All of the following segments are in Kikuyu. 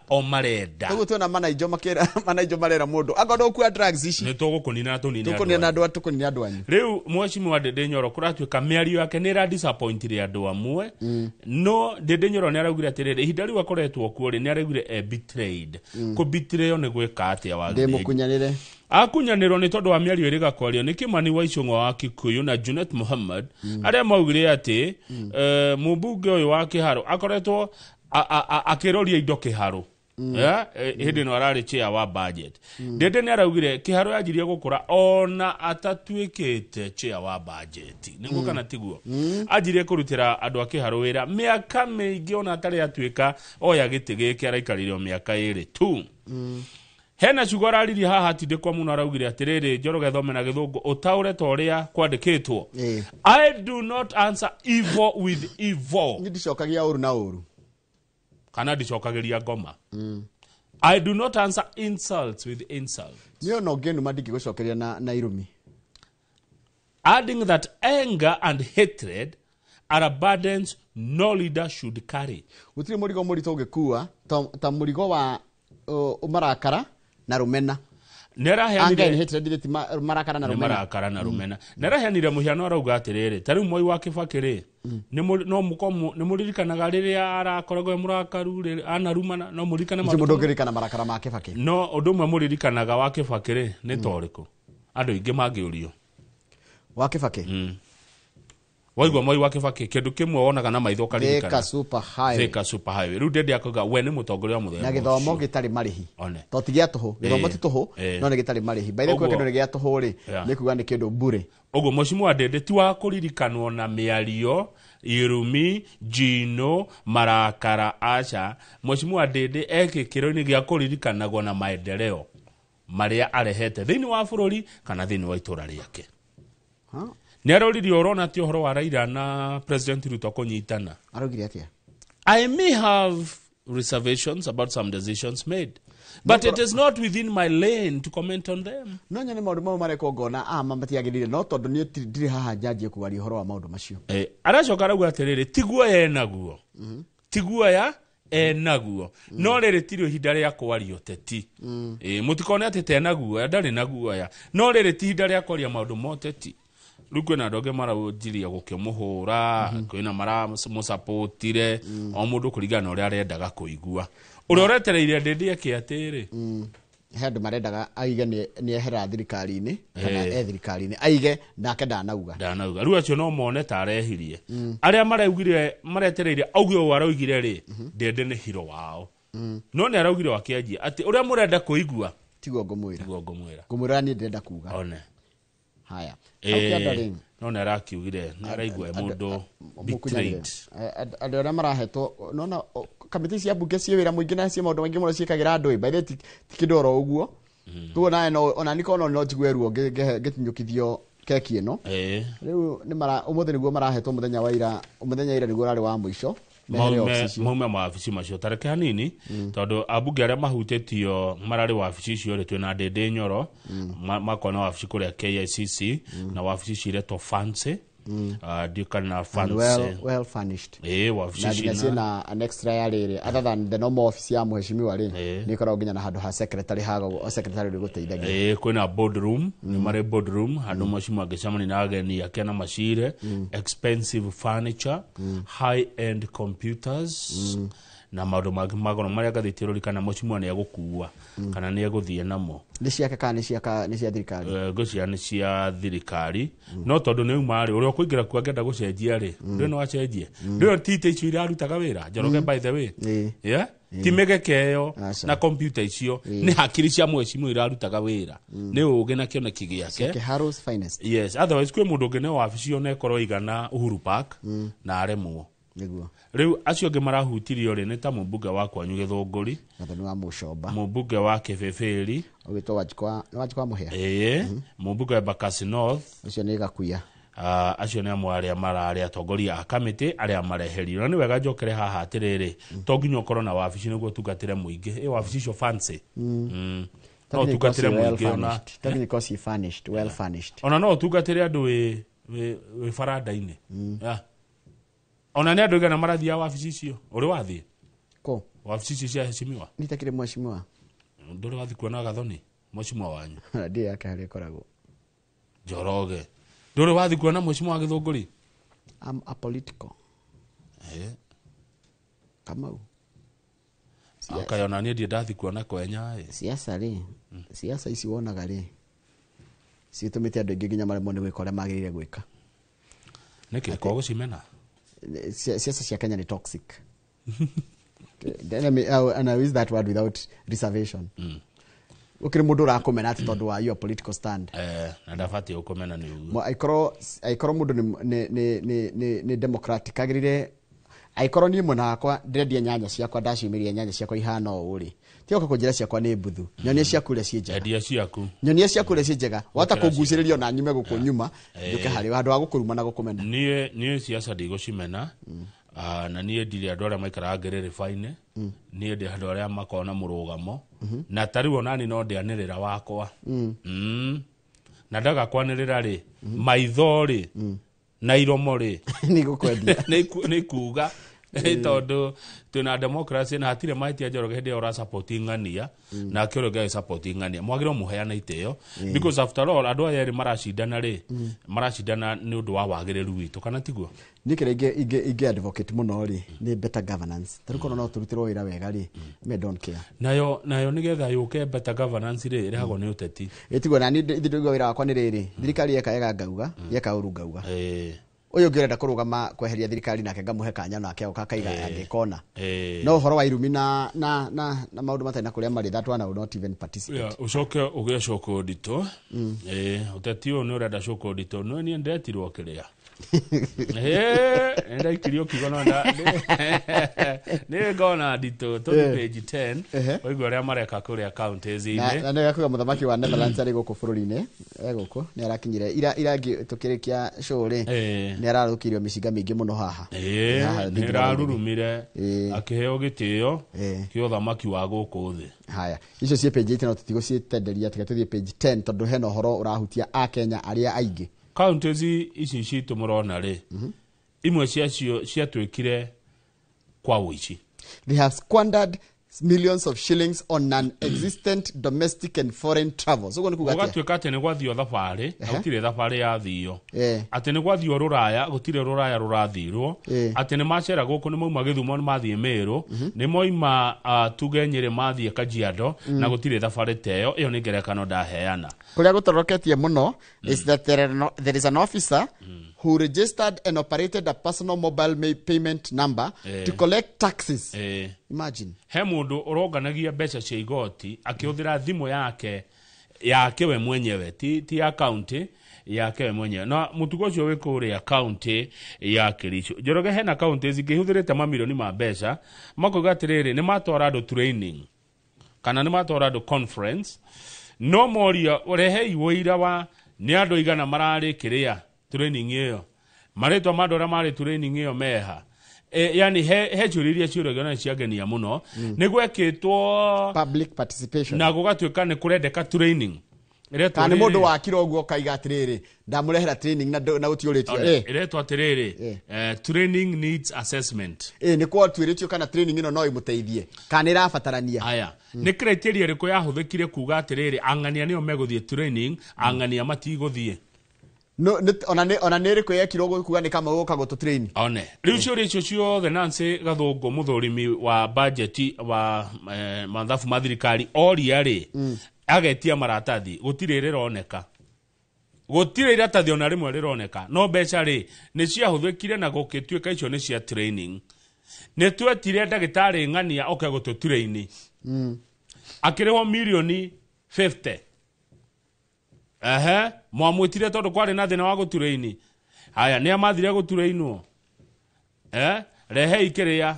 o marenda. Ũguo tuona manaijo makĩra manaijo marera mũndũ angorwo ndũkua drugs ici. Nĩ tũgũkũnina, tũnine andũ tũkũnina anyu. andũ, tũkũnina andũ anyu. Rĩu mheshimiwa Ndĩndĩ Nyoro kũratuĩka mĩario yake nĩ ĩra disappointire andũ amwe, no Ndĩndĩ Nyoro nĩ araugire atĩrĩrĩ, ihinda rĩu akoretwo kuo rĩ, nĩ araugire e betrayed. Kũ betray nĩ gwĩka atĩa wa ndĩ mũkunyanĩre? Akunyanĩrwo nĩ tondũ wa mĩario ĩrĩ gakwario nĩ Kimani wa Ichung'wa wa Kikuyu na Junet Muhammad, arĩa maugire atĩ mũmbunge ũyũ wa Kĩharũ akoretwo akĩroria indo Kĩharũ. Hĩndĩ ĩno ararĩ chair wa budget. Ndĩndĩ nĩ araugire Kĩharũ yanjirie gũkũra ona atatuĩkĩte chair wa budget, nĩguo kana tiguo? Anjirie kũrutĩra andũ a Kĩharũ wĩra mĩaka mĩingĩ ona atarĩ atuĩka oya gĩtĩ gĩkĩ, araikarire o mĩaka 2 tu. Hena ciugo araririe haha atindĩkwa mũno, araugire atĩrĩrĩ, Njoroge, thome na Gĩthũngũ ũtaũre ta ũrĩa kwandĩkĩtwo. "I do not answer evil with evil." Niĩ ndicokagia ũru na ũru. Kana ndicokagĩria ngoma. "I do not answer insults with insults." Niĩ ona ũngĩnuma ndingĩgũcokeria na irumi. Adding that anger and hatred are burdens no leader should carry. Gũtirĩ mũrigo mũritũ ũngĩkua ta mũrigo wa marakara na rũmena. Nĩ Anger and araheanire hatred ti marakara na nĩ rũmena. Marakara na rũmena. Nĩ araheanire mũhiano, arauga atĩrĩrĩ, ta rĩu Mwai wa Kĩbakĩ rĩ, no mũkorwo nĩ mũririkanaga rĩrĩa arakoragwo e mũrakaru, rĩrĩa anarumana, no mũririkane Gũtirĩ maũndũ mũndũ ũngĩririkana marakara ma Kĩbakĩ. No ũndũ ũmwe mũririkanaga wa Kĩbakĩ rĩ, nĩ ta ũrĩkũ andũ aingĩ mangĩũrio? Wa Kĩbakĩ? Waigua Mwai wa Kĩbakĩ, kĩndũ kĩmwe wonaga na maitho Thika ũkaririkana? Super Highway. Thika Super Highway. Rĩu Ndende akauga we nĩ mũtongoria wa mũthemba Na gĩthomo ũcio. gĩtarĩ marĩhi. One. To ti gĩa tũhũ, gĩthomo ti tũhũ, no nĩ gĩtarĩ marĩhi. By the way, kĩndũ nĩ gĩa tũhũ rĩ, nĩ kuga nĩ kĩndũ bure. Ũguo mheshimiwa Ndende ti wa kũririkanwo na mĩario, irumi, njino, marakara, aca. Mheshimiwa Ndende e gĩkĩro-inĩ gĩa kũririkanagwo na maendeleo marĩa arehete thĩinĩ wa bũrũri kana thĩinĩ wa itũra rĩake. Ha? Nĩ aroririe ũrona ti ũhoro wa Raila na President Ruto kũnyitana. Araugire atĩa? "I may have reservations about some decisions made, but it is not within my lane to comment on them." No nyone maũndũ mau marekwo ngona ama matiagĩrĩire, no tondũ niĩ ndirĩ haha njanjie kwaria ũhoro wa maũndũ macio. Aracoka arauga atĩrĩrĩ, ti guoya enaguo, ti guoya enaguo, no rĩrĩ tirĩ ihinda rĩa kwaria ũteti. Mũtikone atĩ tena guoya, ndarĩ na guoya, no rĩrĩ ti ihinda rĩa kwaria maũndũ ma ũteti. Rĩu kwĩna andũ angĩ maranjiria gũkĩmũhũra, kwĩna maramũsapotire, o mũndũ kũringana na ũrĩa arendaga kũigua. Ũrĩa ũretereire Ndĩndĩ eke atĩrĩ? He andũ marendaga aige nĩ ehera thirikari-inĩ kana e thirikari-inĩ aige nake ndanauga. Ndanauga. Rĩu acio no mone ta arehirie. Arĩa maraugire maretereire auge ũũ araugire rĩ, Ndende nĩ hiro wao, no nĩ araugire o akĩanjia atĩ ũrĩa mũrenda kũigua tiguo ngũmwĩra. Tiguo ngũmwĩra. Ngũmwĩra niĩ ndĩrenda kuga. One. Haya, hau kĩanda rĩ, no nĩ arakiugire nĩ araigua e mũndũ betrayed. Andũ arĩa marahetwo nona kamĩtĩ cia mbunge ciĩ wĩra mũingĩ na ciĩ maũndũ maingĩ mũno ciĩkagĩra andũ ĩ. By the way, ti kĩndũ oro ũguo tuo nawe no ona niko no njigue ruo ngĩtinyũkithio keki ĩno. Rĩu nĩ mara ũmũthĩ nĩguo marahetwo mũthenya wa ira, mũthenya ira nĩguo ũrarĩ wa mũico mehere maume ofici icio. Maume mawabici macio. Tareke hanini, tondũ ambunge arĩa mahutĩtio mararĩ wabici icio rĩ, twĩna Ndĩndĩ Nyoro, makona wabici kũrĩa KICC na wabici ici iretwo fancy. Ah, ndiũ kana And fancy. Well furnished. Wabici Na nginya ici na ciĩna an extra ya rĩrĩ, other than the normal office ya mheshimiwa rĩ, nĩ ĩkoragwo nginya na handũ ha secretary, hago secretary ũrĩ gũteithagia. Kwĩna boardroom, nĩ marĩ boardroom handũ mheshimiwa angĩcemania na ageni ake na macire, expensive furniture, high end computers na maũndũ mangĩ magoro marĩa ngathĩti ĩrori kana mheshimiwa nĩ egũkua kana nĩ egũthiĩ namo. Nĩ ciake kana nĩ cia thirikari? Ngwĩciria nĩ cia thirikari, no tondũ nĩ uma rĩ, ũrĩa ũkũingĩra kuo angĩenda gũcenjia rĩ, ndũĩ no acenjie, ndũĩ ti itĩ icio irarutaga wĩra, Njoroge, by the way. Yeah? Ti mĩgeke ĩyo Aca. na kompyuta icio, nĩ hakiri cia mheshimiwa irarutaga wĩra, nĩ ũgĩ na kĩoneki gĩake. Kiharo's finest. Yes, otherwise kwĩ mũndũ ũngĩ nĩ wabici ona ĩkorwo igana Uhuru Park na aremwo. Rĩu acio angĩ marahutirio rĩ, nĩ ta mũmbunge wa kwanyu Gĩthũngũri. Gathoni wa Mũcomba. Mũmbunge wa Kĩbĩbĩri. Ũgĩtwo Wanjikwa, nĩ Wanjikwa Mũhĩa. Ĩĩ, mũmbunge wa Embakasi North. Ũcio nĩ Gakuya. Acio nĩ amwe arĩa mararĩ atongoria a kamĩtĩ arĩa mareherio. Na nĩ wega njokere haha atĩrĩrĩ, to nginya ũkorwo na wabici nĩguo ũtungatĩre mũingĩ. Ĩ wabici icio fancy. No ũtungatĩre mũingĩ ona Technical ciĩ furnished, well furnished. Ona no ũtungatĩre andũ wĩ baranda-inĩ. Yeah. Ona nĩ andũ igana marathiaga wabici icio ũrĩ wathiĩ? Kũ? Wabici ici cia heshimiwa. Nitakire mheshimiwa. Ndũrĩ wathiĩ kuona Gathoni mheshimiwa wanyu? Ndiĩ yake harĩa ĩkoragwo. Njoroge, ndũrĩ wathiĩ kuona mheshimiwa wa Gĩthũngũri? I'm apolitical. Kamau. Akayona niĩ ndirĩ ndathiĩ kuona kwenya ĩ. Siasa rĩ, siasa ici wonaga rĩ, citũmĩte andũ aingĩ nginya maremwo nĩ gwĩka ũrĩa magĩrĩire gwĩka. Nĩkĩ ko gũcimena? Siasa cia Kenya nĩ toxic. Let me, and I use that word without reservation. Gũkĩrĩ mũndũ ũrakũmena atĩ tondũ wa your political stand. Na ndabatiĩ gũkũmena nĩ ũguo. Aikorwo mũndũ nĩ democratic agĩrĩire, aikorwo niĩ mwena wakwa ndĩrendia nyanya ciakwa, ndaciumĩria nyanya ciakwa ihana ũũ rĩ, tiga kũnjĩra ciakwa nĩ mbuthu, nyonia ciaku ũrĩa ciĩ njega. Endia ciaku. Nyonia ciaku ũrĩa ciĩ njega, wahota Gũkĩra kũngucĩrĩria ona nyume gũkũ nyuma njũke harĩ handũ ha gũkũruma na gũkũmena. Niĩ siasa ndigũcimena. Na niĩ ndirĩ andũ arĩa maikaraga ngerereba-inĩ, niĩ ndĩ andũ arĩa makoragwo na mũrũgamo, na ta rĩu onani no ndĩanĩrĩra wakwa. Na ndaga kwanĩrĩra rĩ, maitho rĩ, na iromo rĩ, nĩ gũkwendia. Nĩ kuga tondũ twĩna democracy na hatirĩ mahĩtia. Njoroge, hĩndĩ ĩyo ũrasupport ng'ania nake ũrĩa ũngĩ agĩsupport ng'ania, mwagĩrĩirwo mũheane itĩo, because after all andũ aya erĩ maracindana rĩ, maracindana nĩ ũndũ wa wagĩrĩru witũ, kana tiguo? Niĩ kĩrĩa ingĩ advocate mũno rĩ, nĩ better governance. Tarĩu korwo no tũrutĩrwo wĩra wega rĩ, me don't care. Nayo nĩgetha yũke better governance rĩ, ĩrehagwo nĩ ũteti. Ĩtiguo na niĩ ndĩraigua wĩra wakwa nĩ rĩrĩ, thirikari yeka wega ngauga, yeka ũru ngauga. Ũyũ ũngĩ ũrenda kũrũgama kweheria thirikari nake ngamũhe kanya nake agoka akaiga angĩkona. No ũhoro wa irumi na maũndũ matarĩ na kũrĩa marĩ, that one I will not even participate. Yeah, ũcoke ũgĩe cũkũ nditũ. Ũteti ũyũ nĩ ũrenda cũkũ nditũ. No niĩ ndetirwo kĩrĩa, nĩ ndaikirio kiugo, no nĩ ngona nditũ tũthi page 10. Ũigua ũrĩa mareka kũrĩa counties-inĩ. Na nĩ kuga mũthamaki wa Netherlands arĩ gũkũ bũrũri-inĩ, e gũkũ nĩ arakinyire ira tũkĩrĩkia show rĩ, nĩ ararũkĩirio mĩcinga mĩingĩ mũno haha. Haha nĩ thingira. Ĩrarurumire akĩheo gĩtĩo kĩa ũthamaki wa gũkũ thĩ. Haya, icio ciĩ page 8, no tũtigũciĩtenderia, tiga tũthiĩ page 10 tondũ hena ũhoro ũrahutia akenya arĩa aingĩ. Counties ici citũ mũrona rĩ, imwe ciacio ciatuĩkire kwa ũici. They have squandered millions of shillings on non-existent domestic and foreign travels. Ũguo nĩ kuga atĩa? Gũgatuĩka atĩ nĩ gwathio thabarĩ na gũtirĩ thabarĩ yathio, atĩ nĩ gwathio rũraya, gũtirĩ rũraya rũrathirwo, atĩ nĩ macera gũkũ, nĩ mauma Gĩthumo, nĩ mathiĩ Mĩrũ, nĩ moima tuge Nyĩrĩ, mathiĩ Kajiado, na gũtirĩ thabarĩ ta ĩyo. Ĩyo nĩ ngerekano ndaheana. Kũrĩa gũtoroketie mũno is that there, are no, there is an officer who registered and operated a personal mobile payment number to collect taxes. Imagine. He mũndũ ũronganagia mbeca cia igoti akĩhũthĩra thimũ yake we mwenyewe, ti ya county, yake we mwenyewe, na mũtugo ũcio wĩ kũrĩa county ya Kericho. Njoroge, hena county cingĩ ihũthĩrĩte mamirioni ma mbeca, makoiga atĩrĩrĩ, nĩ matwara andũ training kana nĩ matwara andũ conference, no moria rehei ũira wa nĩ andũ igana mararĩ kĩrĩa training ĩyo, marĩtwa ma andũ arĩa marĩ training ĩyo meha. Yani he ciũria iria ciũragio na ciangenia mũno nĩ gwekĩtwo Public participation. Na gũgatuĩka nĩ kũrendeka training. Ĩretwo Kana nĩ mũndũ rĩrĩ- wakira ũguo ũkaiga atĩrĩrĩ, ndamũrehera training na gũtiũrĩtio. Ĩretwo atĩrĩrĩ, training needs assessment. Nĩ kwatuĩrĩtio kana training ĩno no ĩmũteithie kana ĩrabatarania. Aya nĩ criteria ĩrĩkũ yahũthĩkire kuga atĩrĩrĩ, ang'ania nĩo megũthiĩ training, ang'ania matigũthiĩ? No, ona nĩ ĩrĩkũ yekirwo kuga nĩ kama gũka gũtũ train? One rĩu ciũria icio ciothe Nancy Gathũngũ, mũthũrimi wa budget wa mathabu ma thirikari, oria rĩ, agetia maratathi, gũtirĩ rĩroneka, gũtirĩ iratathi ona rĩmwe rĩroneka, no mbeca rĩ nĩ ciahũthĩkire na gũgĩtuĩka icio nĩ cia training. Nĩ twetire ndagĩtarĩ ng'ania oke gũtũ train, akĩrĩhwo mirioni 50. Ehe, mwamwĩtire tondũ kwarĩ na thĩna wa gũturaini. Haya, nĩ amathire gũturainwo? Rehei kĩrĩa.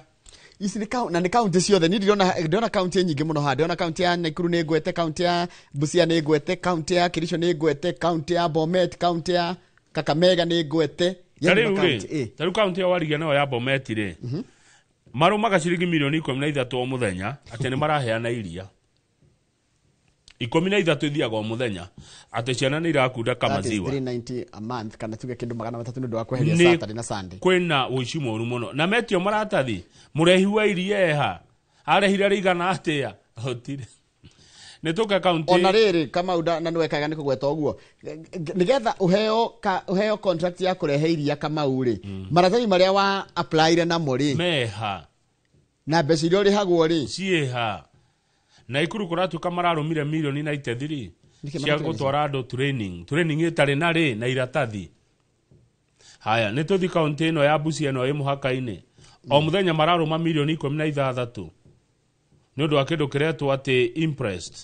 Ici na nĩ kaunti ciothe. Niĩ ndĩrona kaunti nyingĩ mũno haha. Ndĩrona kaunti ya Nakuru nĩ ngwete, kaunti ya Busia nĩ ngwete, kaunti ya Kericho nĩ ngwete, kaunti ya Bomet, kaunti ya Kakamega nĩ ngwete. Ta Yani rĩu makaunti, rĩ, ta rĩu kaunti ya Warigia nayo ya Bomet rĩ, marũmaga ciringi mirioni 13 o mũthenya atĩ nĩ maraheana iria. 13 ithiaga o mũthenya atĩ ciana nĩ irakunda That is kamaziwa. 390 a month, kana tuge kĩndũ 300 nĩ ũndũ wa kweheria Nĩ Saturday na Sunday. Kwĩna ũici mũru mũno na metio maratathi, mũrehi wa iria eha? Arehire rĩigana atĩa? Gũtirĩ. Nĩ tũke kaunti. Ona rĩrĩ, Kamau, na nĩwekaga nĩ kũgweta ũguo, nĩgetha ũheo contract ya kũrehe iria, Kamau rĩ, maratathi marĩa wa applyire namo rĩ, Meha? Na mbeca iria ũrĩhagwo rĩ? Ciĩha? Na ikuru kũratuĩka mararũmire mirioni 93 Nĩkĩ cia maratũrĩha? Gũtwara andũ training ĩtarĩ na rĩ na iratathi. Haya, nĩ tũthi kaunti ĩno ya Busia, ĩno ĩ mũhaka-inĩ. O mũthenya mararũma mirioni 16 nĩ ũndũ wa kĩndũ kĩretwo atĩ impressed.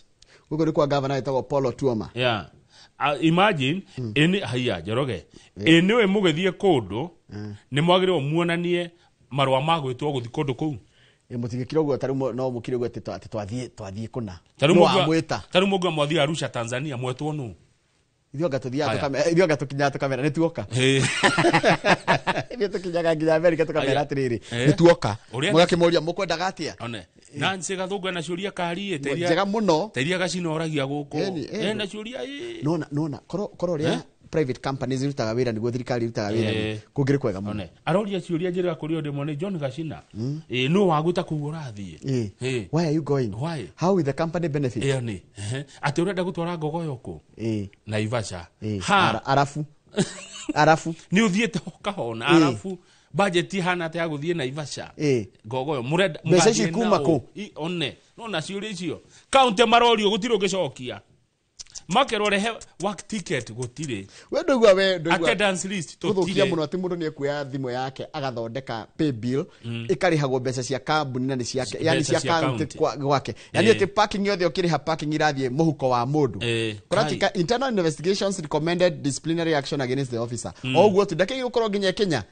Gũkũ nĩ kwa gavana wĩtagwo Paul Otuoma. Yeah. Imagine ĩnĩ haiya Njoroge, ĩnĩwe mũgĩthiĩ kũndũ nĩ mwagĩrĩirwo muonanie marũa ma gwĩtwo gũthiĩ kũndũ kũu. Ĩ, mũtigĩkire ũguo tarĩu no mũkire ũguo atĩ atĩ twathiĩ kũna. Tarĩu Nũ wamwĩta? Tarĩu mũngiuga mwathiĩ Arusha, Tanzania, mwetwo nũ? Ithuĩ anga tũthiaga Haya. Ithuĩ anga tũkinyaga tũkamera nĩ tuoka. Ithuĩ tũkinyaga nginya Amerika tũkamera atĩrĩrĩ, nĩ tuoka. Mũgakĩmũria mũkwendaga atĩa. One Nancy Gathũngũ ena ciũria kari ĩ Njega mũno. Ta iria Gacina oragia gũkũ. Ĩni, ĩni. Ena ciũria ĩ. Nona korwo ũrĩa private companies irutaga wĩra nĩguo thirikari irutaga wĩra rĩ, kũngĩrĩ kwega mũno. One aroria ciũria njĩrĩga kũrĩ ũndũ ĩmwe nĩ John Gacina, ĩ nũ wagwĩta kũu ũrathiĩ? Why are you going? Why? How will the company benefit? Ĩyo nĩ ehe. Atĩ ũrenda gũtwara ngogoyo kũ? Naivasha. Ha. Arabu arabu. Nĩ ũthiĩte ũkahona? Arabu budget ihana atĩa ya gũthiĩ Naivasha? Ngogoyo mũrenda Mbeca ici mũgathiĩ kuma na kũ? ũ? One nona ciũria icio kaunti marorio gũtirĩ ũngĩcokia, makerwo rehe work ticket, gũtirĩ. We ndũigua, we ndũigua Attendance list gũthũkia tũtirĩ. Mũno atĩ mũndũ nĩ ekuoya thimũ yake agathondeka pay bill ĩkarĩhagwo mbeca cia kambuni na nĩ ciake, yani Mbeca cia cia county county. gwake, yani atĩ parking yothe ũkĩrĩha parking irathiĩ mũhuko wa mũndũ. Kũratuĩka internal investigations recommended disciplinary action against the officer. O ũguo tu ndakĩgĩ gũkorwo nginya Kenya.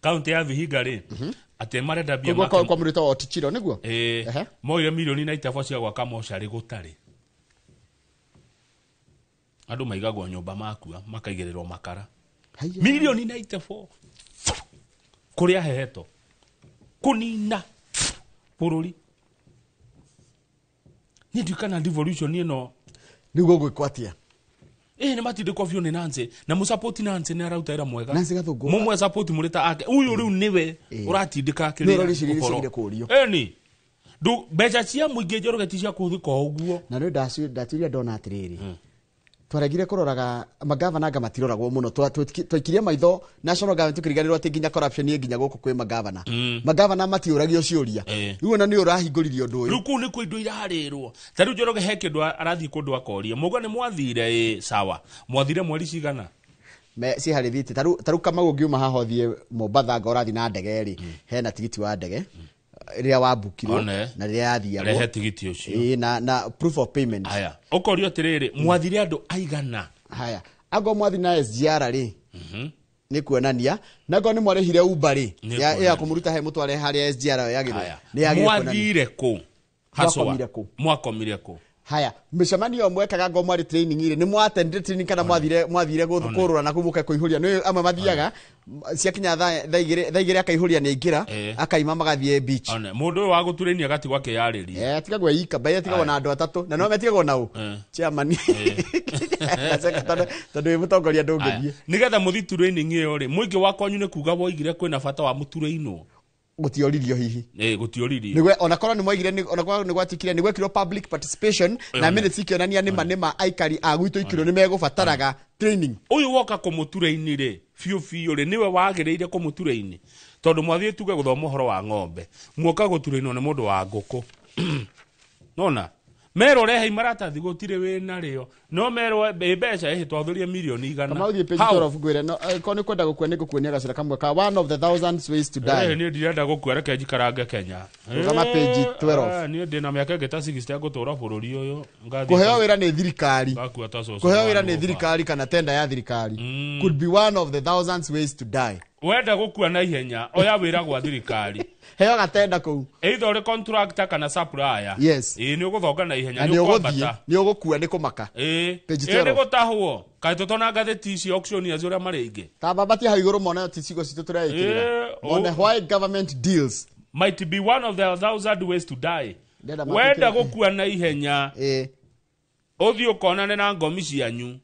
Kaunti ya Vihiga rĩ, atĩ marenda mbia. Koguo kwa mũrĩtwa wa Otichiro nĩguo. Moire milioni na itabo cia gwaka mocarĩ, gũtarĩ. Andũ maigagwo nyũmba makua makaigĩrĩrwo makara. Haiya. Milioni 94 kũrĩa heheto kũnina bũrũri. Niĩ ndiũĩ kana devolution ĩno. Nĩguo gwĩkwo atĩa? Ĩ nĩ matindĩkwo biũ nĩ Nancy na mũsapoti. Nancy nĩ arauta wĩra mwega. Nancy Gathũngũ. Mũmwe support mũrĩ ta ake ũyũ rĩu nĩwe ũratindĩka. Nĩwe ũroria ciũria iria ciagĩrĩire kũũrio. Ĩni ndu mbeca cia mũingĩ, Njoroge, ti cia kũhũthĩka o ũguo. Na rĩu ndatuire ndona atĩrĩrĩ, twaregire kũroraga magavana anga matiroragwo mũno. Twaikirie maitho national government tukiriganĩrwo atĩ nginya corruption ĩ nginya gũkũ kwĩ magavana. Magavana matiũragio ciũria. Rĩu ona nĩ ũrahingũririe ũndũ ũyũ. Rĩu kũu nĩkuo indo irarĩrwo. Ta rĩu Njoroge he kĩndũ arathiĩ kũndũ akoria mũga nĩ mwathire, ĩ sawa, mwathire mweri cigana? Ciĩ harĩ thiti. Tarĩu Kamau, ũngiuma haha ũthiĩ Mombatha, anga ũrathiĩ na ndege rĩ, hena tigiti wa ndege rĩrĩa wambukirwo One. na rĩrĩa yathiagwo. Rehe tigiti ũcio. Ĩ, na proof of payment. Haya, ũkorio atĩrĩrĩ, mwathire andũ aigana? Haya, angorwo mwathi na SGR rĩ, nĩ kuonania, na angorwo nĩ mwarĩhire Uber rĩ, Nĩ ya kuonania. kũmũruta he mũtware harĩa SGR ĩyo yagĩrĩire, Haya, nĩ yagĩrĩire kuonania. mwathire kũ haswa? Mwakomire kũ? Mwakomire kũ? Haya, mĩcemanio ĩyo mwekaga ngo mwarĩ training rĩ, nĩ mwatendire training kana mwathire kũrũra na kũu mũke kũihũria? Nĩ amwe mathiaga ciakinya thaa 2, thaa 2 akaihũria nĩ aingĩra, akaima magathiĩ beach. One mũndũ ũyũ wa gũturĩnia agatigwo akĩyarĩria. Eh, atigagwo ika bai, atigagwo na andũ atatũ na no metigagwo na ũ chairman. Tondũ wĩ mũtongoria ndũngĩthiĩ. Nigetha mũthi training ĩyo rĩ, mũingĩ wa kwanyu nĩ kuga woigire kwĩna bata wa mũturĩinwo? Gũtioririo hihi. Ĩ, gũtioririo. Nĩgwe ona korwo nĩ mwaigire ona korwo nĩ gwatikire nĩ gwekirwo public participation na minutes ikĩonania nĩma nĩma aikari a gwitũ ikirwo nĩ megũbataraga training. Ũyũ woka kũmũturĩini rĩ, biũ biũ rĩ, nĩwe wagĩrĩire kũmũturĩini, tondũ mwathiĩ tuge gũthoma ũhoro wa ng'ombe, muoka gũturĩinwo nĩ mũndũ wa ngũkũ. Nona merwo rehei maratathi, gũtirĩ wĩnarĩo, no merwo ĩ mbeca ĩhĩ twahũthĩrie milioni 100. Kamau, thiĩ page How? 12 ngwĩre no korwo nĩ kwenda gũkua nĩ ngũkuonia gacĩra kamwe ka one of the thousands ways to Eh, die. Niĩ ndirenda gũkua, reke njikarange Kenya. Rũgama page 12. Niĩ ndĩna mĩaka ĩngĩ ta 60 ngũtũra bũrũri ũyũ. Ngathiĩ Kũheo wĩra nĩ thirikari. Ngakua ta cũcũ Kũheo wa wĩra nĩ nyũmba. thirikari kana tenda ya thirikari could be one of the thousands ways to die. Wenda gũkua na ihenya, oya wĩra gwa thirikari. Heo gatenda kũu. Either ũrĩ contractor kana supplier. Ĩĩ, nĩ ũgũthonga na ihenya. Na nĩ nĩ ũgũthiĩ ũkwambata. Nĩ ũgũkua nĩ kũmaka. Page Ĩĩ, nĩ 12. gũtahwo. Kaĩ tũtona ngathĩti ici auctioneers ũrĩa marĩ aingĩ? Ta babatie hau igũrũ mone ti cigo citũ tũreĩkĩrĩra. Mone why government deals might be one of the thousand ways to die. Ndĩrenda Wenda gũkua na ihenya, ũthiĩ ũkonane na ngomi cianyu,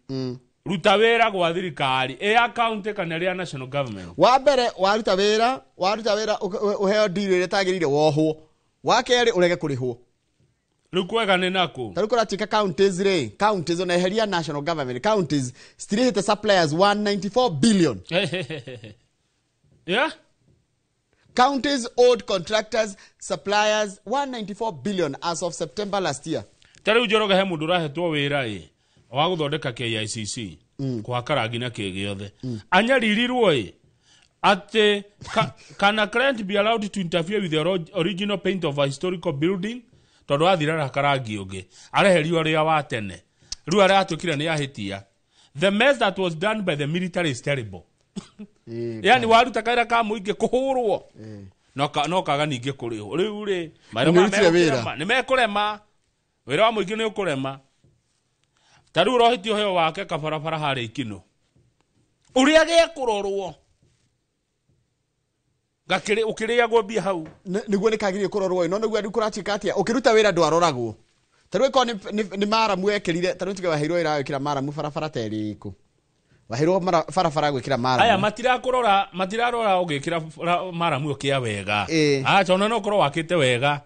ruta wĩra gwa thirikari, ĩ ya county kana ĩrĩ ya national government. Wa mbere waruta wĩra ũheo deal ĩrĩa ĩtagĩrĩire, wohwo. Wa kerĩ ũrege kũrĩhwo. Rĩu kwega nĩ nakũ? Ta rĩu kũratuĩka counties rĩ, counties ona eheria national government, counties citirĩhĩte suppliers 194 billion. Yeah. Counties owed contractors suppliers 194 billion as of September last year. Ta rĩu Njoroge, he mũndũ ũrahetwo wĩra ĩ wa gũthondeka KICC, kũhaka rangi na kĩ gĩothe, anyaririrwo ĩ atĩ can a client be allowed to interfere with the original paint of a historical building? Tondũ athira arahaka rangi ũngĩ, areherio ũrĩa wa tene, rĩu aratuĩkire nĩ ahĩtia. The mess that was done by the military is terrible. Yani waruta kaira ka mũingĩ kũhũrwo, no kaga ningĩ kũrĩhwo rĩu rĩ mawĩra maya. Nĩũrutire wĩra. Mekũrema, nĩ mekũrema, wĩra wa mũingĩ nĩ ũkũrema. Ta rĩu ũrohĩtie ũheo wake kabarabara harĩa Ikinũ, ũrĩa gekũrorwo gakĩrĩ ũkĩrĩagwo mbia hau. Nĩguo nĩ kagĩrĩire kũrorwo ĩ, no nĩguo rĩu kũratuĩka atĩa ũkĩruta wĩra ndwaroragwo. Ta rĩu ĩkorwo nĩ maramu wekĩrire, ta rĩu tuge waheirwo wĩra wa gwĩkĩra maramu barabara ta ĩrĩkũ, waheirwo barabara gwĩkĩra Aya maramu. Matirakũrora, matirarora ũgĩkĩra maramu ũkĩa wega. Acha, ona no ũkorwo wakĩte wega,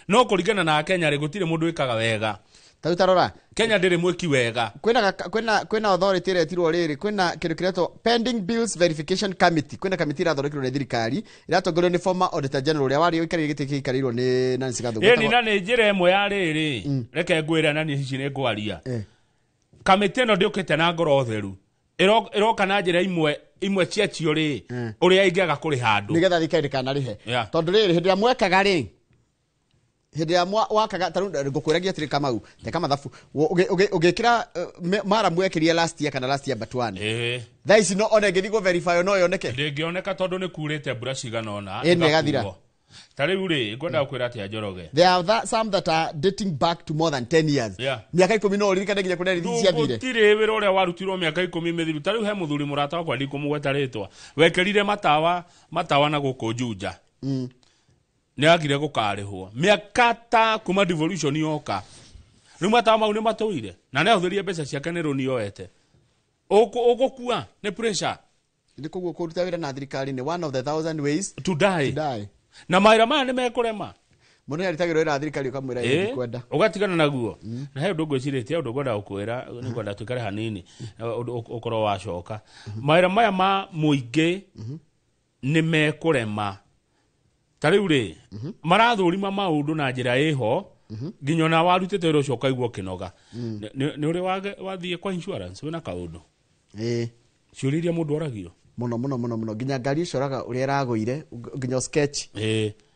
no kũringana na Kenya rĩ, gũtirĩ mũndũ wĩkaga wega. Ta rĩu tarora. Kenya ndĩrĩ mwĩki wega. Kwĩna authority ĩretirwo rĩrĩ, kwĩna kĩndũ kĩretwo Pending Bills Verification Committee. Kwĩna kamĩtĩ ĩrathondekirwo nĩ thirikari, ĩratongorio nĩ former auditor general ũrĩa warĩ ũikarĩire gĩtĩ gĩikarĩirwo nĩ Nancy Gathũngũ. Ĩni na nĩ njĩra ĩmwe ya rĩrĩ, reke ngwĩre, na niĩ hici nĩ ngwaria. Kamĩtĩ ĩno ndĩũkĩte na ngoro theru. Ĩroka na njĩra imwe imwe ciacio rĩ, ũrĩa ĩngĩaga kũrĩha andũ. Nĩgetha thirikari ndĩkanarĩhe. Tondũ rĩrĩ, hĩndĩ ĩrĩa mwekaga rĩ, hĩndĩ ĩrĩa wakaga, ta rĩu ngũkwĩragia atĩrĩ, Kamau, teka mathabu. Ũgĩkĩra maramu wekĩrire last year kana last year but one, thaa ici no ona ĩngĩthiĩ verify no yoneke? Ndĩngĩoneka tondũ nĩ kurĩte mbura cigana ũna. Ĩ, nĩ ĩgathira. Ĩgakuo. Ta rĩu rĩ, ngwenda gũkwĩra atĩa, Njoroge? There are some that are dating back to more than 10 years. Mĩaka 10 no ũririkane nginya kũrĩa rĩthiti ciathire. Gũtirĩ wĩra ũrĩa warutirwo mĩaka 10 mĩthiru. Ta rĩu he mũthuri mũrata wakwa, ndikũmũgweta rĩtwa, wekĩrire matawa na gũkũ Juja, nĩ agire gũkarĩhwo mĩaka ta kuma devolution yoka. Rĩu matawa mau nĩ matũire na nĩ ahũthĩrie mbeca ciake, nĩ rũni oete. Ũgũkua nĩ pressure. Nĩ koguo kũruta wĩra na thirikari nĩ one of the thousand ways to die. To die. Na mawĩra maya nĩ mekũrema. Mũndũ nĩ arutagĩrwo wĩra wa thirikari ũkamwĩra ĩ ndikwenda. Ũgatigana naguo. Na he ũndũ ngwĩcirĩtie, ũndũ ngwenda gũkwĩra, nĩ ngwenda tũikare hanini, ũndũ ũkorwo wacoka. Mawĩra maya ma mũingĩ nĩ mekũrema. Ta rĩu rĩ, marathũrima maũndũ na njĩra ĩho nginya ona warutĩte wĩra ũcio ũkaigua ũkĩnoga. Nĩ ũrĩ wathiĩ kwa insurance wĩna kaũndũ, ciũria iria mũndũ oragio? Mũno mũno mũno mũno, nginya ngari icoraga ũrĩa ĩragũire, nginya sketch,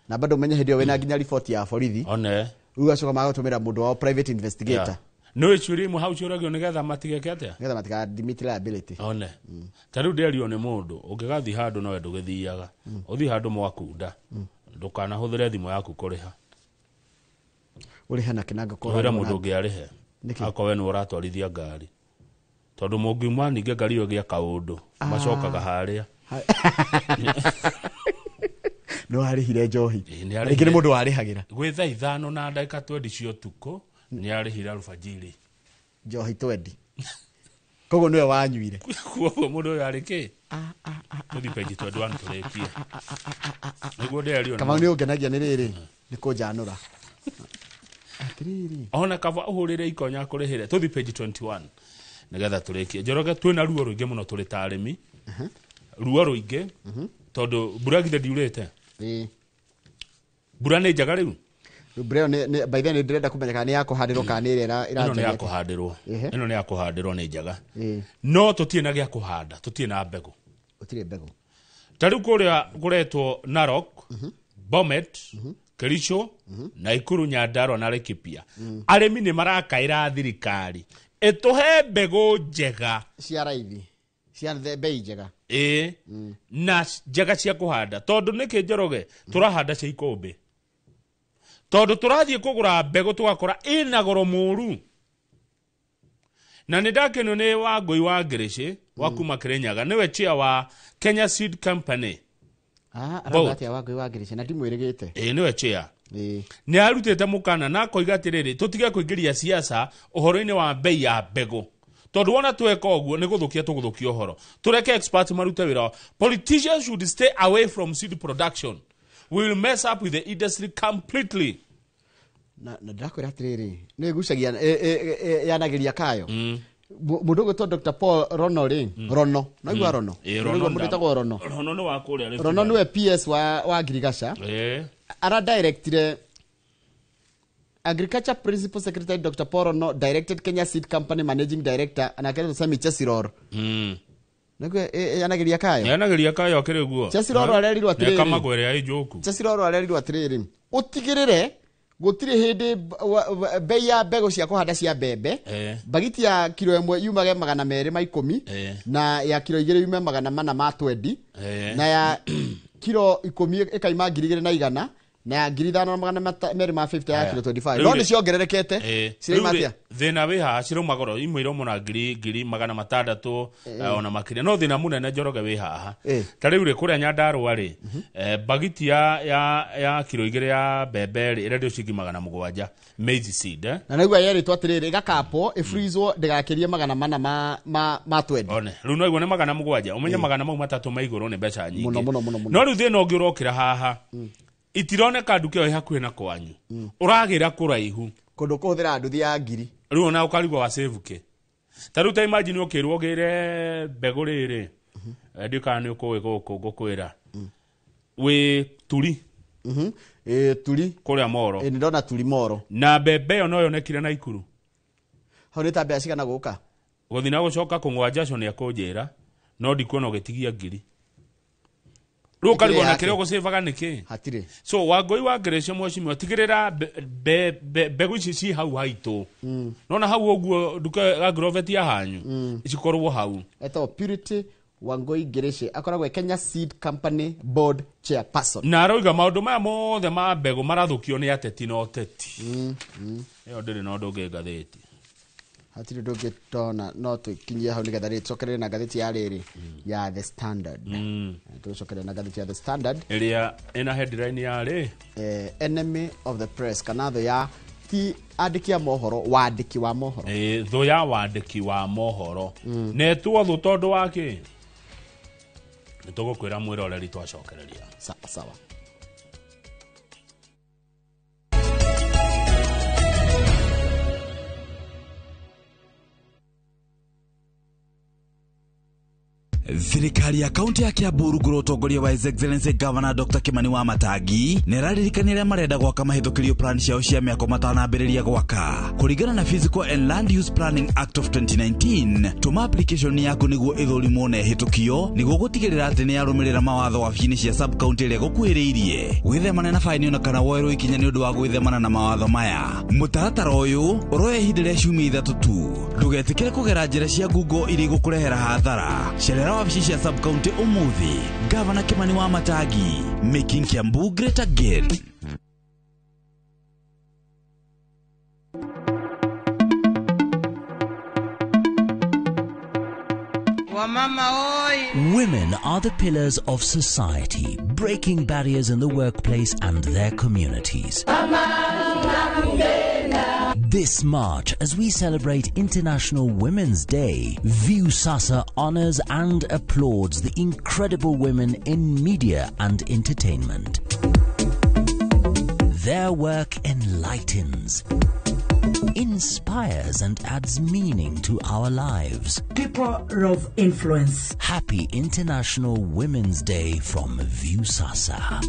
na bado ũmenye hĩndĩ ĩyo wĩna nginya riboti ya borithi. One. Rĩu gacoka magagũtũmĩra mũndũ wao private investigator. Nĩ ciũria imwe hau ciũragio nĩgetha matigeke atĩa? Nĩgetha matika admit liability. One, ta rĩu ndĩario nĩ mũndũ ũngĩgathiĩ handũ nowe ndũgĩthiaga, ũthiĩ handũ mwakunda, ndũkanahũthĩre thimũ yaku kũrĩha. Ũrĩhe na kĩnanga. Wĩra mũndũ ũngĩ arĩhe. Nĩkĩ? Akorwo we nĩwe ũratwarithia ngari, tondũ mũngiuma ningĩ ngari ĩyo ĩgĩa kaũndũ, macokaga harĩa. No arĩhire njohi. Ĩ, nĩ arĩhire. Rĩngĩ nĩ mũndũ warĩhagĩra. Gwĩ thaa 5 na ndagĩka 20 cia ũtukũ nĩ arĩhire alfajiri. Njohi 20, koguo nĩwe wanyuire. Koguo mũndũ ũyũ arĩ kĩ? Tũthiĩ page 21 tũrĩkie, nĩguo ndĩario nĩ Kamau, nĩ ũngenagia nĩ rĩrĩ, nĩ kũnjanũra atĩrĩrĩ. Ona kaba ũhũrĩre ikonya kũrĩhĩre. Tũthiĩ page 21 nĩgetha tũrĩkie. Njoroge, twĩna ruo rũingĩ mũno tũrĩ ta arĩmi, ruo rũingĩ tondũ mbura githĩ ndiurĩte? Ĩĩ. Mbura nĩ njega rĩu. Rĩu mbura ĩyo by then nĩ ndĩrenda kũmenya kana nĩ ya kũhandĩrwo kana nĩ ĩrĩa Ĩno nĩ ya ĩranjagia. kũhandĩrwo. Ĩno nĩ ya kũhandĩrwo, nĩ njega. No tũtirĩ na gĩa kũhanda, tũtirĩ na mbegũ. Gũtirĩ mbegũ. Ta rĩu kũrĩa kũretwo Narok, Bomet, Kericho, Naikuru, Nyandarua na Laikipia, arĩmi nĩ marakaĩra thirikari ĩtũhe mbegũ njega. Cia raithi, cia bei njega. Ĩĩ, na njega cia kũhanda, tondũ nĩkĩ, Njoroge, tũrahanda cia ikũmbĩ, tondũ tũrathiĩ kũgũra mbegũ tũgakora ĩna goro mũru. Na nĩ ndakenio nĩ Wangũi wa Ngĩrĩcĩ wa kuma Kĩrĩnyaga, nĩwe chair wa Kenya Seed Company. Ah, Both. arauga atĩa Wangũi wa Ngĩrĩcĩ na ndimwĩrĩgĩte? Ĩĩ, nĩwe chair. Nĩ arutĩte mũkana na akoiga atĩrĩrĩ, tũtige kũingĩria siasa ũhoro-inĩ wa mbei ya mbegũ, tondũ wona tweka ũguo nĩ gũthũkia tũgũthũkia ũhoro. Tũreke experts marute wĩra wao. Politicians should stay away from seed production. We will mess up with the industry completely. Na ndakwĩra atĩrĩrĩ, nĩ ĩgucagia yanageria kayo. Mũndũ ũgwĩtwo Dr. Paul Rono rĩ, Rono, naigua Rono. Mũndũ wĩtagwo Rono. Rono nĩ wa kũrĩa. Rono nĩwe PS wa Ngirigaca. Ara directire Agriculture Principal Secretary Dr. Paul Rono directed Kenya Seed Company Managing Director na aketwo Sami Chesiror. Naigua yanageria kayo. Yanageria kayo akĩrĩ guo. Chesiror arerirwo atĩrĩrĩ. Kama kwĩrĩa ĩnjũku. Chesiror arerirwo atĩrĩrĩ, ũtigĩrĩre gũtirĩ hĩndĩ bei ya mbegũ cia kũhanda cia mbembe, bagiti ya kiro 1 yumage 210, na ya kiro 2 yume 420, na ya kiro 10 ĩkaima 2100, na ya 5250 ya kiro 25. No nĩ ciongererekete. Ciraima atĩa? Thĩna wĩ haha, cirauma goro imwe irauma na 600,000 ona makĩria. No thĩna mũnene Njoroge wĩ haha. Ta rĩu rĩ, kũrĩa Nyandarũa rĩ, bagiti ya kiro 2 ya mbembe rĩ, ĩrendio ciringi 700 maize seed. Na naigua yerĩtwo atĩrĩrĩ, ĩgakapwo, ĩfreezwo ndĩgakĩrie 400 ma 20. One, rĩu no igua nĩ 700, ũmenye 300 ma igũrũ nĩ mbeca nyingĩ. Mũno mũno mũno. No rĩu thĩna ũngĩ ũrokĩra haha, itironeka nduka ĩyo ĩ hakuhĩ na kwanyu, ũragĩra kũraihu kũndũ kũhũthĩra nduthi ya 1000. Rĩu ona ũkarigwo wa save kĩ. Ta rĩu ta imagine ũkĩrwo ũgĩre mbegũ rĩrĩ, ndiũĩ kana nĩ ũkũĩ gũkũ ngũkwĩra, wĩ Turi. Turi kũrĩa Moro. Nĩ ndona Turi Moro. Na mbembe ĩyo no yonekire Naikuru. Hau nĩ ta mbeca cigana gũka? Gũthiĩ na gũcoka kũng'wa Jackson nĩakũnjĩra, no ndikuona ũgĩtigia 1000. Rĩu ũkarigwo na kĩrĩa ũgũcĩvaga nĩkĩ? Hatirĩ. So Wangũi wa Ngĩrĩcio mheshimiwa, tigĩrĩra mbegũ ici ci hau haitũ. Nona hau ũguo nduka Agrovet ya hanyu, cikorwo hau. Etagwo Purity Wangũi Ngĩrĩci, akoragwo Kenya Seed Company Board Chairperson. Na aroiga maũndũ maya mothe ma mbegũ marathũkio nĩ ateti na ũteti. Ĩyo ndĩrĩ na ũndũ ũngĩ ngathĩti. Hatirĩ ũndũ ũngĩ tona no tũkinyie hau nĩgetha rĩ tũcokerere na ngathĩti ya rĩrĩ ya The Standard. Tũcokerere na ngathĩti ya The Standard ĩrĩa ĩna headline ya rĩ, enemy of the press, kana thũ ya ti andĩki a mohoro, wandĩki wa mohoro. Thũ ya wandĩki wa mohoro. Netwo thũ tondũ wa kĩ? Nĩ tũgũkwĩra mwĩroreri twacokereria. Sawa sawa. Thirikari ya kaunti ya Kiambu rungu rwa ũtongoria wa His Excellency Governor Dr. Kimani wa Matangi nĩ ĩraririkania arĩa marenda gwaka mahĩtũkĩrio plan ciao cia mĩako matanambĩrĩria gwaka. Kũringana na Physical and Land Use Planning Act of 2019, tũma application yaku nĩguo ĩthũrimwo na ĩhĩtũkio nĩguo gũtigĩrĩra atĩ nĩ yarũmĩrĩra mawatho wabici-inĩ cia sub county ĩrĩa ĩgũkuhĩrĩirie. Gwĩthemana na baini ona kana woerwo ikinya nĩ ũndũ wa gwĩthemana na mawatho maya. Mũtaratara ũyũ ũroya ihinda rĩa ciumia 3 tu. Ndũgetĩkĩre kũgera njĩra cia Google iria igũkũrehera hathara. Cerera wabici cia sub county ũmũthĩ. Governor Kimani wa Matangi, making Kiambu great again. Women are the pillars of society, breaking barriers in the workplace and their communities. This March, as we celebrate International Women's Day, Viusasa honors and applauds the incredible women in media and entertainment. Their work enlightens, inspires and adds meaning to our lives. People of influence. Happy International Women's Day from Viusasa.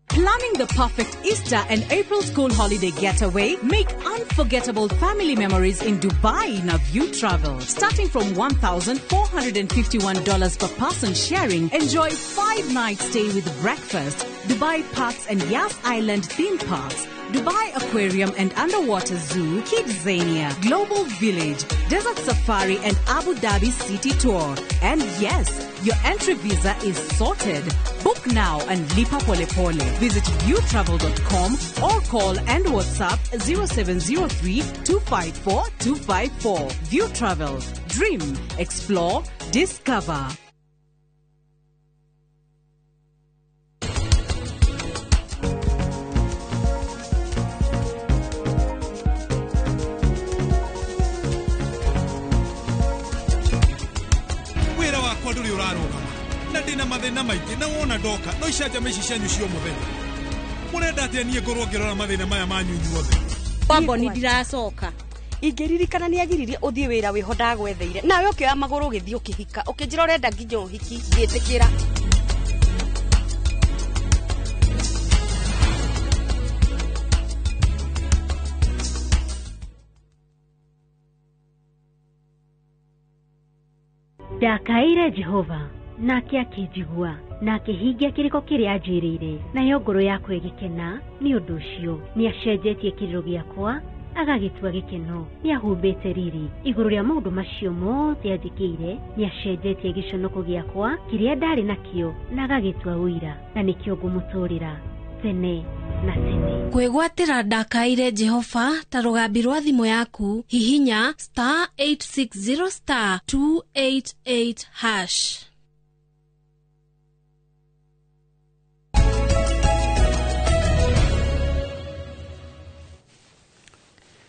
Planning the perfect Easter and April school holiday getaway? Make unforgettable family memories in Dubai in a View Travel. Starting from $1,451 per person sharing, enjoy 5-night stay with breakfast, Dubai Parks and Yas Island theme parks, Dubai Aquarium and Underwater Zoo, Kidzania, Global Village, Desert Safari and Abu Dhabi City Tour. And yes, your entry visa is sorted. Book now and lipa pole pole. Visit viewtravel.com or call and WhatsApp 0703 254 254. View Travel. Dream, explore, discover. Ndĩna mathĩna maingĩ na wona ndoka no icanjama ici cianyu cio mũthenya. Mũrenda atĩa niĩ ngorwo ngĩrora mathĩna maya manyu inyuothe? Wamboni ndiracoka. Ingĩririkana nĩ agiririe ũthiĩ wĩra wĩho ndagwetheire. Nawe ũkĩoya magũrũ ũgĩthiĩ ũkĩhika. Ũkĩnjĩra ũrenda nginya ũhiki ngĩtĩkĩra. Ndakaĩire Jehova nake akĩnjigua na akĩhingia kĩrĩko kĩrĩa anjĩrĩire, nayo ngoro yakwa ĩgĩkena nĩ ũndũ ũcio. Nĩacenjetie kĩrĩro gĩakwa agagĩtua gĩkeno, nĩahumbĩte riri igũrũ rĩa maũndũ macio mothe anjĩkĩire, nĩacenjetie gĩconoko gĩakwa kĩrĩa ndarĩ nakĩo na agagĩtua ũira, na nĩkĩo ngũmũtũũrĩra tene na tene. Kwĩgwatĩra ndakaĩire Jehova ta rũgambi rwa thimũ yaku, hihinya *860*288#.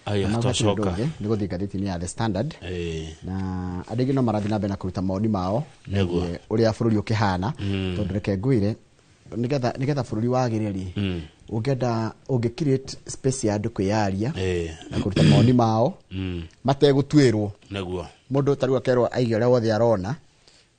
Aya twacoka nĩ gũthiĩ ngathĩti-inĩ ya The Standard na andũ aingĩ no marathiĩ na mbere na kũruta mawoni mao ũrĩa bũrũri ũkĩhana, tondũ reke ngwĩre nĩgetha bũrũri wagĩre rĩ, ũngĩenda ũngĩ create space ya andũ kwĩyaria na kũruta mawoni mao mategũtuĩrwo. Nĩguo mũndũ ta rĩu akerwo aige ũrĩa wothe arona,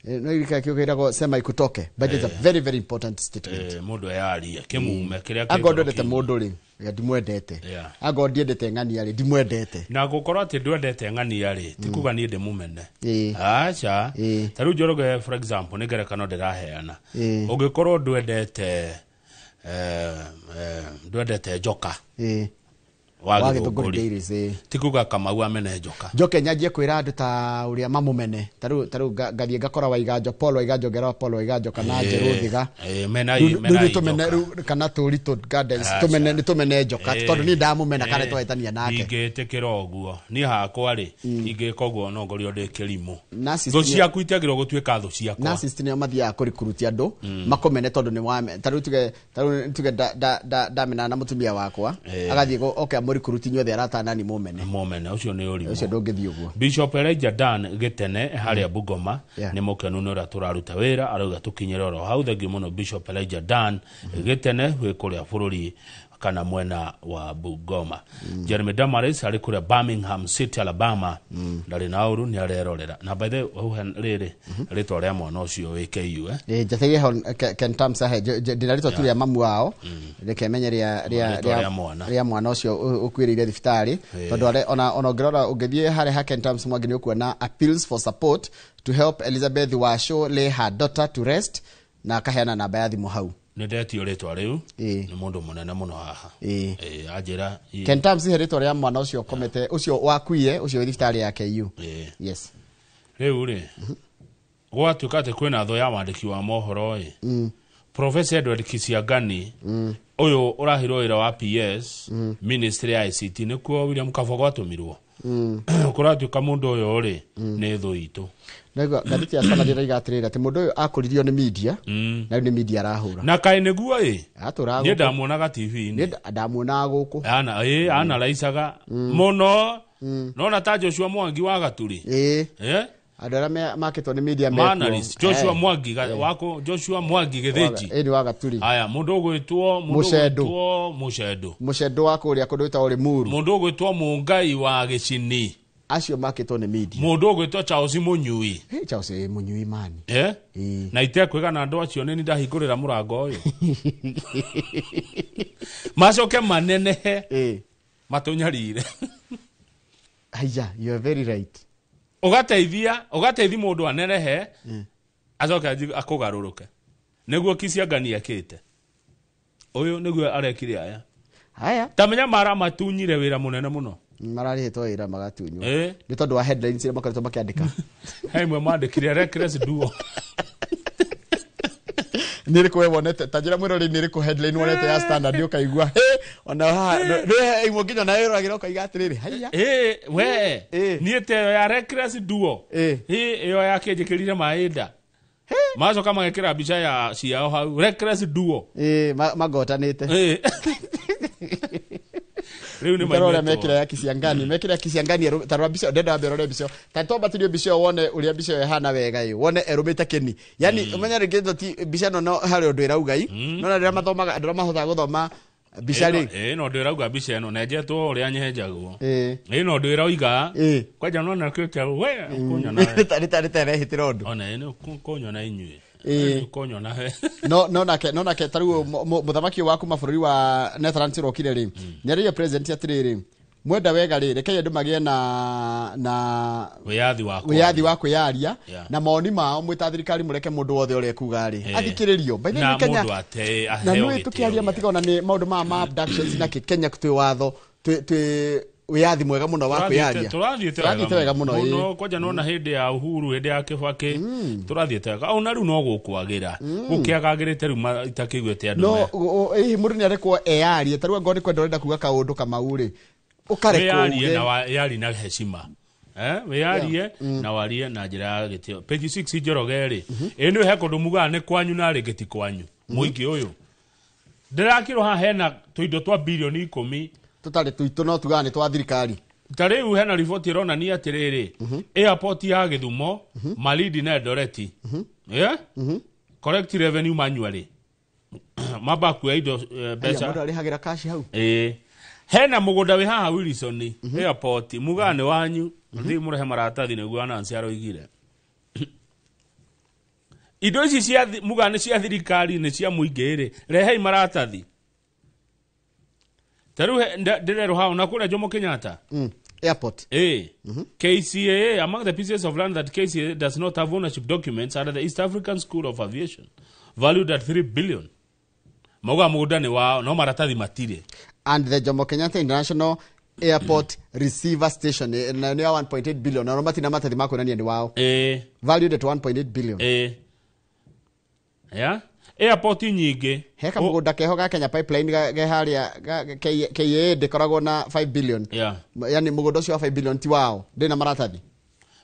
no irika kĩo kĩragwo sema ikutoke, but it's a very very important statement. Mũndũ eyarie kĩmume kĩrĩa angorwo ndwendete mũndũ rĩ, ndimwendete, angorwo ndiendete ng'ania rĩ, ndimwendete. Na gũkorwo atĩ ndwendete ng'ania rĩ, ti kuga niĩ ndĩmũmene. Aca ta rĩu Njoroge for example nĩ ngerekano ndĩraheana, ũngĩkorwo ndwendete ndwendete njoka wa Gĩthũngũri, ti kuga Kamau amene njoka. Njoke nyanjie kwĩra andũ ta ũrĩa mamũmene, ta rĩu ngathiĩ ngakora Waiganjo, Paul Waiganjo, ngera Paul Waiganjo kana Njerũ Thiga, kana Tũritũ Gardens, nĩ tũmene njoka tondũ niĩ ndamũmena kana twahĩtania nake. Ingĩtĩkĩra ũguo niĩ hakwa rĩ, ingĩka ũguo no ngorio ndĩ kĩrimũ. Thũ ciaku itiagĩrĩirwo gũtuĩka thũ ciakwa. Narcissist nĩo mathiaga kũrikurutia andũ makũmene tondũ nĩ wa ta rĩu tuge ndamenana na mũtumia wakwa, agathiĩ oke amũrikuruti inyuothe arata nani mũmene. Mũmene ũcio nĩ ũrimũ. Ũcio ndũngĩthiĩ ũguo. Bishop Elijah Dan Gĩtene harĩa Bungoma nĩ mũkenu nĩ ũrĩa tũraruta wĩra, arauga tũkinyĩre oro hau. Thengiũ mũno Bishop Elijah Dan Gĩtene wĩ kũrĩa bũrũri kana mwena wa Bungoma. Jeremy Damaris arĩ kũrĩa Birmingham City, Alabama, ndarĩ na ũru nĩ arerorera. Na by the way rĩrĩ rĩtwa rĩa mwana ũcio wĩ KU njateire Ken Thomas ahe ndĩna rĩtwa tu rĩa mamu wao, reke menye rĩa mwana ũcio ũkuĩrĩire thibitarĩ, tondũ ona ũngĩrora ũngĩthiĩ harĩa ha Ken Thomas Mwangi nĩ ũkuona appeals for support to help Elizabeth Washo lay her daughter to rest, na akaheana namba ya thimũ hau. Nĩ ndetio rĩtwa rĩu nĩ mũndũ mũnene mũno haha. Anjĩra Ken Thomas he rĩtwa rĩa mwana ũcio komete, ũcio wakuire, ũcio wĩ thibitarĩ ya KU. Yes. Rĩu rĩ gwatuĩka atĩ kwĩna thũ ya wandĩki wa mohoro ĩ, Professor Edward Kisiangani ũyũ ũraheirwo wĩra wa PS Ministry ya ICT nĩkuo William Kabogo atũmirwo. Kũratuĩka mũndũ ũyũ rĩ nĩ thũ itũ. Naigua ngathĩti ya Standard ĩraiga atĩrĩrĩ atĩ mũndũ ũyũ akũririo nĩ media, na rĩu nĩ media arahũra. Na kaĩ nĩguo ĩ? Atũraga Niĩ ndamuonaga TV-inĩ. Niĩ ndamuonaga gũkũ. Analaicaga mũno. Nona ta Joshua Mwangi wa Gaturi. Andũ arĩa makĩtwo nĩ media mekuo. Joshua Mwangi wako, Joshua Mwangi Gĩthĩnji. Ĩ nĩ wa Gaturi. Aya mũndũ ũgwĩtwo Mũcendo. Mũcendo wa kũrĩa kũndũ gwĩtagwo Limuru. Mũndũ ũgwĩtwo Mũngai wa Gĩcini. Acio makĩtwo nĩ media. Mũndũ ũgwĩtwo Charles Mũnyui. Charles Mũnyui mani. Na itekwĩgana andũ acio nĩ ndahingũrĩra mũrango ũyũ. Macoke manenehe matũnyarire. Haya, you are very right. Ũgateithia mũndũ anenehe acoke akũgarũrũke. Nĩguo Kisiangani ekĩte. Ũyũ nĩguo arekire aya. Haya. Ta menya maramatunyire wĩra mũnene mũno. Mararĩhĩtwo wĩra magatunywo. Nĩ tondũ wa headlines iria makoretwo makĩandĩka. He imwe mandĩkire reckless duo. Nĩ ĩrĩkũ we wonete? Ta njĩra mwĩroreri nĩ ĩrĩkũ headline wonete ya Standard ũkaigua ona haha nĩ imwe nginya na ĩroragĩra ũkaiga atĩrĩrĩ haya. We niĩ ta ĩyo ya reckless duo ĩyo yakĩnjĩkĩrire maĩ nda. Macoka magekĩra mbica ya ciao hau reckless duo. Magotanĩte. Rĩu nĩ Mũtaro ũrĩa maimetwo. mekĩra ya Kisiangani, mekĩra ya Kisiangani ta rora mbica, ndenda wambe ũrore mbica ĩyo. Ta twambatĩrio mbica ĩyo wone ũrĩa mbica ĩyo ĩhana wega ĩ, wone erũmĩte kĩni. Yani ũmenye rĩngĩ ĩno ti mbica ĩno no harĩ ũndũ ĩrauga i. No na rĩrĩa mathomaga, andũ arĩa mahotaga gũthoma mbica rĩ. Ĩno ndå ĩrauga mbica ĩno nenjetwo ũrĩa nyenjagwo. Ĩ. Ĩno ndå ĩroiga. Ĩ. Kwanja nona kĩte we kũnyona. Nĩ ta ĩrehĩtĩra ũndũ. Ona ĩno kũnyona inyuĩ. Ĩ. Kũnyona he. No nake tarĩu mũthamaki ũyũ wa kuma bũrũri wa Netherlands ũrokire rĩ, nĩarĩire president atĩrĩrĩ, mwenda wega rĩ, rekei andũ magĩe na Wĩyathi wa wĩyathi wa kwĩyaria na mawoni mao, mwĩ ta thirikari mũreke mũndũ wothe ũrĩa ekuga rĩ athikĩrĩrio. By the way, Na Kenya mũndũ ate na aheo nĩ gĩtĩo tũkĩaria gĩake. matigona nĩ maũndũ ma abductions na kĩ Kenya twĩ watho, twĩ wĩyathi mwega mũno wa kwĩyaria. Tũrathiĩte wega mũno, ĩ. Mũno. Kwanja nona hĩndĩ ya Uhuru, hĩndĩ ya Kibaki, tũrathiĩte wega ona rĩu no gũkwagĩra gũkĩagagĩrĩte rĩu itakĩiguĩte andũ No hihi mũndũ nĩ arekwo eyarie? Tarĩu angorwo nĩ kwenda ũrenda kuga kaũndũ Kamau rĩ, ũkarekwo wĩyarie uge. Na wĩyarie na heshima. Wĩyarie na warie na njĩra ya gĩtĩo. Page 6, Njoroge rĩ, ĩ nĩ he kũndũ mugaga nĩ kwanyu na rĩngĩ ti kwanyu. Mũingĩ ũyũ ndĩrakĩrwo haha hena tũindo twa bilioni 10 Tũtarĩ tuitũ no tugaga nĩ twa thirikari. Ta rĩu hena riboti ĩronania atĩrĩrĩ, airport ya Gĩthumo, Malindi na Eldoret, yeah? Collect revenue manually, mamba kuoya indo mbeca. Mũndũ arĩhagĩra kaci hau. Ĩĩ, hena mũgũnda wĩ haha Wilson Airport, mugaga nĩ wanyu, thiĩ mũrehe maratathi nĩguo Anansi aroigire. Indo ici cia mugaga nĩ cia thirikari, nĩ cia mũingĩ rĩ, rehei maratathi. Ta rĩu ndĩrerwo haha ona kũrĩa Jomo Kenyatta Airport. A. KCAA, among the pieces of land that KCAA does not have ownership documents are the East African School of Aviation, valued at 3 billion. Mauga mũgũnda nĩ wao no maratathi matirĩ. And the Jomo Kenyatta International Airport receiver station, nayo nĩ ya 1.8 billion, na matina maratathi ma kuonania nĩ wao. Valued at 1.8 billion. Ya airport nyingĩ. He kamũgũnda keho ga Kenya Pipeline ge harĩa KAA ndĩkoragwo na 5 billion. Yani mũgũnda ũcio wa 5 billion ti wao, ndĩ na maratathi.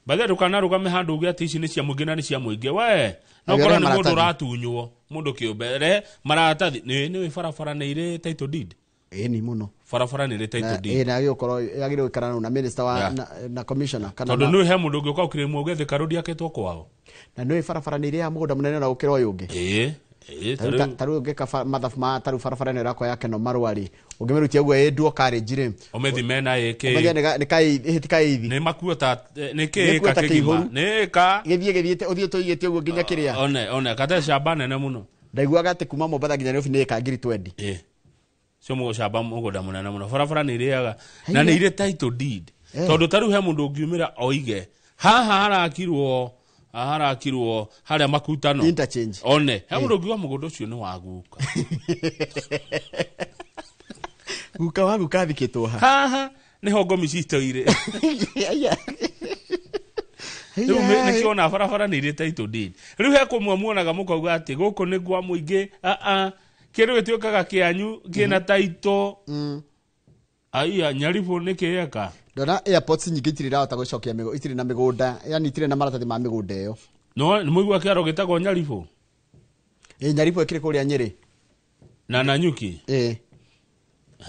Bathe ndũkanarũgame handũ uge atĩ ici nĩ cia mũingĩ na nĩ cia mũingĩ we no Agĩrehe korwo nĩ mũndũ maratathi. ũratunywo mũndũ kĩũmbe, rehe maratathi. Nĩ barabara nĩ irĩ title deed. Ĩ ni mũno. Barabara nĩ irĩ title deed. Ĩ na gĩgũkorwo yagĩrĩirwo gũikara na minister wa na commissioner kana Tondũ nĩ he mũndũ ũngĩ ũka ũkĩrĩmwo uge Thika Road yakĩtwo kwao. Na nĩ barabara nĩ irĩ ya mũgũnda mũnene na gũkĩra ũyũ ũngĩ. Ĩĩ, ta rĩu Tarĩu ũngĩka mathabu ma tarĩu barabara ĩno ĩrakwo ya Keno Marũa rĩ, ũngĩmĩrutia ũguo ĩ duo carriage rĩ, ũmĩthime na ũmenye ĩkĩ nĩ hĩti ka ĩithi. Nĩ makuota nĩ Nĩ kĩ kuota ĩka kĩgima kĩihũru. nĩ ĩka Gĩthiĩ gĩthiĩte ũthiĩte ũigĩte ũguo nginya kĩrĩa. One kate camba nene mũno. Ndaiguaga atĩ kuma Mombatha nginya Nairobi nĩ ĩka 20,000. Ĩ cio mũgũcamba mũgũnda mũnene mũno, barabara nĩ irĩaga na nĩ irĩ title deed. Tondũ ta rĩu he mũndũ ũngiumĩra oige haha harakirwo harĩa makutano Interchange. One he mũndũ ũngiuga mũgũnda ũcio nĩ wa guka. Guka wa guka athikĩtwo ha? Haha nĩho ngomi citoire. Aya. Rĩu nĩkĩona barabara nĩ irĩ title deed. Rĩu he kũmwe muonaga mũkauga atĩ gũkũ nĩ kwa mũingĩ, aa kĩndũ gĩtuĩkaga kĩanyu kĩna title. Aiya, Nyaribũ nĩ kĩeka. Ndona airports nyingĩ itirĩ irahota gũcokia itirĩ na mĩgũnda, yani itirĩ na maratathi ma mĩgũnda ĩyo. No nĩ mũigua kĩaro gĩtagwo Nyaribũ. Ĩ, Nyaribũ ĩkĩrĩ kũrĩa Nyĩrĩ. Na Nanyuki. Ĩ.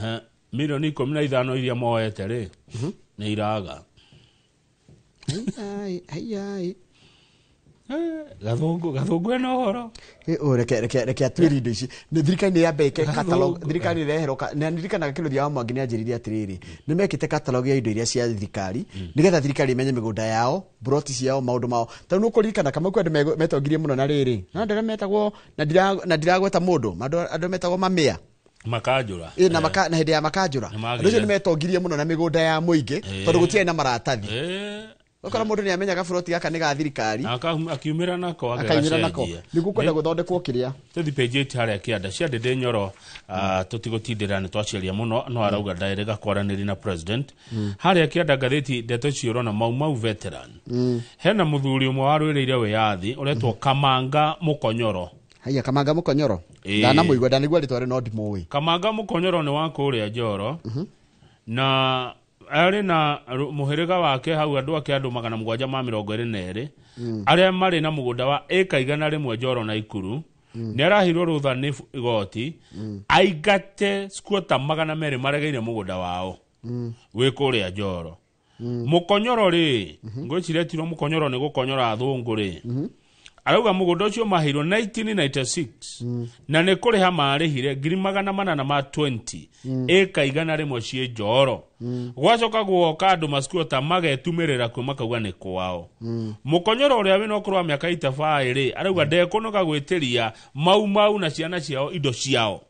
He, milioni 15 iria moete rĩ nĩ iraga. Ai, ai, ai. Gathũngũ, Gathũngũ ena ũhoro. Ĩ, ũ, reke atuĩrie indo ici. Nĩ thirikari nĩ yambe ĩke catalog. Gathũngũ. Thirikari ĩreherwo na ndirikanaga kĩrũthia wa Mwangi nĩ anjĩrire atĩrĩrĩ, nĩ mekĩte catalog ya indo iria cia thirikari nĩgetha thirikari ĩmenye mĩgũnda yao, broti ciao, maũndũ mao. Tondũ nĩ ũkũririkana Kamau kwĩ andũ metongirie mũno na rĩrĩ na andũ arĩa metagwo na ndiragweta mũndũ, andũ metagwo mamĩa. Makanjũra. Ĩ, na maka, na hĩndĩ ya makanjũra Nĩ magĩire. andũ acio nĩ metongirie mũno na mĩgũnda ya mũingĩ tondũ gũtiarĩ na maratathi. Ũkora mũndũ nĩ amenyaga buroti gaka nĩ ga thirikari. Na akiumĩra nako. Akaumĩra nako. Agĩgacenjia. Nĩguo kwenda gũthondekwo kĩrĩa. Tũthi page 8 harĩa kĩanda cia Ndĩndĩ Nyoro. Tũtigũtindĩra nĩ twaciaria mũno, no arauga ndaĩrĩga kwaranĩria na president harĩa kĩanda ngathĩti ndeto icio ũrona Mau Mau veteran. Hena mũthuri ũmwe warũĩrĩire wĩyathi ũretwo Kamanga Mũkonyoro. Haiya, Kamanga Mũkonyoro. Ĩ. Ndanamũigua, ndanigua rĩtwa rĩu no ndimũĩ. Kamanga Mũkonyoro nĩ wa kũrĩa Njoro na arĩ na mũhĩrĩga wake hau, andũ ake andũ 722 arĩa marĩ na mũgũnda wa ĩka 100 Njoro na Ikuru. Nĩ araheirwo rũtha nĩ igoti aingate squatter 200 maregeire mũgũnda wao wĩ kũrĩa Njoro. Mũkonyoro rĩ, ngwĩciria tirwo mũkonyoro nĩ gũkonyora athũngũ rĩ, arauga mũgũnda ũcio maheirwo 1996 na nĩ kũrĩha marĩhire 420,000 ĩka 100 ciĩ Njoro. Gwacoka guoka andũ masquota magetumĩrĩra kuo makauga nĩ kwao. Mũkonyoro ũrĩa wĩna ũkũrũ wa mĩaka 85 rĩ, arauga ndekũnoga gwĩtĩria Mau Mau na ciana ciao indo ciao.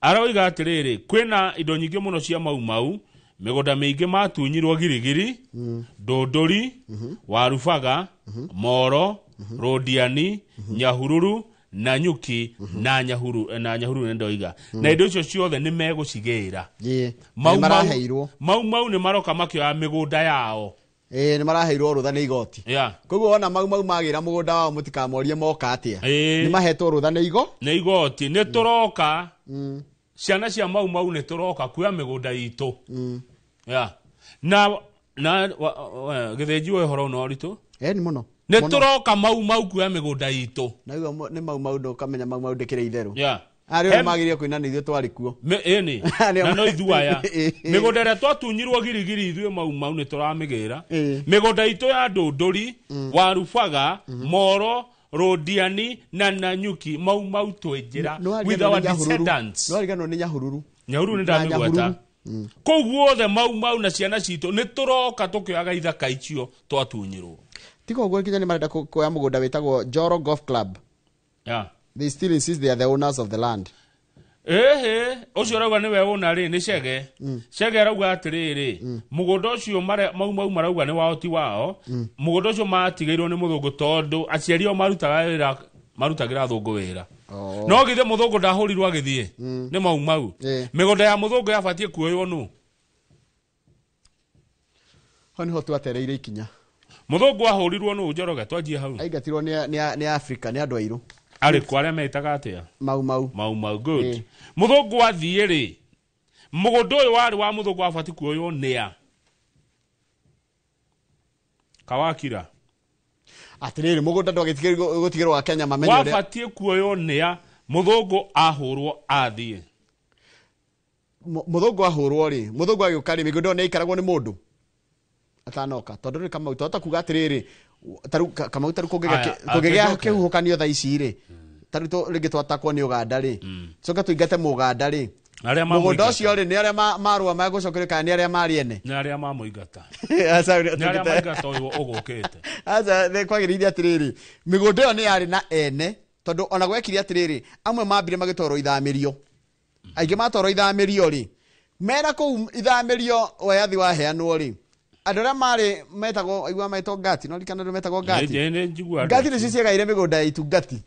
Aroiga atĩrĩrĩ, kwĩna indo nyingĩ mũno cia Mau Mau, mĩgũnda mĩingĩ matunyirwo Girigiri, Ndũndũri, Warubaga, Moro, Rũndiani, Nyahururu na Nyuki na Nyahuru na Nyahururu nĩ ndoiga. Na indo icio ciothe nĩ megũcigĩra. Ĩĩ. Mau Nĩ Mau maraheirwo. Mau Mau nĩ maroka makĩoya mĩgũnda yao. Ĩĩ, nĩ maraheirwo rũtha nĩ igoti. Yeah. Koguo wona Mau Mau magĩra mũgũnda wao mũtikamorie moka atĩa. Ĩĩ. Nĩ mahetwo rũtha nĩ igo. Nĩ igoti nĩ tũroka. Ciana cia Mau Mau nĩ tũroka kuoya mĩgũnda itũ. Yeah. Na gĩthĩnji ũyũ ũhoro ũno ũritũ. Ĩĩ, nĩ mũno. Nĩ Mũno. tũroka Mau Mau kuoya mĩgũnda itũ. Na igua nĩ Mau Mau ndũkamenya Mau Mau ndĩkĩrĩ itherũ. Yeah. Arĩa othe magĩrĩire kũina nĩ ithuĩ twarĩ kuo. Ĩni. Arĩa Na no ithuĩ aya. Ĩĩ. Mĩgũnda ĩrĩa twatunyirwo Girigiri ithuĩ Mau Mau nĩ tũramĩgĩra. Ĩĩ. Mĩgũnda itũ ya Ndũndũri, Warubaga, Moro, Rũndiani na Nanyuki, Mau Mau twĩ njĩra Nĩ with our wariganĩrwo nĩ Nyahururu. descendants. Nĩ wariganĩrwo nĩ Nyahururu. Nyahururu nĩ Na ndamĩgweta. Nyahururu. Kũu guothe Mau Mau na ciana citũ nĩ tũroka tũkĩoyaga ithaka icio twatunyirwo. Tiga ũguo nginya nĩ marenda kuoya mũgũnda wĩtagwo Njoro Golf Club. Yeah. They still insist they are the owners of the land. Ĩhĩ, ũcio ũrauga nĩwe ũna rĩ, nĩ Chege. Chege arauga atĩrĩrĩ, mũgũnda ũcio Mau Mau marauga nĩ wao ti wao. Mũgũnda ũcio matigĩirwo nĩ mũthũngũ tondũ aciari ao marutaga wĩra, marutagĩra athũngũ wĩra. Oh. No githĩ mũthũngũ ndahũrirwo agĩthiĩ nĩ Mau Mau. Mĩgũnda ya mũthũngũ yabatiĩ kuoywo nũ? Ho nĩho twatereire ikinya. Mũthũngũ ahũrirwo nũ Njoroge? Twanjie hau. Aingatirwo nĩ Afrika, nĩ andũ airũ. Arĩ kũ arĩa metaga atĩa? Mau Mau. Mau Mau, good. Mũthũngũ athiĩ rĩ, mũgũnda ũyũ warĩ wa mũthũngũ wabatiĩ kuoywo nĩa? Kawakira. Atĩrĩrĩ, mũgũnda ndwagĩtigĩrwo gũtigĩrwo wa Kenya mamenye ũrĩa. Wabatiĩ kuoywo nĩa mũthũngũ ahũrwo athiĩ? Mũthũngũ ahũrwo rĩ, mũthũngũ agĩũka rĩ, mĩgũnda ĩyo nĩ ĩikaragwo nĩ mũndũ atanoka. Tondũ rĩ Kamau, twahota kuga atĩrĩrĩ, tarĩu Kamau tarĩu Aya, kũngĩgĩa atĩnjoke. kĩhuhũkanio thaa ici rĩ, tarĩu rĩngĩ twatakwo nĩ Ũganda rĩ, coka tũingate Mũganda rĩ, Arĩa mũgũnda mamũingata. ũcio rĩ, nĩ arĩa marũa megũcokerio kana nĩ arĩa marĩ ene? Nĩ arĩa mamũingata. Aca, Nĩ arĩa tũngĩte- maingata ũyũ ũgũkĩte. Aca, nĩ kwagĩrĩire atĩrĩrĩ, mĩgũnda ĩyo nĩ yarĩ na ene, tondũ ona gwekire atĩrĩrĩ, amwe mambire magĩtwarwo ithamĩrio. Aingĩ matwarwo ithamĩrio rĩ, mera kũu ithamĩrio wayathi waheanwo rĩ, andũ arĩa marĩ metagwo, aigua metagwo ngati, no ririkana andũ metagwo ngati. Nĩ njiguaga andũ Ngati acio. nĩcio ciagaire mĩgũnda ya itungati.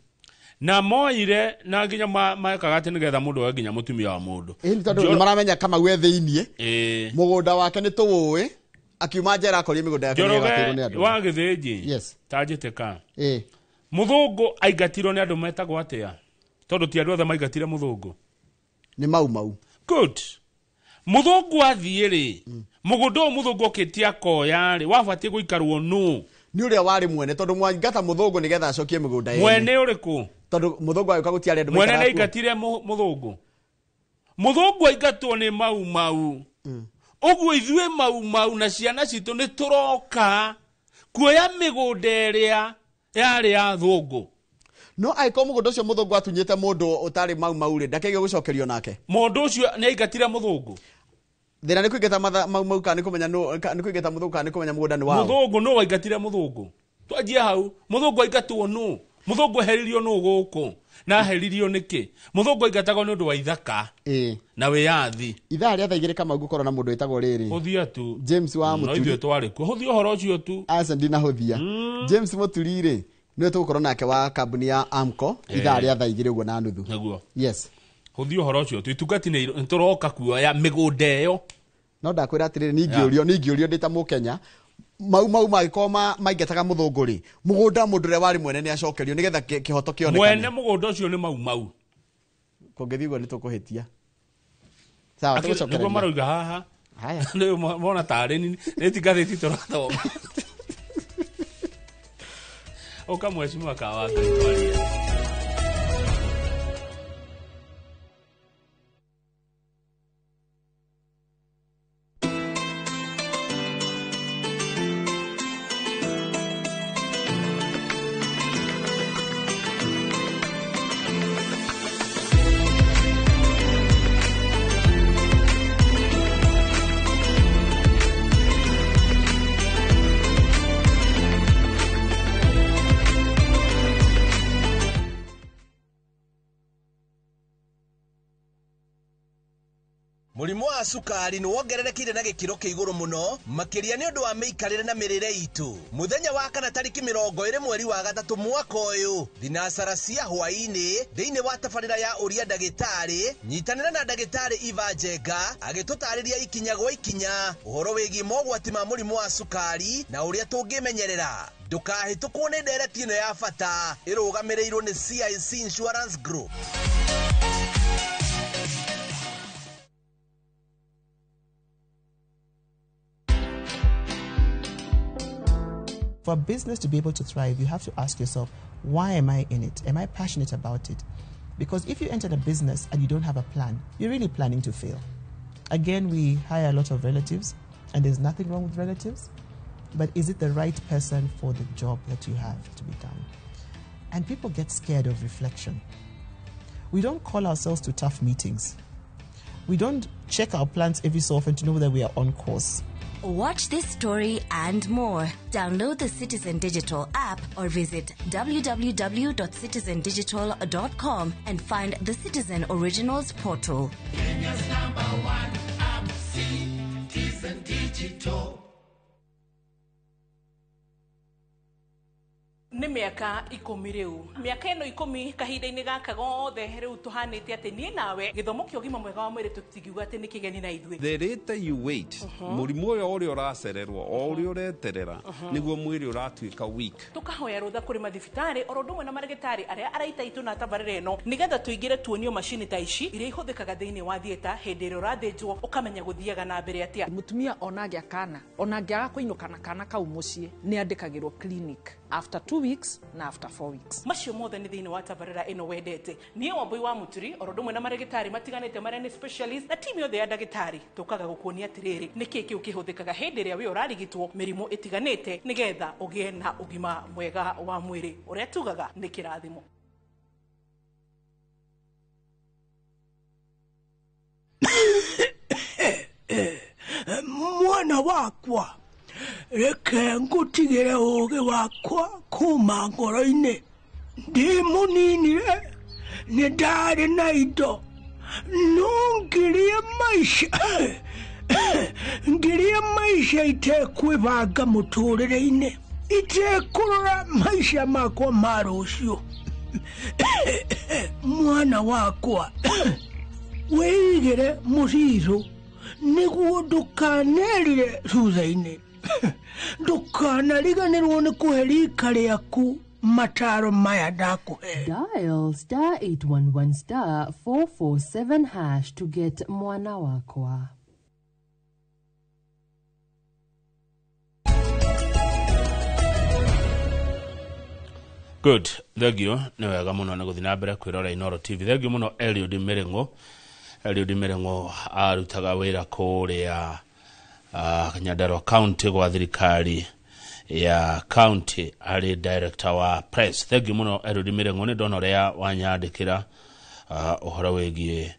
Na moire na nginya mekaga atĩ nĩgetha mũndũ oe nginya mũtumia wa mũndũ. Ĩĩ, nĩ tondũ nĩmaramenya Kamau e thĩiniĩ. Ĩĩ. Mũgũnda wake nĩ tũwũĩ, akiuma njera akorire mĩgũnda yake nĩ Njoroge ĩgwatĩirwo nĩ andũ. wa Gĩthĩnji. Yes. Ta njĩtĩka. Ĩĩ. Mũthũngũ aingatirwo nĩ andũ metagwo atĩa? Tondũ ti andũ othe maingatire mũthũngũ. Nĩ Mau Mau. Good. Mũthũngũ athiĩ rĩ, mũgũnda ũyũ mũthũngũ okĩtie akoya rĩ, wabatiĩ gũikarwo nũ? Nĩ ũrĩa warĩ mwene, tondũ mwaingata mũthũngũ nĩgetha acokie mĩgũnda yene. Mwene ũrĩkũ? Tondũ mũthũngũ agĩũka gũtiarĩ andũ Mwene maikaraga nĩ kuo. aingatire mũthũngũ. Mũthũngũ aingatwo nĩ Mau Mau. Ũguo ithuĩ Mau Mau na ciana citũ nĩ tũroka kuoya mĩgũnda ĩrĩa yarĩ ya thũngũ. No angĩkorwo mũgũnda ũcio mũthũngũ atunyĩte mũndũ ũtarĩ Mau Mau rĩ, ndakĩgĩa gũcokerio nake. Mũndũ ũcio nĩ aingatire mũthũngũ. Thĩna nĩ kũingata Mau Mau kana nĩ kũmenya nũ, nĩ kũingata mũthũngũ kana nĩ kũmenya mũgũnda nĩ wao. Mũthũngũ nũ waingatire mũthũngũ? Twanjie hau. Mũthũngũ aingatwo nũ? Mũthũngũ eheririo nũ gũkũ? Na aheririo nĩkĩ? Mũthũngũ aingatagwo nĩ ũndũ wa ithaka. Ĩĩ. Na wĩyathi. Ithaa rĩa thaa igĩrĩ Kamau ngũkorwo na mũndũ wĩtagwo rĩrĩ. Hũthia tu. James wa No Mũturi. ithuĩ twarĩ kuo. Hũthia ũhoro ũcio tu. Aca ndinahũthia. James Mũturi rĩ, nĩwe tũgũkorwo nake wa kambuni ya Amco ithaa rĩa thaa igĩrĩ ũguo na nuthu. Nĩguo. Yes. Hũthia ũhoro ũcio tu. Itungati nĩ tũroka kuoya mĩgũnda ĩyo. No ndakwĩra atĩrĩrĩ, ningĩũrio ndĩ ta Mũkenya, Mau Mau mangĩkorwo maingataga mũthũngũ rĩ, mũgũnda mũndũ ũrĩa warĩ mwene nĩ acokerio nĩgetha kĩhoto kĩonekane. Mwene mũgũnda ũcio nĩ Mau Mau. Kũngĩthiĩ ũguo nĩ tũkũhĩtia. Sawa, Akĩ- nĩguo tũgũcokereria. marauga haha. Haya. Nĩ mona tarĩ nĩ ti ngathĩti tũrathoma. Ũka mheshimiwa Kawa Ngai twarie. Mũrimũ wa cukari nĩ wongererekire na gĩkĩro kĩa igũrũ mũno makĩria nĩ ũndũ wa mĩikarĩre na mĩrĩre itũ. Mũthenya wa kana tarĩki 23 mweri wa gatatũ mwaka ũyũ, thinacara cia hwaĩ-inĩ thĩinĩ wa tabarĩra ya ũria ndagĩtarĩ, nyitanĩra na ndagĩtarĩ Eva Njenga agĩtũtarĩria ikinya gwa ikinya ũhoro wĩgiĩ mogwati ma mũrimũ wa cukari na ũrĩa tũngĩmenyerera. Ndũkahĩtũkwo nĩ ndereti ĩno ya bata ĩrũgamĩrĩirwo nĩ CIC Insurance Group. For a business to be able to thrive, you have to ask yourself, why am I in it? Am I passionate about it? Because if you enter a business and you don't have a plan, you're really planning to fail. Again, we hire a lot of relatives, and there's nothing wrong with relatives, but is it the right person for the job that you have to be done? And people get scared of reflection. We don't call ourselves to tough meetings. We don't check our plans every so often to know that we are on course. Watch this story and more. Download the Citizen Digital app or visit www.citizendigital.com and find the Citizen Originals portal. Kenya's number one app, Citizen Digital. Nĩ mĩaka 10 rĩu, mĩaka ĩno 10 kahinda-inĩ gaka gothe rĩu tũhanĩte atĩ niĩ nawe gĩthomo kĩa ũgima mwega wa mwĩrĩ tũtingiuga atĩ nĩ kĩgeni na ithuĩ. The later you wait, mũrimũ ũyũ ũrĩa ũracererwo o ũrĩa ũreterera nĩguo mwĩrĩ ũratuĩka weak. Tũkahoya rũtha kũrĩ mathibitarĩ oro ũndũ ũmwe na marĩgĩtarĩ arĩa araita itũ na tabarĩra ĩno nĩgetha tũingĩre tuonio macini ta ici iria ihũthĩkaga thĩinĩ wa theatre hĩndĩ ĩrĩa ũrathĩnjwo ũkamenya gũthiaga na mbere atĩa. Mũtumia ona angĩa kana ona angĩaga kũinũka na kana kau mũciĩ nĩ andĩkagĩrwo clinic after 2 weeks na after 4 weeks. Macio mothe nĩ thĩinĩ wa tabarĩra ĩno wendete. Niĩ Wambui wa Mũturi oro ũndũ ũmwe na marĩgĩtarĩ matiganĩte marĩa nĩ specialist na timu yothe ya ndagĩtarĩ tũkaga gũkuonia atĩrĩrĩ nĩkĩ kĩu kĩhũthĩkaga hĩndĩ ĩrĩa wĩ ũrarigitwo mĩrimũ ĩtiganĩte nĩgetha ũgĩe na ũgima mwega wa mwĩrĩ ũrĩa tugaga nĩ kĩrathimo. Mwana wakwa, reke ngutigire ũũgĩ wakwa kuma ngoro-inĩ. Ndĩ mũnini-rĩ, nĩ ndarĩ na indo, no ngirie maica itekwĩbanga mũtũrĩre-inĩ, itekũrora maica makwa ma rũciũ. Mwana wakwa, wĩigĩre mũcirũ nĩguo ndũkanerire thutha-inĩ. Ndũkanariganĩrwo nĩ kũhe rika rĩaku mataro maya ndakũhe. Dial star 811 star 447 hash to get mwana wakwa. Good, thengio nĩ wega mũno nĩ gũthiĩ na mbere kwĩrora Inooro TV. Thengio mũno Eliud Mĩrĩng'ũ. Eliud Mĩrĩng'ũ arutaga wĩra kũrĩa Nyandarua County gwa thirikari ya county arĩ director wa press. Thengio mũno Eliud Mĩrĩng'ũ, nĩ ndona ũrĩa wanyandĩkĩra ũhoro wĩgiĩ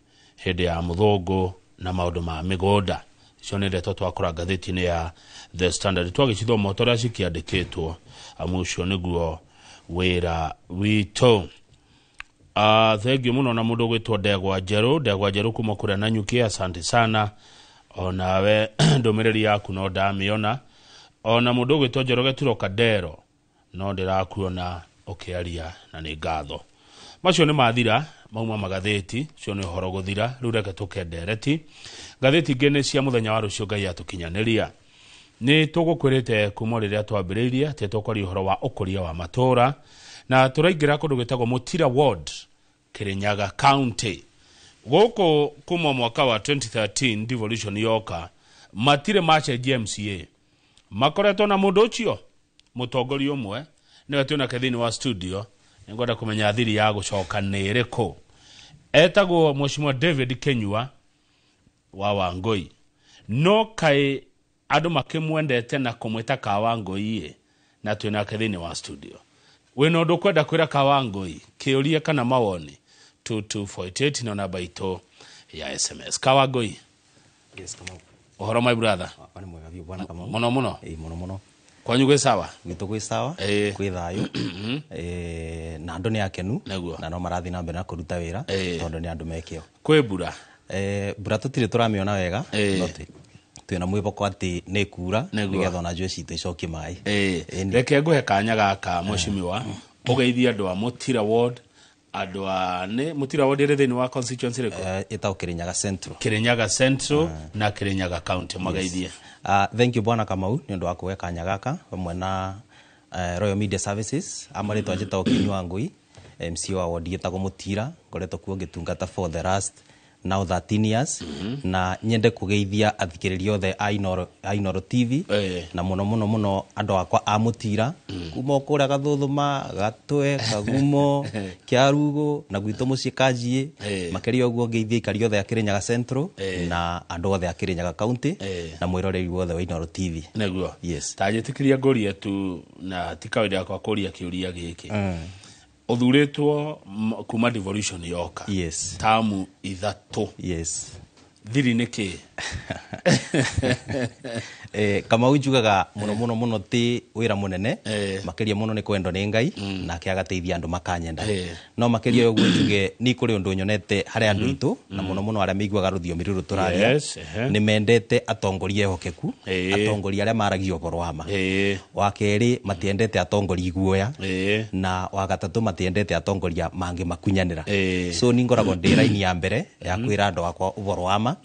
hĩndĩ ya mũthũngũ na maũndũ ma mĩgũnda. Icio nĩ ndeto twakora ngathĩti-inĩ ya The Standard. Twagĩcithoma ta ũrĩa cikĩandĩkĩtwo, amu ũcio nĩguo wĩra witũ. Thengio mũno na mũndũ ũgwĩtwo Ndegwa Njerũ, Ndegwa Njerũ kuma kũrĩa Nanyuki, asante sana. Onawe ndũmĩrĩri yaku no ndamĩona. Ona mũndũ ũgwĩtwo Njoroge Turo Kandero no ndĩrakuona ũkĩaria na nĩ ngatho. Macio nĩ mathira mauma magathĩti, cio nĩ ũhoro gũthira. Rĩu reke tũke ndereti. Ngathĩti ingĩ nĩ cia mũthenya wa rũciũ Ngai atũkinyanĩria. Nĩ tũgũkwĩrĩte kuma rĩrĩa twambĩrĩirie atĩ tũkwaria ũhoro wa ũkũria wa matũũra na tũraingĩra kũndũ gwĩtagwo Mũtira Ward, Kirinyaga County. Gũkũ kuma mwaka wa 2013 devolution yoka matirĩ macenjia MCA, makoretwo na mũndũ ũcio mũtongoria ũmwe nĩwe twĩnake thĩinĩ wa studio. Nĩngwenda kũmenya thiri ya gũcoka nĩ ĩrĩkũ. Etagwo Mheshimiwa David Kenyua wa Wangũi, no kaĩ andũ makĩmwendete na kũmwĩta ka Wangũi na twĩnake thĩinĩ wa studio. Wĩna ũndũ ũkwenda kwĩra ka Wangũi, kĩũria kana mawoni, 2248 no namba itũ ya SMS. Ka Wangũi. Yes, Kamau. Ũhoro my brother? Nĩ mwega biũ bwana Kamau. Mũno mũno. Ĩĩ mũno mũno. Kwanyu gwĩ sawa? Gwitũ gwĩ sawa, kwĩ thayũ. Na andũ nĩ akenu na no marathiĩ na mbere na kũruta wĩra tondũ nĩ andũ mekĩo. Kwĩ mbura? Mbura tũtirĩ tũramĩona wega, no twĩna mwĩhoko atĩ nĩ kura nĩgetha ona njũĩ citũ icokie maĩ. Reke ngũhe kanya gaka, mheshimiwa, ũgeithie andũ a Mũtira Ward, andũ a nĩ Mũtira Ward ĩrĩ thĩinĩ wa constituency ĩrĩkũ? Ĩtagwo Kirinyaga Central. Kirinyaga Central na Kirinyaga County, mageithie. Thank you, Bwana Kamau, nĩ ũndũ wa kũhe kanya gaka hamwe na Royal Media Services. Amarĩtwa njĩtagwo Kinyua Ngui, MC wa ward ĩtagwo Mũtira, ngoretwo kuo ngĩtungata for the last now 13 years. Na nyende kũgeithia athikĩrĩria othe a Inoro, a Inoro TV, na mũno mũno mũno andũ akwa a Mũtira, kuma o kũrĩa Gathuthuma, Gatwe, Kagumo, Kĩarugo na gwitũ mũciĩ Kanjiĩ. Makĩria ũguo ngeithie aikari othe a Kirinyaga Central na andũ othe a Kirinyaga County na mwĩroreri wothe wa Inoro TV. Nĩguo. Yes. Ta njĩtĩkĩria ngũrie tu, na ti kawaida yakwa kũria kĩũria gĩkĩ. Ũthurĩtwo kuma devolution yoka, tamu 3. Thiri nĩ kĩ? Kamau, njugaga mũno mũno mũno ti wĩra mũnene, makĩria mũno nĩ kwendwo nĩ Ngai nake agateithia andũ makanyenda. No makĩria ũguo njuge ni kũrĩ ũndũ nyonete harĩ andũ aitũ, na mũno mũno arĩa maiguaga rũthiomi rũrũ tũraria, nĩ mendete atongoria ehokeku, atongoria arĩa maragia ũhoro wa ma. Wa kerĩ, matiendete atongoria iguoya, na wa gatatũ, matiendete atongoria mangĩmakunyanĩra. So ni ngoragwo ndĩ raini ya mbere ya kwĩra andũ akwa ũhoro wa ma,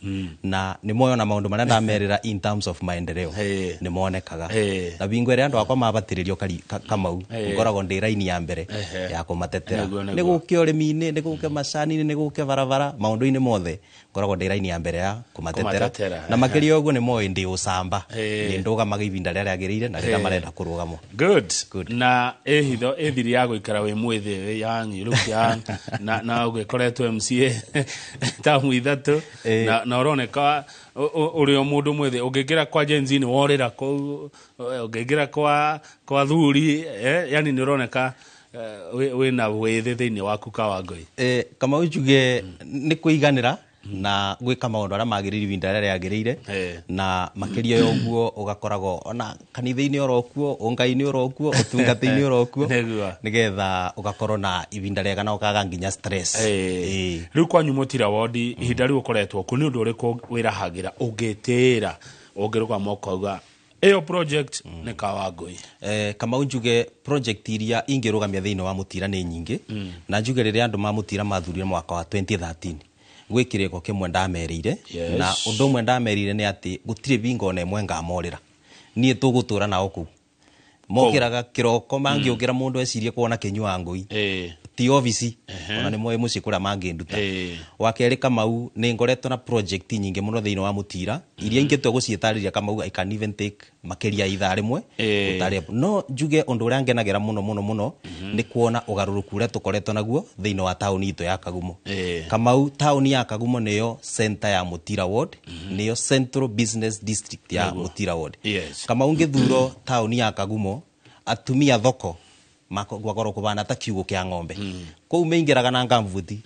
na nĩ moyona maũndũ marĩa ndamerĩra in terms of maendeleo nĩ monekaga. Na bingo ĩrĩa andũ akwa mabatĩrĩrio, Kamau, ngoragwo ndĩ raini ya mbere ya kũmatetera. Nĩ gũke ũrĩmi-inĩ, nĩ gũke macani-inĩ, nĩ gũke barabara, maũndũ-inĩ mothe ngoragwo ndĩ raini ya mbere ya kũmatetera. Kũmatetera, Na makĩria ũguo nĩ moĩ ndĩ ũcamba, nĩ ndũgamaga ihinda rĩrĩa rĩagĩrĩire na rĩrĩa marenda kũrũgamwo. Good. Na ĩhitho ĩthiri ya gũikara wĩ mwĩthĩ, wĩ young, you look young, na ũgĩkoretwo MCA tamu 3, na ũroneka ũrĩ o mũndũ mwĩthĩ. Ũngĩingĩra kwa Gen Z nĩ worĩra kũu, ũngĩingĩra kwa thuri, yani nĩ ũroneka wĩna wĩthĩ thĩinĩ waku, Kawangũi. Kamau, njuge nĩ kũiganĩra na gwĩka maũndũ arĩa magĩrĩire ihinda rĩrĩa rĩagĩrĩire, na makĩria ya ũguo ũgakoragwo ona kanitha-inĩ oro kuo, ũngai-inĩ oro kuo, ũtungata-inĩ oro kuo, nĩgetha ũgakorwo na ihinda rĩega na ũkaga nginya stress. Rĩu kwanyu Mũtira Ward, ihinda rĩu ũkoretwo kũ, nĩ ũndũ ũrĩkũ wĩrahagĩra, ũngĩtĩĩra, ũngĩrũgama ũkauga ĩyo project nĩ Kawangũi? Kamau, njuge project iria ingĩrũgamia thĩinĩ wa Mũtira nĩ nyingĩ. Na njuge rĩrĩa andũ ma Mũtira mathurire mwaka wa 2013, gwĩ kĩrĩko kĩmwe ndamerĩire. Na ũndũ ũmwe ndamerĩire nĩ atĩ gũtirĩ bingo ona ĩmwe ngamorĩra, niĩ tũgũtũra nao kũu. Mokĩraga kĩroko, mangĩũkĩra mũndũ ecirie kuona Kĩnyua Ngũi ti obici, ona nĩ moĩ mũciĩ kũrĩa mangĩnduta. Wa kerĩ, Kamau, nĩ ngoretwo na project nyingĩ mũno thĩinĩ wa Mũtira iria ingĩtua gũciĩtarĩria, Kamau, I can even take makĩria ya ithaa rĩmwe gũtarĩria. No njuge ũndũ ũrĩa ngenagĩra mũno mũno mũno nĩ kuona ũgarũrũku ũrĩa tũkoretwo naguo thĩinĩ wa taũni itũ ya Kagumo. Kamau, taũni ya Kagumo nĩyo center ya Mũtira Ward, nĩyo central business district ya Mũtira Ward. Kamau, ngĩthuro taũni ya Kagumo, atumia thoko gwakorwo kũbana ta kiugũ kĩa ng'ombe kũu, meingĩraga na ngambuti,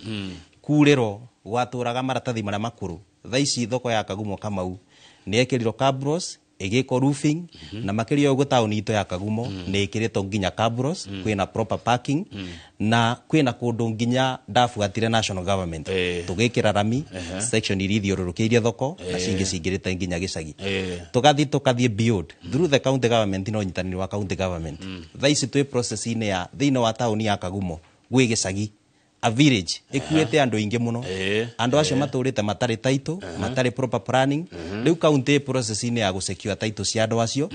kurĩrwo gwatũraga maratathi marĩa makũrũ. Thaa ici thoko ya Kagumo, Kamau, nĩ ĩkĩrirwo cabros, ĩgĩkwo roofing, na makĩria ũguo taũni itũ ya Kagumo nĩ ĩkĩrĩtwo nginya cabros, kwĩna proper parking, na kwĩna kũndũ nginya ndabuatire national government tũgĩkĩra rami section iria ithiũrũrũkĩirie thoko na cingĩ cingĩrĩte nginya gĩcagi. Tũgathiĩ beyond through the county government na ũnyitanĩri wa county government. Thaa ici twĩ process-inĩ ya thĩinĩ wa taũni ya Kagumo gwĩ gĩcagi, a village ĩkuĩte andũ aingĩ mũno. Andũ acio matũrĩte matarĩ title, matarĩ proper planning. Rĩu county ĩ process-inĩ ya gũsecure title cia andũ acio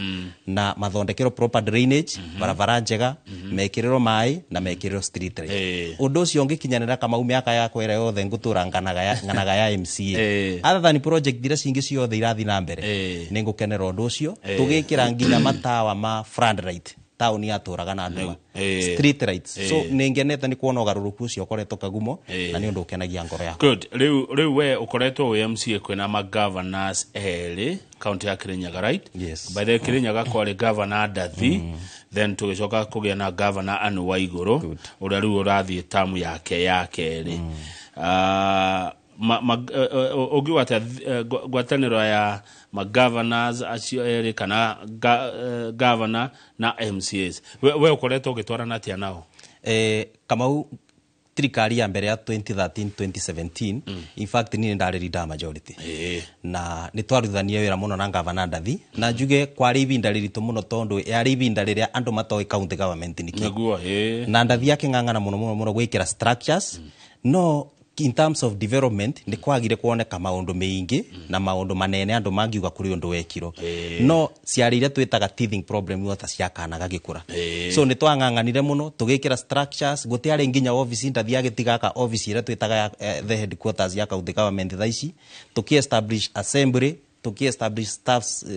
na mathondekerwo proper drainage, barabara njega, mekĩrĩrwo maĩ na mekĩrĩrwo street light. Ũndũ ũcio ũngĩkinyanĩra, Kamau, mĩaka yakwa ĩrĩa yothe ngũtũra ng'anaga ya MCA, other than project iria cingĩ ciothe irathiĩ na mbere, nĩ ngũkenera ũndũ ũcio. Tũgĩkĩra nginya matawa ma floodlight, taũni yatũraga na nduma, street lights. So nĩ ngenete nĩ kuona ũgarũrũku ũcio ũkoretwo Kagumo, na nĩ ũndũ ũkenagia ngoro yakwa. Good. Rĩu we ũkoretwo wĩ MCA kwĩna magovernors erĩ kaunti ya Kirinyaga, right? Yes. By the way, Kirinyaga kwarĩ governor Ndathi, then tũgĩcoka kũgĩa na governor Anu Waigũrũ ũrĩa rĩu ũrathiĩ tamu yake ya kerĩ. Ũngiuga atĩa ngwatanĩro ya magovernors acio erĩ kana governor na MCAs, we ũkoretwo ũgĩtwarana atĩa nao? Kamau, Thirikari ya mbere ya 2013 2017, in fact niĩ ndarĩ leader majority na nĩ twarutithania wĩra mũno na ngavana Ndathi, na njuge kwarĩ ibinda rĩritũ mũno tondũ yarĩ ibinda rĩrĩa andũ matoĩ county government nĩkĩ. Nĩguo, ĩĩ. Na Ndathi akĩng'ang'ana mũno mũno mũno gwĩkĩra structures, no in terms of development nĩ kwagire kuoneka maũndũ maingĩ na maũndũ manene andũ mangiuga kũrĩ ũndũ wekirwo, no ciarĩ iria twĩtaga teething problem ta cia kana gagĩkũra. So nĩ twang'ang'anire mũno tũgĩkĩra structures, gũtiarĩ nginya office. Ndathi agĩtiga office ĩrĩa twĩtaga ya, the headquarters ya county government thaa ici, tũkĩ establish assembly, tũkĩ establish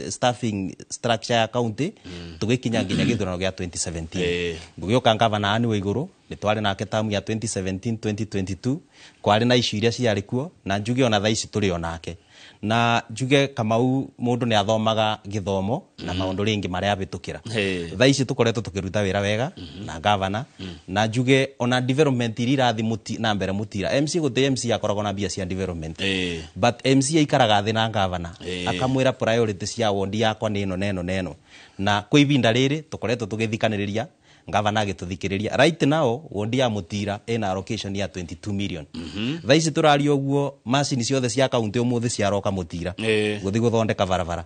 staffing structure ya county, tũgĩkinya nginya gĩthurano gĩa 2017. Gũgĩũka ngavana Anne Waigũrũ, nĩ twarĩ nake tamu ya 2017 2022, kwarĩ na issue iria ciarĩ kuo, na njuge ona thaa ici tũrĩ o nake. Na njuge Kamau, mũndũ nĩ athomaga gĩthomo na maũndũ rĩngĩ marĩa ahĩtũkĩra. Thaa ici tũkoretwo tũkĩruta wĩra wega na gavana, na njuge ona development iria irathi na mbere Mũtira, MC gũtĩ MC akoragwo na mbia cia development, but MC aikaraga thĩ na gavana akamwĩra priority cia wondi yakwa nĩ ĩno na ĩno na ĩno, na kwĩ ibinda rĩrĩ tũkoretwo tũgĩthikanĩrĩria, gavana agĩtũthikĩrĩria. Right now wondi ya Mũtira ĩna allocation ya 22 million. Thaa ici tũraria ũguo, macini ciothe cia kaunti ũmũthĩ ciaroka Mũtira gũthiĩ gũthondeka barabara.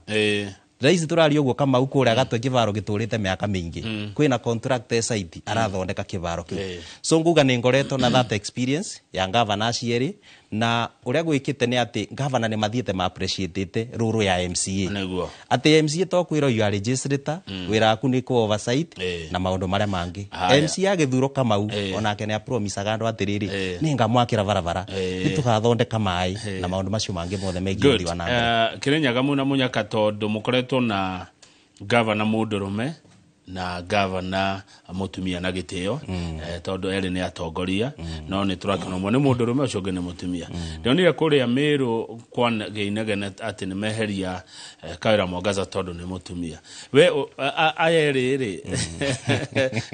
Thaa ici tũraria ũguo, Kamau, kũrĩa Gatwe kĩbaro gĩtũrĩte mĩaka mĩingĩ, kwĩna contract site arathondeka kĩbaro kĩu. So nguga nĩ ngoretwo na that experience ya gavana acio erĩ, na ũrĩa gwĩkĩte nĩ atĩ gavana nĩ mathiĩte ma appreciate rũrũ ya MCA, atĩ MCA to kwĩrwo you are legislator, wĩra waku nĩ kũ oversight na maũndũ marĩa mangĩ. MCA agĩthurwo, Kamau, onake nĩ apromisaga andũ atĩrĩrĩ, nĩ ngamwakĩra barabara, nĩ tũgathondeka maĩ na maũndũ macio mangĩ mothe megiĩ Good. ũthii wa na mbere. Kirinyaga mwina Munyaka, tondũ mũkoretwo na gavana mũndũrũme na gavana mũtumia na gĩtĩo, tondũ erĩ nĩ atongoria, no nĩ tũrakĩona ũmwe nĩ mũndũrũme, ũcio ũngĩ nĩ mũtumia. Ndionire kũrĩa Mĩrũ kwa Gĩinegene atĩ nĩ meheria Kawĩra Mwangaza tondũ nĩ mũtumia. We aya erĩ rĩ,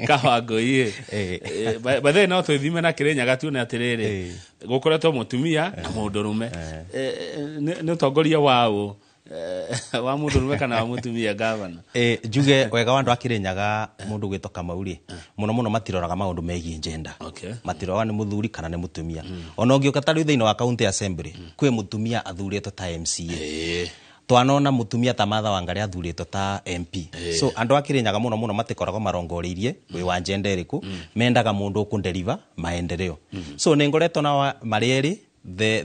Kawangũi ĩ, by the way, no twĩthime na Kĩrĩnyaga tuone atĩrĩrĩ, gũkoretwo mũtumia na mũndũrũme. Nĩ ũtongoria waũ, wa mũndũrũme kana wa mũtumia gavana? Njuge wega wa andũ a Kĩrĩnyaga, mũndũ gwĩtwo Kamau rĩ, mũno mũno matiroraga maũndũ megiĩ gender. Matiroraga nĩ mũthuri kana nĩ mũtumia. Ona ũngĩũka ta rĩu thĩinĩ wa county assembly, kwĩ mũtumia athurĩtwo ta MCA, twanona mũtumia ta Martha Wangari athurĩtwo ta MP. So andũ a Kĩrĩnyaga mũno mũno matikoragwo marongoreirie wĩ wa gender ĩrĩkũ, mendaga mũndũ ũkũnderiva maendeleo. So nĩ ngoretwo na marĩ erĩ, the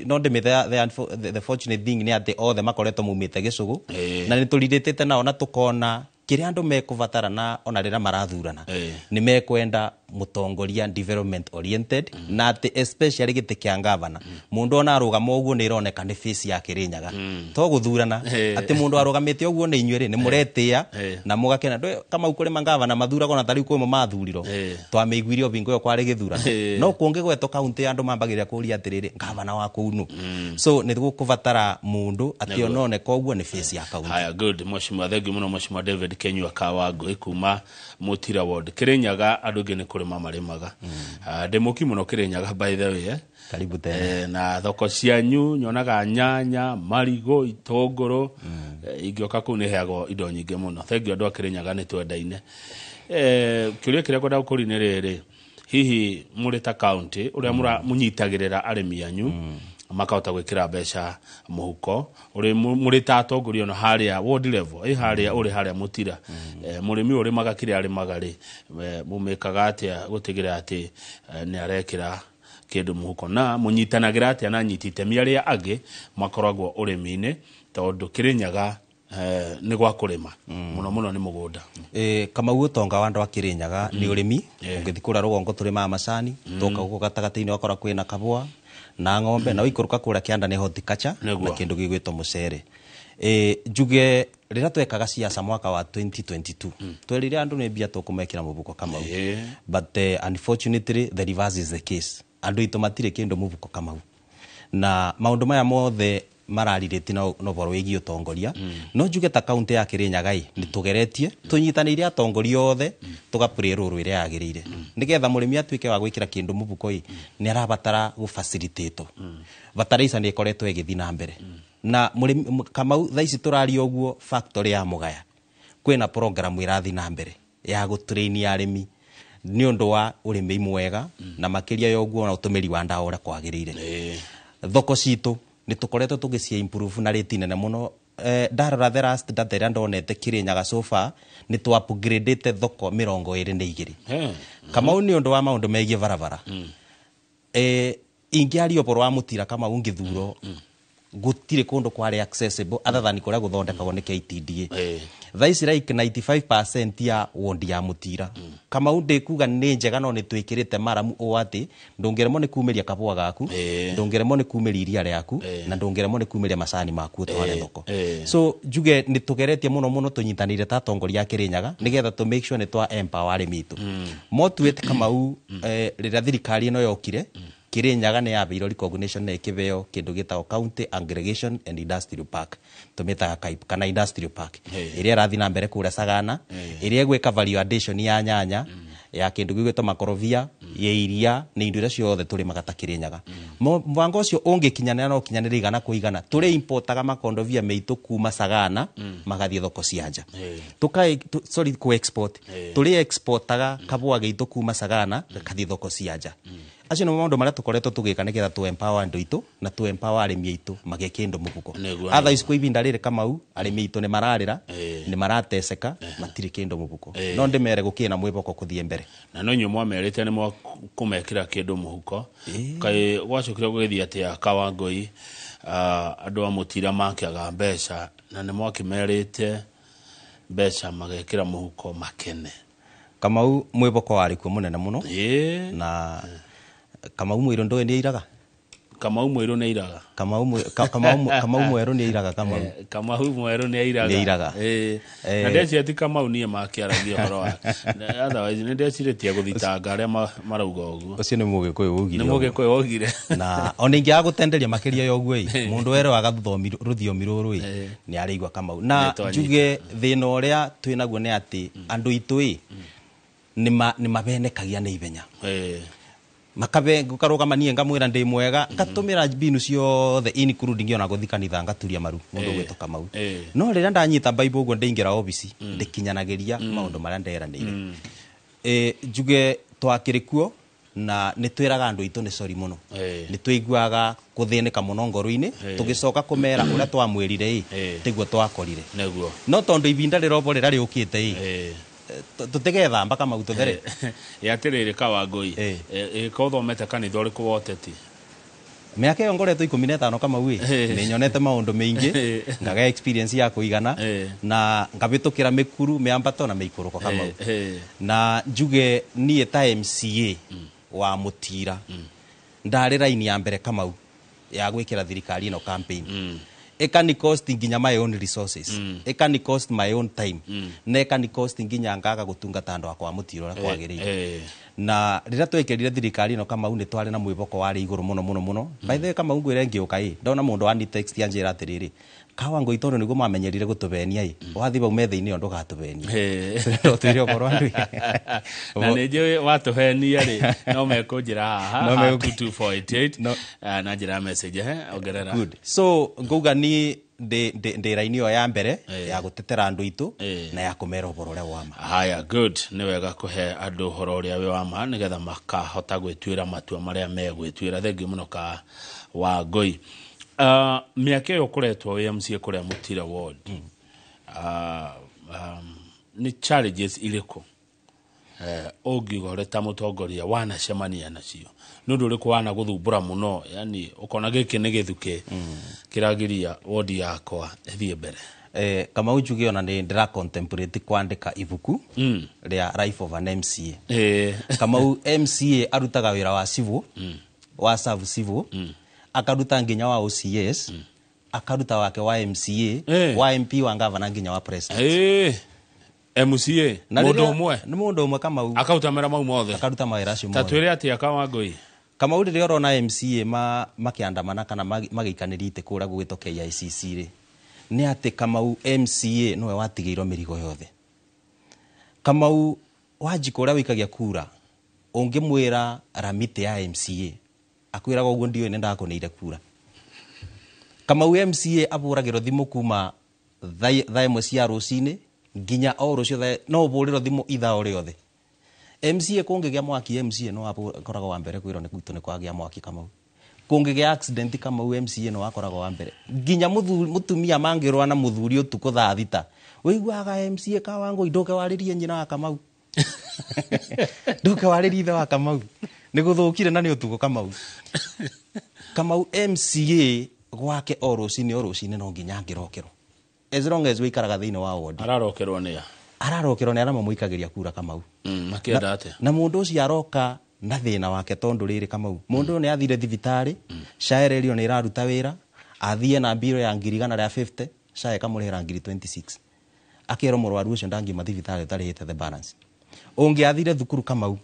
no ndĩmĩte the fortunate thing nĩ atĩ othe makoretwo maumĩte gĩcũgũ, na nĩ tũrirĩtĩte nao na tũkona kĩrĩa andũ mekũbatara, na ona rĩrĩa marathurana nĩ mekwenda mũtongoria development oriented, na atĩ especially gĩtĩ kĩa ngavana, mũndũ ona arũgama ũguo nĩ ĩroneka nĩ face ya Kĩrĩnyaga, to gũthurana atĩ mũndũ arũgamĩte ũguo nĩ inyuĩ rĩ nĩ mũretĩĩa na mũgakena. Ndũĩ, Kamau, kũrĩ mangavana mathuragwo na tarĩu kwĩmo mathurirwo twamĩiguire o bingo ĩyo kwarĩ gĩthurano, no kũngĩgwetwo kaunti andũ mambagĩrĩria kũũria atĩrĩrĩ, ngavana wa kũu nũ? So nĩ gũkũbatara mũndũ atĩ ononeka ũguo nĩ face ya kaunti. Haya, good. Mheshimiwa, thank you mũno, Mheshimiwa David Kenyua Kawangũĩ kuma Mũtira ward, Kĩrĩnyaga. Andũ aingĩ nĩ kũrĩma marĩmaga. Ah, ndĩ mũki mũno Kĩrĩnyaga, by the way, eh. Karibu tena. Na thoko cianyu nyonaga nyanya, marigũ, itũngũrũ. Ingĩoka kũu nĩ heagwo indo nyingĩ mũno. Thank you andũ a Kĩrĩnyaga, nĩ twendaine. Kĩũria kĩrĩa ngwenda gũkũria nĩ rĩrĩ, hihi mũrĩ ta county ũrĩa mũnyitagĩrĩra arĩmi anyu makahota gwĩkĩra mbeca mũhuko, ũrĩ mũrĩ ta atongoria ona harĩa ward level, ĩ harĩa ũrĩ harĩa Mũtira, mũrĩmi ũyũ ũrĩmaga kĩrĩa arĩmaga rĩ, mũmĩkaga atĩa gũtigĩrĩra atĩ nĩ arekĩra kĩndũ mũhuko, na mũnyitanagĩra atĩa na anyiti itemi arĩa angĩ makoragwo ũrĩmi-inĩ, tondũ Kĩrĩnyaga nĩ gwa kũrĩma mũno mũno, nĩ mũgũnda? Kamau, ũtonga wa andũ a Kĩrĩnyaga nĩ ũrĩmi. Ũngĩthiĩ kũrĩa rũgongo tũrĩmaga macani, tũka gũkũ gatagatĩ-inĩ ũgakora kwĩna kabũa na ng'ombe, na ũikũrũka kũrĩa kĩanda nĩ horticulture na kĩndũ gĩgwĩtwo mũcere. Njuge rĩrĩa twekaga siasa mwaka wa 2022, twerire andũ nĩ mbia tũkũmekĩra mũbuko, Kamau, but unfortunately the reverse is the case. Andũ aitũ matirĩ kĩndũ mũbuko, Kamau, na maũndũ maya mothe mararirĩti na ũhoro wĩgiĩ ũtongoria. No njuge ta kaunti ya Kĩrĩnyaga ĩ nĩ tũgeretie tũnyitanĩire atongoria othe, tũgapũrĩ rũrũ ĩrĩa yagĩrĩire nĩgetha mũrĩmi atuĩke wa gwĩkĩra kĩndũ mũbuko ĩ nĩ arabatara gũfacilitatwo. Bataraitha nĩ ĩkoretwo ĩgĩthiĩ na mbere na mũrĩmi Kamau, thaa ici tũraria ũguo, factory ya Mũgaya kwĩna program ĩrathiĩ na mbere ya gũtrain arĩmi. Nĩ ũndũ wa ũrĩmi mwega na makĩria ya ũguo na ũtũmĩri wa ndawa ũrĩa kwagĩrĩire. Thoko citũ nĩ tũkoretwo tũgĩcia improve na rĩti nene mũno. Ndarora the last data ĩrĩa ndonete Kirinyaga so far nĩ tũ upgradĩte thoko 22. Kamau nĩ ũndũ wa maũndũ megiĩ barabara. Ingĩaria ũhoro wa Mũtira Kamau ngĩthuro gũtirĩ kũndũ kwarĩ accessible other than kũrĩa gũthondekagwo nĩ KTDA. Thaa ici like 95% ya wondi ya Mũtira Kamau ndĩkuga nĩ njega no nĩ twĩkĩrĩte maramu ũũ atĩ ndũngĩremwo nĩ kumĩria kabũa gaku, ndũngĩremwo nĩ kumĩria iria rĩaku na ndũngĩremwo nĩ kumĩria macani maku ũtware thoko. So njuge nĩ tũgeretie mũno mũno tũnyitanĩire ta atongoria a Kirinyaga nĩgetha tũ make sure nĩ twa empower arĩmi aitũ. Motuĩte Kamau rĩrĩa thirikari ĩno yokire Kirinyaga nĩ yaheirwo recognition na ĩkĩheo kĩndũ gĩtagwo County Aggregation and Industrial Park, tũmĩtaga CAIP kana Industrial Park, ĩrĩa ĩrathiĩ na mbere kũrĩa Sagana, ĩrĩa ĩgwĩka value addition ya nyanya, ya kĩndũ gĩgwĩtwo makorobia, ya iria na indo iria ciothe tũrĩmaga ta Kirinyaga. Mũbango ũcio ũngĩkinyanĩra no ũkinyanĩre igana kwa igana, tũrĩ importaga makondobia meitũ kuma Sagana magathiĩ thoko cia nja. Sorry, kũ export tũrĩ exportaga kabũa gĩitũ kuma Sagana gakathiĩ thoko cia nja. Acio nĩ maũndũ marĩa tũkoretwo tũgĩka nĩgetha tũ empower andũ aitũ na tũ empower arĩmi aitũ magĩe kĩndũ mũhuko. Otherwise kwa ihinda rĩrĩ Kamau arĩmi aitũ nĩ mararĩra, nĩ marateceka, matirĩ kĩndũ mũhuko. No ndĩmere gũkĩrĩ na mwĩhoko kũthiĩ mbere. Na no inyuĩ mwamerĩte nĩ mwakũmekĩra kĩndũ mũhuko. Kaĩ gwacokire gũgĩthiĩ atĩa Kawangũi, andũ a Mũtira makĩaga mbeca na nĩ mwakĩmerĩte mbeca magekĩra mũhuko makene? Kamau mwĩhoko warĩ kuo mũnene mũno. Na Kamau mũirũ ndũĩ nĩ airaga? Kamau mũirũ nĩ airaga. Kamau mwerũ nĩ airaga Kamau. Kamau mwerũ nĩ airaga. Nĩ airaga. Na ndeciria ti Kamau niĩ makĩaragia ũhoro wa. Otherwise nĩ ndecirĩtie gũthitanga arĩa marauga ũguo. Ũcio nĩ Mũgĩkũyũ waugire. Nĩ Mũgĩkũyũ waugire. Na ona ingĩaga gũtenderia makĩria ya ũguo ĩ, mũndũ werũ rũthiomi rũrũ ĩ, nĩ arĩigua Kamau. Na njuge thĩna ũrĩa twĩnaguo nĩ atĩ andũ aitũ ĩ, nĩ mabenekagia na ihenya. Makabe ngukarugama niĩ ngamwĩra ndĩ mwega ngatũmĩra mbinu ciothe including ona gũthiĩ kanitha ngaturia maru mũndũ ũgwĩtwo Kamau. No rĩrĩa ndanyita Bible ũguo ndĩingĩra obici ndĩkinyanagĩria maũndũ marĩa nderanĩire. Njuge twakĩrĩ kuo na nĩ twĩraga andũ aitũ nĩ sorry mũno. Nĩ tũiguaga kũthĩnĩka mũno ngoro-inĩ tũgĩcoka kũmera ũrĩa twamwĩrire ĩ tiguo twakorire. No tondũ ibinda rĩrobo rĩrĩa rĩũkĩte ĩ tũtigethamba Kamau tũthere. Ĩ atĩrĩrĩ Kawangũi, ĩka ũthomete kanitha ũrĩkũ wa ũteti? Mĩaka ĩyo ngoretwo 15 Kamau ĩ, nĩ nyonete maũndũ maingĩ, ngagĩa experience ya kũigana na ngabĩtũkĩra mĩkuru mĩambato na mĩikũrũko Kamau. Na njuge niĩ ta MCA wa Mũtira ndarĩ raini ya mbere Kamau ya gwĩkĩra thirikari ĩno campaign. Ĩkani cost nginya my own resources, ĩkani cost my own time, na ĩkani cost nginya ngaga gũtungata andũ akwa Mũtira ũrĩa kwagĩrĩire. Na rĩrĩa twekĩrire thirikari ĩno Kamau nĩ twarĩ na mwĩhoko warĩ igũrũ mũno mũno mũno. By the way Kamau ngwĩre ngĩũka ĩ, ndona mũndũ wani text anjĩra atĩrĩrĩ, Kawangũi tondũ nĩguo mamenyerire gũtũbenia ĩ, wathiĩ bau metha-inĩ ĩyo ndũgatũbenie. Twĩre ũhoro andũ. Na nĩ njũĩ watũhenia rĩ, no mekũnjĩra haha 22488 na njĩra ya message, ongerera. Good. So ngauga ni ndĩ raini ĩyo ya mbere ya gũtetera andũ aitũ na ya kũmera ũhoro ũrĩa wa ma. Haya, good. Nĩ wega kũhe andũ ũhoro ũrĩa wĩ wa ma nĩgetha makahota gwĩtuĩra matua marĩa megwĩtuĩra. Thengiũ mũno Kawangũi. Mĩaka ĩyo ũkoretwo wĩ MCA kũrĩa Mũtira ward, nĩ challenges irĩkũ ũngiuga ũrĩ ta mũtongoria wanacemania nacio? Nĩ ũndũ ũrĩkũ wanagũthumbũra mũno, yani ũkona gĩkĩ nĩ gĩthukĩ kĩragiria wodi yakwa ĩthiĩ mbere? Kamau njuge ona nĩ ndĩra contemplate kwandĩka ibuku rĩa Life of an MCA. Kamau MCA arutaga wĩra wa civil, wa serve civil, akaruta nginya wa OCS, akaruta wake wa MCA, wa MP, wa gavana nginya wa president. MCA mũndũ ũmwe? Nĩ mũndũ ũmwe Kamau. Akaruta mawĩra mau mothe? Akaruta mawĩra acio mothe. Ta twĩre atĩa Kawangũi? Kamau rĩrĩa ũrona MCA makĩandamana kana magĩikanĩria itĩ kũrĩa gũgwĩtwo KICC rĩ, nĩ atĩ Kamau MCA nĩwe watigĩirwo mĩrigo yothe. Kamau Wanjikũ ũrĩa wĩikagia kura, ũngĩmwĩra ramiti ya MCA akwĩraga ũguo ndiũĩ nĩ ndakũneire kura. Kamau MCA ahũragĩrwo thimũ kuma thaa 1 cia rũcinĩ nginya o rũciũ no ũhũrĩrwo thimũ ithaa o rĩothe. MCA kũngĩgĩa mwaki, MCA no akoragwo wa mbere kwĩrwo nĩ gwitũ nĩ kwagĩa mwaki Kamau. Kũngĩgĩa accident Kamau, MCA no akoragwo wa mbere. Nginya mũtumia mangĩrũa na mũthuri ũtukũ thaa 6, ũiguaga MCA Kawangũi, ndũke warĩrie nyina wa Kamau, ndũke warĩrie ithe wa Kamau, nĩ gũthũkire na nĩ ũtukũ Kamau. Kamau, MCA gwake o rũcinĩ o rũcinĩ no nginya angĩrokerwo, as long as wĩikaraga thĩinĩ wa ward. Ararokerwo nĩ a? Ararokerwo nĩ arĩa mamũikagĩria kura Kamau. Makĩenda atĩa? Na mũndũ ũcio aroka na thĩna wake, tondũ rĩrĩ Kamau, mũndũ ũyũ nĩ athire thibitarĩ, SHA ĩrerio nĩ ĩraruta wĩra, athiĩ na mbiro ya 150,000, SHA ĩkamũrĩhĩra 26,000, akerwo mũrwaru ũcio ndangiuma thibitarĩ ũtarĩhĩte the balance. Ũngĩ athire thukuru Kamau,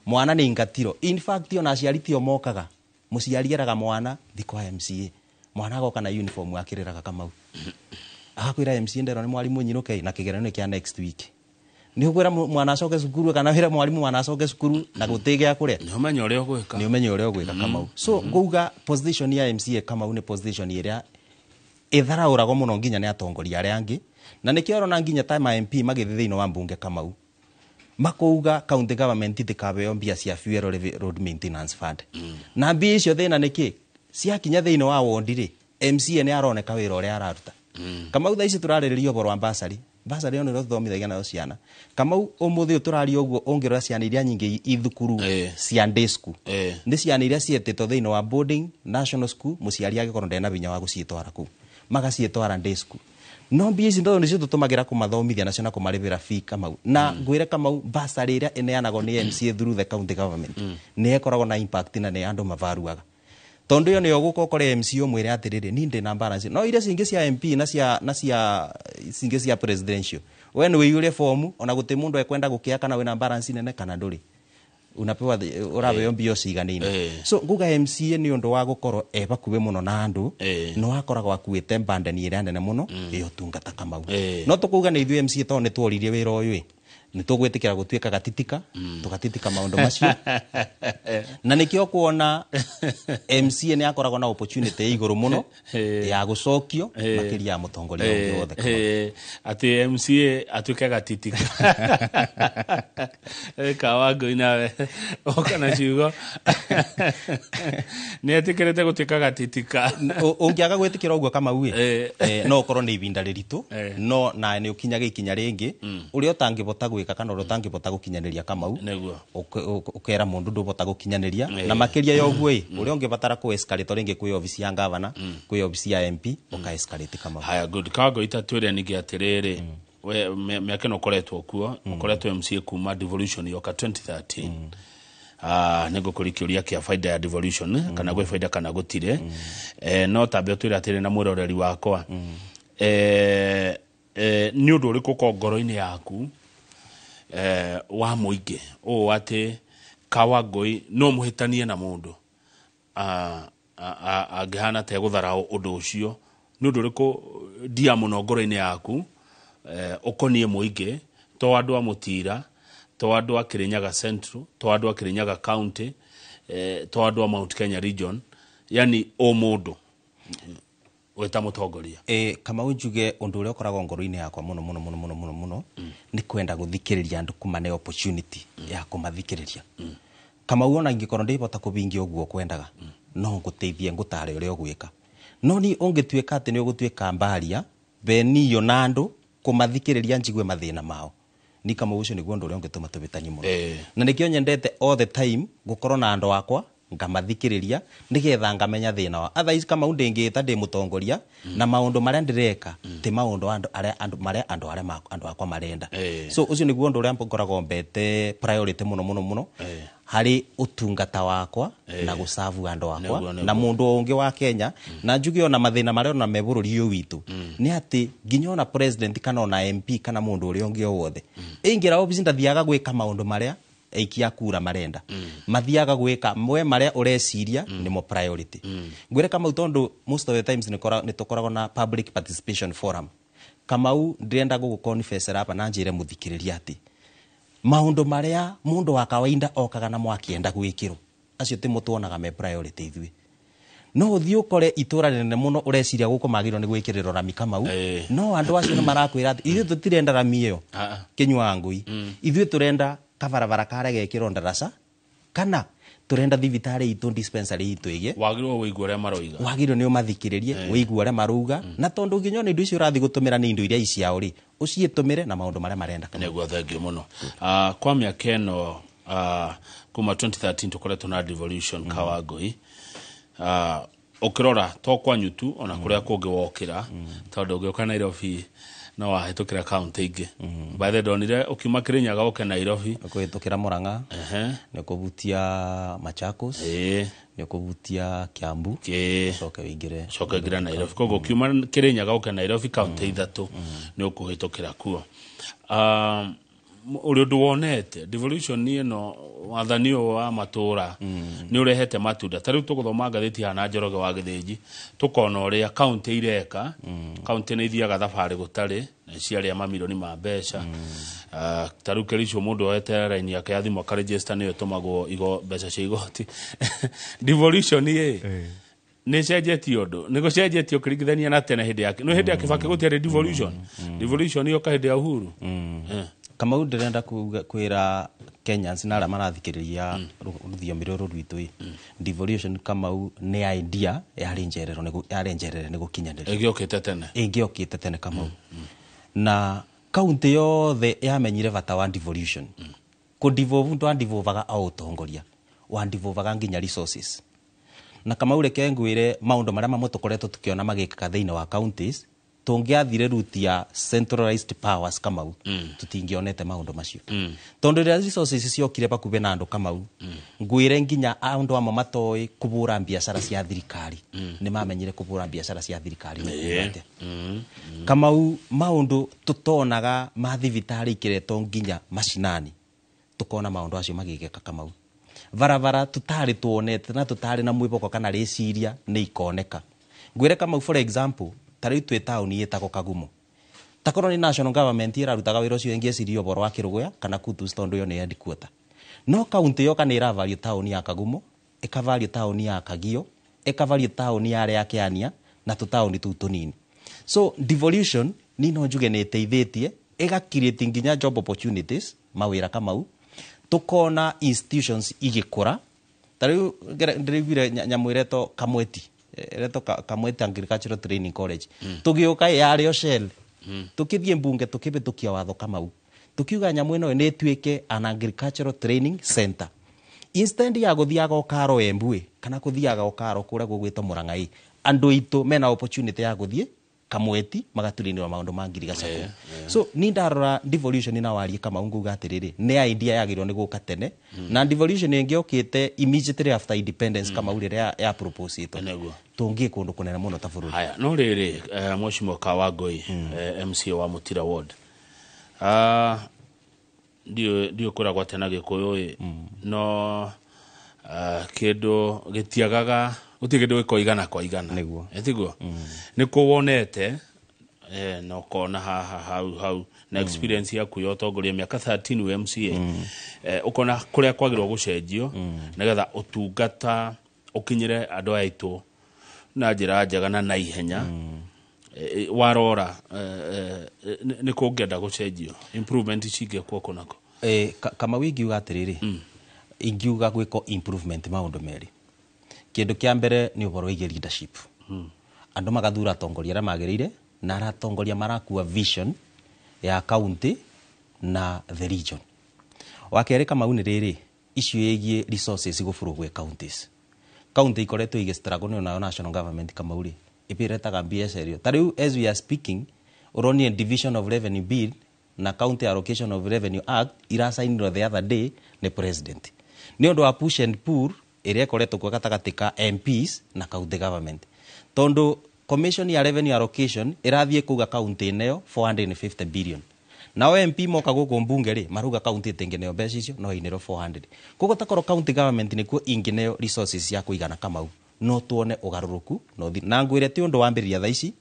mwana nĩ ingatiro. In fact, ona aciari tio mokaga, mũciari eraga mwana thi kwa MCA, mwana agoka na uniform akĩrĩraga Kamau, agakwĩra, "MCA, nderwo nĩ mwarimũ nyinũke na kĩgeranio kĩa next week." Nĩ ũkwĩra mwana acoke cukuru kana wĩre mwarimũ mwana acoke cukuru na gũtĩ gĩa kũrĩa? Nĩ ũmenye ũrĩa ũgwĩka. Nĩ ũmenye ũrĩa ũgwĩka Kamau. So ngauga position ya MCA Kamau nĩ position ĩrĩa ĩtharaũragwo mũno nginya nĩ atongoria arĩa angĩ, na nĩkĩo ũrona nginya ta ma MP magĩthiĩ thĩinĩ wa mbunge Kamau, makauga county government itikabeo mbia cia fuel road maintenance fund. Na mbia icio, thĩna nĩ kĩ? Ciakinya thĩinĩ wa wondi rĩ, MCA nĩ aroneka wĩra ũrĩa araruta. Kamau, thaa ici tũrarĩrĩria ũhoro wa basarĩ. Basarĩ ĩyo nĩrĩo tũthomithagia nayo ciana Kamau. Ũmũthĩ ũyũ tũraria ũguo, ũngĩrora ciana iria nyingĩ i thukuru cia day school nĩ ciana iria cietĩtwo thĩinĩ wa boarding national school, mũciari angĩkorwo ndena hinya wa gũciĩtwara kũu, magaciĩtwara day school. No mbia ici ndo nĩcio tũtũmagĩra kũmathomithia nacio na kũmarĩhĩra fee Kamau. Na ngwĩre Kamau, basarĩ ĩrĩa ĩneanagwo nĩ MCA through the county government nĩ ĩkoragwo na impact na nĩ andũ mavaruaga, tondũ ĩyo nĩyo gũka ũkore MCA ũmwĩre atĩrĩrĩ, ni ndĩ na balance. No iria cingĩ cia MP na cia cingĩ cia presidential, we nĩ wĩiyũre fomu, ona gũtĩ mũndũ ekwenda gũkĩa kana wĩna balance nene kana ndũrĩ, unapewa ũrabeo mbia ciganĩine. So nguga MCA nĩ ũndũ wa gũkorwo e bakuhĩ mũno na andũ, no akoragwo akuĩte mbandani ĩrĩa nene mũno ĩ ũtungata Kamau. No tũkuga nĩ ithuĩ MCA, tondũ nĩ tworirie wĩra ũyũ ĩ, nĩ tũgwĩtĩkĩra gũtuĩka gatitika, tũgatitika maũndũ macio. Na nĩkĩo kuona MCA nĩ akoragwo na opportunity ĩ igũrũ mũno ya gũcokio makĩria ya mũtongoria ũngĩ wothe Kamau. Atĩ MCA atuĩke gatitika. Kawangũi, nawe oka na ciugo nĩ etĩkĩrĩte gũtuĩka gatitika. Ũngĩaga gwĩtĩkĩra ũguo Kamau ĩ, no ũkorwo nĩ ibinda rĩritũ, no na nĩ ũkinyaga ikinya rĩngĩ ũrĩa ũtangĩbota gwĩka kana ũrĩa ũtangĩbota gũkinyanĩria Kamau. Ũkera mũndũ ndũbota gũkinyanĩria. Na makĩria ya ũguo ĩ, ũrĩa ũngĩbatara kũ escalate rĩngĩ kwĩ obici ya gavana, kwĩ obici ya MP, ũka escalate Kamau. Haya, good. Kawangũi, ta twĩre ningĩ atĩrĩrĩ, we mĩaka ĩno ũkoretwo kuo, ũkoretwo MCA kuma devolution yoka 2013. Nĩ ngũkũria kĩũria kĩa faida ya devolution, kana gwĩ faida kana gũtirĩ. No tambe ũtwĩre atĩrĩ na mwĩroreri wakwa, nĩ ũndũ ũrĩkũ ũkorwo ngoro-inĩ yaku wa mũingĩ ũũ atĩ Kawangũi no mũhĩtanie na mũndũ angĩhana ta egũtharaũ ũndũ ũcio? Nĩ ũndũ ũrĩkũ ndia mũno ngoro-inĩ yaku ũkoniĩ mũingĩ, to andũ a Mũtira, to andũ a Kĩrĩnyaga Central, to andũ a Kĩrĩnyaga County, to andũ a Mount Kenya region, yani o mũndũ wĩta mũtongoria? Kamau, njuge ũndũ ũrĩa ũkoragwo ngoro-inĩ yakwa mũno mũno mũno mũno mũno mũno nĩ kwenda gũthikĩrĩria andũ, kũmane opportunity ya kũmathikĩrĩria Kamau. Ona ingĩkorwo ndĩbota kũbingia ũguo kwendaga, no ngũteithie, ngũtare ũrĩa ũgwĩka. No ni ũngĩtuĩka atĩ nĩ ũgũtuĩka mbaria benio na andũ, kũmathikĩrĩria njigue mathĩna mao, ni Kamau, ũcio nĩguo ũndũ ũrĩa ũngĩtũma tũbĩtanie mũno. Na nĩkĩo nyendete all the time gũkorwo na andũ akwa, ngamathikĩrĩria nĩgetha ngamenya thĩna wa. Otherwise Kamau, ndĩngĩta ndĩ mũtongoria na maũndũ marĩa ndĩreka ti maũndũ andũ arĩa andũ marĩa andũ arĩa andũ akwa marenda. So ũcio nĩguo ũndũ ũrĩa ngoragwo mbete priority mũno mũno mũno harĩ ũtungata wakwa na gũcabu andũ akwa na mũndũ ũngĩ wa Kenya. Na njuge ona mathĩna marĩa ona me bũrũri ũyũ witũ nĩ atĩ nginya ona president kana ona MP kana mũndũ ũrĩa ũngĩ o wothe ĩingĩra obici, ndathiaga gwĩka maũndũ marĩa aikia kura marenda, mathiaga gwĩka mwe marĩa ũreciria nĩmo priority. Ngwĩre Kamau, tondũ most of the times nĩ tũkoragwo na public participation forum Kamau, ndĩrenda gũgũconfessera hapa na njĩre mũthikĩrĩria atĩ maũndũ marĩa mũndũ wa kawaida okaga namo akĩenda gwĩkĩrwo, acio timo tuonaga me priority ithuĩ. No ũthiĩ ũkore itũra rĩnene mũno, ũreciria gũkũ magĩrĩirwo nĩ gwĩkĩrĩrwo rami Kamau, no andũ acio nĩ marakwĩra atĩ ithuĩ tũtirenda rami ĩyo kĩnyua ngui, ithuĩ tũrenda Kabarabara karĩa gekĩrwo ndaraca, kana tũrenda thibitarĩ itũ, dispensary itũ ĩgĩe. Wagĩrĩirwo wĩigue ũrĩa maroiga. Wagĩrĩirwo nĩ ũmathikĩrĩrie, wĩigue ũrĩa marauga, na tondũ nginya ona indo icio ũrathiĩ gũtũmĩra nĩ indo iria i ciao rĩ, ũciĩtũmĩre na maũndũ marĩa marenda. Nĩguo, thank you mũno. Kwa mĩaka ĩno kuma 2013 tũkoretwo na devolution, Kawangũi, ũkĩrora to kwanyu tu, ona kũrĩa kũngĩ wokĩra, tondũ ũngĩũka Nairobi no wahĩtũkĩra kaũntĩ ingĩ. By the way, ndonire ũkiuma Kĩrĩnyaga ũke Nairobi Ũkũhĩtũkĩra Murang'a, nĩ ũkũhutia Machakos, nĩ ũkũhutia Kiambu, ũcoke wĩingĩre. Coke ũingĩre Nairobi. Koguo ũkiuma Kĩrĩnyaga ũke Nairobi, kaũntĩ ithatũ nĩ ũkũhĩtũkĩra kuo. Ũrĩ ũndũ wonete devolution ĩno, wathani ũyũ wa matũra, nĩ ũrehete matunda? Ta rĩu tũgũthoma ngathĩti haha na Njoroge wa Gĩthĩnji, tũkona ũrĩa kaũntĩ ireka. Kaũntĩ nĩ ithiaga thabarĩ gũtarĩ na ciarĩa mamirioni ma mbeca. Ta rĩu Kericho, mũndũ oete raini yake ya thimũ akarejista, nĩyo ĩtũmagwo mbeca cia igoti. Devolution ĩ nä cenjetie ũndũ, nä gå cenjetie ũkĩringithania na tene, hĩndĩ ya nĩ hĩndĩ ya Kibaki gũtiarĩ devolution? Devolution yoka hĩndĩ ya Uhuru. Kamau, ndĩrenda kwĩra Kenyans na arĩa marathikĩrĩria rũthiomi rũrũ rwitũ ĩ, devolution, Kamau, nĩ idea yarĩ njerero yarĩ njerere nĩ gũkinyanĩrio. Ĩngĩokĩte tene. Ĩngĩokĩte tene, Kamau, na kaunti yothe yamenyire bata wa devolution. Kũdevolve ndwandevolvaga o ũtongoria, wandevolvaga nginya resources. Na Kamau, reke ngwĩre, maũndũ marĩa mamwe tũkoretwo tũkĩona magĩkĩka thĩinĩ wa counties, tũngĩathire route ya centralized powers, Kamau, tũtingĩonete maũndũ macio, tondũ rĩrĩa resources ciokire bakubĩ na andũ, Kamau, ngwĩre nginya andũ amwe matoĩ kũbũra biacara cia thirikari nĩ mamenyire kũbũra biacara cia thirikari nĩ kuuga atĩa. Kamau, maũndũ tũtonaga ma thibitarĩ ikĩretwo nginya macinani, tukona maũndũ acio magĩgĩka. Kamau, barabara tũtarĩ tuonete na tũtarĩ na mwĩboko kana rĩciria nĩ ikoneka. Ngwĩre, Kamau, for example, ta rĩu twĩ taũni ĩtagwo Kagumo, takorwo nĩ national government ĩrarutaga wĩra ũcio, ĩngĩeciria ũhoro wa Kĩrũgũya kana Kutus, tondũ ĩyo nĩ headquarter. No kaunti yoka nĩ ĩravario taũni ya Kagumo, ĩkavario taũni ya Kagio, ĩkavario taũni ya ya Kĩania na tũtaũni tũu tũnini. So devolution ni no njuge nĩ ĩteithĩtie ĩga create nginya job opportunities, mawĩra, Kamau. Tukona institutions igĩkũra. Ta rĩu ndĩraiguire nyamũ ĩretwo Kamweti, ĩretwo Kamweti Agricultural Training College. Tũgĩũka yarĩ o shell. Tũkĩthiĩ mbunge, tũkĩhĩtũkia watho, Kamau, tukiuga nyamũ ĩno nĩ ĩtuĩke an agricultural training center instead ya gũthiaga Okaro Embu ĩ, kana kũthiaga Okaro kũrĩa gũgwĩtwo Mũrang'a ĩ. Andũ aitũ mena opportunity ya gũthiĩ Kamweti magatũrinĩrwo maũndũ ma ngirigaca kũu. So ni ndarora devolution na warie, Kamau, nguga atĩrĩrĩ, nĩ idea yagĩrĩirwo nĩ gũka tene, na devolution ĩngĩokĩte immediately after independence, Kamau, rĩrĩa ya propose ĩtwo, tũngĩ kũndũ kũnene mũno ta bũrũri. Haya, no rĩrĩ, Mheshimiwa Kawangũi, MCA wa Mũtira Ward, ndiũ kwĩragwo atĩa na Gĩkũyũ ĩ, no kĩndũ gĩtiagaga, gũtirĩ kĩndũ gĩkoragwo igana kwa igana. Nĩguo. Tiguo nĩ kũ wonete, na ũkona haha hau hau na experience yaku ya ũtongoria mĩaka 13 wĩ MCA, ũkona kũrĩa kwagĩrĩirwo gũcenjio nĩgetha ũtungata ũkinyĩre andũ aya aitũ na njĩra njega na naihenya. Warora, nĩ kũngĩenda gũcenjio, improvement cingĩkwo kũ nako? Kamau, ingiuga atĩrĩrĩ, ingiuga gwĩkwo improvement maũndũ merĩ. Kĩndũ kĩa mbere nĩ ũhoro wĩgiĩ leadership. Andũ magathura atongoria arĩa magĩrĩire na arĩa atongoria marakua vision ya county na the region. Wa kerĩ, Kamau, nĩ rĩrĩ issue ĩgiĩ resources gũbũrwo gwĩ counties. County ikoretwo igĩ struggle nĩ nayo national government, Kamau, rĩ ĩbĩretaga mbia cerio. Ta rĩu as we are speaking, ũronire Division of Revenue Bill na County Allocation of Revenue Act irasainirwo the other day nĩ president nĩ ũndũ wa push and pull ĩrĩa ĩkoretwo kuo gatagatĩ ka MPs na county government, tondũ commission ya revenue allocation ĩrathiĩ kuga county ĩneo 450 billion, nao MP moka gũkũ mbunge rĩ marauga county ĩtĩngĩneo mbeca icio, no ĩnĩrwo 400. Koguo takorwo county government nĩkuo ingĩneo resources cia kũigana, Kamau, no tuone ũgarũrũku no na ngwĩre ti ũndũ wambĩrĩria thaa ici.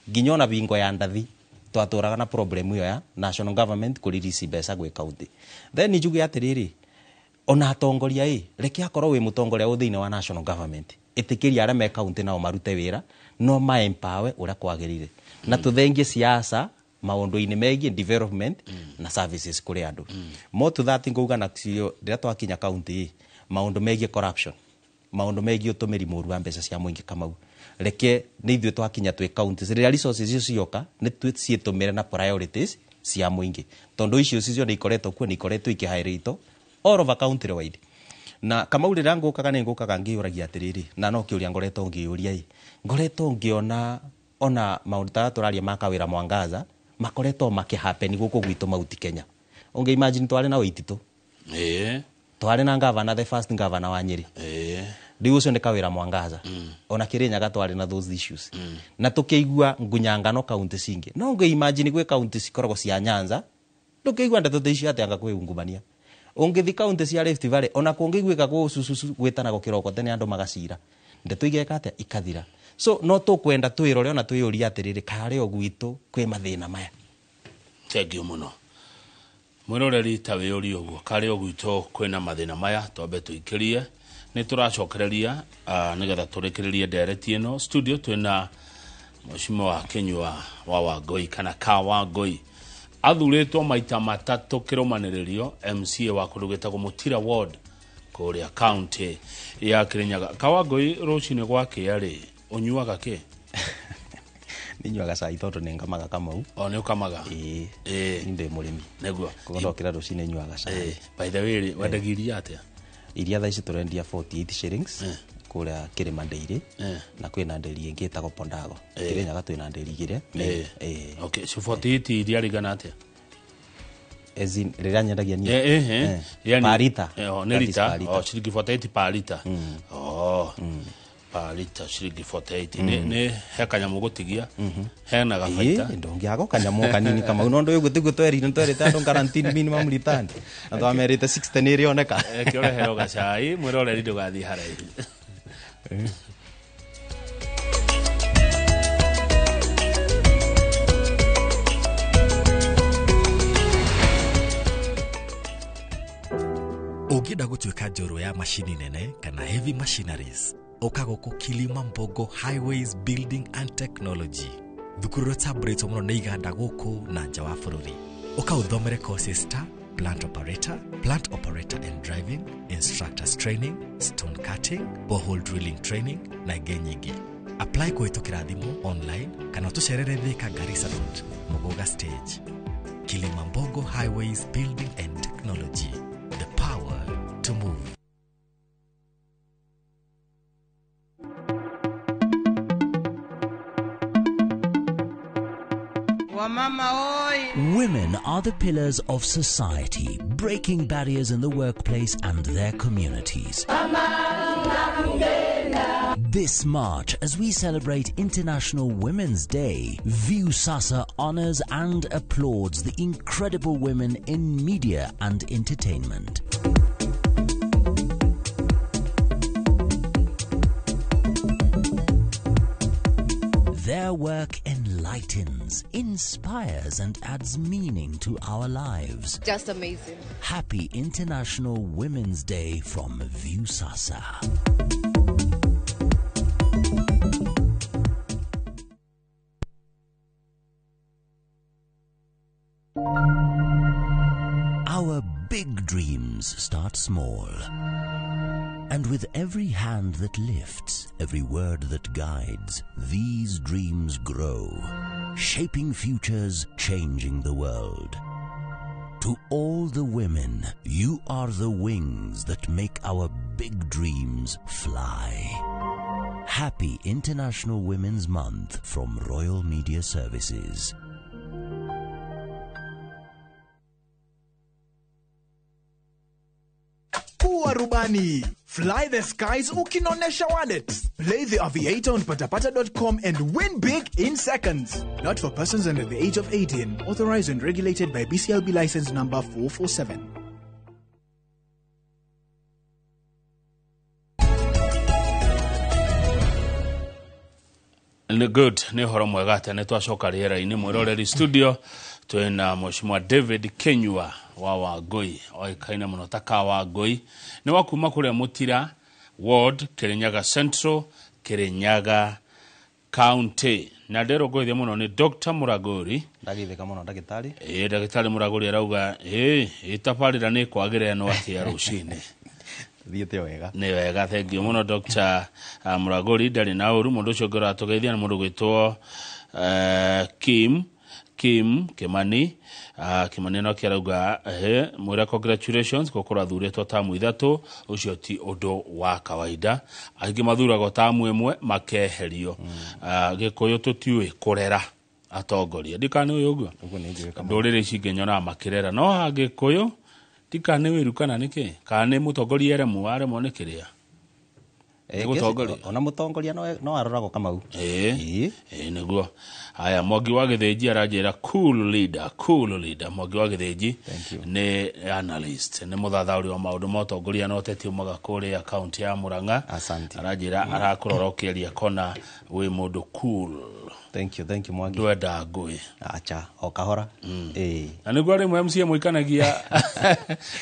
Nginya ona bingo ya ndathi twatũraga na problem ĩyo ya national government kũrelease mbeca gwĩ county. Then njuge atĩrĩrĩ, ona atongoria ĩ, reke akorwo wĩ mũtongoria wĩ thĩinĩ wa national government, ĩtĩkĩria arĩa me county nao marute wĩra, no ma empower ũrĩa kwagĩrĩire, na tũthengie siasa Maũndũ-inĩ megiĩ development na services kũrĩ andũ. More to that, ngauga nacio rĩrĩa twakinya county ĩ, maũndũ megiĩ corruption, maũndũ megiĩ ũtũmĩri mũru wa mbeca cia mũingĩ, Kamau, reke nĩ ithuĩ twakinya twĩ counties, rĩrĩa resources icio cioka nĩ ciĩtũmĩre na priorities cia mũingĩ, tondũ icio cicio nĩ ikoretwo kuo, nĩ ikoretwo ikĩhaĩrĩtwo all over country wide. Na Kamau, rĩrĩa ngũkaga nĩ ngũkaga ngĩyũragia atĩrĩrĩ, na no kĩũria ngoretwo ngĩyũria ĩ, ngoretwo ngĩona ona maũndũ ta tũraria ma Kawĩra Mwangaza makoretwo makĩhappen gũkũ gwitũ Mount Kenya. Ũngĩ imagine twarĩ na Waititu, twarĩ na governor, the first governor wa Nyeri, rĩu ũcio nĩ Kawĩra Mwangaza. Ona Kĩrĩnyaga twarĩ na those issues na tũkĩigua ngunyangano kaunti cingĩ. No ũngĩ imagine gwĩ kaunti cikoragwo cia Nyanza ndũkĩigua ndeto ta icio atĩ anga kwĩ ungumania. Ũngĩthi kaunti cia Rift Valley, ona kũngĩiguĩka gũcucucu gwĩtanagwo kĩroko tene, andũ magacira, ndeto igeka atĩa, ikathira. So no tũkwenda twĩrore ona twĩyũrie atĩrĩrĩ, karĩ o gwitũ kwĩ mathĩna maya? Thengiũ mũno, mwĩroreri. Ta wĩyũrie ũguo, karĩ o gwitũ kwĩna mathĩna maya? Twambe tũikĩrie, nĩ tũracokereria nĩgetha tũrĩkĩrĩrie ndereti ĩno. Studio twĩna Mheshimiwa Kinyua wa Wangũi kana ka Wangũi, athurĩtwo maita matatũ kĩrũmanĩrĩrio MCA wa kũndũ gwĩtagwo Mũtira Ward kũrĩa county ya Kĩrĩnyaga. Kawangũi, rũcinĩ gwakĩa rĩ, ũnyuaga kĩ? Ninyuaga cai tondũ nĩ ngamaga, Kamau. O nĩ ũkamaga? Ĩĩ, niĩ ndĩ mũrĩmi. Nĩguo. Koguo ndokĩra rũcinĩ nyuaga cai. By the way rĩ, wendagia iria atĩa? Iria thaa ici tũrendia 48 shillings kũrĩa Kĩrĩma Dairy, na kwĩna ndĩri ĩngĩ ĩtagwo Pondago. Kĩrĩnyaga twĩna ndĩri igĩrĩ. Okay, so 48 iria rĩigana atĩa? As in, rĩrĩa nyendagia niĩ? Eh. Yani, Per liter. Oh, nĩ That is lita. per liter. Oh, ciringi 48 per liter. Oh. Per liter ciringi 48. Nĩ he kanyamũ gũtigia. Hena gabaita. Ĩĩ, ndũngĩaga kanyamũ kanini, Kamau, no ndũĩ ũguo tiguo twerire, nĩtwerĩte andũ guaranteed minimum return na twamerĩte 60 nĩ ĩrĩoneka. Kĩo ũreheo gacai, mwĩroreri, ndũgathiĩ haraihu. Ũngĩenda gũtuĩka njorua ya macini nene kana heavy machineries, ũka gũkũ Kilima Mbogo Highways Building and Technology, thukuru ũrĩa ũtambũrĩtwo mũno nĩ iganda gũkũ na nja wa bũrũri. Ũka ũthomere courses ta plant operator, plant operator and driving instructors training, stone cutting, borehole drilling training na ingĩ nyingĩ. Apply kũhĩtũkĩra thimũ, online, kana ũtũcerere Thika, Garissa Road, Muguga stage. Kilimambogo Highways Building and Technology, the power to move. Wamama oi! Women are the pillars of society, breaking barriers in the workplace and their communities. This March, as we celebrate International Women's Day, Viusasa honors and applauds the incredible women in media and entertainment. Their work enlightens, inspires, and adds meaning to our lives. Just amazing. Happy International Women's Day from Viusasa. Our big dreams start small. And with every hand that lifts, every word that guides, these dreams grow, shaping futures, changing the world. To all the women, you are the wings that make our big dreams fly. Happy International Women's Month from Royal Media Services. Kuwa rubani. Fly the skies ukinonesha wallet. Play the Aviator on patapata.com and win big in seconds. Not for persons under the age of 18. Authorized and regulated by BCLB license number 447. Nĩ good, nĩ ũhoro mwega atĩ nĩ twacoka rĩera-inĩ. Mwĩroreri, studio twĩna Mheshimiwa David Kinyua wa Wangũi, oĩkaine mũno ta ka Wangũi, nĩ wa kuma kũrĩa Mũtira Ward, Kĩrĩnyaga Central, Kĩrĩnyaga County. Na nderwo ngũithia mũno nĩ Dr. Muraguri. Ndageithĩka mũno ndagĩtarĩ. Ĩĩ, ndagĩtarĩ Muraguri arauga ĩĩ ĩtabarĩra nĩ kwagĩra ĩno atĩa rũcinĩ. Thiĩte wega. Nĩ wega, thank you mũno Dr. Muraguri, ndarĩ na ũru. Mũndũ ũcio ũngĩ ũratũgeithia nĩ mũndũ gwĩtwo Kim Kimani. Kimani no kĩarauga mwĩra congratulations gũkorwo athurĩtwo tamu 3, ũcio ti ũndũ wa kawaida. Angĩ mathuragwo tamu 1 makeherio. Gĩkũyũ tũtiũĩ kũrera atongoria. Ndikana ũyũ ũguo. Ndũrĩrĩ ici ingĩ nyonaga makĩrera, no ha Gĩkũyũ ndikana nĩ wĩru kana nĩkĩ, kana nĩ mũtongoria eremwo, aremwo nĩ kĩrĩa. Ona mũtongoria no aroragwo Kamau. Ĩĩ nĩguo. Haya, Mwangi wa Gĩthĩnji aranjĩra cool leader, cool leader. Mwangi wa Gĩthĩnji nĩ analyst, nĩ mũthathaũri wa maũndũ ma ũtongoria na ũteti umaga kũrĩa kaunti ya Murang'a. Aranjĩra arakũrora ũkĩaria kona wĩ mũndũ cool. Thank you, thank you Mwangi. Ndwenda ngũĩ. Acha, o kahora. Ĩĩ. Na nĩguo rĩmwe MCA mũikanagia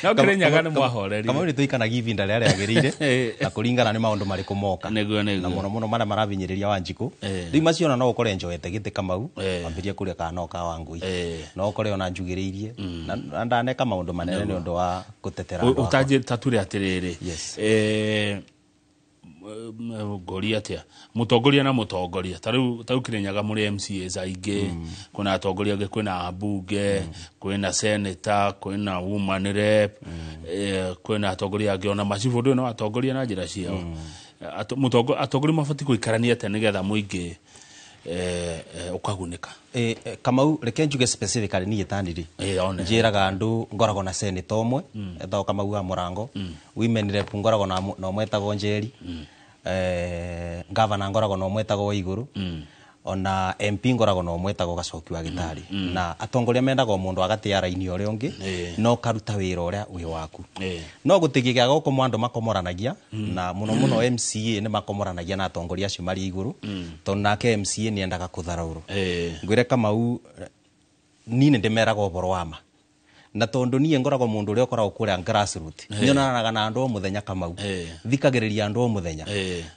no Kĩrĩnyaga nĩ mwahorerire. Kamau nĩ tũikanagia ihinda rĩrĩa rĩagĩrĩire na kũringana nĩ maũndũ marĩkũ moka. Nĩguo nĩguo. Na mũno mũno marĩa marabinyĩrĩria Wanjikũ. Rĩu macio ona no ũkore njoete gĩtĩ Kamau, ambĩrĩrie kũrĩa kana no ka Wangũi. No ũkore ona njugĩrĩirie na ndaneka maũndũ manene nĩ ũndũ wa gũtetera andũ akwa. Ũtanjĩtature atĩrĩrĩ. Ngũria atĩa mũtongoria na mũtongoria ta rĩu Kĩrĩnyaga mũrĩ MCAs aingĩ, kwĩna atongoria angĩ, kwĩna ambunge, kwĩna senator, kwĩna woman rep, kwĩna atongoria angĩ ona macibũ ndũĩ no atongoria na njĩra ciao. Atongoria mabatiĩ gũikarania atĩa nĩgetha mũingĩ ũkagunĩka? Kamau reke njuge specifically niĩ tani rĩ, njĩraga andũ ngoragwo na senator ũmwe etagwo Kamau wa Mũrango, women rep ngoragwo na ũmwe etagwo Njeri, governor ngoragwo na ũmwe etagwo Waigũrũ, ona MP ngoragwo na ũmwe etagwo Gacoki wa Gĩtarĩ. Na atongoria mendaga o mũndũ agatĩa raini ũrĩa ũngĩ no karuta wĩra ũrĩa wĩ waku. No gũtigĩgĩa gũkũ andũ makomoranagia, na mũno mũno MCA nĩ makomoranagia na atongoria acio marĩ igũrũ, tondũ nake MCA nĩ endaga kũtharaũrwo. Ngwĩre Kamau niĩ nĩ ndĩmeraga ũhoro wa ma, na tondũ niĩ ngoragwo mũndũ ũrĩa ũkoragwo kũrĩa grassroot, nyonanaga na andũ o mũthenya Kamau, thikagĩrĩria andũ o mũthenya.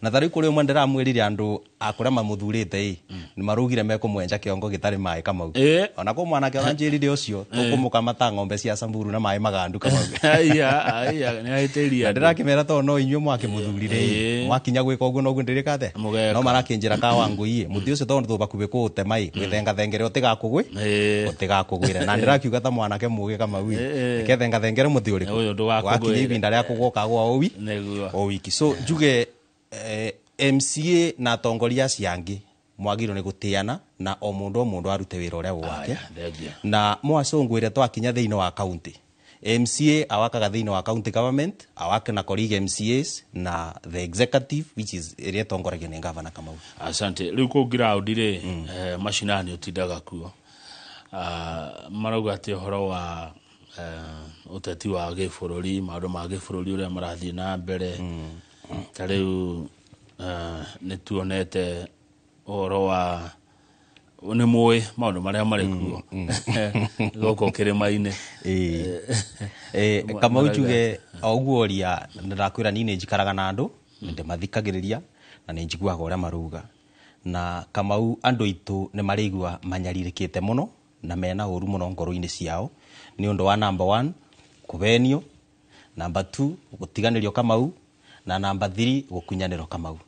Na ta rĩu kũrĩ ũmwe ndĩramwĩrire andũ a kũrĩa mamũthurĩte ĩ, nĩ marugire mekũmwenja kĩongo gĩtarĩ maĩ Kamau. Ona kũ mwanake ũranjĩrire ũcio tũkũmũkama ta ng'ombe cia Samburu na maĩ magandu Kamau. Aya, aya, nĩ ahĩtĩirie andũ. Ndĩrakĩmera tondũ no inyuĩ mwakĩmũthurire ĩ, mwakinya gwĩka ũguo noguo ndĩrĩka atĩa? No marakĩnjĩra ka Wangũi ĩ, mũtĩ ũcio tondũ tũbakuhĩ kũũtema ĩ, gwĩthengathengere ũtigakũgwĩre. Na ndĩrakiuga ta mwanake mũgĩ Kamau ĩ, reke thengere mũtĩ ũrĩkũ wakinya ihinda rĩa kũgwa ũkagwa o wiki. So njuge MCA na atongoria acio angĩ mwagĩrĩirwo nĩ gũtĩana na o mũndũ arute wĩra ũrĩa wake. Na mwacũngwĩre twakinya thĩinĩ wa county, MCA awakaga thĩinĩ wa county government, awake na colleague MCAs na the executive, which is ĩrĩa ĩtongoragio nĩ governor Kamau. Asante. Rĩu kũu ground rĩ, macinani ũtindaga kuo, marauga atĩ ũhoro wa ũteti wa gĩbũrũri, maũndũ ma gĩbũrũri ũrĩa marathiĩ na mbere, ta rĩu nĩ tuonete ũhoro wa nĩ mũĩ maũndũ marĩa marĩ kuo gũkũ kĩrĩma-inĩ. Kamau njuge o ũguo ũria ndakwĩra niĩ nĩ njikaraga na andũ, nĩ ndĩmathikagĩrĩria na nĩ njiguaga ũrĩa maruga. Na Kamau andũ aitũ nĩ marĩigua manyarirĩkĩte mũno na mena ũru mũno ngoro-inĩ ciao nĩ ũndũ wa number 1 kũbenio, number 2 gũtiganĩrio Kamau, na number 3 gũkunyanĩrwo Kamau.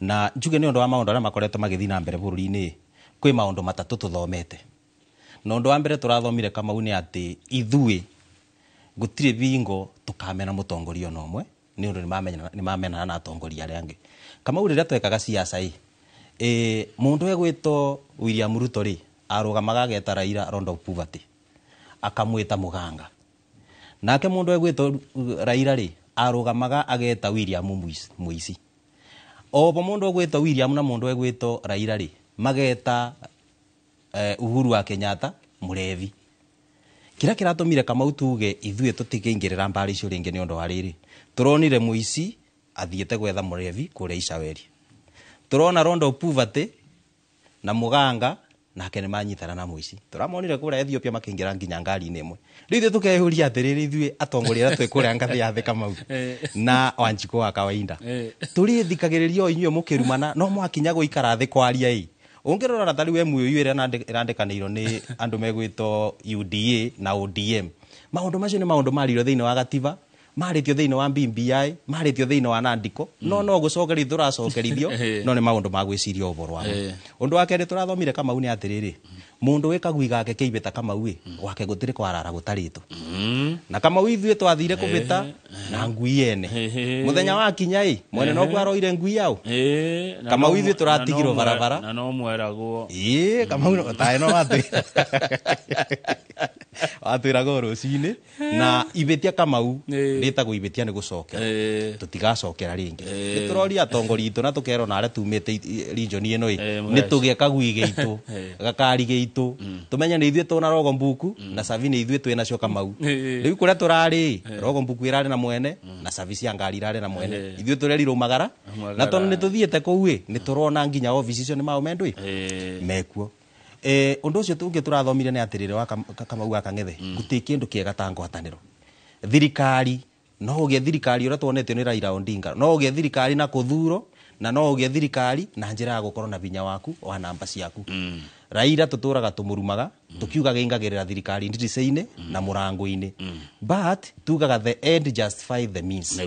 Na njuge nĩ ũndũ wa maũndũ arĩa makoretwo magĩthiĩ na mbere bũrũri-inĩ, kwĩ maũndũ matatũ tũthomete. Na ũndũ wa mbere tũrathomire Kamau nĩ atĩ ithuĩ gũtirĩ bingo tũkamena mũtongoria ona ũmwe, nĩ ũndũ nĩ mamenana na atongoria arĩa angĩ. Kamau rĩrĩa twekaga siasa ĩ, mũndũ egwĩtwo William Ruto rĩ, arũgamaga ageta Raila Round of Poverty, akamwĩta mũganga. Nake mũndũ egwĩtwo Raila rĩ, arũgamaga ageta William Mũici. Obo mũndũ egwĩtwo William na mũndũ egwĩtwo Raila rĩ, mageta Uhuru wa Kenyatta mũrevi. Kĩrĩa kĩratũmire Kamau tuge ithuĩ tũtikĩingĩrĩra mbara icio rĩngĩ nĩ ũndũ wa rĩrĩ, tũronire mũici athiĩte gwetha mũrevi kũrĩa Icaweri. Tũrona Round of Poverty na mũganga Nake nĩ manyitana na mũici. Tũramonire kũrĩa Ethiopia makĩingĩra nginya ngari-inĩ ĩmwe. Rĩu ithuĩ tũkeyũria atĩrĩrĩ, ithuĩ atongoria arĩa twĩ kũrĩa ngathĩ ya thĩ Kamau na Wanjikũ wa kawaida, tũrĩthikagĩrĩria o inyuĩ mũkĩrumana, no mwakinya gũikara thĩ kwaria ĩ. Ũngĩrora ta rĩu MOU ĩrĩa ĩrandĩkanĩirwo nĩ andũ megwĩtwo UDA na ODM, maũndũ macio nĩ maũndũ marĩirwo thĩinĩ wa gatiba, marĩtio thĩinĩ wa BBI, marĩtio thĩinĩ wa nandiko, no gũcokerithio tũracokerithio, no nĩ maũndũ ma gwĩciria ũboro wamo. Ũndũ wa kerĩ tũrathomire Kamau nĩ atĩrĩrĩ, mũndũ wĩ kagui gake kĩibĩta Kamau ĩ, gwake gũtirĩ kwarara gũtarĩtwo. Na Kamau ithuĩ twathire kũbĩta na ngui ene. Mũthenya wa kinya ĩ, mwene noguo aroire ngui yao. Kamau ithuĩ tũratigirwo barabara. Na no mweragwo. Ĩĩ, Kamau tae no watwĩra. Watwĩraga o rũcinĩ na ibĩtia Kamau rĩtagwo ibĩtia nĩ gũcokera. Tũtigacokera rĩngĩ. Nĩ tũroria atongoria itũ na tũkerwo na arĩa tumĩte region ĩno ĩ, nĩ tũgĩe kagui gĩitũ, gakari gĩitũ, tũmenye nĩ ithuĩ tũna rogo mbuku na cabi nĩ ithuĩ twĩ nacio Kamau. Rĩu kũrĩa tũrarĩ, rogo mbuku ĩrarĩ na mwene na cabi cia ngari irarĩ na mwene. Ithuĩ tũrerirwo magara na tondũ nĩ tũthiĩte kũu ĩ, nĩ tũrona nginya obici icio nĩ mao mendũ ĩ mekuo. Ũndũ ũcio tũngĩ tũrathomire nĩ atĩrĩrĩ wa Kamau wa Kang'ethe, gũtirĩ kĩndũ kĩega ta ngwatanĩro. Thirikari no ũgĩe thirikari ũrĩa tuonetio nĩ Raila Odinga, no ũgĩe thirikari na kũthuro, na no ũgĩe thirikari na njĩra ya gũkorwo na hinya waku wa namba ciaku. Raila tũtũraga tũmũrumaga, tũkiugaga ingagĩrĩra thirikari ndirica-inĩ na mũrango-inĩ, but tugaga the end justify the means.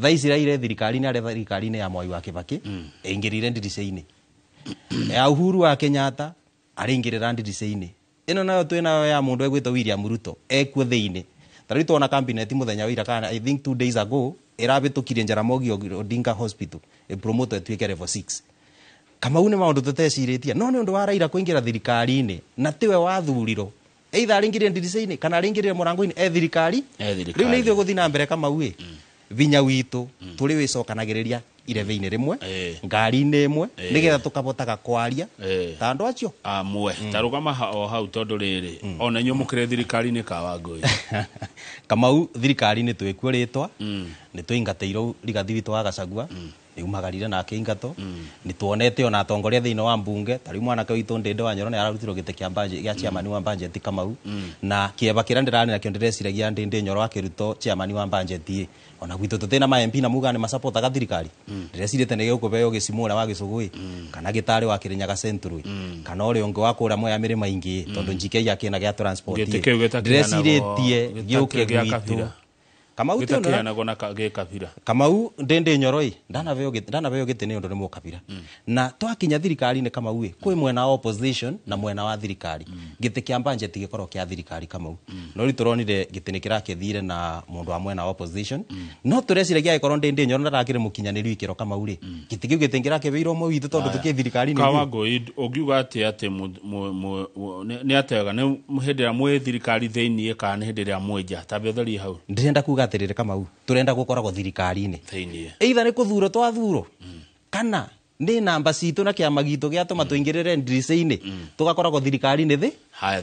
Thaa ici Raila thirikari-inĩ, arĩa thirikari-inĩ ya Mwai wa Kibaki ĩingĩrire ndirica-inĩ, ya Uhuru wa Kenyatta arĩingĩrĩra ndirica-inĩ, ĩno nayo twĩ nayo ya mũndũ egwĩtwo William Ruto ekuo thĩinĩ. Ta rĩu tuona cabinet mũthenya wa ira kana I think 2 days ago ĩrabĩtũkirie Jaramogi Odinga Hospital ĩpromote ĩtuĩke level 6. Kamau nĩ maũndũ tũtecirĩtie, no nĩ ũndũ wa Raila kũingĩra thirikari-inĩ na tiwe wathurirwo, either arĩingĩrire ndirica-inĩ kana arĩingĩrire mũrango-inĩ, e thirikari. Rĩu nĩ ithuĩ gũthiĩ na mbere Kamau ĩ, vinya witũ tũrĩ wĩcokanagĩrĩria irebe-inĩ rĩmwe, ngari-inĩ ĩmwe, nĩgetha tũkabotaga kwaria ta andũ acio amwe. Tarũgama o hau tondũ rĩrĩ, ona inyuĩ mũkĩrĩ thirikari-inĩ Kawangũi. Kamau thirikari-inĩ twĩkuo rĩtwa, nĩ tũingatĩirwo Rigathi witũ wa Gachagua, nĩ umagarire nake ingato, nĩ tuonete ona atongoria thĩinĩ wa mbunge, ta rĩu mwanake witũ Ndĩndĩ wa Nyoro nĩ ararutirwo gĩtĩ kĩa budget, gĩa chairman wa budget Kamau, na kĩeba kĩrĩa ndĩrarĩ nakĩo ndĩreciragia Ndĩndĩ Nyoro akĩrutwo chairman wa budget ĩ, ona gwitũ tũtĩ na ma MP na muga nĩ masapotaga thirikari, ndĩrecirĩte nĩ gĩgũkũheo gĩcimũ ũrĩa wa Gĩcũgũ ĩ, kana gĩtarĩ wa Kĩrĩnyaga Central ĩ, kana ũrĩa ũngĩ wa kũrĩa Mwea mĩrĩma ingĩ ĩ, tondũ njike akĩna gĩa transport ĩ, ndĩrecirĩtie gĩũke gwitũ Kamau ti ũndũ na gĩkabira. Kamau Ndĩndĩ Nyoro ĩ, ndanabeo gĩtĩ nĩ ũndũ nĩ mũkabira. Na twakinya thirikari-inĩ Kamau ĩ, kwĩ mwena wa opposition na mwena wa thirikari. Gĩtĩ kĩa budget gĩkorwo kĩa thirikari Kamau. No rĩu tũronire gĩtĩ nĩ kĩrakĩthire na mũndũ wa mwena wa opposition. No tũreciragia angĩkorwo Ndĩndĩ Nyoro ndarakĩrĩ mũkinyanĩru ikĩro Kamau rĩ, gĩtĩ kĩu gĩtingĩrakĩbeirwo ũmwe witũ tondũ tũkĩ thirikari-inĩ. Kawangũi ũngiuga atĩa atĩ nĩ atega nĩ hĩndĩ ĩrĩa mwĩ thirikari thĩiniĩ kana nĩ hĩndĩ ĩrĩa mwĩ nja? Tambe ũtherie hau. Ndĩrenda kuga atĩrĩrĩ Kamau, tũrenda gũkoragwo thirikari-inĩ either nĩ kũthurwo twathurwo kana nĩ namba citũ na kĩama gitũ gĩatũma tũingĩrĩre ndirica-inĩ tũgakoragwo thirikari-inĩ thĩ.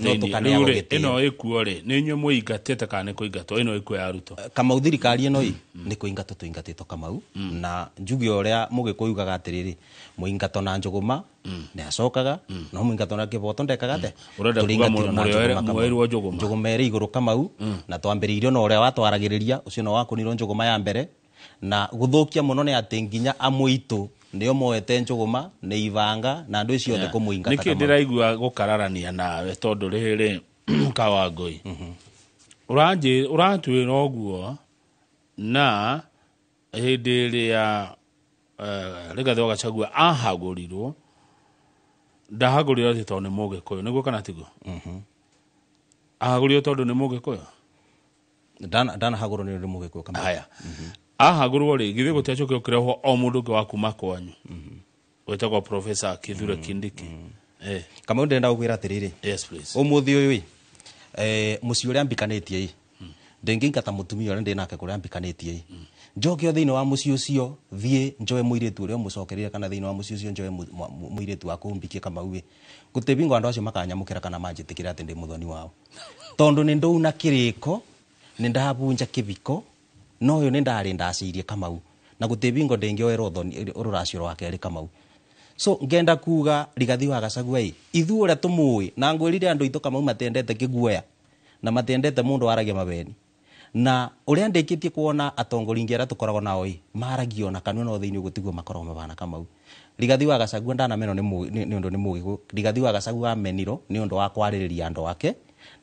No tũkaneagwo gĩtĩo. Ĩno ĩkuo rĩ, nĩ inyuĩ mũingatĩte kana nĩ kũingatwo? Ĩno ĩkuo ya Ruto. Kamau thirikari ĩno ĩ, nĩ kũingatwo tũingatĩtwo Kamau, na njuge ũrĩa Mũgĩkũyũ ugaga atĩrĩrĩ, mũingato na njũgũma nĩ acokaga, no mũingato na kĩboto ndekaga atĩa? Ũrenda kuga mũrĩoerwo njũgũma. Njũgũma ĩrĩ igũrũ Kamau, na twambĩrĩirio na ũrĩa watwaragĩrĩria, ũcio no wakũnirwo njũgũma ya mbere, na gũthũkia mũno nĩ atĩ nginya amũitũ nĩo moete njũgũma nĩ ibanga na andũ icio othe kũmũingata. Nĩkĩ ndĩraigua gũkararania nawe tondũ rĩrĩ Kawangũi, ũratwĩra ũguo na hĩndĩ ĩrĩa Rigathĩ wa Gachagua ahagũrirwo, ndahagũrirwo atĩ tondũ nĩ Mũgĩkũyũ, nĩguo kana tiguo? Ahagũrirwo tondũ nĩ Mũgĩkũyũ? Ndanahagũrwo nĩ ũndũ Mũgĩkũyũ Kamau. Haya. Ahagũrwo rĩ, githĩ gũtiacokire kũrehwo o mũndũ ũngĩ wa kuma kwanyu wĩtagwo Professor Kithure Kindiki? Kamau ndĩrenda gũkwĩra atĩrĩrĩ. Yes please. Ũmũthĩ ũyũ ĩ, mũciĩ ũrĩa mbikanĩtie ĩ, ndĩngĩingata mũtumia ũrĩa ndĩ nake kũrĩa mbikanĩtie ĩ, njoke o thĩinĩ wa mũciĩ ũcio thiĩ njoe mũirĩtu ũrĩa ũmũcokereire, kana thĩinĩ wa mũciĩ ũcio njoe mũirĩtu wa kũmbikie Kamau ĩ, gũtirĩ bingo andũ acio makanyamũkĩra kana manjĩtĩkĩre atĩ ndĩ mũthoni wao, tondũ nĩ ndũuna kĩrĩko, nĩ ndabunja kĩbiko, no ũyũ nĩ ndarĩ ndacirie Kamau, na gũtirĩ bingo ndĩngĩoerwo ũthoni rũracio rwa kerĩ Kamau. So ngenda kuga Rigathi wa Gachagua ĩ ithuĩ ũrĩa tũmũĩ na ngwĩrire andũ aitũ Kamau matendete kĩguoya na matendete mũndũ waragia mabeni na ũrĩa ndĩkĩtie kuona atongoria ingĩ arĩa tũkoragwo nao ĩ maragia ona kanua no thĩinĩ ũguo tiguo makoragwo mabana Kamau. Rigathi wa Gachagua ndanamenwo nĩ ũndũ nĩ mũgĩ. Rigathi wa Gachagua amenirwo nĩ ũndũ wa kwarĩrĩria andũ ake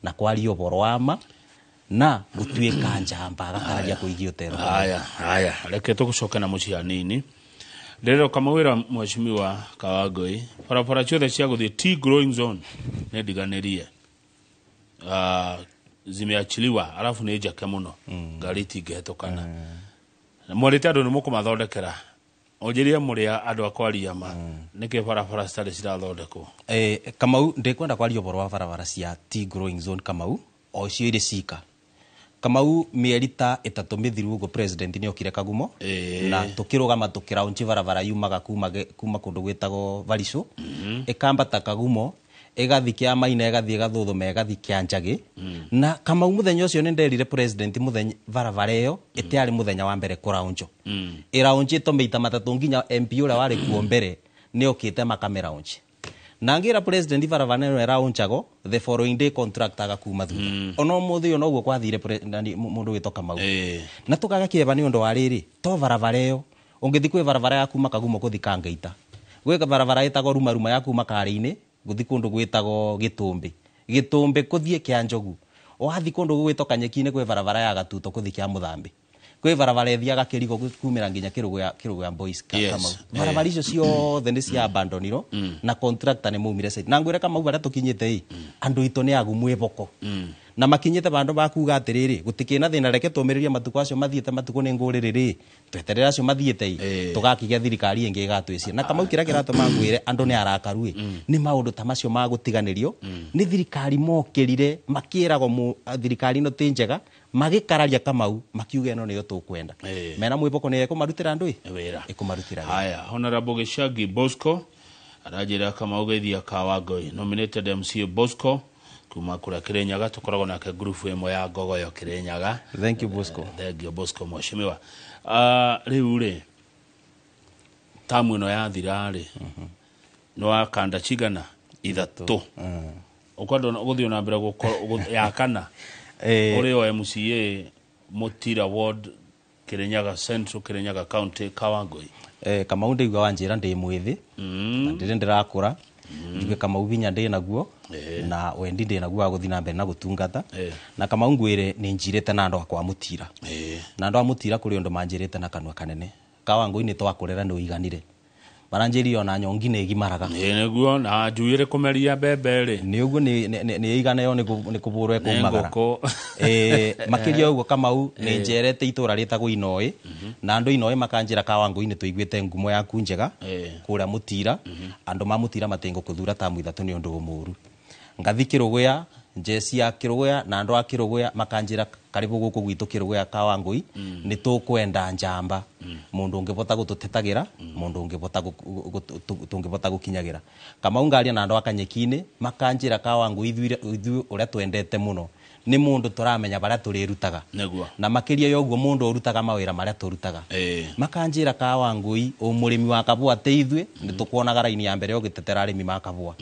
na kwaria ũhoro wa ma na gũtuĩka njamba agakararia kũigia ũtero. Haya haya, reke tũgũcoke na mũciĩ hanini. Ndĩrero kamawĩra mheshimiwa Kawangũi, barabara ciothe cia gũthiĩ tea growing zone nĩ ndiganĩrie zimeachiliwa, alafu nĩ njake mũno ngari itingĩhetũkana. Mwarĩte andũ nĩ mũkũmathondekera, onjĩrie mũrĩa andũ a kwaria ma nĩkĩ barabara citarĩ cirathondekwo? Kamau ndikwenda kwaria ũhoro wa barabara cia tea growing zone Kamau o cio irĩ cika Kamau mĩeri ta 3 mĩthiru ũguo president nĩ okire Kagumo na tũkĩrũgama tũkĩraunchi barabara yumaga kuma kũndũ gwĩtagwo Varisho ĩkambata Kagumo ĩgathiĩ kĩa Maina ĩgathiĩ Gathuthuma ĩgathiĩ kĩa Njagĩ. Na Kamau mũthenya ũcio nĩ nderire president mũthenya barabara ĩyo ĩtiarĩ mũthenya wa mbere kũraunjwo, ĩraunjĩtwo maita 3 nginya MP ũrĩa warĩ kuo mbere nĩ okĩte makamĩraunji. Na ngira president barabara ĩno ĩraunjagwo the following day contract agakuma thutha. Ona ũmũthĩ ũyũ noguo kwathire mũndũ wĩtwo Kamau. Na tũkaga kĩeva nĩ ũndũ wa rĩrĩ to barabara ĩyo ũngĩthiĩ kwĩ barabara ya kuma Kagumo gũthiĩ Kangaita, gwĩ barabara ĩtagwo Rumaruma ya kuma Karĩ-inĩ gũthiĩ kũndũ gwĩtagwo Gĩtũmbĩ, Gĩtũmbĩ kũthiĩ kĩa Njogu, wathiĩ kũndũ gwĩtwo Kanyeki-inĩ kwĩ barabara ya Gatuto gũthiĩ kĩa Mũthambi, kwĩ barabara ĩthiaga Kĩrigo kumĩra nginya Kĩrũgũ ya Boys Kamau. Barabara icio ciothe nĩ cia abandonirwo na contractor nĩ maumire site. Na ngwĩre Kamau barĩa tũkinyĩte ĩ andũ aitũ nĩ agu mwĩboko na makinyĩte bandũ bakuga atĩrĩrĩ gũtikĩ thĩna, reke tũmĩrĩrie matukũ acio mathiĩte matukũ nĩ ngũrĩrĩrĩ tweterere acio mathiĩte ĩ tũgakĩgĩa thirikari ĩngĩ ĩgatwĩcia. Na Kamau kĩrĩa kĩratũma ngwĩre andũ nĩ arakaru ĩ nĩ maũndũ ta macio ma gũtiganĩrio nĩ thirikari mokĩrire makĩragwo thirikari ĩno ti njega magĩkararia Kamau makiuga ĩno nĩyo tũkwenda mena mwĩboko nĩ ĩkũmarutĩra andũ ĩ wĩra ĩkũmarutĩra. Haya, Honorable Gĩchangi Bosco aranjĩra Kamau geithia Kawangũi nominated MCA Bosco kuma kura Kirinyaga, tukoragwo nake group ĩmwe ya Ngogoyo Kirinyaga. Thank you Bosco. Thank you Bosco mheshimiwa. Rĩu rĩ tamu ĩno yathira rĩ nĩ wakanda cigana 3 ũkwenda gũthiĩ na mbere ya kana ũrĩ o MCA Mutira Ward Kirinyaga Central Kirinyaga County Kawangũi. Kamau ndĩigua wanjĩra ndĩ mwĩthĩ na ndĩrĩ ndĩrakũra njuge Kamau hinya ndĩ naguo na wendi ndĩ naguo wa gũthiĩ na mbere na gũtungata. Na Kamau ngwĩre nĩ njirĩte na andũ akwa Mutira na andũ a Mutira kũrĩ ũndũ manjĩrĩte na kanua kanene Kawangũi nĩ twakũrera nĩ ũiganire maranjĩrire ona nyongi nĩ ĩgimaraga nĩguo na njuĩrĩ kũmeria mbembe rĩ nĩ ũguo nĩ ĩigana yo nĩ kũbũrwo ĩkũmagara. Makĩria ũguo Kamau nĩ njerete itũra rĩtagwo Inoĩ na andũ Inoĩ makanjĩra Kawangũi nĩ tũiguĩte ngumo yaku njega kũrĩa Mutira andũ ma Mutira matingũkũthura tamu 3 nĩ ũndũ mũũru. Ngathi Kĩrũgũya njeci ya Kĩrũgũya na andũ a Kĩrũgũya makanjĩra karibu gũkũ gwitũ Kĩrũgũya Kawangũi nĩ tũkwenda njamba mũndũ ũngĩbota gũtũtetagĩra mũndũ ũngĩbota tũngĩbota gũkinyagĩra. Kamau ngaria na andũ a Kanyeki-inĩ makanjĩra Kawangũi ithuĩ ũrĩa twendete mũno nĩ mũndũ tũramenya barĩa tũrĩrutaga na makĩria ya ũguo mũndũ ũrutaga mawĩra marĩa tũrutaga. Makanjĩra Kawangũi ũ mũrĩmi wa kabũa te ithuĩ nĩ tũkuonaga raini ya mbere ũgĩtetera arĩmi ma kabũa,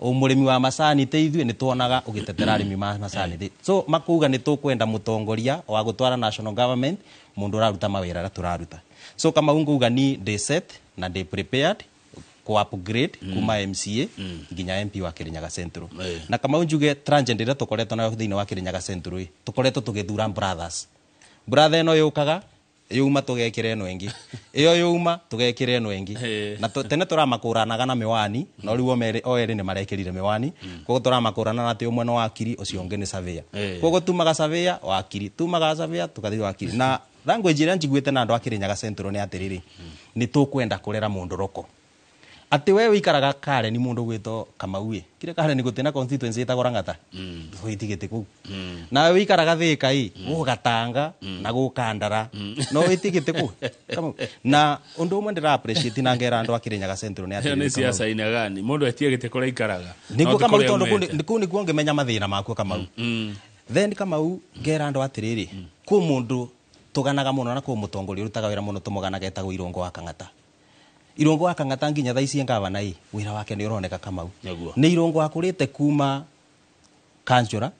ũ mũrĩmi wa macani te ithuĩ nĩ tuonaga ũgĩtetera arĩmi ma macani. So makuga nĩ tũkwenda mũtongoria wa gũtwara national government mũndũ ũraruta mawĩra arĩa tũraruta. So Kamau ngauga ni ndĩ set na ndĩ prepared ku upgrade kuma MCA nginya MP wa Kirinyaga Central. Na Kamau njuge transgender ĩrĩa tũkoretwo nayo thĩinĩ wa Kirinyaga Central tũkoretwo tũgĩthura brothers. Brother ĩno yũkaga yuma tũgekĩra ĩno ĩngĩ, ĩyo yuma tũgekĩra ĩno ĩngĩ, na tene tũramakũranaga na mĩwani no rĩu o erĩ nĩ marekĩrire mĩwani koguo tũramakũrana na atĩ ũmwe nĩ wakiri ũcio ũngĩ nĩ surveyor. Koguo tumaga surveyor wakiri, tumaga surveyor tũgathiĩ wakiri. Na language ĩrĩa njiguĩte na andũ a Kirinyaga Central nĩ atĩrĩrĩ nĩ tũkwenda kũrera mũndũ roko atĩ we wĩikaraga Karen mũndũ gwĩtwo Kamau ĩ kire Karen gũtĩ na constituency ĩtagwo Lang'ata wĩtigĩte kũu nawe wĩikaraga Thĩka ĩ gũgatanga na gũkandara no wĩtigĩte kũu Kamau. Na ũndũ ũmwe ndĩra appreciate na ngera andũ a Kirinyaga Central nĩ atĩrĩrĩ nĩ siasa ina gani mũndũ etie gĩtĩ kũrĩa aikaraga nĩguo Kamau tondũ kũu nĩguo ngĩmenya mathĩna makuo Kamau. Then Kamau ngera andũ atĩrĩrĩ kũ mũndũ tũganaga mũno na kũ mũtongoria ũrutaga wĩra mũno tũmũganaga etagwo Irũngũ wa Kang'ata. Irungu wa Kang'ata nginya thaa ici ngavana ĩ wĩra wake nĩ ũroneka Kamau. Nĩ Irungu akũrĩte kuma kanjura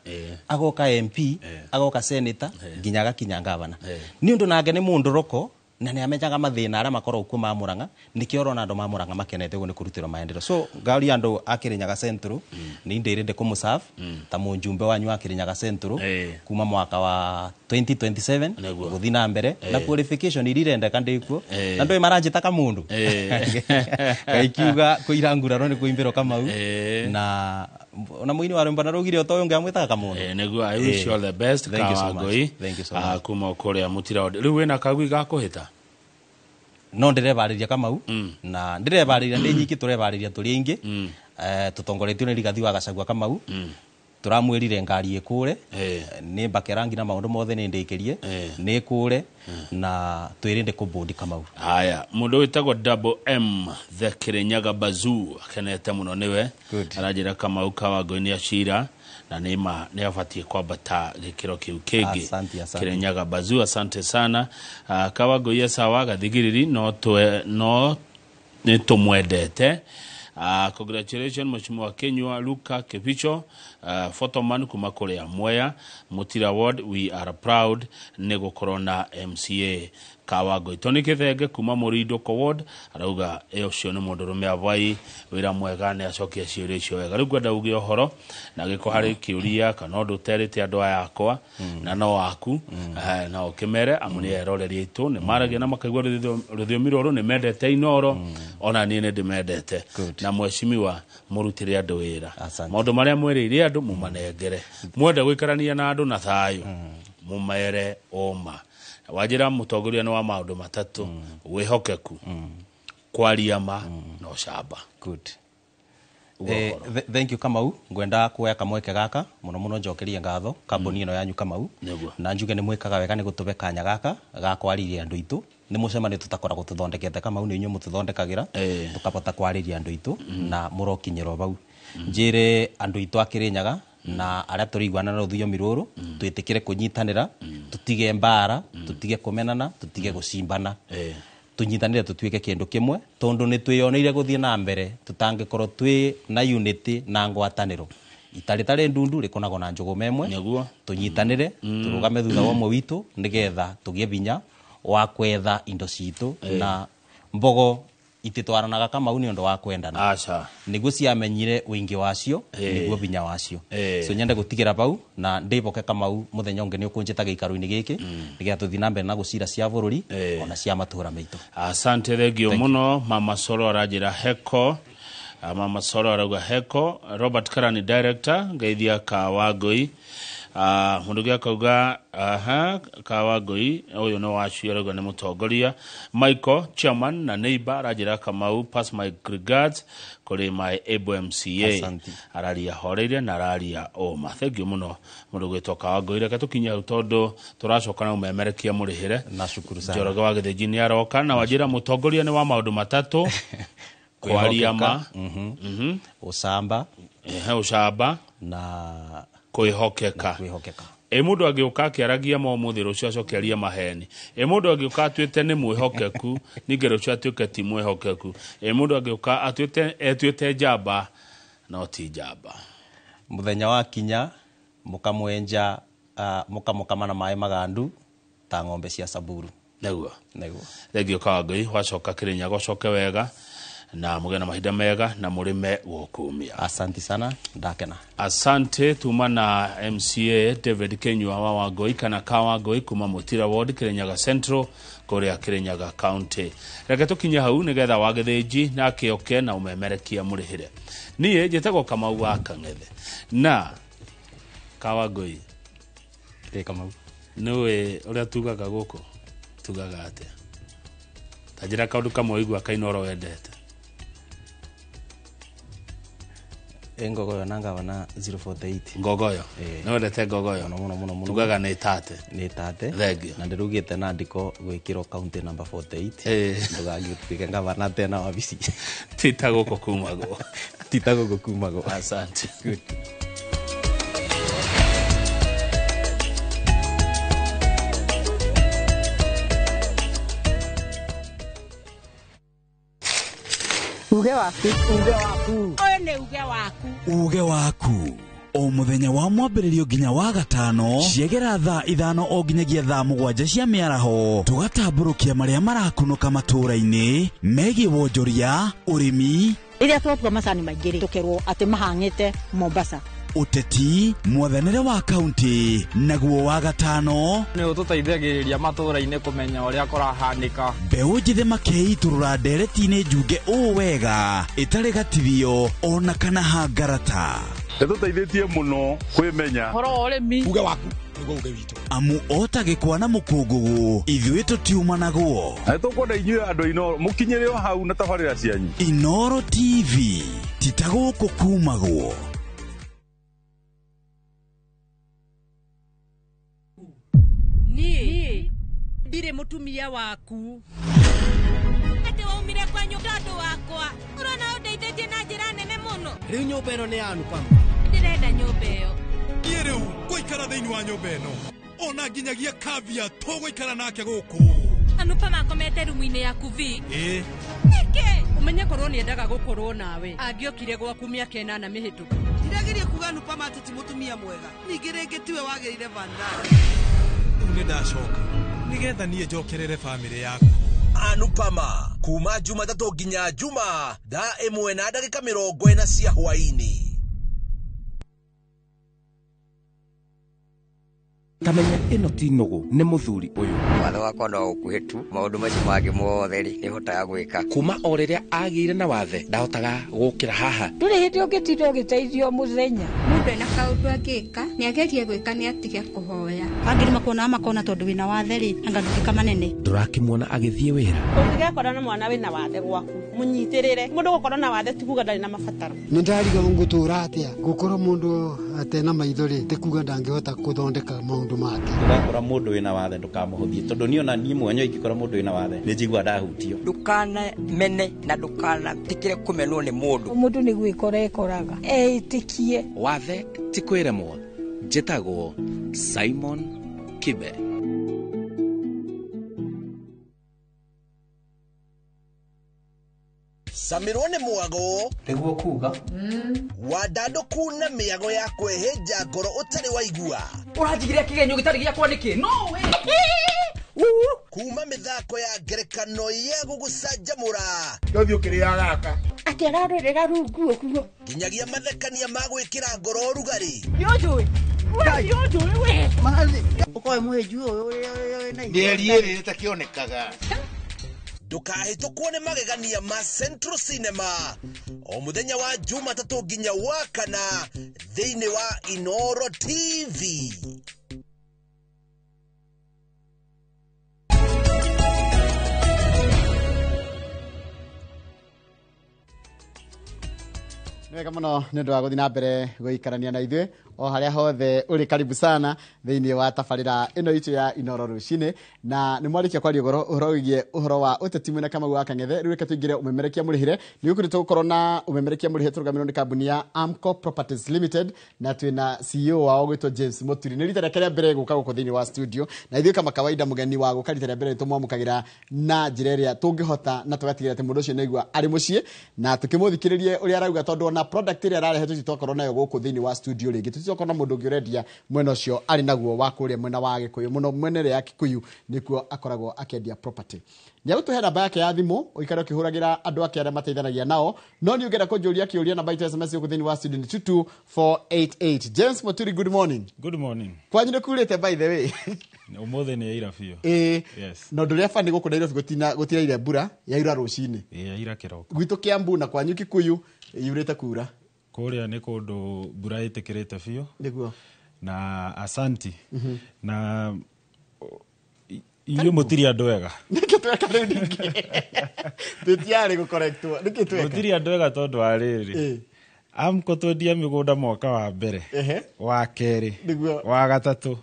agoka MP, agoka senator, nginya agakinya ngavana. Nĩ ũndũ nake nĩ mũndũ roko na nĩ amenyaga mathĩna arĩa makoragwo kuo ma Murang'a, nĩkĩo ũrona andũ ma Murang'a makenete ũguo nĩ kũrutĩrwo maendeleo. So ngaũria andũ a Kirinyaga Central, nĩ ndĩrĩnde kũmũserve ta mũjumbe wanyu wa Kirinyaga Central kuma mwaka wa 2027 gũthiĩ na mbere na qualification iria irendeka ndĩkuo na ndũĩ maranjĩta kamũndũ gaikiuga kũira nguraro nĩ kũimbĩrwo Kamau na ona mũini wa rwĩmbo narũgire o ta ũyũ ũngĩ amwĩtaga kamũndũ. Nĩguo, I wish you all the best. Thank you so much. Kawangũi. Thank you so much. Kuma kũrĩa Mũtira Ward. Rĩu wĩna kagui ga kũhĩta? No ndĩrebarĩria Kamau na ndĩrebarĩria ndĩ nyiki, tũrebarĩria tũrĩ aingĩ, tũtongoretio nĩ Rigathi wa Gachagua Kamau. Tũramwĩrire ngari ĩkũre nĩ mbake rangi na maũndũ mothe nĩ ndĩkĩrie nĩ ĩkũre na twĩrĩnde kũbũndi Kamau. Haya, mũndũ wĩtagwo Double M the Kirinyaga Bazoo akenete mũno nĩwe, aranjĩra Kamau Kawangũi nĩ acira na nĩ ma nĩ abatiĩ kwambata gĩkĩro kĩu kĩngĩ. Asante, asante. Kirinyaga Bazoo, asante sana. Kawangũi esawa gathigiriri no twe no nĩ tũmwendete. Congratulations Mheshimiwa Kenyua Luka Kibicho, photoman kuma kũrĩa Mwea Mutira Ward, we are proud nĩ gũkorwo na MCA Kawangũi. Tony Kithenge kuma Mũrindũko Ward arauga ũcio nĩ mũndũrũme avai wĩra mwega, nĩ acokia ciũria icio wega. Rĩu ngwenda uge ũhoro na gĩko harĩ kĩũria kana ũndũ ũterĩte andũ aya akwa na no waku, na ũkĩmere amu nĩ eroreri aitũ nĩ maragia na makaigua rũthiomi rũrũ, nĩ mendete Inooro, ona niĩ nĩ ndĩmendete. Na mheshimiwa mũrutĩre andũ wĩra, maũndũ marĩa mwĩrĩire andũ mũmanengere, mwenda gũikarania na andũ na thayũ mũmere ũma. Wanjĩra mũtongoria nĩ wa maũndũ matatũ: wĩhokeku, kwaria ma na ũcamba. Good. Thank you Kamau, ngwenda kuoya kamweke gaka muno muno njokerie ngatho kambuni ĩno yanyu Kamau, na njuge nĩ mwĩkaga wega nĩ gũtũbe kanya gaka ga kwarĩria andũ aitũ. Nĩ mũcemanio tũtakoragwo tũthondekete Kamau, nĩ inyuĩ mũtũthondekagĩra tũkabota kwarĩria andũ aitũ na mũrokinyĩrwo bau. Njĩre andũ aitũ a Kirinyaga na arĩa tũrĩiguana na rũthiomi rũrũ twĩtĩkĩre kũnyitanĩra, tũtige mbara, tũtige kũmenana, tũtige gũcimbana, tũnyitanĩre tũtuĩke kĩndũ kĩmwe, tondũ nĩ twĩyoneire gũthiĩ na mbere tũtangĩkorwo twĩ na unity na ngwatanĩro. Itarĩ tarĩ ndundu rĩkonagwo na njũgũma ĩmwe. Tũnyitanĩre, tũrũgame thutha wa ũmwe witũ nĩgetha tũgĩe binya wa kwetha indo citũ na mbogo ititwaranaga Kamau nĩ ũndũ wa kwendana. Aca. Nĩguo ciamenyire ũingĩ wacio, nĩguo binya wacio. So nyende gũtigĩra bau na ndĩboke Kamau mũthenya ũngĩ nĩ ũkũnjĩta gĩikaro-inĩ gĩkĩ nĩgetha tũthiĩ na mbere na gũcira cia bũrũri ona cia matũra maitũ. Asante, thengio mũno. Mama Solo aranjĩra heko. Mama Solo arauga heko. Robert Karani director ngeithia Kawangũi. Mũndũ ũngĩ akauga aha Kawangũi ũyũ nĩ wacio, arauga nĩ mũtongoria. Michael chairman na neighbor aranjĩra Kamau pass my regards kũrĩ my able MCA. Asante. Araria horeire na araria ũma. Thank you mũno mũndũ gwĩtwo Kawangũi. Reke tũkinye hau tondũ tũracoka na ũmemerekia mũrĩhĩre. Na shukuru sana. Njoroge wa Gĩthĩnji nĩ aroka na wanjĩra mũtongoria nĩ wa maũndũ matatũ: kwaria ma, ũcamba, ũcamba na kwĩhokeka. Ĩ mũndũ angĩũka akĩaragia ma ũmũthĩ, rũciũ acoke arie maheni. Ĩ mũndũ angĩũka atuĩte nĩ mwĩhokeku, ningĩ rũciũ atuĩke ti mwĩhokeku. Ĩ mũndũ angĩũka atuĩte etuĩte njamba no ti njamba. Mũthenya wa kinya mũkamwenja, mũkamũkama na maĩ magandu ta ng'ombe cia Samburu. Nĩguo. Nĩguo. Thengio Kawangũi, wacoka Kirinyaga ũcoke wega na mũgĩe na mahinda mega na mũrĩme gũkumia. Asante sana, ndakena. Asante. Tuma na MCA David Kenyua wa Wangũi kana Kawangũi kuma Mũtira Ward, Kirinyaga Central, kũrĩa Kirinyaga County. Reke tũkinye hau nĩgetha wa Gĩthĩnji nake oke na ũmemerekia mũrĩhĩre. Niĩ njĩtagwo Kamau wa Kang'ethe na Kawangũi. Kamau. Nĩũĩ ũrĩa tugaga gũkũ? Tugaga atĩa? Ta njĩra kaũndũ kamwe ũigua Kainoro wendete. Ngogoyo na ngavana 048. Ngogoyo. Nĩ wendete ngogoyo? Mũno mũno mũno mũno. Tugaga nĩ tate. Nĩ tate. Thengio. Na ndĩrugĩte na ndiko gwĩkĩrwo county number 48. Ndũgagĩtuĩke ngavana tena wabici. Tita gũkũ kumagwo. Tita gũkũ kumagwo. Asante. Good. Uge waku. Uge waku. Ũyũ nĩ uge waku. Uge waku o muthenya wa mwambĩrĩrio nginya wa gatano ciegera thaa 5 o nginyagia thaa 7 cia mĩaraho tũgatambũrũkia marĩa marakunũka matũũra-inĩ megiĩ wonjoria, ũrĩmi, rĩrĩa twatua macani maingĩ rĩ tũkerwo atĩ mahang'ĩte Mombasa, ũteti, mwathanĩre wa kaunti, naguo wa gatano nĩ ũtũteithagĩrĩria matũũra-inĩ kũmenya ũrĩa kũrahanĩka. Mbeũ njĩthĩ makeitũrũra ndereti-inĩ njunge ũũ wega ĩtarĩ gatithio ona kana hangarata. Nĩtũteithĩtie mũno kwĩmenya ũhoro wa ũrĩmi. Uge waku nĩguo uge witũ. Amu ota gĩkwa na mũkũngũgũ ithuĩ tũtiumanagwo. Na nĩtũkwenda inyuĩ andũ Inooro mũkinyĩre o hau na tabarĩra cianyu. Inooro TV ti ta gũkũ kumagwo. Niĩ ndirĩ mũtumia waku. Atĩ waumire kwanyu tondũ wakwa. Ũrona ũndeithĩtie na njĩra nene mũno. Rĩu nyũmba ĩno nĩ ya Anupama. Ndĩrenda nyũmba ĩyo. Niĩ rĩu ngũikara thĩinĩ wa nyũmba ĩno. Ona nginyagia kavia tũgũikara nake gũkũ. Anupama akomete rumu-inĩ yaku vi. Ĩĩ. Nĩkĩ? Ũmenye korwo nĩendaga gũkorwo nawe. Angĩokire gwaku mĩaka 8 mĩhĩtũku. Ndirageria kuga Anupama atĩ ti mũtumia mwega. Ningĩ rĩngĩ tiwe wagĩrĩire Vandana. Rĩu nĩndacoka nĩgetha niĩ njokerere bamĩrĩ yaku. Anupama kuma Jumatatũ nginya Juma thaa 1:40 cia hwaĩ-inĩ. Tamenya ĩno ti nũgũ nĩ mũthuri ũyũ. Watho wakwa no ũkuhĩ tu, maũndũ macio mangĩ mothe rĩ nĩhotaga gwĩka. Kuma o rĩrĩa agĩire na wathe ndahotaga gũkĩra haha. Ndũrĩ hĩndĩ ũngĩtinda ũgĩteithio mũthenya. Mũndũ ena kaũndũ angĩka nĩagerie gwĩka nĩatige kũhoya. Angĩ nĩmakuonaga makona tondũ wĩna wathe rĩ anga ndũngĩka manene. Ndũrakĩmuona agĩthiĩ wĩra. Ũngĩgekora na mwana wĩna wathe gwaku mũnyitĩrĩre. Mũndũ gũkorwo na wathe ti kuga ndarĩ na mabataro. Nĩndariga ngũtũra atĩa gũkorwo mũndũ atena maitho rĩ ti kuga ndangĩhota gũthondeka maũndũ make. Ũgakora mũndũ wĩna wathe ndũkamũhũthie tondũ niĩ ona niĩ mwenyewe ingĩkora mũndũ wĩna wathe nĩ njiguaga ndahutio. Ndũkanamene na ndũkanetĩkĩre kũmenwo nĩ mũndũ. Mũndũ nĩ gwĩkora ekoraga eĩtĩkie. Wathe ti kwĩremwo. Njĩtagwo Simon Kibe. Samirwo nĩ mwago nĩguo kuga wandandũku na mĩago ya kwĩhĩnja ngoro ũtarĩ waigua. Ũranjigire kĩgenyo gĩtarĩ gĩakwa nĩkĩ? No we. Kuma mĩthako ya ngerekano ya gũgũcanjamũra Ndũthiĩ ũkĩrĩaga gaka. Atĩ ararorera rungu ũguo. Nginyagia mathekania ma gwĩkĩra ngoro ũrugarĩ. Nĩũnjũĩ? We nĩũnjũĩ we? Ũkoĩ mũhĩnju ũyũ ũrĩa wĩna Mĩeri ĩrĩ ĩtakĩonekaga. Ndũkahĩtũkwo nĩ magegania ma Central Cinema o mũthenya wa Jumatatũ nginya wa kana thĩinĩ wa Inooro TV. Nĩ wega mũno nĩ ũndũ wa gũthiĩ na mbere gũikarania na ithuĩ o harĩa hothe ũrĩ, karibu sana thĩinĩ wa tabarĩra ĩno itũ ya Inooro rũcinĩ. Na nĩ mwarĩkia kwaria ũhoro wĩgiĩ ũhoro wa ũteti mwena Kamau wa Kang'ethe. Rĩu reke tũingĩre ũmemerekia mũrĩhĩre. Nĩ gũkũ tũgũkorwo na ũmemerekia mũrĩhĩre tũrũgamĩrĩirwo nĩ kambuni ya Amco Properties Limited na twĩna CEO wao gwĩtwo James Muturi. Nĩ rita rĩake rĩa mbere gũka gũkũ thĩinĩ wa studio, na ithuĩ kama kawaida mũgeni wa gũka rita rĩa mbere nĩtũmwamũkagĩra na njĩra ĩrĩa tũngĩhota na tũgatigĩrĩra atĩ mũndũ ũcio nĩaigua arĩ mũciĩ, na tũkĩmũthikĩrĩrie ũrĩa arauga, tondũ ona product ĩrĩa ararehe tũtitwakorwo nayo gũkũ thĩinĩ wa studio rĩngĩ. Tũtitwakorwo na mũndũ ũngĩ ũrendia mwena ũcio arĩ naguo wa kũrĩa mwena wa Gĩkũyũ mũno, mwena ĩrĩa ya Kikuyu nĩkuo akoragwo akĩendia property. Nĩagũtũhe namba yake ya thimũ ũikare ũkĩhũragĩra andũ ake arĩa mateithanagia nao. No nĩ ũngĩenda kũnjũria kĩũria, namba itũ SMS gũkũ thĩinĩ wa studio nĩ 22488. James Muturi, good morning. Good morning. Kwanyu nĩ kurĩte by the way? Ũmũthĩ nĩ yaira biũ. Ĩĩ. Yes. Na ũndũ ũrĩa bani gũkũ Nairobi gũtiraire mbura, yaura rũcinĩ. Ĩĩ, yaira kĩroko. Gwitũ Kiambu na kwanyu Kikuyu yurĩte kura. Kũrĩa nĩ kũndũ mbura ĩtĩkĩrĩte biũ. Nĩguo. Na asanti. Na inyuĩ mũtirĩ andũ ega. Nĩkĩ tweka rĩu ningĩ? Tũtiarĩ gũkorektwo. Nĩkĩ tweka? Mũtirĩ andũ ega tondũ wa rĩrĩ. Amco twendia mĩgũnda mwaka wa mbere, wa kerĩ, wa gatatũ,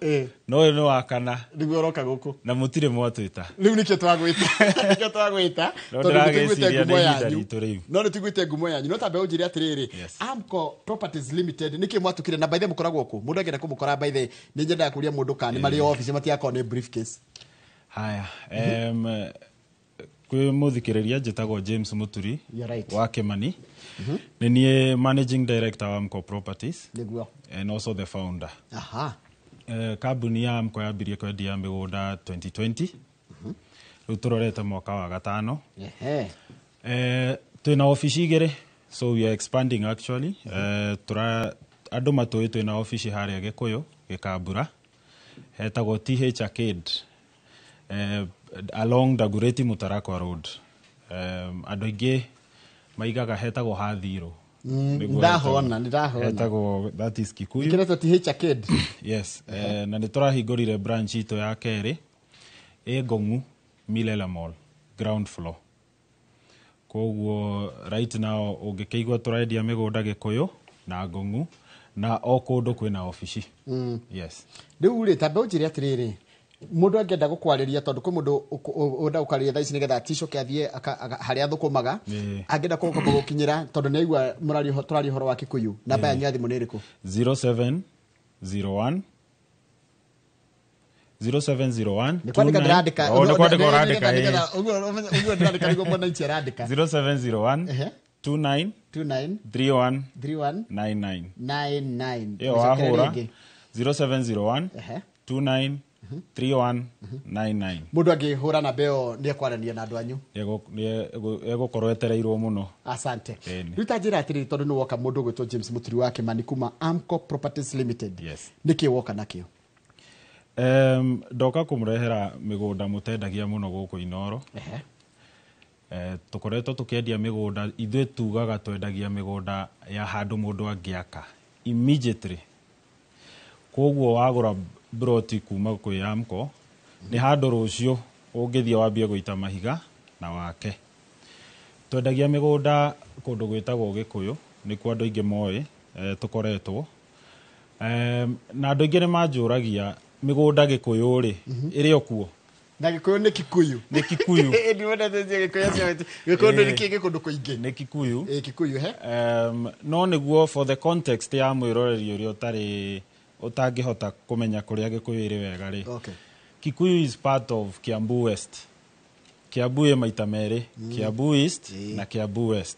na ũyũ nĩ wa kana. Nĩguo ũroka gũkũ. Na mũtirĩ mwatwĩta. Rĩu nĩkĩo twagwĩta. Nĩkĩo twagwĩta. No Tondũ nĩtũiguĩte ndĩragĩciria ngumo nĩ ihinda yanyu. ritũ rĩu. No nĩtũiguĩte ngumo yanyu. No tambe ũnjĩre atĩrĩrĩ, Amco Properties Limited nĩkĩ mwatukire? Na by the way mũkoragwo kũ? Mũndũ angĩenda kũmũkora by the way, nĩ nyendaga kũria mũndũ kana nĩ marĩ obici matigakorwo nĩ briefcase. Haya, Kwĩ mũthikĩrĩria, njĩtagwo James Muturi You're right. wa Kimani. Nĩ niĩ managing director wa Amco Properties and also the founder. Kambuni ya Amco yambirie kwendia mĩgũnda 2020. Rĩu tũrorete mwaka wa gatano. Twĩna ofici igĩrĩ, so we are expanding actually. Tura andũ matũĩ twĩna ofici harĩa Gĩkũyũ Gĩkambura, hetagwo TH Arcade, along Dagoretti Mutarakwa Road. Andũ aingĩ maigaga hetagwo Hathirũ. Nĩguo Ndahona, nĩ ndahona. Hetagwo, that is Kikuyu. Kĩretwo TH Arcade. Yes, na nĩ tũrahingũrire branch itũ ya kerĩ ĩ Ngong'u Milela Mall, ground floor. Koguo right now ũngĩkĩigua tũrendia mĩgũnda Gĩkũyũ na Ngong'u na o kũndũ kwĩna ofici. Yes. Rĩu rĩ, tambe ũnjĩre atĩrĩrĩ, mũndũ angĩenda gũkwarĩria, tondũ kwĩ mũndũ ũenda gũkwarĩria thaa ici nĩgetha aticũke athiĩ harĩa athũkũmaga, angĩenda kũkwamba gũkinyĩra, tondũ nĩ aigua tũraria ũhoro wa Kikuyu, namba yanyu ya thimũ nĩ ĩrĩkũ? 0701 0701. Nĩ kwandĩka ndĩrandĩka. Oh, nĩ kwandĩka ũrandĩka, Nĩgetha- ĩĩ. Ũguo ndĩrandĩka nĩguo mwananchi arandĩka. 0701 29 29 31 31 99. 99. Ĩyo Gũcokereria wahũra rĩngĩ. 0701 29 31 99. Mũndũ angĩhũra namba ĩyo nĩ ekwarania na andũ anyu. Egũkorwo etereirwo mũno. Asante. Ĩni. Rĩu ta njĩra atĩrĩrĩ, tondũ nĩ woka mũndũ ũgwĩtwo James Muturi wa Kimani kuma Amco Properties Limited, nĩkĩ woka nakĩo? Ndoka kũmũrehera mĩgũnda mũtendagia mũno gũkũ Inoro. Tũkoretwo tũkĩendia mĩgũnda, ithuĩ tugaga twendagia mĩgũnda ya handũ mũndũ angĩaka immediately. Koguo wagũra broti kuma kwĩ Amco, nĩ handũ rũciũ ũngĩthiĩ wambie gũita mahiga na wake. Twendagia mĩgũnda kũndũ gwĩtagwo Gĩkũyũ, nĩkuo andũ aingĩ moĩ, tũkoretwo. Na andũ aingĩ nĩ manjũragia mĩgũnda Gĩkũyũ rĩ, ĩrĩ o kuo? Na Gĩkũyũ nĩ Kikuyu? Nĩ Kikuyu. Ndiwendete Gĩkũyũ acio Gĩkũyũ nĩ kĩ gĩ kũndũ kũingĩ. Nĩ Kikuyu. Ĩ Kikuyu he. No nĩguo for the context ya mwĩroreri ũrĩa ũtarĩ ũtangĩhota kũmenya kũrĩa Gĩkũyũ ĩrĩ wega rĩ. Kikuyu is part of Kiambu West. Kiambu ĩ maita merĩ, Kiambu East na Kiambu West.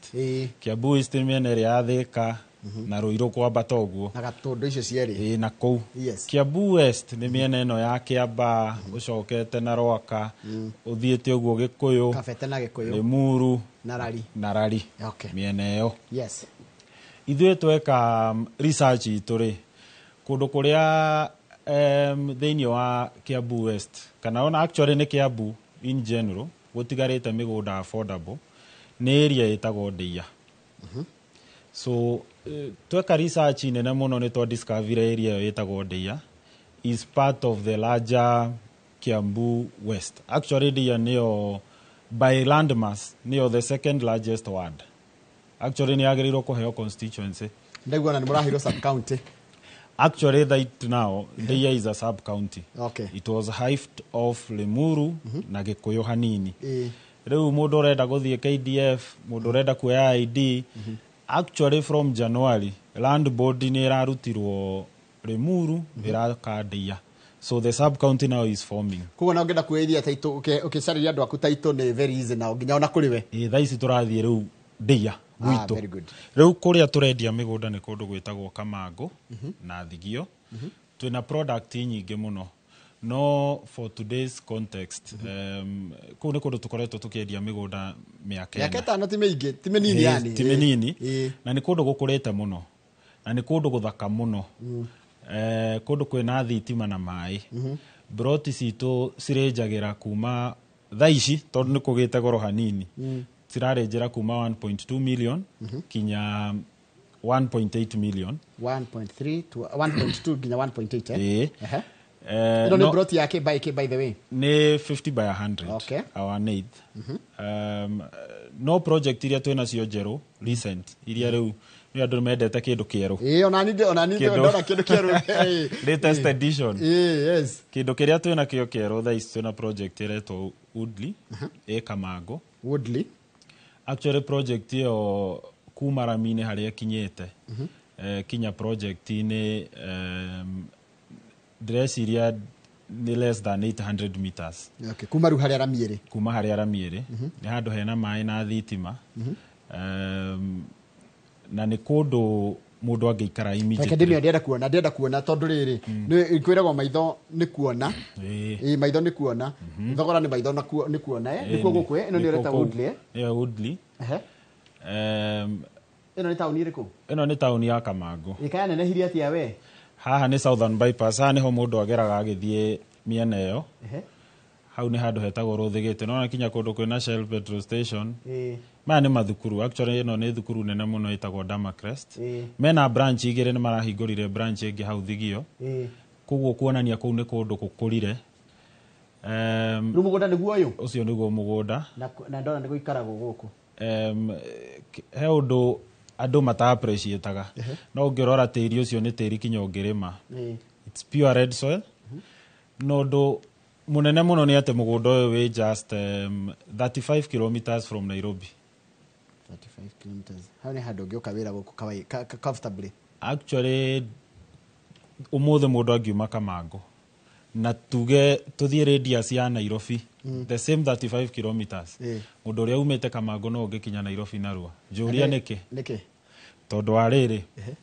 Kiambu East nĩ mĩena ĩrĩa ya Thĩka na Ruiru kwambata ũguo. Na Gatũndũ icio cierĩ. Ĩ na kũu. Kiambu West nĩ mĩena ĩno ya Kĩambaa, ũcokete na Rwaka, ũthiĩte ũguo Gĩkũyũ, Kabete na Gĩkũyũ. Limuru na Rari. Na Rari. Mĩena ĩyo. Ithuĩ tweka research itũ rĩ, kũndũ kũrĩa thĩinĩ wa Kiambu West kana ona actually nĩ Kiambu in general gũtigarĩte mĩgũnda affordable nĩ area ĩtagwo Ndeia. So tweka research nene mũno nĩ twa discover area ĩyo ĩtagwo Ndeia is part of the larger Kiambu West. Actually Ndeia nĩyo by landmass nĩyo the second largest ward. Actually nĩ yagĩrĩirwo kũheo constituency. Ndaigua na nĩ mũraheirwo sub county. Actually right now Ndeia is a sub county. It was hived off Limuru na Gĩkũyũ hanini. Rĩu mũndũ ũrenda gũthiĩ KDF, mũndũ ũrenda kuoya ID, actually from January land board nĩ ĩrarutirwo Limuru ĩraka Ndeia. So the sub county now is forming. Koguo na ũngĩenda kuoya title, ũkĩcarĩria andũ aku title nĩ very easy now nginya ona kũrĩ we. Ĩ thaa ici tũrathiĩ rĩu Ndeia gwitũ. Very good. Rĩu kũrĩa tũrendia mĩgũnda nĩ kũndũ gwĩtagwo Kamangũ na Thigio. Twĩna product nyingĩ mũno, no for today's context, kũu nĩ kũndũ tũkoretwo tũkĩendia mĩgũnda mĩaka Mĩaka ĩna. 5 ti mĩingĩ, ti mĩnini yani. Ti mĩnini, na nĩ kũndũ gũkũrĩte mũno na nĩ kũndũ gũthaka mũno. Kũndũ kwĩna thitima na maĩ. Broti citũ cirĩnjagĩra kuma thaa ici, tondũ nĩ kũgĩte goro hanini, cirarĩnjĩra kuma 1.2 million kinya 1.8 million. 1.3 to 1.2 nginya 1.8, eh? Ĩĩ. Ĩno nĩ No, broti yake by K, by the way? Nĩ 50 by 100. Our eighth. No project iria twĩ nacio njerũ recent, iria rĩu nĩ andũ mendete kĩndũ kĩerũ. Ĩĩ, onani ndona kĩndũ kĩerũ. Latest edition. Ĩĩ, yes. Kĩndũ kĩrĩa twĩ nakĩo kĩerũ thaa ici, twĩna project ĩretwo Woodley ĩ Kamangũ. Woodley. Actually project ĩyo kuma rami-inĩ harĩa ĩkinyĩte, kinya project-inĩ, ndĩreciria Nĩ less than 800 meters. Okay, kuma rĩu harĩa rami ĩrĩ. Kuma harĩa rami ĩrĩ. Nĩ handũ hena maĩ na thitima. Na nĩ kũndũ mũndũ angĩikara Reke immediately. ndĩmĩone, ndĩrenda kuona tondũ rĩrĩ nĩ kwĩragwo maitho nĩ kuona. Ĩĩ, maitho nĩ kuona, thogora nĩ maitho na nĩ kuona, eh? Nĩkuo gũkũ, eh? Ĩno nĩ ũreta Woodley, eh? Nĩyo Woodley. Ĩno nĩ taũni ĩrĩkũ? Ĩno nĩ taũni ya Kamangũ. Ĩkaya nenehirie atĩa we? Haha nĩ Southern Bypass, haha nĩho mũndũ ageraga agĩthiĩ mĩena ĩyo. Hau nĩ handũ hetagwo Rũthĩgĩte, nona kinya kũndũ kwĩna Shell petrol station. Maya nĩ mathukuru. Actually, ĩno nĩ thukuru nene mũno ĩtagwo Damacrest. Mena branch igĩrĩ, nĩ marahingũrire branch ĩngĩ hau Thigio. Koguo kuonania kũu nĩ kũndũ gũkũrire. Rĩu mũgũnda nĩguo ũyũ? Ũcio nĩguo mũgũnda. Na ndona nĩ gũikaragwo gũkũ. He ũndũ andũ mata appreciataga, no ũngĩrora tĩri ũcio nĩ tĩri kinya ũngĩrĩma. It's pure red soil. Na ũndũ mũnene mũno nĩ atĩ mũgũnda ũyũ wĩ just 35 kilometers from Nairobi. 35 kilometers, hau nĩ handũ ũngĩũka wĩra gũkũ comfortably. Actually, ũmũthĩ mũndũ angiuma Kamangũ na tuge tũthiĩ radius ya Nairobi, the same 35 kilometers, mũndũ ũrĩa umĩte Kamangũ no ũngĩkinya Nairobi narua. Njũria nĩkĩ? Nĩkĩ? Tondũ wa rĩrĩ,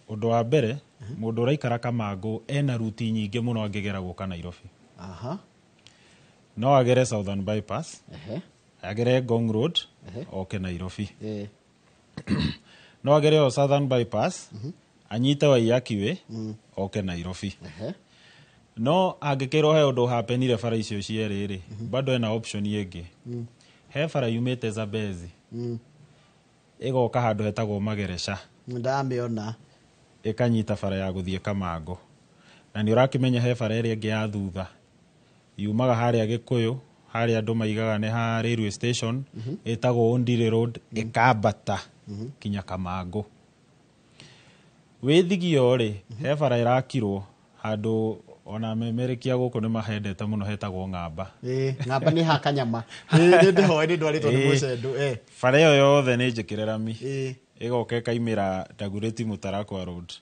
ũndũ wa mbere, mũndũ ũraikara Kamangũ ena ruti nyingĩ mũno angĩgera gũka Nairobi. No agere Southern Bypass, agere Ngong Road, oke Nairobi. No agere o Southern Bypass, anyite Waiyaki Way, oke Nairobi. No angĩkĩrwo he ũndũ hapenire bara icio cierĩ rĩ, bado ena option ĩngĩ. He bara yumĩte Zambezi, ĩgoka handũ hetagwo Magereca. Ndamĩona. Ĩkanyita bara ya gũthiĩ Kamangũ. Na nĩ ũrakĩmenya he bara ĩrĩa ĩngĩ ya thutha yumaga harĩa Gĩkũyũ, harĩa andũ maigaga nĩ ha railway station, ĩtagwo Ondiri Road, ĩkambata kinya Kamangũ. Wĩ Thigio rĩ, he bara ĩrakirwo handũ ona memerekia gũkũ nĩ mahendete mũno, hetagwo Ng'amba. Ĩĩ, Ng'amba nĩ ha kanyama. Ĩĩ, nĩ ndĩhoe nĩ ndwarĩtwo nĩ mũcendo, eh. Bara ĩyo yothe nĩ njĩkĩre rami, ĩgoka ĩkaimĩra Dagoretti Mũtarakwa Road,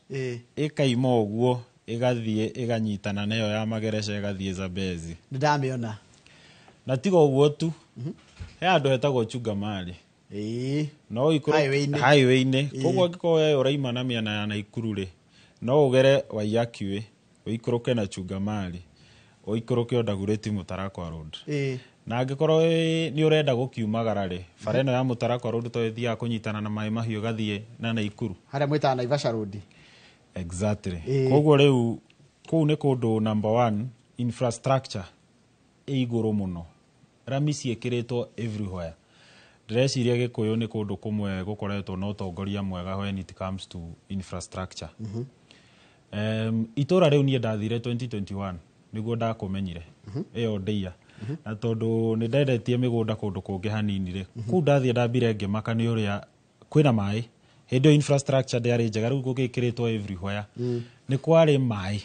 ĩkaima ũguo, ĩgathiĩ ĩganyitana nayo ya Magereca, ĩgathiĩ Zambezi. Nĩ ndamĩona. Na tiga ũguo tu, he handũ hetagwo Chungamari. No Highway-inĩ. Highway-inĩ. Koguo angĩkorwo we ũraima na mĩena ya Naikuru rĩ, no ũgere Waiyaki Way, ũikũrũke na Chungamari, ũikũrũke o Dagoretti Mũtarakwa Road. Na angĩkorwo nĩ ũrenda gũkiumagara rĩ, bara ĩno ya Mũtarakwa Road to ĩthiaga kũnyitana na Maĩ Mahiũ, ĩgathiĩ na Naikuru. Harĩa mwĩtaga Naivasha Road. Exactly. Koguo rĩu kũu nĩ kũndũ, number one, infrastructure ĩ igũrũ mũno, rami ciĩkĩrĩtwo everywhere. Ndĩreciria Gĩkũyũ nĩ kũndũ kũmwe gũkoretwo na ũtongoria mwega when it comes to infrastructure. Itũra rĩu niĩ ndathire 2021 nĩguo ndakũmenyire ĩyo ndĩia, na tondũ nĩ ndendetie mĩgũnda kũndũ kũngĩ hanini rĩ, kũu ndathiĩ ndambire ngĩmaka nĩ ũrĩa kwĩna maĩ. Hĩndĩ ĩyo infrastructure ndĩarĩ njega, rĩu gũgĩkĩrĩtwo everywhere. Nĩ kwarĩ maĩ,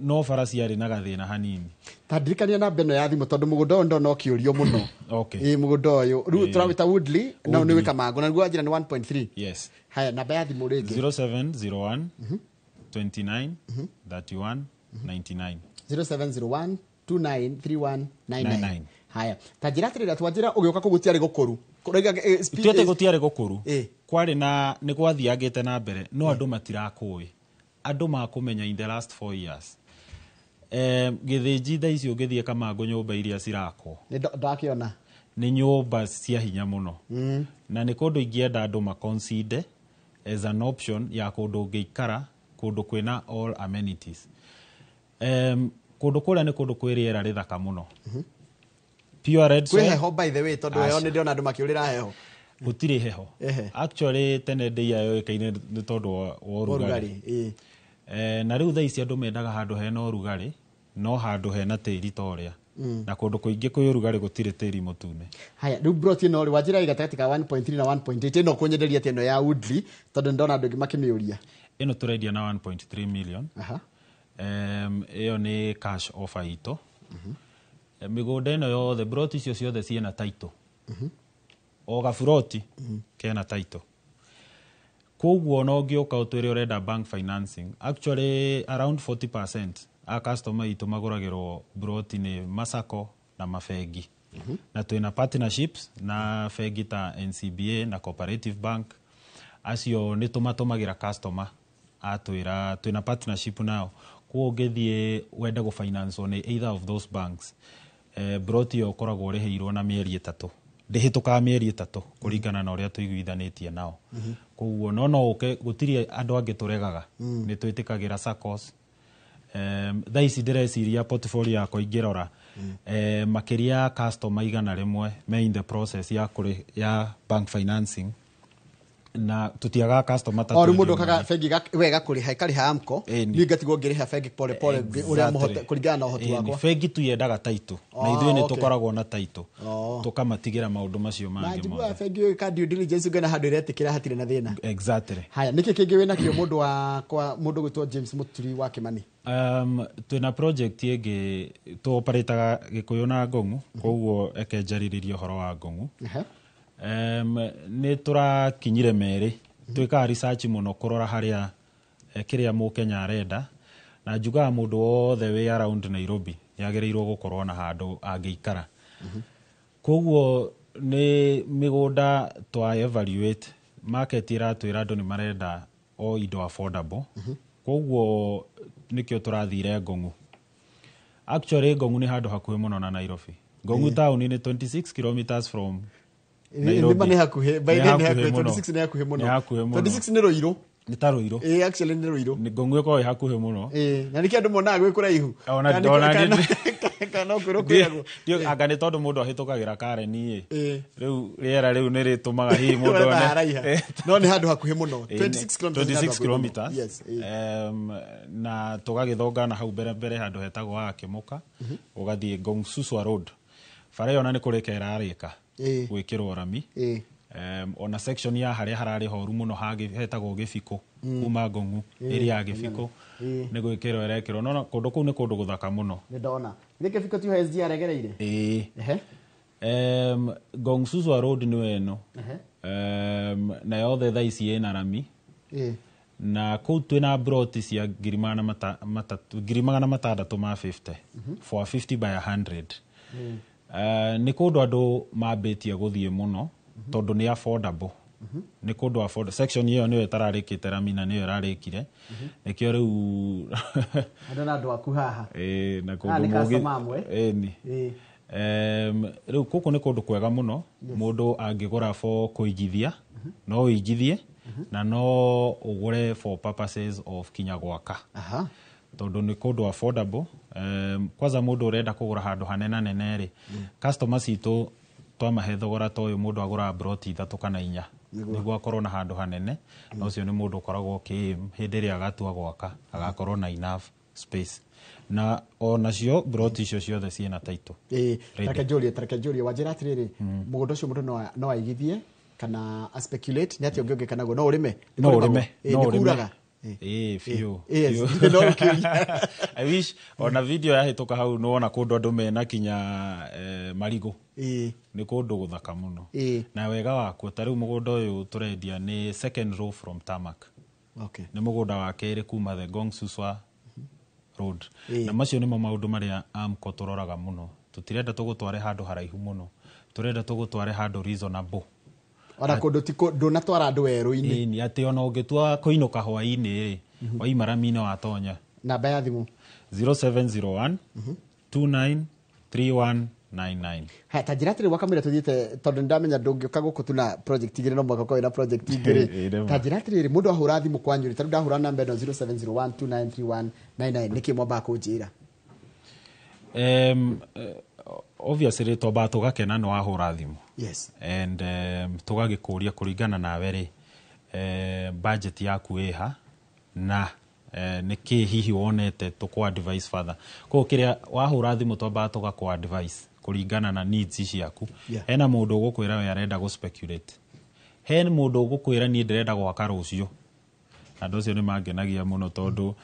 no bara ciarĩ na gathĩna hanini. Ta ndirikania namba ĩno ya thimũ tondũ mũgũnda ũyũ ndona ũkĩũrio mũno. Ĩĩ, mũgũnda ũyũ rĩu tũrawĩta Woodley na nĩ Woodley. wĩ Kamangũ, na nĩguo wanjĩra nĩ 1.3. Yes. Haya, namba ya thimũ rĩngĩ. 0701 29 31 99. 0701 293199. 99. Haya, ta njĩra atĩrĩra, twanjĩra ũgĩũka kũu gũtiarĩ gũkũru. Kũraiga, Ti atĩ gũtiarĩ gũkũru, kwarĩ na nĩ gwathiangĩte na mbere, no andũ matirakũĩ, andũ makũmenya in the last 4 years. Gĩthĩnji thaa ici ũngĩthiĩ Kamangũ, nyũmba iria cirakwo Nĩ ndakĩona. Nĩ nyũmba cia hinya mũno. Na nĩ kũndũ ingĩenda andũ maconsider as an option ya kũndũ ũngĩikara, kũndũ kwĩna all amenities. Kũndũ kũrĩa nĩ kũndũ kwĩ rĩera rĩthaka mũno, pure red Kwĩ soil. heho, by the way, tondũ heho Aca. nĩ ndĩrona andũ makĩũrĩra heho. Gũtirĩ heho. Actually, tene ndĩia yoĩkaine nĩ tondũ wa ũrugarĩ. Ũrugarĩ, ĩĩ. Na rĩu thaa ici andũ mendaga handũ hena ũrugarĩ, no handũ hena tĩri ta ũrĩa, na kũndũ kũingĩ kwĩ ũrugarĩ gũtirĩ tĩri mũtune. Haya, rĩu broti ĩno rĩ, wanjĩra ĩ gatagatĩ ka 1.3 na 1.8. Ĩno kũnyenderia atĩ ĩno ya Woodley, tondũ nĩndona andũ aingĩ makĩmĩũria. Ĩno tũrendia na 1.3 million. Ĩyo nĩ cash offer itũ. Mĩgũnda ĩno yothe, broti icio ciothe ciĩna title. O gaburoti kena title, koguo ona ũngĩũka ũtwĩre ũrenda bank financing, actually around 40% a customer itũ magũragĩrwo broti nĩ masako na mabengi. Na twĩna partnerships na bengi ta NCBA na Cooperative Bank. Acio nĩ tũmatũmagĩra customer atwĩra twĩna partnership nao. Koguo ũngĩthiĩ wende gũfinance nĩ either of those banks, broti ĩyo ũkoragwo ũrĩhĩirwo na mĩeri 3, ndĩhĩtũkaga mĩeri 3 kũringana na ũrĩa tũiguithanĩtie nao. Koguo no ũke, gũtirĩ andũ angĩ tũregaga. Nĩ twĩtĩkagĩra SACCOs. Thaa ici ndĩreciria portfolio yakwa ingĩrora, makĩria customer 100 me in the process ya ya bank financing, na tũtiagaga customer ta O rĩu mũndũ 20. okaga bengi we ĩgakũrĩha ĩkarĩha AMCO, niĩ ngatigwo ngĩrĩha bengi pole pole ũrĩa mũhote kũringana na ũhoti wakwa. Bengi tu yendaga title na ithuĩ nĩ tũkoragwo na title, Oh. tũkamatigĩra maũndũ macio Na mangĩ njiguaga mothe. bengi ĩka due diligence ũngĩona handũ ĩretĩkĩra hatirĩ na thĩna. Exactly. Haya, nĩkĩ kĩngĩ wĩna kĩo mũndũ wa mũndũ gwĩtwo James Muturi wa Kimani? Twĩna project ĩngĩ tũoparĩtaga Gĩkũyũ na Ngong'u, koguo eke njarĩrĩrie ũhoro wa Ngong'u. Nĩ tũrakinyire merĩ, twĩkaga research mũno kũrora harĩa kĩrĩa mũkenya arenda, na njugaga mũndũ wothe wĩ around Nairobi nĩagĩrĩirwo gũkorwo na handũ angĩikara. Koguo nĩ mĩgũnda twa evaluate, market ĩratwĩra andũ nĩ marenda o indo affordable. Koguo nĩkĩo tũrathire Ngong'u. Actually Ngong'u nĩ handũ hakuhĩ mũno na Nairobi. Ngong'u town nĩ 26 kilometers from Nairobi. Nĩ hakuhĩ, by Nĩ the way, nĩ hakuhĩ hakuhĩ, mũno. 26 nĩ hakuhĩ mũno. Nĩ hakuhĩ mũno. 26 nĩ Ruiru. Nĩ ta Ruiru. Ĩĩ, actually nĩ Ruiru. Nĩ Ngong'u ĩkoragwo ĩ hakuhĩ mũno. Ĩĩ, na nĩkĩo andũ monaga gwĩ kũraihu. Ona Kana ona kana kwĩrwo kwĩragwo. Anga nĩ tondũ mũndũ ahĩtũkagĩra Karen ĩ. Ĩĩ. Rĩu rĩera rĩu nĩ rĩtũmaga hihi mũndũ Ũrona one. haraiha. No nĩ handũ hakuhĩ mũno. 26 kilometers nĩ handũ 26 hakuhĩ mũno. kilometers. Yes, ĩĩ. Na tũgagĩthongana hau mbere mbere handũ hetagwo Gakĩmũka, ũgathiĩ Ngong Suswa Road. Bara ĩyo ona nĩ kũrĩka ĩrarĩka gwĩkĩrwo rami. Ona section ya harĩa hararĩ horu mũno hetagwo Gĩbikũ, kuma Ngong'u area ya Gĩbikũ nĩ gwĩkĩrwo ĩrekĩrwo. No kũndũ kũu nĩ kũndũ gũthaka mũno. Nĩ ndona. Githĩ Gĩbikũ tiho SGR ĩgereire? Ĩĩ. Ngong Suswa Road nĩyo ĩno. Na yothe thaa ici ĩna rami. Na kũu twĩna broti cia 650,000 for 50 by 100. Nĩ kũndũ andũ mambĩtie gũthiĩ mũno tondũ nĩ affordable. Nĩ kũndũ affordable. Section ĩyo nĩyo ĩtararĩkĩte rami na nĩyo ĩrarĩkire. Nĩkĩo rĩu Andũ na andũ aku haha. Ĩĩ, na Haha kũndũ nĩ mũgĩ- customer amwe. Ĩĩ ni. Rĩu gũkũ nĩ kũndũ kwega mũno. Mũndũ angĩgũra for kũigithia, no ũigithie na no ũgũre for purposes of kinya gwaka. Tondũ nĩ kũndũ affordable. Kwanza mũndũ ũrenda kũgũra handũ hanena nene rĩ, customer citũ twamahe thogora ta ũyũ mũndũ agũraga broti 3 kana 4 nĩguo akorwo na handũ hanene. Na ũcio nĩ mũndũ ũkoragwo ũkĩ hĩndĩ ĩrĩa agatua gwaka agakorwo na enough space. Na onacio broti icio ciothe ciĩna title. Ĩĩ, Ready. tareke njũrie wanjĩra atĩrĩrĩ, mũgũnda ũcio mũndũ no aigithie kana a speculate, nĩ atĩa ũngĩ ũngĩka naguo? No ũrĩme? Nĩ No kũrĩmagwo? ũrĩme, Ĩĩ, no nĩ ũrĩme. kuuraga? Ĩĩ, biũ, Yes, biũ. no ũkĩũria. I wish ona video yahĩtũka hau nĩwona kũndũ andũ mena kinya marigũ. Nĩ kũndũ gũthaka mũno. Na wega wakuo ta rĩu mũgũnda ũyũ tũrendia nĩ second row from tarmac. Nĩ mũgũnda wa kerĩ kuma the Ngong Suswa Road. Na macio nĩmo maũndũ marĩa AMCO tũroraga mũno. Tũtirenda tũgũtware handũ haraihu mũno. Tũrenda tũgũtware handũ reasonable. Ona kũndũ ti ndũnatwara andũ werũ-inĩ. Ĩni, atĩ ona ũngĩtua kũinũka hwaĩ-inĩ rĩ, waima rami-inĩ watonya. Namba ya thimũ? 0701 293199. Haya, ta njĩra atĩrĩ wakamũira tũthiĩte, tondũ nĩndamenya ndũngĩũka gũkũ tu na project igĩrĩ no mũhaka ũkorwo wĩna project igĩrĩ. Ĩĩ, nĩma. Ta njĩra atĩrĩrĩ, mũndũ ahũra thimũ kwanyu rĩ, ta rĩu ndahũra namba ĩno 0701293199, nĩkĩ mwambaga kũnjĩra? Obviously twambaga tũgakena nĩ wahũra thimũ. Yes. And tũgagĩkũria kũringana nawe rĩ, budget yaku ĩha na nĩkĩ hihi wonete tũkũ advice further. Koguo kĩrĩa wahũra thimũ twambaga tũgakũ advice kũringana na needs ciaku. Hena mũndũ ũgũkwĩra we arenda gũ speculate. He mũndũ ũgũkwĩra niĩ ndĩrenda gwaka rũciũ. Andũ acio nĩ mangenagia mũno tondũ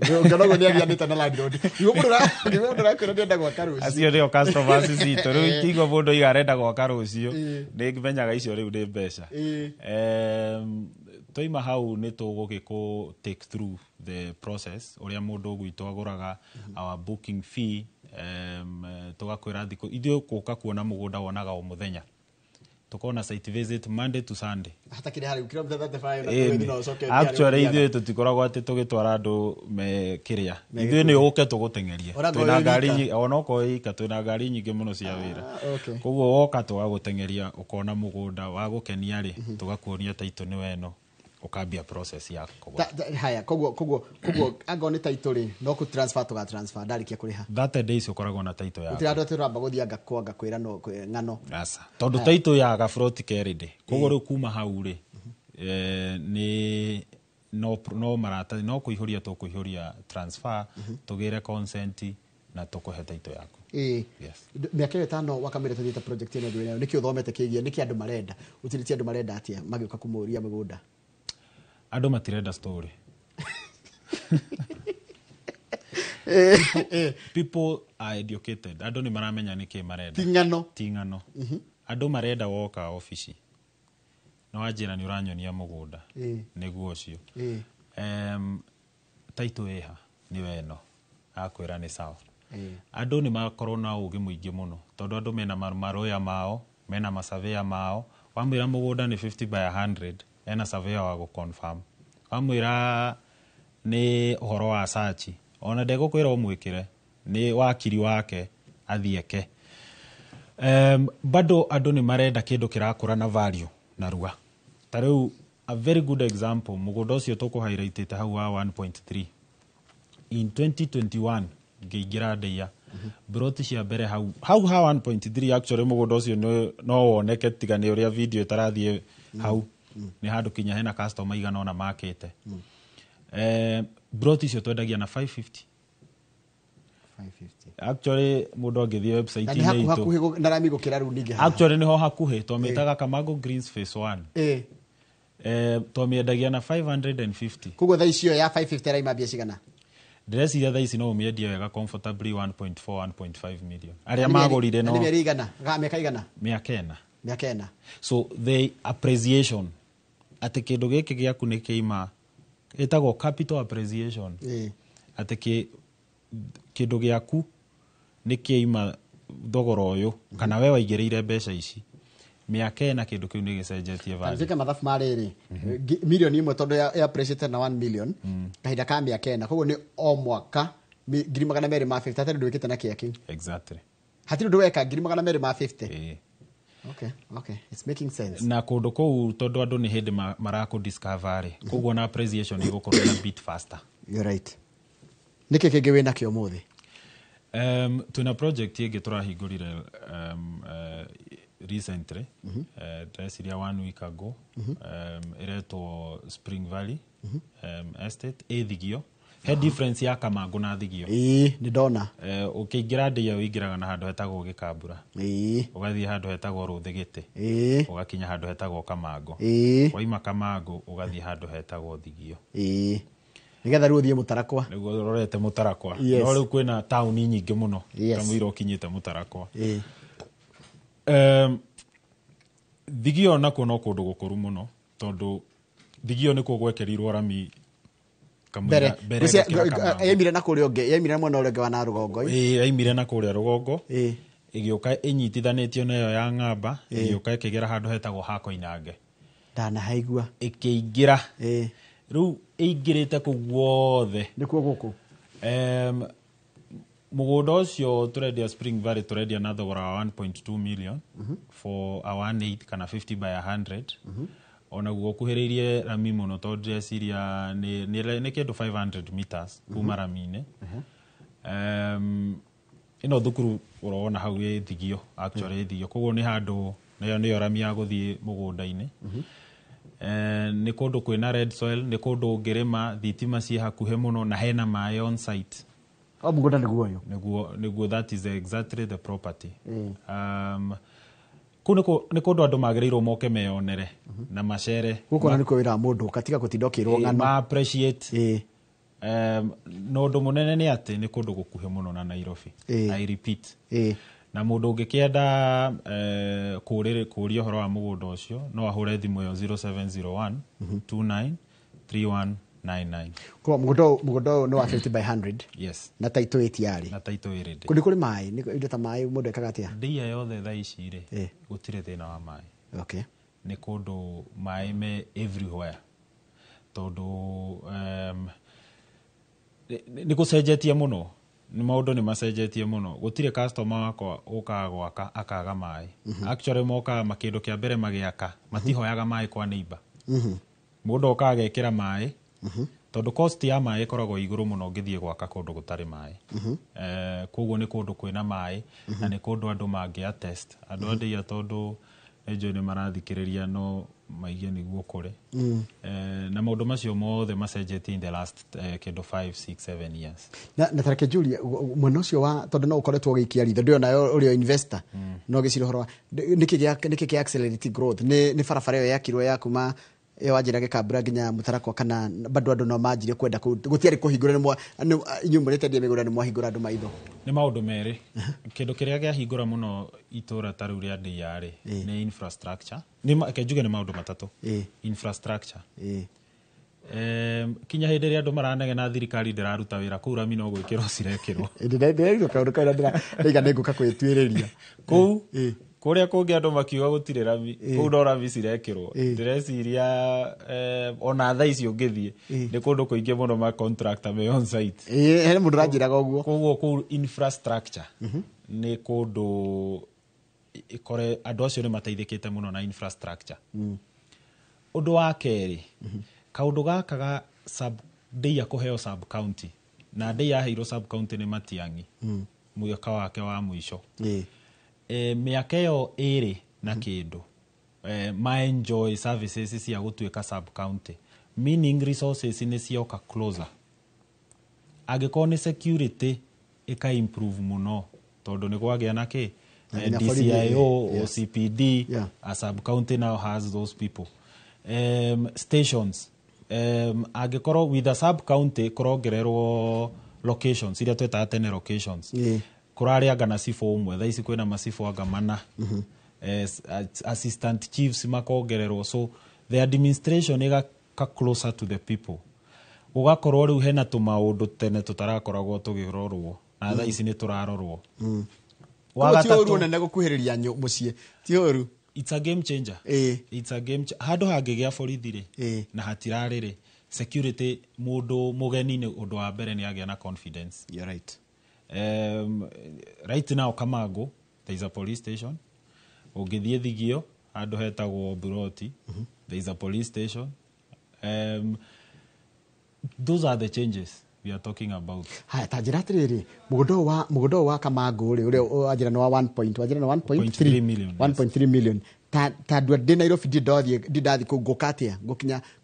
Ũngĩona ũguo nĩ agianĩte na landlord. Nĩguo mũndũ ũrakwĩra ndĩrenda gwaka rũciũ. Acio nĩo customers citũ. Rĩu ingĩigua mũndũ oiga arenda gwaka rũciũ, nĩ menyaga icio rĩu nĩ mbeca. Twaima hau nĩ tũgũgĩkũ take through the process ũrĩa mũndũ gwitũ agũraga, our booking fee, tũgakwĩra thikũ ithuĩ gũka kuona mũgũnda wonaga o mũthenya, tũkona site visit Monday to Sunday. Hatakĩrĩ harĩ kilomita 35 na Ĩni. tũgĩthiĩ na ũcoke. Actually ithuĩ tũtikoragwo atĩ tũgĩtwara andũ me kĩrĩa. Me Ithuĩ nĩ gĩkundi. ũke tũgũteng'erie. Ona Twĩna ngorwo ngari wĩ onokorwo wĩ ika, twĩna ngari nyingĩ mũno cia wĩra. Okay. Koguo woka tũgagũteng'eria, ũkona mũgũnda wagũkenia rĩ, tũgakuonia title nĩ weno, ũkambia process ya kũgũra. Haya, koguo angorwo nĩ title rĩ, no kũ transfer tũga transfer ndarĩkia kũrĩha? 30 days ũkoragwo na title yaku. Gũtirĩ andũ atĩ ũramba gũthiĩ anga kwanga kwĩra no ng'ano. Aca, tondũ Haya. title ya gaburoti kerĩndĩ, koguo rĩu kuma hau rĩ, nĩ no maratathi no kũihũria, tũkũihũria transfer, tũgĩre consent na tũkũhe title yaku. Yes. Mĩaka ĩyo 5 wakamĩra tũthiĩte project ĩno ndwĩ nayo, nĩkĩ ũthomete kĩgiĩ nĩkĩ andũ marenda ũtirĩtie, andũ marenda atĩa magĩũka kũmũria mĩgũnda? Andũ matirenda story. People are educated. Andũ nĩ maramenya nĩkĩ marenda. Ti ng'ano. Ti ng'ano. Andũ marenda woka obici na wanjĩra nĩ ũranyonia mũgũnda, nĩguo ũcio, title ĩha nĩ weno, akwĩra nĩ sawa. Andũ nĩ makorwo na ũgĩ mũingĩ mũno, tondũ andũ mena maroya mao, mena masurveyor mao. Wamwĩra mũgũnda nĩ 50 by 100, ena surveyor wa gũ-confirm. Wamwĩra nĩ ũhoro wa search, ona ndegũkwĩra ũmwĩkĩre, nĩ wakiri wake athiĩ eke. Bado andũ nĩ marenda kĩndũ kĩrakũra na value narua. Ta rĩu a very good example, mũgũnda ũcio tũkũ-highlightĩte hau wa 1.3, in 2021 ngĩingĩra ndeia broti cia mbere hau hau ha 1.3. Actually mũgũnda ũcio no woneke, tiga nĩ ũrĩa video ĩtarathiĩ hau, nĩ handũ kinya hena customer igana ũna makĩte. Broti icio twendagia na 550. 550. Actually mũndũ angĩthiĩ Na nĩ website-inĩ hakuhĩ itũ, hakuhĩ na rami gũkĩra rĩu ningĩ haha. Actually nĩho hakuhĩ twamĩtaga Kamago Greens Phase 1. Twamĩendagia na 550. Koguo thaa icio ya 550 araima mbia cigana? Ndĩreciria thaa ici no ũmĩendie wega comfortably 1.4 1.5 million arĩa Na nĩ magũrire. na No nĩ mĩeri igana ga mĩaka igana? Mĩaka 4. Mĩaka 4. So the appreciation atĩ kĩndũ gĩkĩ gĩaku nĩ kĩima, ĩtagwo capital appreciation, atĩ kĩndũ gĩaku nĩ kĩima thogora ũyũ kana we waigĩrĩire mbeca ici, mĩaka 4 kĩndũ kĩu nĩ gĩcenjetie value. Tuĩke mathabu ma rĩrĩ, 1 million tondũ ya appreciated na 1 million kahinda ka mĩaka 4, koguo nĩ o mwaka 250,000, hatarĩ ũndũ wĩkĩte na kĩa kĩu. Exactly. Hatirĩ ũndũ weka, 250,000. Okay, it's making sense. Na kũndũ kũu tondũ andũ nĩ hĩndĩ marakũ discover rĩ, koguo na appreciation ĩgũkorwo ĩna bit faster. You're right. Nĩkĩ kĩngĩ wĩ nakĩo ũmũthĩ? Twĩna project ĩngĩ tũrahingũrire recently, ndĩreciria one week ago, ĩretwo Spring Valley Estate, ĩ Thigio. He difference ya Kamangũ na Thigio. Ĩĩ, nĩ ndona. Ũkĩingĩra ndĩa ũingĩraga na handũ hetagwo Gĩkambura, ũgathiĩ handũ hetagwo Rũthĩgĩtĩ, ũgakinya handũ hetagwo Kamangũ. Waima Kamangũ ũgathiĩ handũ hetagwo Thigio. Ĩĩ, nĩgetha rĩu ũthiĩ Mũtarakwa. Nĩguo ũrorete Mũtarakwa. Yes. No rĩu kwĩna taũni nyingĩ mũno kamũira ũkinyĩte Mũtarakwa. Thigio nakuo no kũndũ gũkũru mũno, tondũ Thigio nĩkuo gwekĩrirwo rami mbere mbere gũkĩra Kamangũ. Yaimire na kũrĩa ũngĩ, yaimire na mwena ũrĩa ũngĩ wa na rũgongo. Ĩĩ, yaimire na kũrĩa rũgongo, ĩgĩũka ĩnyitithanĩtio na ĩyo ya ng'amba, ĩgĩũka ĩkĩgera handũ hetagwo Hakoinange. Ndanahaigua. Ĩkĩingĩra rĩu ĩingĩrĩte kũu guothe. Nĩkuo gũkũ. Mũgũnda ũcio tũrendia Spring Valley, tũrendia na thogora wa 1.2 million for a 1.8 kana 50 by 100. Onaguo ũkuhĩrĩirie rami mũno, tondũ ndĩreciria nĩ kĩndũ 500 meters kuma rami-inĩ. Ĩno thukuru ũrona hau ĩ Thigio, actually ĩ Thigio, koguo nĩ handũ nĩyo rami ya gũthiĩ mũgũnda-inĩ. Nĩ kũndũ kwĩna red soil, nĩ kũndũ ũngĩrĩma, thitima ciĩ hakuhĩ mũno na hena maĩ on site. O mũgũnda nĩguo ũyũ? Nĩguo, that is exactly the property. Kũu nĩ kũndũ andũ magĩrĩirwo moke meyonere na macere. Gũkũ ona nĩkuo wĩra wa mũndũ ũkatiga gũtinda ũkĩrwo Ĩĩ, ng'ano. Ma appreciate. Na ũndũ mũnene nĩ atĩ nĩ kũndũ gũkuhĩ mũno na Nairobi. I repeat, Na mũndũ ũngĩkĩenda kũũria ũhoro wa mũgũnda ũcio no ahũre thimũ ĩyo 0701 29 3199. Kwa mũgũnda ũyũ nĩ wa 50 by 100. Yes. Na title ĩtiarĩ. Na title ĩ ready. Kũndũ kũrĩ maĩ, nĩ indo ta maĩ mũndũ ekaga atĩa? Ndĩa yothe thaa ici rĩ, gũtirĩ thĩna wa maĩ. Okay. Nĩ kũndũ maĩ me everywhere. Tondũ nĩ gũcenjetie mũno. Nĩ maũndũ nĩ macenjetie mũno. Gũtirĩ customer wakwa ũkaga gwaka akaga maĩ. Actually mokaga makĩndũ kĩa mbere magĩaka matihoyaga maĩ kwa neighbor. Mũndũ okaga agekĩra maĩ tondũ cost ya maĩ ĩkoragwo igũrũ mũno ũngĩthiĩ gwaka kũndũ gũtarĩ maĩ. Koguo nĩ kũndũ kwĩna maĩ na nĩ kũndũ andũ mangĩ attest. Andũ a Ndĩa tondũ nĩnjũĩ nĩ marathikĩrĩria no maigue nĩguo kũrĩ. Na maũndũ macio mothe macenjetie in the last kĩndũ 5 6 7 years. Na tareke Julia mwena ũcio wa tondũ no ũkoretwo ũgĩikia ritho ndĩo nayo ũrĩ o investor no gĩcira ũhoro wa nĩkĩ gĩa accelerate growth nĩ barabara ĩyo yakirwo ya kuma ĩyo wanjĩra Gĩkambura nginya Mũtarakwa kana bado andũ no manjirie kwenda gũtiarĩ kũhingũra inyuĩ mũrĩtendia mĩgũnda nĩ mwahingũra andũ maitho. Nĩ maũndũ merĩ. Kĩndũ kĩrĩa kĩahingũra mũno itũra ta rĩu rĩa Ndĩa rĩ nĩ infrastructure. Nĩ njuge nĩ maũndũ matatũ. Infrastructure. Kinya hĩndĩ ĩrĩa andũ maranegena thirikari ndĩraruta wĩra kũu rami no gwĩkĩrwo cirekĩrwo. Ndĩraigua kaũndũ kau ndĩraiga nĩ ngũka kwĩtuĩrĩria. Kũu kũrĩa kũngĩ andũ makiuga gũtirĩ rami kũu no rami cirekĩrwo. Ndĩreciria ona thaa ici ũngĩthiĩ nĩ kũndũ kũingĩ mũno ma contractor me on site. He mũndũ ũranjĩraga ũguo. Koguo kũu infrastructure nĩ kũndũ ĩkore andũ acio nĩ mateithĩkĩte mũno na infrastructure. Ũndũ wa kerĩ, kaũndũ gaka ga sub Ndĩa kũheo sub county na Ndĩa yaheirwo sub county nĩ Matiang'i mwaka wake wa mũico. Mĩaka ĩyo ĩrĩ na kĩndũ ma enjoy services cia gũtuĩka sub county, meaning resources nĩ cioka closer. Angĩkorwo nĩ security ĩka improve mũno tondũ nĩ kwagĩa na kĩ DCIO, OCPD, a sub county now has those people. Stations angĩkorwo with a sub county kũrongererwo locations iria twetaga tene locations. Kũrarĩ anga na cibũ ũmwe thaa ici kwĩna macibũ anga mana. Assistant chiefs makongererwo, so the administration ĩgaka closer to the people. Gũgakorwo rĩu hena tũmaũndũ tene tũtarakoragwo tũgĩrorwo na thaa ici nĩ tũrarorwo. Wa gatatũ ti ũru nene gũkuhĩrĩria mũciĩ ti ũru. It's a game changer. It's a game handũ hangĩgĩa borithi rĩ na hatirarĩ rĩ security mũndũ mũgeni nĩ ũndũ wa mbere nĩ agĩa na confidence. You're right. Right now Kamango there is a police station. Ũngĩthiĩ Thigio handũ hetagwo Buroti there is a police station. Those are the changes we are talking about. Haya ta njĩra atĩrĩrĩ mũgũnda wa Kamango rĩ ũrĩa wanjĩra nĩ wa 1.3 million 1.3 million ta andũ ndĩ Nairobi ndindathiĩ kũu ngũka atĩa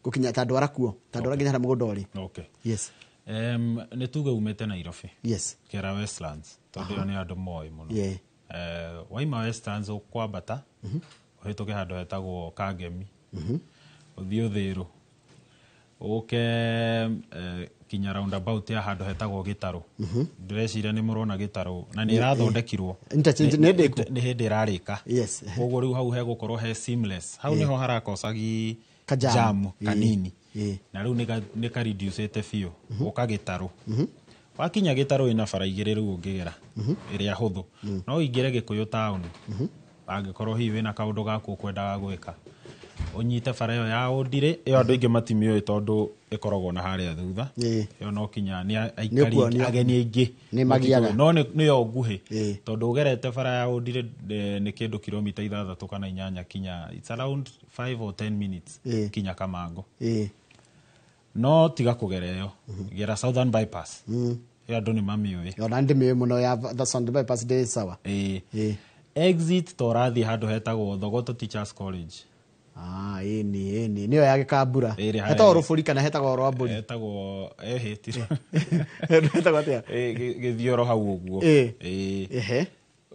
ngũkinya ta andũ arakuo ta andũ nginya harĩa mũgũnda ũrĩ. Okay. Yes. Nĩ tuge umĩte Nairobi. Yes. Kĩara Westlands tondũ ĩyo nĩ andũ moĩ mũno. Waima Westlands ũkwambata ũhĩtũke handũ hetagwo Kangemi ũthiĩ Ũthĩrũ ũke kinya roundabout ya handũ hetagwo Gĩtarũ. Ndĩreciria nĩ mũrona Gĩtarũ na nĩ ĩrathondekirwo nĩ hĩndĩ ĩrarĩka. Koguo rĩu hau hegũkorwo he seamless. Hau nĩho harakosagi jam kanini na rĩu nĩ ka reducete biũ ũka Gĩtarũ. Wakinya Gĩtarũ ĩna bara igĩrĩ rĩu ũngĩgera ĩrĩa hũthũ no ũingĩre Gĩkũyũ town angĩkorwo hihi wĩna kaũndũ gaku ũkwendaga gwĩka ũnyite bara ĩyo ya Ũndirĩ ĩyo andũ aingĩ matimĩũĩ tondũ ĩkoragwo na harĩa thutha ĩyo no kinya nĩ aikari ageni aingĩ no nĩyo nguhĩ tondũ ũgerete bara ya Ũndirĩ nĩ kĩndũ kilomita 6 kana 8 kinya it's around 5 or 10 minutes kinya Kamango. No tiga kũgera ĩyo gera Southern Bypass ĩyo andũ nĩ mamĩũĩ. Ona ndĩmĩũĩ mũno ya the Southern Bypass ndĩ sawa. Exit to ũrathiĩ handũ hetagwo Thogoto Teachers College. Ĩni nĩyo ya Gĩkambura. Hetagwo Rũbũri kana hetagwo Rwambũri? Hetagwo hetagwo atĩa? Gĩthioro hau ũguo.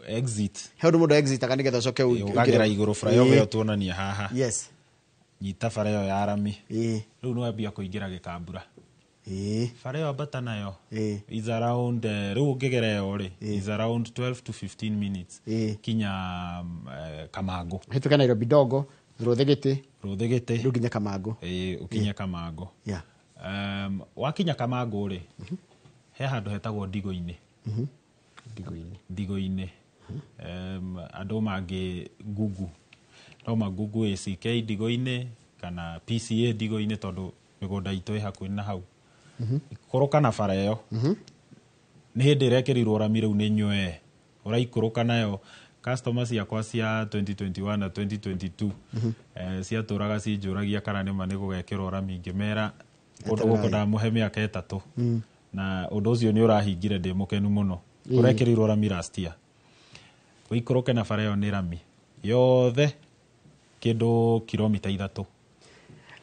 Exit. He ũndũ mũndũ exitaga nĩgetha ũcoke ũkagera igũrũ flyover ĩyo tuonania haha. Yes. Nyita bara ĩyo ya rami. Rĩu nĩ wambia kũingĩra Gĩkambura. Bara ĩyo ambata nayo is around rĩu ũngĩgera ĩyo rĩ is around 12 to 15 minutes kinya Kamangũ. Hĩtũke Nairobi Ndogo, Rũthĩgĩtĩ. Rũthĩgĩtĩ. Rĩu nginya Kamangũ. Ĩĩ, ũkinye Kamangũ. Yeah. Wakinya Kamangũ rĩ, he handũ hetagwo Ndigo-inĩ. Ndigo-inĩ. Ndigo-inĩ. Andũ mangĩ Google. No ma Google ACK Ndigo-inĩ kana PCA Ndigo-inĩ tondũ mĩgũnda itũ ĩ hakuhĩ na hau. Ikũrũka na bara ĩyo. Nĩ hĩndĩ ĩrekĩrirwo rami rĩu nĩ nywee. Ũraikũrũka nayo customer ciakwa cia 2021 na 2022 ciatũraga cinjũragia kana nĩma nĩ gũgekĩrwo rami, ngĩmera kũndũ gũkũ ndamũhe mĩaka 3 na ũndũ ũcio nĩ ũrahingire, ndĩ mũkenu mũno. Ũrekĩrirwo rami last year. Ũikũrũke na bara ĩyo nĩ rami yothe kĩndũ kilomita 3.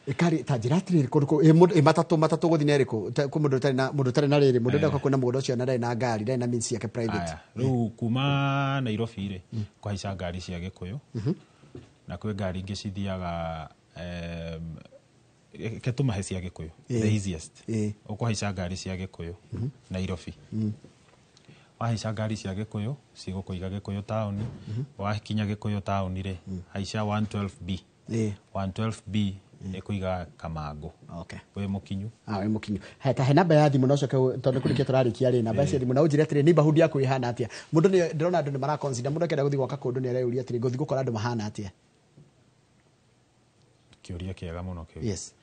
Ĩkarĩ ta njĩra atĩrĩrĩ, kũndũ ĩ matatũ gũthiĩ na ĩrĩkũ? Kwĩ mũndũ ũtarĩ na mũndũ ũtarĩ na rĩrĩ, mũndũ ũrenda kwĩna mũgũnda ũcio na ndarĩ na ngari, ndarĩ na means ciake private. Rĩu kuma Nairobi rĩ, kũhaica ngari cia Gĩkũyũ na kwĩ ngari ingĩ cithiaga reke tũmahe cia Gĩkũyũ, the easiest. Ũkũhaica ngari cia Gĩkũyũ Nairobi. Wahaica ngari cia Gĩkũyũ cigũkũiga Gĩkũyũ taũni. Wakinya Gĩkũyũ taũni rĩ, haica 112B. 112B ĩkũiga Kamangũ. Okay. Wĩ mũkinyu. Wĩ mũkinyu. He ta he namba ya thimũ no coke tondũ kũrĩkia tũrarĩkia rĩ, namba cia thimũ na ũnjĩre atĩrĩ neighborhood yaku ĩhana atĩa. Mũndũ nĩ ndĩrona andũ nĩ mara consider, mũndũ akĩenda gũthiĩ gwaka kũndũ nĩ areyũria atĩrĩ ngũthiĩ gũkora andũ mahana atĩa. Kĩũria kĩega mũno kĩu. Yes.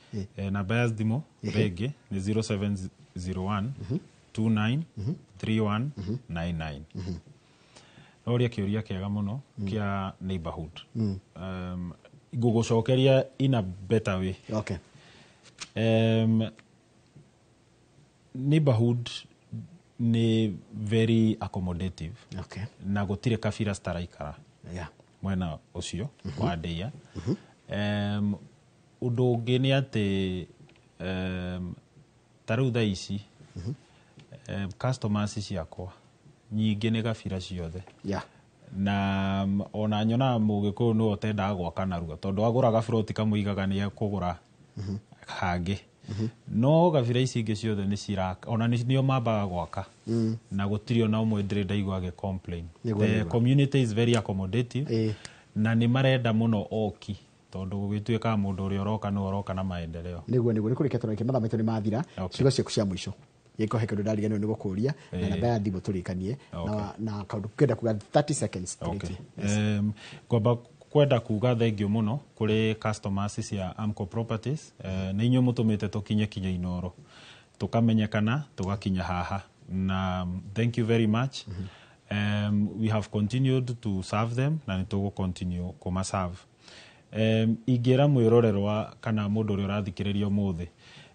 Namba ya thimũ rĩngĩ nĩ 0701 29 31 99. Noria kĩũria kĩega mũno kĩa neighborhood. Ngũgũcokeria in a better way. Okay. Neighborhood ni very accommodative. Okay. Na gũtirĩ kabira citaraikara. Yeah. Mwena ũcio wa Ndeia. Ũndũ ũngĩ nĩ atĩ ta rĩu thaa ici customers ciakwa nyingĩ nĩ gabira ciothe. Yeah. Na ona nyonaga mũgĩkũyũ nĩwe ũtendaga gwaka narua tondũ agũra gaburoti kamũigaga nĩ ekũgũra hangĩ. No gabira ici ingĩ ciothe nĩ ciraka, ona nĩo mambaga gwaka. Na gũtirĩ ona ũmwe ndĩrĩ ndaigua agĩ complain. The community is very accommodative. Na nĩ marenda mũno oki tondũ gũgĩtuĩkaga mũndũ ũrĩa ũroka nĩwe ũroka na maendeleo. Nĩguo nĩguo nĩ kũrĩkia tũrarĩkia, mathaa maitũ nĩ mathira. Ciugo ciaku cia mũico. Gĩko he kĩndũ ndariganĩrwo nĩ gũkũria na namba ya thimũ tũrĩkanie na kaũndũ kenda kuga 30 seconds tũrĩkie. Ngwamba kwenda kuga thengiũ mũno kũrĩ customers cia Amco Properties. Nĩ inyuĩ mũtũmĩte tũkinye kinya Inooro, tũkamenyekana tũgakinya haha, na thank you very much. We have continued to serve them na nĩ tũgũ continue kũma serve. Ingĩra mwĩrorerwa kana mũndũ ũrĩa ũrathikĩrĩria ũmũthĩ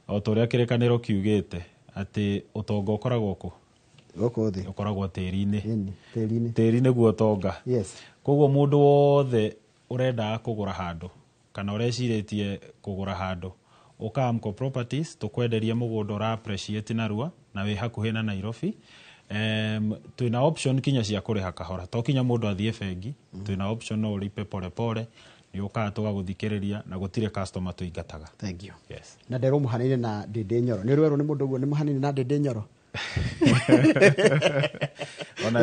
o ta ũrĩa kĩrĩkanĩro kiugĩte atĩ ũtonga ũkoragwo kũ? Gũkũ thĩ. Ũkoragwo tĩri-inĩ. Tĩri-inĩ. Tĩri nĩguo ũtonga. Yes. Koguo mũndũ wothe ũrendaga kũgũra handũ kana ũrecirĩtie kũgũra handũ, ũka Amco Properties tũkwenderie mũgũnda ũra appreciate narua na wĩ hakuhĩ na Nairobi. Twĩna option kinya cia kũrĩha kahora, to kinya mũndũ athiĩ bengi. Twĩna option no ũlipe pole pole, nĩ ũkaga tũgagũthikĩrĩria na gũtirĩ customer tũingataga. Thank you. Yes. Na nderwo mũhanaine na Ndĩndĩ Nyoro. Nĩ ũrĩ werwo nĩ mũndũ ũguo nĩ mũhanaine na Ndĩndĩ Nyoro? Ona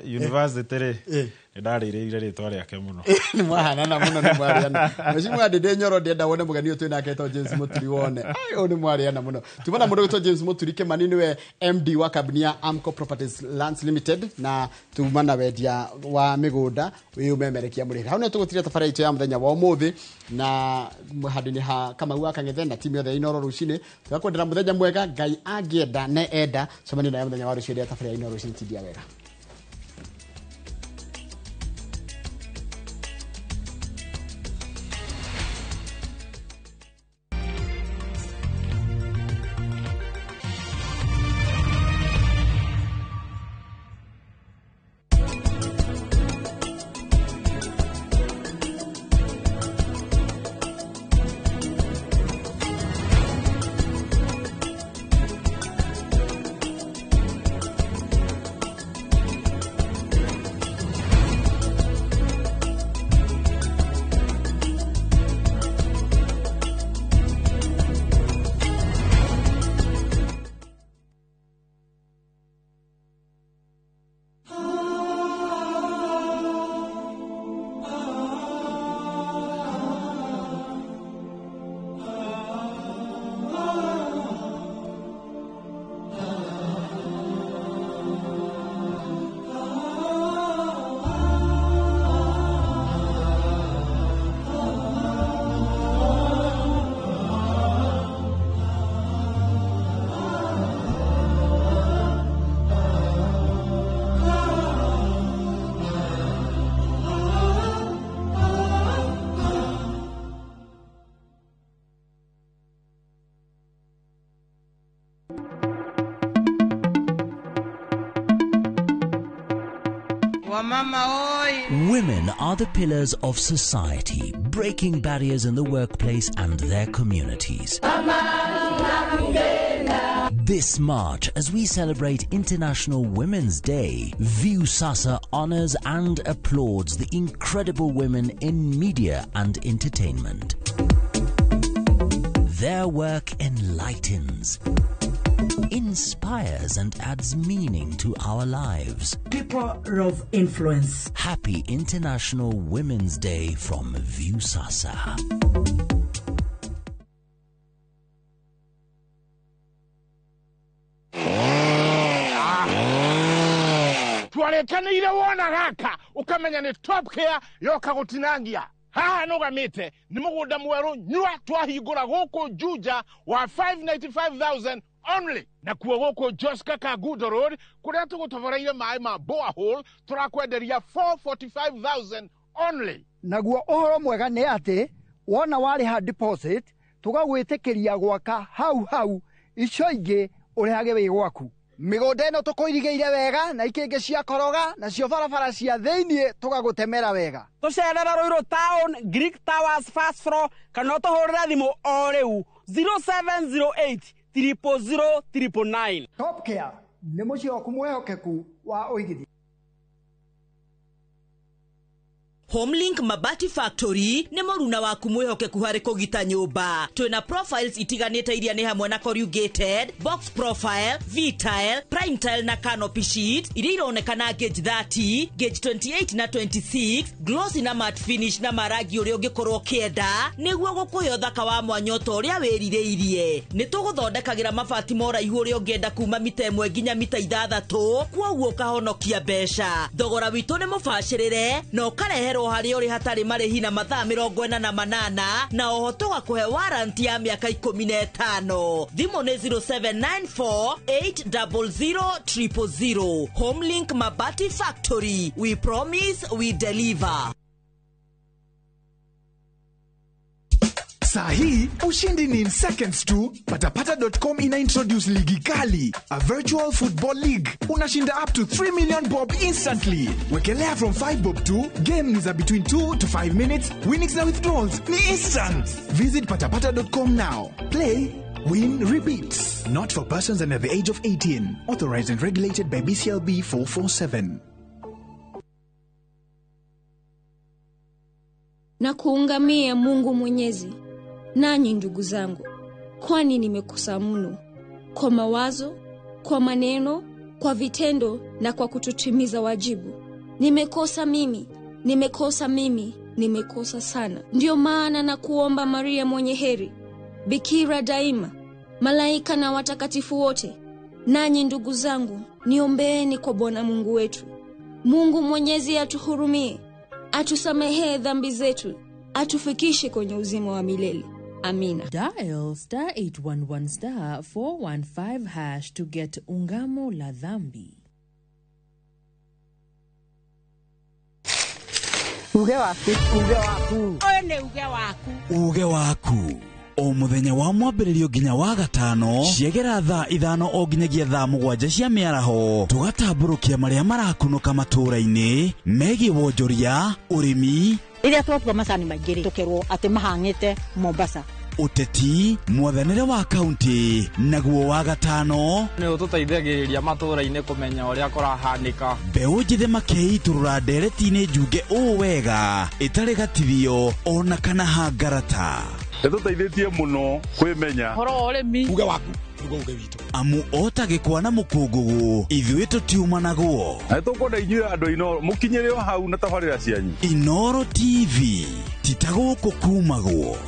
university rĩ, nĩ ndarĩrĩire rĩtwa rĩake mũno. Nĩ mwahanana mũno, nĩ mwarĩana. Mheshimiwa Ndĩndĩ Nyoro, ndĩrenda wone mũgeni ũyũ twĩ nake etwo James Mũturi wone. Ai, ũyũ nĩ mwarĩana mũno. Tumana mũndũ wĩtwo James Mũturi Kĩmani nĩwe MD wa kambuni ya Amco Properties Lands Limited na tuma na wendia wa mĩgũnda wĩ ũmemerekia mũrĩre. Hau nĩ tũgũtiria tabarĩra itũ ya mũthenya wa ũmũthĩ na handũ-inĩ ha Kamau wa Kang'ethe na timu yothe ya Inooro rũcinĩ. Tũgakwendera mũthenya mwega, Ngai angĩenda na enda cemania nawe mũthenya wa rũciũ rĩrĩa tabarĩra ya Inooro rũcinĩ tindia wega. Wamama oi. Women are the pillars of society, breaking barriers in the workplace and their communities. This March, as we celebrate International Women's Day, Viusasa honors and applauds the incredible women in media and entertainment. Their work enlightens, inspires, and adds meaning to our lives. People of influence. Happy International Women's Day from Viusasa. Twarĩkanĩire wona gaka ũkamenya nĩ Top Care yoka gũtinangia. Haha nũgamĩte nĩ mũgũnda mwerũ nyua twahingũra gũkũ Juja wa 595,000 only. Nakuo gũkũ Joska Kangundo Road kũrĩa tũgũtoboreire maĩ ma borehole tũrakwenderia 445,000 only. Naguo ũhoro mwega nĩ atĩ wona warĩha deposit tũgagwĩtĩkĩria gwaka hau hau, icio ingĩ ũrĩhage wĩ gwaku. Mĩgũnda ĩno tũkũirigĩire wega na ikĩngĩ cia koroga, nacio barabara cia thĩiniĩ tũgagũtemera wega. Tũcerere Ruiru Town, Greek Towers first floor, kana ũtũhũrĩre thimũ o rĩu 0708 000 999. Top Care nĩ mũciĩ waku mwĩhokeku wa ũigithia. Homelink Mabati Factory nĩ mũruna waku mwĩhokeku harĩ kũgita nyũmba. Twĩna profiles itiganĩte iria nĩ hamwe na corrugated, box profile, V-tile, prime tile na canopy sheet iria ironekana gauge 30, gauge 28 na 26, glossy na matte finish na marangi ũrĩa ũngĩkorwo ũkĩenda nĩguo gũkũhe ũthaka wa mwanya ta ũrĩa wĩrirĩirie. Nĩ tũgũthondekagĩra mabati ma ũraihu ũrĩa ũngĩenda kuma mita 1 nginya mita 6, kwoguo ũkahonokia mbeca. Thogora witũ nĩ mũbacĩrĩre na ũkareherwo harĩa ũrĩ hatarĩ marĩhi na mathaa 48 na oho tũgakũhe warranty ya mĩaka 15. Thimũ nĩ 0794 800 000. Homelink Mabati Factory, we promise we deliver. Saa hii ushindi ni in seconds tu. Patapata.com ina introduce ligi kali, a virtual football league. Unashinda up to 3 million bob instantly. Wekelea from 5 bob tu. Game ni za between 2 to 5 minutes. Winnings na withdrawals ni instant. Visit patapata.com now. Play, win, repeat. Not for persons under the age of 18. Authorized and regulated by BCLB 447. Na kuungamia Mungu Mwenyezi, nanyi ndugu zangu, kwani nimekosa mno kwa mawazo, kwa maneno, kwa vitendo na kwa kutotimiza wajibu. Nimekosa mimi, nimekosa mimi, nimekosa sana. Ndiyo maana na kuomba Maria mwenye heri, Bikira daima, malaika na watakatifu wote, nanyi ndugu zangu, niombeeni kwa Bwana Mungu wetu. Mungu Mwenyezi atuhurumie, atusamehee dhambi zetu, atufikishe kwenye uzima wa milele. Amina. Dial star 811 star 415 hash to get Ungamo la Dhambi. Uge waku, uge waku. Ũyũ nĩ uge waku. Uge waku. O mũthenya wa mwambĩrĩrio nginya wa gatano ciegera thaa 5 o nginyagia thaa 7 cia mĩaraho tũgatambũrũkia marĩa marakunũka matũũra-inĩ megiĩ wonjoria, ũrĩmi, rĩrĩa twatua macani maingĩ rĩ tũkerwo atĩ mahang'ĩte Mombasa, ũteti, mwathanĩre wa kaunti, naguo wa gatano nĩ ũtũteithagĩrĩria matũũra-inĩ kũmenya ũrĩa kũrahanĩka. Mbeũ njĩthĩ makĩitũrũra ndereti-inĩ njunge ũũ wega ĩtarĩ gatithio ona kana hangarata. Ĩtũteithĩtie mũno kwĩmenya ũhoro wa ũrĩmi. Uge waku nĩguo uge witũ. Amu ota gĩkwa na mũkũngũgũ ithuĩ tũtiumanagwo. Na nĩtũkwenda inyuĩ andũ Inooro mũkinyĩre o hau na tabarĩra cianyu. Inooro TV ti ta gũkũ kumagwo.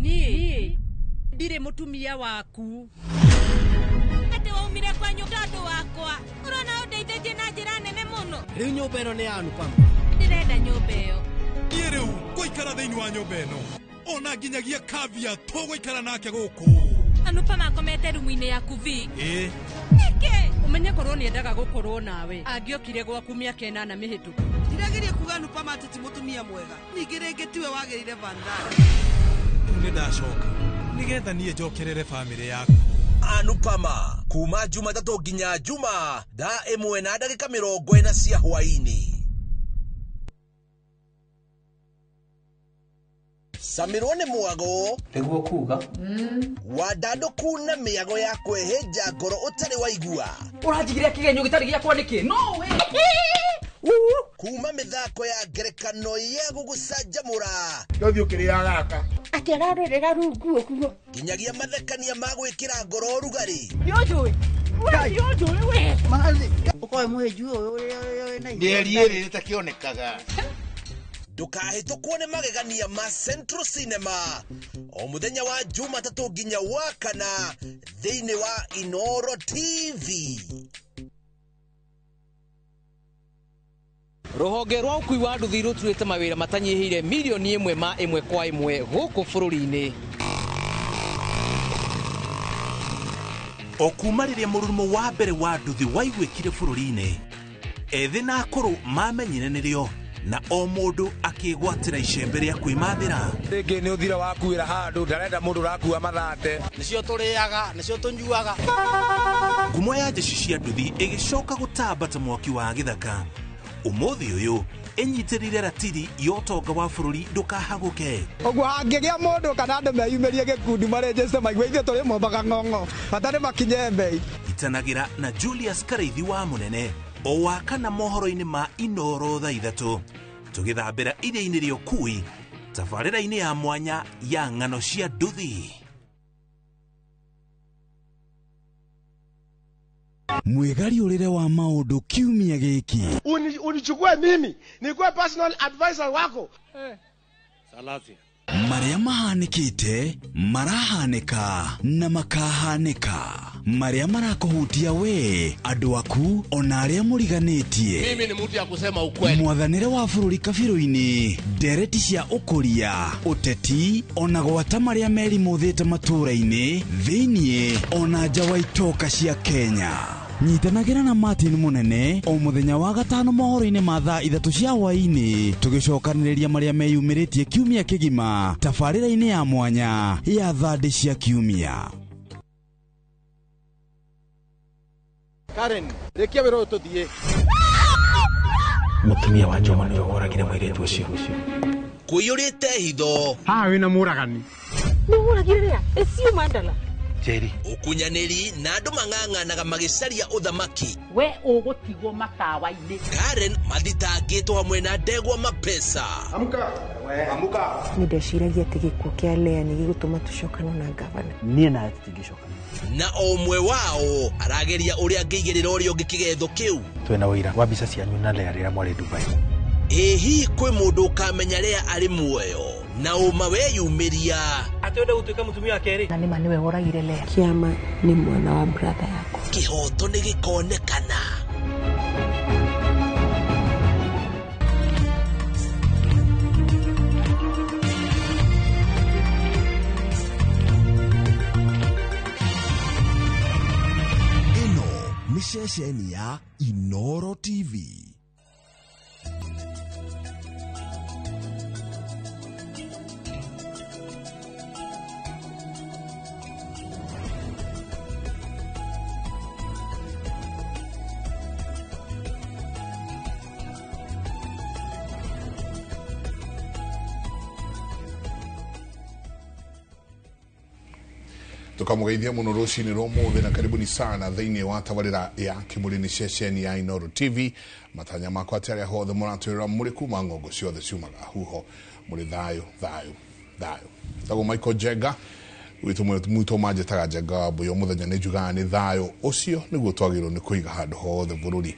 Niĩ ndirĩ mũtumia waku. Atĩ waumire kwanyu tondũ wakwa. Ũrona ũndeithĩtie na njĩra nene mũno. Rĩu nyũmba ĩno nĩ ya Anupama. Ndĩrenda nyũmba ĩyo. Niĩ rĩu ngũikara thĩinĩ wa nyũmba ĩno ona nginyagia kavia tũgũikara nake gũkũ. Anupama akomete rumu-inĩ yaku vi. Ĩĩ. Nĩkĩ? Ũmenye korwo nĩendaga gũkorwo nawe angĩokire gwaku mĩaka 8 mĩhĩtũku. Ndirageria kuga Anupama atĩ ti mũtumia mwega, ningĩ rĩngĩ tiwe wagĩrĩire Vandana. Rĩu nĩ ndacoka nĩgetha niĩ njokerere bamĩrĩ yaku. Anupama kuma Jumatatũ nginya Juma thaa 1:40 cia hwaĩ-inĩ. Samirwo nĩ mwago nĩguo kuga wandandũku na mĩago ya kwĩhĩnja ngoro ũtarĩ waigua. Ũranjigire kĩgenyo gĩtarĩ gĩakwa nĩkĩ? No we kuma mĩthako ya ngerekano ya gũgũcanjamũra Ndũthiĩ ũkĩrĩaga gaka. Atĩ ararorera rungu ũguo. Nginyagia mathekania ma gwĩkĩra ngoro ũrugarĩ. Nĩũnjũĩ? We nĩũnjũĩ we? Ũkoĩ mũhĩnju ũyũ ũrĩa wĩna Mĩeri ĩrĩ ĩtakĩonekaga. Ndũkahĩtũkwo nĩ magegania ma Central Cinema o mũthenya wa Jumatatũ nginya wa kana thĩinĩ wa Inoro TV. Rũhonge rwa ũkui wa nduthi rũturĩte mawĩra matanyihĩire milioni 1 ma 1 kwa 1 gũkũ bũrũri-inĩ. O kuma rĩrĩa mũrurumo wa mbere wa nduthi waiguĩkire bũrũri-inĩ, ethĩ na akũrũ mamenyire nĩrĩo na o mũndũ akĩgwatĩra icembe rĩa kwĩmathĩra. Rĩngĩ nĩ ũthira wakuĩra handũ ndarenda mũndũ ũrakua mathate. Nĩcio tũrĩaga, nĩcio tũnyuaga. Ngumo ya jeshi cia nduthi ĩgĩcoka gũtamba ta mwaki wa gĩthaka. Ũmũthĩ ũyũ ĩnyitĩrĩire ratiri ya ũtonga wa bũrũri ndũkahagũke. Ũguo hangĩgĩa mũndũ kana andũ meyumĩrie gĩkundi marĩnjĩte maigue ithuĩ tũrĩ mombaga ng'ong'o bata nĩ makinye mbei. Itanagĩra na Julius Karaithi wa Mũnene o wa kana mohoro-inĩ ma Inoro thaa 3 tũgĩthambĩra iria-inĩ rĩa ũkui tabarĩra-inĩ ya mwanya ya ng'ano cia nduthi. Mwĩgariũrĩre wa maũndũ kiumia gĩkĩ. Unichukue mimi nikuwe personal advisor wako. Salasia. Marĩa mahanĩkĩte marahanĩka na makahanĩka, marĩa marakũhutia we, andũ aku ona arĩa mũriganĩtie. Mimi ni mtu ya kusema ukweli. Mwathanĩre wa bũrũri kabirũ-inĩ, ndereti cia ũkũria, ũteti ona gwata marĩa merimũthĩte matũũra-inĩ thĩiniĩ ona nja wa itoka cia Kenya. Nyitanagĩra na Martin Mũnene o mũthenya wa gatano mohoro-inĩ ma thaa 3 cia hwaĩ-inĩ tũgĩcokanĩrĩria marĩa meyumĩrĩtie kiumia kĩgima tabarĩra-inĩ ya mwanya ya thandĩ cia kiumia. Karen, rĩkia wĩra ũyũ tũthiĩ. Mũtumia wa Njoma nĩwe woragire mũirĩtu ũcio. Kũiyũrĩte hitho. Haha wĩna mũragani. Nĩ woragire rĩa? Ĩcio Mandala. Njeri. Ũkunyanĩri na andũ mang'ang'anaga magĩcaria ũthamaki. We ũgũtigwo matawa-inĩ. Karen mathitangĩtwo hamwe na ndegwa mapesa. Amka. Amka. Nĩ ndeciragia atĩ gĩkuũ kĩa Lea nĩ gĩgũtũma tũcokane na gavana. Niĩ nawe tũtingĩcokana. Na o ũmwe wao arageria ũrĩa angĩigĩrĩra ũrĩa ũngĩ kĩgetho kĩu. Twĩna ũira wa mbica cianyu na Lea rĩrĩa mwarĩ Dubai. Ĩ hihi kwĩ mũndũ ũkamenya Lea arĩ muoyo na ũma weyumĩria? Atĩ wenda gũtuĩka mũtumia wa kerĩ? Na nĩma nĩwe woragire Lea. Kĩama nĩ mwana wa brother yakwa. Kĩhoto nĩ gĩkonekana. Ĩno nĩ ceceni ya Inoro TV. Tukamũgeithia mũno rũcinĩ rwa ũmũthĩ na karibuni sana thĩinĩ wa tabarĩra ya Kĩmũrĩ nĩ ceceni ya Inoro TV. Matanya makwa atĩ arĩa hothe mũratwĩrora mũrĩ kuma ng'ongo ciothe ciumaga huho mũrĩ thayũ thayũ thayũ. Tagwo Michael Jenga witũ mwitũ manjĩtaga Jenga wa Mbũyũ. Mũthenya nĩ njugaga nĩ thayũ ũcio nĩguo twagĩrĩirwo nĩ kũiga handũ hothe bũrũri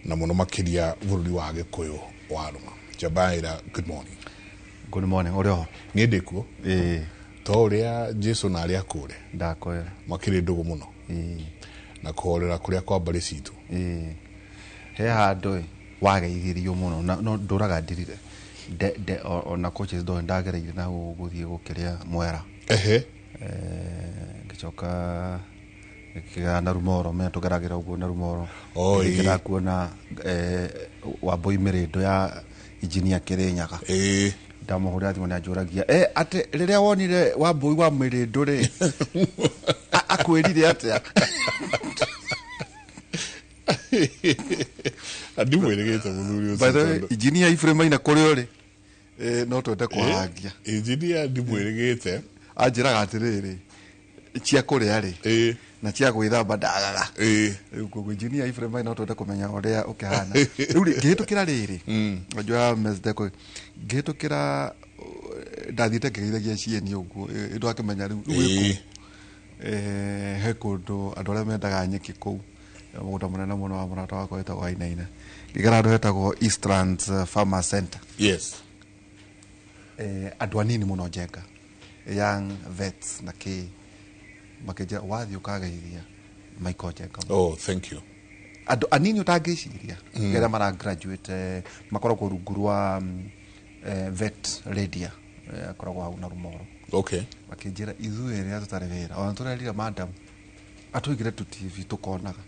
na mũno makĩria bũrũri wa Gĩkũyũ wa Rũma. Njabaira, good morning. Good morning. Ũrĩ ho? Niĩ ndĩ kuo. Ĩĩ. To ũrĩa Jesu na arĩa akũre ndakwĩra makĩrĩ ndũgũ mũno na kũhorera kũrĩa kwa mbarĩ citũ. He handũ wageithirio mũno na no ndũraga ndirire ona coaches ndo ndagereire na gũthiĩ gũkĩrĩa mwera. Ehe. Ngĩcoka ngĩgera na Rumoro, menya tũgeragĩra ũguo na Rumoro. Oh, ĩĩ. Ngĩgera kuona Wambui mĩrĩndũ ya Engineer Kĩrĩnyaga. Ĩĩ. Ndamũhũrĩra thimũ nĩanjũragia atĩ rĩrĩa wonire Wambui wa mĩrĩndũ rĩ Akwĩrire atĩa? Ndimwĩrĩgĩte mũthuri ũcio. By the way, tondũ- engineer Ephraim Maina kũrĩa ũrĩ, no twende kũhangia. Engineer ndimwĩrĩgĩte. Anjĩraga atĩrĩrĩ, cia kũrĩa rĩ na cia gwĩthamba ndagaga. Rĩu koguo engineer Ephraim Maina no twende kũmenya ũrĩa ũkĩhana. Rĩu rĩ, ngĩhĩtũkĩra rĩrĩ, unajua Mesdeko, ngĩhĩtũkĩra ndathiĩte ngĩgeithagia cieni ũguo, ndwakĩmenya rĩu rĩu wĩ kũ. He kũndũ andũ arĩa mendaga nyeki kũu, mũgũnda mũnene mũno wa mũrata wakwa wĩtagwo Wainaina. Ngĩgera handũ hetagwo Eastlands Farmer Center. Yes. Andũ anini mũno Njenga, young vets na kĩ, makĩnjĩra wathiĩ ũkageithia Michael Njenga. Oh, thank you. Andũ anini ũtangĩciria arĩa mara graduate, makoragwo rungu rwa vet radia, akoragwo hau na Rumoro. Okay. Makĩnjĩra ithuĩ rĩrĩa tũtarĩ wĩra, ona tũrerire madam atũigĩre tu TV tũkonaga.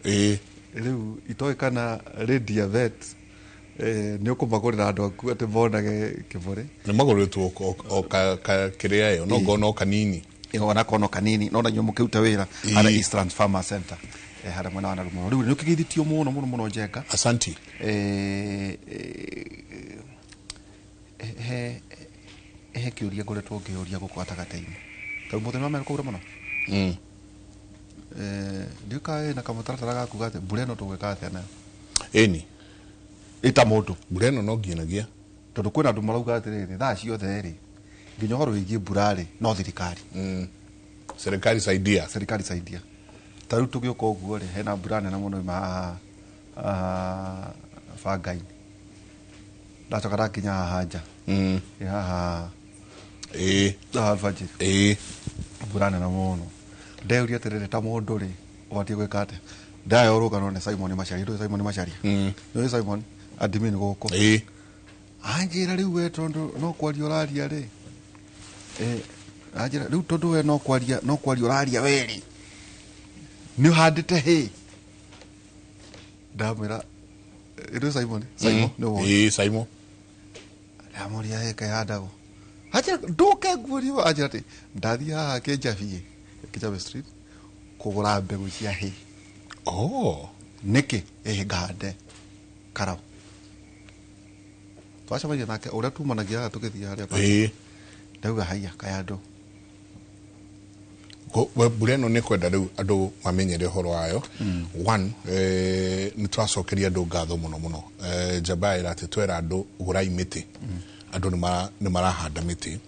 Rĩu itoĩ kana radia vet, nĩ ũkũmagũrĩra andũ aku atĩ monage kĩbũrĩ. Nĩ magũrĩtwo o kĩrĩa ĩyo, no ngona o kanini. Ona kono kanini, no na inyuĩ mũkĩruta wĩra harĩa Eastlands Farmer Center, harĩa mwena wa Narumoro. Rĩu nĩ ũkĩgeithĩtio mũno mũno mũno Njenga. Asanti. He kĩũria ngoretwo ngĩũria gũkũ gatagatĩ-inĩ. Tondũ mũthenya wa mbere kũura mũno. Ndiũĩ kana wĩna kamũtaratara ga kuga atĩ mbura ĩno tũgwĩka atĩa nayo. Ĩni. Ĩta mũndũ. Mbura ĩno no nginyagia. Tondũ kwĩna andũ marauga atĩrĩrĩ, thaa ciothe rĩ, nginya ũhoro wĩgiĩ mbura rĩ, no thirikari. Serikali saidia. Serikali saidia. Ta rĩu tũgĩũka ũguo rĩ, hena mbura nene mũno ima haha bangainĩ. Ndacoka ndakinya haha nja. Ĩ haha. Haha alfajiri. Mbura nene mũno. Ndeuria atĩrĩrĩ, ta mũndũ rĩ, ũbatiĩ gwĩka atĩa? Ndaheo rũgano nĩ Simon Macharia. Ndũĩ Simon Macharia? Nĩũĩ Simon? Admin gũkũ. Anjĩra rĩu we tondũ no kwaria ũraria rĩ. Anjĩra rĩu tondũ we no kwaria, no kwaria ũraria we rĩ. Nĩ ũhandĩte hĩ. Ndamwĩra, ndũĩ Simon? Simon, nĩ ũĩ. Simon. Ndamũria hĩ kaĩhandagwo. Anjĩra ndũke nguorie. Anjĩra atĩ ndathiĩ haha Kĩnjabi, Kĩnjabi Street, kũgũra mbegũ cia hĩ. Oh. Nĩkĩ? Ngahande karau. Twacemania nake ũrĩa tumanagia haha tũgĩthiĩ harĩa pale. Ndauga haiya kaya andũ. Mbura ĩno nĩ kwenda rĩu andũ mamenyere ũhoro wayo. One, nĩ tũracokeria andũ ngatho mũno mũno. Njamba ĩra atĩ twera andũ gũrai mĩtĩ. Andũ nĩ marahanda mĩtĩ.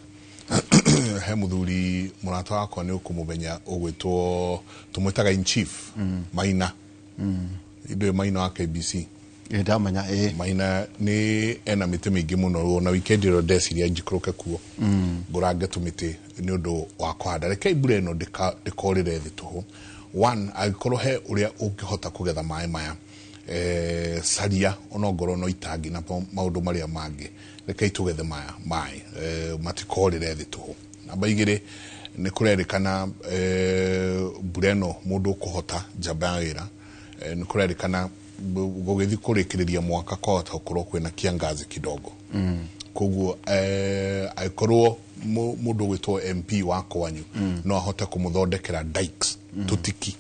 He mũthuri mũrata wakwa nĩ ũkũmũmenya ũgwĩtwo tũmwĩtaga in chief, Maina. Ndũĩ Maina wa KBC? Ndamenya, ĩ. Maina nĩ ena mĩtĩ mĩingĩ mũno, ona weekend ĩno ndeciria njikũrũke kuo. Ngũrange tũmĩtĩ nĩ ũndũ wa kũhanda. Rekei mbura ĩno ndĩkorĩre thĩ tũhũ. One, angĩkorwo he ũrĩa ũngĩhota kũgetha maĩ maya, caria onongorwo no itangi na maũndũ marĩa mangĩ. Rekei tũgethe maya maĩ, matikorĩre thĩ tũhũ. Namba igĩrĩ, nĩ kũrerĩkana, mbura ĩno mũndũ ũkũhota njamba ya wĩra, nĩ kũrerĩkana gũgĩthiĩ kũrĩkĩrĩria mwaka kwahota gũkorwo kwĩna kiangazi kidogo. Koguo, angĩkorwo mũndũ ũgwĩtwo MP wa kwanyu no ahote kũmũthondekera dikes, tũtiki.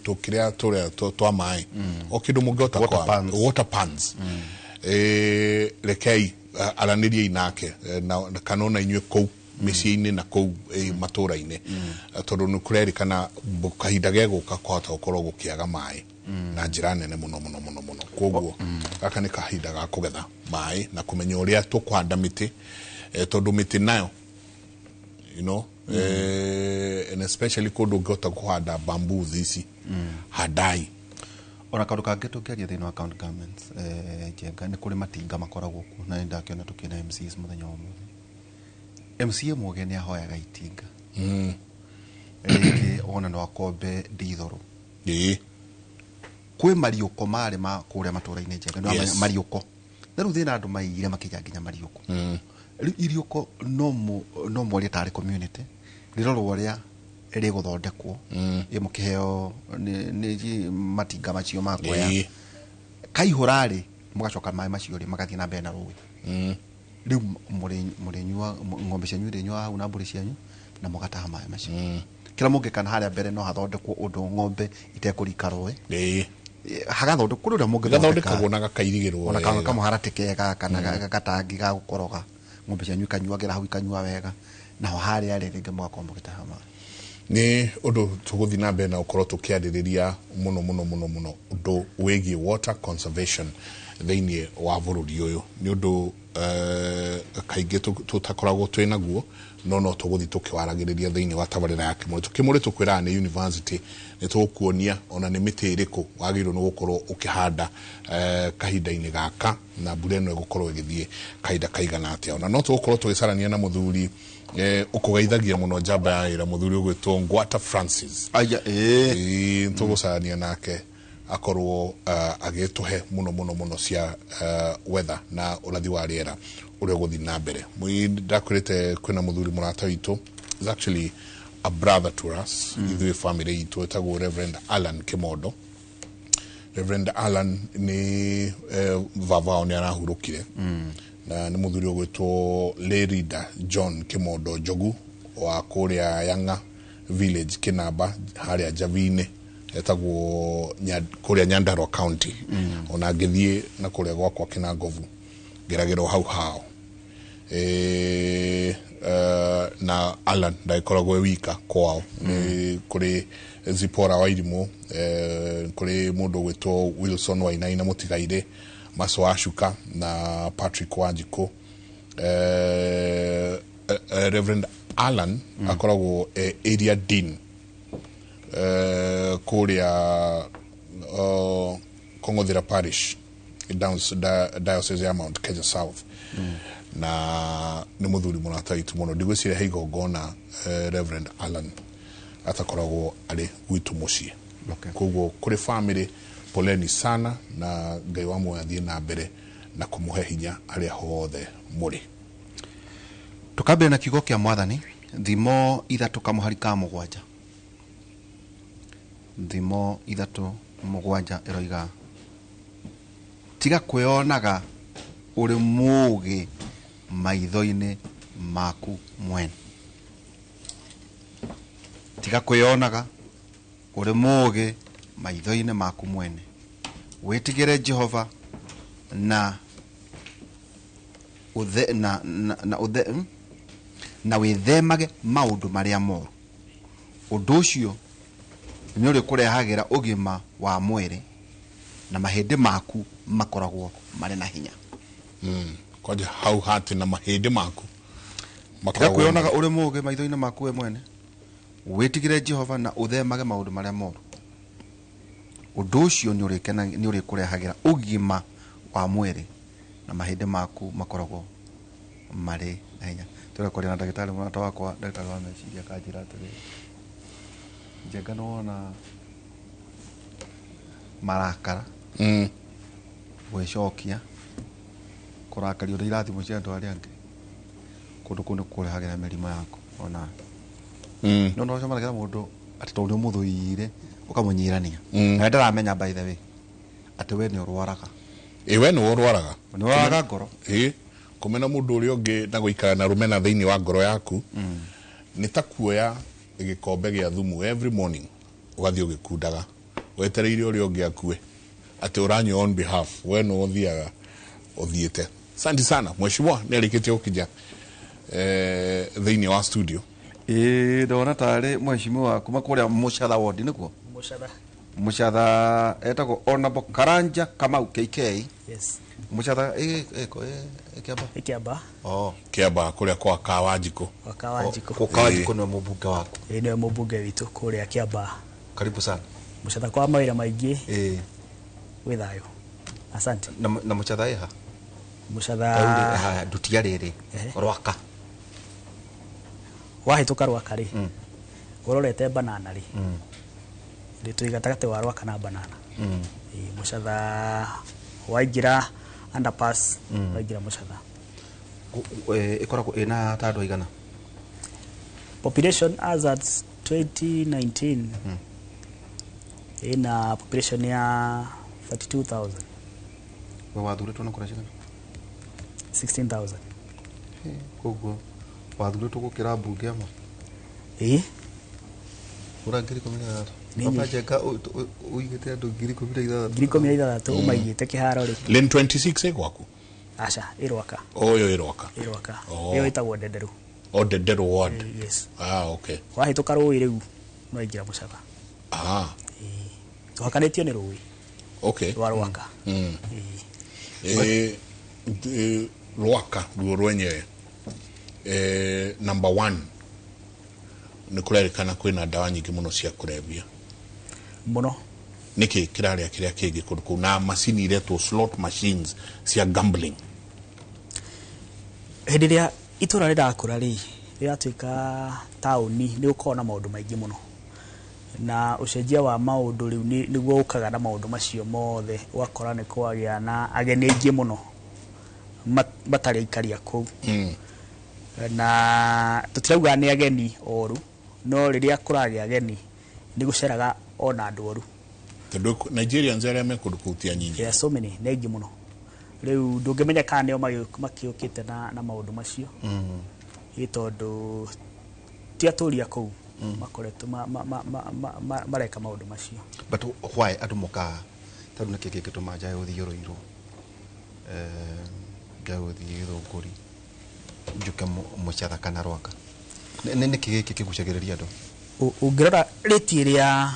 Tũkĩrĩa tũrĩa twa maĩ. O kĩndũ mũngĩhota Water kwa- pans. Water pans. Rekei, aranĩriai nake, na kana ona inyuĩ kũu mĩciĩ-inĩ na kũu, matũũra-inĩ. Tondũ nĩ kũrerĩkana kahinda gegũka kwahota gũkorwo gũkĩaga maĩ na njĩra nene mũno mũno mũno mũno. Koguo gaka nĩ kahinda ga kũgetha maĩ na kũmenya ũrĩa tũkũhanda mĩtĩ, tondũ mĩtĩ nayo, you know, and especially kũndũ ũngĩhota kũhanda bamboos ici, handai. Ona kaũndũ kangĩ tũngĩaria thĩinĩ wa county governments, Njenga, nĩ kũrĩ matinga makoragwo kuo, na nĩ ndakĩona tũkĩona MCAs mũthenya wa ũmũthĩ. MCA mũgĩ nĩ ahoyaga itinga. Rĩngĩ wona no akombe ndithũrũ. Kwĩ mariũko marĩ ma kũrĩa matũũra-inĩ, Njenga, nĩ wamenya mariũko. Na rĩu thĩna andũ maiyire makĩiga nginya mariũko. Rĩu iriũko no mwarie tarĩ community rĩrorwo ũrĩa rĩgũthondekwo, ĩ mũkĩheo nĩ matinga macio ma kuoya. Kaihũra rĩ, mũgacoka maĩ macio rĩ magathiĩ na mbere na rũĩ. Rĩu mũrĩnyua ng'ombe cianyu irĩnyuaga hau na mbũri cianyu na mũgataha maĩ macio. Kĩrĩa mũngĩka na harĩa mbere no hathondekwo ũndũ ng'ombe itekũrika rũĩ. Hagathondekwo kũrĩ ũrĩa mũngĩthondeka. Gathondekagwo na gakairigĩrwo ona wega. Kamũharatĩ kega kana gatangi ga gũkoroga ng'ombe cianyu ikanyuagĩra hau ikanyua wega, naho harĩa rĩ rĩngĩ mũgakorwo mũgĩtaha maĩ. Nĩ ũndũ tũgũthiĩ na mbere na gũkorwo tũkĩarĩrĩria mũno mũno mũno mũno ũndũ wĩgiĩ water conservation thĩinĩ wa bũrũri ũyũ. Nĩ ũndũ kaingĩ tũtakoragwo twĩ naguo, no tũgũthiĩ tũkĩwaragĩrĩria thĩinĩ wa tabarĩra ya Kĩmũrĩ. Kĩmũrĩ tũkwĩraga nĩ university, nĩ tũgũkuonia ona nĩ mĩtĩ ĩrĩkũ wagĩrĩirwo nĩ gũkorwo ũkĩhanda kahinda-inĩ gaka, na mbura ĩno ĩgũkorwo ĩgĩthiĩ kahinda kaigana atĩa. Ona no tũgũkorwo tũgĩcarania na mũthuri ũkũgeithagia mũno njamba ya wĩra, mũthuri ũgwĩtwo Ngwata Francis. Aya, ĩĩ tũgũcarania nake akorwo agĩtũhe mũno mũno mũno cia weather na ũrathi wa rĩera ũrĩa ũgũthiĩ na mbere. Ndakwĩrĩte kwĩna mũthuri mũrata witũ, is actually a brother to us, ithuĩ family itũ, etagwo Reverend Alan Kimondo. Reverend Alan nĩ vava wao nĩ arahurũkire, na nĩ mũthuri ũgwĩtwo Lerida John Kimondo Njogu wa kũrĩa Yanga village Kinamba harĩa Njavini, etagwo kũrĩa Nyandarua County. Ona ngĩthiĩ na kũrĩa gwakwa Kinangovu ngeragĩrwo hau hao. Na Alan ndagĩkoragwo e wika kwao, nĩ kũrĩ Zipora Wairimũ, kũrĩ mũndũ ũgwĩtwo Wilson Wainaina Mũtigairĩ, Maso Ashuka na Patrick Wanjikũ. Reverend Alan akoragwo area dean kũrĩa Kong'othera Parish, Diocese ya Mount Kenya South. Na nĩ mũthuri mũrata witũ mũno. Ndigwĩciria he igongona Reverend Alan atakoragwo arĩ gwitũ mũciĩ. Koguo kũrĩ family poleni sana, na Ngai wa muoyo athiĩ na mbere na kũmũhe hinya harĩa hothe mũrĩ. Tũkambĩrĩria na kiugo kĩa Mwathani, Thimo 3 kamũhari ka 7. Thimo 3:7 ĩroiga, tiga kwĩonaga ũrĩ mũũgĩ maitho-inĩ maku mwene. Tiga kwĩonaga ũrĩ mũũgĩ maitho-inĩ maku mwene. Wĩtigĩre Jehova na uthe na na, na uthe na wĩthemage maũndũ marĩa moru. Ũndũ ũcio nĩ ũrĩkũrehagĩra ũgima wa mwĩrĩ na mahĩndĩ maku makoragwo marĩ na hinya. Kwanja hau hati na mahĩndĩ maku Tiga kwĩonaga ũrĩ mũũgĩ maitho-inĩ maku we mwene. Wĩtigĩre Jehova na ũthemage maũndũ marĩa moru. Ũndũ ũcio nĩ ũrĩkũrehagĩra ũgima wa mwĩrĩ na mahĩndĩ maku makoragwo marĩ na hinya. Tũrekwaria na ndagĩtarĩ mũrata wakwa, ndagĩtarĩ wa meciria, akanjĩra atĩrĩrĩ, Njenga nĩwona marakara, gwĩcokia, kũrakario nĩ irathimo cia andũ arĩa angĩ, kũndũ kũu nĩ kũrehagĩra mĩrimũ yaku ona. No no ũcemanagia na mũndũ atĩ tondũ nĩ ũmũthũire ũkamũnyirania. Na ndaramenya by the way atĩ we nĩ ũrwaraga. Ĩ we nĩ ũrwaraga. Nĩ ũrwaraga ngoro. Ĩ kũmena mũndũ ũrĩa ũngĩ na gũikara na rũmena thĩinĩ wa ngoro yaku nĩ ta kuoya gĩkombe gĩa thumu every morning ũgathiĩ ũgĩkundaga wetereire ũrĩa ũngĩ akue atĩ ũranyua on behalf, we nĩ ũthiaga ũthiĩte. Asante sana mheshimiwa, nĩ arĩkĩtie gũkinya thĩinĩ wa studio. Ĩ ndona tarĩ mheshimiwa kuma kũrĩa Mũcatha ward, nĩkuo? Mũcatha. Mũcatha etagwo Honorable Karanja Kamau KK. Yes. Mũcatha Kĩamba. Kĩamba. Oh. Kĩamba kũrĩa kwa Kawanjikũ. Kwa Kawanjikũ. Kwa Kawanjikũ nĩwe mũmbunge waku. Ĩ nĩwe mũmbunge witũ kũrĩa Kĩamba. Karibu sana. Mũcatha kwa mawĩra maingĩ. Ĩ. Wĩ thayũ. Asante. Na Mũcatha ĩha? Mũcatha. Ndutia rĩrĩ. Rwaka. Wahĩtũka Rwaka rĩ. Ũrorete banana rĩ. Rĩ twĩ gatagatĩ wa Rwaka na banana. Mũcatha waingĩra underpass, waingĩra Mũcatha. Ĩkoragwo ĩna ta andũ aigana? Population as at 2019 ina population ya 32,000. We wathurĩtwo na kura cigana? 16,000. Koguo wathurĩtwo gũkĩra mbunge ĩmwe? Ĩĩ. Ura 16,000. Papa Njenga uigite andu 16,000. 16,000 umaigite kiharo ri. Lane 26 gwaku? Aca, Irwaka. Oh, yo Irwaka. Irwaka. Iyo itagwo Ndenderu. Oh, Ndenderu ward. Yes. Ah, okay. Wahituka rũĩ rĩu no ingĩra Mũcatha. Ah. Tũhakanĩtio nĩ rũĩ. Okay. Rwa Rwaka. Rwaka ruo rwenyewe. Number 1 nĩ kũrerĩkana kwĩna ndawa nyingĩ mũno cia kũrebia. Mũno. Nĩkĩ kĩrarĩa kĩrĩa kĩngĩ kũndũ kũu na macini iretwo slot machines cia gambling. Hĩndĩ ĩrĩa itũra rĩrakũra rĩ, rĩratuĩka taũni nĩ gũkoragwo na maũndũ maingĩ mũno. Na ũcenjia wa maũndũ rĩu nĩguo ũkaga na maũndũ macio mothe, ũgakora nĩ kwagĩa na ageni aingĩ mũno matarĩ aikari a kũu. Na tũtirauga nĩ ageni oru, no rĩrĩa kũragĩa ageni nĩ gũceraga ona andũ oru. Tondũ Nigerians arĩa me kũndũ kũu ti anyinyi. There are so many, nĩ aingĩ mũno. Rĩu ndũngĩmenya kana nĩo makĩũkĩte na maũndũ macio. Ĩ tondũ ti atũũri a kũu makoretwo mareka maũndũ macio. But why andũ mokaga? Tondũ nĩkĩ kĩngĩtũma njage gũthiĩ Ruiru, njage gũthiĩ Gĩthũngũri, njuke Mũcatha kana Rwaka? Nĩkĩ gĩkĩ kĩgucagĩrĩria andũ? Ũngĩrora rĩti ĩrĩa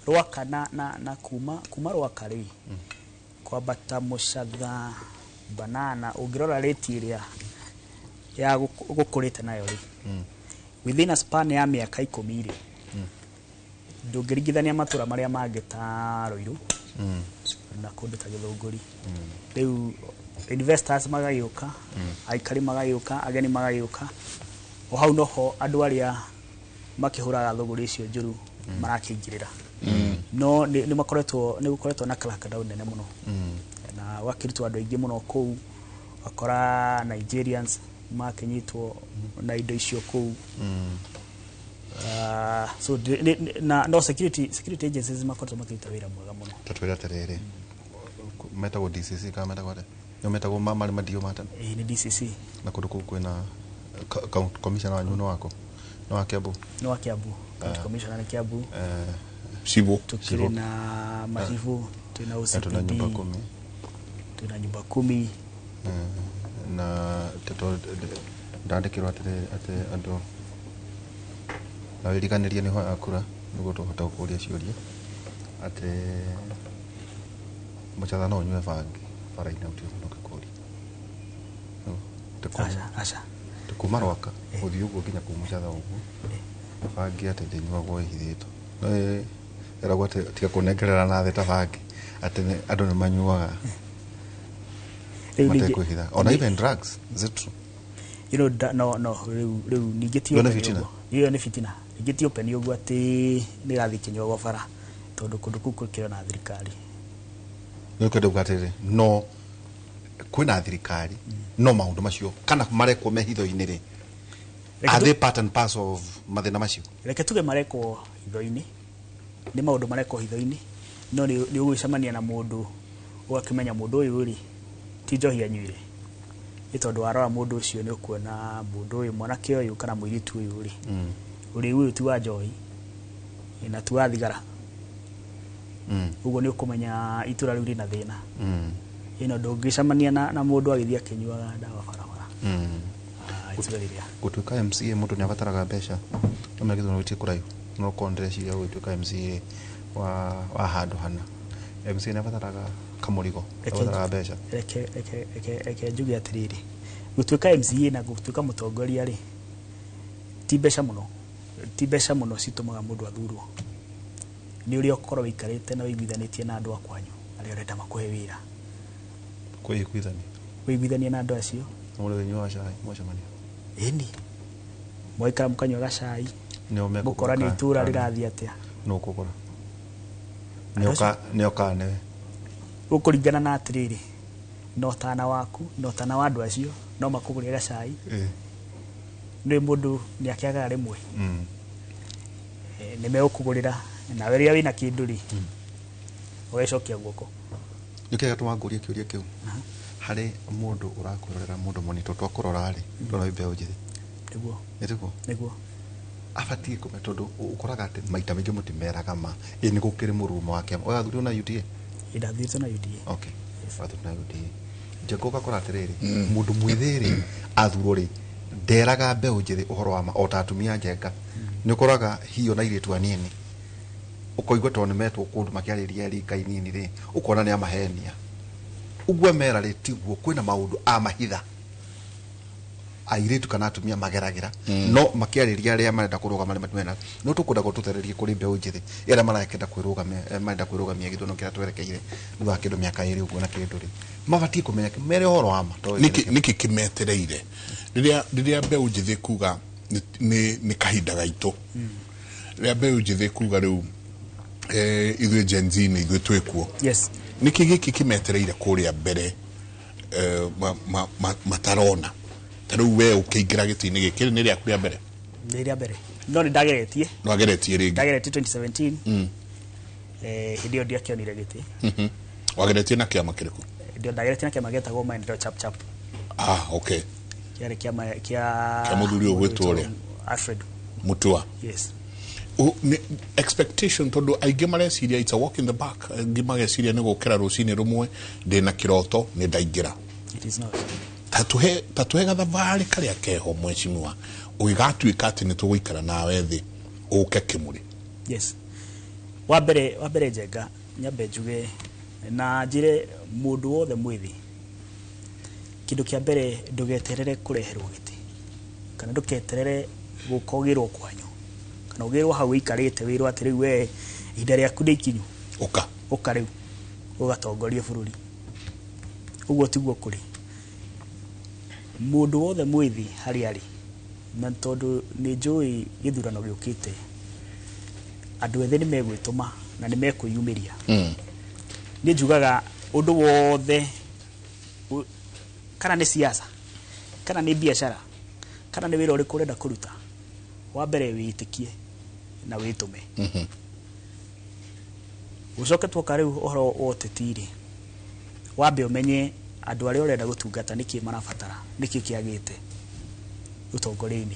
Rwaka na kuma Rwaka rĩ, kwambata Mũcatha, Banana, ũngĩrora rĩti ĩrĩa ya gũkũrĩte nayo rĩ, within a span ya mĩaka 10 rĩ, ndũngĩringithania matũra marĩa mangĩ ta Ruiru na kũndũ ta Gĩthũngũri. Rĩu investors magagĩũka, aikari magagĩũka, ageni magagĩũka, o hau noho andũ arĩa makĩhũraga thũgũrĩ icio njũru marakĩingĩrĩra. No nĩ makoretwo, nĩ gũkoretwo na crackdown nene mũno. Na gwakĩrutwo andũ aingĩ mũno kũu, wakora Nigerians makĩnyitwo na indo icio kũu. So na no security agencies makoretwo makĩruta wĩra mwega mũno. Tũtwĩre atĩrĩrĩ, metagwo DCC kana metagwo atĩa? Nĩo metagwo marĩ madio ma tene? Ĩĩ nĩ DCC. Na kũndũ kũu kwĩna commissioner wanyu nĩ wako? Nĩ wa Kiambu? Nĩ wa Kiambu. County commissioner nĩ Kiambu. Cibu. Tukĩrĩ na machifu, twĩna OCPD. Tuna nyumba 10. Twĩna nyumba 10. Na ndandĩkĩrwo atĩrĩrĩ atĩ andũ na wĩriganĩrie nĩ hoya kura nĩguo tũhote gũkũria ciũria atĩ Mũcatha no ũnyue bangi bara-inĩ gũtirĩ mũndũ ũngĩkũria. Aca. Kuma Rwaka gũthiĩ ũguo nginya kũu Mũcatha ũguo bangi atĩ ndĩnyuagwo ĩhithĩtwo. No ĩragwo atĩ tiga kũnengerera na thĩ ta bangi atĩ andũ nĩ manyuaga matekwĩhitha. Ona even drugs, is it true? You know, no, rĩu ningĩ ti open ũguo. Ĩyo nĩ fitina. Ningĩ ti open ũguo atĩ nĩ ĩrathiĩ ĩkĩnyuagwo bara tondũ kũndũ kũu gũkĩrĩ na thirikari. Nĩ ũkwenda kuga atĩrĩrĩ, no kwĩna thirikari no maũndũ macio kana marekwo me hitho-inĩ rĩ, are they part and parcel of mathĩna macio? Reke tuge marekwo hitho-inĩ, nĩ maũndũ marekwo hitho-inĩ, no nĩ ũgũcemania na mũndũ ũgakĩmenya mũndũ ũyũ rĩ ti njohi anyuire. Nĩ tondũ warora mũndũ ũcio nĩ ũkuona mũndũ ũyũ mwanake ũyũ kana mũirĩtu ũyũ rĩ, ũrĩu ũyũ ti wa njohi na ti wa thigara. Ũguo nĩ ũkũmenya itũra rĩu rĩna thĩna. Ĩno ndũngĩcemania na mũndũ agĩthiĩ akĩnyuaga ndawa barabara. Itũra rĩrĩa gũtuĩka MCA mũndũ nĩ abataraga mbeca, no menya gĩthurano gĩtirĩ kũraihu, no korwo ndĩreciria gũgĩtuĩka MCA wa handũ hana, MCA nĩ abataraga kamũrigo, abataraga mbeca. Reke njuge atĩrĩrĩ, gũtuĩka MCA na gũtuĩka mũtongoria rĩ, ti mbeca mũno, ti mbeca mũno citũmaga mũndũ athurwo. Nĩ ũrĩa ũkorwo wĩikarĩte na wĩiguithanĩtie na andũ a kwanyu arĩa ũrenda makũhe wĩra. Kwĩiguithania? Wĩiguithanie na andũ acio. Mũrĩ ũnyuaga cai mwacemania? Ĩni. Mwaikara mũkanyua gacai. Nĩo mekũgũra. Mũkorania itũra rĩrathiĩ atĩa? Nũ ũkũgũra? Nĩo kana nĩwe? Gũkũringana na atĩrĩrĩ, na ũtana waku na ũtana wa andũ acio no makũgũrĩre gacai. Nĩ mũndũ nĩ akĩagaga rĩmwe. Nĩ megũkũgũrĩra nawe rĩrĩa wĩna kĩndũ rĩ, ũgagĩcokia guoko. Nĩkĩo gĩatũma ngũrie kĩũria kĩu. Harĩ mũndũ ũrakwĩrorera mũndũ monito twakũrora rĩ, ndona wĩ mbeũ njĩthĩ. Nĩguo. Nĩguo. Nĩguo. Abatie kũmenya tondũ ũkoraga atĩ maita maingĩ mũtimeraga ma ĩ nĩ gũkĩrĩ mũrurumo wa kĩama. Ũrathurirwo na UDA? Ndathurĩtwo na UDA. Okay. Ũrathurĩtwo na UDA. Njenga ũgakora atĩrĩrĩ, mũndũ mwĩthĩ rĩ athurwo rĩ nderaga mbeũ njĩthĩ ũhoro wa ma o ta atumia Njenga. Nĩ ũkoraga hiyo na airĩtu anini ũkoigua tondũ nĩmetwo kũndũ makĩarĩria rika inini rĩ ũkona nĩ amahenia. Ũguo mera rĩ tiguo, kwĩna maũndũ amahitha airĩtu kana atumia mageragĩra no makĩarĩria arĩa marenda kũrũgama nĩ matumena no tũkwenda gũtũthererie kũrĩ mbeũ njĩthĩ ĩrĩa marakenda kwĩrũgamia, marenda kwĩrũgamia gĩthurano kĩrĩa twerekeire thutha wa kĩndũ mĩaka 2 ũguo na kĩndũ rĩ mabatiĩ kũmenya mere ũhoro wa ma nĩkĩ kĩmetereire rĩrĩa mbeũ njĩthĩ kuga nĩ kahinda gaitũ, rĩrĩa mbeũ njĩthĩ kuga rĩu ithuĩ Gen Z nĩ ithuĩ twĩkuo, yes, nĩkĩ gĩkĩ kĩmetereire kũrĩa mbere matarona? Ta rĩu we ũkĩingĩra gĩtĩ-inĩ gĩkĩ nĩ rĩaku rĩa mbere? Nĩ rĩa mbere, no nĩ ndageretie. Nĩwageretie rĩngĩ? Ndageretie 2017. Hĩndĩ ĩyo ndiakĩonire gĩtĩ. Wageretie na kĩama kĩrĩkũ? Hĩndĩ ĩyo ndageretie na kĩama gĩetagwo Maendeleo Chap Chap. Ah, okay. Kĩarĩ kĩama kĩa mũthuri ũgwĩtwo ũrĩa? Alfred Mutua. Yes. Expectation tondũ aingĩ mareciria it's a walk in the park, aingĩ mageciria nĩ gũkĩra rũcinĩ rũmwe ndĩna kĩroto nĩ ndaingĩra. It is not. Tatuhe gathabarĩ karĩa keho mheshimiwa ũgĩgatuĩka atĩ nĩ tũgũikara nawe thĩ ũke Kĩmũrĩ. Yes. Wa mbere Njenga nyambe njuge na njĩre mũndũ wothe mwĩthĩ, kĩndũ kĩa mbere ndũgeterere kũreherwo gĩtĩ kana ndũketerere gũka ũgĩrwo kwanyu kana ũgĩrwo hau ũikarĩte wĩrwo atĩ rĩu we ihinda rĩaku nĩ ikinyu, ũka rĩu ũgatongorie bũrũri. Ũguo tiguo kũrĩ. Mũndũ wothe mwĩthĩ harĩa arĩ, na tondũ nĩ njũĩ gĩthurano gĩũkĩte, andũ ethĩ nĩ megwĩtũma na nĩ mekwĩyumĩria. Niĩ njugaga ũndũ wothe, kana nĩ siasa, kana nĩ biacara, kana nĩ wĩra ũrĩkũ ũrenda kũruta, wa mbere wĩĩtĩkie na wĩtũme. Ũcoke tuoka rĩu ũhoro wa ũteti rĩ, wambe ũmenye andũ arĩa ũrenda gũtungata nĩkĩ marabatara, nĩkĩ kĩagĩte ũtongoria-inĩ.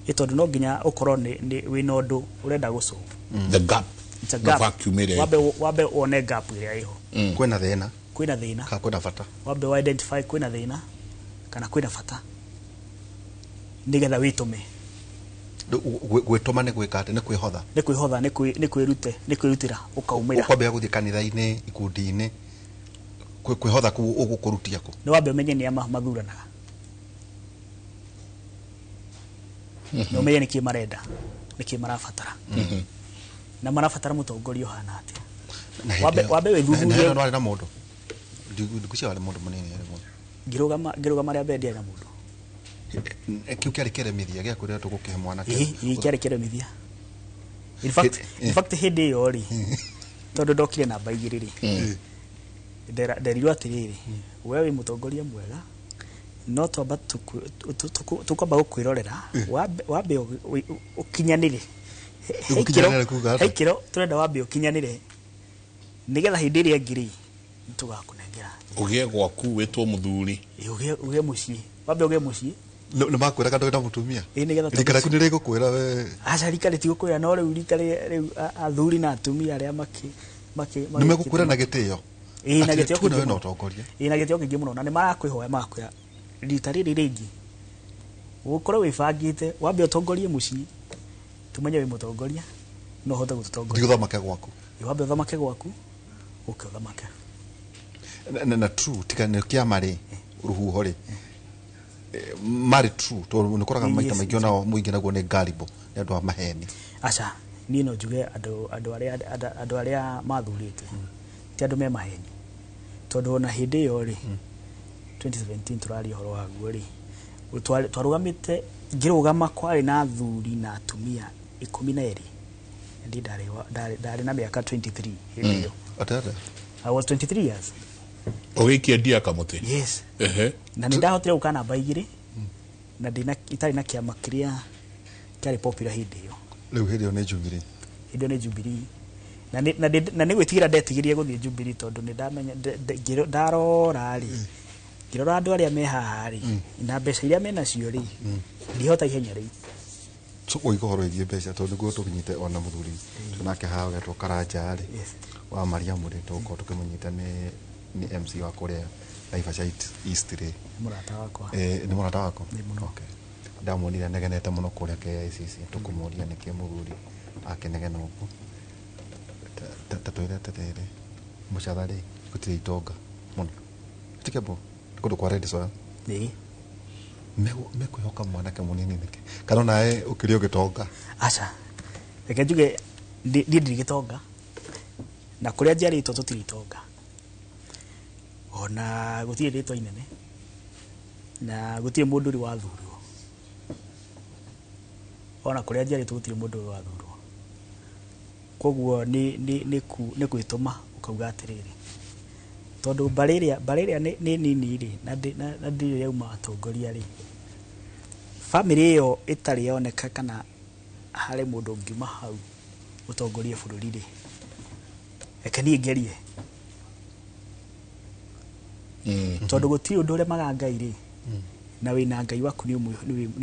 Ĩ tondũ no nginya ũkorwo wĩna ũndũ ũrenda gũ-solve. The gap. It's a gap. Vacuum ĩrĩa. Wambe wone gap ĩrĩa ĩho. Kwĩna thĩna. Kwĩna thĩna. Kana kwĩna bata. Wambe wa identify kwĩna thĩna kana kwĩna bata nĩgetha wĩtũme. Gwĩtũma nĩ gwĩka atĩ nĩ kwĩhotha. Nĩ kwĩhotha, nĩ kwĩrute, nĩ kwĩrutĩra ũkaumĩra. Ũkwambia gũthiĩ kanitha-inĩ, ikundi-inĩ, kwĩhotha kũu ũgũkũrutia kũ? Nĩ wambe ũmenye nĩ a mathuranaga. Nĩ ũmenye nĩkĩ marenda, nĩkĩ marabatara. Na marabatara mũtongoria ũhana atĩa. Wambe wĩthuthurie. Na hĩndĩ ĩyo warĩ na mũndũ? Ndikucia warĩ mũndũ mũnini rĩmwe. Ngĩrũgama rĩa mbere ndiarĩ na mũndũ. Kĩu kĩarĩ kĩremithia gĩa kwĩrĩa tũgũkĩhe mwanake. Ĩĩ, kĩarĩ kĩremithia. In fact hĩndĩ ĩyo rĩ, tondũ ndokire namba 2 rĩ, nderirwo atĩrĩrĩ, we wĩ mũtongoria mwega, no twamba tũkwamba gũkwĩrorera, wambe ũkinyanĩre. He ikĩro tũrenda wambe ũkinyanĩre nĩgetha hĩndĩ ĩrĩa ĩngĩ rĩ tũgakũnengera. Ũgĩe gwaku wĩtwo mũthuri. Ũgĩe mũciĩ. Wambe ũgĩe mũciĩ. Nĩ makwĩraga ndũrĩ na mũtumia? Ĩĩ, nĩgetha Rika rĩaku nĩ rĩgũkwĩra we. Aca, rika rĩtigũkwĩra, no rĩu rika rĩu athuri na atumia arĩa makĩ Nĩ megũkwĩra na gĩtĩo? Ĩĩ, na gĩtĩo kĩingĩ mũno. Ũtongoria. Ĩĩ, na gĩtĩo kĩingĩ mũno, na nĩ marakwĩhoya magakwĩra rita rĩrĩ rĩngĩ ũkorwo wĩbangĩte, wambe ũtongorie mũciĩ, tumenye wĩ mũtongoria, no ũhote gũtũtongoria. Thiĩ ũthamake gwaku. Ĩĩ, wambe ũthamake gwaku, ũke ũthamake. Na true, tiga nĩ kĩama rĩ, rũhuho rĩ, marĩ true, tondũ nĩ ũkoraga maita maingĩ onao mũingĩ naguo nĩ gullible, nĩ andũ a maheni. Aca, niĩ no njuge andũ arĩa mathurĩte ti andũ me maheni, tondũ ona hĩndĩ ĩyo rĩ, 2017 tũraria ũhoro waguo rĩ, twarũgamĩte, ngĩrũgama kwarĩ na athuri na atumia 12. Ndi ndarĩ na mĩaka 23 hĩndĩ ĩyo. Atĩa? I was 23 years. Ũgĩikia ndia kamũtĩ? Yes. Na nĩ ndahotire gũka namba 2 na ndina itarĩ na kĩama kĩrĩa kĩarĩ popular hĩndĩ ĩyo. Rĩu hĩndĩ ĩyo nĩ Jubilee. Hĩndĩ ĩyo nĩ Jubilee. Na nĩ gwĩtigĩra ndetigĩrie gũthiĩ Jubilee tondũ nĩ ndamenya ndarora rĩ, ngĩrora andũ arĩa me haha rĩ, na mbeca iria menacio rĩ, ndihota ihenya rĩu. Oiga ũhoro wĩgiĩ mbeca tondũ nĩguo tũkinyite ona mũthuri nake haha ũgetwo Karanja rĩ wa Mariamu rĩ, tũgũkorwo tũkĩmũnyita nĩ MC wa kũrĩa Naivasha East rĩ. Mũrata wakwa. Nĩ mũrata waku? Okay. Ndamuonire anegenete mũno kũrĩa KICC, tũkũmũria nĩkĩ mũthuri akĩnegena ũguo. Ta twĩre atĩrĩrĩ, Mũcatha rĩ, gũtirĩ itonga mũno tikembo kũndũ kwa red soil. Ĩĩ. Mekwĩhoka mwanake mũnini nĩkĩ, kana onawe ũkĩrĩ ũgĩtonga? Aca, reke njuge niĩ ndirĩ gĩtonga, na kũrĩa njiarĩtwo tũtirĩ itonga, ona gũtirĩ rĩtwa inene, na gũtirĩ mũndũ ũrĩ wathurwo. Ona kũrĩa njiarĩtwo gũtirĩ mũndũ ũrĩ wathurwo. Koguo nĩ gwĩtũma ũkauga atĩrĩrĩ, tondũ mbarĩ ĩrĩa nĩ nini rĩ, na ndirĩ yauma atongoria rĩ, bamĩrĩ ĩyo ĩtarĩ yoneka kana harĩ mũndũ ũngiuma hau ũtongorie bũrũri rĩ, reke niĩ ngerie. Tondũ gũtirĩ ũndũ ũremaga Ngai rĩ, na wĩna Ngai waku nĩ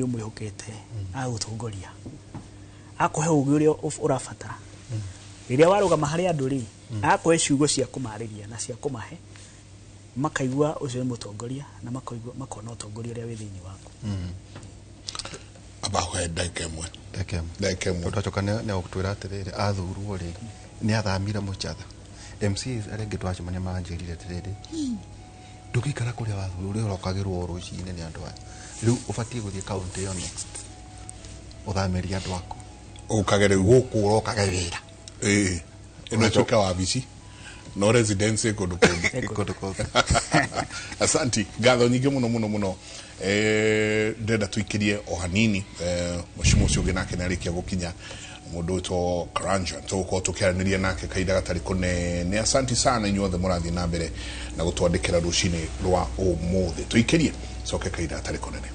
ũmwĩhokete agũtongoria, akũhe ũgĩ ũrĩa ũrabatara. Rĩrĩa warũgama harĩ andũ rĩ, akũhe ciugo cia kũmarĩria na cia kũmahe, makaigua ũcio nĩ mũtongoria, na makaigua makona ũtongoria ũrĩa wĩ thĩinĩ waku. Amba kũhe ndagĩka ĩmwe. Ndagĩka ĩmwe. Tondũ acoka nĩ agũtwĩra atĩrĩrĩ, athurwo rĩ, nĩ athamire Mũcatha. MCs arĩa angĩ twacemania maranjĩrire atĩrĩrĩ, ndũngĩikara kũrĩa wathurwo, ũrĩa ũrokagĩrwo rũcinĩ nĩ andũ aya. Rĩu ũbatiĩ gũthiĩ kaũntĩ ĩyo next, ũthamĩrie andũ aku. Ũkage rĩu gũkũ ũrokage wĩra. Ĩĩ. Ĩno ĩtuĩke wabici no residence kũndũ kũngĩ. Kũndũ kũngĩ. Asanti, ngatho nyingĩ mũno mũno mũno. Ndĩrenda tũikĩrie o hanini mũciĩ ũcio ũngĩ nake nĩarĩkia gũkinya, mũndũ wĩtwo Karanja, tũgũkorwo tũkĩaranĩria nake kahinda gatarĩ kũnene. Asanti sana inyuothe mũrathiĩ na mbere na gũtwandĩkĩra rũcinĩ rwa ũmũthĩ. Tũikĩrie coke kahinda gatarĩ kũnene.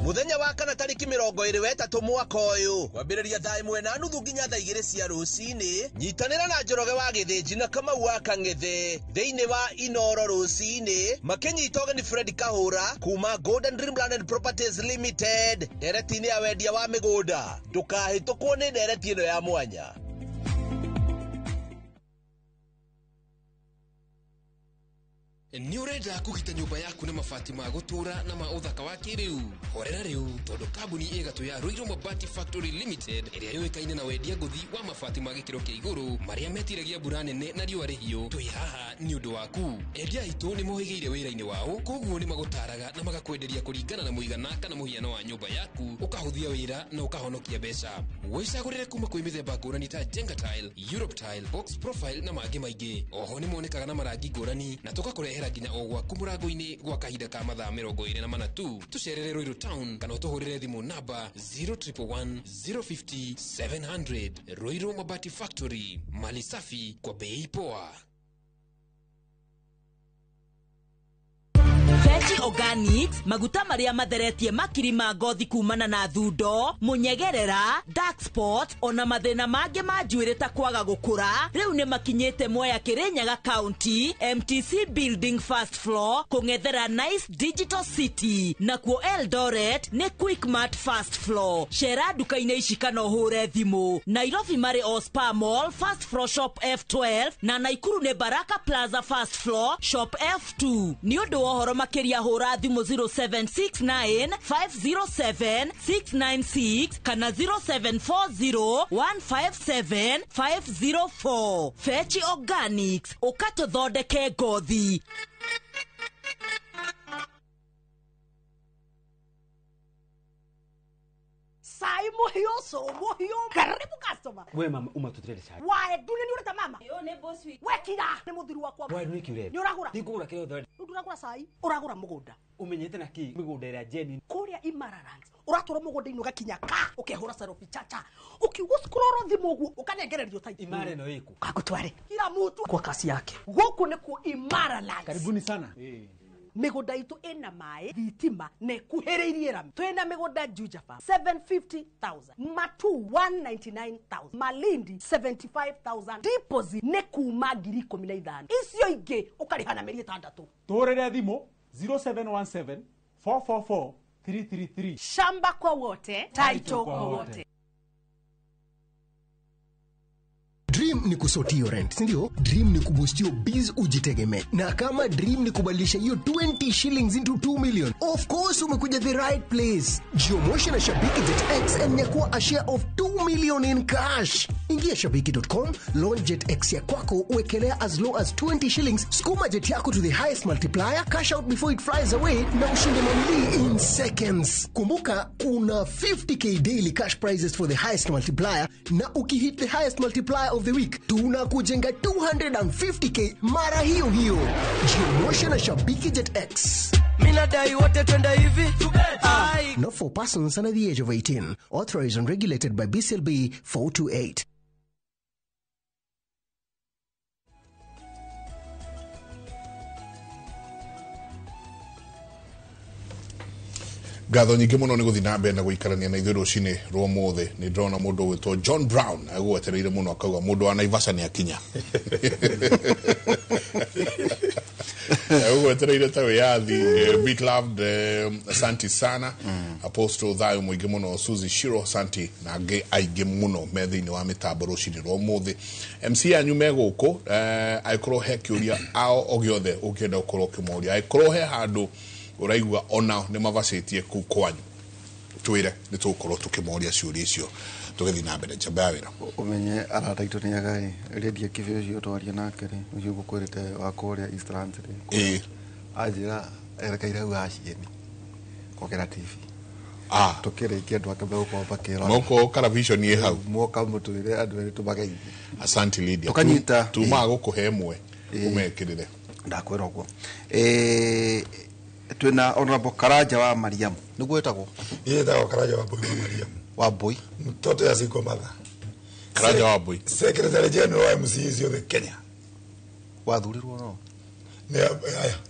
Muthenya wa kana tariki 23 mwaka ũyũ, kwambĩrĩria thaa 1:30 nginya thaa 2 cia rũcinĩ, nyitanĩra na Njoroge wa Gĩthĩnji na Kamau wa Kang'ethe thĩinĩ wa Inoro rũcinĩ, makĩnyita ũgeni Fred Kahũra kuma Golden Dreamland and Properties Limited ndereti-inĩ ya wendia wa mĩgũnda. Ndũkahĩtũkwo nĩ ndereti ĩno ya mwanya. Nĩ ũrenda kũgita nyũmba yaku na mabati ma gũtũũra na ma ũthaka wa kĩrĩu? Horera rĩu, tondũ kambuni ĩgatũ ya Ruiru Mabati Factory Limited ĩrĩa yũĩkaine na wendia ngũthi wa mabati ma gĩkĩro kĩa igũrũ marĩa metiragia mbura nene na riũa rĩhiũ, twĩ haha nĩ ũndũ waku. Endia aitũ nĩ mohĩgĩire wĩra-inĩ wao, koguo nĩ magũtaraga na magakwenderia kũringana na mũigana kana mũhiano wa nyũmba yaku, ũkahũthia wĩra na ũkahonokia mbeca. Wĩcagũrĩre kuma kwĩ mĩthemba ngũrani ta Jenga Tile, Europe Tile, Box Profile na mangĩ maingĩ. Oho nĩ monekaga na marangi ngũrani na tũgakũrehera nginya o gwaku mũrango-inĩ gwa kahinda ka mathaa 24 tu. Tũcerere Ruiru Town kana ũtũhũrĩre thimũ namba 0111 050 700. Ruiru Mabati Factory, mali safi kwa bei poa. Fechi Organics, maguta maria matheretie makiri ma ngothi kumana na thundo, munyegerera, dark spot, ona mathina mangĩ ma njuĩrĩ ta kwaga gũkũra, rĩu nĩ makinyĩte Mwea Kirinyaga County, MTC Building First Floor, kũng'ethera Nice Digital City, nakuo Eldoret nĩ Quickmart First Floor. Cera nduka-inĩ ici kana ũhũre thimũ. Nairobi marĩ o Spa Mall First Floor Shop F12 na Naikuru nĩ Baraka Plaza First Floor Shop F2. Nĩ ũndũ wa ũhoro makĩria hũra thimũ 0769 507 696 kana 0740 157 504. Fechi Organics, ũkatũthondeke ngothi. Sai muhio so muhio karibu customer. We mama umatutirere sai. Wae ndune ni ureta mama. Yo ne boss wi. We kira ni muthiri wakwa. We niki urenda. Ni uragura. Ndikugura kiro thori. Nduragura sai uragura mugunda. Umenyete na ki migunda ira genuine. Kuria Imaralands. Uratura mugunda ino gakinya ka ukehura selfie chacha. Ukiugo scroll thimu uguo ukanengererio tai. Imara no iku. Kagutware. Kila mutu kwa kasi yake. Guku ni ku Imaralands. Karibuni sana. Mĩgũnda itũ ĩna maĩ, thitima na ĩkuhĩrĩirie rami. Twĩna mĩgũnda Juja Farm 750,000, Matu 199,000, Malindi 75,000. Deposit nĩ kuma 15,000. Icio ingĩ ũkarĩha na mĩeri 6. Tũhũrĩre thimũ 0717 444 333. Shamba kwa wote, title kwa wote. Dream ni kusort rent, si ndio? Dream ni kuboost your biz ujitegemee. Na kama dream ni kubadilisha hiyo 20 shillings into 2 million, of course umekuja the right place. Jiomoshe na Shabiki Jet X and nyakua a share of 2 million in cash. Ingia shabiki.com, launch Jet X ya kwako, uwekelea as low as 20 shillings, sukuma jet yako to the highest multiplier, cash out before it flies away na ushinde mamili in seconds. Kumbuka kuna 50k daily cash prizes for the highest multiplier, na ukihit the highest multiplier of the week tunakujenga 250k mara hiyo hiyo. Jiomoshe na Shabiki Jet X. Mina dai wote twende hivi. Not for persons under the age of 18. Authorized and regulated by BCLB 428. Ngatho nyingĩ mũno nĩ gũthiĩ na mbere na gũikarania na ithuĩ rũcinĩ rwa ũmũthĩ. Nĩ ndĩrona mũndũ ũgwĩtwo John Brown agwetereire mũno akauga mũndũ wa Naivasha nĩ akinya. Agwetereire ta wĩyathi. Bit loved, asante sana. Apostle thayũ mũingĩ mũno, Suzy Shiro asante, na angĩ aingĩ mũno me thĩinĩ wa mĩtambo rũcinĩ rwa ũmũthĩ. MC yanyu me gũkũ, angĩkorwo he kĩũria ao o gĩothe ũngĩenda gũkorwo ũkĩmoria, angĩkorwo he handũ ũraigua onao nĩ mavacĩtie kũu kwanyu, twĩre nĩ tũgũkorwo tũkĩmoria ciũria icio tũgĩthiĩ na mbere. Njamba ya wĩra ũmenye arata aitũ nĩ ega ĩ Lydia Kĩbĩ ũcio twaria nake rĩ, ũcio ngũkwĩrĩte wa kũrĩa Eastlands rĩ, anjĩra erekeire hau hacieni kũgera TV. Tũkĩrĩkia andũ ake megũkorwo makĩrora moko television ĩ hau moka mũtwĩre andũ erĩ tũmageithie. Asante Lydia, tũkanyita tumaga gũkũhe ĩmwe ũmekĩrĩre. Ndakwĩra ũguo. Twina Honorable Karanja wa Mariamu. Niguo etagwo? Yetagwo Karanja wa Mbui wa Mariamu. Wa Mbui. Mtoto ya single mother. Karanja wa Mbui. Secretary General wa MCA ciothe Kenya. Wathurirwo no? Ni aya,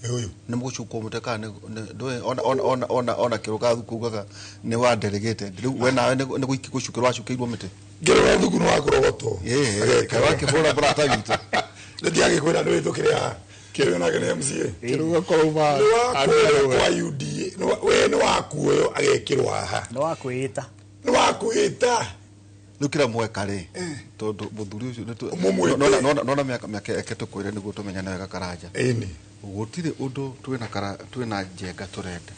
ni huyu. Ni mugucukwo mute kana ndwe ona ona ona ona kiruga thukugaga ni wa delegated. Riu we nawe ni gucukirwo wacukirwo mite. Kiruga thuku ni wakurogotwo. Eh, kawa kibura brata witũ. Ndiagikwira ni withukire haha. Kĩrĩa nake nĩ MCA. Kĩrũga kũrũma kwa UDA. We nĩ wakuoyo agekĩrwo haha. Nĩ wakwĩĩta. Nĩ wakwĩĩta. Rĩu kĩrĩa mweka rĩ, tondũ mũthuri ũcio nona mĩaka eke tũkwĩre nĩguo tũmenyane wega Karanja. Ĩni. Gũtirĩ ũndũ twĩna njenga tũrenda.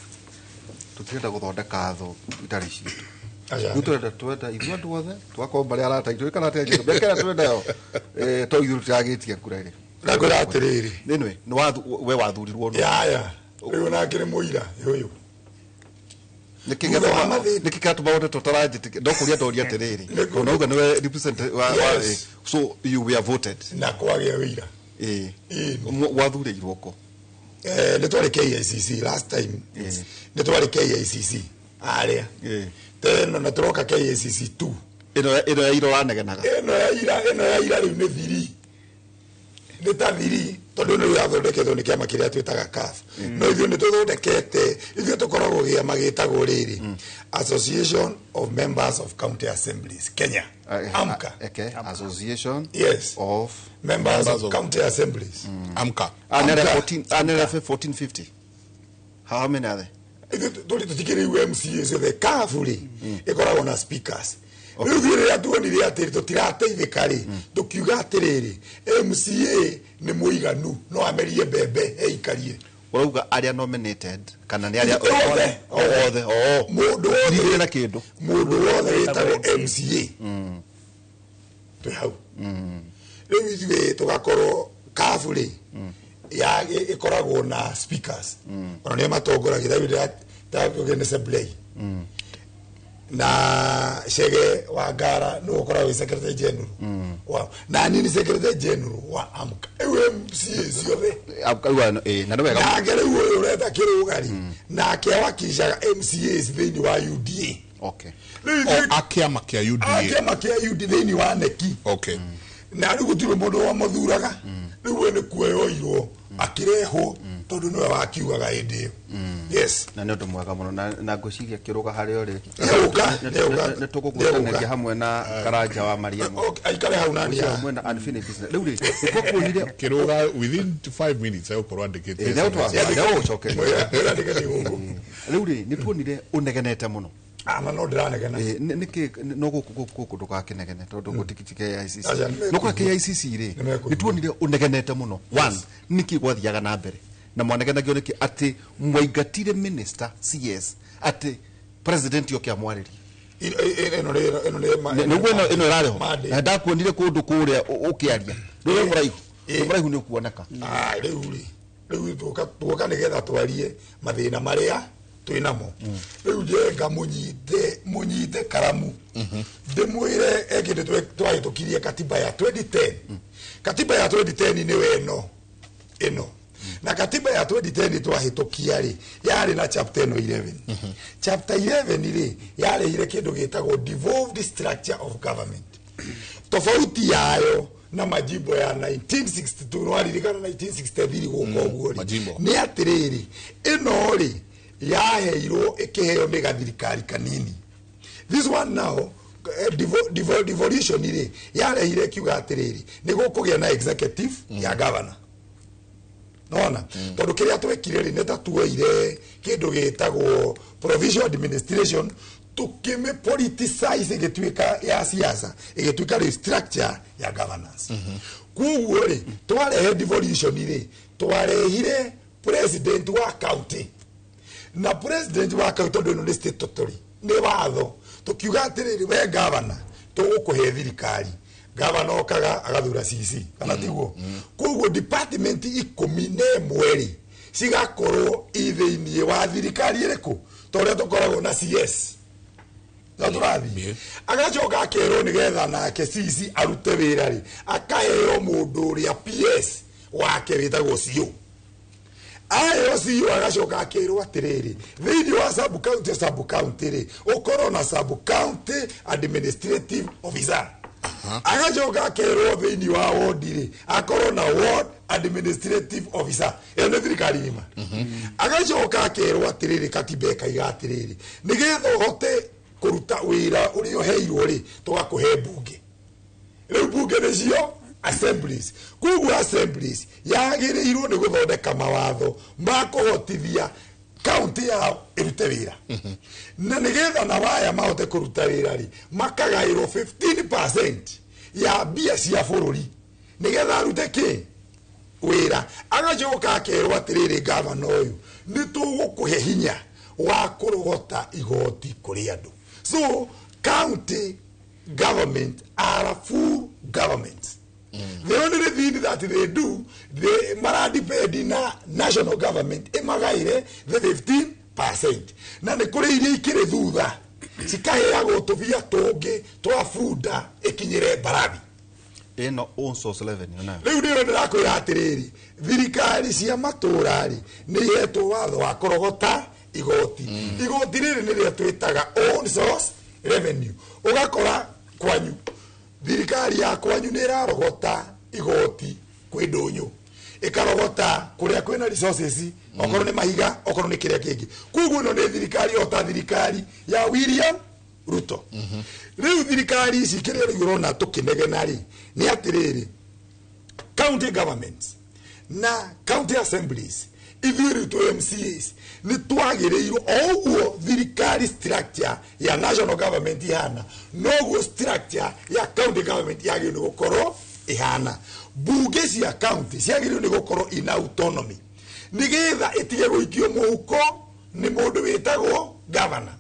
Tũtirenda gũthondeka thũ itarĩ citũ. Rĩu tũrenda twenda ithuĩ andũ othe tũgakorwo marĩ arata aitũ kana atĩa njenga. Mĩaka ĩrĩa twenda yo to ithuĩ tũtiragĩtia kura rĩ. Ndakwĩra atĩrĩrĩ. Anyway, nĩ we wathurirwo no. Yaya, rĩu nake nĩ mũira ũyũ. Nĩkĩ gĩatũma wone tũtaranjĩtĩkia? Ndokũria ndoria atĩrĩrĩ. Ũnauga nĩwe represent wa so you were voted. Na kwagĩa wĩira. Ĩĩ. Wathurĩirwo kũ? Nĩ twarĩ KICC last time. Nĩ twarĩ KICC arĩa. Tena na tũroka KICC 2. Ĩno ya ira ũranegenaga. Ĩno ya ira, ĩno ya ira rĩu nĩ thiri. Nĩ ta thiri tondũ nĩ yathondeketwo nĩ kĩama kĩrĩa twĩtaga CAF. No ithuĩ nĩ tũthondekete, ithuĩ tũkoragwo kĩama gĩtagwo rĩrĩ Association of Members of County Assemblies Kenya. AMCA. Okay. Association yes of Members of County Assemblies. AMCA. And 1450. How many are there? Tũrĩ tũtikĩrĩ MCA ciothe. CAF rĩ ĩkoragwo na speakers. Rĩu ithuĩ rĩrĩa tuonire atĩrĩ tũtirateithĩka rĩ, tũkiuga atĩrĩrĩ MCA nĩ mũiganu no amerie mbembe eikarie. Ũrauga arĩa nominated kana nĩ arĩa othe? Othe. Mũndũ wothe na kĩndũ. Mũndũ wothe wĩtagwo MCA. Twĩ hau. Rĩu ithuĩ tũgakorwo CAF rĩ ya ĩkoragwo na speakers. Ona nĩo matongoragia nĩ Assembly. Na Chege wa Ngara nĩ ũkoragwo wĩ secretary general wa na niĩ nĩ secretary general wa AMCA. Rĩu MCA ciothe. Na nĩ wega. Nake rĩu ũyũ ũreta Kĩrũga rĩ, nake awakilishaga MCAs thĩinĩ wa UDA. Okay. A kĩama kĩa UDA. A kĩama kĩa UDA thĩinĩ wa neki. Okay. Na rĩu gũtirĩ mũndũ wamũthuraga. Rĩu we nĩ kuoyoirwo akĩrehwo Tondu niwe wakiugaga hĩndĩ ĩyo. Yes. Na nĩ ũndũ mwega mũno na ngwĩciria kĩrũga harĩa ũrĩ Nĩegũka, nĩegũka. nĩ tũgũgwĩtanĩria hamwe na Karanja wa Mariamu. Aikare hau nani Ũcio haha. hamwe na unfinished business. Rĩu rĩ, nĩtwakuonire Kĩrũga within 5 minutes egũkorwo andĩkĩte. Nĩgũcokeria. Rĩu rĩ, nĩtuonire ũnegenete mũno. Ama no ndĩranegena. Nĩkĩ no gũkũ ndũgakĩnegene tondũ gũtikiti KICC. Aca, nĩmekũigua. No kwa KICC rĩ, Nĩmekũigua. nĩtuonire ũnegenete mũno. One, nĩkĩ gwathiaga na mbere? Na mwanegenagio nĩkĩ atĩ mwaingatire minister CS atĩ president oke amwarĩrie? Ĩno nĩ Nĩguo ĩno ĩrarĩ ho. Monday. Na ndakuonire kũndũ kũrĩa ũkĩaria. Rũrĩa mũraihu. Rũrĩa mũraihu nĩ ũkuoneka. Rĩu rĩ, rĩu tuoka nĩgetha twarie mathĩna marĩa twĩnamo. Rĩu Njenga mũnyite karamu ndĩmwĩre kĩndũ twahĩtũkirie katiba ya 2010. Katiba ya 2010 nĩwe ĩno na katiba ya 2010 twahĩtũkia rĩ, yarĩ na chapter ĩno 11. Chapter 11 rĩ, yarĩhire kĩndũ gĩtagwo devolved structure of government. Tofauti yayo na majimbo ya 1962, nĩwaririkana 1963 gũka ũguo rĩ, nĩ atĩrĩrĩ, ĩno rĩ yaheirwo ĩkĩheo nĩ gathirikari kanini. This one now, devolution rĩ, yarehire kiuga atĩrĩrĩ, nĩ gũkũgĩa na executive ya governor. Nona tondũ kĩrĩa twekire rĩ, nĩ ta tuoire kĩndũ gĩtagwo provincial administration tukĩmĩ politicize ĩgĩtuĩka ya siasa, ĩgĩtuĩka rĩu structure ya governance. Koguo rĩ, twarehe devolution rĩ, twarehire president wa county, na president wa county tondũ ĩno nĩ statutory, nĩ watho, tukiuga atĩrĩrĩ, we governor tũgũkũhe thirikari. Governor okaga agathura CC kana tiguo? Koguo department 11 rĩ, cigakorwo i thĩiniĩ wa thirikari ĩrĩkũ, ta ũrĩa tũkoragwo na CS na tũrathiĩ. Agacoka akerwo nĩgetha nake CC arute wĩra rĩ, akaheo mũndũ ũrĩa PS wake wĩtagwo CO. Aheo CO, agacoka akerwo atĩrĩrĩ, thĩiniĩ wa sub county, sub county rĩ, ũkorwo na sub county administrative officer. Agacoka akerwo thĩiniĩ wa ward rĩ, akorwo na ward administrative officer. Ĩyo nĩ thirikari ng'ima. Agacoka akerwo atĩrĩrĩ, katiba ĩkaiga atĩrĩrĩ, nĩgetha ũhote kũruta wĩra ũrĩa ũheirwo rĩ, tũgakũhe mbunge. Rĩu mbunge nĩcio assemblies. Koguo assemblies yagĩrĩirwo nĩ gũthondeka mawatho ma kũhotithia county yao ĩrute wĩra, na nĩgetha na waya mahote kũruta wĩra rĩ, makagaĩrwo 15% ya mbia cia bũrũri nĩgetha arute kĩ wĩra. Agacoka akerwo atĩrĩrĩ, gavana ũyũ nĩ tũgũkũhe hinya wa kũrogota igoti kũrĩ andũ. So county government are a full government. The only thing that they do, they maradepend na national government ĩmagaire the 15%. Na nĩ kũrĩ iria ikĩrĩ thutha cikaheagwo tũbia tũngĩ twa bunda ĩkinyĩre mbarathi. Ĩno own source revenue nayo. Rĩu nĩyo ndĩrakwĩra atĩrĩrĩ, thirikari cia matũũra rĩ, nĩ ihetwo watho wa kũrogota igoti. Igoti rĩrĩ nĩrĩo twĩtaga own source revenue. Ũgakora kwanyu thirikari ya kwanyu nĩ ĩrarogota igoti kwĩ ndũnyũ, ĩkarogota kũrĩa kwĩna resources, okorwo nĩ mahiga, okorwo nĩ kĩrĩa kĩngĩ. Koguo ĩno nĩ thirikari o ta thirikari ya William Ruto. Rĩu thirikari ici kĩrĩa rĩu ũrona tũkĩnegena rĩ, nĩ atĩrĩrĩ, county governments na county assemblies, ithuĩ rĩu twĩ MCAs nĩ twagĩrĩirwo o ũguo thirikari structure ya national government ihana, noguo structure ya county government yagĩrĩirwo nĩ gũkorwo ihana. Bunge cia county ciagĩrĩirwo nĩ gũkorwo ina autonomy nĩgetha ĩtige gũikio mũhuko nĩ mũndũ wĩtagwo governor.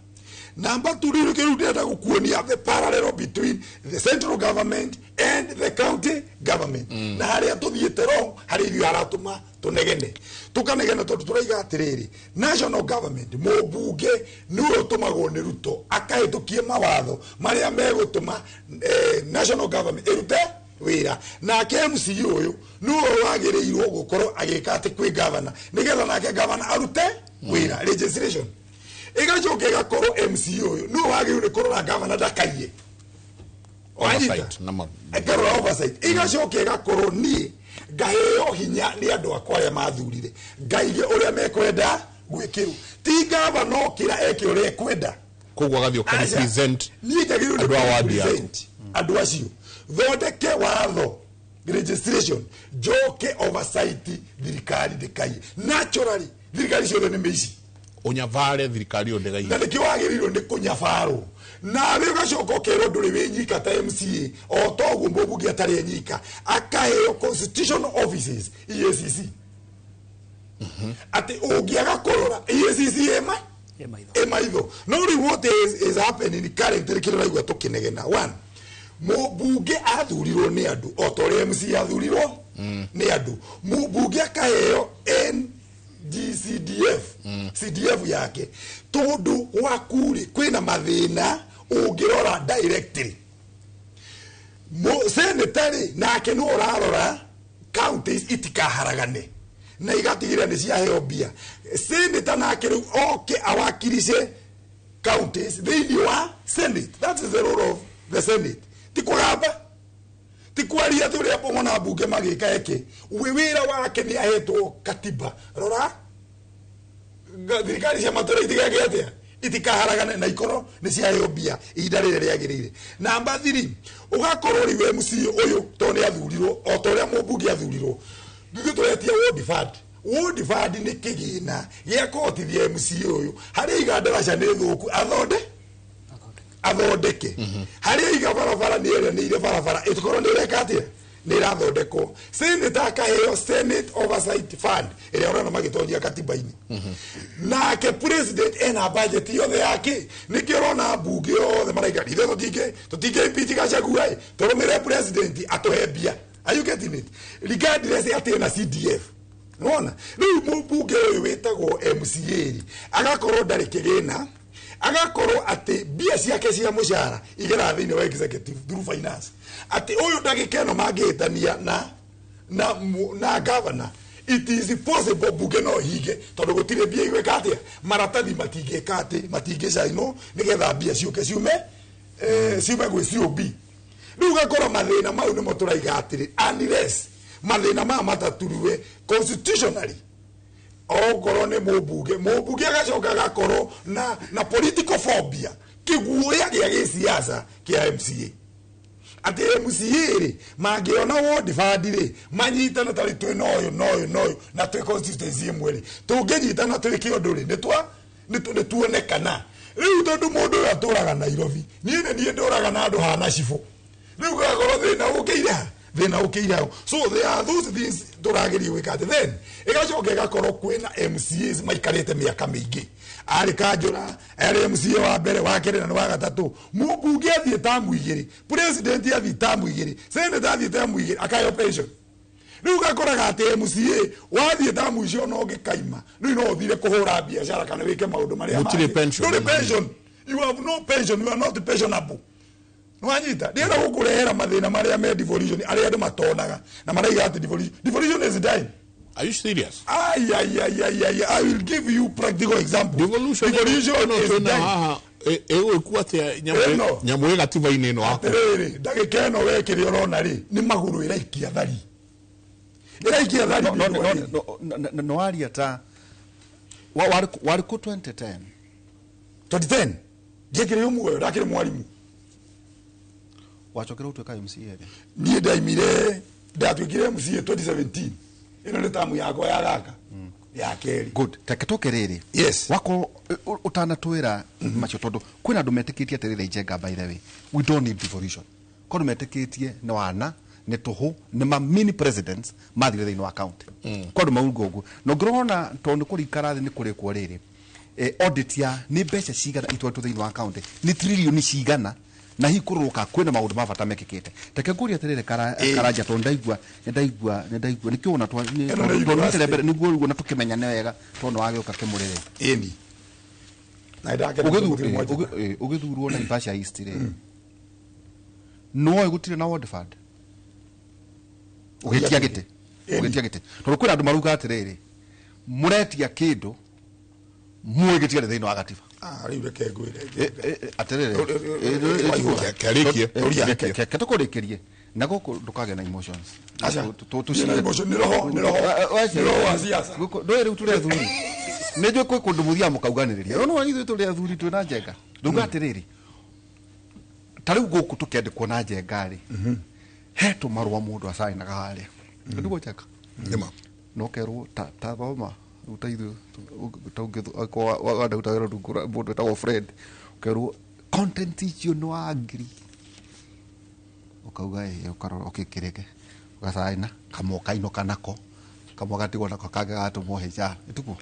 Number 2, rĩu kĩu ndĩrenda gũkuonia the parallel between the central government and the county government. Na harĩa tũthiĩte wrong, harĩa ithuĩ haratũma tũnegene. Tũkanegena tondũ tũraiga atĩrĩrĩ, national government, mũmbunge nĩwe ũtũmagwo nĩ Ruto akahĩtũkie mawatho marĩa megũtũma national government ĩrute wĩra. Nake MCA ũyũ nĩwe wagĩrĩirwo gũkorwo agĩka atĩ kwĩ governor, nĩgetha nake governor arute wĩra legislation. Ĩgacoka ĩgakorwo MCA ũyũ nĩwe wagĩrĩirwo nĩ kũrora governor ndakaiye. Oversight na ngarora oversight igacoka ĩgakorwo niĩ ngaheo hinya nĩ andũ akwa arĩa mathurire ngaige ũrĩa mekwenda gwĩkĩrwo ti gavana okĩra eke ũrĩa ekwenda koguo agathiĩ ũkarepresent niĩ njagĩrĩirwo nĩ andũ a wadi yaku. kũrepresent andũ acio thondeke watho registration njoke oversight thirikari ndĩkaiye naturally thirikari ciothe nĩ mĩici ũnyavare thirikari ĩyo ndĩgaiye na nĩkĩo wagĩrĩirwo nĩ kũnyabarwo nawe ũgacoka ũkerwo ndũrĩ wĩ nyika ta MCA o toguo mũmbunge atarĩ enyika akaheo constitutional offices EACC atĩ ũngĩaga kũrora EACC ĩma ĩ maitho no rĩu what is happening currently kĩrĩa ũraigua tũkĩnegena one mũmbunge athurirwo nĩ andũ o ta ũrĩa MCA athurirwo nĩ andũ mũmbunge akaheo NGCDF CDF yake tondũ gwaku rĩ kwĩna mathĩna ũngĩrora directly senator rĩ nake nĩ ũrarora counties itikaharagane na igatigĩrĩra nĩ ciaheo mbia senator nake rĩu oke awakirice counties thĩinĩ wa senate. That is the role of the senate. Ti kũgamba ti kwaria atĩ ũrĩa wona mbunge magĩka eke wĩ wĩra wake nĩ ahetwo katiba rora thirikari cia matũra itigeke atĩa itikaharagane na ikorwo nĩ ciaheo mbia ihinda rĩrĩa rĩagĩrĩire. Namba 3 ũgakorwo rĩu MCA ũyũ tondũ nĩ athurirwo o ta ũrĩa mũmbunge athurirwo ithuĩ tũretia ward fund. Ward fund nĩ kĩgĩna gĩa kũhotithia MCA ũyũ harĩa iga ndaraca nĩ thũku athondeke harĩa iga barabara nĩ ĩranĩire barabara ĩtũkorwo nĩ ĩreka atĩa nĩ ĩrathondekwo. Senate akaheo Senate Oversight Fund ĩrĩa ũrona magĩtonyia katiba-inĩ nake president ena budget yothe yake nĩkĩo ũrona mbunge yothe maraiga ithuĩ tũtingĩ impeach Gachagua ĩ tũrũmĩrĩre president atũhe mbia. Are you getting it? Regardless atĩ ena CDF nĩwona rĩu mũmbunge ũyũ wĩtagwo MCA rĩ agakorwo ndarĩ kĩgĩna agakorwo atĩ mbia ciake cia mũcara igeraga thĩinĩ wa executive through finance atĩ ũyũ ndagĩka ĩno mangĩhĩtania na governor it is possible bunge no hinge tondũ gũtirĩ mbia igwĩka atĩa maratathi matingĩka atĩ matingĩcainwo nĩgetha mbia ciũke ciume ciume gwĩ COB. Rĩu ũgakorwo mathĩna mau nĩmo tũraiga atĩrĩ unless mathĩna maya mataturiwe constitutionally okorwo nĩ mũmbunge agacoka agakorwo na political phobia kĩguoya gĩa gĩsiasa kĩa MCA atĩ MCA rĩ mangĩona ward fund rĩ manyitane tarĩ twĩ na ũyũ na ũyũ na ũyũ na twĩ constituency ĩmwe rĩ tũngĩnyitana twĩke ũndũ rĩ nĩ tuonekana. Rĩu tondũ mũndũ ũyũ atũraga Nairobi niĩ nĩ niĩ ndũraga na andũ hana cibũ rĩu gũgakorwo thĩna ũkĩire ha thĩna ũkĩire hau. So there are those things tũrageria gwĩka atĩ then ĩgacoka ĩgakorwo kwĩna MCAs maikarĩte mĩaka mĩingĩ arĩ kanjũra arĩ MCA wa mbere wa kerĩ na nĩ wa gatatũ mũmbunge athiĩ tamu igĩrĩ president athiĩ tamu igĩrĩ senator athiĩ tamu igĩrĩ akaheo pension. Rĩu ũgakoraga atĩ MCA wathiĩ tamu icio no ũngĩkaima rĩu no ũthire kũhũra biacara kana wĩke maũndũ marĩa Gũtirĩ pension. Ndũrĩ pension. You have no pension, you are not pensionable. Nwanyita ndienda gũkũrehera mathĩna marĩa me devolution arĩa andũ matonaga na maraiga atĩ devolution is dying. Are you serious? Ay, ay, ay, ay, ay, I will give you practical example. Devolution is dying. Ĩgũĩkua atĩa nyamũ ĩ gatiba-inĩ ĩno haku? Atĩrĩrĩ ndagĩka ĩno we kĩrĩa ũrona rĩ nĩ magũrũ ĩraikia thari ĩraikia thari. No waria ta warĩ kũ 2010 2010 ndiakĩrĩ ũmwe ndakĩrĩ mwarimũ wacokera ũtuĩka MCA rĩ? Niĩ ndaimire ndatuĩkire MCA 2017 ĩno nĩ tamu yakwa ya gaka ya kerĩ. Good reke tũke rĩrĩ yes wakorwo ũtanatwĩra macio tondũ kwĩna andũ metĩkĩtie atĩrĩrĩ Njenga by the way we don't need devolution kwa andũ metĩkĩtie nĩ wana nĩ tũhũ nĩ ma mini presidents mathire thĩinĩ wa county kwa andũ mauga ũguo na ũngĩrona tondũ nĩ kũrikara thĩ nĩ kũrĩkwo rĩrĩ audit ya nĩ mbeca cigana itwaritwo thĩinĩ wa county nĩ trilioni cigana na hihi kũrũka kwĩna maũndũ ma bata mekĩkĩte reke ngũrie atĩrĩrĩ Karanja tondũ ndaigua nĩkĩo ona twanyitĩre mbere nĩguo rĩu ona tũkĩmenyane wega tondũ nĩwagĩũka kĩmũrĩrĩ ĩni ũgĩthurwo Naivasha East rĩ nĩwoĩ gũtirĩ na ward fund ũgĩtia gĩtĩ tondũ kwĩna andũ marauga atĩrĩrĩ mũretia kĩndũ mũĩ gĩtigarĩ thĩinĩ wa gatiba. Rĩu reke ngwĩre. Atĩrĩrĩ, Kĩarĩkie. Tũkũrĩkĩrie na gũkũ ndũkagĩa na emotions. Aca. Nĩ emotion, nĩ roho, nĩ roho. Nĩ roho wa siasa. Ndũĩ rĩu tũrĩ athuri, nĩ njũĩ kwĩ kũndũ mũthiaga mũkauganĩrĩria, no nĩwona ithuĩ tũrĩ athuri twĩ na njenga. Ndauga atĩrĩrĩ, ta rĩu gũkũ tũkĩandĩkwo na njenga rĩ, he tũmarũa mũndũ acainaga harĩa nĩguo njenga no kerwo ta thoma rĩu ta ithuĩ ta ũngĩ wandaruta wĩra rungu rwa mũndũ wĩtagwo Fred, ũkerwo content icio nĩ wa ngiri, ũkauga ĩĩ, ũkarora ũkĩkĩrĩke ũgacaina kamwe ũkainũka nako, kamwe gatigwo nako kangĩ gatũmwo HR ĩtiguo.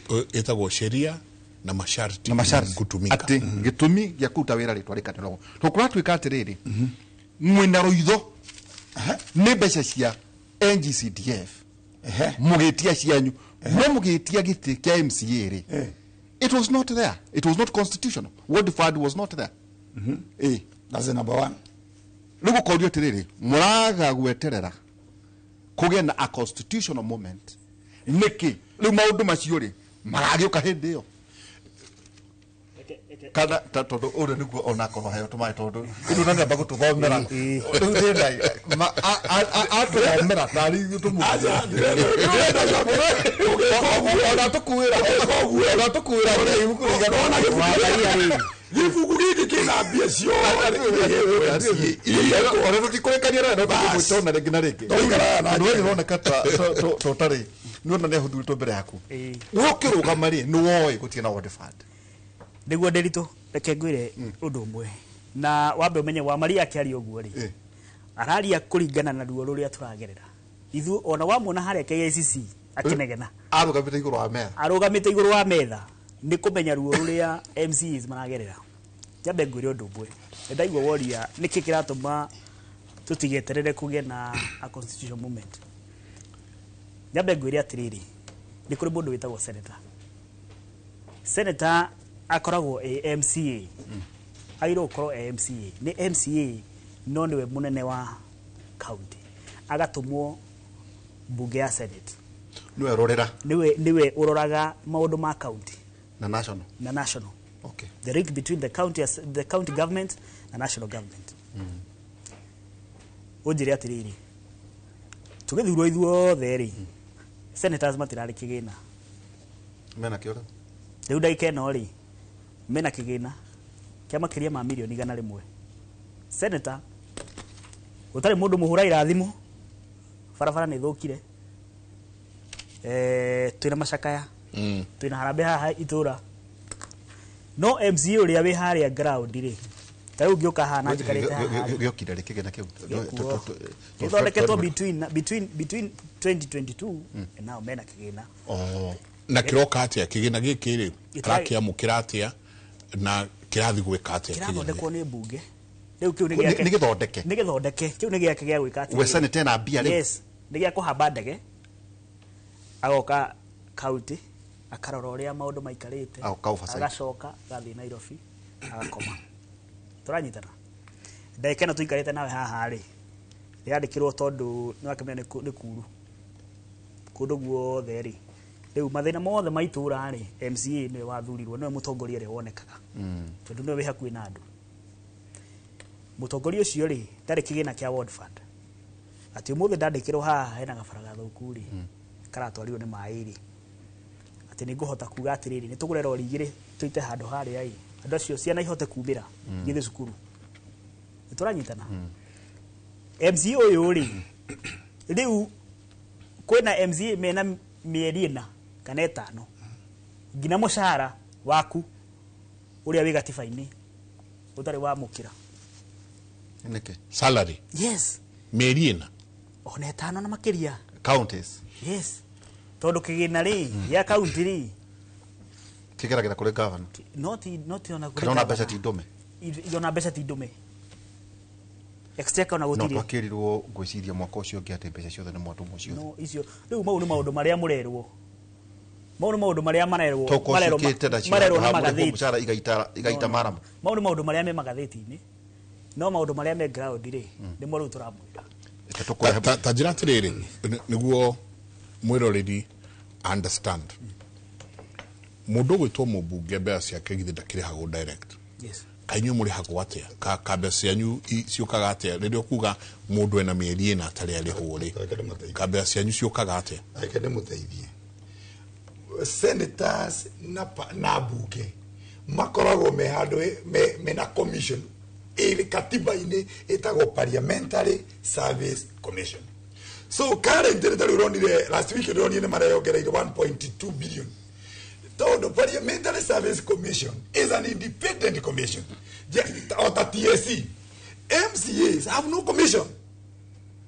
Ĩtagwo sheria na masharti na masharti kutumika. Atĩ gĩtũmi gĩa kũruta wĩra rĩ twarĩkanĩrwo to kũratuĩka atĩrĩrĩ, mwĩna rũitho nĩ mbeca cia NGCDF mũgĩtia cianyu, no mũgĩtia gĩtĩ kĩa MCA rĩ, it was not there, it was not constitutional, ward fund was not there. That's the number one. Rĩu gũkorio atĩrĩrĩ, mũraga gweterera kũgĩe na a constitutional moment nĩkĩ? Rĩu maũndũ macio rĩ maragĩũka hĩndĩ ĩyo kana ta tondũ ũrĩa nĩguo onakorwo heo tũmaĩ tondũ rĩu na nĩamba gũtũthomera rĩu thĩna atũthomera tarĩ ithuĩ tũmũona tũkuĩra ona tũkuĩra ibuku gĩbuku gĩkĩ kĩna mbia ciothe. Ona tũtikũrĩkania nawe no tũgũgwĩtona rĩngĩ na rĩngĩ. Nĩ ũroneka ta ũtarĩ nĩwona nĩ ahũthurĩtwo mbere yaku, wokĩrũgama rĩ nĩ woĩ gũtirĩ na ward fund. Nĩguo Nderitu, reke ngwĩre ũndũ ũmwe na wambe ũmenye wa Maria akĩaria ũguo rĩ, araria kũringana na ruo rũrĩa tũragerera ithuĩ. Ona wamuona harĩa KICC akĩnegena, arũgamĩte igũrũ wa metha, arũgamĩte igũrũ wa metha nĩ kũmenya ruo rũrĩa MCAs maragerera. Njambe ngwĩre ũndũ ũmwe, nĩndaigua woria nĩkĩ kĩratũma tũtigeterere kũgĩe na a constitution moment. Njambe ngwĩre atĩrĩrĩ, nĩ kũrĩ mũndũ wĩtagwo senator. Senator akoragwo e MCA, agĩrĩirwo gũkorwo e MCA, nĩ MCA no nĩwe mũnene wa county, agatũmwo mbunge ya Senate. Nĩwe rorera, nĩwe ũroraga maũndũ ma county na national, na national. Okay. The link between the county, the county government na national government. Ũnjĩre atĩrĩrĩ, tũgĩthurwo ithuothe rĩ, senators matirarĩ kĩgĩna. Mena kĩo rĩu? Rĩu ndagĩka ĩno rĩ, mena kĩgĩna kĩa makĩria ma mirioni 100. Senator ũtarĩ mũndũ mũhũragĩra thimũ, barabara nĩ thũkire, twĩna macakaya, twĩna harambee haha itũra, no MCA ũrĩa wĩ harĩa ground rĩ, ta rĩu ngĩũka haha na njikarĩte haha rĩ, gĩokire rĩ kĩgĩna kĩu? Gĩthondeketwo between 2022 and now mena kĩgĩna. Na kĩroka atĩa kĩgĩna gĩkĩ rĩ, arakĩamũkĩra atĩa na kĩrathiĩ gwĩka atĩa? Kĩrathondekwo nĩ mbunge rĩu, kĩu nĩ gĩake, nĩ gĩthondeke, nĩ gĩthondeke, kĩu nĩ gĩake gĩa gwĩka atĩa? We senator ena mbia rĩu? Yes, nĩ gĩa kũhamba ndege, agoka county akarora ũrĩa maũndũ maikarĩte, agacoka agathiĩ Nairobi agakoma. Tũranyitana ndagĩka ĩno tũikarĩte nawe haha rĩ, rĩandĩkĩrwo tondũ nĩwakĩmenya nĩ kuru kũndũ guothe rĩ, rĩu mathĩna mothe ma itũra rĩ, MCA nĩwe wathurirwo, nĩwe mũtongoria ũrĩa wonekaga, tondũ nĩwe wĩ hakuhĩ na andũ. Mũtongoria ũcio rĩ, ndarĩ kĩgĩna kĩa ward fund, atĩ ũmũthĩ ndandĩkĩrwo haha hena gabara gathũku rĩ, karatwarirwo nĩ maĩ rĩ, atĩ nĩ ngũhota kuga atĩrĩrĩ, nĩ tũgũre rori igĩrĩ tũite handũ harĩa ĩ, andũ acio ciana ihote kumĩra gĩthiĩ cukuru. Nĩ tũranyitana? MCA ũyũ rĩ, rĩu kwĩna MCA mena mĩeri 4 kana 5 nginya mũcara waku ũrĩa wĩ gatiba-inĩ ũtarĩ wamũkĩra. Nĩkĩ? Salary? Yes. Mĩeri 4 ona 5 na makĩria. Counties? Yes. Tondũ kĩgĩna rĩ gĩa county rĩ kĩgeragĩra kũrĩ governor. Not ona kũrĩ Kana ona mbeca ti ndũme. Ona mbeca ti ndũme. Exchequer ona gũtirĩ. No twakĩrirwo ngwĩciria mwaka ũcio ũngĩ atĩ mbeca ciothe nĩ mwatũmwo ciothe. No icio rĩu mau nĩ maũndũ marĩa mũrerwo. Mau nĩ maũndũ marĩa marerwo. Marerwo na magathĩti. Mũcara igaita maramo. Mau nĩ maũndũ marĩa me magathĩti-inĩ. No maũndũ marĩa me ground rĩ, nĩmo rĩu tũramwĩra. Ta njĩra atĩrĩrĩ, nĩguo mwĩroreri understand. Mũndũ ũgwĩtwo mũmbunge mbeca ciake githĩ ndakĩrĩhagwo direct? Yes. Kaĩ inyuĩ mũrĩhagwo atĩa? Ka mbeca cianyu ciũkaga atĩa rĩrĩa ũkuga mũndũ ena mĩeri 4 atarĩ arĩhwo rĩ? Ka mbeca cianyu ciũkaga atĩa? Reke ndĩmũteithie. Senators na bunge makoragwo me handũ mena commission ĩrĩ katiba-inĩ ĩtagwo Parliamentary Service Commission. So currently tarĩu ũronire last week ndĩronire nĩ mareyongereire 1.2 billion, tondũ Parliamentary Service Commission is an independent commission. O ta TSC, MCAs have no commission.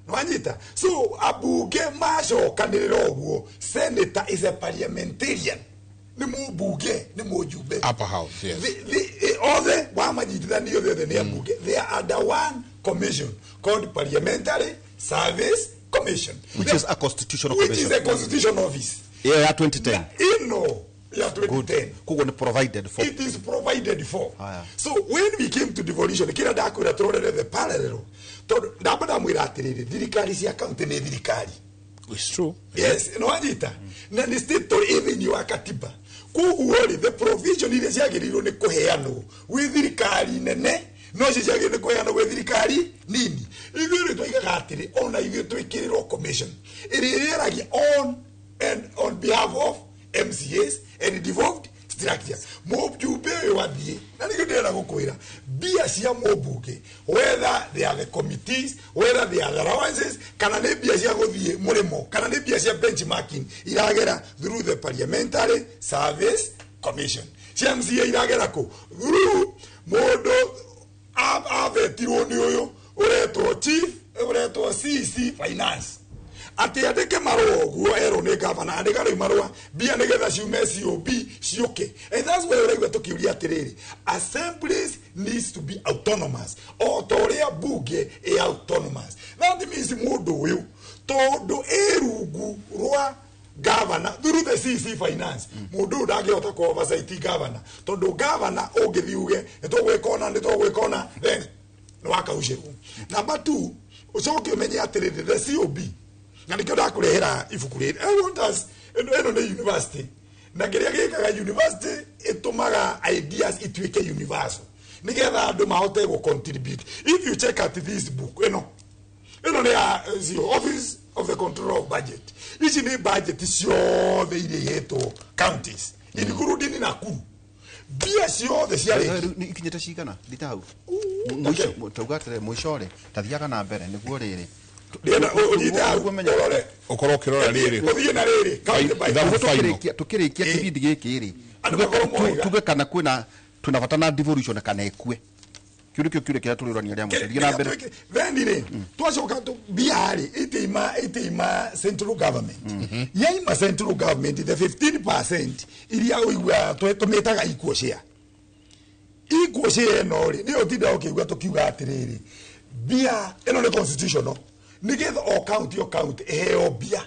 Nwanyita? So abunge macokanĩrĩra ũguo, senator is a parliamentarian, nĩ mũmbunge, nĩ mũjumbe. Upper house, yes. Othe wamanyitithanio othe nĩ ambunge. They are under one commission called Parliamentary Service Commission, which is a constitutional which commission. Is a constitutional office. Yeah, ya 2010. Ino ya 2010. Koguo nĩ provided for. It is provided for. Haya. So when we came to devolution, kĩrĩa ndakwĩra tũrorere the parallel, tondũ ndamba ndamwĩra atĩrĩrĩ, thirikari cia county nĩ thirikari. It's true. Yes, nĩwanyita? Na nĩ state ĩ thĩinĩ wa katiba. Koguo rĩ, the provision iria ciagĩrĩirwo nĩ kũheanwo gwĩ thirikari nene no cio ciagĩrĩirwo nĩ kũheanwo gwĩ thirikari nini. Ithuĩ rĩ twoigaga atĩrĩ, ona ithuĩ twĩkĩrĩrwo commission ĩrĩa ĩrĩaragia on and on behalf of MCAs and devolved structures. Mũjumbe ũyũ athiĩ, na nĩkĩo ndĩrenda gũkwĩra, mbia cia mũmbunge, whether they are the committees, whether they are the allowances, kana nĩ mbia cia gũthiĩ mũrĩmo, kana nĩ mbia cia benchmarking, iragera through the Parliamentary Service Commission. Cia MCA iragera kũ? Through mũndũ abetirwo nĩ ũyũ ũretwo chief, ũretwo CC finance, atĩ andĩke marũa ũguo erwo nĩ gavana, andĩka rĩu marũa mbia nĩgetha ciume COB ciũke. And that's why ũraigua tũkĩũria atĩrĩrĩ, assemblies needs to be autonomous o ta ũrĩa bunge ĩ autonomous. That means mũndũ ũyũ tondũ ĩ rungu rwa governor through the CC finance, mũndũ ũyũ ndangĩhota kũ oversight governor, tondũ governor ũngĩthiĩ uge nĩ tũgwĩka ũna, nĩ tũgwĩka ũna, then nĩ wakaucĩrwo. Number 2, ũcoke ũmenye atĩrĩrĩ, the COB, na nĩkĩo ndakũrehera ibuku rĩrĩ. I want us, ĩno nĩ university, na kĩrĩa gĩkaga university ĩtũmaga ideas ituĩke universal nĩgetha andũ mahote gũ contribute. If you check at this book, ĩno nĩ ya Office of the Controller of Budget. Ici nĩ budget ciothe iria ihetwo counties, including Nakuru, mbia ciothe ciarĩ ikinyĩte cigana ndita hau mũico tauga atĩrĩ, mũico rĩ tathiaga na mbere nĩguo rĩrĩ. Ũkorwo ũkĩrora rĩrĩ. Ũthiĩ na rĩrĩ county by Ithabu county. final. Tukĩrĩkia kĩbindi gĩkĩ rĩ, tuge kana kwĩna twĩna bata na devolution kana ĩkue. Kĩu nĩkĩo kĩũria kĩrĩa tũrĩũrania rĩa mũico. Thiĩ na mbere. Then rĩ twacoka mbia rĩ ĩtĩima central government, yaima central government the 15% iria ũiguaga tũmĩtaga equal share. Equal share ĩno rĩ nĩyo ũtindaga ũkĩigua tũkiuga atĩrĩrĩ, mbia ĩno nĩ constitutional nĩgetha o county o county ĩheo mbia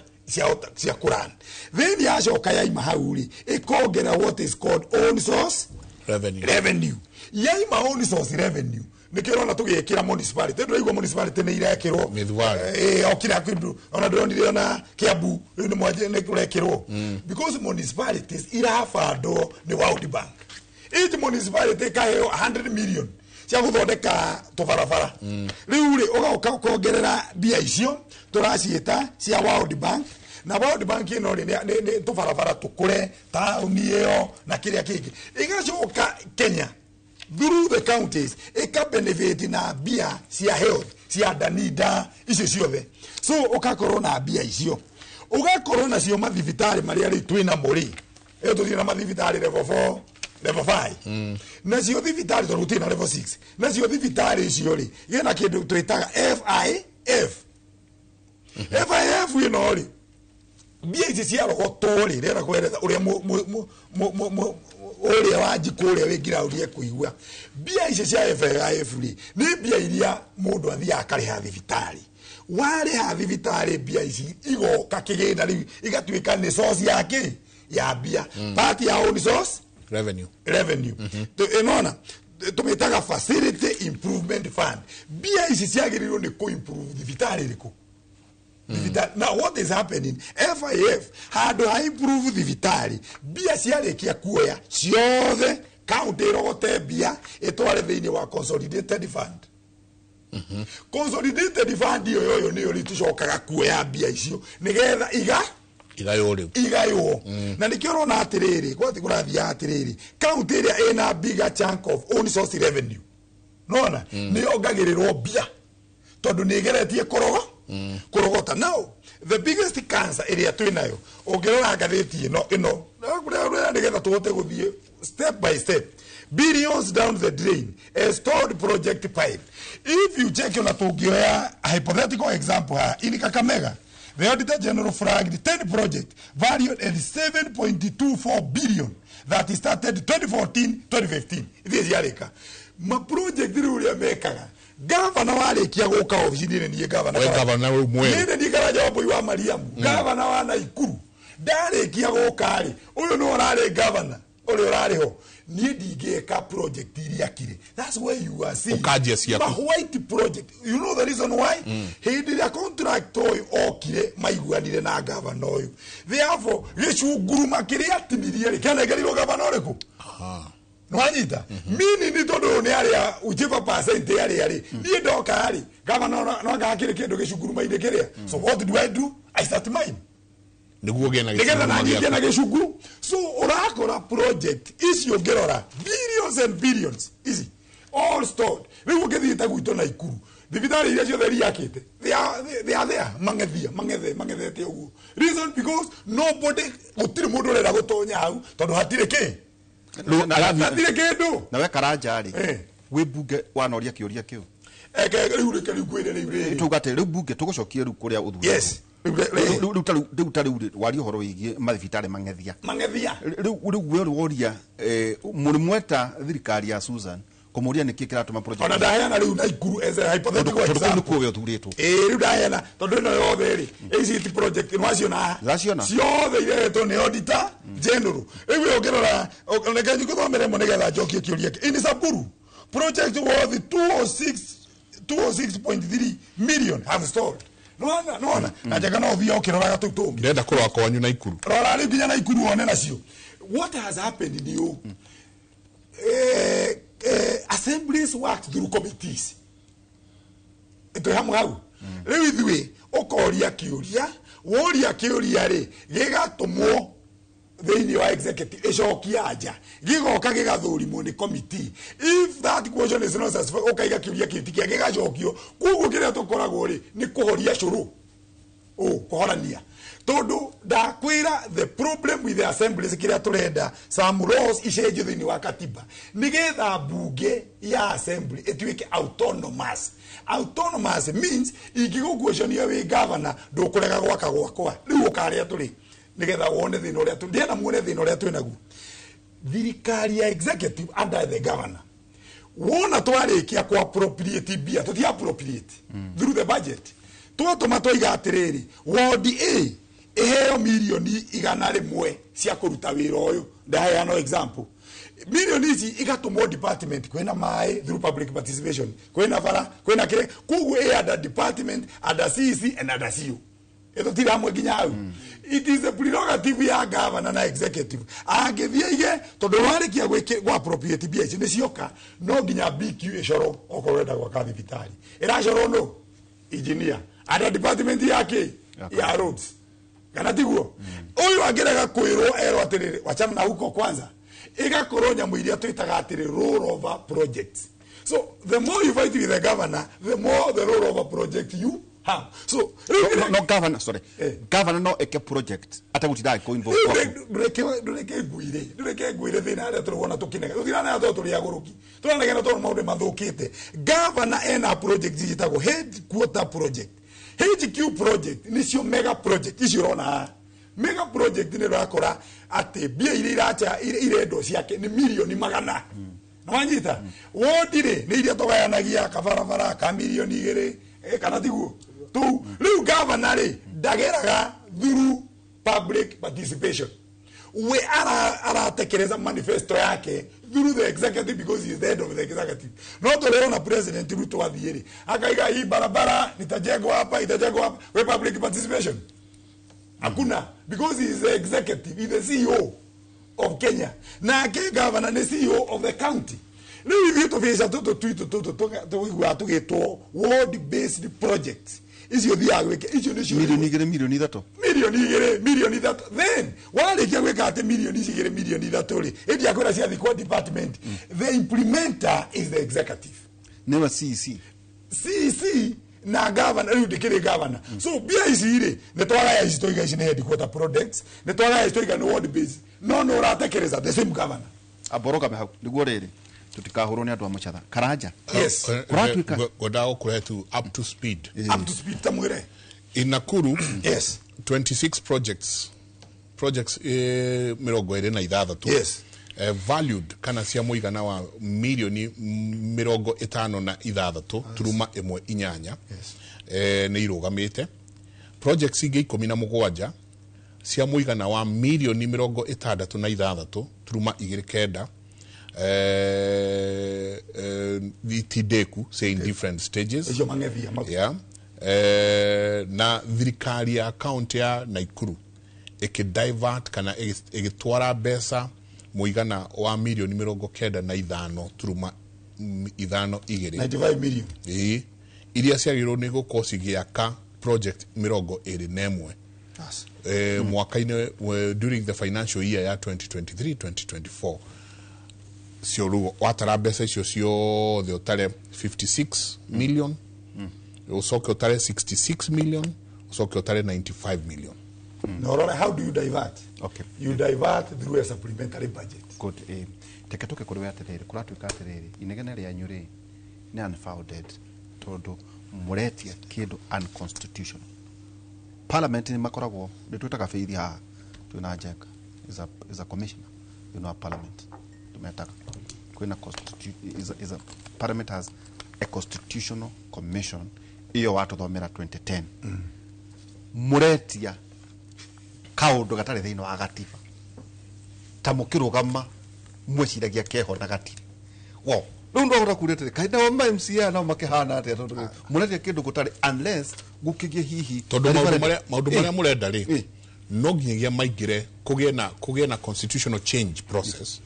cia kũran. Then yacoka yaima hau rĩ ĩkongera what is called own source revenue. Yaima own source revenue nĩkĩo ũrona tũgĩkĩra municipality, ndũraigua municipality nĩ irekĩrwo o kĩrĩa kĩndũ, ona ndĩronire ona Kiambu rĩu nĩ mwanjie nĩ kũrekĩrwo, because municipalities irabandwo nĩ World Bank. Each municipality ĩkaheo 100 million cia gũthondeka tũbarabara. Rĩu rĩ ũgoka ũkongerera mbia icio tũraciĩta cia World Bank, na World Bank ĩno rĩ nĩ tũbarabara tũkũre taũni ĩyo na kĩrĩa kĩngĩ. Ĩgacoka Kenya through the counties ĩka benefit na mbia cia health cia Danida icio ciothe. So ũgakorwo na mbia icio, ũgakorwo nacio mathibitarĩ marĩa rĩu twĩnamo rĩ, ĩyo tũthiĩ na mathibitarĩ level 4, level 5, nacio thibitarĩ tondũ gũtirĩ na level 6, nacio thibitarĩ icio rĩ gĩna kĩndũ twĩtaga FIF. FIF ĩno rĩ mbia ici ciarogotwo rĩ, rĩera kweretha ũrĩa ũrĩa wa njikũ ũrĩa wĩ ground ekũigua. Mbia ici cia FIF rĩ nĩ mbia iria mũndũ athiaga akarĩha thibitarĩ. Warĩha thibitarĩ mbia ici igoka kĩgĩna rĩu igatuĩka nĩ source ya kĩ ya mbia, part ya own source revenue. Ĩnona tũmĩtaga facility improvement fund. Mbia ici ciagĩrĩirwo nĩ kũ improve thibitarĩ ĩrĩkũ? Thibitarĩ. Now what is happening, FIF handũ ha improve thibitarĩ, mbia ciarĩkia kuoya ciothe, county ĩrogote mbia ĩtware thĩinĩ wa consolidated fund. Consolidated fund ĩyo yoyo nĩyo rĩu tũcokaga kuoya mbia icio nĩgetha iga Igaywo rĩu. Igaywo. Na nĩkĩo ũrona atĩrĩrĩ, gwati kũrathiaga atĩrĩrĩ, county ĩrĩa ĩna bigger chunk of own source revenue, nona nĩ yongagĩrĩrwo mbia tondũ nĩ ĩgeretie kũrogo kũrogota. Now the biggest cancer ĩrĩa twĩ nayo, ũngĩrora ngathĩti ĩno nĩgetha tũhote gũthiĩ step by step, billions down the drain, a stored project pipe. If you check, ona tũngĩoya hypothetical example haha in Kakamega, the Auditor General flagged 10 projects valued at 7.24 billion that started 2014 2015. Ithiĩ ciarĩka ma project rĩu ũrĩa mekaga, gavana warĩkia gũka obici nĩ niĩ gavana. We gavana rĩu mwerũ. Nĩ niĩ Karanja wa wa Mariamu, gavana wa Naikuru, ndarĩkia gũka rĩ, ũyũ nĩ ũrarĩ gavana ũrĩa ũrarĩ ho, niĩ ndingĩka project iria kirĩ. That's where you are seeing Ũkanjia ciaku. Ma white project. You know the reason why? Hĩndĩ ĩrĩa contract ũyũ okire, maiguanire na gavana ũyũ, therefore gĩcunguruma kĩrĩa atinirie rĩ, kĩanengerirwo gavana ũrĩkũ? Nwanyita mini ni tondũ ũyũ nĩ arĩa whichever percent arĩa rĩ, niĩ ndoka rĩ, gavana no anga hakĩrĩ kĩndũ gĩcunguruma-inĩ kĩrĩa. So what do I do? I start mine. Nĩguo ũgĩe na nĩgetha gĩcunguruma na nyingĩ na gĩaku. Gĩcunguru. So ũrakora project icio ũngĩrora, billions and billions ici all stored. Rĩu ũngĩthiĩ ta gwitũ Naikuru, thibitarĩ iria ciothe riakĩte, they are there, mang'ethia mang'ethe mang'ethete ũguo. Reason, because nobody, gũtirĩ mũndũ ũrenda gũtonya hau tondũ hatirĩ kĩ, hatirĩ kĩndũ. Na we Karanja rĩ, wĩ mbunge wanoria kĩũria kĩu? Eke rĩu, reke rĩu ngwĩre rĩu rĩrĩ. Tuga atĩ rĩu mbunge tũgũcokie rĩu kũrĩa ũthurĩtwo. Yes. Rĩu ta rĩu rĩ, waria ũhoro wĩgiĩ mathibitarĩ mang'ethia. Mang'ethia. Rĩu we woria mũrĩ mweta thirikari ya Susan kũmũria nĩkĩ kĩratũma project Ona ndaheana rĩu Naikuru as a hypothetical Tondũ kũu example. nĩkuo we ũthurĩtwo. Ĩĩ, rĩu ndaheana tondũ ĩno yothe rĩ, ACT project nĩwaciona haha? Ndĩraciona. Ciothe irehetwo nĩ Auditor General. Rĩu we ũngĩrora, reke ngũthomere mo nĩgetha njokie kĩũria kĩ. In Samburu, project worth 206 206.3 million have stalled. Nĩwona, nĩwona na njega no ũthiĩ ũkĩroraga tũu tũngĩ. Ndĩrenda kũrora kwanyu Naikuru. Rora rĩu nginya Naikuru wone nacio. What has happened ni ũũ, assemblies work through committees. Twĩ hamwe hau? Rĩu ithuĩ ũkoria kĩũria, woria kĩũria rĩ, gĩgatũmwo thĩinĩ wa executive, ĩcokia anja, gĩgoka gĩgathũrimwo nĩ committee. If that question is not satisfied, ũkaiga kĩũria kĩu ti kĩa, gĩgacokio. Koguo kĩrĩa tũkoragwo rĩ, nĩ kũhoria cũrũ, ũ kũhorania, tondũ ndakwĩra the problem with the assemblies, kĩrĩa tũrenda some laws icenjio thĩinĩ wa katiba nĩgetha mbunge ya assembly ĩtuĩke autonomous. Autonomous means ingĩgũquestionia wĩ governor, ndũkũrega gwaka gwakwa. Rĩu ũkarĩa tũrĩ nĩgetha wone thĩna ũrĩa tũ ndĩrenda muone thĩna ũrĩa twĩ naguo. Thirikari ya executive under the governor, wona twarĩkia ku appropriate mbia, tũti appropriate through the budget, twatũma twaiga atĩrĩrĩ, ward A ĩheo 100,000,000 cia kũruta wĩra ũyũ. Ndaheana example, milioni ici igatũmwo department, kwĩna maĩ through public participation, kwĩna bara, kwĩna kĩrĩa. Koguo ĩ under department, under CC and under CO. Ĩtũtira hamwe nginya hau? It is a prerogative ya governor na executive angĩthiĩ ige, tondũ warĩkia gwa appropriate mbia ici nĩcioka, no nginya BQ ĩcorwo. Okorwo ũrenda gwaka thibitarĩ, ĩracorwo no engineer under department yake ya roads, kana tiguo? Ũyũ angĩrega kwĩrwo, erwo atĩrĩrĩ, wachana na huko kwanza. Ĩgakorwo nyamũ iria twĩtaga atĩrĩ rollover projects. So the more you fight with the governor, the more the rollover project you have. So No, governor, sorry, governor no eke project atagũtinda agĩkũ involve kwaku. Ndũreke ngwire, ndũreke ngwire thĩna harĩa tũrĩwona tũkĩnega, tũtiranega tondũ tũrĩ agũrũki, tũranegena tondũ maũndũ mathũkĩte. Governor ena project ciĩtagwo headquarter project, HQ project, nĩcio mega project icio ũrona haha. Mega project nĩ ũrakora atĩ mbia iria iracha irendwo ciake nĩ milioni magana. Nĩwanyita? Wodi rĩ, nĩ iria tũgayanagia kabarabara ka 2 milioni, kana tiguo? Tũu rĩu governor rĩ, ndageraga through public participation. We aratekeleza manifesto yake through the executive because he is the head of the executive. No tuliona President Ruto athiĩ akaiga hii barabara nitajengwa hapa, itajengwa hapa, we public participation hakuna, because he is the executive, he is the CEO of Kenya, na ake governor ni CEO of the county. Rĩu ithuĩ tũbeca tũtũ twitũ tũtũ tũiguaga tũgĩtwo ward based projects icio thiaga gwĩka icio nĩcio Milioni 2, milioni 3, milioni 2, milioni 3. Then warĩkia gwĩka atĩ milioni ici 2, milioni 3 rĩ, ĩndi akwĩra ciathiĩ kwa department. The implementer is the executive, nĩwe CEC. CEC na governor. Rĩu ndĩkĩrĩ governor. So mbia ici rĩ, nĩ twagaya ici twaiga ici nĩ headquarter products, nĩ twagaya ici twaiga nĩ ward based, no nĩ ũratekereza the same governor. Amboroga hau nĩguo rĩrĩ tutikahũrwo nĩ andũ a Mũcatha Karanja. Yes. Kũratuĩka Ngwendaga gũkũrehe tu up to speed. Up to speed ta mwĩre. In Nakuru, yes, 26 projects 26. Yes. Valued kana cia mũigana wa milioni 56.18. Yes. Nĩ irũgamĩte. Projects ingĩ 17 cia mũigana wa milioni 66.29 itindeku, say in different stages. Icio mang'ethia. Yeah. Na thirikari ya kaunti ya Nakuru ĩkĩ-divert kana ĩgĩtwara mbeca mũigana wa milioni 95.52. 95 million. Ĩĩ, iria ciagĩrĩirwo nĩ gũkorwo cigĩaka project 21 mwaka-inĩ during the financial year ya 2023-2024. Cio rĩu watara mbeca icio ciothe ũtare 56 million, ũcoke ũtare 66 million, ũcoke ũtare 95 million. No, Rora, how do you divert? Okay. You divert through a supplementary budget. Good. Teke tuke kũrĩ we atĩrĩrĩ, kũratuĩka atĩrĩrĩ, inegene rĩanyu rĩ nĩ unfounded tondũ mũretia kĩndũ unconstitutional. Parliament nĩ makoragwo nĩ twĩtaga beithi haha twĩna Njenga is a commissioner you know parliament tumetaga kwĩna is a parliament has a constitutional commission iyo watũthomera 2010. Mũretia kaũndũ gatarĩ thĩinĩ wa gatiba ta mũkĩrũgama mweciragia keho na gatiba wo rĩu ndwahota kuria atĩrĩ kaĩ nao ma MCA nao makĩhana atĩa tondũ mũretia kĩndũ gũtarĩ unless gũkĩgĩe hihi tondũ maũndũ marĩa mũrenda rĩ no nginyagia maingĩre kũgĩe na constitutional change process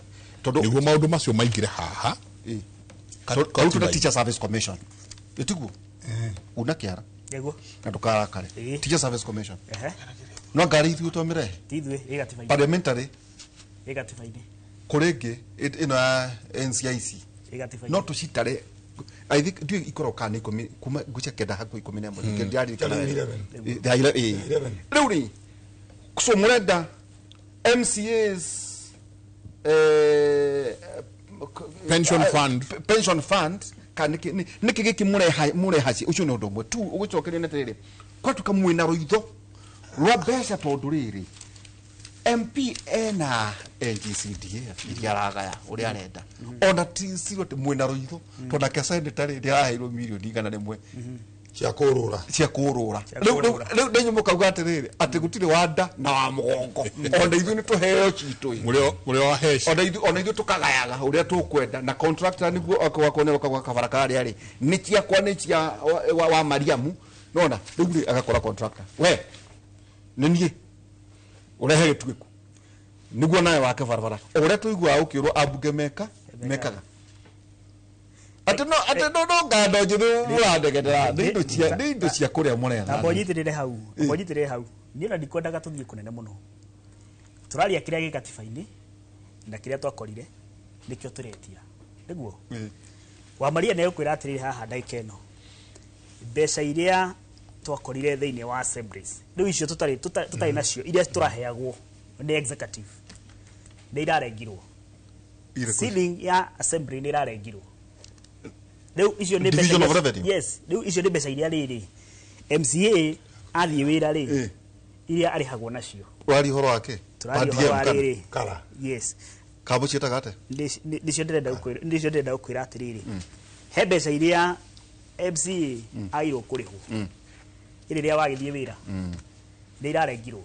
tondũ nĩguo maũndũ macio maingĩre haha. Tondũ tuna Teacher Service Commission ĩtiguo una kĩara nĩguo na ndũkarakare Teacher Service Commission no ngari ithuĩ twamĩrehe ti ithuĩ ĩ gatiba-inĩ parliamentary ĩ gatiba-inĩ kũrĩ ĩngĩ ĩno ya NCIC ĩ gatiba-inĩ no tũcitare. I think ndiũĩ ikoragwo kana nĩ 10 kuma ngũcia 9 hakuhĩ 11 ndiaririkana wega. Rĩu rĩ so mũrenda MCAs pension fund pension fund kana nĩkĩ gĩkĩ mũreha ũcio nĩ ũndũ ũmwe tu ũgũcokeria nĩ atĩrĩrĩ kwatuĩka mwĩna rũitho rwa mbeca tondũ rĩrĩ MP ena NGCDF iria aragaya ũrĩa arenda ona ti ciro mwĩna rũitho tondũ ake senator rĩ nĩaraheirwo milioni 100 cia kũrũra rĩu ndenyu mũkauga atĩrĩrĩ atĩ gũtirĩ wa nda na wa mũgongo ona ithuĩ nĩ tũheo citũ mũrĩ wa heshi ona ithuĩ tũkagayaga ũrĩa tũkwenda na contractor nĩguo wakwo nĩ gũkagwa kabara karĩa rĩ nĩ ciakwa nĩ cia wa Mariamu nona rĩu rĩ agakora contractor we nĩ niĩ ũrehe gĩtuĩku nĩguo nawe wake barabara ũrĩa tũiguaga ũkĩũrwo ambunge mekaga atĩ no ngando njĩthĩ mũrandegendera nĩ indo cia kũrĩa mũretha. Amba ũnyitĩrĩre hau niĩ ona ndikwendaga tũthiĩ kũnene mũno tũraria kĩrĩa gĩ gatiba-inĩ na kĩrĩa twakorire nĩkĩo tũretia nĩguo wa Maria nĩ egũkwĩra atĩrĩrĩ haha ndagĩka ĩno mbeca iria twakorire thĩinĩ wa assemblies rĩu icio tũtarĩ nacio iria tũraheagwo nĩ executive nĩ irarengirwo ceiling ya assembly nĩ irarengirwo rĩu icio nĩ mbeca. Yes, rĩu icio nĩ mbeca iria rĩrĩ MCA athiĩ wĩra rĩ iria arĩhagwo nacio ũraria ũhoro wake tũraria ũhoro wa rĩrĩ yes kambo ciĩtaga atĩa nĩcio ndĩrenda gũkwĩra atĩrĩrĩ he mbeca iria MCA agĩrĩirwo kũrĩhwo rĩrĩa wagĩthiĩ wĩra nĩ irarengirwo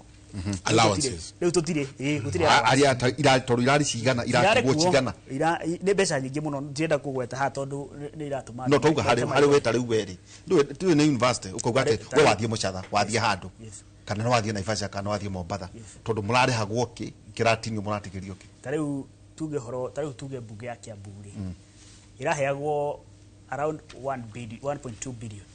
Allowances. Rĩu tũtirĩ, ĩĩ, gũtirĩ aria tondu irari cigana, iratigwo cigana? Nĩ mbeca nyingĩ mũno, ndirenda kũgweta haha tondũ nĩ iratũma No twauga harĩ we ta rĩu werĩ ndũĩ nĩ university, ũkauga atĩ we wathiĩ Mũcatha, wathiĩ handũ, kana no wathiĩ Naivasha, kana wathiĩ Mombatha, tondũ mũrarĩhagwo kĩ kĩratinio, mũratigĩrio kĩ? Ta rĩu tuge horo, ta rĩu tuge mbunge ya Kiambu rĩ, ĩraheagwo around 1 billion, 1.2 billion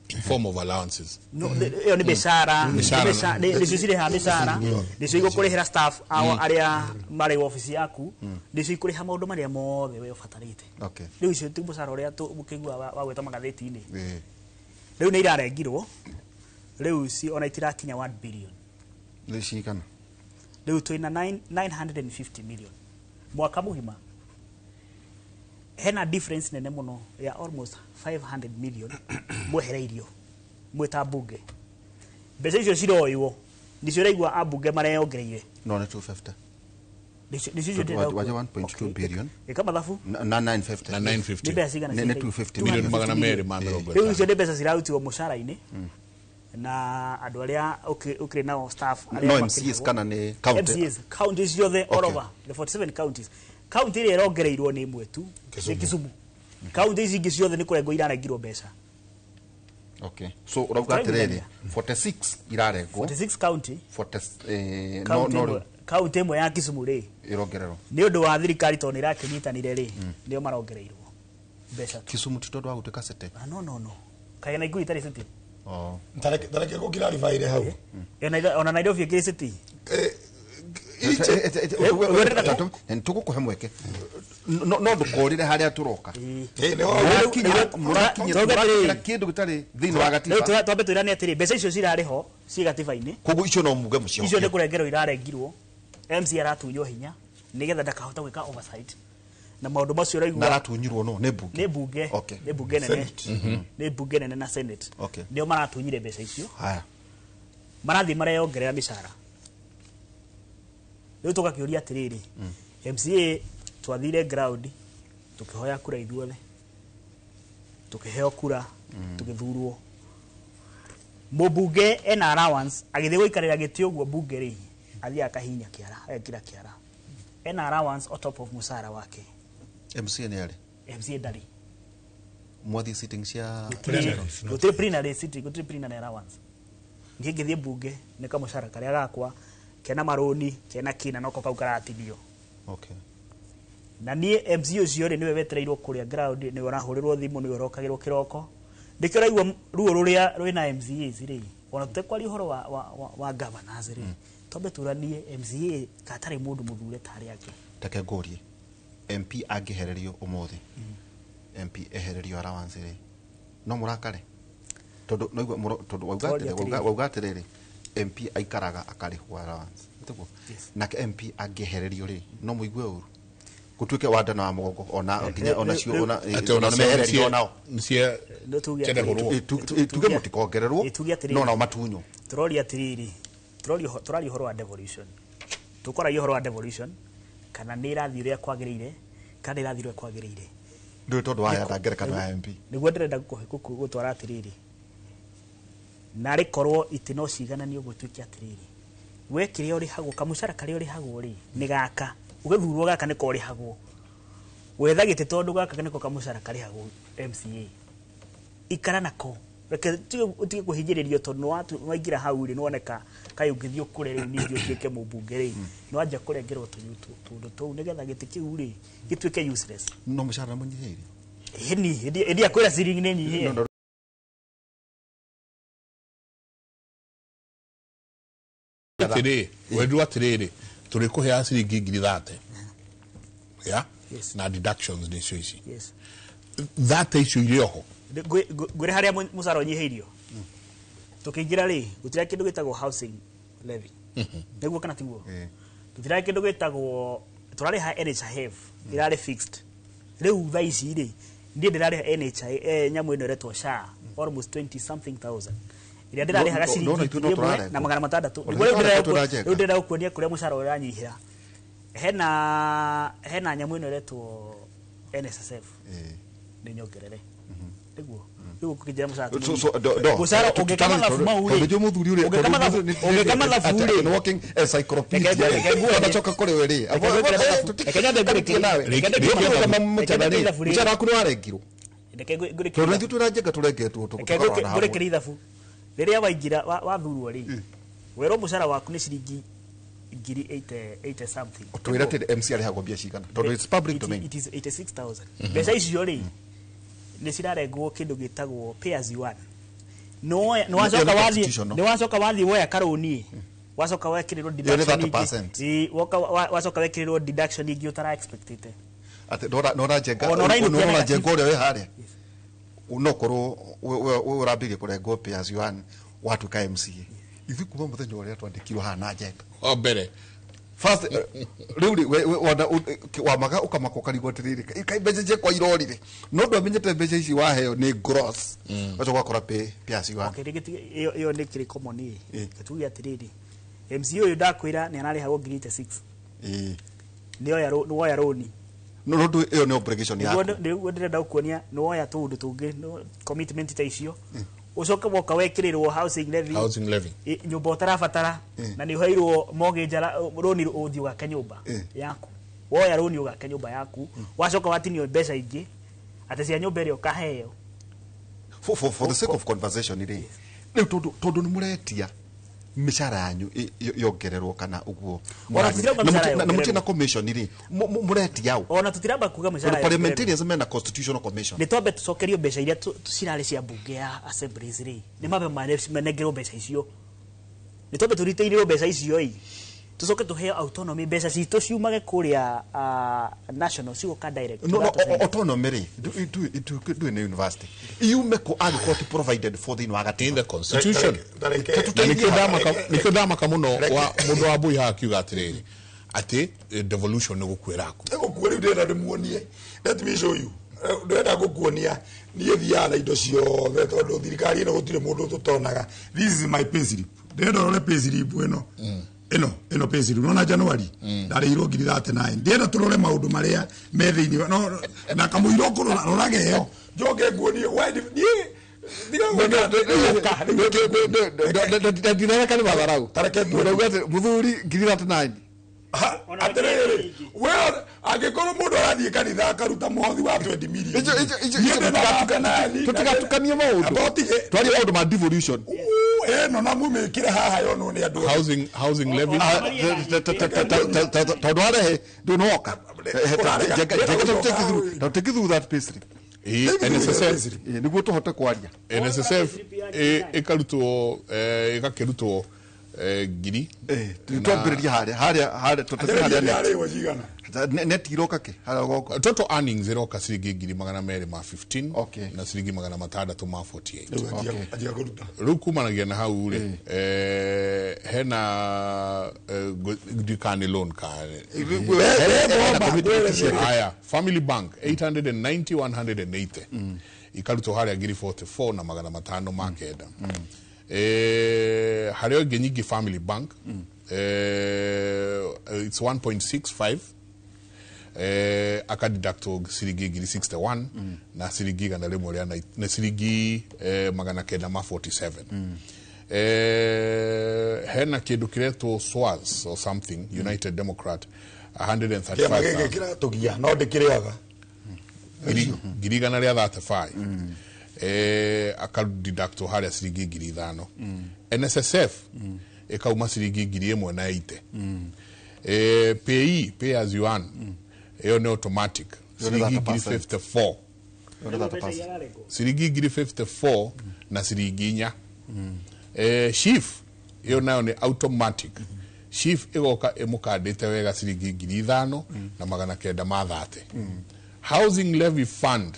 in form of allowances. No, ĩyo nĩ mĩcara. Mĩcara. Nĩcio cirĩhaga mĩcara, nĩcio igũkũrĩhĩra staff ao arĩa marĩ wabici yaku, nĩcio ikũrĩha maũndũ marĩa mothe we ũbatarĩte. Rĩu icio ti mũcara ũrĩa mũkĩigua wa gwĩtwo magathĩti-inĩ. Rĩu nĩ irarengirwo, rĩu ci ona itirakinya 1 billion. Nĩ cigana? Rĩu twĩna 950 million mwaka mũgima. Hena difference nene mũno ya almost 500 million mwehereirio mwĩ ta mbunge. Mbeca icio ciroywo nicio ũraigua ambunge mareyongereire. No nĩ 250. Nĩcio icio Tondũ ndĩrenda waja 1.2 billion ĩka mathabu. Na 950. Na 950. Nĩ mbeca cigana? Nĩ 250. Milioni 250. Rĩu icio nĩ mbeca cirarutirwo mũcara-inĩ na andũ arĩa ũkĩrĩ nao staff arĩa No makĩrĩhagwo. MCAs kana nĩ county? MCAs, counties ciothe, all Okay. over the 47 counties. County ĩrĩa ĩrongereirwo nĩ ĩmwe tu, nĩ Kisumu. County ici ingĩ ciothe nĩ kũrengwo irarengirwo mbeca. Okay, so ũrauga atĩrĩrĩ, 46 irarengwo? 46 county. 40, no County no county ĩmwe ya Kisumu rĩ, ĩrongererwo. Nĩ ũndũ wa thirikari tondũ nĩ ĩrakĩnyitanire rĩ, nĩo marongereirwo mbeca tu. Kisumu ti tondũ wa gũtuĩka city? Ah, no, kaĩ Naikuru itarĩ city? Oh. Tareke gũkiraribaire hau. Ona Nairobi ĩkĩrĩ city. Tũgũkũhe mweke, no ndũkorĩre harĩa tũroka. Mũrakinyĩra kĩndũ gĩtarĩ thĩinĩ wa Rĩu gatiba. Twambe twĩrane atĩrĩ, mbeca icio cirarĩ ho ciĩ gatiba-inĩ. Koguo icio no muge Icio mũcihoke? nĩ kũrengerwo irarengirwo. MC aratunywo hinya nĩgetha ndakahota gwĩka oversight na maũndũ macio Na ũraigua. aratunyirwo no nĩ mbunge? Nĩ mbunge. Okay. Nĩ mbunge nene. Senate. Nĩ mbunge nene na Senate. Nĩo maratunyire mbeca icio. Haya. Marathiĩ mareyongerera mĩcara. Rĩu tũgakĩũria atĩrĩrĩ, MCA twathire ground tũkĩhoya kura ithuothe, tũkĩheo kura, tũgĩthurwo. Mũmbunge ena allowance, agĩthiĩ gũikarĩra gĩtĩ ũguo mbunge rĩ, athiaga akahihinya kĩara, agekĩra kĩara, ena allowance on top of mũcara wake. MCA nĩ arĩ? MCA ndarĩ. Mwathiĩ sitting cia Gũtirĩ plenary sitting, gũtirĩ plenary allowance. Niĩ ngĩthiĩ mbunge nĩ kamũcara karĩa gakwa kena marũni kena kĩna noko kau karatinio. Na niĩ MC ũcio rĩ, nĩwe wetereirwo kũrĩa ground, nĩwe ũrahũrĩrwo thimũ, nĩwe ũrokagĩrwo kĩroko. Nĩkĩo ũraigua ruo rũrĩa rwĩna MCAs rĩ, ona tũtekwaria ũhoro wa governors rĩ, twambe tũranie MCA katarĩ mũndũ mũthure ta arĩa angĩ. Reke ngũrie, MP angĩhererio ũmũthĩ, MP ehererio allowance rĩ, no mũrakare? Tondũ naigua tondũ wauga Twaria atĩrĩ, atĩrĩrĩ. Wauga atĩrĩrĩ, MP aikaraga akarĩhwo allowance, tiguo? Nake MP angĩehererio rĩ, no mũigue ũru gũtuĩke wa nda na wa mũgongo, ona nginya ona cio ona Atĩ ona ona mehererio onao? Nĩcie No tuge chenehũrwo. Tuge mũtikongererwo, Ĩ, tuge atĩrĩrĩ. no nao matunywo. Tũroria atĩrĩrĩ, tũraria ũhoro wa devolution, tũkwaragia ũhoro wa devolution kana nĩ ĩrathiĩ ũrĩa kwagĩrĩire, kana nĩ ĩrathiĩ ũrĩa kwagĩrĩire. Ndũĩ tondũ waheana ngerekano ya MP. Nĩguo ndĩrenda gũtwara atĩrĩrĩ, narĩ korwo itĩ no ciigananio ũguo, tuĩke atĩrĩrĩ, we kĩrĩa ũrĩhagwo, kamũcara karĩa ũrĩhagwo rĩ, nĩ gaka, ũgĩthurwo gaka nĩko ũrĩhagwo, wetha gĩtĩ tondũ gaka nĩko kamũcara karĩhagwo MCA, ikara nako, reke ũtige kũhinyĩrĩrio tondũ nĩwaingĩra hau rĩ, nĩwoneka kaĩ ũngĩthiĩ ũkũre rĩu ningĩ ũtuĩke mũmbunge rĩ, nĩwanjia kũrengerwo tũndũ tũu nĩgetha gĩtĩ kĩu rĩ gĩtuĩke useless. No mũcara mũnyihĩirio? Ĩni ĩndi akwĩra ciringi nĩ nyihie. No, Atĩrĩ, wendu atĩrĩrĩ, tũrĩkũheaga ciringi 30,000 ya na deductions nĩcio ici. 30 icio irĩ oho? Ngwĩre harĩa mũcara ũnyihĩirio. Tũkĩingĩra rĩ, gũtirĩ kĩndũ gĩtagwo housing levy, nĩguo kana tiguo? Tũtirarĩ kĩndũ gĩtagwo, tũrarĩha NHIF, ĩrarĩ fixed. Rĩu thaa ici rĩ, niĩ ndĩrarĩha NHIF, nyamũ ĩno ĩretwo SHA, almost 20 something thousand ĩrĩa ndĩrarĩhaga No, ciringi no, ithuĩ no 1,000 tũrarengwo. na 600. Ona Nĩguo rĩu ithuĩ ndĩrenda tũrajenga. Rĩu ndĩrenda gũkuonia kũrĩa mũcara ũranyihĩra. Hena nyamũ ĩno ĩretwo NSSF, nĩ nyongerere, nĩguo? Rĩu ũkĩnjĩra mũcara ti mũnini. Mũcara ũngĩka mathabu mau rĩ, tondũ mũthuri ũrĩa ũngĩka mathabu rĩ, ni walking encyclopedia Reke nguonie. Anacoka kũrĩ we rĩ. Reke ngwĩkĩre mathabu. Reke nyambe ngwĩkĩre. Reke nyambe ngwĩkĩre. Mũcara Reke rĩ, ithabu rĩ. mũcara waku nĩ warengirwo. Reke ngwĩkĩre Tondũ ithuĩ twĩna njenga tũrengetwo Reke ngwĩkĩre ithabu. Rĩrĩa waingĩra wathurwo rĩ, werwo mũcara waku nĩ ciringi ngiri 80 something. Twĩre atĩ MC arĩhagwo mbia cigana tondũ it's public domain. It is 86,000. Mbeca icio rĩ, nĩ cirarengwo kĩndũ gĩtagwo pay as you earn. Nĩ wacoka wathiĩ, nĩ wacoka wathiĩ woya karũni, wacoka wekĩrĩrwo deduction ingĩ. Ĩĩ, wacoka wekĩrĩrwo deduction ingĩ ũtara expectĩte. Atĩ nora njenga nora njenga ũrĩa wĩ harĩa no korwo we ũrambĩrĩria kũrengwo pay as you earn watuĩka MCA. Ithuĩ kuma mũthenya ũrĩa twandĩkirwo haha na njenga o mbere first rĩu rĩ wamaga ũkamaka ũkarigwo atĩrĩrĩ, kaĩ mbeca ciakwa irorire, no ndwamenyete mbeca ici waheo nĩ gross, wacoka ũgakora pay as you earn. Okay, rĩngĩ ĩyo nĩ kĩrĩ common ĩ. Tuge atĩrĩrĩ, MC ũyũ ndakwĩra nĩ ararĩhagwo ngiri 86. Nĩ woya rũni. No no ĩyo nĩ obligation yaku. Nĩguo ndĩrenda gũkuonia nĩ woya tũũndũ tũngĩ, commitment ta icio, ucoke woka wekĩrĩrwo housing levy, housing levy, nyũmba ũtarabatara, na nĩ ũheirwo mortgage rũni ũthiĩ ũgake nyũmba yaku, woya rũni ũgake nyũmba yaku, wacoka watinio mbeca ingĩ atĩ cia nyũmba ĩrĩa ũkaheo. For the sake of conversation rĩ, rĩu tondũ nĩ mũretia mĩcara yanyu yongererwo kana ũguo, na mũtirĩ na commission rĩ, mũretia ũ? Ona tũtiramba kuga mĩcara. Parliamentarians mena constitutional commission. Nĩ twambe tũcokerio mbeca iria cirarĩ cia mbunge ya assemblies rĩ, nĩ mambe manengerwo mbeca icio, nĩ twambe tũritĩirwo mbeca icio ĩ, tũcoke tũheo autonomy, mbeca citũ ciumage kũrĩa national cigoka direct. No, autonomy rĩ, ndũĩ nĩ university iume kũ angĩkorwo ti provided for thĩinĩ wa gatiba in the constitution. Nĩkĩo ndamaka mũno wa mũndũ wa Mbui haha akiuga atĩrĩrĩ atĩ devolution nĩ gũkuĩra aku. Nĩ gũkua. Rĩu ndĩrenda ndĩmuonie, let me show you, ndĩrenda gũkuonia niĩ thiaga na indo ciothe tondũ thirikari ĩno gũtirĩ mũndũ tũtonaga. This is my payslip. Ndĩrenda ũrore payslip ĩno, ĩno payslip. Nona January ndarĩhirwo ngiri 39. Ndĩrenda tũrore maũndũ marĩa me thĩinĩ no na kamũira ũkũrora rorage ĩyo njoke nguonie niĩ. Ndirereka nĩ matharau mũthuri ngiri 39. Atĩrĩrĩ, we angĩkorwo mũndũ arathiĩ kanitha akaruta mũhothi wa 20 million, tũtigatukanie maũndũ, twarie maũndũ ma devolution ĩno na mumĩkĩre haha yonwo nĩ andũ. Housing levy tondũ warehe ndũnoka take through that payslip. NSSF nĩguo tũhote kwaria. NSSF ĩkarutwo, ĩgakĩrutwo ngiri twambĩrĩria harĩa tũtete net iroka kĩ harĩa goko total earnings iroka ciringi ngiri 215 na ciringi 648. Rĩu kumanagia na hau rĩ, hena ndikani loan ka haya Family Bank 890 180 ikarutwo harĩa ngiri 44 na 509. Harĩa ĩngĩ nyingĩ Family Bank it's 1.65, akadeductwo ciringi ngiri 61 na ciringi 100 na ciringi 947. Hena kĩndũ kĩretwo SWAS or something, United Democrat 135,000 kĩratũgia no ndĩkĩrĩaga ngiri 135, akadeductwo harĩa ciringi ngiri 5. NSSF ĩkauma ciringi ngiri 180. PAYE, pay as you earn, ĩyo nĩ automatic ciringi ngiri 54, ciringi ngiri 54 na ciringi 4. SHIF ĩyo nayo nĩ automatic. SHIF ĩgoka ĩmũkandĩte wega ciringi ngiri 5 na 930. Housing levy fund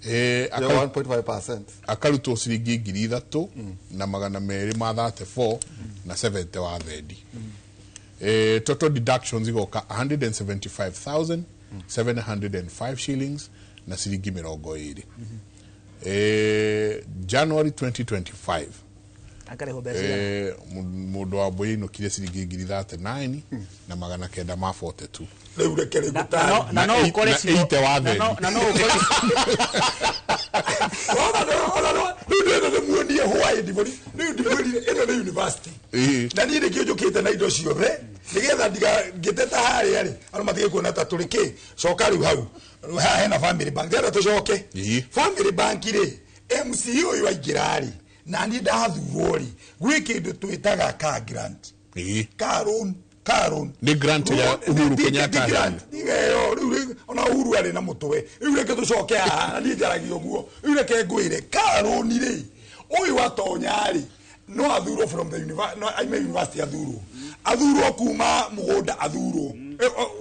1.5% akarutwo ciringi ngiri 3 na 234 na 70 wa thendi. Total deductions igoka 175,705 shillings na ciringi 20. January 2025 akarĩhwo mbeca cigana? Mũndũ wa Mbui ainũkire ciringi ngiri 39 na 942. Rĩu reke Na no ũkore na 80 wa thendi. Na no ũkore Rĩu ndĩmuonie why rĩu ndĩmwĩrire ĩno nĩ university na niĩ nĩkĩo njũkĩte na indo ciothe nĩgetha ngĩteta harĩa rĩ andũ matige kuona ta tũrĩ kĩ. Coka rĩu hau haha hena family bank, ndĩrenda tũcoke family bank rĩ. MC ũyũ aingĩra rĩ na niĩ ndathurwo rĩ, gwĩ kĩndũ twĩtaga car grant, car loan, car loan. Nĩ grant ya Uhuru Kenyatta. Grant ĩyo rĩu ona Uhuru arĩ na mũtwe. Rĩu reke tũcoke haha na niĩ njaragia ũguo. Rĩu reke ngwĩre car loan rĩ, ũyũ atonya rĩ no athurwo from the university, no aime university athurwo, athurwo kuma mũgũnda, athurwo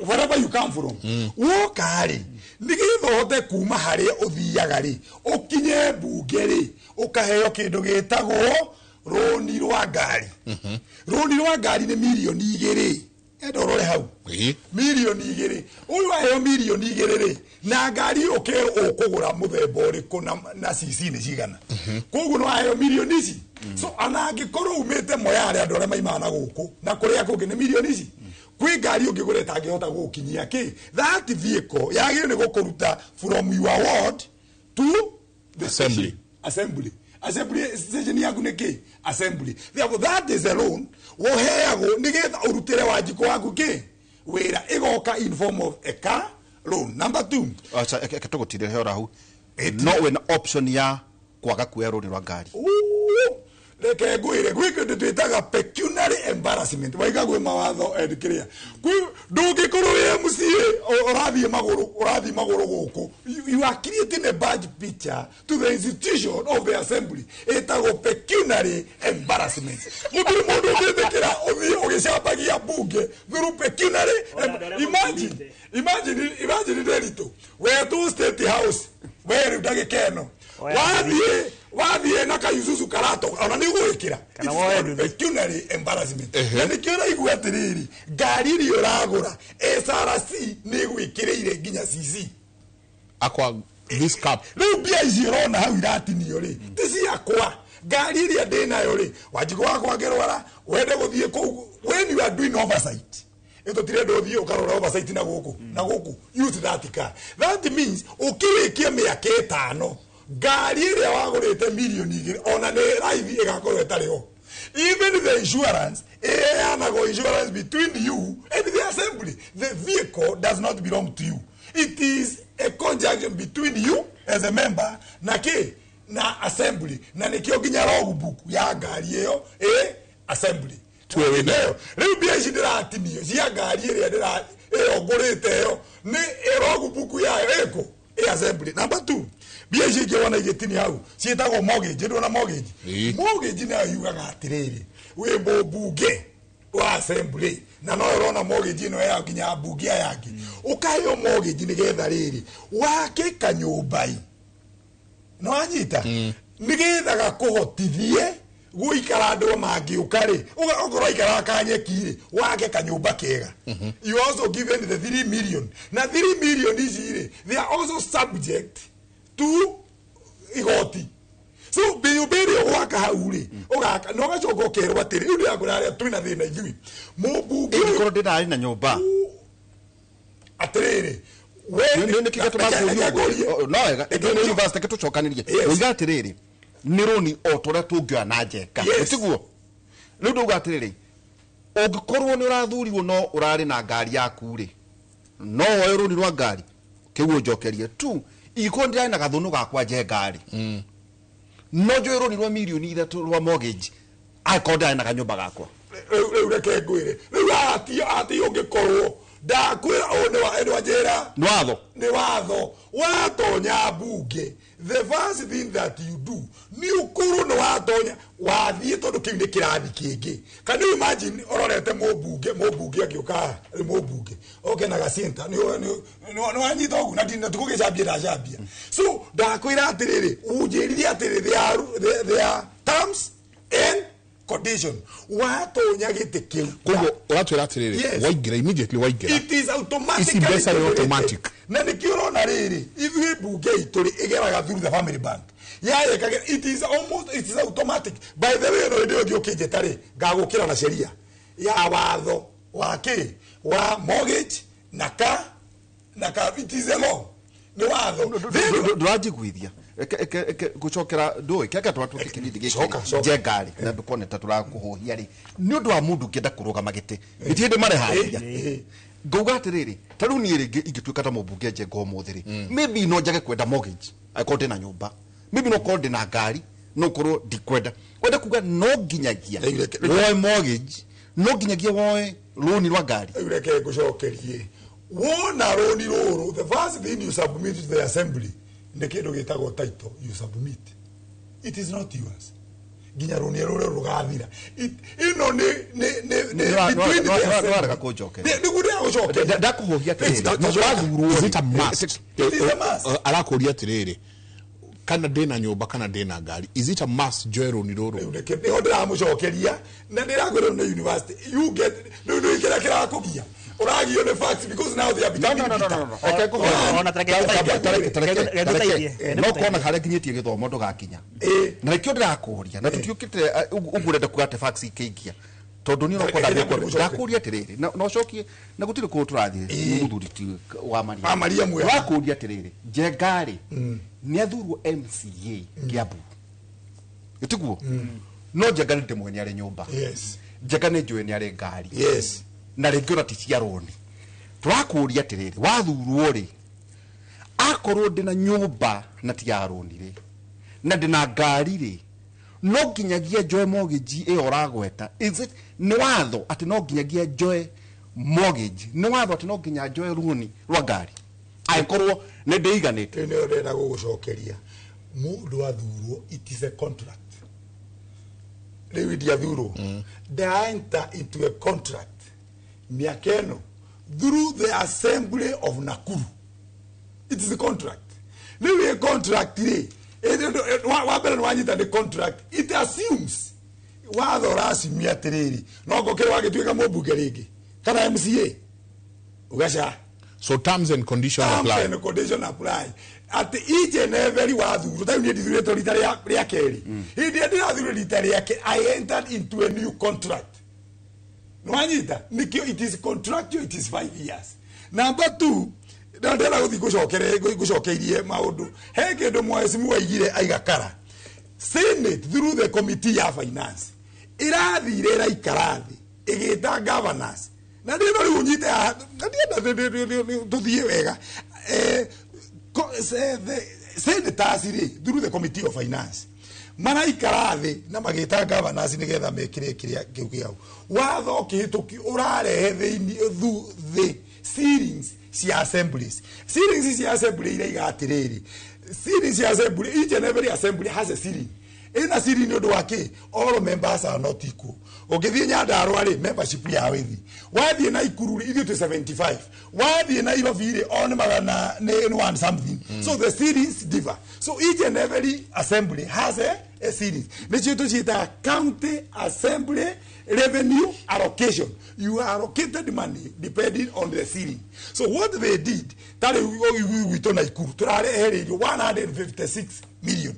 wherever you come from. Woka rĩ, nĩgetha ũhote kuma harĩa ũthiaga rĩ ũkinye mbunge rĩ, ũkaheo kĩndũ gĩtagwo rũni rwa ngari. Rũni rwa ngari nĩ mirioni 2. Enda ũrore hau, mirioni 2. Ũyũ aheo mirioni 2 rĩ, na ngari ũkerwo ũkũgũra mũthemba ũrĩkũ na cc nĩ cigana. Koguo no aheo mirioni ici. So ona angĩkorwo umĩte Moyale, andũ arĩa maimaga na gũkũ na kũrĩa kũngĩ nĩ mirioni ici. Kwĩ ngari ũngĩgũra ĩtangĩhota gũgũkinyia kĩ that vehicle yagĩrĩirwo nĩ gũkũruta from your ward to the assembly. Assembly station yaku nĩ kĩ assembly. Therefore that is a loan woheagwo nĩgetha ũrutĩre Wanjikũ waku kĩ wĩra, ĩgoka in form of a car loan. Number two. Acha eke tũgũtindĩre he orahu no wĩna option ya kwaga kuoya rũni rwa ngari. Reke ngwĩre, gwĩ kĩndũ twĩtaga pecuniary embarrassment. Waiga gwĩ mawatho and kĩrĩa kwĩ ndũngĩkorwo wĩ MCA ũrathiĩ magũrũ, ũrathiĩ magũrũ gũkũ. You are creating a bad picture to the institution of the assembly. Ĩtagwo pecuniary embarrassment. Gũtirĩ mũndũ ũngĩtĩkĩra ũthiĩ ũgĩcambagia mbunge through pecuniary. Imagine, imagine, imagine Nderitu wetwo State House, we rĩu ndagĩka ĩno wathiĩ na kayuzuzu karato ona nĩ ũgwĩkĩra. Kana woe nduthi. Pecuniary embarrassment. Na nĩkĩo ũraigua atĩrĩrĩ, ngari iria ũragũra SRC nĩ ĩgwĩkĩrĩire nginya CC akwa this cup. Rĩu mbia ici ũrona hau iratinio rĩ ti ciakwa. Ngari ĩrĩa ndĩnayo rĩ, Wanjikũ wakwa angĩrwara wende gũthiĩ kũu, when you are doing oversight, ĩtũtirenda ũthiĩ ũkarora oversight na gũkũ na gũkũ, use that car. That means ũkĩrĩkia mĩaka 5, ngari ĩrĩa wagũrĩte mirioni 2 ona nĩ raithi ĩgakorwo ĩtarĩ ho. Even the insurance ĩheanagwo, insurance between you and the assembly. The vehicle does not belong to you. It is a conjunction between you as a member na kĩ na assembly. Na nĩkĩo nginya logbook ya ngari ĩyo ĩ assembly. Tuwe wĩnayo. Rĩu mbia ici ndĩratinio cia ngari ĩrĩa ndĩra ĩyo ngũrĩte ĩyo nĩ logbook yayo ĩkũ ĩ assembly. Number two, mbia ici ingĩ wona igĩtinio hau ciĩtagwo mortgage. Ndũona mortgage? Mortgage nayo yugaga atĩrĩrĩ, wĩ mũmbunge wa assembly na no ũrona mortgage ĩno ya nginya mbunge aya angĩ, ũkaheo mortgage nĩgetha rĩrĩ wake kanyũmbai no wanyita nĩgetha gakũhotithie gũikara andũ mangĩũka rĩ, okorwo aikaraga kanyeki rĩ, wake kanyũmba kega. You also given the 3 million, na 3 million ici rĩ, they are also subject to igoti. So nyũmba ĩrĩa ũgwaka hau rĩ, ũgaka na ũgacoka ũkerwo atĩrĩ, rĩu ndĩrakwĩra harĩa twĩna thĩna ithuĩ mũmbunge ũyũ. Ingĩkorwo ndĩrarĩ na nyũmba. Atĩrĩrĩ we nĩ kĩo Reke ngũrie. tũmakũria no wega Reke nĩ university reke tũcokanĩrie. Yes. Ũiga atĩrĩrĩ, nĩ rũni o tũrĩa tũngĩoya na njenga. Tiguo rĩu ndauga atĩrĩrĩ, ũngĩkorwo nĩ ũrathurirwo no ũrarĩ na ngari yaku rĩ, no woe rũni rwa ngari kĩu ũnjokerie tu. Ingĩkorwo ndĩrarĩ na gathũnũ gakwa njenga rĩ, no njoe rũni rwa mirioni 3 rwa mortgage angĩkorwo ndĩrarĩ na kanyũmba gakwa? Rĩu reke ngwĩre, rĩu ati ũngĩkorwo ndakwĩra ũyũ nĩ wa njĩra. Nĩ watho. Nĩ watho. Watonya mbunge, the first thing that you do nĩ ũkorwo nĩ watonya wathiĩ, tondũ kĩu nĩ kĩrathi kĩngĩ. Can you imagine ũrorete mũmbunge agĩũka haha, rĩu mũmbunge oke na gacinta nĩ wanyita ũguo na tikũgĩcambia ndacambia. So ndakwĩra atĩrĩrĩ, ũnjĩrire atĩrĩ, there are terms and condition watonya gĩtĩ kĩu. Koguo ũratwĩra atĩrĩrĩ, Yes. waingĩra, immediately waingĩra, it is automatically ici mbeca nĩ generated. Automatic. Na nĩkĩo ũrona rĩrĩ ithuĩ mbunge itũ rĩ ĩgeraga through the family bank yarekaga. It is almost, it is automatic. By the way, no hĩndĩ ĩyo ĩngĩ ũkĩnjĩta rĩ, ngagũkĩra na sheria ya watho wa kĩ wa mortgage na ka it is a law, nĩ watho. Ndũranjiguithia. Gucokera ndui keke twatuke kibindi giki njengari na ndukone ta turakuhuhia ri ni undu wa mundu ngienda kurugama giti giti hindi mareharia ngauga atiriri ta riu nie ringi ingituika ta mumbunge Njenga umuthi ri maybe no njage kwenda mortgage akorwo ndina nyumba maybe no korwo ndina ngari no korwo ndikwenda wenda kuga no nginyagia woe mortgage no nginyagia woe loan rwa ngari reke ngucokerie wona roni ruru the first thing you submit to the assembly nĩ kĩndũ gĩtagwo title you submit it is not yours nginya roni ruru rugathira ino ni nĩwarega kũnjokeria nĩguo ndĩragũcokeria ndakũhũhia atĩrĩrĩ is it a must arakũria atĩrĩrĩ kana ndĩna nyũmba kana ndĩna ngari is it a must njoe rũni rũrũ nĩho ndĩramũcokeria na ndĩrakwĩrwo nĩ university you get rĩu nĩ kĩrĩa kĩrakũgia uragio nĩ facts because now they are becoming no kona harĩa nginyĩtie gĩthomo ndũgakinya na nĩkĩo ndĩrakũria na tũtiũkĩte ũguo ũrenda kuga atĩ facts ikĩingia tondũ niĩ no kwenda ndakũria atĩrĩrĩ na ũcokie na gũtirĩ kũndũ tũrathiĩ nĩ mũthuri ti wa Maria ndĩrakũria atĩrĩrĩ Njenga rĩ nĩ athurwo MCA Kiambu gĩtiguo no Njenga nĩ ndĩmũĩ nĩ arĩ nyũmba Njenga nĩ njũĩ nĩ arĩ ngari na rĩngĩ ona ti cia rũni tũrakũria atĩrĩrĩ wathurwo rĩ akorwo ndĩna nyũmba na ti ya rũni rĩ na ndĩna ngari rĩ no nginyagia njoe mortgage ĩyo ũragweta is it nĩ watho atĩ no nginyagia njoe mortgage nĩ watho atĩ no nginya njoe rũni rwa ngari angĩkorwo nĩ ndĩiganĩte nĩyo ndĩrenda gũgũcokeria mũndũ athurwo it is a contract rĩu ndiathurwo enter into a contract miaka ĩno through the assembly of Nakuru it is a contract rĩu ĩ contract rĩ wa mbere nĩ wanyita nĩ contract it assumes watho ũracimia atĩrĩrĩ no ngũkĩrĩ wagĩtuĩka mũmbunge rĩngĩ kana MCA ugaca so terms and conditions apply terms and conditions apply at each and every wathurwo ta niĩ ndithurĩtwo rita rĩa kerĩ hĩndĩ ĩrĩa ndĩrathurwo rita rĩa kerĩ I entered into a new contract nwanyita nikio it is contractual it is 5 years number 2 ndĩrenda gũthiĩ ngũcokeirie maũndũ he kĩndũ mheshimiwa aigire aiga kara Senate through the committee ya finance ĩrathire ĩraikara thĩ ĩgĩta governors na ndĩno rĩu ũnyite haha na ndienda tũthiĩ wega senators rĩ through the committee of finance maraikara thĩ na magĩta governors nĩgetha mekĩre kĩrĩa kĩu kĩao watho ũkĩhĩtũki ũrarehe thĩinĩ thĩ ceilings cia assemblies ceilings cia assembly iraiga atĩrĩrĩ ceilings cia assembly each and every assembly has a ceiling ina ceiling nĩ ũndũ wa kĩ all members are not equal ũngĩthiĩ Nyandarua rĩ membership yao ĩthi wathiĩ Naikuru rĩ ithuĩ twĩ 75 wathiĩ Nairobi rĩ o nĩ magana nĩ one something so the ceilings differ so each and every assembly has a ceiling nĩcio tũciĩtaga county assembly revenue allocation you are allocated money depending on the ceiling so what they did tarĩ gwitũ Naikuru tũrarehereirio 156 million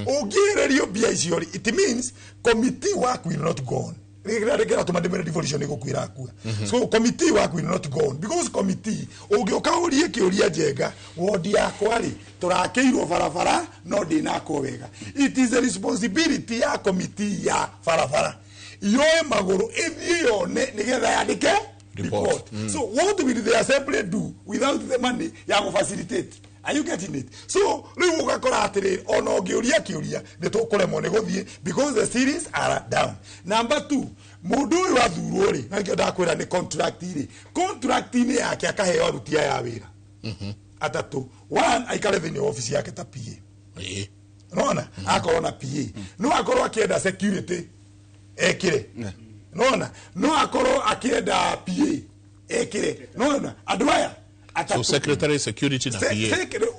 ũngĩererio mbia icio rĩ it means committee work will not go on rĩkĩratũma ndĩmere devolution ĩgũkuĩra akua so committee work will not go on because committee ũngĩũka ũrie kĩũria Njenga wodi yakwa rĩ tũrakĩirwo barabara no ndĩnakwo wega it is a responsibility ya committee ya barabara yoe magũrũ ĩthiĩ yone nĩgetha yandĩke report so what will the assembly do without the money ya gũ-facilitate are you getting it so rĩu ũgakora atĩrĩrĩ ona ũngĩũria kĩũria nĩ tũkũremwo nĩ gũthiĩ because the series are down number 2 mũndũ ũyũ athurwo rĩ na nĩkĩo ndakwĩra nĩ contract rĩ contract-inĩ yake akaheo aruti aya a wĩra atatũ one aikare thĩinĩ wa ofici yake ta PA nona akorwo na PA no akorwo akĩenda security ekire nona no akorwo akĩenda PA ekire nona andũ aya so secretary security na PA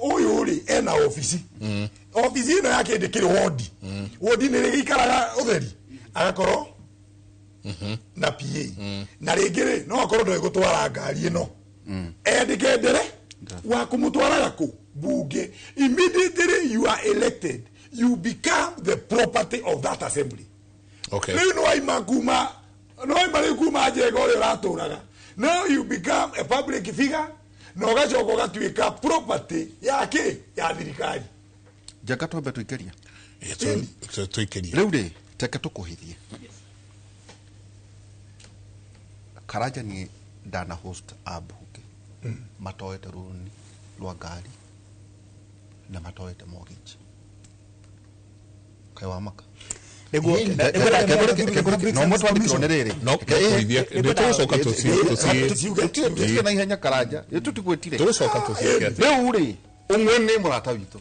ũyũ rĩ ena ofici ofici ĩno yake ndĩkĩrĩ wodi wodi nĩ rĩgĩikaraga ũtheri agakorwo na PA na rĩngĩ rĩ no akorwo ndoĩ gũtwara ngari ĩno endĩke ndere wa kũmũtwaraga kũ bunge immediately you are elected you become the property of that assembly okay rĩu nĩwaima kuma nĩwaima rĩu kuma Njenga ũrĩa ũratũraga now you become a public figure na ũgacoka ũgatuĩka property ya kĩ ya thirikari Njega twambe tuikeria. Tuikerie. Riu ri teke tukuhithie. Karanja ni ndana host ambunge matoete rũni rwa ngari na matoete mortgage. Kai wa maka. Nĩguo no mũtwandĩkĩrwo nĩ rĩrĩ. No tũgũcoka tũciĩ na ihenya Karanja tũtigwĩtire tũgũcoka tũciĩke atĩa. Rĩu rĩ ũmwe nĩ mũrata witũ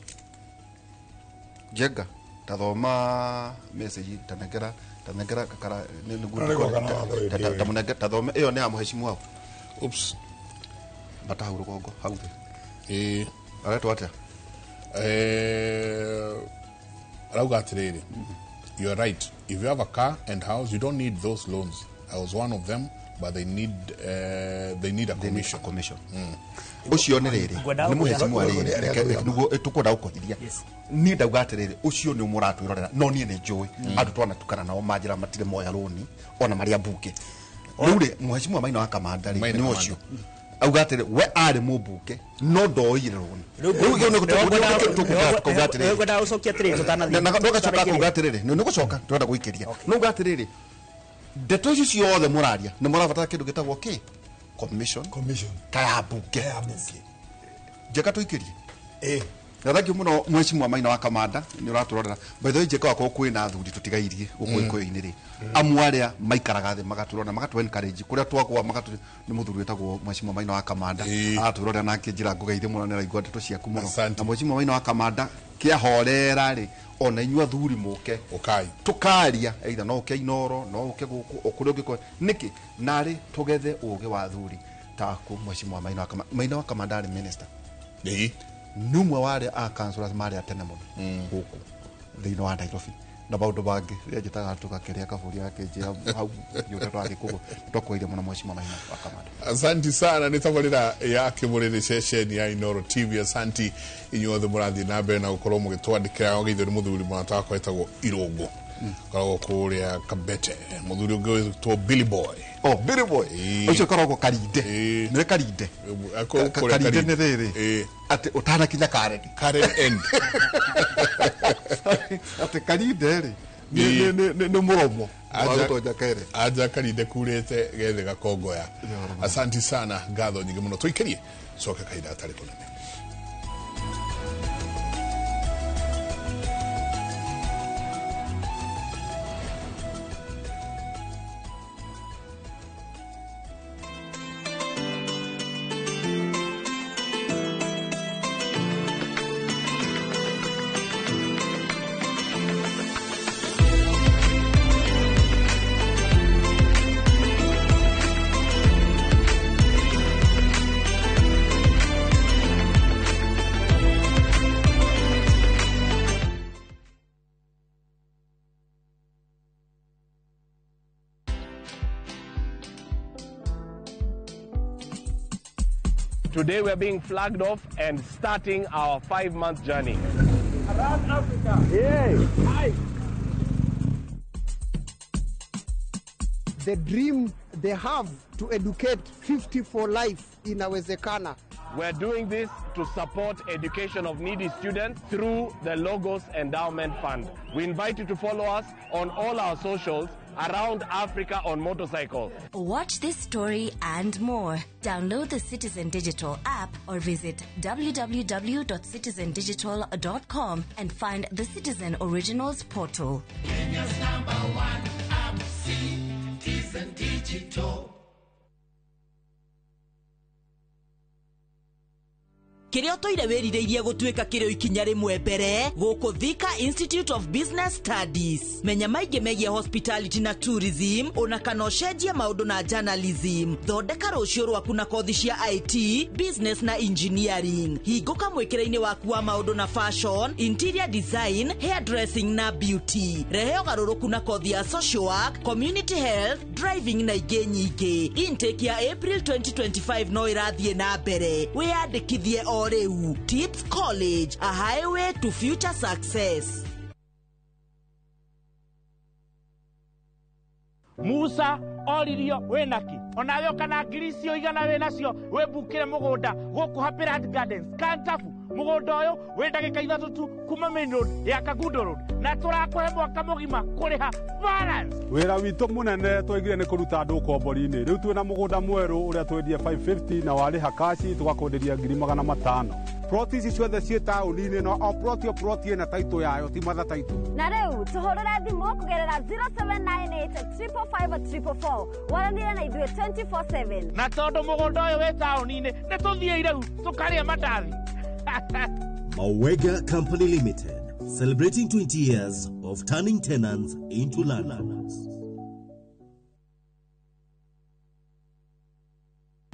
Njenga tathoma message tanengera tanengera kakara nĩguo tathome ĩyo nĩ ya mũheshimu wao. Oops. Bata hau rũgongo hau thĩ. Ĩĩ. Aretwo atĩa? Arauga atĩrĩrĩ, you are right. If you have a car and house, you don't need those loans. I was one of them, but they need a commission. Commission. Ucio nĩ rĩrĩ nĩ mũhecimu wa rĩrĩ nĩguo tũkwenda gũkũhithia. Niĩ ndauga atĩrĩrĩ ũcio nĩ mũratwĩrorera no niĩ nĩ njũĩ andũ twanatukana nao manjĩra matirĩ moya rũni ona marĩa mbunge. Rĩu rĩ mũhecimu wa Maina wa Kamanda rĩ nĩ ũcio auga atĩrĩ we arĩ mũmbunge no ndoire rũni. Rĩu nĩ tũkuga atĩrĩrĩ ngwendaga gũcokia atĩrĩrĩ tũtanathiĩ na ndũgacoka kuga atĩrĩrĩ nĩ gũcoka tũrenda gũikĩria no uga atĩrĩrĩ ndeto icio ciothe mũraria nĩ mũrabatara kĩndũ gĩtagwo kĩ commission kaya mbunge Njega tũikĩrie. Na thank you mũno mũhecimu wa Maina wa Kamanda nĩ ũratũrorera. By the way Njega wakorwo kwĩna athuri tũtigairie gũkũ Gĩkũyũ-inĩ rĩ amwe arĩa maikaraga thĩ magatũrora magatũ encourage kũrĩa twagwa magatũ nĩ mũthuri wĩtagwo mũhecimu wa Maina wa Kamanda aratũrorera nake njĩra ngũgeithie mũno nĩ araigua ndeto ciaku mũno. Na mũhecimu wa Maina wa Kamanda kĩahorera rĩ ona inyuĩ athuri mũke tũkaria either no ũke Inoro no ũke gũkũ o kũrĩa ũngĩkorwo nĩkĩ narĩ tũgethe ũgĩ wa athuri taku mũhecimu wa Maina wa Kamanda. Maina wa Kamanda arĩ minister nĩ ũmwe wa arĩa a councillors marĩ a tene mũno gũkũ thĩinĩ wa Nairobi na maũndũ mangĩ rĩrĩa njĩtaga tũgakĩrĩa kabũri gakĩnjĩra hau yũrĩa twagĩkũgũ twakũgeithia mũno mũhecimu wa Maina wa Kamanda. Asanti sana nĩ tabarĩra ya kĩmũrĩrĩ ceceni ya Inoro TV. Asanti inyuothe mũrathiĩ na mbere na gũkorwo mũgĩtwandĩkĩra ũgeithio nĩ mũthuri mũrata wakwa wĩtagwo Irũngũ koragwo kũrĩa Kabete, mũthuri ũngĩ wĩtwo Billy Boy. Oh, Billy Boy ũcio koragwo Karinde. Nĩ Karinde. Karinde nĩ rĩrĩ atĩ ũtanakinya Karen. Karen End. Atĩ Karinde rĩ nĩ mũromo wa gũtonya Karen. Aja Karinde kurĩte gethe gakongoya. Asanti sana ngatho nyingĩ mũno tũikĩrie coke kahinda gatarĩ kũnene. Today we are being flagged off and starting our 5-month journey. Around Africa. Yeah. Hi. The dream they have to educate 50 for life inawezekana. We're doing this to support education of needy students through the Logos Endowment Fund. We invite you to follow us on all our socials around Africa on motorcycle. Watch this story and more. Download the Citizen Digital app or visit www.citizendigital.com and find the Citizen Originals portal. Kenya's #1 app, Citizen Digital. Kĩrĩa ũtũire wĩrirĩirie gũtuĩka kĩrĩ ikinya rĩmwe mbere gũkũ Thika Institute of Business Studies. Menya maingĩ megiĩ hospitality na tourism ona kana ũcenjie maũndũ na journalism. Thondeka rũciũ rwaku na kothi cia IT, business na engineering. Hingũka mwĩkĩre-inĩ waku wa maũndũ na fashion, interior design, hairdressing na beauty. Rehe ũgarũrũku na kothi ya social work, community health, driving na ingĩ nyingĩ. Intake ya April 2025 no ĩrathiĩ na mbere. Wĩyandĩkithie o rĩu. Tips College, a highway to future success. Musa oririo wĩnaki onawe ũkana ngiri icio igana wĩnacio wĩmbukĩre mũgũnda gũkũ Happy Land Gardens Kantafu Mũgũnda ũyũ wĩ ndagĩka 3 tu kuma main road ya Kangundo Road, na tũrakũhe mwaka mũgima kũrĩha balance. Wĩra witũ mũnene twaigire nĩ kũruta andũ ũkombori-inĩ. Rĩu twĩna mũgũnda mwerũ ũrĩa twendie 550 na warĩha kaci tũgakwenderia 500,000. Ploti ici ciothe ciĩ taũni-inĩ no o ploti o ploti ĩna taitũ yayo ti matha taitũ. Na rĩu tũhũrĩre thimũ kũgerera 0798 555 444 waranĩre na ithuĩ 24/7. Na tondũ mũgũnda ũyũ wĩ taũni-inĩ nĩ tũthiĩi rĩu tũkarĩe mandathi. Mawega Company Limited, celebrating 20 years of turning tenants into landlords.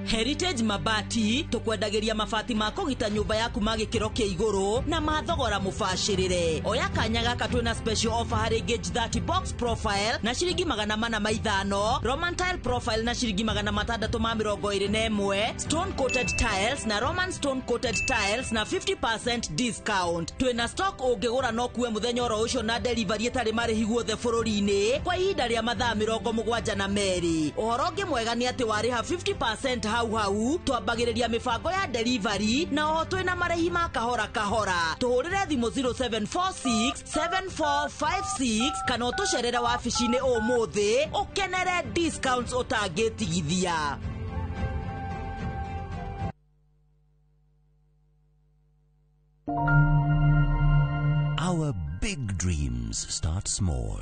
Heritage Mabati tukwendagĩria mabati ma kũgita nyũmba yaku ma gĩkĩro kĩa igũrũ na ma thogora mũbacĩrĩre. Oya kanya gaka twĩna special offer harĩ gauge 30 box profile na ciringi 405, Roman tile profile na ciringi 621, stone coated tiles na Roman stone coated tiles na 50% discount. Twĩna stock ũngĩgũra no kuwe mũthenya oro ũcio na delivery ĩtarĩ marĩhi guothe bũrũri-inĩ kwa ihinda rĩa mathaa 72. Ũhoro ũngĩ mwega nĩ atĩ warĩha 50% hau hau twambagĩrĩria mĩbango ya delivery na oho twĩna marĩhi ma kahora kahora. Tũhũrĩre thimũ 0746 7456 kana ũtũcerere wabici-inĩ ũmũthĩ ũkenere discounts ũtangĩtigithia. Our big dreams start small.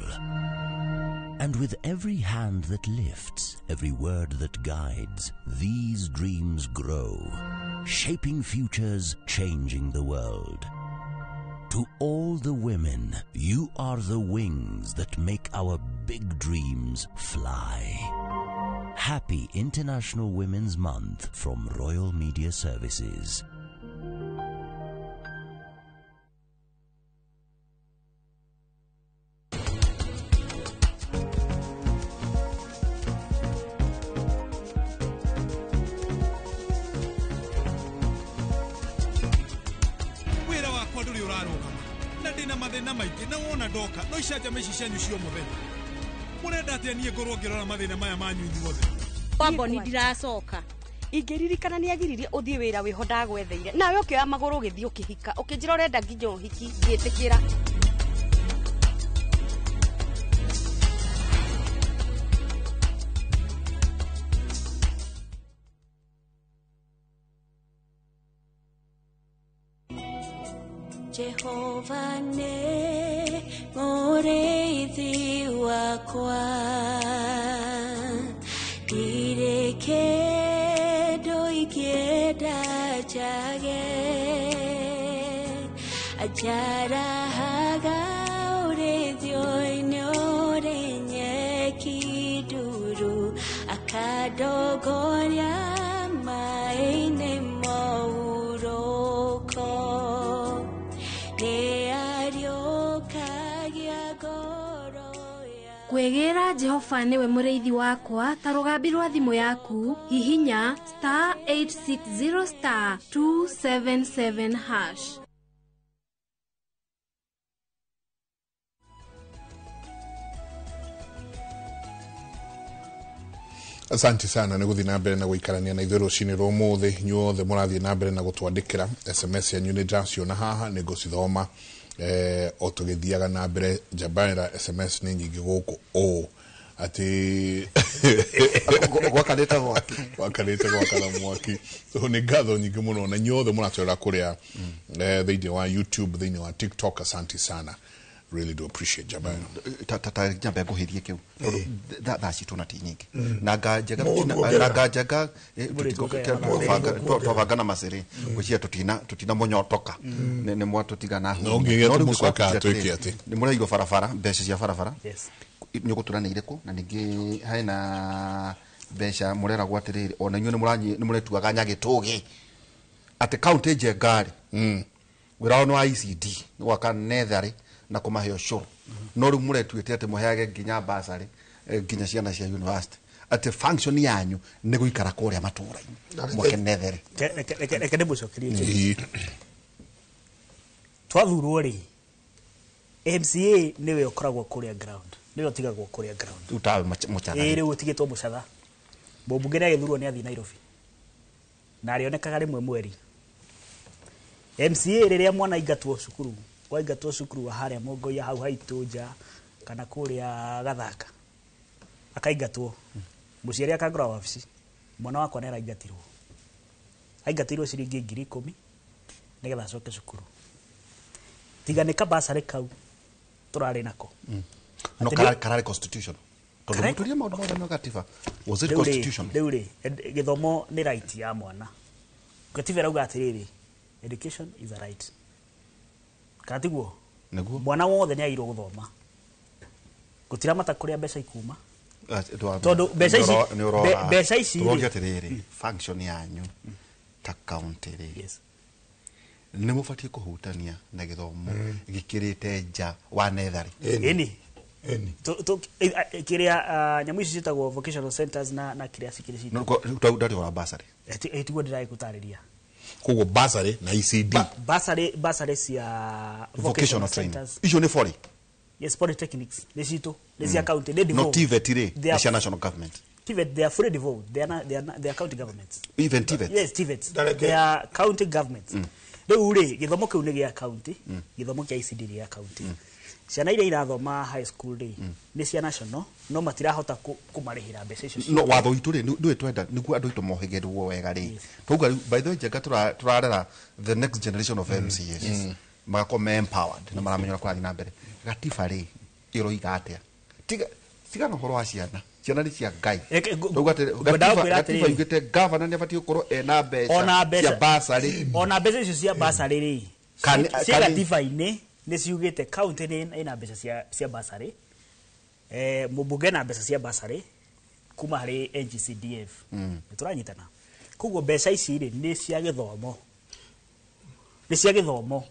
And with every hand that lifts, every word that guides, these dreams grow, shaping futures, changing the world. To all the women, you are the wings that make our big dreams fly. Happy International Women's Month from Royal Media Services. Mathĩna maingĩ na wona ndoka no icanjama ici cianyu cio mũthenya mũrenda atĩa niĩ ngorwo ngĩrora mathĩna maya manyu inyuothe. Wamboni ndiracoka ingĩririkana nĩ agiririe ũthiĩ wĩra wĩho ndagwetheire nawe ũkĩoya magũrũ ũgĩthiĩ ũkĩhika ũkĩnjĩra ũrenda nginya ũhiki ngĩtĩkĩra. Jehova nĩ mũrĩithi wakwa, ndirĩ kĩndũ ingĩenda njage, anjarahaga ũrĩithio-inĩ ũrĩ nyeki nduru, akandongoria maĩ-inĩ mohurũko. Kwĩgĩra Jehova nĩwe mũrĩithi wakwa ta rũgambi rwa thimũ yaku hihinya *860 *277#. Asante sana nĩ gũthiĩ na mbere na gũikarania na ithuĩ rũcinĩ rwa ũmũthĩ. Inyuothe mũrathiĩ na mbere na gũtwandĩkĩra SMS yanyu nĩ ndĩraciona haha nĩ ngũcithoma o tũgĩthiaga na mbere. Njabanĩra SMS nĩ nyingĩ gũkũ ũũ atĩ gwakanĩte mwaki gwakanĩte gwakana mwaki. So nĩ ngatho nyingĩ mũno na inyuothe mũratwĩra kũrĩa thĩinĩ wa YouTube, thĩinĩ wa TikTok. Asante sana, really do appreciate Jabana. Ta jambe nguhirie kiu thaa citũ na ti nyingĩ na nganjega na nganjega twabanga na macĩrĩ gwĩciria tũtina mũnyotoka nĩ mwatũtigana no nginya tũmũcoka twĩke atĩ nĩ mũraigwo barabara mbeca cia barabara nĩ ũgũtũra nĩ irĩkũ na ningĩ hena mbeca mũreragwo atĩrĩrĩ ona inyuĩ nĩ mũretuaga nyagĩtũgĩ atĩ kaũntĩ njengarĩ wĩra wao nĩ wa ECD nĩ gwaka netharĩ na kũmahe ũcũrũ no rĩu mũretuĩte atĩ mũheage nginya basarĩ nginya ciana cia university atĩ function yanyu nĩ gũikara kũrĩa matũũra-inĩ mwake netherĩ. Reke ndĩmũcokerie kĩndũ. Twathurwo rĩ, MCA nĩwe ũkoragwo kũrĩa ground, nĩwe ũtigagwo kũrĩa ground. Rĩu tawe mũcatha. Ĩĩ rĩu ũtigĩtwo mũcatha. Mũmbunge nĩ agĩthurwo nĩ athiĩ Nairobi na arĩonekaga rĩmwe mweri. MCA rĩrĩa mwana aingatwo cukuru, waingatwo cukuru wa harĩa Mũngoia hau haitũ nja kana kũrĩa Gathaka, akaingatwo, mũciari akangora wabici, mwana wakwa nĩ araingatirwo, aingatirwo ciringi 10,000 nĩgetha acoke cukuru. Tiga nĩ kabasarĩ kau tũrarĩ nako. No kararĩ constitution. Tondũ mũtũrie maũndũ mothe no gatiba. Was it constitution? Rĩu rĩ, gĩthomo nĩ right ya mwana. Gatiba ĩrauga atĩrĩrĩ, education is a right. Kana tiguo? Nĩguo. Mwana wothe nĩ agĩrĩirwo gũthoma. Gũtiramata kũrĩa mbeca ikuma. Tondũ mbeca ici rĩ, atĩrĩrĩ, function yanyu ta county rĩ, yes, nĩ mũbatiĩ kũhutania na gĩthomo gĩkĩrĩte nja wa netharĩ. Ĩni. Kĩrĩa nyamũ ici ciĩtagwo vocational centers na kĩrĩa cikĩrĩ citũ. Ndarĩ wa bursary. Tiguo ndĩragĩgũtarĩria. Koguo bursary na ECD. Bursary cia vocational training. Icio nĩ bori. Yes, polytechnics nĩ citũ, nĩ cia county, nĩ devolved. No TVET rĩ, nĩ cia national government. TVET, they are fully devolved. They are county governments. Even TVET? Yes, TVET. They are county governments. Rĩu rĩ, gĩthomo kĩu nĩ gĩa county, gĩthomo kĩa ECD nĩ gĩa county. Ciana iria irathoma high school rĩ, nĩ cia national, no matirahota kũmarĩhĩra mbeca icio. No watho witũ rĩ, ndũĩ twenda nĩguo andũ aitũ mohĩgĩrwo wega rĩ. Twauga rĩu, by the way, Njenga tũrarera the next generation of MCAs. Magakorwo me empowered na maramenya ũrĩa kũrathiĩ na mbere. Gatiba rĩ, ĩroiga atĩa? Tiga na ũhoro wa ciana. Ciana nĩ cia Ngai. Twauga atĩ gatiba yugĩte governor nĩ abatiĩ gũkorwo ena mbeca cia bursary. Ona mbeca icio cia bursary rĩ, cia gatiba-inĩ nĩ ciugĩte county nĩ ĩna mbeca cia bursary, mũmbunge na mbeca cia bursary kuma harĩ NGCDF. Nĩ tũranyitana. Koguo mbeca ici rĩ nĩ cia gĩthomo. Nĩ cia gĩthomo.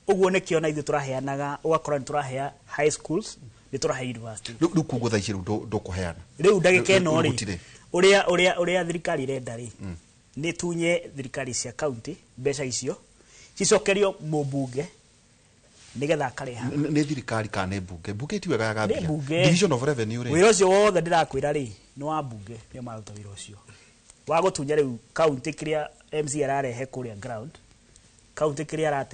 Ũguo nĩkĩo na ithuĩ tũraheanaga, ũgakora nĩ tũrahea high schools, nĩ tũrahe university. Rĩu koguo thaa ici rĩu ndũkũheana. Rĩu ndagĩka ĩno rĩ, ũrĩa thirikari ĩrenda rĩ, nĩ tunye thirikari cia county mbeca icio cicokerio mũmbunge nĩgetha akarĩha. Nĩ thirikari kana nĩ mbunge? Mbunge ti wega yaga mbia. Division of revenue rĩ. Wĩra ũcio wothe ndĩrakwĩra rĩ, nĩ wa mbunge, nĩo maruta wĩra ũcio. Wa gũtunya rĩu county kĩrĩa MC ararehe kũrĩa ground, county kĩrĩa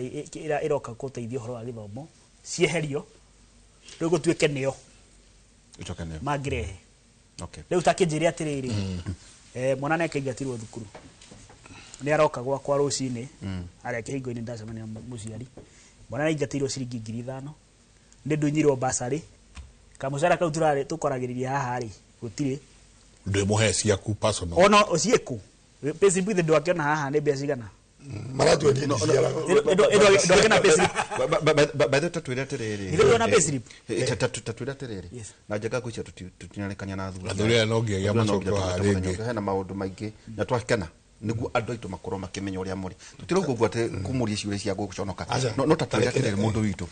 ĩroka gũteithia ũhoro wa gĩthomo, cieherio, rĩu gũtuĩke nĩo. Ĩcoke nĩo. Mangĩrehe. Okay. Rĩu ta kĩnjĩre atĩrĩrĩ, mwana nĩ akĩingatirwo thukuru. Nĩ aroka gwakwa rũcinĩ, harĩa kĩhingo-inĩ ndacemania na mũciari. Mwana nĩ ciringi 5,000, nĩ ndunyirwo bursary, kamũcara kau tũkoragĩrĩria haha rĩ, gũtirĩ. Ndwĩmũhe ciaku personal. Ona ciĩkũ? Payslip ithe ndwakĩona haha nĩ mbeca cigana? Maratwendia ndwakĩona payslip. By the way, tatwĩre atĩrĩrĩ. Ithe ndwona payslip? Tatwĩre atĩrĩrĩ. Na Njenga ngwĩciria tũtinarĩkania na athuri. Athuri aya no nginyagia macokio haha rĩngĩ. Hena maũndũ maingĩ na twakena nĩguo andũ aitũ makorwo makĩmenya ũrĩa mũrĩ. Tũtirauga ũguo atĩ kũmũria ciũria cia gũconoka. No tatwĩre atĩrĩrĩ mũndũ witũ.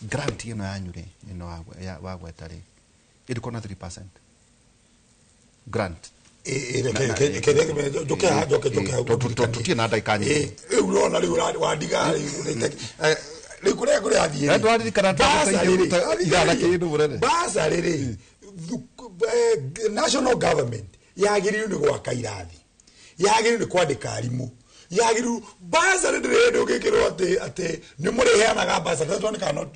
Grant ĩno yanyu rĩ, ĩno wagweta rĩ, ĩrĩkorwo na 3% grant. Tũtirĩ na ndagĩka nyingĩ. Rĩu ũrona rĩu wandiga rĩu kũrĩa kũrathiĩ. Twaririkana ithaa kĩndũ mũnene. Bursary rĩ, national government yagĩrĩirwo nĩ gwaka irathi, yagĩrĩirwo nĩ kwandĩka arimũ, yagĩrĩirwo bursary ndĩrĩ hĩndĩ ũngĩkĩrwo atĩ nĩ mũrĩheanaga bursary. That one cannot.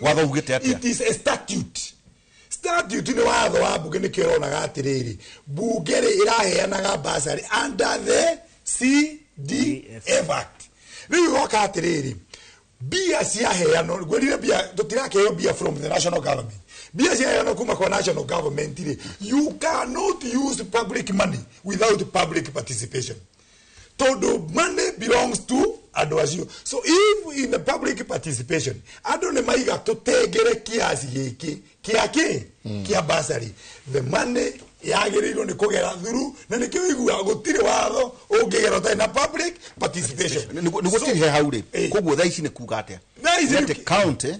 Watho ugĩte atĩa? It is a statute. Statute nĩ watho wa mbunge, nĩkĩo ũronaga atĩrĩrĩ, mbunge rĩ ĩraheanaga bursary under the CDF Act. Rĩu ĩgoka atĩrĩrĩ, mbia ciaheanwo, ngwĩrire mbia tũtirakĩheo mbia from the national government. Mbia ciaheanwo kuma kwa national government rĩ, you cannot use public money without public participation. Tondũ money belongs to andũ acio. So if in the public participation, andũ nĩ maiga tũtengere kiasi gĩkĩ kĩa kĩ kĩa bursary, the money yagĩrĩirwo nĩ kũgera through, na nĩkĩo ũiguaga gũtirĩ watho ũngĩgera ũtarĩ na public participation. Nĩguo tũrĩhe hau rĩ, koguo thaa ici nĩ kuga atĩa? Thaa ici Nĩ county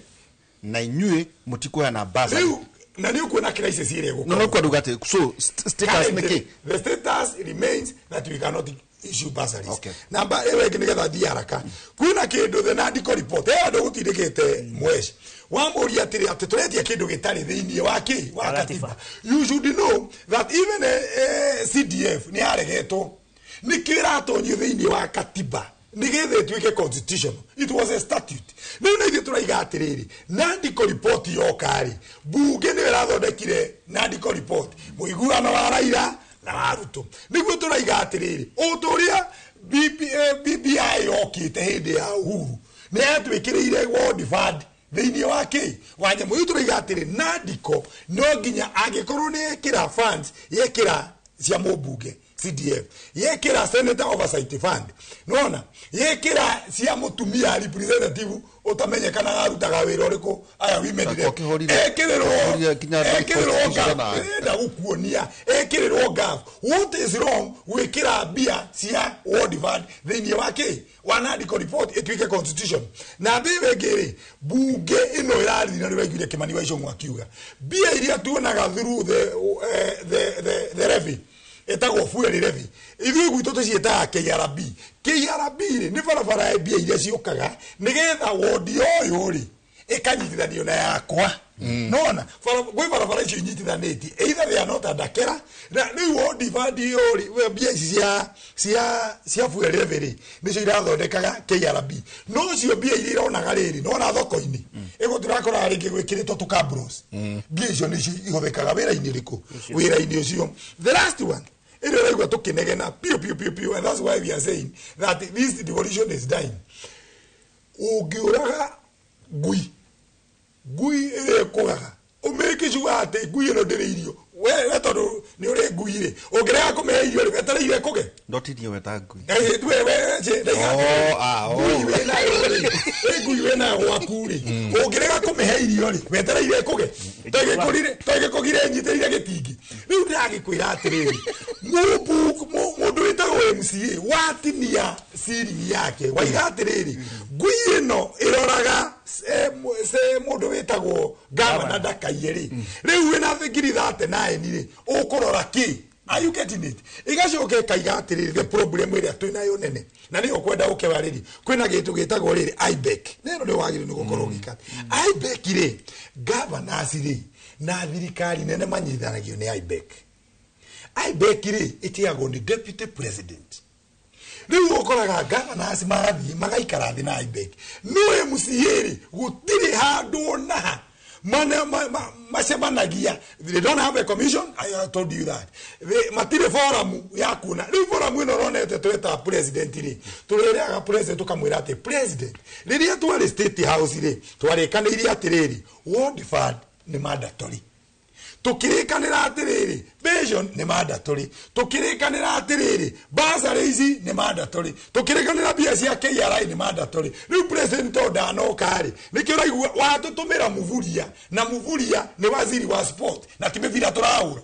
na inyuĩ mũtikũheana bursary. Rĩu na nĩ ũkuona crisis ĩrĩa ĩgũkorwo. No no kwa atĩ so status nĩ kĩ? The status remains that we cannot issue bursaries. Okay. Namba ĩyo ĩngĩ nĩgetha thiĩ haraka. Kwĩna kĩndũ the Nandiko report ĩyo andũ gũtindĩkĩte mwesh. Wamũria atĩrĩ atĩ tũretia kĩndũ gĩtarĩ thĩinĩ wa kĩ wa katiba. You should know that even CDF nĩ yaregetwo. Nĩkĩo ĩratonyio thĩinĩ wa katiba. Nigetha ĩtuĩke constitutional. It was a statute. Rĩu na ithuĩ tũraiga atĩrĩrĩ, Nandiko report yoka rĩ, bunge nĩyo ĩrathondekire Nandiko report, mũiguano wa Raila na wa Ruto. Nĩguo tũraiga atĩrĩrĩ, o ta ũrĩa BBI yokĩte hĩndĩ ya Uhuru, nĩ yatwĩkĩrĩire ward fund thĩinĩ wa kĩ wa nyamũ. Rĩu tũraiga atĩrĩ, Nandiko no nginya angĩkorwo nĩ yekĩra funds, yekĩra cia mũmbunge CDF, yekĩra senator oversight fund, nona yekĩra cia mũtumia representative ũtamenyekanaga arutaga wĩra ũrĩkũ, aya women rep, ekĩrĩrwo ekĩrĩrwo gap, ĩrenda gũkuonia ekĩrĩrwo gap. What is wrong gwĩkĩra mbia cia ward fund thĩinĩ wa kĩ wa Nandiko report ĩtuĩke constitution? Na mbĩwe ĩngĩ rĩ, bunge ĩno ĩrathiĩ na nĩwaiguire Kimani wa Ichung'wa akiuga mbia iria tuonaga through the levy etagwo fuel levy, ithuĩ gwitũ tũciĩtaga KRB. KRB rĩ, nĩ barabara ya mbia iria ciũkaga nĩgetha wondi ũyũ rĩ ĩkanyitithanio na yakwa. Nona gwĩ barabara icio inyitithanĩtie, either they are not under KERA. Na rĩu wondi fund ĩyo rĩ, mbia ici cia fuel levy rĩ, nĩcio irathondekaga KRB. No cio mbia iria ironaga rĩrĩ, nona thoko-inĩ ĩgũ tũrakoraga rĩngĩ gwĩkĩrĩtwo tũkambros, mbia icio nĩcio ihũthĩkaga wĩra-inĩ ũrĩkũ? Wĩra-inĩ ũcio. The last one ĩrĩa ũraigua tũkĩnegena piũ piũ piũ piũ, and that's why we are saying that this devolution is dying. Ũngĩũraga ngui, ngui ĩrĩa ĩkũgaga, ũmĩke sure atĩ ngui ĩno ndĩrĩ irio, we tondũ nĩ ũrĩ ngui rĩ, ũngĩrega kũmĩhe irio rĩ, wetereire ĩkũge. Ndotirie we ta ngui. We ngui wĩnayo rĩ, ngui wĩnayo gwaku rĩ, ũngĩrega kũmĩhe irio rĩ, wetereire ĩkũge, tagĩkũgire ĩnyitĩrĩire gĩtingi. Rĩu ndĩragĩkwĩra atĩrĩrĩ, mũndũ wĩtagwo MCA watinia ceiling yake, waiga atĩrĩrĩ, ngui ĩno ĩroraga mũndũ wĩtagwo gavana ndakaiye rĩ, rĩu wĩna ngiri 39 rĩ, ũkũrora kĩ? Are you getting it? Igacoka ĩkaiga atĩrĩrĩ, the problem ĩrĩa twĩnayo nene na nĩyo kwenda ũkewa rĩrĩ, kwĩna kĩndũ gĩtagwo rĩrĩ IBEC, na ĩno nĩyo wagĩrĩirwo nĩ gũkorwo ũgĩka. IBEC rĩ, governors rĩ na thirikari nene manyitithanagio nĩ IBEC. IBEC rĩ ĩtigagwo nĩ deputy president. Rĩu ũkoraga governors magathiĩ magaikara thĩ na IBEC, no MCA rĩ gũtirĩ handũ ona ha macemanagia. They don't have a commission, I told you that. Matirĩ forum ya kuona. Rĩu forum ĩno ũronete tweta president rĩ, tũrĩrĩaga president tũkamwĩra atĩ president, rĩrĩa twarĩ State House rĩ, twarĩkanĩire atĩrĩrĩ, ward fund nĩ mandatory. Tukirikanira atiriri, pension nĩ mandatory. Tukirikanira atiriri, bursary ici nĩ mandatory. Tukirikanira mbia cia KRA nĩ mandatory. Rĩu president to ndanoka rĩ, nĩkĩo ũraigua watũtũmĩra Muvuria, na Muvuria nĩ waziri wa sport na ti mĩbira tũrahũra.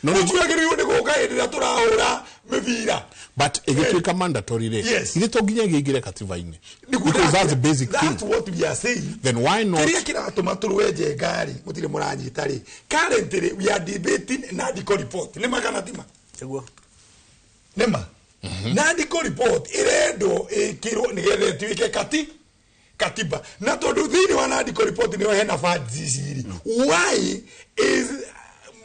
Ũcio agĩrĩirwo nĩ gũka hĩndĩ ĩrĩa tũrahũra mĩbira. But ĩgĩtuĩka mandatory rĩ, ithe to nginya ĩngĩingĩre katiba-inĩ? Because that's the basic thing. That's what we are saying. Then why not? Kĩrĩa kĩratũma tũrũe njenga rĩ, mũtirĩ mũranyita rĩ. Currently we are debating Nandiko report. Nĩ ma kana ti ma? Nĩguo. Nĩ ma? Nandiko report ĩrendwo ĩkĩrwo nĩgetha ĩtuĩke katiba. Na tondũ thĩinĩ wa Nandiko report nĩho hena funds ici rĩ. Why is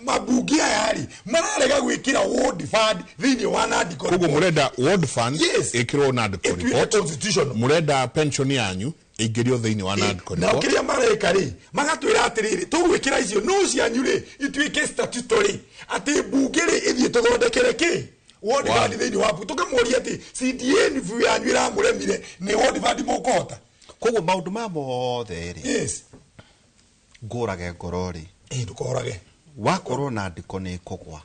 mabunge aya rĩ mararega gwĩkĩra ward fund thĩinĩ wa Nandiko Koguo report? mũrenda ward fund ĩkĩrwo Nandiko Ĩtuĩke report, constitutional. Mũrenda pension yanyu ĩingĩrio thĩinĩ wa Nandiko Na report. kĩrĩa mareka rĩ, magatwĩra atĩrĩrĩ, tũgwĩkĩra icio no cianyu rĩ ituĩke statutory, atĩ mbunge rĩ ĩthiĩ tũthondekere kĩ ward fund thĩinĩ wa mbunge. Tũkamũria atĩ CDA nĩ yanyu ĩramũremire, nĩ ward fund mũkũhota. Koguo maũndũ maya mothe rĩ, ngũrage ngoro rĩ, ndũkorage. Wakorwo na ndiko nĩ ĩkũgwa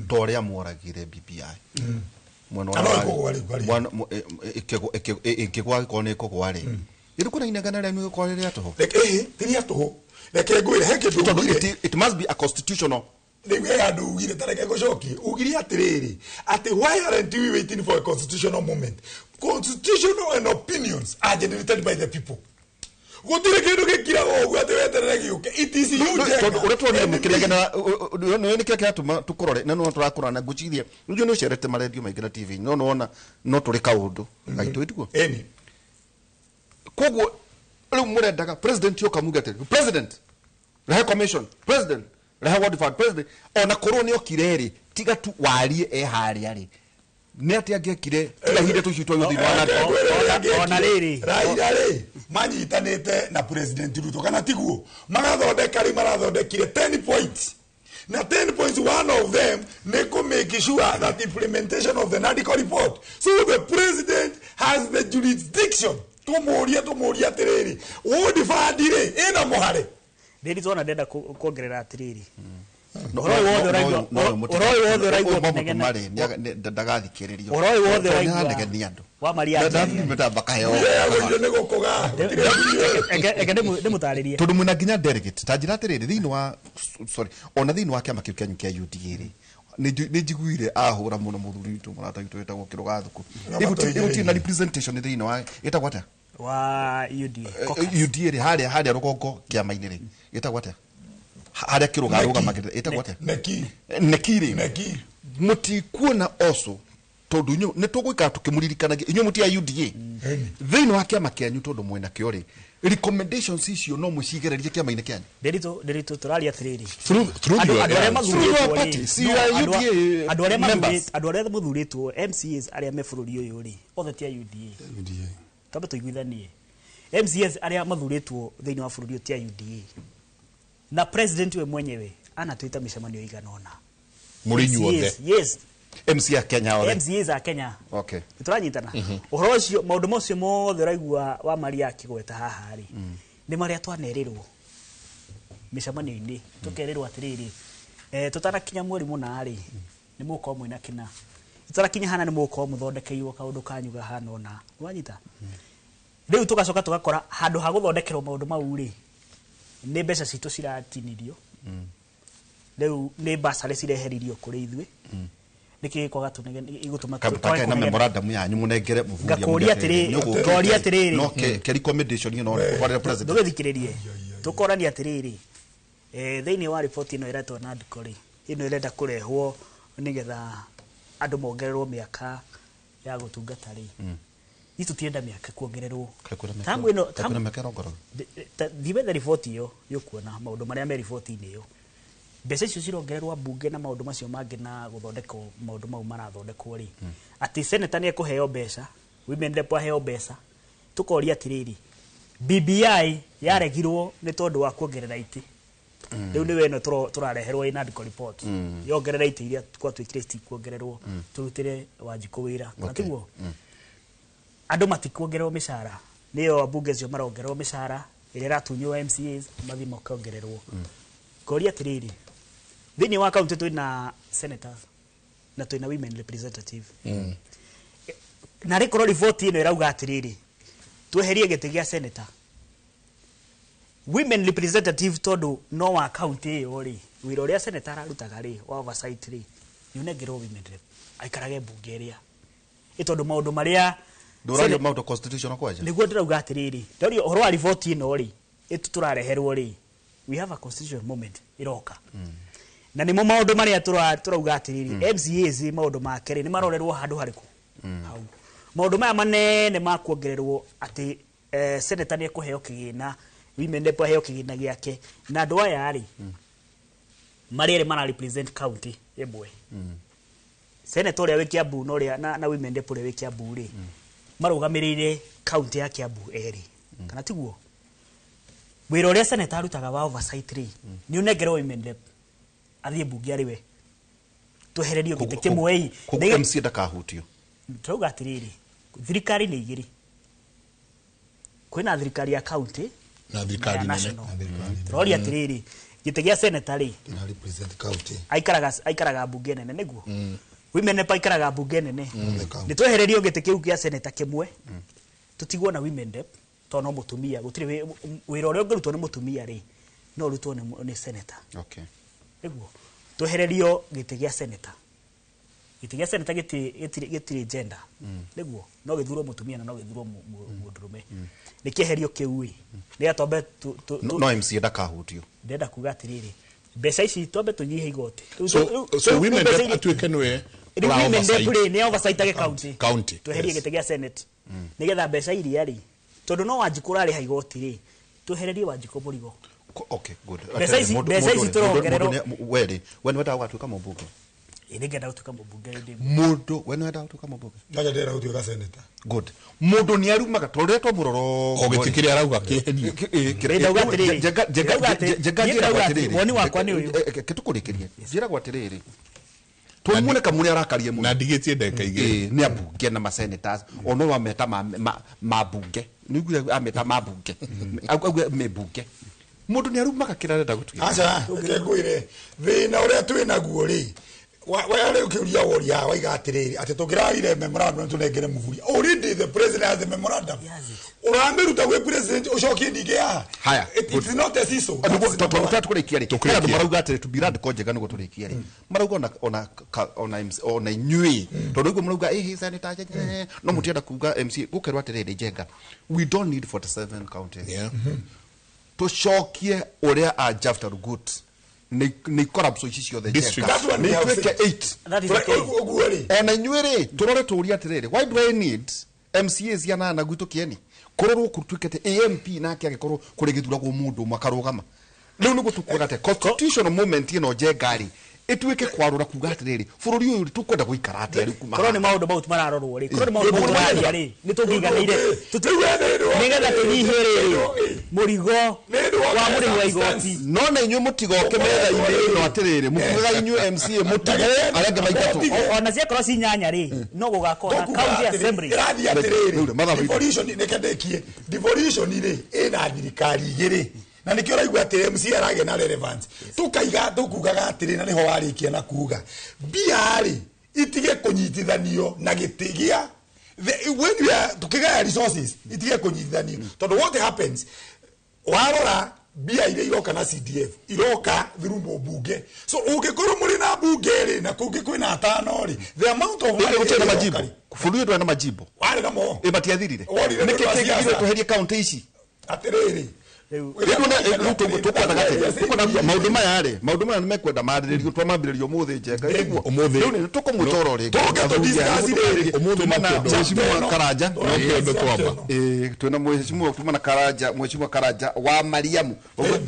ta ũrĩa mworagire BBI. Mwena Kana wa ĩkũgwa rĩ, kwa rĩ. Mwana, ĩkĩgwa gĩkorwo nĩ ĩkũgwa rĩ. Ĩrĩ kuna inegene rĩanyu gĩkorwo rĩ rĩa tũhũ? Reke, ti rĩa tũhũ. Reke ngwĩre, he kĩndũ Tondũ ugire. it must be a constitutional. Rĩu he handũ ugire, ta reke ngũcokie. Ugire atĩrĩrĩ, atĩ why aren't we waiting for a constitutional moment? Constitutional and opinions are generated by the people. Gũtirĩ kĩndũ gĩkiraga ũguo atĩ weterere gĩũke. It is you, Jenga. Tondũ ũrĩa tuonire mũkĩregana, nĩ kĩrĩa kĩratũma tũkũrore, na no tũrakũrora na ngwĩciria, rĩu nĩ ũcerete marendio maingĩ na TV, no nĩwona no tũrĩ kaũndũ gaitũ ĩtiguo? Ĩni. Koguo rĩu mũrendaga president yoka muge atĩrĩ, president rehe commission, president rehe ward fund, president ona korwo nĩ okire rĩ, tiga tu warie e harĩa rĩ, Nĩ atĩa angĩekire tiga ihinda tũicio twaiywo thĩinĩ wa NADCO? Ona rĩrĩ. Raila rĩ manyitanĩte na President Ruto kana tiguo magathondeka rĩ marathondekire 10 points na 10 points, one of them nĩ kũ make sure that implementation of the NADCO report, so the president has the jurisdiction. Tũmũrie atĩrĩrĩ, ward fund rĩ ĩna mũhare. Ndĩri tuona ndenda kuongerera atĩrĩrĩ, ũhoro ũyũ wothe ũraigua, ũhoro ũyũ wothe ũraigua ũkĩnegena, ndagathikĩrĩrio. Ũhoro ũyũ wothe ũraigua nĩaranegenia andũ wa Maria. Ndambakaheo. Eke ndĩmũtarĩrie. Tondũ mwĩna nginya delegate ta njĩra atĩrĩrĩ, thĩinĩ wa, sorry, ona thĩinĩ wa kĩama kĩu kĩanyu kĩa UDA rĩ, nĩ njiguire ahũra mũno mũthuri witũ, mũrata witũ wĩtagwo Kĩrũgathuku. Ĩgũtirĩ na representation thĩinĩ wa ĩtagwo atĩa? Wa UDA. UDA rĩ, harĩa rũgongo kĩama-inĩ rĩ, ĩtagwo atĩa? Harĩa Kĩrũga arũgamagĩrĩra ĩtagwo atĩa? Neki. Neki rĩ, mũtikuona also tondũ inyuĩ nĩ tũgũikara tũkĩmũririkanagia inyuĩ mũti a UDA thĩinĩ wa kĩama kĩanyu, tondũ mwĩna kĩo rĩ, recommendations icio no mũcigererie kĩama-inĩ kĩanyu. Ndĩritũ tũraria atĩrĩrĩ, Through Andũ your andũ arĩa through your mathurĩtwo party, rĩ, see no, your andũ UDA andũ arĩa members. andũ arĩa mathurĩtwo MCAs arĩa me bũrũri ũyũ rĩ, othe ti a UDA. Twambe tũiguithanie, MCAs arĩa mathurĩtwo thĩinĩ wa bũrũri ũyũ ti a UDA, na president we mwenyewe anatwĩta mĩcemanio ĩigana ũna. Mũrĩ inyuothe? MCAs, yes. MC a Kenya othe. MCAs a Kenya. Okay. Nĩtũranyitana ũhoro ũcio, maũndũ macio mothe ũraigua wa Maria akĩgweta haha rĩ, nĩ marĩa twanerĩrwo mĩcemanio-inĩ, tũkerĩrwo atĩrĩrĩ, tũtanakinya mweri mũna rĩ, nĩ mũgũkorwo mwĩna kĩna, tũtanakinya hana nĩ mũgũkorwo mũthondekeirwo kaũndũ kanyu gahana ũna, nĩwanyita? Rĩu tũgacoka tũgakora handũ ha gũthondekerwo maũndũ mau rĩ, nĩ mbeca citũ ciratinirio. Rĩu nĩ basarĩ cireheririo kũrĩ ithuĩ, nĩkĩ gĩkwaga igũtũma twage Kamũtakae na kũnegena? Memorandum yanyu mũnengere mũthuri. Ngakũria atĩrĩrĩ, ngoria atĩrĩrĩ. No ke recommendation ĩno ũtwarĩre president. Ndũgĩthikĩrĩrie, tũkorania atĩrĩrĩ, thĩinĩ wa riboti ĩno ĩretwo NADCO rĩ, ĩno ĩrenda kũrehwo nĩgetha andũ mongererwo mĩaka ya gũtungata rĩ, ithuĩ tũtirenda mĩaka kuongererwo. Tamu ĩno Kwĩna mĩaka ĩrongoraga. Thiĩ wethe riboti ĩyo, yũkuona maũndũ marĩa me riboti-inĩ ĩyo, mbeca icio cirongererwo mbunge na maũndũ macio mangĩ na gũthondekwo maũndũ mau marathondekwo rĩ, atĩ senator nĩ ekũheo mbeca, women rep aheo mbeca. Tũkoria atĩrĩrĩ, BBI yaregirwo nĩ tondũ wa kuongerera itĩ. Rĩu nĩwe ĩno tũrareherwo ĩ NADCO report yongerera itĩ iria gwatuĩkire citikuongererwo, tũrutĩre Wanjikũ wĩra, kana tiguo? Andũ matikuongererwo mĩcara, nĩyo ambunge acio marongererwo mĩcara ĩrĩa ĩratunywo MCAs mathiĩ makongererwo. Ngoria atĩrĩrĩ, thĩinĩ wa kaunti twĩna senators na twĩna women representative, na rĩkorwo riboti ĩno ĩrauga atĩrĩrĩ, tweherie gĩtĩ gĩa senator, women representative, tondũ no wa kaunti ĩyo rĩ, wĩra ũrĩa senator ararutaga rĩ wa oversight rĩ, nĩ ũnengerwo women rep aikarage mbunge ĩrĩa ĩ, tondũ maũndũ marĩa Ndũraria maũndũ constitutional kwanja. Nĩguo ndĩrauga atĩrĩrĩ, ndauria ũhoro wa riboti ĩno rĩ, ĩtu tũrareherwo rĩ, we have a constitutional moment ĩroka, na nĩmo maũndũ marĩa tũrauga atĩrĩrĩ, MCAs maũndũ make rĩ, nĩ marorerwo handũ harĩkũ hau maũndũ maya manene ma kuongererwo atĩ senator nĩ ekũheo kĩgĩna, women rep aheo kĩgĩna gĩake, na andũ aya rĩ, marĩa erĩ mara represent county ĩmwe, senator ũrĩa wĩ Kiambu na ũrĩa na women rep ũrĩa wĩ Kiambu rĩ, marũgamĩrĩire county ya Kiambu erĩ, kana tiguo? Wĩra ũrĩa senator arutaga wa oversight rĩ, nĩ ũnengerwo women rep athiĩ mbunge arĩ we, twehererio gĩtĩ kĩmwe ĩ. Koguo MCA ndakahutio. Turauga atĩrĩrĩ, thirikari nĩ igĩrĩ, kwĩna thirikari ya county na thirikari na nene. national. Tũroria atĩrĩrĩ, gĩtĩ gĩa senator rĩ, Na represent county. aikaraga mbunge nene, nĩguo women rep aikaraga mbunge nene, nĩ twehererio gĩtĩ kĩu gĩa senator kĩmwe, tũtigwo na women rep, tondũ no mũtumia, gũtirĩ wĩra ũrĩa ũngĩrutwo nĩ mũtumia rĩ, no ũrutwo nĩ senator. Okay. Nĩguo twehererio gĩtĩ gĩa senator, gĩtĩ gĩa senator gĩtirĩ gender, nĩguo no gĩthurwo mũtumia na no gĩthurwo mũndũrũme, nĩ kĩeherio kĩu ĩ, nĩgetha twambe No MCA ndakahutio. Ndĩrenda kuga atĩrĩrĩ, mbeca ici twambe tũnyihie igoti. So women rep atuĩke nĩwe Rĩu ũra women rep oversight. rĩ, nĩ oversight county. County, tweherie yes. gĩtĩ gĩa senate, nĩgetha mbeca iria rĩ, tondũ no Wanjikũ ũrarĩha igoti rĩ, twehererie Wanjikũ mũrigo. Okay, good. Mbeca ici tũrongererwo. We rĩ, we nĩwendaga gũgatuĩka mũmbunge? Ĩ nĩngenda gũtuĩka mũmbunge hĩndĩ ĩmwe. Mũndũ we nĩ wendaga gũtuĩka mũmbunge? Ndaja ndĩrenda gũtuĩka senator. Good. Mũndũ nĩ arumaga tondũ rĩrĩa twamũrora O gĩtĩ kĩrĩa arauga kĩeherio. Ĩ, ndauga atĩrĩrĩ. Ndauga atĩ- Njenga niĩ njĩragwo ndauga atĩ- atĩrĩrĩ. woni wakwa nĩ ũyũ. Tũkũrĩkĩrie njĩragwo atĩrĩrĩ, tũmuone kamũrĩa arakarie mũno na ndigĩtie ndagĩka igĩrĩ. Nĩ ambunge na masenators ono wameta mambunge nĩguo ameta mambunge auge membunge mũndũ nĩ arumaga kĩrĩa arenda gũtuĩka. Aca reke ngwĩre thĩna ũrĩa twĩ naguo rĩ, we rĩu kĩũria woria haha waiga atĩrĩrĩ atĩ tũngĩragire memorandum tũnengere mũburia. Already the president has the memorandum, ũramĩruta gwĩ president ũcokie ndingĩ haha. Haya. It's not a seesaw. Tondũ tũkũrĩkia rĩ, hena andũ marauga atĩrĩ tubirandĩko njega nĩguo tũrĩkie rĩ, marauga ona ona ona MC ona inyuĩ tondũ ũguo marauga ĩhĩ senator no mũtienda kuga MC gũkerwo atĩrĩrĩ Njenga, we don't need 47 counties. Tũcokie ũrĩa a Jafta Rugut nĩ corruption ici ciothe District. That's what we nĩ have ituĩke said. 8. That is okay. Ũguo rĩ, ona inyuĩ rĩ tũrore tũũrie atĩrĩrĩ, why do I need MCA cianana gwitũ kĩeni kũrorwo kũtuĩkĩte AMP nake agĩkorwo kũrĩ gĩthuragwo mũndũ ũmwe akarũgama rĩu nĩguo tũkuoga atĩ constitutional moment ĩno Njenga rĩ ĩtuĩke kwarũra kuga atĩrĩrĩ bũrũri ũyũ rĩ tũkwenda gũikara atĩa rĩu kuma korwo nĩ maũndũ mau mararorwo rĩ, korwo nĩ maũndũ mau tũraria rĩ, nĩ tũngĩiganĩire nĩgetha tũnyihie rĩrĩ mũrigo wa mũrĩhi wa igoti. No na inyuĩ mũtigoke metha-inĩ ĩno atĩrĩrĩ mũkugaga inyuĩ MCA mũtigwo arĩa angĩ maingatwo. Ona ciakorwo ci nyanya rĩ, no gũgakorwo na county assembly. Ĩrathiĩ atĩrĩrĩ, Rĩu, mathaa maitũ. devolution reke ndĩkie, devolution rĩ ĩna thirikari igĩrĩ na nĩkĩo ũraigua atĩ MC aragĩa na relevance. Tũkaiga tũkugaga atĩrĩ na nĩho warĩkia na kuga mbia rĩ itige kũnyitithanio na gĩtĩ gĩa when we are tukigaya resources itige kũnyitithanio tondũ what happens warora mbia iria iroka na CDF iroka through mũmbunge, so ũngĩkorwo mũrĩ na mbunge rĩ na kũngĩ kwĩna atano rĩ, the amount of money Gũtirĩ na ĩrĩa majimbo ĩroka rĩ, bũrũri ũyũ ndwarĩ na majimbo. Warĩ namo. Ĩ matiathirire. Worire nĩ nĩkĩ ũndũ wa kĩngĩgirwo siasa. tweherie kaunti ici? Atĩrĩrĩ, tũkwendaga maũndũ maya rĩ, maũndũ maya nĩmekwenda marĩrĩrio twamambĩrĩrio ũmũthĩ Njenga ĩguo Ũmũthĩ. rĩu nĩ tũkũmwĩta oro rĩngĩ. Tũke tũ-discuss rĩrĩ. Ũmũthĩ Tuma na no kĩndũ. Mheshimiwa Karanja. No kĩndũ twamba. Ĩ, twĩna mheshimiwa kuma na Karanja, mheshimiwa Karanja wa Mariamu,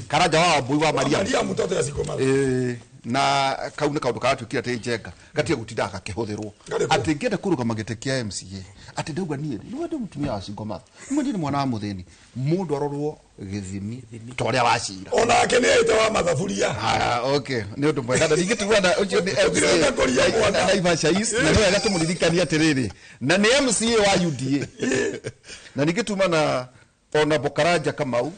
Karanja wa Wambui wa Mariamu. Mariamu mtoto ya Sikoma. Ĩ, na kau nĩ kaũndũ karatuĩkire atĩ Njenga gatige gũtindaga gakĩhũthĩrwo atĩ ngĩenda kũrũgama gĩtĩ kĩa MCA atĩ ndauga niĩ nĩwe ndĩ mũtumia wa single mother, nĩwe niĩ nĩ mwana wa mũthĩni, mũndũ arorwo gĩthimi ta ũrĩa wacira. Onake nĩ aite wa mathaburia. Ah, okay, nĩ ũndũ mwega na ningĩ tuga na ũcio nĩ Tũtirenda kũria MCA mwana. Naivasha East na nĩ wega tũmũririkanie atĩrĩrĩ na nĩ MCA wa UDA na ningĩ tuma na ona Karanja Kamau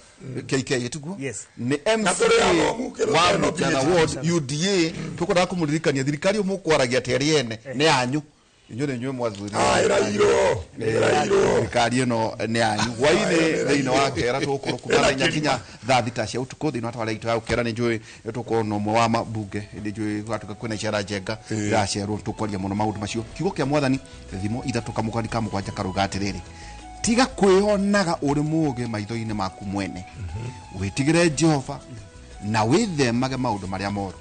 KK tiguo. Yes. Nĩ Na tũrĩ athomu, MCA kĩrĩa wa tũrĩ no Mujana PhD. Ward UDA tũkwendaga kũmũririkania thirikari ũmũkwaragia atĩ arĩ ene nĩ yanyu inyuĩ nĩ inyuĩ mwathurire. Ah, ĩrairwo. Ĩrairwo. Thirikari ĩno nĩ yanyu hwainĩ thĩinĩ wa kera tũgũkorwo kuma thaa inya nginya thaa thita cia ũtukũ thĩinĩ wa tabarĩra itũ ya gũkera nĩ njũĩ tũgũkorwo na ũmwe wa mabunge nĩ njũĩ gwatuĩka kwĩna icera njenga iracerwo tũkwaria mũno maũndũ macio kiugo kĩa mwathani thimo ithatũ kamũkari ka mũgwanja karauga atĩrĩrĩ tiga kwĩonaga ũrĩ mũũgĩ maitho-inĩ maku mwene wĩtigĩre Jehova na wĩthemage maũndũ marĩa moru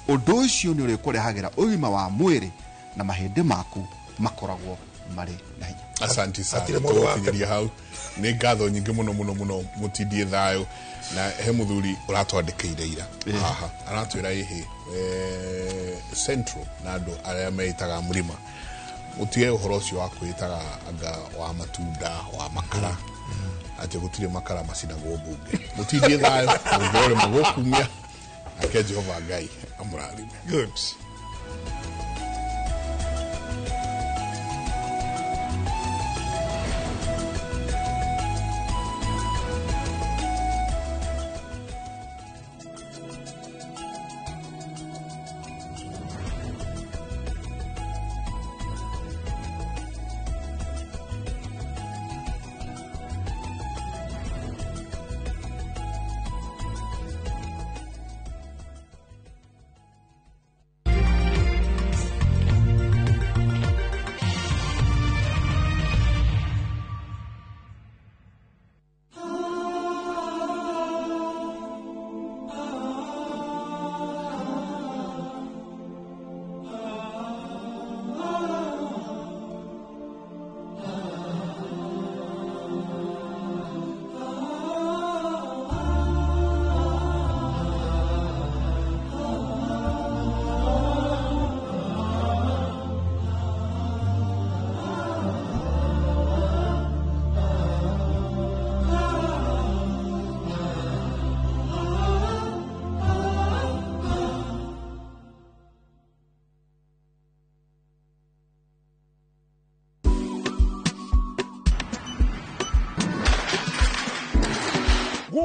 ũndũ ũcio nĩ ũrĩkũrehagĩra ũgima wa mwĩrĩ na mahĩndĩ maku makoragwo marĩ na hinya. Asante sana. Hatirĩ mũndũ wa Tũgũkinyĩria hau nĩ ngatho nyingĩ mũno mũno mũno mũtindie thayũ na he mũthuri ũratwandĩkĩire ira haha aratwĩra ĩhĩ central na andũ arĩa meĩtaga mũrĩma mũtige ũhoro ũcio wa kwĩtaga anga wa matunda wa makara atĩ gũtirĩ makara macinagwo mbunge mũtindie thayũ mũngĩrore mũgũkumia nake Jehova Ngai amũrathime. Good.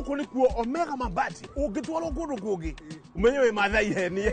Gũkũ nĩkuo Omega Mabati ũngĩtwarwo kũndũ kũngĩ ũmenye wĩ Mathai henie.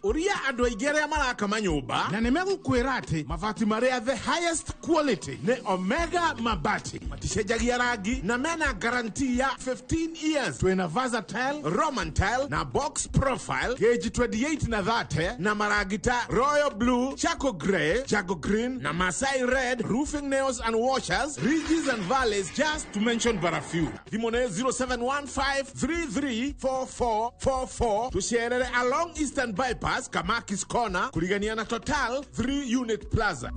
Ũria andũ aingĩ arĩa maraka manyũmba na nĩ megũkwĩra atĩ mabati marĩa the highest quality nĩ Omega Mabati, maticenjagia rangi na mena guarantee ya 15 years. Twĩna versatile, Roman tile na box profile, gauge 28 na 30 na marangi ta royal blue, charcoal grey, jago green na Masai red, roofing nails and washers, ridges and valleys, just to mention but a few. Thimũ nĩ 0715334444. Tucerere along Eastern Bypass, Kamakis Corner, kurigania na Total 3 Unit Plaza.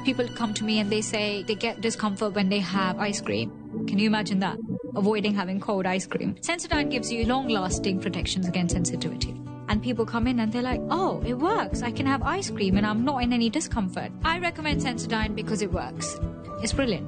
People come to me and they say they get discomfort when they have ice cream. Can you imagine that? Avoiding having cold ice cream. Sensodyne gives you long-lasting protections against sensitivity. And people come in and they're like, oh, it works. I can have ice cream and I'm not in any discomfort. I recommend Sensodyne because it works. It's brilliant.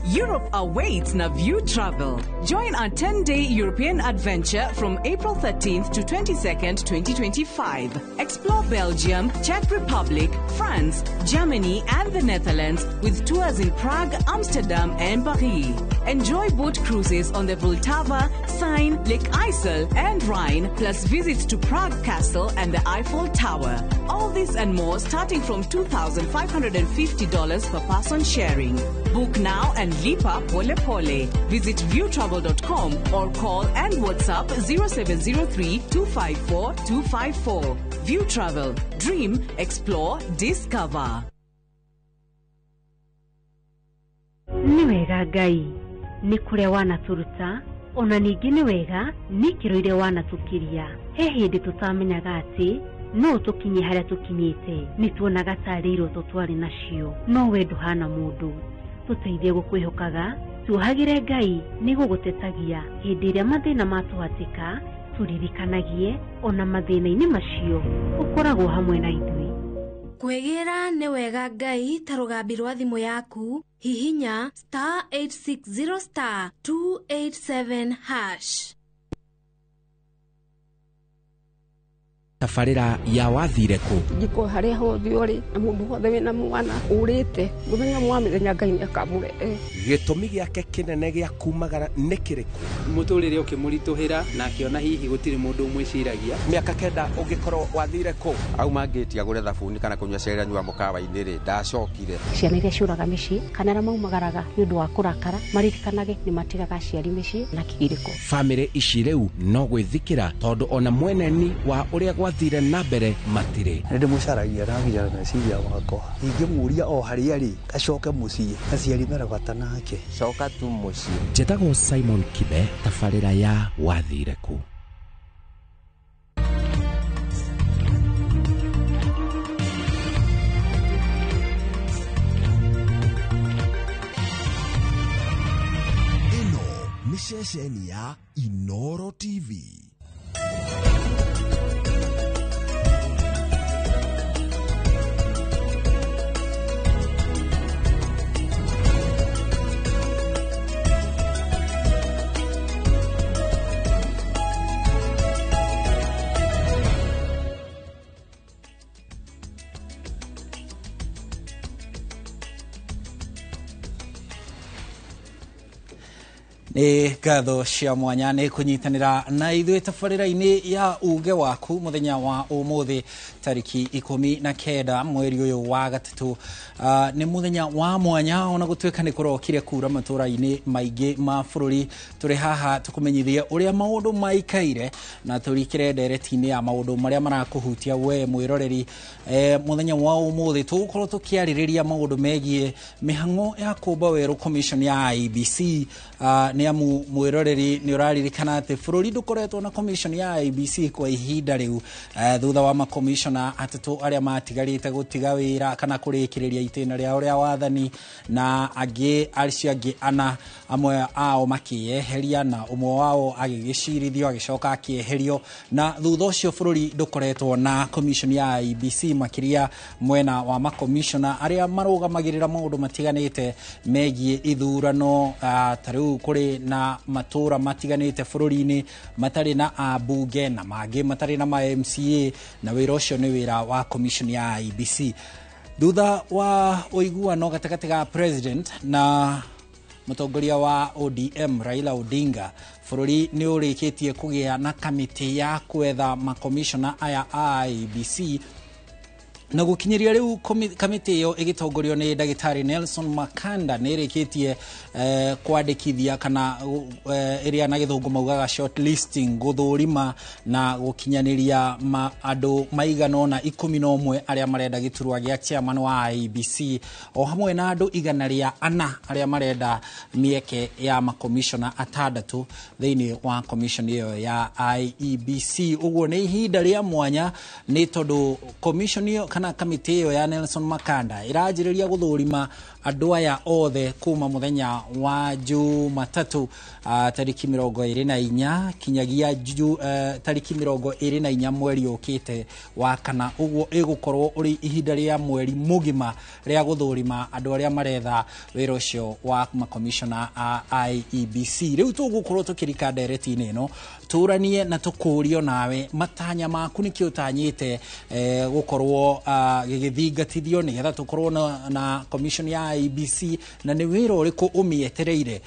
Europe awaits Naview Travel. Join our 10-day European adventure from April 13th to 22nd, 2025. Explore Belgium, Czech Republic, France, Germany, and the Netherlands with tours in Prague, Amsterdam, and Paris. Enjoy boat cruises on the Vltava, Seine, Lake Isel, and Rhine, plus visits to Prague Castle and the Eiffel Tower. All this and more starting from $2,550 per person sharing. Book now and lipa pole pole. Visit viewtravel.com or call and WhatsApp 0703 254 254. View Travel. Dream, explore, discover. Nĩ wega Ngai nĩ kũrĩa wanatũruta, ona ningĩ nĩ wega nĩ ikĩro iria wanatũkiria. He hĩndĩ tũtamenyaga atĩ no tũkinye harĩa tũkinyĩte, nĩ tuonaga tarĩ iroto twarĩ nacio, no we ndũhana mũndũ. Tũteithie gũkwĩhokaga, tuohagĩre Ngai nĩ gũgũtetagia hĩndĩ ĩrĩa mathĩna matũhatĩka, tũririkanagie ona mathĩna-inĩ macio ũkoragwo hamwe na ithuĩ. Kwĩgĩra nĩ wega Ngai ta rũgambi rwa thimũ yaku, hihinya star 860 star 287 hash. Tabarĩra ya wathire kũ? Njiko harĩa hothe ũrĩ na mũndũ wothe wĩna mwana ũrĩte mũthenya wa mĩthenya Ngai nĩakamũrehe. Gĩtũmi gĩake kĩnene gĩa kumagara nĩ kĩrĩkũ? Mũtũrĩre ũkĩmũritũhĩra na akĩona hihi gũtirĩ mũndũ ũmwĩciragia. Mĩaka 9 ũngĩkorwo wathire kũ? Auma ngĩti agũre thabuni kana kũnyua cai anyua mũkawa-inĩ rĩ, ndacokire. Ciana iria ciũraga mĩciĩ kana arĩa maumagaraga nĩ ũndũ wa kũrakara maririkanage nĩ matigaga aciari mĩciĩ na kĩgirĩko. Bamĩrĩ ici rĩu no gwĩthikĩra tondũ ona mweneni wa ũrĩa gwathire na mbere matirĩ. Nĩ ndĩmũcaragia na nginya meciria makwa, ingĩmũria o harĩa arĩ acoke mũciĩ, aciari mena bata nake. Coka tu mũciĩ. Njĩtagwo Simon Kibe, tabarĩra ya wathire kũ? Ĩno nĩ ceceni ya Inoro TV. Nĩ ngatho cia mwanya nĩ kũnyitanĩra na ithuĩ tabarĩra-inĩ ya uge waku mũthenya wa ũmũthĩ tarĩki 19 mweri ũyũ wa gatatũ. Nĩ mũthenya wa mwanya ona gũtuĩka nĩ kũrokire kura matũra-inĩ maingĩ ma bũrũri. Tũrĩ haha tũkũmenyithie ũrĩa maũndũ maikaire na tũrikĩre ndereti-inĩ ya maũndũ marĩa marakũhutia we mwĩroreri. Mũthenya wa ũmũthĩ tũgũkorwo tũkĩarĩrĩria maũndũ megiĩ mĩhang'o ya kũmba werũ commission ya IEBC. Nĩ amu mwĩroreri nĩ ũraririkana atĩ bũrũri ndũkoretwo na commission ya IEBC kwa ihinda rĩu, thutha wa makomishona atatũ arĩa matigarĩte gũtiga wĩra kana kũrĩkĩrĩria itĩna rĩao rĩa wathani, na angĩ acio angĩ ana amwe ao makĩyeheria na ũmwe wao agĩgĩcirithio agĩcoka akĩeherio, na thutha ũcio bũrũri ndũkoretwo na commission ya IEBC, makĩria mwena wa makomishona arĩa marũgamagĩrĩra maũndũ matiganĩte megiĩ ithurano. Ta rĩu kũrĩ na matũra matiganĩte bũrũri-inĩ matarĩ na ambunge na mangĩ matarĩ na ma MCA, na wĩra ũcio nĩ wĩra wa commission ya IEBC. Thutha wa ũiguano gatagatĩ ga president na mũtongoria wa ODM Raila Odinga, bũrũri nĩ ũrĩkĩtie kũgĩa na kamĩtĩ ya kwetha makomishona aya a IEBC, na gũkinyĩria rĩu kamĩtĩ ĩyo ĩgĩtongorio nĩ ndagĩtarĩ Nelson Makanda nĩ ĩrĩkĩtie kwandĩkithia kana ĩrĩa na gĩthũngũ maugaga shortlisting, gũthũrima na gũkinyanĩria andũ maigana ũna 11 arĩa marenda gĩturwa gĩa chairman wa IEBC, o hamwe na andũ 104 arĩa marenda mĩeke ya makomishona 6 thĩinĩ wa commission ĩyo ya IEBC. Ũguo nĩ ihinda rĩa mwanya, nĩ tondũ commission ĩyo kana kamĩtĩ ĩyo ya Nelson Makanda ĩranjĩrĩria gũthũrima andũ aya othe kuma mũthenya wa Jumatatũ, tarĩki 24 kinyagia tarĩki 24 mweri ũkĩte wa kana. Ũguo ĩgũkorwo ũrĩ ihinda rĩa mweri mũgima rĩa gũthũrima andũ arĩa maretha wĩra ũcio wa makomishona a IEBC. Rĩu tũgũkorwo tũkĩrika ndereti-inĩ ĩno, tũranie na tũkũrio nawe matanya maku nĩkĩ ũtanyĩte gũkorwo gĩgĩthingatithio nĩgetha tũkorwo na commission ya IEBC, na nĩ wĩra ũrĩkũ ũmĩetereire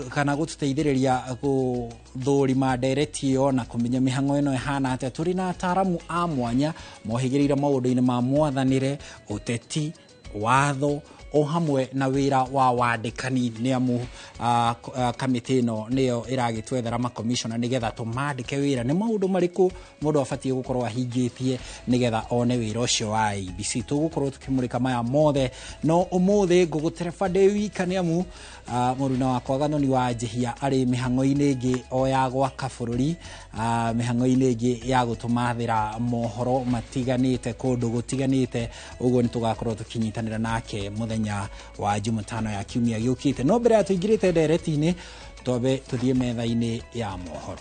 kana gũtũteithĩrĩria gũthũrima ndereti ĩyo na kũmenya mĩhang'o ĩno ĩhana atĩa. Tũrĩ na ataramu a mwanya mohĩgĩrĩire maũndũ-inĩ ma mwathanĩre, ũteti, watho o hamwe na wĩra wa wandĩkani, nĩ amu kamĩtĩ ĩno nĩyo ĩragĩtwethera makomishona nĩgetha tũmandĩke wĩra. Nĩ maũndũ marĩkũ mũndũ abatiĩ gũkorwo ahingĩtie nĩgetha one wĩra ũcio wa IEBC? Tũgũkorwo tũkĩmũrĩka maya mothe, no ũmũthĩ ngũgũtereba ndĩ wika, nĩ amu mũruna wakwa Gathoni wa Njihia arĩ mĩhang'o-inĩ ĩngĩ o ya gwaka bũrũri, mĩhang'o-inĩ ĩngĩ ya gũtũmathĩra mohoro matiganĩte kũndũ gũtiganĩte. Ũguo nĩ tũgakorwo tũkĩnyitanĩra nake mũthenya wa Jumatano ya kiumia gĩũkĩte. No mbere ya tũingĩrĩte ndereti-inĩ, twambe tũthiĩ metha-inĩ ya mohoro.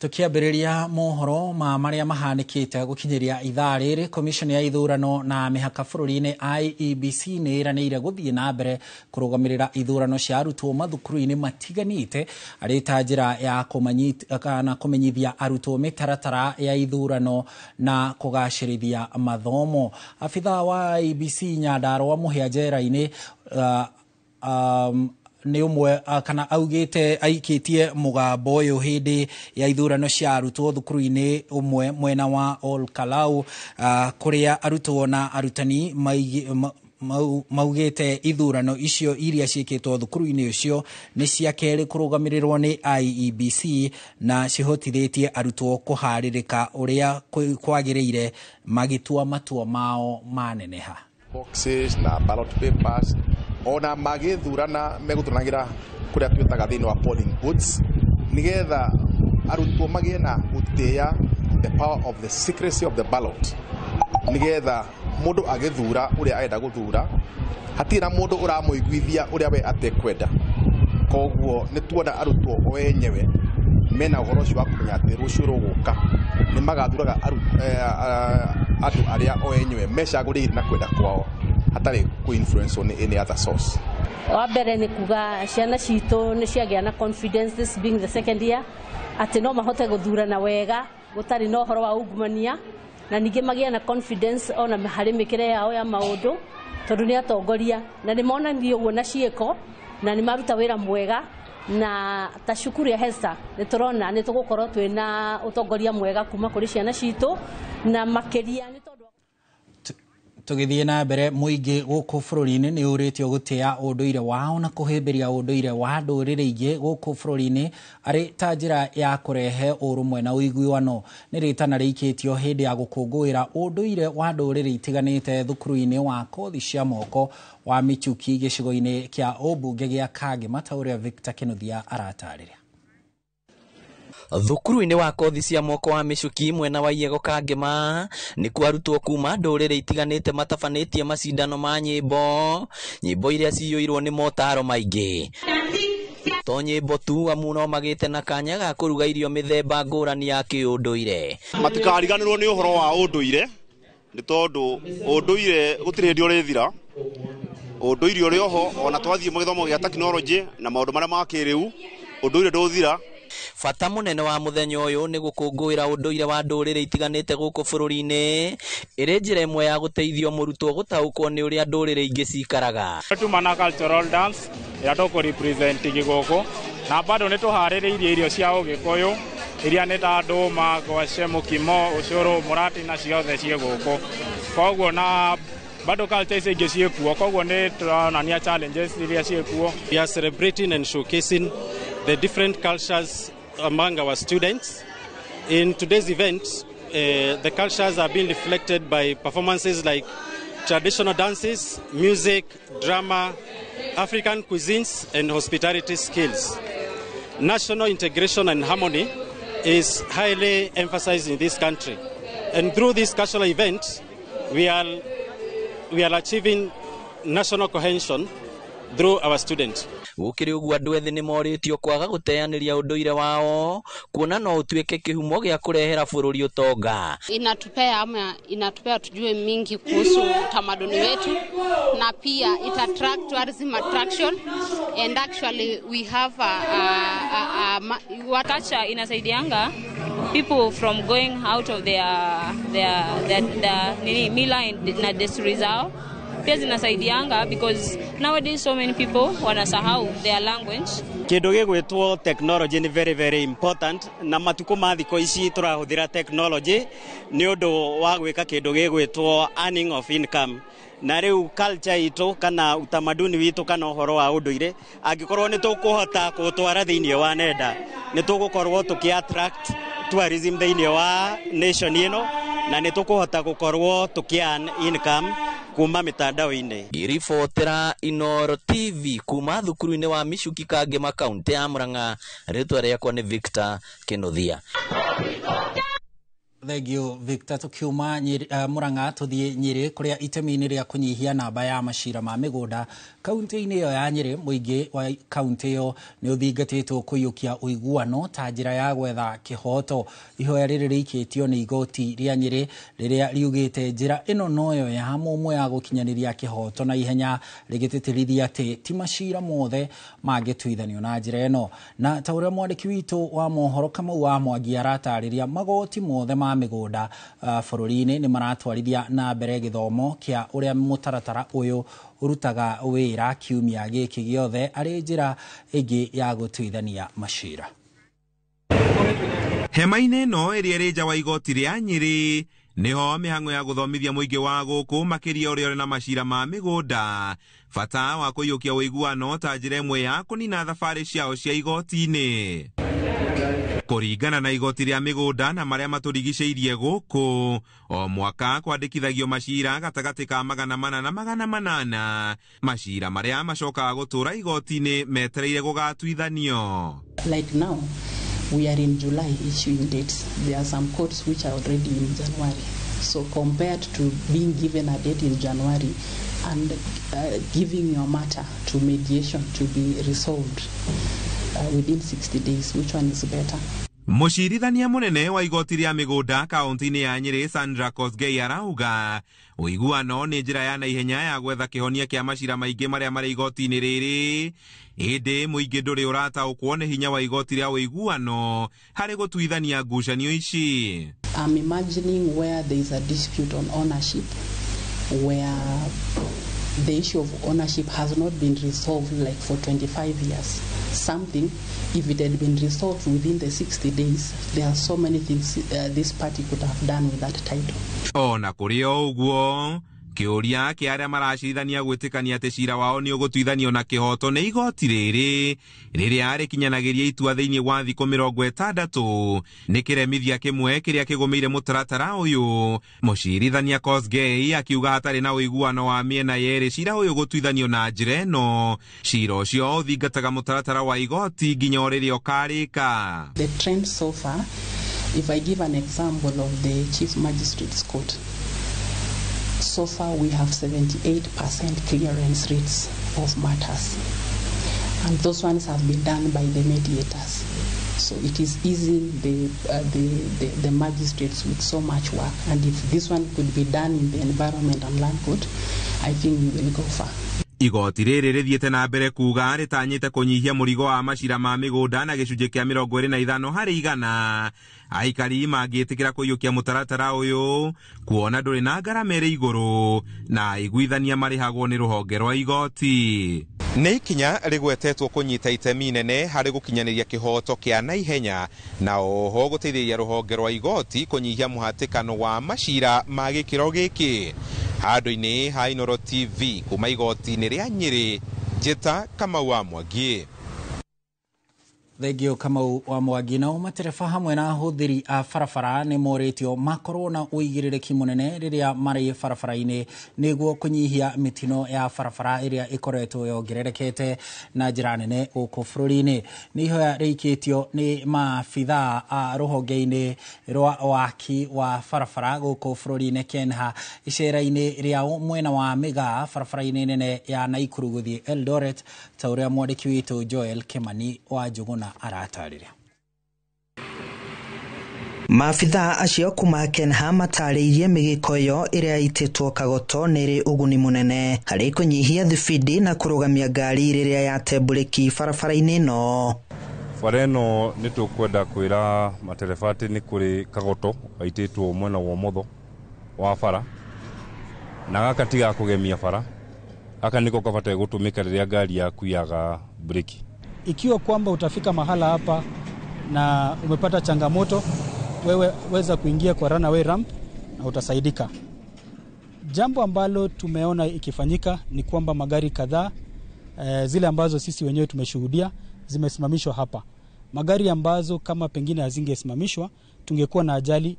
Tukiambĩrĩria mohoro ma marĩa mahanĩkĩte gũkinyĩria ithaa rĩrĩ, commission ya ithurano na mĩhaka bũrũri-inĩ IEBC nĩ ĩranĩire gũthiĩ na mbere kũrũgamĩrĩra ithurano cia arutwo mathukuru-inĩ matiganĩte arĩ ta njĩra ya kũmenyithia arutwo mĩtaratara ya ithurano na kũgacĩrithia mathomo. Abithaa wa IEBC Nyandarua Mũhĩa njera-inĩ nĩ ũmwe kana augĩte aikĩtie mũgambo ũyũ hĩndĩ ya ithurano cia arutwo thukuru-inĩ ũmwe mwena wa Ol Kalou, kũrĩa arutwo na arutani maugĩte ithurano icio iria ciĩkĩtwo thukuru-inĩ ũcio nĩ cia kerĩ kũrũgamĩrĩrwo nĩ IEBC na cihotithĩtie arutwo kũharĩrĩka ũrĩa kwagĩrĩire magĩtua matua mao maneneha. Boxes na ballot papers ona magĩthurana megũthuranagĩra kũrĩa twĩtaga thĩinĩ wa polling booths, nĩgetha arutwo magĩe na gũtĩĩa the power of the secrecy of the ballot, nĩgetha mũndũ agĩthura ũrĩa arenda gũthura hatirĩ na mũndũ ũramũiguithia ũrĩa we atekwenda. Koguo nĩ tuona arutwo o enyewe mena ũhoro ũcio wa kũmenya atĩ rũciũ rũgũka nĩ magathuraga andũ arĩa o enyewe mecagũrĩire na kwenda kwao hatarĩ kũ-influence nĩ any other source. Wa mbere nĩ kuga ciana citũ nĩ ciagĩa na confidence, this being the second year, atĩ no mahote gũthurana wega gũtarĩ na ũhoro wa ungumania, na ningĩ magĩe na confidence ona harĩ mĩkĩre yao ya maũndũ, tondũ nĩ atongoria na nĩ monanirie ũguo na ciĩko na nĩ maruta wĩra mwega. Na ta cukuru ya Hesta nĩ tũrona nĩ tũgũkorwo twĩna ũtongoria mwega kuma kũrĩ ciana citũ, na makĩria nĩ Tũgĩthiĩ na mbere, mũingĩ gũkũ bũrũri-inĩ nĩ ũrĩtio gũtĩa ũndũire wao na kũhĩmbĩria ũndũire wa ndũrĩrĩ ingĩ gũkũ bũrũri-inĩ arĩ ta njĩra ya kũrehe ũrũmwe na ũiguano. Nĩ rĩtana rĩikĩtio hĩndĩ ya gũkũngũĩra ũndũire wa ndũrĩrĩ itiganĩte thukuru-inĩ wa kothi cia moko wa Michuki gĩcigo-inĩ kĩa ũmbunge gĩa Kangema, ta ũrĩa Victor Kinuthia aratarĩria. Thukuru-inĩ wa kothi cia moko wa Michuki mwena wa Iyego Kangema nĩkuo arutwo kuma ndũrĩrĩ itiganĩte matabanĩtie macindano ma nyĩmbo, nyĩmbo iria ciyũirwo nĩ motaro maingĩ. To nyĩmbo tu, amu no magĩte na kanya ga kũruga irio mĩthemba ngũrani ya kĩũndũire. Matikariganĩrwo nĩ ũhoro wa ũndũire, nĩ tondũ ũndũire gũtirĩ hĩndĩ ũrĩthira. Ũndũire ũrĩ oho ona twathiĩ gĩthomo gĩa tekinoronjĩ na maũndũ marĩa ma kĩrĩu, ũndũire ndũthira. Bata mũnene wa mũthenya ũyũ nĩ gũkũngũĩra ũndũire wa ndũrĩrĩ itiganĩte gũkũ bũrũri-inĩ, ĩrĩ njĩra ĩmwe ya gũteithio mũrutwo gũtaũkwo nĩ ũrĩa ndũrĩrĩ ingĩ cikaraga. Tuma na cultural dance ĩrĩa tũkũ represent gĩgũkũ, na bado nĩ tũharĩrĩirie irio cia ũgĩkũyũ iria nĩ ta ndũma, ngwacĩ, mũkimo, ũcũrũ, mũrati na ciothe ciĩ gũkũ. Koguo na bado culture ici ingĩ ciĩkuo, koguo nĩ tũronania challenges iria ciĩkuo. We are celebrating and showcasing the different cultures among our students. In today's event, the cultures are being reflected by performances like traditional dances, music, drama, African cuisines, and hospitality skills. National integration and harmony is highly emphasized in this country. And through this cultural event, we are achieving national cohesion through our students. Gũkĩrĩ ũguo andũ ethĩ nĩ morĩtio kwaga gũteanĩria ũndũire wao, kuona no ũtuĩke kĩhumo gĩa kũrehera bũrũri ũtonga. Inatupea tujue mingi kuhusu utamaduni wetu, na pia it attract tourism attraction, and actually we have a culture inasaidianga people from going out of their nini mila na desturi zao. Pia zinasaidianga because nowadays so many people wanasahau their language. Kindu gigwitwo technology ni very very important, na matuko ma thikũ ici tũrahũthĩra technology nĩ ũndũ wa gwĩka kĩndũ gĩgwĩtwo earning of income. Na rĩu culture itũ kana utamaduni witũ kana ũhoro wa ũndũire angĩkorwo nĩ tũkũhota kũũtwara thĩinĩ wa nenda, nĩ tũgũkorwo tũkĩ attract tourism thĩinĩ wa nation ĩno, na nĩ tũkũhota gũkorwo tũkĩ earn income kuma mitandao-inĩ. Ngĩribotera Inooro TV kuma thukuru-inĩ wa Michuki Kangema, kaunti ya Murang'a, rĩtwa rĩakwa nĩ Victor Kinuthia. Thank you Victor. Tukiuma Murang'a tuthie Nyeri kuria itemi-inĩ rĩa kũnyihia namba ya macira ma mĩgũnda kaunti-inĩ ĩyo ya Nyeri. Mũingĩ wa kaunti ĩyo nĩ ũthingatĩtwo kũiyũkia ũiguano ta njĩra ya gwetha kĩhoto. Ihoya rĩrĩ rĩikĩtio nĩ igoti rĩa Nyeri rĩrĩa riugĩte njĩra ĩno noyo ya mũmwe ya gũkinyanĩria kĩhoto na ihenya, rĩgĩtĩtĩrithia atĩ ti macira mothe mangĩtuithanio na njĩra ĩno. Na ta ũrĩa mwandĩki witũ wa mohoro Kamau wa Mwangi aratarĩria, magoti mothe ma mĩgũnda bũrũri-inĩ nĩ maratwarithia na mbere gĩthomo kĩa ũrĩa mũtaratara ũyũ ũrutaga wĩra kiumia gĩkĩ gĩothe arĩ njĩra ĩngĩ ya gũtuithania macira. Hema-inĩ ĩno ĩrĩa ĩrĩ nja wa igoti rĩa Nyeri nĩho mĩhang'o ya gũthomithia mũingĩ wa gũkũ makĩria ũrĩa ũrĩ na macira ma mĩgũnda, bata wa kũiyũkia ũiguano ta njĩra ĩmwe ya kũnina thabarĩ ciao cia igoti-inĩ. Kũringana na igoti rĩa mĩgũnda na marĩa matũrigicĩirie gũkũ, o mwaka kwandĩkithagio macira gatagatĩ ka 400 na 800, macira marĩa macokaga gũtũra igoti-inĩ metereire gũgatuithanio. Like now, we are in July issuing dates. There are some courts which are already in January. So compared to being given a date in January and giving your matter to mediation to be resolved within 60 days, which one is better? Mũcirithania mũnene wa igoti rĩa mĩgũnda kaunti-inĩ ya Nyeri Sandra Kosgei arauga ũiguano nĩ njĩra ya naihenya ya gwetha kĩhonia kĩa macira maingĩ marĩa marĩ igoti-inĩ rĩrĩ, ĩndĩ mũingĩ ndũrĩ ũrataũkwo nĩ hinya wa igoti rĩa ũiguano harĩ gũtuithania ngucanio ici. I'm imagining where there is a dispute on ownership, where the issue of ownership has not been resolved like for 25 years. Something, if it had been resolved within the 60 days, there are so many things this party could have done with that title. Ona kũrĩ o ũguo, Kĩũria kĩa arĩa maracirithania gwĩtĩkania atĩ cira wao nĩ ũgũtuithanio na kĩhoto nĩ igoti rĩrĩ rĩrĩa rĩkinyanagĩria itua thĩinĩ wa thikũ 60 nĩ kĩremithia kĩmwe kĩrĩa kĩgũmĩire mũtaratara ũyũ. Mũcirithania Kosgei akiuga hatarĩ na ũiguano wa mĩena yerĩ cira ũyũ gũtuithanio na njĩra ĩno, cira ũcio ũthingataga mũtaratara wa igoti nginya o rĩrĩa ũkarĩka. The trend so far, if I give an example of the Chief Magistrate's Court, so far we have 78% clearance rates of matters, and those ones have been done by the mediators. So it is easing the magistrates with so much work, and if this one could be done in the Environment and Land Court, I think we will go far. Igoti rĩrĩ rĩthiĩte na mbere kuga rĩtanyĩte kũnyihia mũrigo wa macira ma mĩgũnda na gĩcunjĩ kĩa 25 harĩ igana. Aikari mangĩtĩkĩra kũiyũkia mũtaratara ũyũ kuona ndũrĩ na ngarama ĩrĩ igũrũ na aiguithania marĩhagwo nĩ rũhonge rwa igoti. Nĩ ikinya rĩgwetetwo kũnyita itemi inene harĩ gũkinyanĩria kĩhoto kĩa naihenya na oho gũteithĩrĩria rũhonge rwa igoti kũnyihia mũhatĩkano wa macira ma gĩkĩro gĩkĩ. Handũ-inĩ ha Inooro TV kuma igoti-inĩ rĩa Nyĩrĩ, Njĩta Kamau wa Mwangi. Thengio Kamau wa Mwangi. Nao matereba hamwe na ahũthĩri a barabara nĩ morĩtio makorwo na ũigĩrĩrĩki mũnene rĩrĩa marĩ barabara-inĩ nĩguo kũnyihia mĩtino ya barabara ĩrĩa ĩkoretwo yongererekete na njĩra nene gũkũ bũrũri-inĩ. Nĩ ihoya rĩikĩtio nĩ maabithaa a rũhonge-inĩ rwa waki wa barabara gũkũ bũrũri-inĩ KENHA icera-inĩ rĩao mwena wa Mĩgaa barabara-inĩ nene ya Naikuru gũthiĩ Eldoret, ta ũrĩa mwandĩki witũ Joel Kimani wa Njũgũna aratarĩria. Maabithaa acio kuma KENHA matarĩirie mĩgĩko ĩyo ĩrĩa ĩtĩtwo kagoto nĩ ĩrĩ ũguni mũnene harĩ kũnyihia thibindi na kũrũgamia ngari rĩrĩa yate mburĩki barabara-inĩ ĩno. Bara ĩno nĩ tũkwenda kwĩra matereba atĩ nĩ kũrĩ kagoto gaitĩtwo mwena wa ũmotho wa bara, na gaka ti ga kũgemia bara, gaka nĩko kabataire gũtũmĩka rĩrĩa ngari yaku yaga breki. Ikiwa kwamba utafika mahala hapa na umepata changamoto, wewe weza kuingia kwa runaway ramp na utasaidika. Jambo ambalo tumeona ikifanyika ni kwamba magari kadhaa zile ambazo sisi wenyewe tumeshuhudia zimesimamishwa hapa. Magari ambazo kama pengine hazingesimamishwa tungekuwa na ajali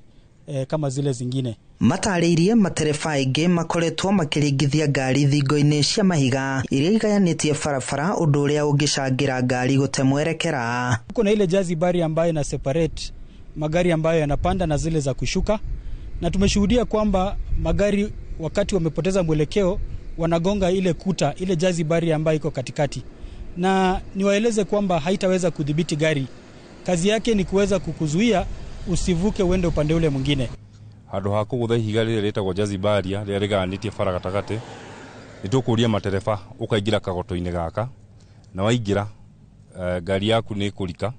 kama zile zingine. Matarĩirie matereba aingĩ makoretwo makĩringithia ngari thingo-inĩ cia mahiga iria igayanĩtie barabara, ũndũ ũrĩa ũngĩcangĩra ngari gũte mwerekera. Kuna ile jazi bari ambayo ina separate magari ambayo yanapanda na zile za kushuka, na tumeshuhudia kwamba magari wakati wamepoteza mwelekeo wanagonga ile kuta, ile jazi bari ambayo iko katikati. Na niwaeleze kwamba haitaweza kudhibiti gari. Kazi yake ni kuweza kukuzuia usivuke uende upande ule mwingine. Handũ ha kũgũtha ihiga rĩrĩa rĩtagwo jazi barrier rĩrĩa rĩgayanĩtie bara gatagatĩ, nĩ tũkũria matereba ũkaingĩra kagoto-inĩ gaka, na waingĩra ngari yaku nĩ ĩkũrika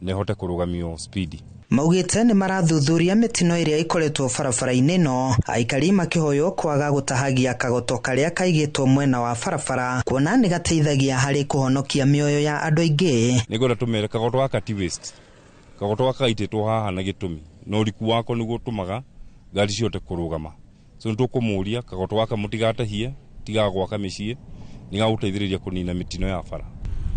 na ĩhote kũrũgamio speed. Maugĩte nĩ marathuthuria mĩtino ĩrĩa ĩkoretwo barabara-inĩ ĩno, aikari makĩhoywo kwaga gũtahagia kagoto karĩa kaigĩtwo mwena wa barabara kuona nĩ gateithagia harĩ kũhonokia mĩoyo ya andũ aingĩ. Nĩngwenda tũmere kagoto gaka ti waste. Kagoto gaka gaitĩtwo haha na gĩtũmi, na ũriku wako nĩguo ũtũmaga ngari cihote kũrũgama. So nĩ tũkũmũria kagoto gaka mũtigatahie, tigaga gwaka mĩciĩ, nĩ gagũteithĩrĩria kũnina mĩtino ya bara.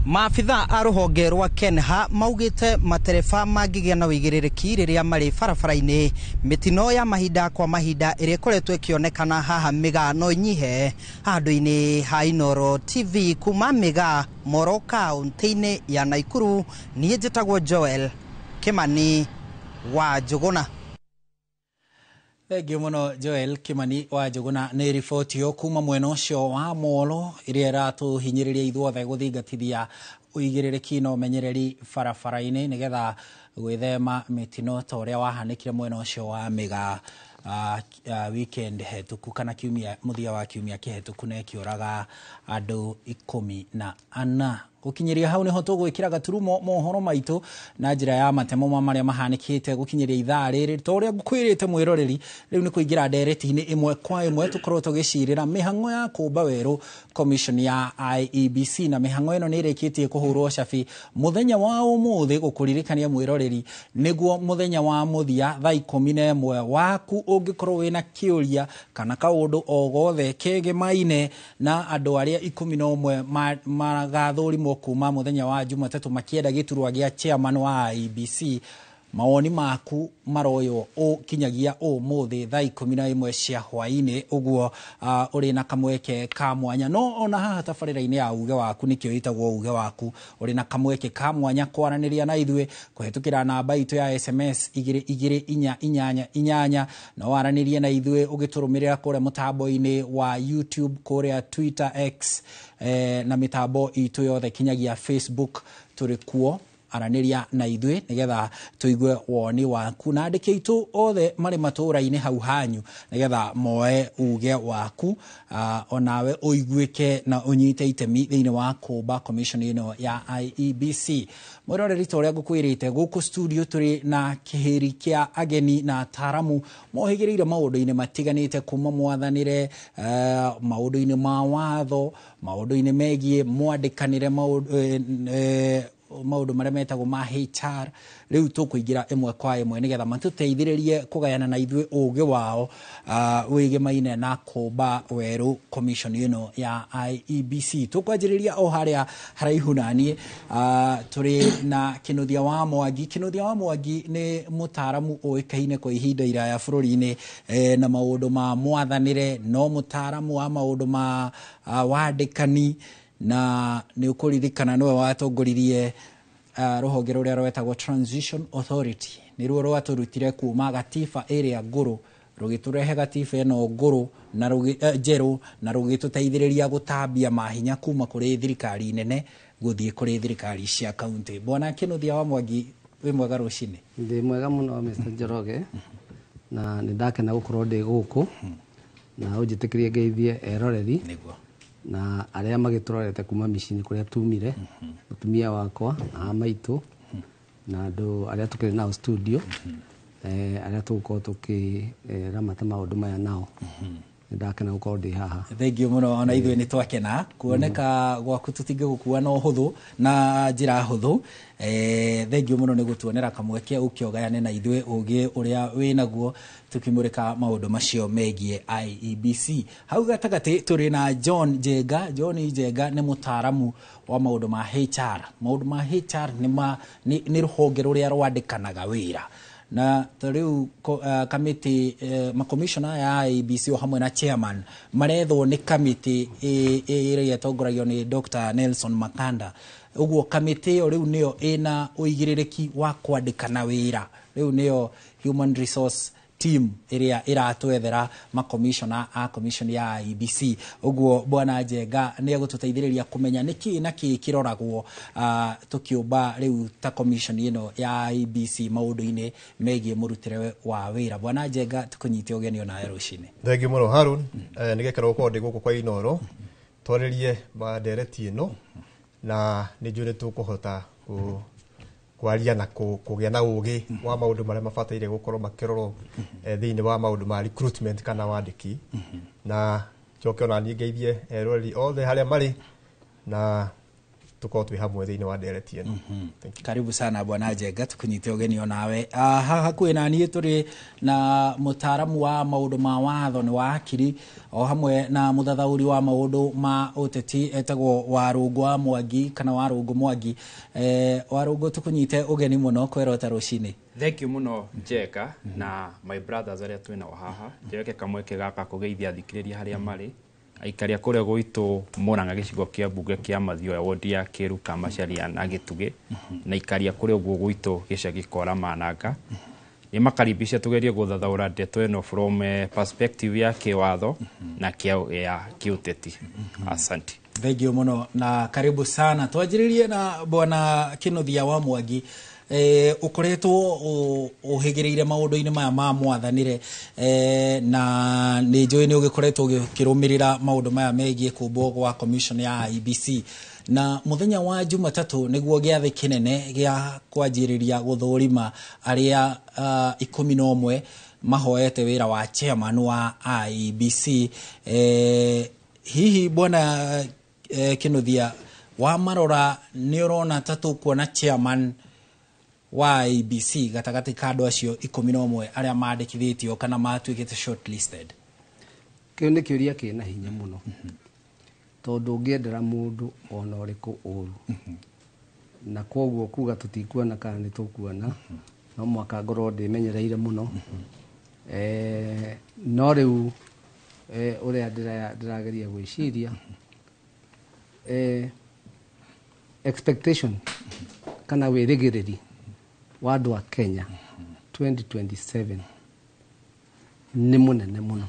Maabithaa a rũhonge rwa KENHA maugĩte matereba mangĩgĩa na ũigĩrĩrĩki rĩrĩa marĩ barabara-inĩ, mĩtino ya mahinda kwa mahinda ĩrĩa ĩkoretwo ĩkĩonekana haha Mĩgaa no ĩnyihe. Handũ-inĩ ha Inooro TV kuma Mĩgaa, Moro kaũntĩ-inĩ ya Naikuru, niĩ njĩtagwo Joel Kimani wa Njũgũna. Thengio mũno Joel Kimani wa Njũgũna nĩ riboti ĩyo kuma mwena ũcio wa Molo ĩrĩa ĩratũhinyĩrĩria ithuothe gũthingatithia ũigĩrĩrĩki na ũmenyereri barabara-inĩ nĩgetha gwĩthema mĩtino ta ũrĩa wahanĩkire mwena ũcio wa Mĩgaa weekend hetũku kana kiumia mũthia wa kiumia kĩhetũku na ĩkĩũraga andũ 14. Gukinyiria hau niho tugwikira gaturumo mohoro maitu na njira ya matemo ma maria mahanikite gukinyiria ithaa riri to uria ngukwirite mwiroreri riu ni kuingira ndereti-ini imwe kwa imwe tukorwo tugicirira mihango ya kumba weru commission ya IEBC na mihango ino ni irikitie kuhurwo cabi muthenya wa umuthi gukuririkania mwiroreri niguo muthenya wa muthia thaa 11 waku ungikorwo wina kiuria kana kaundu o gothe kegemaine na andu aria 11 magathurimwo kuma muthenya wa Jumatatu makienda giturwa gia chairman wa IEBC. Mawoni maku maroywo kinyagia umuthi thaa 11 cia hwaini uguo uri na kamweke ka mwanya no ona haha tabarĩra-inĩ ya uge waku nikio itagwo uge waku uri na kamweke ka mwanya kwaranĩria na ithuĩ kũhetũkĩra namba itũ ya SMS 22488 no waranĩrie na ithuĩ ũgĩtũrũmĩrĩra kũrĩa mũtambo-inĩ wa YouTube, kũrĩa Twitter, X na mĩtambo itũ yothe kinyagia Facebook tũrĩ kuo. Aranĩria na ithuĩ nigetha tuigue woni waku na andĩki aitũ othe marĩ matũũra-inĩ hau hanyu nigetha moe uge waku onawe ũiguĩke na ũnyite itemi thĩinĩ wa kũmba commission ĩno ya IEBC. Mwĩroreri ta ũrĩa ngũkwĩrĩte gũkũ studio tũrĩ na kĩhĩri kĩa ageni na ataaramu mohĩgĩrĩire maũndũ-inĩ matiganĩte kuma mwathanĩre maũndũ-inĩ ma watho, maũndũ-inĩ megiĩ mwandĩkanĩre maundu maria metagwo ma HR. Riu tukuingira imwe kwa imwe nigetha matuteithiririe kugayana na ithuĩ ũgĩ wao wĩgemaine na kũmba werũ commission ĩno ya IEBC. Tukwanjĩrĩria o harĩa haraihu naniĩ tũrĩ na Kinuthia wa Mwangi. Kinuthia wa Mwangi nĩ mũtaaramu ũĩkaine kwa ihinda iraya bũrũri-inĩ na maũndũ ma mwathanĩre, no mũtaaramu wa maũndũ ma wandĩkani na nĩ ũkũririkana nĩwe watongoririe rũhonge rũrĩa rwetagwo Transition Authority, nĩruo rwatũrutire kuma gatiba ĩrĩa ngũrũ rũgĩtũrehe gatiba ĩno ngũrũ na njerũ na rũgĩtũteithĩrĩria gũtambia mahinya kuma kũrĩ thirikari nene gũthiĩ kũrĩ thirikari cia kaunti. Bwana Kinuthia wa Mwangi, wĩ mwega rũcinĩ? Ndĩ mwega mũno Mr. Njoroge, na nĩ ndakena gũkorwo ndĩ gũkũ na ũnjĩtĩkĩrie ngeithie eroreri nĩguo na arĩa magĩtũrorete kuma mĩciĩ-inĩ kũrĩa tumire, mũtumia wakwa na maitũ na andũ arĩa tũkĩrĩ nao studio, arĩa tũgũkorwo tũkĩramata maũndũ maya nao. Nĩ ndakena gũkorwo ndĩ haha. Thank you mũno, ona ithuĩ nĩ twakena kuoneka gwaku tũtingĩgũkua na ũhũthũ na njĩra hũthũ. Thank you mũno nĩ gũtuonera kamweke ũke ũgayane na ithuĩ ũgĩ ũrĩa wĩnaguo tukimũrĩka maũndũ macio megiĩ IEBC. Hau gatagatĩ tũrĩ na John Njenga. John Njenga nĩ mũtaaramu wa maũndũ ma HR. Maũndũ ma HR nĩ rũhonge rũrĩa rwandĩkanaga wĩra na ta rĩu kamĩtĩ makomishona ya IEBC o hamwe na chairman marethwo nĩ kamĩtĩ ĩrĩa ĩtongoragio nĩ Dr. Nelson Makanda. Ũguo kamĩtĩ ĩyo rĩu nĩyo ĩna ũigĩrĩrĩki wa kwandĩkana wĩra, rĩu nĩyo human resource team ĩrĩa ĩratwethera makomishona a commission ya IEBC. Ũguo Bwana Njenga nĩ egũtũteithĩrĩria kũmenya nĩkĩ na kĩ kĩroragwo tũkĩũmba rĩu ta commission ĩno ya IEBC maũndũ-inĩ megiĩ mũrutĩre wa wĩra. Bwana Njenga, tũkũnyite ũgeni onawe rũcinĩ. Thank you mũno Harun. Nĩ gĩkeno gũkorwo ndĩ gũkũ kwa Inooro twarĩrie ndereti ĩno na nĩ njũĩ nĩ tũkũhota kwaria na kũgĩa na ũgĩ wa maũndũ marĩa mabataire gũkorwo makĩrorwo thĩinĩ wa maũndũ ma recruitment kana wandĩki, na njoke ona niĩ ngeithie eroreri othe harĩa marĩ na tukorwo twĩ hamwe thĩinĩ wa ndereti ĩno. Karibu sana Bwana Njenga, tukunyite ũgeni onawe. Haha hakuhĩ na niĩ tũrĩ na mũtaaramu wa maũndũ ma watho nĩ wakiri o hamwe na mũthathaũri wa maũndũ ma ũteti etagwo Warũngũ wa Mwangi kana Warũngũ Mwangi. Warũngũ, tukunyite ũgeni mũno kwerota rũcinĩ. Thank you mũno Njenga na my brothers arĩa twĩ nao haha. Njeke kamweke gaka kũgeithia athikĩrĩria harĩa marĩ aikaria kũrĩa gwitũ Murang'a gĩcigo kĩa mbunge kĩa Mathioya wodi ya Kĩru Kamacharia na Gĩtugĩ na ikaria kũrĩa ũguo gwitũ gĩcagi Kora Mananga. Nĩ makaribisha tugerie gũthathaũra ndeto ĩno from perspective ya kĩwatho na ya kĩũteti. Asante. Thank you mũno na karibu sana. Twanjĩrĩrie na Bwana Kinuthia wa Mwangi. Ukoretwo ũhĩgĩrĩire maũndũ-inĩ maya ma mwathanĩre na nĩ njũĩ nĩ ũgĩkoretwo ũkĩrũmĩrĩra maũndũ maya megiĩ kũmbwo gwa commission ya IEBC. Na mũthenya wa Jumatatũ nĩguo gĩathĩ kĩnene gĩa kwanjĩrĩria gũthũrima arĩa 11 mahoete wĩra wa chairman wa IEBC. Hihi bwana Kinuthia, wa marora nĩ ũrona ta tũkuona chairman wa IEBC gatagatĩ ka andũ acio 11 arĩa mandĩkithĩtio kana matuĩkĩte shortlisted? Kĩu nĩ kĩũria kĩna hinya mũno, tondũ ũngĩendera mũndũ ona ũrĩkũ ũru, na koguo kuga tũtikuona kana nĩ tũkuona, no mwaka ngorwo ndĩmenyereire mũno. No rĩu ũrĩa ndĩrageria gwĩciria, expectation kana wĩrĩgĩrĩri wa andũ a Kenya 2027 nĩ mũnene mũno,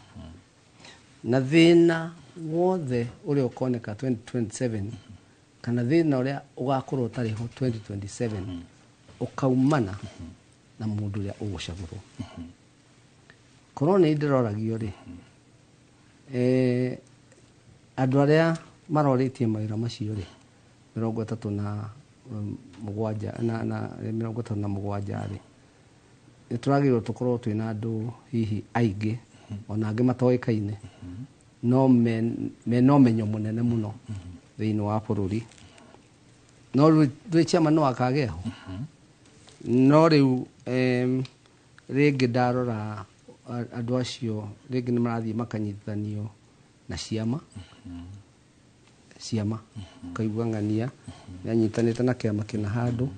na thĩna wothe ũrĩa ũkoneka 2027 kana thĩna ũrĩa ũgakorwo ũtarĩ ho 2027 ũkaumana na mũndũ ũrĩa ũgũcagũrwo. Korwo nĩ ndĩroragio rĩ, andũ arĩa marorĩtie mawĩra macio rĩ, 37 na 37 rĩ, nĩ tũragĩrĩirwo tũkorwo twĩna andũ hihi aingĩ ona angĩ matoĩkaine, no mena ũmenyo mũnene mũno thĩinĩ wa bũrũri. No rĩu chairman no akagĩa ho. No rĩu rĩngĩ ndarora andũ acio rĩngĩ nĩ marathiĩ makanyitithanio na ciama, ũkaigua ng'ania nĩanyitanĩte na kĩama kĩna handũ,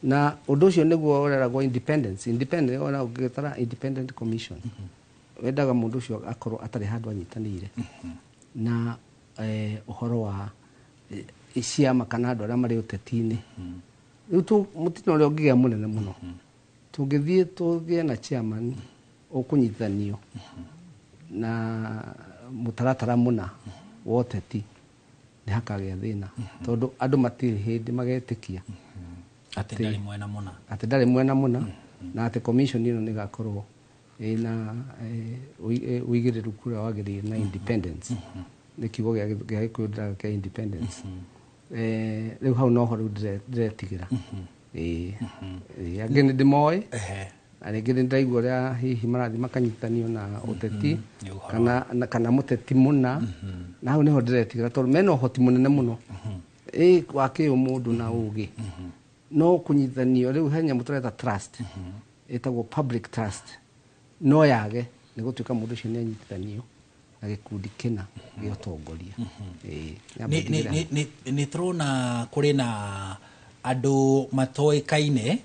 na ũndũ ũcio nĩguo ũreragwo independence. Independent, ona ũngĩtara independent commission, wendaga mũndũ ũcio akorwo atarĩ handũ anyitanĩire na ũhoro wa ciama kana andũ arĩa marĩ ũteti-inĩ. Rĩu mũtino ũrĩa ũngĩgĩa mũnene mũno, tũngĩthiĩ tũgĩe na chairman ũkũnyitithanio na mũtaratara mũna wa ũteti, nĩ hakagĩa thĩna, tondũ andũ matirĩ hĩndĩ magetĩkia atĩ ndarĩ mwena mũna, atĩ ndarĩ mwena mũna, na atĩ commission ĩno nĩ ĩgakorwo ĩna ũigĩrĩrĩku ũrĩa wagĩrĩire na independence. Nĩ kiugo gĩa Gĩkũyũ ndĩraga kĩa independence. Rĩu hau noho rĩu ndĩretigĩra. Angĩ nĩ ndĩmoĩ, na rĩngĩ nĩ ndĩraigua ũrĩa hihi marathiĩ makanyitanio na ũteti kana mũteti mũna, na hau nĩho ndĩretigĩra, tondũ mena ũhoti mũnene mũno wa kĩũmũndũ na ũgĩ, no kũnyitithanio rĩu he nyamũ tũreta trust, ĩtagwo public trust, no yage nĩ gũtuĩka mũndũ ũcio nĩ anyitithanio na gĩkundi kĩna gĩa ũtongoria. Nĩ tũrona kũrĩ na andũ matoĩkaine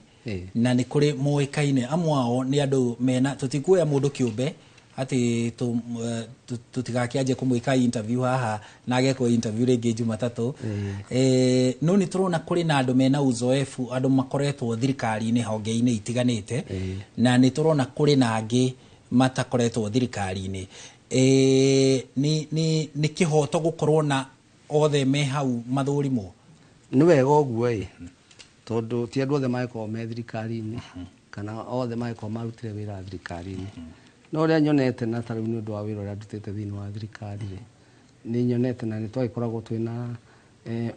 na nĩ kũrĩ moĩkaine. Amwe ao nĩ andũ mena, tũtikuoya mũndũ kĩũmbe atĩ tũtigakĩanjie kũmwĩka interview haha na agekwo interview rĩngĩ Jumatatũ. No nĩ tũrona kũrĩ na andũ mena uzoefu, andũ makoretwo thirikari-inĩ honge-inĩ itiganĩte, na nĩ tũrona kũrĩ na angĩ matakoretwo thirikari-inĩ. Nĩ kĩhoto gũkorwo na othe me hau mathũrimwo? Nĩ wega ũguo ĩ, tondũ ti andũ othe mangĩkorwo me thirikari-inĩ kana othe mangĩkorwo marutire wĩra thirikari-inĩ. No ũrĩa nyonete na ta rĩu nĩ ũndũ wa wĩra ũrĩa ndutĩte thĩinĩ wa thirikari rĩ, nĩ nyonete na nĩ twagĩkoragwo twĩna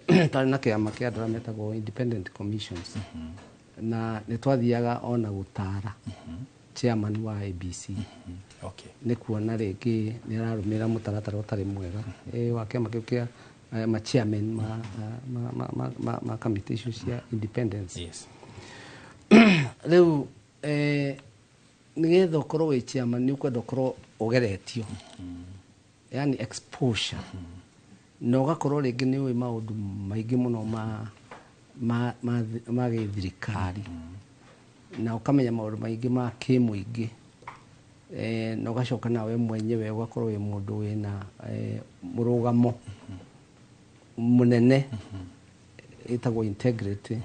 twarĩ na kĩama kĩa andũ arĩa metagwo independent commissions, na nĩ twathiaga ona gũtara chairman wa IEBC. Nĩ kuona rĩngĩ nĩ ararũmĩrĩra mũtaratara ũtarĩ mwega wa kĩama kĩu kĩa ma chairman ma committee icio cia independence. Rĩu nĩgetha ũkorwo wĩ chairman nĩ ũkwenda ũkorwo ũgeretio, yani exposure, na ũgakorwo rĩngĩ nĩ ũĩ maũndũ maingĩ mũno ma gĩthirikari, na ũkamenya maũndũ maingĩ ma kĩmũingĩ, na ũgacoka nawe mwenyewe ũgakorwo wĩ mũndũ wĩna mũrũgamo mũnene, ĩtagwo integrity,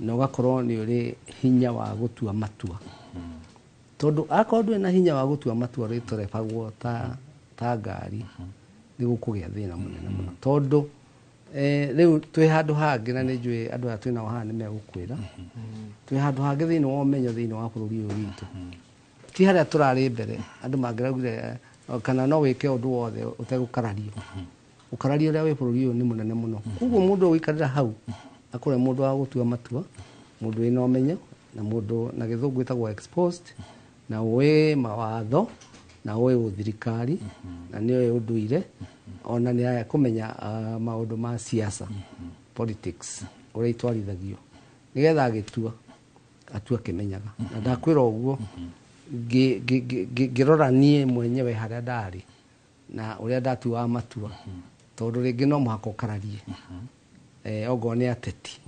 na ũgakorwo nĩ ũrĩ hinya wa gũtua matua. Tondũ akorwo ndũrĩ na hinya wa gũtua matua rĩtorebagwo ta ngari, nĩ gũkũgĩa thĩna mũnene mũno, tondũ rĩu twĩ handũ hangĩ, na nĩ njũĩ andũ aya twĩnao haha nĩ megũkwĩra, twĩ handũ hangĩ thĩinĩ wa ũmenyo thĩinĩ wa bũrũri ũyũ witũ, ti harĩa tũrarĩ mbere andũ mangĩraugire kana no wĩke ũndũ wothe ũtegũkarario. Ũkararia ũrĩa wĩ bũrũri ũyũ nĩ mũnene mũno. Koguo mũndũ ũgũikarĩra hau akorwo mũndũ wa gũtua matua, mũndũ wĩna ũmenyo, na mũndũ na gĩthũngũ ĩtagwo exposed, na ũĩ mawatho, na ũĩ ũthirikari, na nĩ ũĩ ũndũire, ona nĩ akũmenya maũndũ ma siasa, politics, ũrĩa itwarithagio, nĩgetha agĩtua atua akĩmenyaga. Na ndakwĩra ũguo ngĩrora niĩ mwenyewe harĩa ndarĩ na ũrĩa ndatuaga matua, tondũ rĩngĩ no mũhaka ũkararie ongorwo nĩ ateti,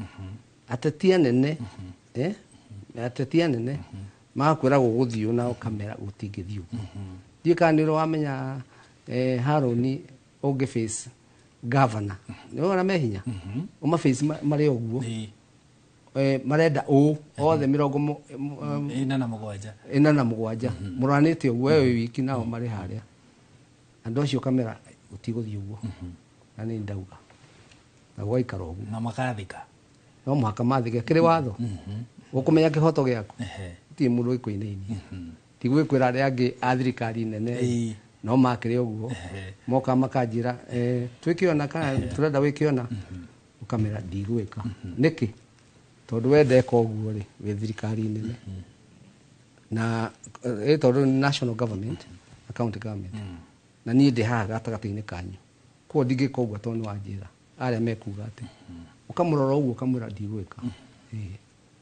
ateti anene, ateti anene magakwĩra gũgũthiĩ na ũkamera gũtingĩthiĩ ũguo. Ndiũĩ kana nĩ ũrĩ wamenya Harũni ũngĩ face governor, nĩ ũrona me hinya ũma face marĩ ũguo, marenda ũũ othe mĩrongo 47. 47 mũranĩte ũguo, we wĩ wiki nao marĩ harĩa. Andũ acio ũkamera gũtigũthiĩ ũguo, na nĩ ndauga na gũgaikara ũguo na makathika. No mũhaka mathike kĩrĩ watho ũkũmenya kĩhoto gĩaku, gũtirĩ mũndũ ũgĩkũinainia, ti gwĩkwĩra arĩa angĩ a thirikari nene no makĩrĩ ũguo moka makanjĩra twĩke ona kana tũrenda wĩke ona, ũkamera ndigwĩka. Nĩkĩ? Tondũ we ndeka ũguo rĩ, wĩ thirikari nene na tondũ nĩ national government na county government, na niĩ ndĩ haha gatagatĩ-inĩ kanyu, koguo ndingĩka ũguo tondũ nĩ wanjĩra arĩa mekuga atĩ ũkamũrora ũguo ũkamwĩra ndigwĩka.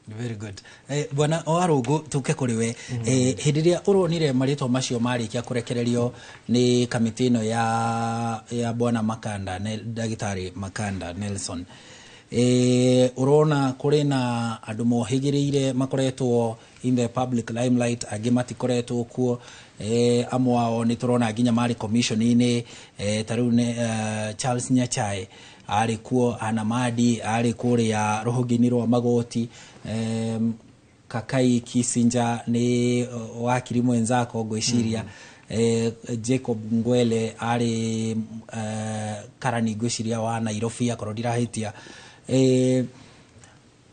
Very good. Bwana Warũngũ, tuke kũrĩ we. Hĩndĩ ĩrĩa ũronire marĩtwa macio marĩkia kũrekererio nĩ kamĩtĩ ĩno ya Bwana Makanda, Ndagĩtarĩ Makanda Nelson, ũrona kũrĩ na andũ mohĩgĩrĩire makoretwo in the public limelight, angĩ matikoretwo kuo, amwe ao nĩ tũrona nginya marĩ commission-inĩ, ta rĩu Charles Nyachae arĩ kuo, Anna Madi arĩ kũrĩa rũhonge-inĩ rwa magoti, Kakai Kissinger nĩ wakiri mwenzako ngwĩciria, Jacob Ngwele arĩ karani ngwĩciria wa Nairobi akorwo ndirahĩtia,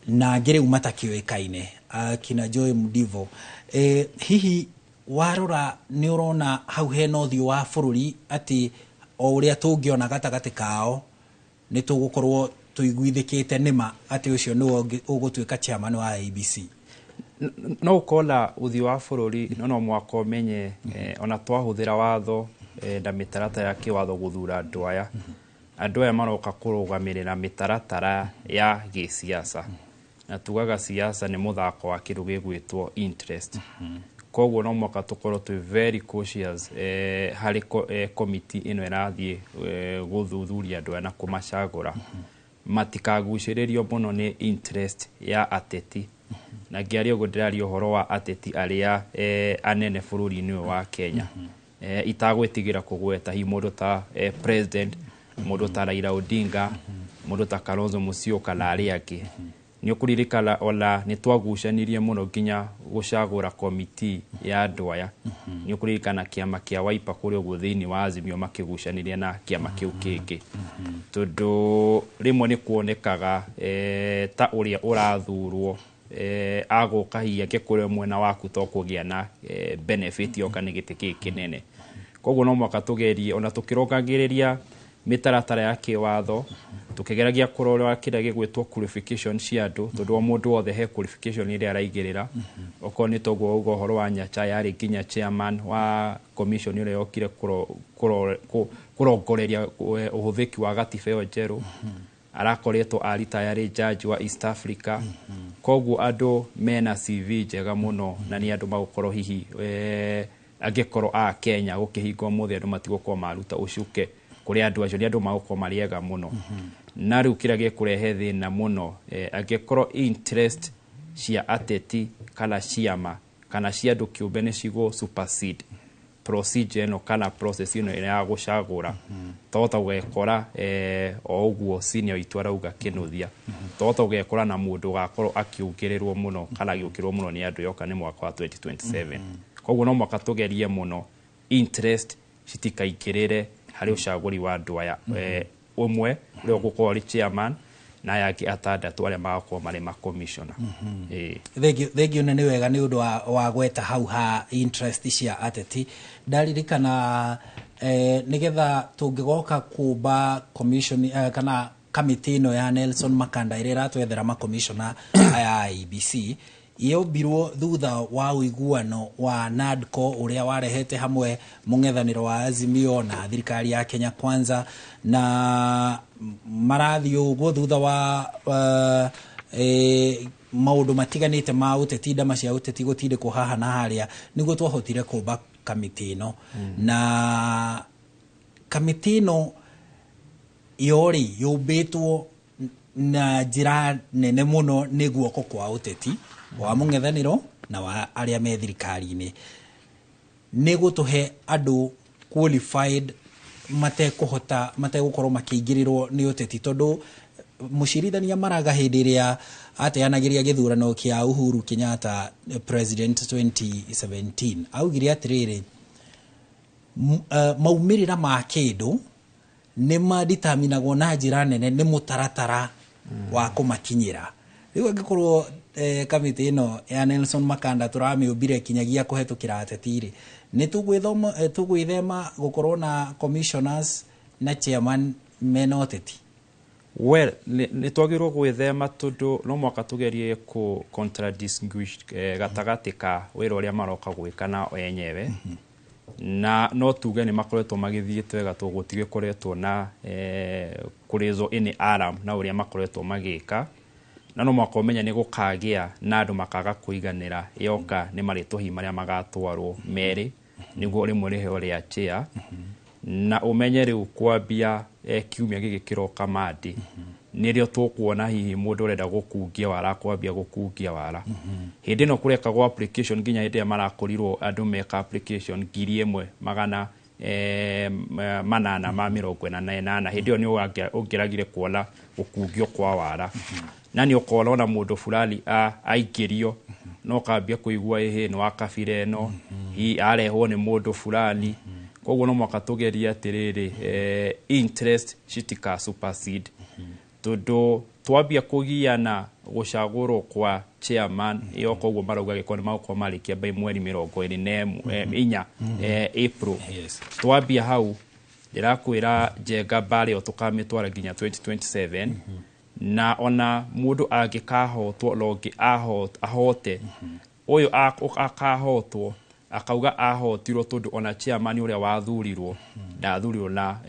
na angĩ rĩu matakĩũĩkaine kina Joy Mdivo. Hihi warora nĩ ũrona hau hena ũthiũ wa bũrũri atĩ o ũrĩa tũngĩona gatagatĩ kao nĩ tũgũkorwo tũiguithĩkĩte nĩma atĩ ũcio nĩwe ũgũtuĩka chairman wa IEBC? No ũkona ũthiũ wa bũrũri, no mũhaka ũmenye ona twahũthĩra watho na mĩtaratara ya kĩwatho gũthura andũ aya, andũ aya maroka kũrũgamĩrĩra mĩtaratara ya gĩsiasa, na tugaga siasa nĩ mũthako wa kĩndũ gĩgwĩtwo interest. Koguo no mũhaka tũkorwo twĩ very cautious harĩ committee ĩno ĩrathiĩ gũthuthuria andũ aya na kũmacagũra, matikagucĩrĩrio mũno nĩ interest ya ateti. Na ngĩaria ũguo ndĩraria ũhoro wa ateti arĩa anene bũrũri-inĩ ũyũ wa Kenya, itagwĩtigĩra kũgweta hihi mũndũ ta president, mũndũ ta Raila Odinga, mũndũ ta Kalonzo Musyoka na arĩa angĩ. Nĩ ũkũririkana ona nĩ twagucanirie mũno nginya gũcagũra komiti ya andũ aya. Nĩ ũkũririkana kĩama kĩa Wiper kũrĩa ũguo thĩinĩ wa Azimio makĩgucanirie na kĩama kĩu kĩngĩ, tondũ rĩmwe nĩ kuonekaga ta ũrĩa ũrathurwo agũka hihi angĩkorwo mwena waku to kũgĩa na benefit yoka nĩ gĩtĩ gĩkĩ kĩnene. Koguo no mũhaka tũgerie ona tũkĩrũngagĩrĩria mĩtaratara ya kĩwatho, tũkĩgeragia kũrora kĩrĩa gĩgwĩtwo qualification cia andũ, tondũ o mũndũ wothe he qualification ĩrĩa araigĩrĩra. Okorwo nĩ toguo uga ũhoro wa Nyachae, yarĩ nginya chairman wa commission ĩrĩa yokire kũrongoreria ũhũthĩki wa gatiba ĩyo njerũ, arakoretwo aritayarĩ judge wa East Africa. Koguo andũ mena CV njega mũno, na nĩ andũ magũkorwo hihi angĩkorwo a Kenya gũkĩhingwo mũthĩ andũ matigũkorwo maruta ũcuke kũrĩ andũ acio, nĩ andũ magũkorwo marĩ ega mũno. Na rĩu kĩrĩa gĩkũrehe thĩna mũno, angĩkorwo interest cia ateti kana ciama kana cia andũ kĩũmbe nĩ cigũ supersede procedure ĩno kana process ĩno ya gũcagũra, twahota gũgekora o ũguo senior witũ arauga kĩnũthia, twahota gũgekora na mũndũ ũgakorwo akĩũkĩrĩrwo mũno kana agĩũkĩrĩrwo mũno nĩ andũ yoka nĩ mwaka wa 2027. Koguo no mũhaka tũgerie mũno interest citikaingĩrĩre harĩ ũcagũri wa andũ aya, ũmwe ũrĩa ũgũkorwo arĩ chairman na aya angĩ atandatũ arĩa magakorwo marĩ ma commissioner. Thengiũ nĩ wega nĩ ũndũ wa gweta hau ha interest cia ateti. Ndaririkana Nigetha tũngĩgoka kũmba commission kana kamĩtĩ ĩno ya Nelson Makanda ĩrĩa ĩratwethera makomishona aya IEBC yombirwo thutha wa ũiguano wa NADCO ũrĩa warehete hamwe mũng'ethanĩro wa Azimio na thirikari ya Kenya Kwanza, na marathiĩ ũguo thutha wa maũndũ matiganĩte ma ũteti, ndama cia ũteti gũtindĩkwo haha na harĩa, nĩguo twahotire kũmba kamĩtĩ ĩno. Na kamĩtĩ ĩno yorĩ yũmbĩtwo na njĩra nene mũno nĩ guoko kwa ũteti wa mũng'ethanĩro na wa arĩa me thirikari-inĩ, nĩ gũtũhe andũ qualified matekũhota mategũkorwo makĩingĩrĩrwo nĩ ũteti, tondũ mũcirithania Maraga hĩndĩ ĩrĩa ateanagĩria gĩthurano kĩa Uhuru Kenyatta president 2017 augire atĩrĩrĩ, maumĩrĩra ma kĩndũ nĩ maditaminagwo na njĩra nene nĩ mũtaratara wa kũmakinyĩra. Rĩu angĩkorwo kamĩtĩ ĩno ya Nelson Makanda tũramĩũmbire kinyagia kũhetũkĩra ateti rĩ, nĩ tũgwĩthema gũkorwo na commissioners na chairman mena ũteti? Well, nĩ twagĩrĩirwo gwĩthema, tondũ no mwaka tũgerie kũ contradistinguish gatagatĩ ka wĩra ũrĩa maroka gwĩka na enyewe. Na no tuge nĩ makoretwo magĩthiĩte wega, tondũ gũtigĩkoretwo na kũrĩzwo any alarm na ũrĩa makoretwo magĩka, na no mwaka ũmenye nĩ gũkagĩa na andũ makaga kũiganĩra yoka nĩ marĩtwa hihi marĩa magatwarwo merĩ nĩguo rĩmwe rĩheo rĩa chair, na ũmenye rĩu kwambia kiumia gĩkĩ kĩroka Monday nĩrĩo tũkuona hihi mũndũ ũrenda gũkungia wara kwambia gũkungia wara. Hĩndĩ ĩno kũrekagwo application nginya hĩndĩ ĩrĩa marakorirwo andũ meka application 1848, hĩndĩ ĩyo nĩ ũngĩragire kuona gũkungio kwa wara, na nĩ ũkona ona mũndũ fulani aingĩrio no kambia kũigua ĩhĩ nĩ wa kabira ĩno, hihi arehwo nĩ mũndũ fulani. Koguo no mwaka tũgerie atĩrĩrĩ, interest citika supersede, tondũ twambia kũgiana gũcagũrwo kwa chairman ĩyo, koguo marauga gĩkorwo nĩ magũkorwo marĩkia by mweri 24 April. Twambia hau ndĩrakwĩra Njenga mbara ĩyo tũkamĩtwara nginya 2027, na ona mũndũ angĩkahotwo no ahote ũyũ akahotwo akauga ahotirwo, tondũ ona chairman ũrĩa wathurirwo ndathurirwo na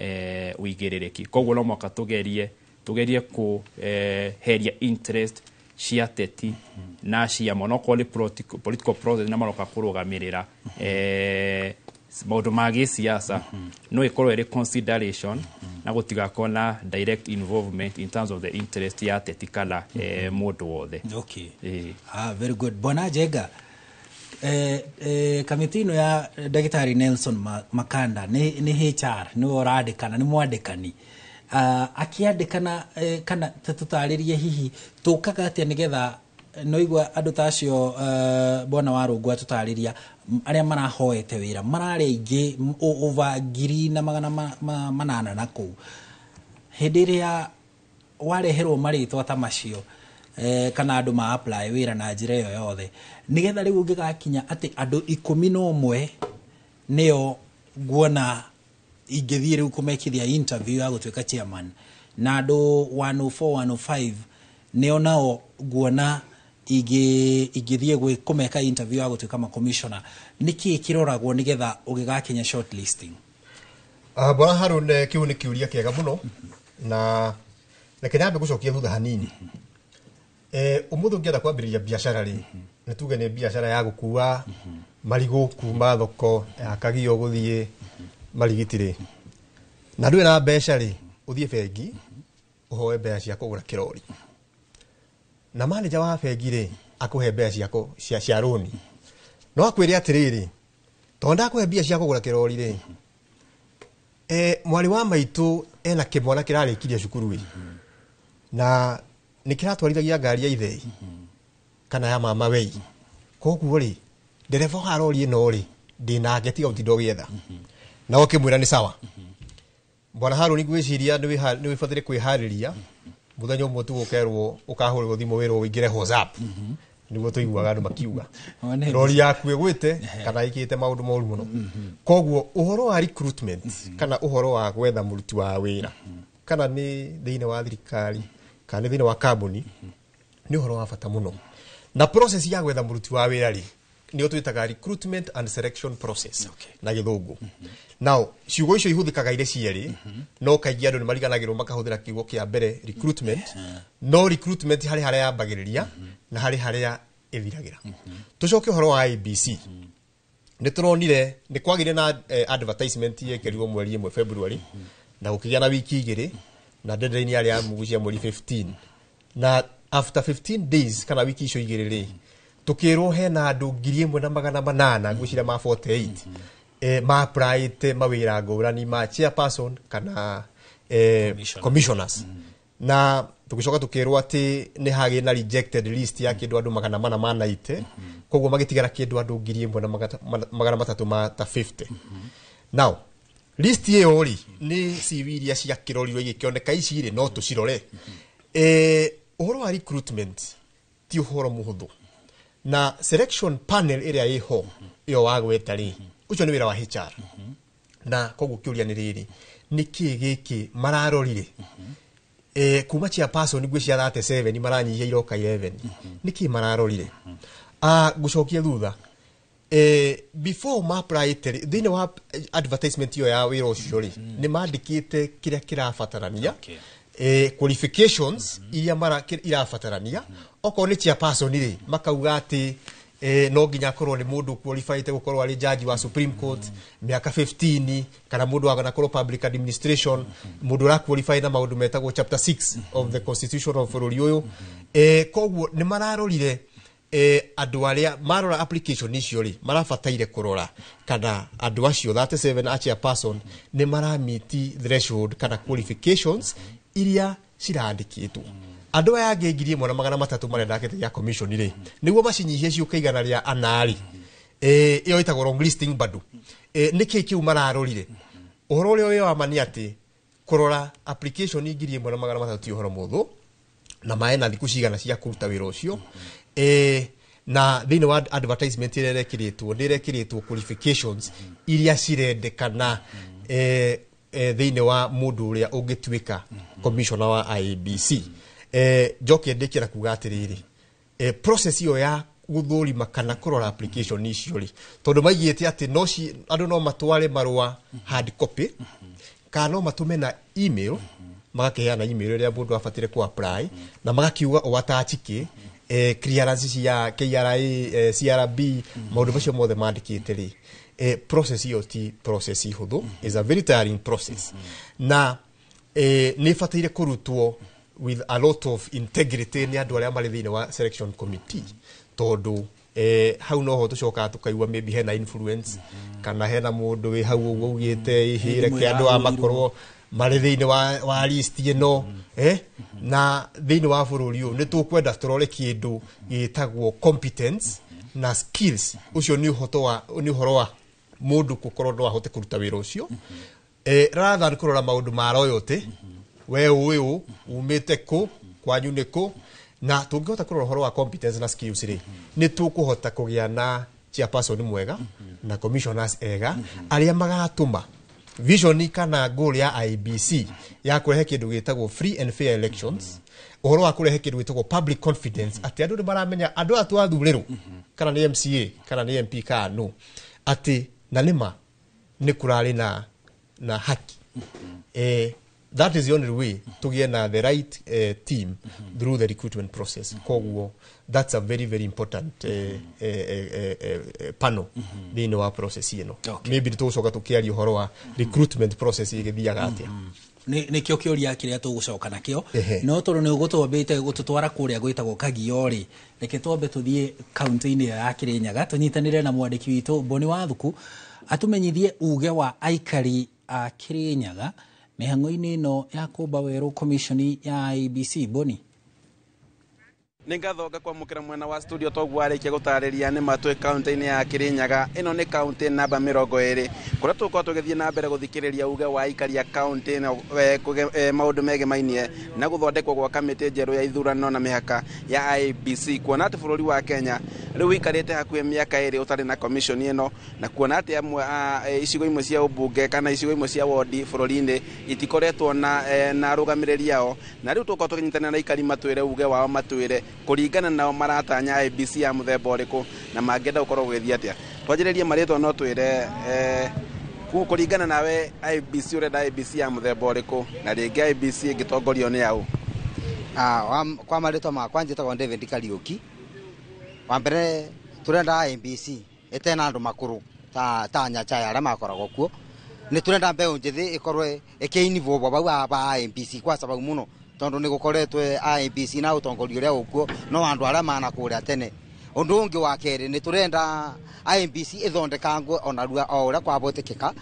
ũigĩrĩrĩki. Koguo no mwaka tũgerie kũheria interest cia teti na cia onokorwo nĩ political process na maroka kũrũgamĩrĩra maũndũ ma gĩsiasa, no ĩkorwo ĩrĩ consideration na gũtigakorwo na direct involvement in terms of the interest ya teti kana mũndũ wothe. Okay. Very good. Bwana Njenga, kamĩtĩ ĩno ya Ndagĩtarĩ Nelson Makanda nĩ HR nĩwe ũrandĩkana, nĩ mwandĩkani akĩandĩkana, kana tũtarĩrie hihi tũkaga atĩa nĩgetha no igua andũ ta acio bwana wa Rũngũ atũtarĩria arĩa marahoete wĩra mararĩ aingĩ over 1800 na kũu. Hĩndĩ ĩrĩa wareherwo marĩtwa ta macio kana andũ ma apply wĩra na njĩra ĩyo yothe, nĩgetha rĩu ũngĩgakinya atĩ andũ 11 nĩo nguona ingĩthiĩ rĩu kũmekithia interview ya gũtuĩka chairman, na andũ 104 105 nĩo nao nguona ingĩthiĩ kũmeka interview ya gũtuĩka makomishona, nĩkĩĩ kĩroragwo nĩgetha ũgĩgakinya shortlisting? Bwana Harun, kĩu nĩ kĩũria kĩega mũno, na reke nyambe gũcokia thutha hanini. Ũmũthĩ ũngĩenda kwambĩrĩria biacara rĩ, nĩ tuge nĩ biacara ya gũkua marigũ kuma thoko ya Kagio gũthiĩ Marigiti rĩ, na ndũrĩ na mbeca rĩ, ũthiĩ bengi ũhoe mbeca cia kũgũra kĩrori, na manager wa bengi rĩ akũhe mbeca cia rũni, no akwĩre atĩrĩrĩ, tondũ ndakũhe mbia cia kũgũra kĩrori rĩ, mwarĩ wa maitũ ena kĩmwana kĩrarĩkirie cukuru ĩ, na nĩ kĩratwarithagia ngari ya ithe kana ya mama wei, koguo rĩ ndereba wa rori ĩno rĩ ndĩnake, tiga ũtinda ũgĩetha. Na ũkĩmwĩra nĩ sawa. Bwana Haruni, ngwĩciria nĩ wĩbataire kwĩharĩria mũthenya ũmwe tu ũkerwo ũkahũrĩrwo thimũ wĩrwo ũingĩre WhatsApp Nĩguo tũiguaga andũ makiuga rori yaku ĩgwĩte kana ĩkĩte maũndũ moru mũno. Koguo ũhoro wa recruitment kana ũhoro wa gwetha mũruti wa wĩra, kana nĩ thĩinĩ wa thirikari kana nĩ thĩinĩ wa kambuni, nĩ ũhoro wa bata mũno. Na process ya gwetha mũruti wa wĩra rĩ, nĩyo twĩtaga recruitment and selection process na Gĩthũngũ. Now ciugo icio ihũthĩkaga irĩ cierĩ, no kaingĩ andũ nĩ mariganagĩrwo makahũthĩra kiugo kĩa mbere recruitment. No recruitment harĩ harĩa yambagĩrĩria na harĩ harĩa ĩthiragĩra. Tũcoke ũhoro wa IEBC, nĩ tũronire nĩ kwagĩire na advertisement yekĩrirwo mweri 1 February, na gũkĩgĩa na wiki 2 na deadline yarĩ ya mũgucia mweri 15, na after 15 days kana wiki icio 2 rĩ, tukirwo hena andu 1800 ngwiciria ma 48 ma applyte mawira ngũrani ma chairperson kana commissioners. Na tugicoka tukirwo ati ni hagĩ na rejected list ya kindu andu 490, koguo magitigara kindu andu 1350. Now list iyo ri ni CV iria ciakirorirwo igikioneka ici ri no tucirore. Uhoro wa recruitment ti uhoro muhuthu, na selection panel ĩrĩa ĩho ĩyo wagweta rĩ, ũcio nĩ wĩra wa HR. Na koguo kĩũria nĩ rĩrĩ, nĩ kĩĩ gĩkĩ mararorire? Kuma chairperson ngwĩciria 37 maranyihia iroka 11, nĩ kĩĩ mararorire? Ngũcokia thutha, before ma apply thĩinĩ wa advertisement ĩyo ya wĩra ũcio rĩ, nĩ mandĩkĩte kĩrĩa kĩrabatarania, qualifications iria irabatarania. Okorwo nĩ chairperson rĩ, makauga atĩ no nginya akorwo nĩ mũndũ qualified gũkorwo arĩ judge wa Supreme Court mĩaka 15, kana mũndũ wanakorwo public administration, mũndũ ũra qualify na maũndũ metagwo chapter 6 of the constitution of bũrũri ũyũ. Koguo nĩ mararorire andũ arĩa marora application icio rĩ, marabataire kũrora kana andũ acio 37 a chairperson nĩ maramiti threshold kana qualifications iria cirandĩkĩtwo. Andũ aya angĩ 1300 marenda gĩtĩ gĩa commission rĩ, nĩguo macinyihie ciũke 104 rĩ, ĩyo ĩtagwo wrong listing bado. Nĩkĩ kĩu mararorire? Ũhoro ũrĩa wĩ wa ma nĩ atĩ kũrora application 1300 ti ũhoro mũhũthũ, na maena thikũ cigana cia kũruta wĩra ũcio. Na thĩinĩ wa advertisement ĩrĩa ĩrekĩrĩtwo, nĩ ĩrekĩrĩtwo qualifications iria cirendekana thĩinĩ wa mũndũ ũrĩa ũngĩtuĩka commissioner wa IEBC. Njoke ndĩkĩra kuga atĩrĩrĩ, process ĩyo ya gũthũrima kana kũrora application icio rĩ, tondũ maigĩte atĩ no andũ no matware marũa hard copy kana no matũme na email, magakĩheana email ĩrĩa mũndũ abatire ku apply, na magakiuga ũattach kĩ, clearance cia KRA, CRB, maũndũ macio mothe mandĩkĩte rĩ, process ĩyo ti process hũthũ, is a very tiring process, na nĩ ĩbataire kũrutwo with a lot of integrity nĩ andũ arĩa marĩ thĩinĩ wa selection committee, tondũ hau noho tũcokaga tũkaigua maybe hena influence, kana hena mũndũ wĩ hau ũguo ugĩte ĩhĩ reke andũ aya makorwo marĩ thĩinĩ wa list ĩno. Na thĩinĩ wa bũrũri ũyũ nĩ tũkwenda tũrore kĩndũ gĩtagwo competence na skills. Ũcio nĩ ũhoro wa mũndũ gũkorwo no ahote kũruta wĩra ũcio, rather than kũrora maũndũ ma loyalty, we ũĩ ũ, umĩte kũ, kwanyu nĩ kũ. Na tũngĩhota kũrora ũhoro wa competence na skills rĩ, nĩ tũkũhota kũgĩa na chairperson mwega na commissioners ega arĩa magatũma vision kana goal ya IEBC ya kũrehe kĩndũ gĩtagwo free and fair elections, ũhoro wa kũrehe kĩndũ gĩtagwo public confidence, atĩ andũ nĩ maramenya andũ aya twathurĩrwo, kana nĩ MCA kana nĩ MP kana no, atĩ na nĩma nĩ kũrarĩ na haki. That is the only way to get the right team through the recruitment process. Koguo that's a very very important panel thĩinĩ wa process ĩno. Maybe tũgũcoka tũkĩaria ũhoro wa recruitment process ĩgĩthiaga atĩa. Nĩkĩo kĩũria kĩrĩa tũgũcoka nakĩo, no tondũ nĩ ũgũtwambĩte gũtũtwara kũrĩa gwĩtagwo Kagio rĩ, reke twambe tũthiĩ kaunti-inĩ ya Kĩrĩnyaga tũnyitanĩre na mwandĩki witũ Boni Wathuku atũmenyithie uge wa aikari a Kĩrĩnyaga mĩhang'o-inĩ ĩno ya kũmba werũ commission ya IEBC. Boni. Nĩ ngatho ngakwamũkĩra mwena wa studio toguo arĩkia gũtarĩria nĩ matwĩ kaunti-inĩ ya Kirinyaga. Ĩno nĩ kaunti namba 20 kũrĩa tũgũkorwo tũgĩthiĩ na mbere gũthikĩrĩria uge wa aikari a kaunti ĩno maũndũ megemainie na gũthondekwo gwa kamĩtĩ njerũ ya ithurano na mĩhaka ya IEBC, kuona atĩ bũrũri wa Kenya rĩu ũikarĩte hakuhĩ mĩaka 2 ũtarĩ na commission ĩno, na kuona atĩ amwe a icigo imwe cia ũmbunge kana icigo imwe cia wondi bũrũri-inĩ itikoretwo na arũgamĩrĩri ao. Na rĩu tũgũkorwo tũkĩnyitanĩra na aikari matwĩre uge wao, matwĩre kũringana nao maratanya IEBC ya mũthemba ũrĩkũ na mangĩenda gũkorwo gũgĩthiĩ atĩa. Twanjĩrĩrie marĩtwa, no twĩre kũringana nawe IEBC ũrenda IEBC ya mũthemba ũrĩkũ, na rĩngĩ IEBC ĩngĩtongorio nĩ aũ? Kwa marĩtwa makwa njĩtagwo David Kariũki. Wa mbere tũrenda IEBC ĩtena andũ makũrũ ta Nyachae arĩa makoragwo kuo. Nĩ tũrenda mbeũ njĩthĩ ĩkorwo ĩkĩinvolve bau ba IEBC kwa sababu mũno tondu nĩ gũkoretwo IEBC na ũtongoria ũrĩa ũkuo no andũ arĩa mana kũrĩa tene. Ũndũ ũngĩ wa kerĩ nĩ tũrenda IEBC ĩthondekangwe ona rua o ũrĩa kwahoteka,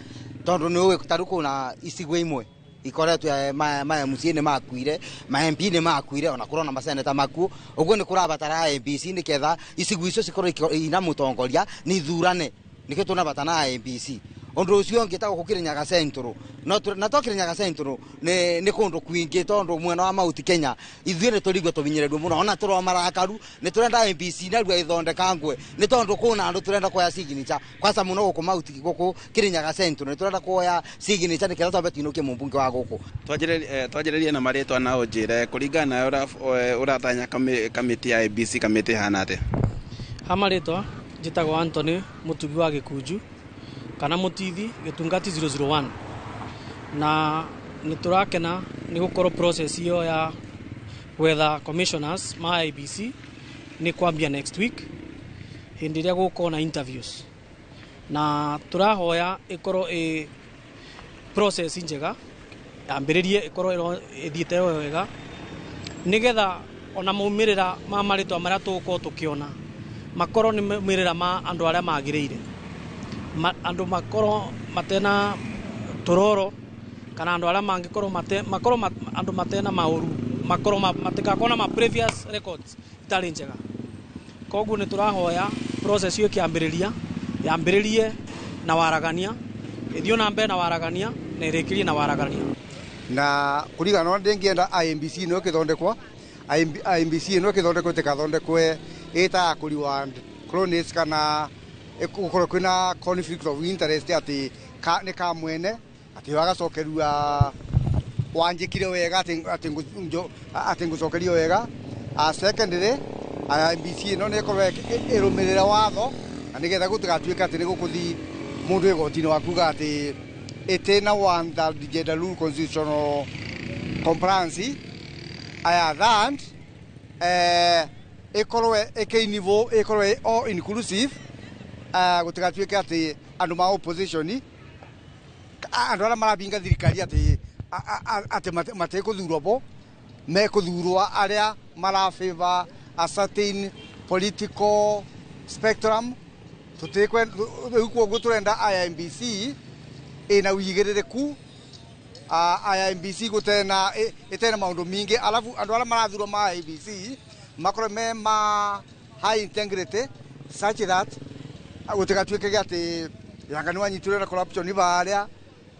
tondu nĩ ũĩ ta rĩu kwĩna icigo imwe ikoretwo ma MCA nĩ makuire, ma MP nĩ makuire, ona kũrona maseneta makuo. Ũguo nĩ kũrabatara IEBC nĩketha icigo icio cikorwo ina mũtongoria nĩ ithurane, nĩkĩo tũnabatara IEBC. Ũndũ ũcio ũngĩ ta gũkũ Kirinyaga Central, na to Kirinyaga Central nĩ kũndũ kwingĩ, tondũ mwena wa Mount Kenya ithuĩ nĩ tũrigwo tũbinyĩrĩrwo mũno, ona tũrwa marakaru. Nĩ tũrenda IEBC narua ĩthondekangwe, nĩ tondũ kwĩna andũ tũrenda kuoya signature kwanza mũno gũkũ Mount, gũkũ Kirinyaga Central nĩ tũrenda kuoya signature nĩketha twambe tũinũkie mũmbunge wa gũkũ. Twanjĩrĩrie na marĩtwa na ũnjĩre kũringana nawe ũratanya kamĩtĩ ya IEBC kamĩtĩ ĩhana atĩa? Ha marĩtwa njĩtagwo Anthony Mũtugi wa Gĩkunju kana Mũtithi Gĩtungati 001, na nĩ tũrakena nĩ gũkorwo process ĩyo ya gwetha commissioners ma IEBC nĩ kwambia next week hĩndĩ ĩrĩa gũgũkorwo na interviews, na tũrahoya ĩkorwo ĩ process njega yambĩrĩrie ĩkorwo ĩthiĩte wega nĩgetha ona maumĩrĩra ma marĩtwa marĩa tũgũkorwo tũkĩona makorwo nĩ maumĩrĩra ma andũ arĩa magĩrĩire, andũ makorwo matena tũroro kana andũ arĩa mangĩkorwo makorwo andũ matena maũru, makorwo matikakorwo na ma previous records itarĩ njega. Koguo nĩ tũrahoya process ĩyo ĩkĩambĩrĩria yambĩrĩrie na waragania, ĩthiĩ na mbere na waragania na ĩrĩkĩrie na waragania. Na kũringana na ndĩngĩenda IEBC ĩno ĩkĩthondekwo, IEBC ĩno ĩkĩthondekwo ĩtĩkathondekwe ĩta ya kũ reward cronies kana gũkorwo kwĩna conflict of interest atĩ nĩ ka mwene atĩ agacokerua wanjĩkire wega atĩ ngũcokerio wega. Secondly, IEBC ĩno nĩ ĩkorwo ĩrũmĩrĩre watho na nĩgetha gũtigatuĩke atĩ nĩ gũkũthiĩ mũndũ igoti-inĩ wa kuga atĩ ĩtĩna one third gender rule constitutional compliance. Aya third, ĩkorwo ĩkĩinvolve, ĩkorwo all inclusive, gũtigatuĩke atĩ andũ ma opposition, andũ arĩa marabinga thirikari atĩ matekũthurwo bo, mekũthurwo arĩa mara favor a certain political spectrum. Rĩu koguo tũrenda IEBC ĩna ũigĩrĩrĩku, IEBC gũtena ĩtena maũndũ mingĩ, alafu andũ arĩa marathurwo ma IEBC makorwo me ma high integrity such that gũtigatuĩke atĩ yanga nĩ wanyitirwo na corruption barĩa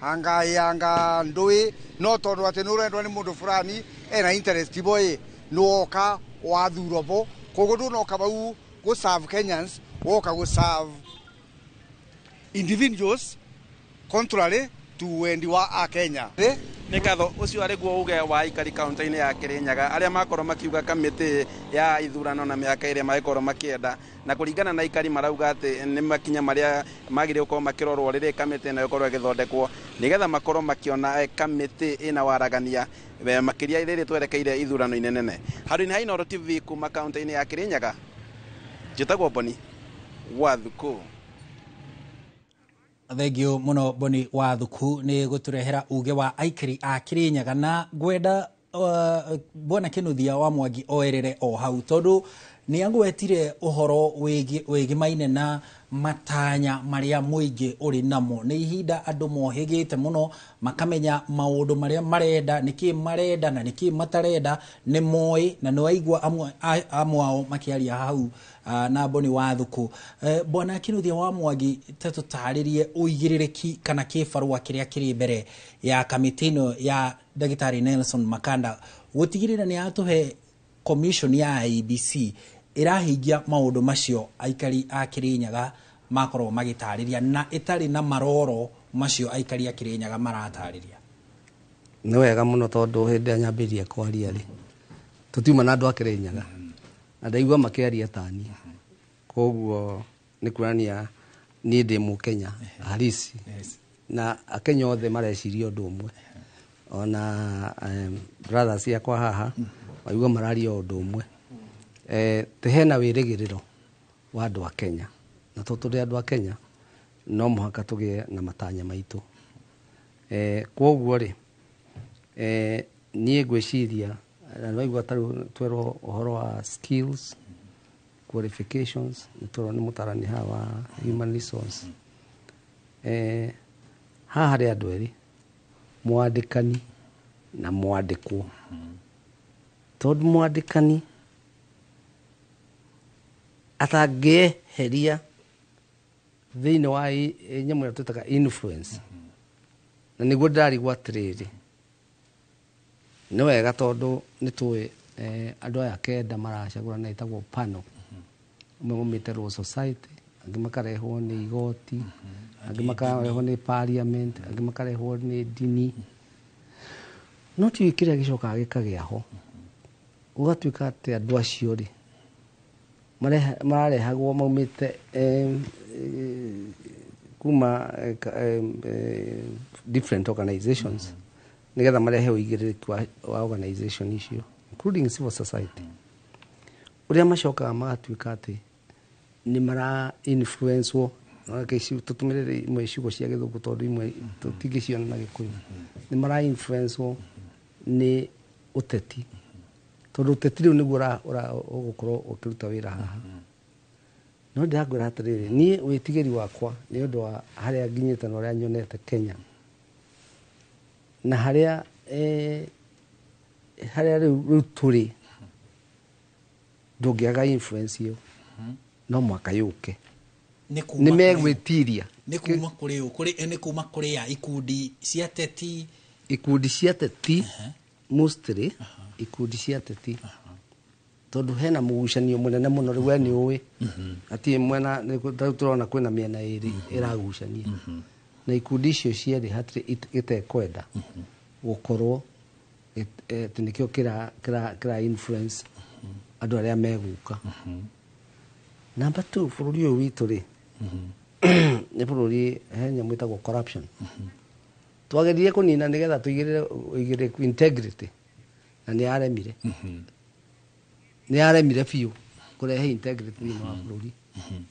anga yanga ndũĩ no tondũ atĩ nĩ ũrendwo nĩ mũndũ fulani ena interest bo ĩ nĩwoka wathurwo bo. Koguo ndũnoka bau gũ serve Kenyans, woka gũ serve individuals contrary to wendi wa a Kenya. Nĩ ngatho. Ũcio arĩ guo uge wa aikari kaunti-inĩ ya Kirinyaga arĩa makorwo makiuga kamĩtĩ ya ithurano na mĩhaka ĩrĩa mangĩkorwo makĩenda, na kũringana na aikari marauga atĩ nĩ makinya marĩa magĩrĩire gũkorwo makĩrorwo rĩrĩa kamĩtĩ ĩno ĩkorwo ĩgĩthondekwo nĩgetha makorwo makĩona kamĩtĩ ĩna waragania makĩria rĩrĩa twerekeire ithurano-inĩ nene. Handũ-inĩ ha Inooro TV kuma kaunti-inĩ ya Kirinyaga, njĩtagwo Boni wa Thuku. Thengio muno Boni wa Thuku nĩ gũtũrehera uge wa aikari a Kirinyaga, na ngwenda bwana Kinuthia wa Mwangi oerere o hau tondu Nĩ agwetire ũhoro wĩgimaine na matanya marĩa mũingĩ ũrĩ namo. Nĩ ihinda andũ mohĩgĩte mũno makamenya maũndũ marĩa marenda, nĩkĩ marenda na nĩkĩ matarenda, nĩ moĩ na nĩ waigua amwe ao makĩaria hau na Boni Wathuku. Bwana Kinuthia wa Mwangi, ta tũtarĩrie ũigĩrĩrĩki kana kĩbarũa kĩrĩa kĩrĩ mbere ya kamĩtĩ ĩno ya Ndagĩtarĩ Nelson Makanda gũtigĩrĩra nĩ yatũhe commission ya IEBC ĩrahingia maũndũ macio aikari a Kirinyaga makorwo magĩtarĩria na ĩtarĩ na maroro macio aikari a Kirinyaga maratarĩria. Nĩ wega mũno tondũ hĩndĩ ĩrĩa nyambĩrĩria kwaria rĩ, tũtiuma na andũ a Kirinyaga na ndaigua makĩaria tani, koguo nĩ kuonania niĩ ndĩ mũkenya halisi na akenya othe mareciria ũndũ ũmwe. Ona brothers ciakwa haha waigua mararia ũndũ ũmwe. Te hena wĩrĩgĩrĩro wa andũ a Kenya, na tondũ tũrĩ andũ a Kenya no mũhaka tũgĩe na matanya maitũ. Koguo rĩ, niĩ ngwĩciria na nĩwaigua ta rĩu twerwo ũhoro wa skills qualifications, nĩ twerwo nĩ mũtarani haha wa human resource. Haha harĩ andũ erĩ, mwandĩkani na mwandĩkwo. Tondũ mwandĩkani atangĩeheria thĩinĩ wa nyamũ ĩrĩa twĩtaga influence, na nĩguo ndĩrarigwo atĩrĩrĩ, nĩ wega tondũ nĩ tũĩ andũ aya kenda maracagũrana ĩtagwo panel, amwe maumĩte Law Society, angĩ makarehwo nĩ igoti, angĩ makarehwo nĩ parliament, angĩ makarehwo nĩ ndini. No tiũĩ kĩrĩa gĩcokaga gĩkagĩa ho, gũgatuĩka atĩ andũ acio rĩ mararehagwo maumĩte kuma different organizations, nĩgetha marehe ũigĩrĩrĩki wa organization icio including civil society. Ũrĩa macokaga magatuĩka atĩ nĩ mara influence-wo, tũtũmĩre imwe ciugo cia gĩthũngũ tondũ imwe tũtingĩciona na gĩkũyũ, nĩ mara influence-wo nĩ ũteti, tondũ ũteti rĩu nĩguo ũgũkorwo ũkĩruta wĩra haha. No ndĩrakwĩra atĩrĩrĩ, niĩ wĩtigĩri wakwa nĩ ũndũ wa harĩa nginyĩte na ũrĩa nyonete Kenya na harĩa harĩa rĩu tũrĩ, ndũngĩaga influence ĩyo, no mwaka yũke nĩ megwĩtiria. Nĩ kuma kũrĩ ũ? Nĩ kuma kũrĩ ya ikundi cia teti? Ikundi cia teti mostly, ikundi cia teti, tondũ hena mũgucanio mũnene mũno rĩu we nĩ ũĩ atĩ mwena rĩu tũrona kwĩna mĩena ĩrĩ ĩragucania, na ikundi icio cierĩ hatirĩ gĩtekwenda gũkorwo atĩ nĩkĩo kĩra influence andũ arĩa megũka. Number 2, bũrũri ũyũ witũ rĩ nĩ bũrũri he nyamũ ĩtagwo corruption. Twageririe kũnina nĩgetha tũigĩrĩre ũigĩrĩrĩku integrity, na nĩ yaremire. Nĩ yaremire biũ kũrehe integrity thĩinĩ wa bũrũri.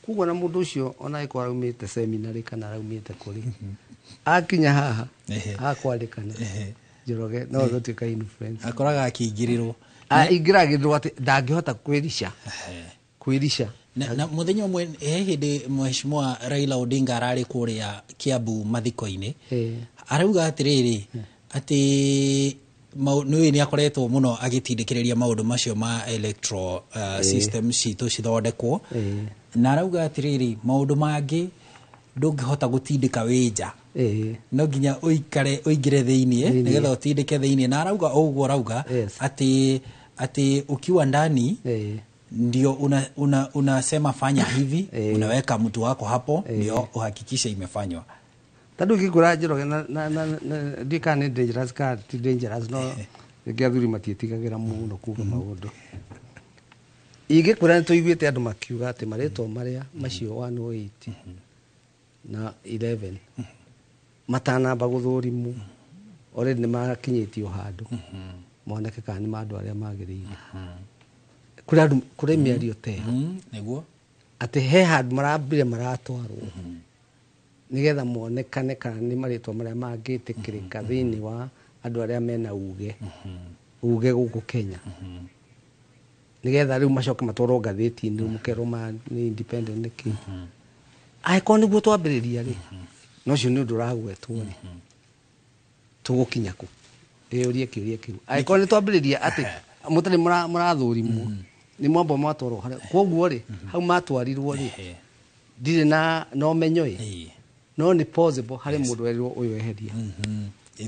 Koguo na mũndũ ũcio ona angĩkorwo araumĩte seminary kana araumĩte kũrĩ, akinya haha akwandĩkana Njoroge no gũtuĩka influence, akoraga akĩingĩrĩrwo, aingĩragĩrĩrwo atĩ ndangĩhota kwĩrica kwĩrica. Na mũthenya ũmwe he hĩndĩ Mheshimiwa Raila Odinga ararĩ kũrĩa Kiambu mathiko-inĩ, arauga atĩrĩrĩ atĩ nĩũĩ nĩ akoretwo mũno agĩtindĩkĩrĩria maũndũ macio ma electoral system citũ cithondekwo, na arauga atĩrĩrĩ maũndũ mangĩ ndũngĩhota gũtindĩka wĩ nja, no nginya ũikare ũingĩre thĩiniĩ nĩgetha ũtindĩke thĩiniĩ. Na arauga ũguo, arauga atĩ ukiwa ndani ndio unasema fanya hivi, unaweka mtu wako hapo ndio uhakikishe imefanywa. Tondũ ngĩkwĩra Njoroge na ndiũĩ kana nĩ dangerous kana ti dangerous, no rĩngĩ athuri matiĩtigagĩra mũno kuga maũndũ. Ingĩkwĩra nĩ tũiguĩte andũ makiuga atĩ marĩtwa marĩa macio 108 na 11 matanamba gũthũrimwo already nĩ makinyĩtio handũ moneke kana nĩ ma andũ arĩa magĩrĩire. Kũrĩ andũ, kũrĩ mĩario ta ĩyo nĩguo atĩ he handũ marambire maratwarwo nĩgetha monekane kana nĩ marĩtwa marĩa mangĩtĩkĩrĩka thĩinĩ wa andũ arĩa mena uge gũkũ Kenya. Nĩgetha rĩu macoke matwarwo ngathĩti-inĩ rĩu mũkerwo maya nĩ independent nĩkĩ. Angĩkorwo nĩguo twambĩrĩria rĩ, na ũcio nĩ ũndũ ũragwetwo rĩ, tũgũkinya kũ? Ĩyũrie kĩũria kĩu. Angĩkorwo nĩ twambĩrĩria atĩ mũtarĩ mũrathũrimwo, nĩ mwamba mwatwarwo harĩa. Koguo rĩ, hau matwarirwo rĩ, ndirĩ na ũmenyo ĩ, no nĩ possible harĩ mũndũ werirwo ũyũ eheria.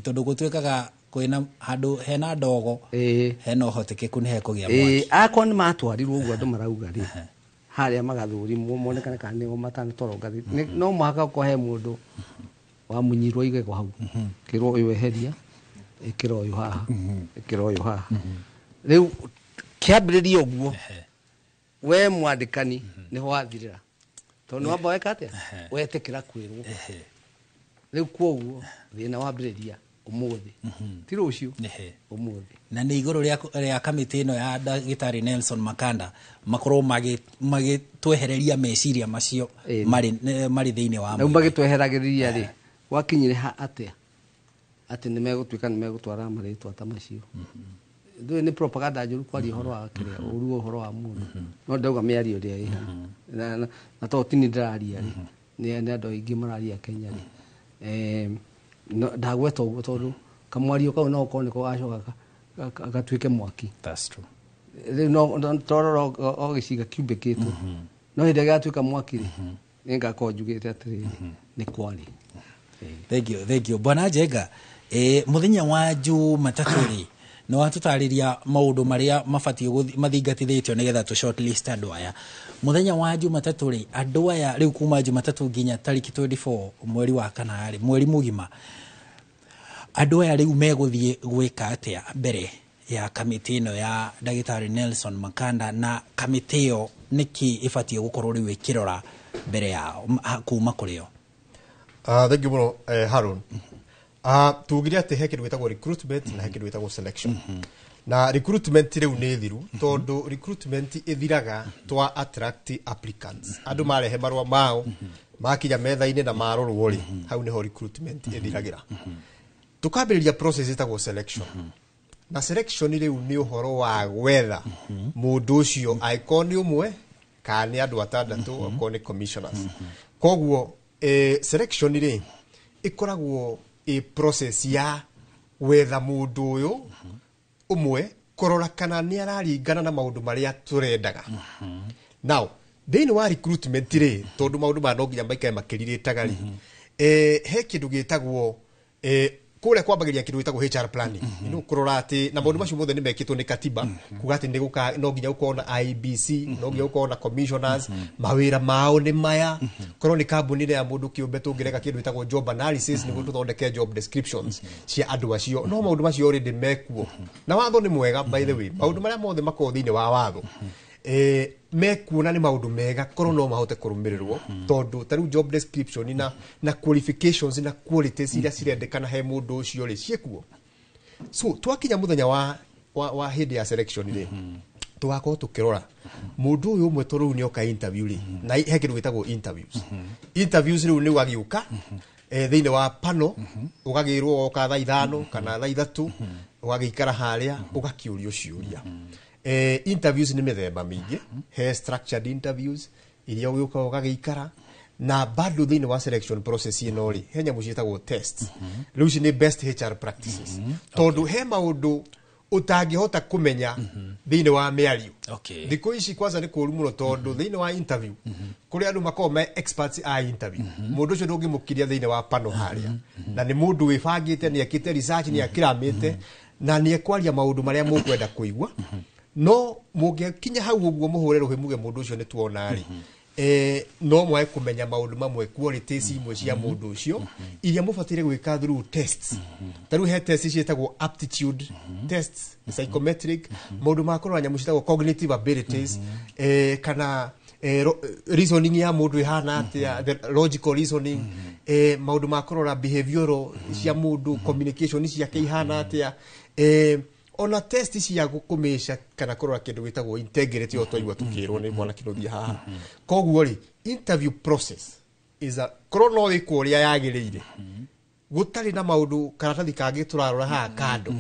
Tondũ gũtuĩkaga kwĩna handũ hena ndogo, hena ũhotekeku nĩ hekũgĩa mwaki. Akorwo nĩ matwarirwo ũguo andũ marauga rĩ, harĩa magathũrimwo monekane kana nĩo matanatwarwo ngathĩti. No mũhaka gũkorwo he mũndũ wamunyirwo igego hau, kĩrwo ũyũ eheria, ĩkĩra ũyũ haha, ĩkĩra ũyũ haha. Rĩu kĩambĩrĩria ũguo, we mwandĩkani nĩho wathirĩra, tondũ nĩ wamba weka atĩa, wetĩkĩra kwĩrwo. Rĩu kwoguo thĩna wambĩrĩria ũmũthĩ, ti rũciũ, ũmũthĩ. Na nĩ igũrũ rĩa kamĩtĩ ĩno ya ndagĩtarĩ Nelson Makanda makorwo magĩtwehereria meciria macio marĩ thĩinĩ wa mũingĩ. Magĩtweheragĩrĩria rĩ, gwakinyire ha atĩa atĩ nĩ megũtuĩka nĩ megũtwara marĩtwa ta macio? Ndũĩ nĩ propaganda njũru kwaria ũhoro wa kĩrĩa, ũru ũhoro wa mũndũ. No ndauga mĩario ĩrĩa ĩ haha. Na to tini ndĩraria rĩ, nĩ andũ aingĩ mararia Kenya rĩ. Ndagweta ũguo tondũ kamwario kau no ũkorwo nĩko gacoka gatuĩke mwaki. That's true. Rĩu no twarora o gĩcinga kĩumbĩkĩtwo, no hĩndĩ ĩrĩa gĩgatuĩka mwaki rĩ, nĩngakorwo njugĩte atĩrĩrĩ, nĩ kwarĩ. Thank you, thank you. Bwana Njenga, mũthenya wa Jumatatũ rĩ, nĩ watũtarĩria maũndũ marĩa mabatiĩ mathingatithĩtio nĩgetha tũ shortlist andũ aya. Mũthenya wa Jumatatũ rĩ, andũ aya rĩu kuma Jumatatũ nginya tarĩki 24 mweri wa kana rĩ, mweri mũgima, andũ aya rĩu megũthiĩ gwĩka atĩa mbere ya kamĩtĩ ĩno ya ndagĩtarĩ Nelson Makanda, na kamĩtĩ ĩyo nĩkĩ ĩbatiĩ gũkorwo rĩu ĩkĩrora mbere yao kuma kũrĩ o? Thank you mũno, Haron. Tugire atĩ he kĩndũ gĩtagwo recruitment na he kĩndũ gĩtagwo selection. Na recruitment rĩu nĩ thiru, tondũ recruitment ĩthiraga twa attract applicants. Andũ marehe marũa mao, makinya metha-inĩ na marorwo rĩ, hau nĩho recruitment ĩthiragĩra. Tukambĩrĩria process ĩtagwo selection. Na selection rĩu nĩ ũhoro wa gwetha mũndũ ũcio, angĩkorwo nĩ ũmwe kana nĩ andũ atandatũ, angĩkorwo nĩ commissioners. Koguo selection rĩ ĩkoragwo ĩ process ya gwetha mũndũ ũyũ ũmwe, kũrora kana nĩ araringana na maũndũ marĩa tũrendaga. Now thĩinĩ wa recruitment rĩ, tondũ maũndũ maya no nginya maikare makĩrirĩtaga rĩ, he kĩndũ gĩtagwo kũrĩa kwambagĩrĩria kĩndũ gĩtagwo HR planning. Nĩ kũrora atĩ na maũndũ macio mothe nĩ mekĩtwo nĩ katiba, kuga atĩ nĩ no nginya gũkorwo na IEBC, no nginya gũkorwo na commissioners, mawĩra mao nĩ maya. Korwo nĩ kambuni ya mũndũ kĩũmbe tũngĩreka kĩndũ gĩtagwo job analysis nĩguo tũthondeke job descriptions cia andũ acio. No maũndũ macio already mekuo. Na watho nĩ mwega, by the way. Maũndũ marĩa mothe makoragwo thĩinĩ wa watho mekuona nĩ maũndũ mega korwo no mahote kũrũmĩrĩrwo, tondũ ta rĩu job description na qualifications na qualities iria cirendekana he mũndũ ũcio rĩ ciĩkuo. So twakinya mũthenya wa hĩndĩ ya selection rĩ, tũgakorwo tũkĩrora mũndũ ũyũ ũmwe, tondũ rĩu nĩoka interview rĩ, na he kĩndũ gĩtagwo interviews. Interviews rĩu nĩ ũgagĩũka thĩinĩ wa panel, ũgagĩrwo woka thaa 5 kana thaa 3, ũgagĩikara harĩa ũgakĩũrio ciũria. Interviews nĩ mĩthemba mĩingĩ, he structured interviews iria ũgĩũka ũgagĩikara, na bado thĩinĩ wa selection process ĩno rĩ, he nyamũ ciĩtagwo tests. Rĩu ici nĩ best HR practices, tondũ he maũndũ ũtangĩhota kũmenya thĩinĩ wa mĩario. Thikũ ici kwanza nĩ kũũru mũno, tondũ thĩinĩ wa interview kũrĩ andũ makoragwo me experts a interview. Mũndũ ũcio ndũngĩmũkiria thĩinĩ wa panel harĩa, na nĩ mũndũ wĩbangĩte, nĩ ekĩte research, nĩ akĩramĩte, na nĩ ekwaria maũndũ marĩa mũkwenda kũigua. No mũngĩkinya hau ũguo mũhũre rũhĩ muge mũndũ ũcio nĩ tuona rĩ, no mwage kũmenya maũndũ mamwe, qualities imwe cia mũndũ ũcio iria mũbataire gwĩka through tests. Ta rĩu he tests ciĩtagwo aptitude tests, psychometric, maũndũ ma kũrora nyamũ ciĩtagwo cognitive abilities, kana reasoning ya mũndũ ĩhana atĩa, the logical reasoning, maũndũ ma kũrora behavioral cia mũndũ, communication ciake ihana atĩa, ona test cia kũmĩca kana kũrora kĩndũ gĩtagwo integrity, o twaigua tũkĩrwo nĩ mwana kĩnuthia haha. Koguo rĩ, interview process is a korwo no ĩkwo ũrĩa yagĩrĩire, gũtarĩ na maũndũ karatathi kangĩ tũrarora haha kando,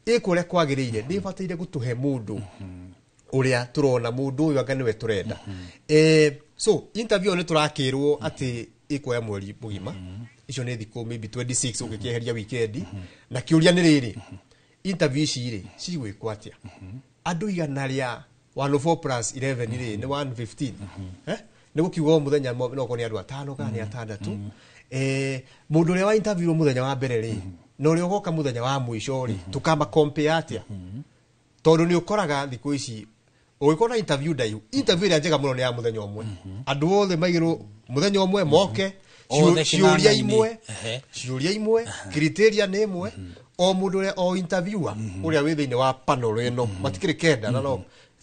ĩkwo ũrĩa kwagĩrĩire, nĩ ĩbataire gũtũhe mũndũ Ũrĩa tũrona mũndũ ũyũ anga nĩwe tũrenda. So interview nĩ tũrakĩrwo atĩ ĩkuoya mweri mũgima, icio nĩ thikũ maybe 26 ũngĩkĩeheria weekend. Na kĩũria nĩ rĩrĩ, interview ici rĩ cigwĩkwo atĩa? Andũ 104 plus 11 rĩ nĩ 115. Eh? Nĩ gũkiuga o mũthenya no korwo nĩ andũ atano kana nĩ atandatũ. Mũndũ ũrĩa wa interview mũthenya wa mbere rĩ na ũrĩa ũgoka mũthenya wa mũico rĩ, tũkama compare atĩa? Tondũ nĩ ũkoraga thikũ ici ũgĩkorwo na interview ndaihu, interview ĩrĩa njega mũno nĩ ya mũthenya ũmwe, andũ othe maigĩrwo mũthenya ũmwe moke, Othe ciũria kĩng'ang'a-inĩ. imwe, ciũria imwe, criteria nĩ ĩmwe, o mũndũ ũrĩa o interviewer ũrĩa wĩ thĩinĩ wa panel ĩno, matikĩrĩ kenda na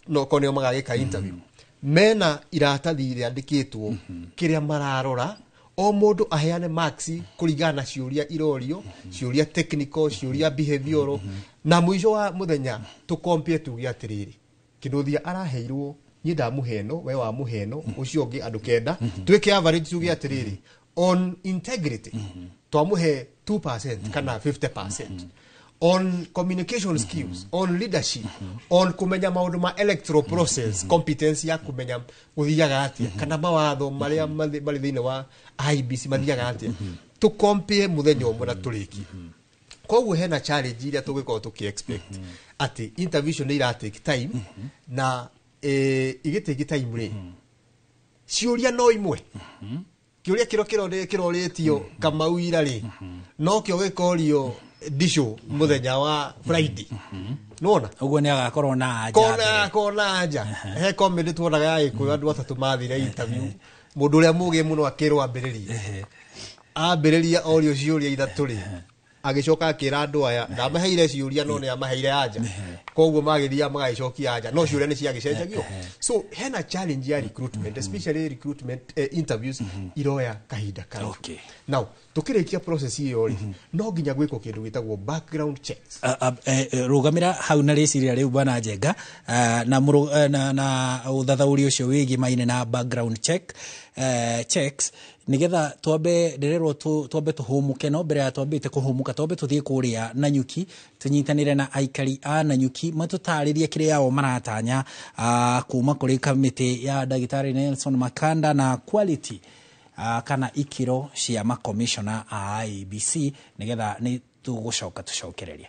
no korwo nĩo magagĩka interview, mena iratathi rĩandĩkĩtwo kĩrĩa mararora, o mũndũ aheane marks kũringana na ciũria irorio, ciũria technical, ciũria behavioral, na mũico wa mũthenya tũkompie tuge atĩrĩrĩ, kĩnũthia araheirwo, niĩ ndamũhe ĩno, we wamũhe ĩno, ũcio ũngĩ andũ kenda, twĩke average tuge atĩrĩrĩ, on integrity twamũhe 2% kana 50%, on communication skills, on leadership, on kũmenya maũndũ ma electoral process, competence ya kũmenya gũthiaga atĩa kana mawatho marĩa marĩ thĩinĩ wa IEBC mathiaga atĩa, tũkompie mũthenya ũmwe na tũrĩkie. Koguo hena challenge iria tũngĩkorwo tũkĩ expect atĩ interview icio nĩ ira take time, na igĩtake time rĩ, ciũria no imwe, kĩũria kĩro kĩrorĩtio Kamau ira rĩ no kĩo gĩkorio Ndicũ mũthenya wa Friday, nĩwona? Ũguo nĩ agakorwo na anja kona mbere. Kona anja he comedy tuonaga ya Gĩkũyũ, andũ atatũ mathire interview, mũndũ ũrĩa mũgĩ mũno akĩrwo ambĩrĩrie, ambĩrĩria orio ciũria ithatũ rĩ, agĩcoka akĩra andũ aya ndamaheire ciũria no nĩ amaheire anja, koguo magĩthiaga magagĩcokia anja no ciũria nĩ ciagĩcenjagio. So hena challenge ya recruitment, especially recruitment interviews iroya kahinda karaihu. Now tukĩrĩkia process ĩyo rĩ, no nginya gwĩkwo kĩndũ gĩtagwo background checks. Rũgamĩra hau na rĩciria rĩu, bwana Njenga, na, na ũthathaũri ũcio wĩgimaine na background checks, nigetha twambe ndĩrerwo twambe tũhũmũke. No mbere ya twambĩte kũhũmũka, twambe tũthiĩ kũrĩa Nanyuki tũnyitanĩre na aikari a Nanyuki matũtarĩrie kĩrĩa o maratanya kuma kũrĩ kamĩtĩ ya ndagĩtarĩ Nelson Makanda na quality kana ikĩro cia makomishona a IEBC, nigetha nĩ tũgũcoka tũcokererie.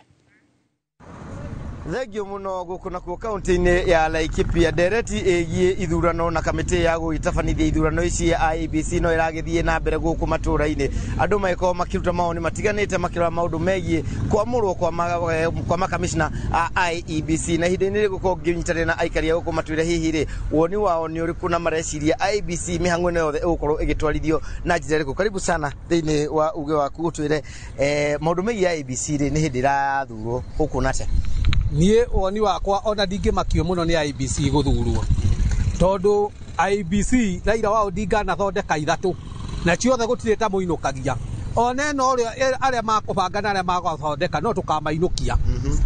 Thengio muno. Guku nakuo kaunti-inĩ ya Laikipia, ndereti ĩgiĩ ithurano na kamĩtĩ ya gũgĩtabanithia ithurano ici ya IEBC no ĩragĩthiĩ na mbere gũkũ matũra-inĩ. Andũ magĩkorwo makĩruta mawoni matiganĩte makĩrora maũndũ megiĩ kwamũrwo kwa makamishna a IEBC. Na ihinda-inĩ rĩrĩ gũkorwo ngĩnyitanĩra na aikari a gũkũ matwĩre hihi rĩ woni wao nĩ ũrĩkũ na mareciria IEBC mĩhang'o ĩno yothe ĩgũkorwo ĩgĩtwarithio na njĩra ĩrĩkũ. Karibu sana thĩinĩ wa uge waku, ũtwĩre maũndũ megiĩ IEBC rĩ, nĩ hĩndĩ ĩrathurwo, ũkuona atĩa? Niĩ woni wakwa, ona ndingĩmakio mũno nĩ IEBC gũthurwo, tondũ IEBC Raila wa Odinga anathondeka ithatũ na ciothe gũtirĩ ta mũinũkagia. Ona ĩno ũrĩa arĩa makũbanga na arĩa magũthondeka no tũkamainũkia.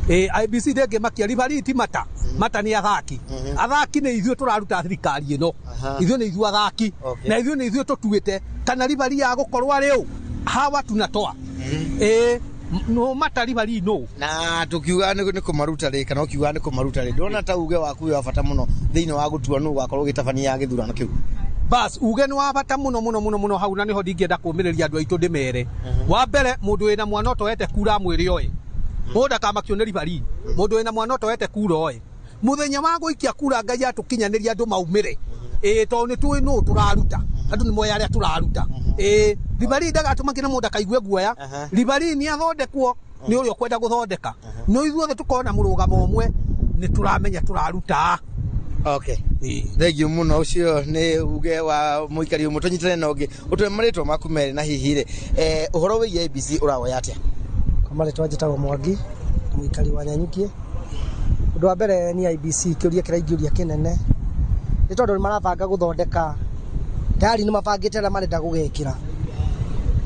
Ĩ IEBC ndĩngĩmakia. Referee ti mata mata, nĩ athaki. Athaki nĩ ithuĩ tũraruta thirikari ĩno, ithuĩ nĩ ithuĩ athaki, na ithuĩ nĩ ithuĩ tũtuĩte kana referee ya gũkorwo arĩ ũ. Hawa tunatoa ĩ no mata referee no. Na tukiuga nĩ kũmaruta rĩ, kana ũkiuga nĩ kũmaruta rĩ, ndĩrona ta uge waku wĩ wa bata mũno thĩinĩ wa gũtua nũ ũgakorwo ũgĩtabania gĩthurano kĩu. Bas, uge nĩ wa bata mũno mũno mũno mũno hau, na nĩho ndingĩenda kũmĩrĩria andũ aitũ ndĩmere. Wa mbere, mũndũ wĩna mwana ũtoete kura mwĩrĩ oĩ mũndũ ndakamakio nĩ referee. Mũndũ wĩna mwana ũtoete kura oĩ mũthenya wa gũikia kura Ngai atũkinyanĩria andũ maumĩre, ĩĩ, tondũ nĩ tũĩ nũ tũraruta. Andũ nĩ moĩ arĩa tũraruta. Ĩĩ, referee ndagatũmakie na mũndũ akaigue guoya. Referee nĩ athondekwo nĩ ũrĩa ũkwenda gũthondeka, no ithuothe tũkorwo na mũrũgamo ũmwe, nĩ tũramenya tũraruta. Okay, thengio mũno. Ũcio nĩ uge wa mũikari ũmwe. Tũnyitane na ũngĩ, ũtwe marĩtwa maku merĩ na hihi rĩ ũhoro wĩgiĩ IEBC ũrawoya atĩa? Kwa marĩtwa njĩtagwo Mwangi, mũikari wa Nanyuki. Ũndũ wa mbere ni IEBC, kĩũria kĩrĩa ingĩũria kĩnene nĩ tondũ nĩ marabanga gũthondeka tayari, nĩ mabangĩte arĩa marenda gũgekĩra,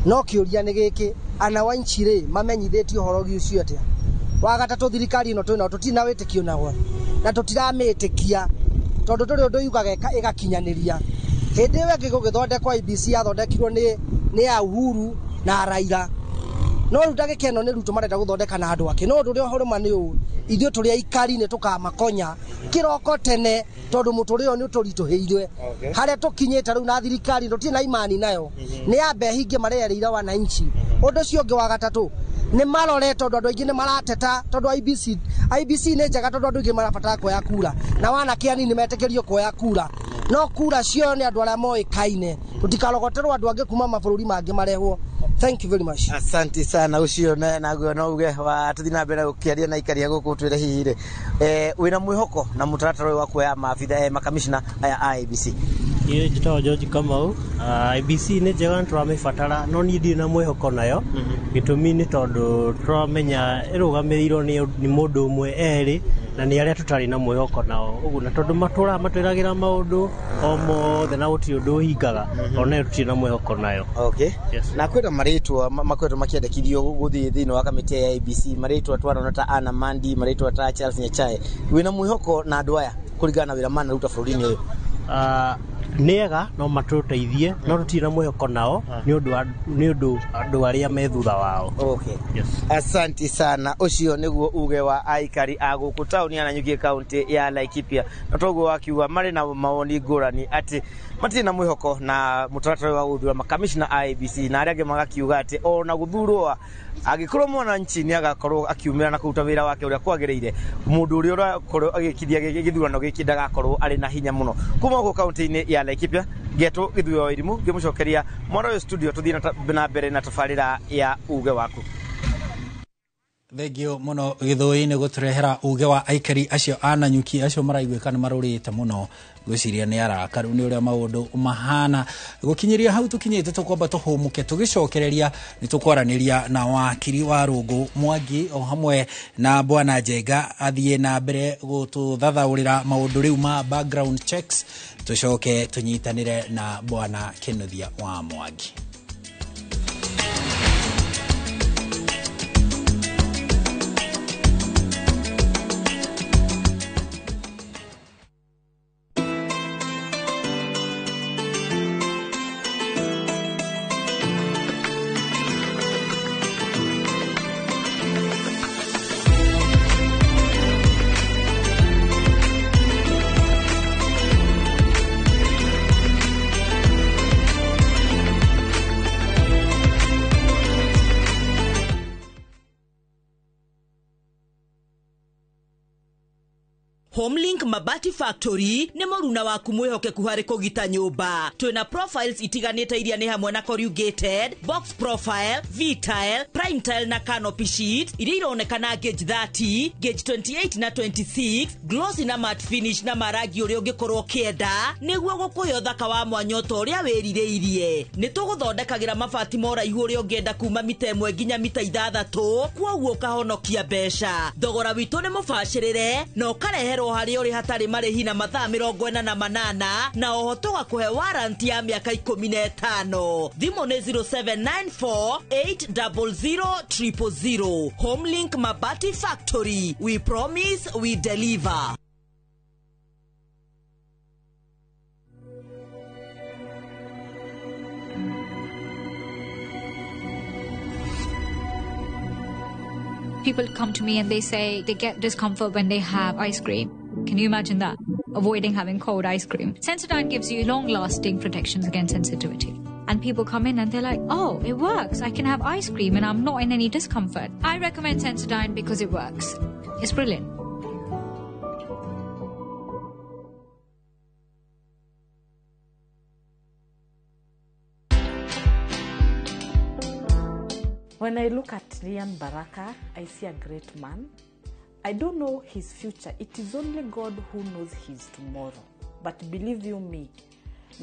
no kĩũria nĩ gĩkĩ, anawanchi rĩ mamenyithĩtio ũhoro ũcio atĩa? Wa gatatũ, thirikari ĩno twĩnayo tũtirĩ na wĩtĩkio nayo na tũtiramĩtĩkia, tondũ ndũrĩ ũndũ yugaga ĩgakinyanĩria. Hĩndĩ ĩyo ĩngĩ gũgĩthondekwo IEBC yathondekirwo nĩ ya Uhuru na Raila, no rĩu ndagĩka ĩno nĩ Ruto marenda gũthondeka na andũ ake. No ũndũ ũrĩa ũrũma nĩ ũũ, Ithuĩ tũrĩ aikari nĩ tũkamakonya kĩroko tene, tondũ mũtũrĩre ũyũ nĩ ũtũritũhĩire. Harĩa tũkinyĩte rĩu na thirikari tũtirĩ na imani nayo, nĩ yambe hinge marerĩire wananchi. Ũndũ ũcio ũngĩ wa gatatũ nĩ marore, tondũ andũ aingĩ nĩ marateta, tondũ IEBC nĩ njega, tondũ andũ aingĩ marabatara kuoya kura na wanake anini metĩkĩrio kuoya kura, no kura cio nĩ andũ arĩa moĩkaine, tũtikarogoterwo andũ angĩ kuma mabũrũri mangĩ marehwo. Thank you very much. Asante sana. Ucio naguo no uge wa tuthi na mbere gukiaria na ikaria guku. Twire hihi ri, wina mwihoko na mutaratara uyu wa kuoya maabitha, makamishna aya a IEBC? Niĩ njĩtagwo George Kamau. IEBC nĩ njega, nĩ tũramĩbatara, no niĩ ndirĩ na mwĩhoko nayo. Gĩtũmi nĩ tondũ tũramenya ĩrũgamĩrĩirwo nĩ mũndũ ũmwe erĩ, na nĩ arĩa tũtarĩ na mwĩhoko nao ũguo, na tondũ matũraga matwĩragĩra maũndũ o mothe na gũtirĩ ũndũ ũhingaga, onayo tũtirĩ na mwĩhoko nayo. Okay. Yes. Na kwĩna marĩtwa makoretwo makĩendekithio gũthiĩ thĩinĩ wa kamĩtĩ ya IEBC, marĩtwa twarona ta Anna Mandi, marĩtwa ta Charles Nyachae. Wĩna mwĩhoko na andũ aya kũringana na wĩra manaruta bũrũri-inĩ ũyũ? Nĩ ega, no matũteithie, no tũtirĩ na mwĩhoko nao nĩ ũndũ andũ arĩa me thutha wao. Okay. Yes. Asanti sana. Ũcio nĩguo uge wa aikari a gũkũ taũni ya Nanyuki, kaunti ya Laikipia, na toguo wakiuga marĩ na mawoni ngũrani atĩ matirĩ na mwĩhoko na mũtaratara wa gũthura makamishna a IEBC, na arĩa angĩ magakiuga atĩ ona gũthurwo angĩkorwo mwananchi nĩ agakorwo akiumĩra na kũruta wĩra wake ũrĩa kwagĩrĩire, mũndũ ũrĩa ũrakorwo agĩkithia gĩthurano gĩkĩ ndagakorwo arĩ na hinya mũno. Kuma gũkũ kaunti-inĩ ya Laikipia, ngetwo Gĩthuyo wa Irimũ, ngĩmũcokeria mwaro ũyũ studio, tũthiĩ na mbere na tabarĩra ya uge waku. Thengio muno Gĩthũi nĩ gũtũrehera uge wa aikari acio a Nanyuki, acio maraiguĩka nĩ marũrĩte mũno, ngwĩciria nĩ arakaru nĩ ũrĩa maũndũ mahana. Gũkinyĩria hau tũkinyĩte, tũkwamba tũhũmũke, tũgĩcokereria nĩ tũkwaranĩria na wakiri wa Rũngũ Mwangi o hamwe na bwana Njenga athiĩ na mbere gũtũthathaũrĩra maũndũ rĩu ma background checks, tũcoke tũnyitanĩre na bwana Kĩnuthia wa Mwangi. Homelink Mabati Factory nĩ mũruna waku mwĩhokeku harĩ kũgita nyũmba. Twĩna profiles itiganĩte iria nĩ hamwe na corrugated, box profile, V-tile, prime tile na canopy sheet iria ironekana gauge 30, gauge 28 na 26, glossy na matte finish na marangi ũrĩa ũngĩkorwo ũkĩenda nĩguo gũkũhe ũthaka wa mwanya ta ũrĩa wĩrirĩirie. Nĩ tũgũthondekagĩra mabati ma ũraihu ũrĩa ũngĩenda kuma mita 1 nginya mita 6, kwoguo ũkahonokia mbeca. Thogora witũ nĩ mũbacĩrĩre na ũkareherwo harĩa ũrĩ hatarĩ marĩhi na mathaa 48, na oho tũgakũhe warranty ya mĩaka 15. Thimũ nĩ 0794 800 000. Homelink Mabati Factory, we promise we deliver. People come to me and they say they get discomfort when they have ice cream. Can you imagine that? Avoiding having cold ice cream. Sensodyne gives you long-lasting protections against sensitivity. And people come in and they're like, oh, it works. I can have ice cream and I'm not in any discomfort. I recommend Sensodyne because it works. It's brilliant. When I look at Lian Baraka, I see a great man. I don't know his future. It is only God who knows his tomorrow. But believe you me,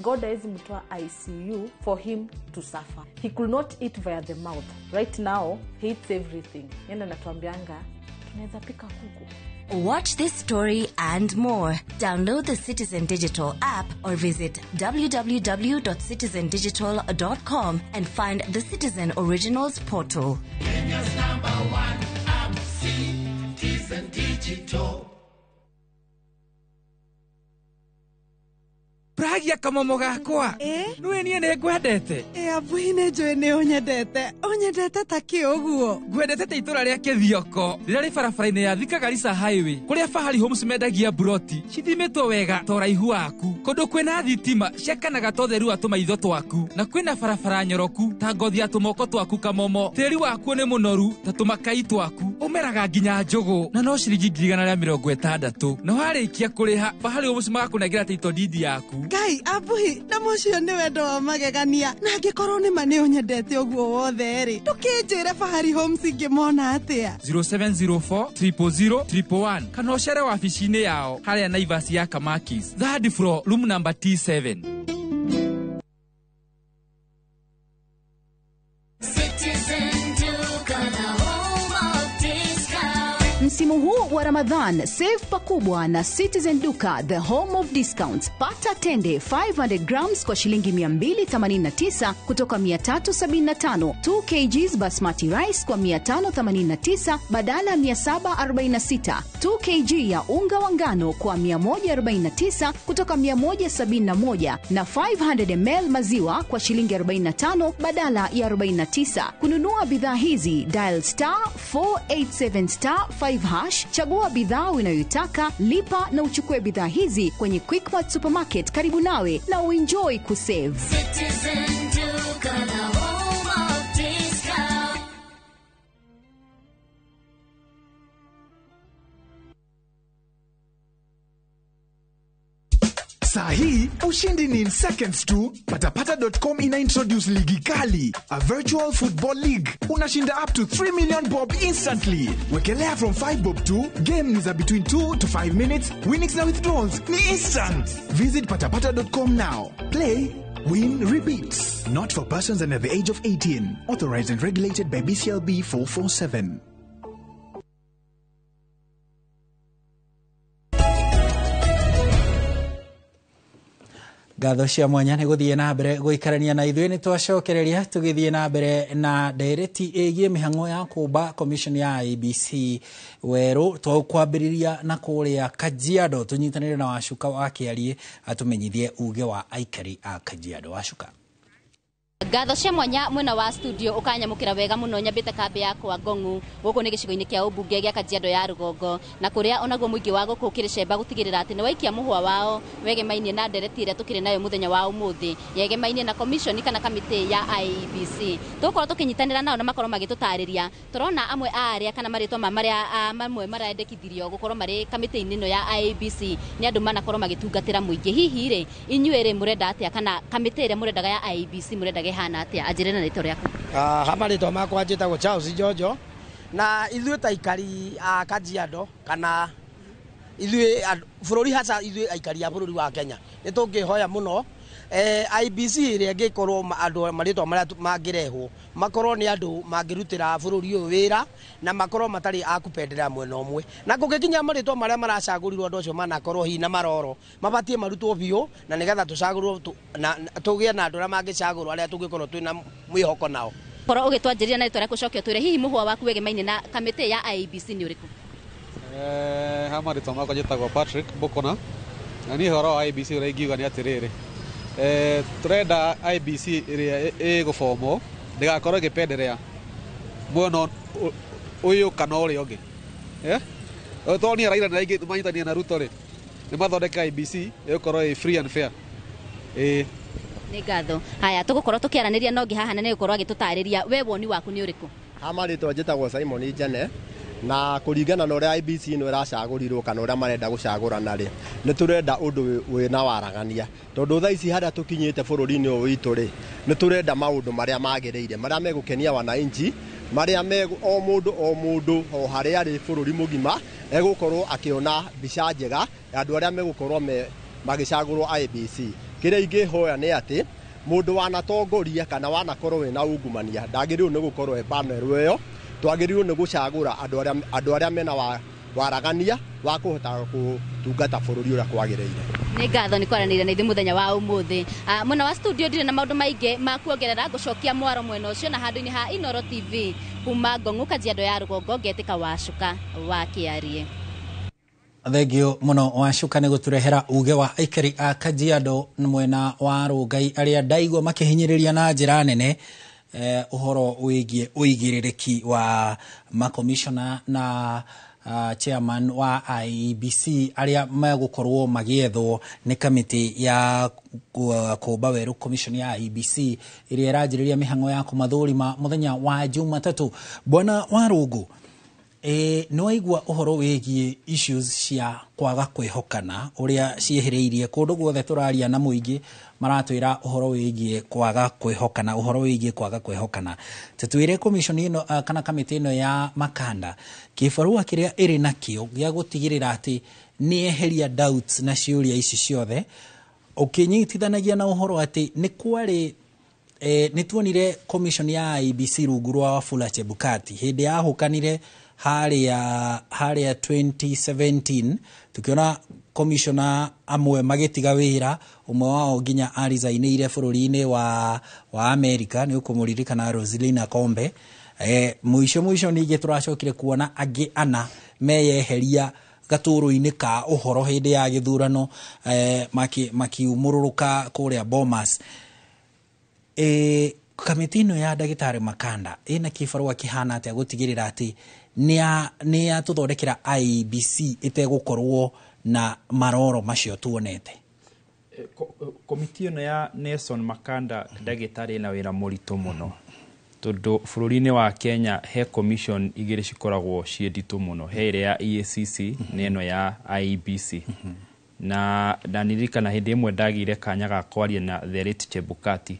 God hawezi mtoa ICU for him to suffer. He could not eat via the mouth. Right now, he eats everything. Yenda natuambianga, tunaweza pika kuku. Watch this story and more. Download the Citizen Digital app or visit www.citizendigital.com and find the Citizen Originals portal. Kenya's number one app, Citizen Digital. Pragia kamomo gakwa. Nĩũĩ niĩ nĩ ngwendete. Ĩ abuhi nĩ njũĩ nĩ ũnyendete. Ũnyendete ta kĩ ũguo? Ngwendete ta itũra rĩa Kĩthioko rĩrĩa rĩ barabara-inĩ ya Thika Garissa Highway kũrĩa Fahari Homes mendagia mburoti cithimĩtwo wega ta ũraihu waku, kũndũ kwĩna thitima ciakanaga ta ũtheru wa tũmaitho twaku, na kwĩna barabara nyoroku ta ngothi ya tũmoko twaku kamomo. Tĩri wakuo nĩ mũnoru ta tũmakai twaku, ũmeraga nginya njũgũ na no ciringi 160,000. Na warĩkia kũrĩha Fahari Homes magakũnengera title deed yaku. Ngai abuhi na mũcio nĩ wendo wa magegania, na angĩkorwo nĩ ma nĩ ũnyendete ũguo wothe rĩ, ndũkĩnjĩre Fahari Homes ingĩmona atĩa? 0704 000 111 kana ũcere wabici-inĩ yao harĩa Naivas ya Kamakis, third floor, room number T7. Citizen Duka, the home of discount. Msimu huu wa Ramadhan, save pakubwa na Citizen Duka, the home of discounts. Pata tende 500 grams kwa shilingi 289 kutoka 375, 2 kgs basmati rice kwa 589 badala ya 746, 2 kg ya unga wa ngano kwa 149 kutoka 171 na 500 ml maziwa kwa shilingi 45 badala ya 49. Kununua bidhaa hizi, dial star 487 star 5 hash, chagua bidhaa unayoitaka, lipa na uchukue bidhaa hizi kwenye Quickmart Supermarket karibu nawe na uenjoy kusave. Citizen Duka, the home of discount. Saa hii ushindi ni in seconds tu. Patapata.com ina introduce ligi kali, a virtual football league. Unashinda up to 3 million bob instantly. Wekelea from 5 bob tu. Game ni za between 2 to 5 minutes. Winnings na withdrawals ni instant. Visit patapata.com now. Play, win, repeat. Not for persons under the age of 18. Authorized and regulated by BCLB 447. Ngatho cia mwanya nĩ gũthiĩ na mbere gũikarania na ithuĩ. Nĩ twacokereria tũgĩthiĩ na mbere na ndereti ĩgiĩ mĩhang'o ya kũmba commission ya IEBC werũ. Tũkwambĩrĩria na kũrĩa Kajiado, tũnyitanĩre na Wacuka wa Kĩariĩ atũmenyithie uge wa aikari a Kajiado. Wacuka. Ngatho cia mwanya mwena wa studio ukanyamukira wega muno. Nyambite kambi yakwa Ngong'u guku ni gicigo-ini kia ubunge gia Kajiado ya Rugongo, na kuria onaguo muingi wa guku ukiri cemba gutigirira ati ni waikia muhwa wao wegemainie na ndereti iria tukiri nayo muthenya wa umuthi yegemainie na commission kana kamiti ya IEBC. Tugukorwo tukinyitanira nao na makorwo magitutariria. Turona amwe a aria kana maritwa ma maria mamwe marendekithirio gukorwo mari kamiti-ini ino ya IEBC ni andu manakorwo magitungatira muingi. Hihi ri inyuĩ ri murenda atia kana kamiti iria murendaga ya IEBC murendaga ihana atia? Anjĩre na rĩtwa rĩaku. Ha marĩtwa makwa njĩtagwo Charles Jojo, na ithuĩ ta aikari a Kajiado kana ithuĩ bũrũri, hasa ithuĩ aikari a bũrũri wa Kenya, nĩ tũngĩhoya mũno IEBC ĩrĩa ĩngĩkorwo andũ marĩtwa marĩa mangĩrehwo makorwo nĩ andũ mangĩrutĩra bũrũri ũyũ wĩra na makorwo matarĩ a kũpenderera mwena ũmwe, na kũngĩkinya marĩtwa marĩa maracagũrirwo andũ acio manakorwo hihi na maroro mabatiĩ marutwo biũ, na nĩgetha tũcagũrwo tũgĩe na andũ arĩa mangĩcagũrwo arĩa tũngĩkorwo twĩna mwĩhoko nao. Korwo ũgĩtwanjĩrĩria na rĩtwa rĩaku ũcoke ũtwĩre hihi mũhũa waku wegemainie na kamĩtĩ ya IEBC nĩ ũrĩkũ? Ha marĩtwa makwa njĩtagwo Patrick Bokona, na niĩ ũhoro wa IEBC ũrĩa ingiuga nĩ atĩrĩrĩ, turenda IEBC ĩrĩa ĩgũbomwo ndĩgakorwo ĩgĩpenderea mwena ũyũ kana ũrĩa ũngĩ. Tondũ Raila na aingĩ manyitania na Ruto rĩ, nĩ mathondeka IEBC ĩgũkorwo ĩ free and fair. Nĩ ngatho. Haya, tũgũkorwo tũkĩaranĩria na ũngĩ haha na nĩ gũkorwo agĩtũtarĩria we woni waku nĩ ũrĩkũ? Ha marĩtwa njĩtagwo Simon Njane, na kũringana na ũrĩa IEBC ĩno ĩracagũrirwo kana ũrĩa marenda gũcagũrana rĩ, nĩ tũrenda ũndũ wĩna waragania, tondũ thaa ici harĩa tũkinyĩte bũrũri-inĩ ũyũ witũ rĩ, nĩ tũrenda maũndũ marĩa magĩrĩire, marĩa megũkenia wananchi, marĩa o mũndũ o mũndũ o harĩa arĩ bũrũri mũgima egũkorwo akĩona mbica njega ya andũ arĩa megũkorwo magĩcagũrwo IEBC. Kĩrĩa ingĩhoya nĩ atĩ mũndũ wanatongoria kana wanakorwo wĩna ungumania ndagĩrĩirwo nĩ gũkorwo e panel ĩyo. Twagĩrĩirwo nĩ gũcagũra andũ arĩa mena waragania wa kũhota gũtungata bũrũri ũrĩa kwagĩrĩire. Nĩ ngatho nĩ kwaranĩria na ithuĩ mũthenya wa ũmũthĩ. Mwena wa studio ndirĩ na maũndũ maingĩ ma kuongerera, ngũcokia mwaro mwena ũcio na handũ-inĩ ha Inooro TV kuma Ngong'u Kajiado ya Rũgongo, ngetĩka Wacuka wa Kĩariĩ. Thengio muno Wacuka nĩ gũtũrehera uge wa aikari a Kajiado mwena wa Rongai arĩa ndaigua makĩhinyĩrĩria na njĩra nene ũhoro wĩgiĩ ũigĩrĩrĩki wa makomishona na chairman wa IEBC arĩa megũkorwo magĩethwo nĩ kamĩtĩ ya kũmba werũ commission ya IEBC ĩrĩa ĩranjĩrĩria mĩhang'o ya kũmathũrima mũthenya wa Jumatatũ. Bwana Warũngũ, nĩ waigua ũhoro wĩgiĩ issues cia kwaga kwĩhokana ũrĩa ciĩhĩrĩirie kũndũ guothe tũraria na mũingĩ maratwĩra ũhoro wĩgiĩ kwaga kwĩhokana, ũhoro wĩgiĩ kwaga kwĩhokana. Tũtwĩre commission ĩno kana kamĩtĩ ĩno ya Makanda kĩbarũa kĩrĩa ĩrĩ nakĩo gĩa gũtigĩrĩra atĩ nĩ eheria doubts na ciũria ici ciothe, ũkĩnyitithanagia na ũhoro atĩ nĩ kwarĩ nĩ tuonire commission ya IEBC rungu rwa Wafula Chebukati hĩndĩ yahũkanire harĩa 2017 tukiona commissioner amwe magĩtiga wĩra, ũmwe wao nginya arisainĩire bũrũri-inĩ wa America, nĩ ũkũmũririkana Roselina Kombe. Mũico ningĩ tũracokire kuona angĩ ana meyeheria gatũrũ-inĩ ka ũhoro hĩndĩ ya gĩthurano, makiumũrũrũka kũrĩa Bomas. Kamĩtĩ ĩno ya ndagĩtarĩ Makanda ĩna kĩbarũa kĩhana atĩa gũtigĩrĩra atĩ nĩ yatũthondekera IEBC ĩtegũkorwo na maroro macio tuonete? Komiti ĩno ya Nelson Makanda ndagĩtarĩ ĩna wĩra mũritũ mũno, tondũ bũrũri-inĩ wa Kenya he commission igĩrĩ cikoragwo ciĩ nditũ mũno, he ĩrĩa ya EACC na ĩno ya IEBC. Na ndirikana hĩndĩ ĩmwe ndagĩire kanya ga kwaria na the late Chebukati,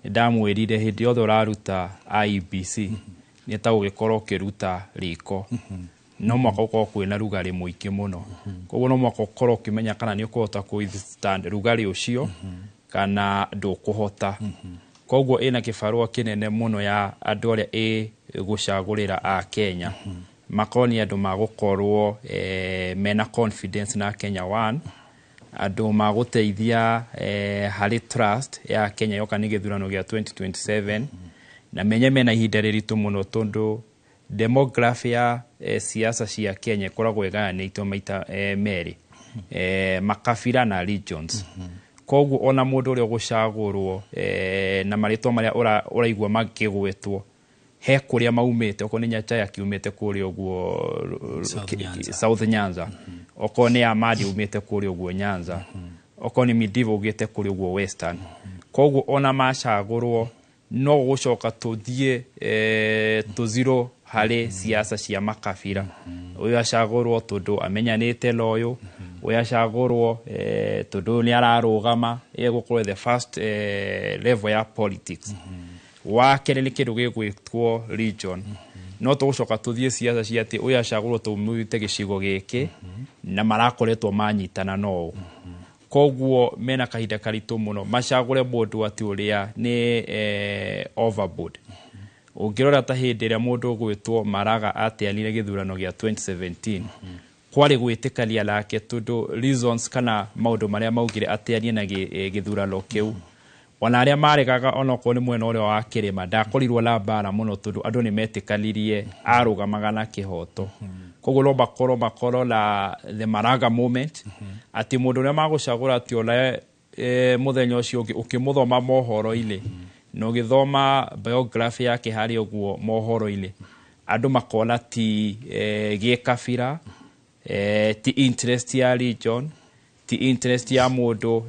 ndamwĩrire hĩndĩ yothe ũraruta IEBC nĩ ta ũgĩkorwo ũkĩruta riko, no mwaka ũkorwo kwĩna rugarĩ mũingĩ mũno, koguo no mwaka ũkorwo ũkĩmenya kana nĩ ũkũhota kũ withstand rugarĩ ũcio kana ndũkũhota. Koguo ĩna kĩbarũa kĩnene mũno ya andũ arĩa ĩgũcagũrĩra a Kenya makorwo nĩ andũ magũkorwo mena confidence na Kenya One, andũ magũteithia harĩ trust ya Kenya yoka nĩ gĩthurano gĩa 2027, na menye mena ihinda rĩritũ mũno tondũ demography ya siasa cia Kenya ĩkoragwo ĩgayanĩtio maita merĩ, makabira na regions. Koguo ona mũndũ ũrĩa ũgũcagũrwo na marĩtwa marĩa ũraigua makĩgwetwo he kũrĩa maumĩte, okorwo nĩ Nyachae akiumĩte kũrĩa ũguo South Nyanza, okorwo nĩ Amadi umĩte kũrĩa ũguo Nyanza, okorwo nĩ Midivo ugĩte kũrĩa ũguo Western. Koguo ona macagũrwo no gũcoka tũthiĩ tũziro harĩ siasa cia makabira. Ũyũ acagũrwo tondũ amenyanĩte na ũyũ, ũyũ acagũrwo tondũ nĩ ararũgama egũkorwo the first level ya politics. Wa kerĩ nĩ kĩndũ gĩgwĩtwo region. No tũgũcoka tũthiĩ siasa cia atĩ ũyũ acagũrwo tũmũrute gĩcigo gĩkĩ na marakoretwo manyitana na ũũ. Koguo mena kahinda karitũ mũno macagũre mũndũ atĩ ũrĩa nĩ overboard. Ũngĩrora ta hĩndĩ ĩrĩa mũndũ ũgwĩtwo Maraga ateanire gĩthurano gĩa 2017, kwarĩ gwĩtĩkania nake tondũ reasons kana maũndũ marĩa maugire ateanie na gĩthurano kĩu, ona arĩa maregaga onokorwo nĩ mwena ũrĩa wa kĩrĩma ndakorirwo na mbara mũno tondũ andũ nĩ metĩkanirie arũgamaga na kĩhoto. Koguo no makorwo na the Maraga moment atĩ mũndũ ũrĩa magũcagũra atĩ ona mũthenya ũcio ũngĩ ũkĩmũthoma mohoro-inĩ na ũgĩthoma biography yake harĩ ũguo mohoro-inĩ, andũ makona ti gĩkabira, ti interest ya region, ti interest ya mũndũ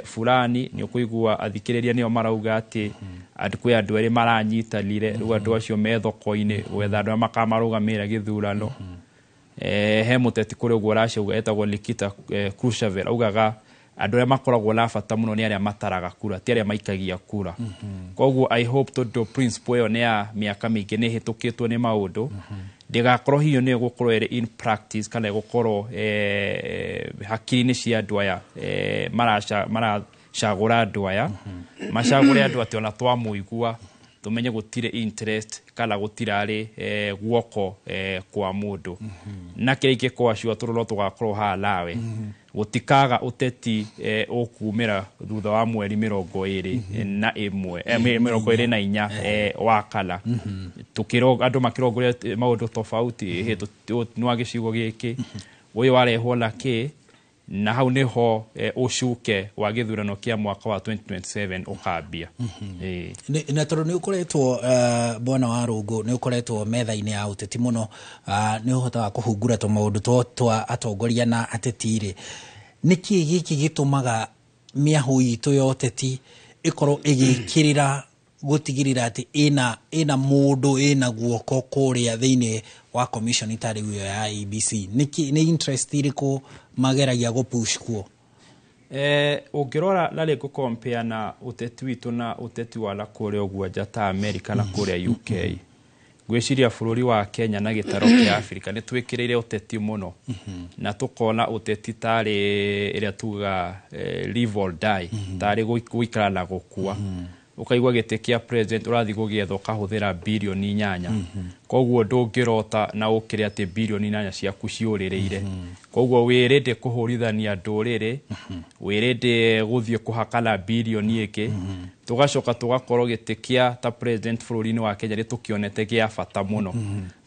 fulani. Nĩ ũkũigua athikĩrĩria nĩo marauga atĩ kwĩ andũ erĩ maranyitanire, rĩu andũ acio me thoko-inĩ gwetha andũ arĩa makamarũgamĩrĩra gĩthurano. He mũteti kũrĩa ũguo ũracauga etagwo Nikita Khrushchev, augaga andũ arĩa makoragwo na bata mũno nĩ arĩa mataraga kura, ti arĩa maikagia kura. Koguo I hope tondũ principle ĩyo nĩ ya mĩaka mĩingĩ nĩ ĩhĩtũkĩtwo nĩ maũndũ, ndĩgakorwo hiyo nĩ ĩgũkorwo ĩrĩ in practice kana ĩgũkorwo hakiri-inĩ cia andũ aya maracagũra andũ aya, macagũre andũ atĩ ona twamũigua tũmenye gũtirĩ interest kana gũtirarĩ guoko kwa mũndũ. Na kĩrĩa ingĩkorwo acio tũrũ no tũgakorwo haha nawe, gũtikaga ũteti ũkumĩra thutha wa mweri 21 24 wa kana, andũ makĩrongoria maũndũ tofauti, nĩ wa gĩcigo gĩkĩ, Ũyũ warehwo na kĩ, na hau nĩho ũcuke wa gĩthurano kĩa mwaka wa 2027 ũkambia. Ĩĩ. Na tondũ nĩ ũkoretwo, bwana wa Rũngũ, nĩ ũkoretwo metha-inĩ ya ũteti mũno, nĩ ũhotaga kũhungura tũmaũndũ twa atongoria na ateti rĩ, nĩkĩ gĩkĩ gĩtũmaga mĩahũ itũ ya ũteti ĩkorwo ĩgĩkĩrĩra gũtigĩrĩra atĩ ĩna mũndũ ĩna guoko kũrĩa thĩinĩ wa commission ta rĩu ĩyo ya IEBC? Nĩkĩ, nĩ interest irĩkũ mageragia gũpush kuo? Ũngĩrora larĩ ngũkompea na ũteti witũ na ũteti wa na kũrĩa ũguo nja ta America na kũrĩa UK, ngwĩciria bũrũri wa Kenya na gĩtaro kĩa Africa nĩ twĩkĩrĩire ũteti mũno, na tũkona ũteti tarĩ ĩrĩa tugaga live or die, tarĩ gũikara na gũkua. Ũkaigua gĩtĩ kĩa president ũrathiĩ gũgĩetha ũkahũthĩra birioni 8. Koguo ndũngĩrota na ũkĩre atĩ birioni 8 ciaku ciũrĩrĩire. Koguo wĩ ready kũhũrithania ndũrĩrĩ, wĩ ready gũthiĩ kũhakana birioni ĩngĩ. Tũgacoka tũgakorwo gĩtĩ kĩa ta president bũrũri-inĩ wa Kenya nĩ tũkĩonete gĩa bata mũno.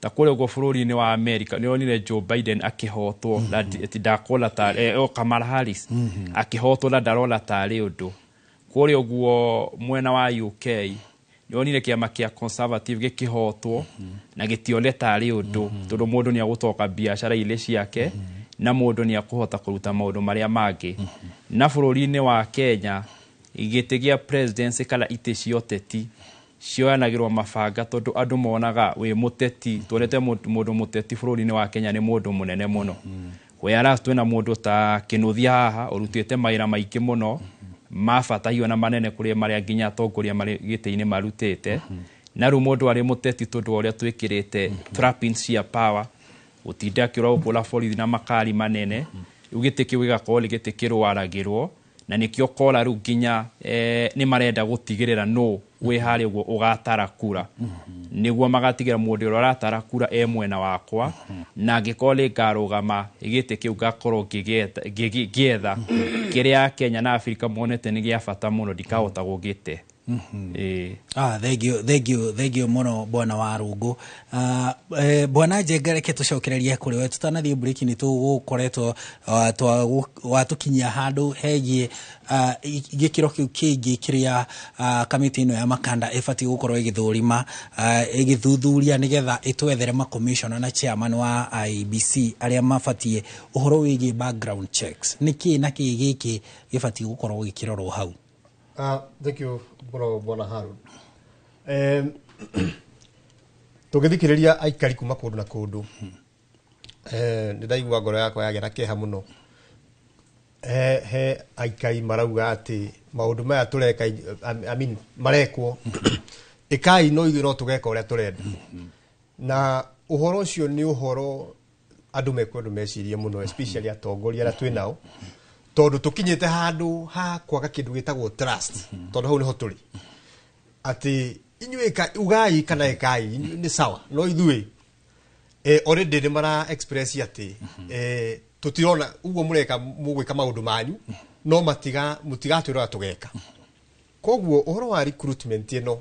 Ta kũrĩa ũguo bũrũri-inĩ wa America nĩ onire Joe Biden akĩhotwo na ti ndakuona ta oh, Kamala Harris akĩhotwo na ndarona tarĩ ũndũ. Kũrĩa ũguo mwena wa UK nĩ onire kĩama kĩa Conservative gĩkĩhotwo na gĩtione tarĩ ũndũ, tondũ mũndũ nĩ agũtoka biacara-inĩ ciake na mũndũ nĩ akũhota kũruta maũndũ marĩa mangĩ. Na bũrũri-inĩ wa Kenya gĩtĩ gĩa presidency kana itĩ cia ũteti cioyanagĩrwo mabanga, tondũ andũ monaga wĩ mũteti, tuonete mũndũ mũteti bũrũri-inĩ wa Kenya nĩ mũndũ mũnene mũno, whereas twĩna mũndũ ta Kĩnũthia haha ũrutĩte mawĩra maingĩ mũno ma bata hiyo na manene kũrĩ marĩa nginya atongoria marĩ gĩtĩ-inĩ marutĩte. Na rĩu mũndũ arĩ mũteti, tondũ wa ũrĩa twĩkĩrĩte trappings cia power, gũtinda akĩũra gũkũ na borithi na makari manene, rĩu gĩtĩ kĩu gĩgakorwo nĩ gĩtĩ kĩrwaragĩrwo, na nĩkĩo kora rĩu nginya nĩ marenda gũtigĩrĩra nũ wĩ harĩa ũguo ũgatara kura, nĩguo magatigĩra mũndũ ũrĩa ũratara kura e mwena wakwa, na angĩkorwo nĩ ngarũgama gĩtĩ kĩu ngakorwo ngĩetha kĩrĩa Kenya na Afrika monete nĩ gĩa bata mũno, ndikahota gũgĩte. Ĩĩ. Ah, thank you, thank you, thank you mũno bwana wa Rũngũ. Bwana Njenga, reke tũcokererie kũrĩ we tũtanathiĩ break. Nĩ tũgũkoretwo watũkinyia handũ hegiĩ gĩkĩro kĩu kĩngĩ kĩrĩa kamĩtĩ ĩno ya Makanda ĩbatiĩ gũkorwo ĩgĩthũrima, ĩgĩthuthuria nĩgetha ĩtwethere makomishona na chairman wa IEBC arĩa mabatiĩ ũhoro wĩgiĩ background checks. Nĩkĩ na kĩ gĩkĩ gĩbatiĩ gũkorwo gĩkĩrorwo hau? Thank you mũno bwana Harold. Tũngĩthikĩrĩria aikari kuma kũndũ na kũndũ, nĩ ndaigua ngoro yakwa yagĩa na kĩeha mũno. He aikari marauga atĩ maũndũ maya tũreka, I mean, marekwo ĩkai, no ithuĩ no tũgeka ũrĩa tũrenda. Na ũhoro ũcio nĩ ũhoro andũ mekwendwo mecirie mũno, especially atongoria arĩa twĩ nao, tondũ tũkinyĩte handũ ha kwaga kĩndũ gĩtagwo trust, tondũ hau nĩho tũrĩ atĩ inyuĩ ugai kana ĩkai, inyuĩ nĩ sawa, no ithuĩ already nĩ mara express atĩ tũtirona ũguo mũreka, mũgwĩka maũndũ manyu no matiga mũtigatwĩra tũgeka. Koguo ũhoro wa recruitment ĩno,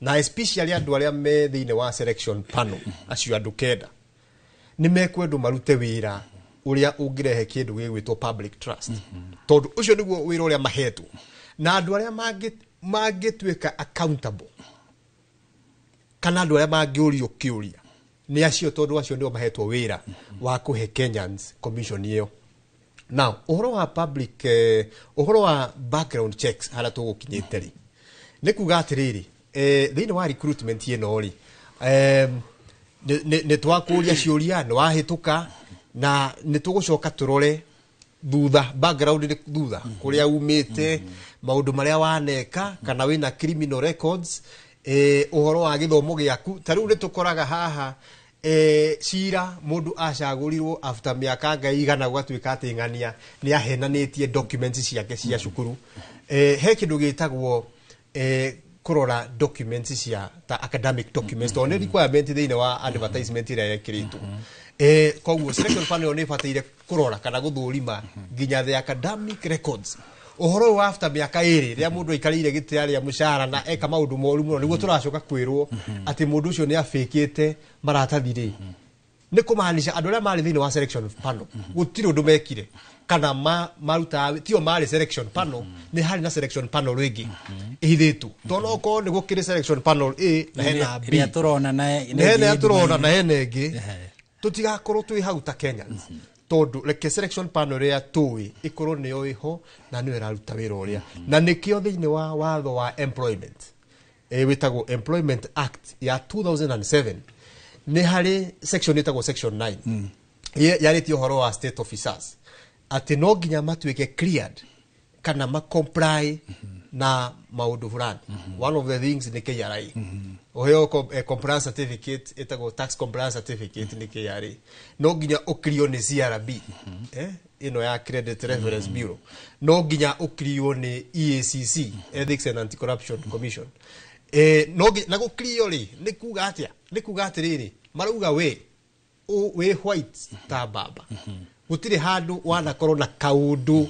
na especially andũ arĩa me thĩinĩ wa selection panel, acio andũ 9 nĩ mekwendwo marute wĩra ũrĩa ũngĩrehe kĩndũ gĩgwĩtwo public trust, tondũ ũcio nĩguo wĩra ũrĩa mahetwo, na andũ arĩa mangĩtuĩka accountable kana andũ arĩa mangĩũrio kĩũria nĩ acio, tondũ acio nĩo mahetwo wĩra wa kũhe Kenyans commission ĩyo. Now ũhoro wa public, ũhoro wa background checks harĩa tũgũkinyĩte rĩ, nĩ kuga atĩrĩrĩ, thĩinĩ wa recruitment ĩno rĩ, nĩ twakũria ciũria, nĩ wahĩtũka, na nĩ tũgũcoka tũrore thutha, background nĩ thutha kũrĩa umĩte, maũndũ marĩa waneka, kana wĩna criminal records, ũhoro wa gĩthomo gĩaku. Ta rĩu nĩ tũkoraga haha cira mũndũ acagũrirwo after mĩaka ngai igana, gũgatuĩka atĩ ng'ania nĩ ahenanĩtie documents ciake cia cukuru. He kĩndũ gĩtagwo kũrora documents cia ta academic documents, tondũ nĩ requirement thĩinĩ wa advertisement ĩrĩa yekĩrĩtwo. Koguo selection panel nĩ ĩbataire kũrora kana gũthũrima nginya the academic records. Ũhoro ũyũ wa after mĩaka 2 rĩrĩa mũndũ aikarĩire gĩtĩ arĩa mũcara na eka maũndũ moru mũno, nĩguo tũracoka kwĩrwo atĩ mũndũ ũcio nĩ abĩkĩte maratathi rĩ, Nĩ kũmaanisha andũ arĩa marĩ thĩinĩ wa selection panel gũtirĩ ũndũ mekire kana marutaga tio marĩ selection panel. Nĩ harĩ na selection panel ĩngĩ ĩhithĩtwo, tondũ no okorwo nĩ gũkĩrĩ selection panel A na hena B, ĩrĩa tũrona na na hena ĩrĩa tũrona na hena ĩngĩ. Tũtigakorwo twĩ hau ta Kenyans, tondũ reke selection panel ĩrĩa tũĩ ĩkorwo nĩyo ĩho na nĩyo ĩraruta wĩra ũrĩa, na nĩkĩo thĩinĩ wa watho wa employment, wĩtagwo Employment Act ya 2007, nĩ harĩ section ĩtagwo section 9 yarĩtie ũhoro wa state officers atĩ no nginya matuĩke cleared kana ma comply na maũndũ fulani. One of the things nĩ KRA, ũheo compliance certificate ĩtagwo tax compliance certificate nĩ KRA. No nginya ũkirio nĩ CRB, ĩno ya Credit Reference Bureau. No nginya ũkirio nĩ EACC, Ethics and Anti-Corruption Commission. No na gũkirio rĩ, nĩ kuga atĩa? Nĩ kuga atĩrĩrĩ, marauga we wĩ white ta mbamba, gũtirĩ handũ wanakorwo na kaũndũ,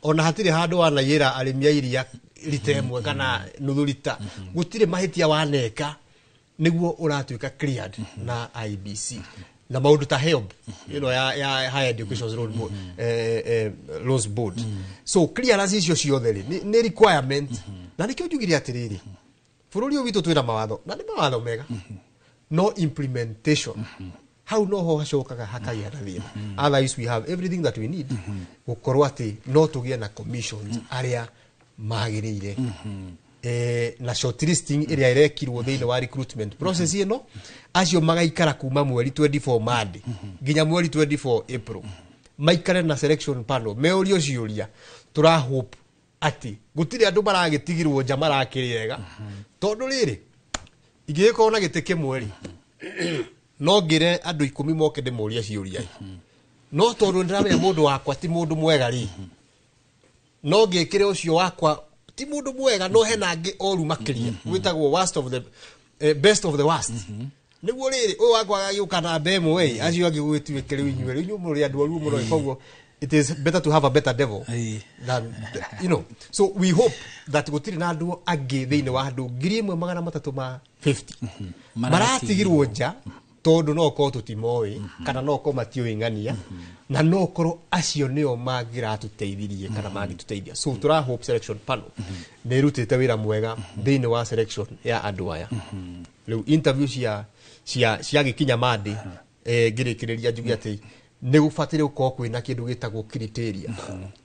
ona hatirĩ handũ wanaiyĩra arĩmi a iria rita ĩmwe kana nuthu rita, gũtirĩ mahĩtia waneka nĩguo ũratuĩka cleared na IEBC na maũndũ ta HELB ĩno ya Higher Education Loan Board, Loans Board. So clearance icio ciothe rĩ, nĩ requirement, na nĩkĩo njugire atĩrĩrĩ, bũrũri ũyũ witũ twĩna mawatho na nĩ mawatho mega, no implementation hau noho hacokaga hakagĩa na thĩna. Otherwise we have everything that we need gũkorwo atĩ no tũgĩe na commissions arĩa magĩrĩire, na shortlisting ĩrĩa ĩrekirwo thĩinĩ wa recruitment process ĩno, acio magaikara kuma mweri 24 Monday nginya mweri 24 April, maikare na selection panel meũrio ciũria. Tũra hope atĩ gũtirĩ andũ maragĩtigirwo nja marakĩrĩ ega, tondũ rĩrĩ, ingĩgĩkorwo na gĩtĩ kĩmwe rĩ, no ngĩre andũ 10 moke ndĩmorie ciũria, no tondũ nĩndĩramenya mũndũ wakwa ti mũndũ mwega rĩ, no ngĩkĩre ũcio wakwa ti mũndũ mwega, no hena angĩ oru makĩria, gwĩtagwo worst of the best of the worst. Nĩguo rĩrĩ, ũyũ wakwa agagĩũka namba 1 ĩ, acio angĩ gũgĩtuĩke rĩu inyuĩ, rĩu inyuĩ mũrĩ andũ oru mũno. Koguo it is better to have a better devil than you know. So we hope that gũtirĩ na andũ angĩ thĩinĩ wa andũ 1350 maratigirwo nja, tondũ no korwo tũtimoĩ kana no korwo matiũĩ ng'ania, na no korwo acio nĩo mangĩratũteithirie kana mangĩtũteithia. So tũra hope selection panel nĩ ĩrutĩte wĩra mwega thĩinĩ wa selection ya andũ aya. Rĩu interview cia ciagĩkinya Monday, ngĩrĩkĩrĩria njuge atĩ nĩ gũbataire gũkorwo kwĩna kĩndũ gĩtagwo criteria.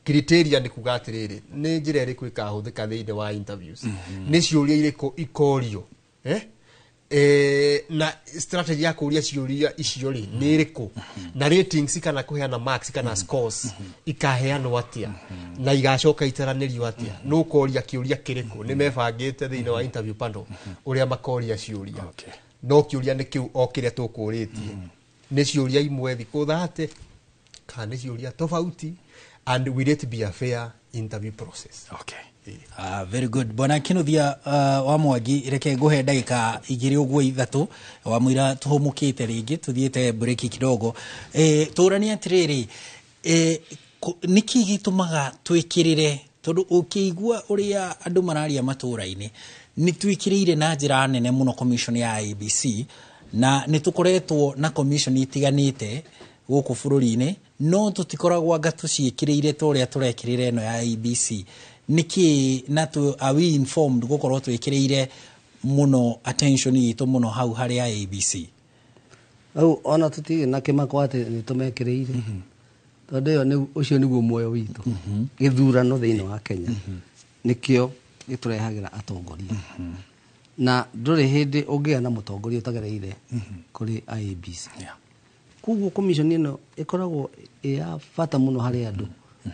Criteria nĩ kuga atĩrĩrĩ, nĩ njĩra ĩrĩkũ ĩkahũthĩka thĩinĩ wa interviews, nĩ ciũria irĩkũ ikorio, na strategy ya kũria ciũria icio rĩ nĩ ĩrĩkũ, na ratings kana kũheana marks kana scores ikaheanwo atĩa na igacoka itaranĩrio atĩa, nũ ũkoria kĩũria kĩrĩkũ, nĩ mebangĩte thĩinĩ wa interview panel ũrĩa makoria ciũria. No kĩũria nĩ kĩu o kĩrĩa tũkũrĩtie, nĩ ciũria imwe thikũ 30 kana nĩ ciũria tofauti, and will it be a fair interview process? Okay. Very good, bwana Kinuthia wa Mwangi, reke nguhe ndagika 2 ũguo 3 wamwira tuhumukite ringi tuthiĩte break kidogo. Tũranie atĩrĩrĩ, nĩkĩ gĩtũmaga twĩkĩrĩre, tondũ ũkĩigua ũrĩa andũ mararia matũra-inĩ, nĩ twĩkĩrĩire na njĩra nene mũno commission ya IEBC, na nĩ tũkoretwo na commission itiganĩte gũkũ bũrũri-inĩ, no tũtikoragwo anga tũciĩkĩrĩire ta ũrĩa tũrekĩrĩra ĩno ya IEBC. Nĩkĩ na are we informed gũkorwo twĩkĩrĩire mũno attention itũ mũno hau harĩ IEBC? Hau ona tũtirĩ na kĩmako atĩ nĩ tũmekĩrĩire, tondũ ĩyo ũcio nĩguo muoyo witũ. Gĩthurano thĩinĩ wa Kenya nĩkĩo gĩtũrehagĩra atongoria, na ndũrĩ hĩndĩ ũngĩgĩa na mũtongoria ũtagereire kũrĩ IEBC. Koguo commission ĩno ĩkoragwo ĩ ya bata mũno harĩ andũ,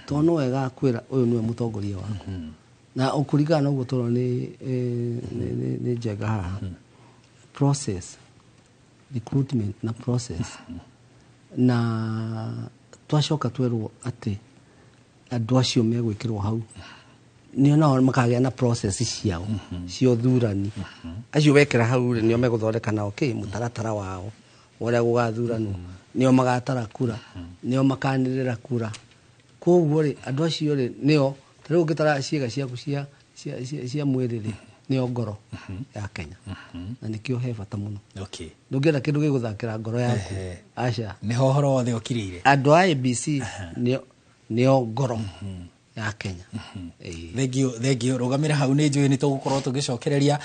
tondũ no ĩgakwĩra ũyũ nĩwe mũtongoria waku, na kũringana na ũguo tũrona nĩ njega haha process recruitment na process, na twacoka twerwo atĩ andũ acio megwĩkĩrwo hau nĩo nao makagĩa na process ciao cia ũthurani. Acio wekĩra hau rĩ, nĩo megũthondeka nao kĩ mũtaratara wao ũrĩa gũgathuranwo, nĩo magatara kura, nĩo makanĩrĩra kura. Koguo rĩ, andũ acio rĩ, nĩo ta rĩu ũngĩtara ciĩga ciaku cia mwĩrĩ rĩ, Nĩyo ngoro ya Kenya, na nĩkĩo he bata mũno. Ndũngĩenda kĩndũ gĩgũthakĩra ngoro yaku, aca. Nĩho ũhoro wothe ũkirĩire. Andũ a IEBC nĩo ngoro ya Kenya. Thengio, thengio. Rũgamĩra hau, nĩ njũĩ nĩ tũgũkorwo tũgĩcokereria,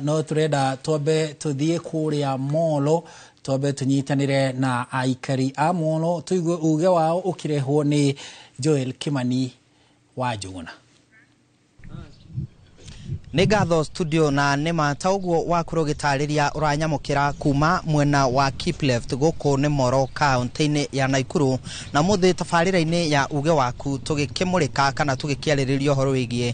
no tũrenda twambe tũthiĩ kũrĩa Molo, twambe tũnyitanĩre na aikari a Molo, tũigue uge wao ũkĩrehwo nĩ Joel Kimani wa Njũgũna. Nĩ ngatho studio, na nĩma ta ũguo wakorwo ũgĩtarĩria, ũranyamũkĩra kuma mwena wa Kipleft gũkũ nĩ Moro kaunti-inĩ ya Naikuru, na mũthĩ tabarĩra-inĩ ya uge waku tũgĩkĩmũrĩka kana tũgĩkĩarĩrĩria ũhoro wĩgiĩ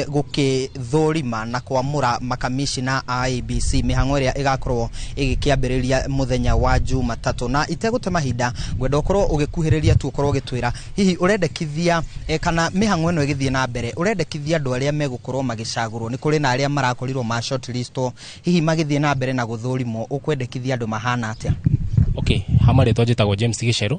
gũkĩthũrima na kwamũra makamishina a IEBC, mĩhang'o ĩrĩa ĩgakorwo ĩgĩkĩambĩrĩria mũthenya wa Jumatatũ. Na itegũte mahinda, ngwenda ũkorwo ũgĩkuhĩrĩria tu, ũkorwo ũgĩtwĩra hihi ũrendekithia kana mĩhang'o ĩno ĩgĩthiĩ na mbere, ũrendekithia andũ arĩa megũkorwo magĩcagũrwo, nĩ kũrĩ na arĩa marakorirwo ma shortlistwo, hihi magĩthiĩ na mbere na gũthũrimwo ũkwendekithia andũ mahana atĩa? Okay, ha marĩtwa njĩtagwo James Gĩcerũ.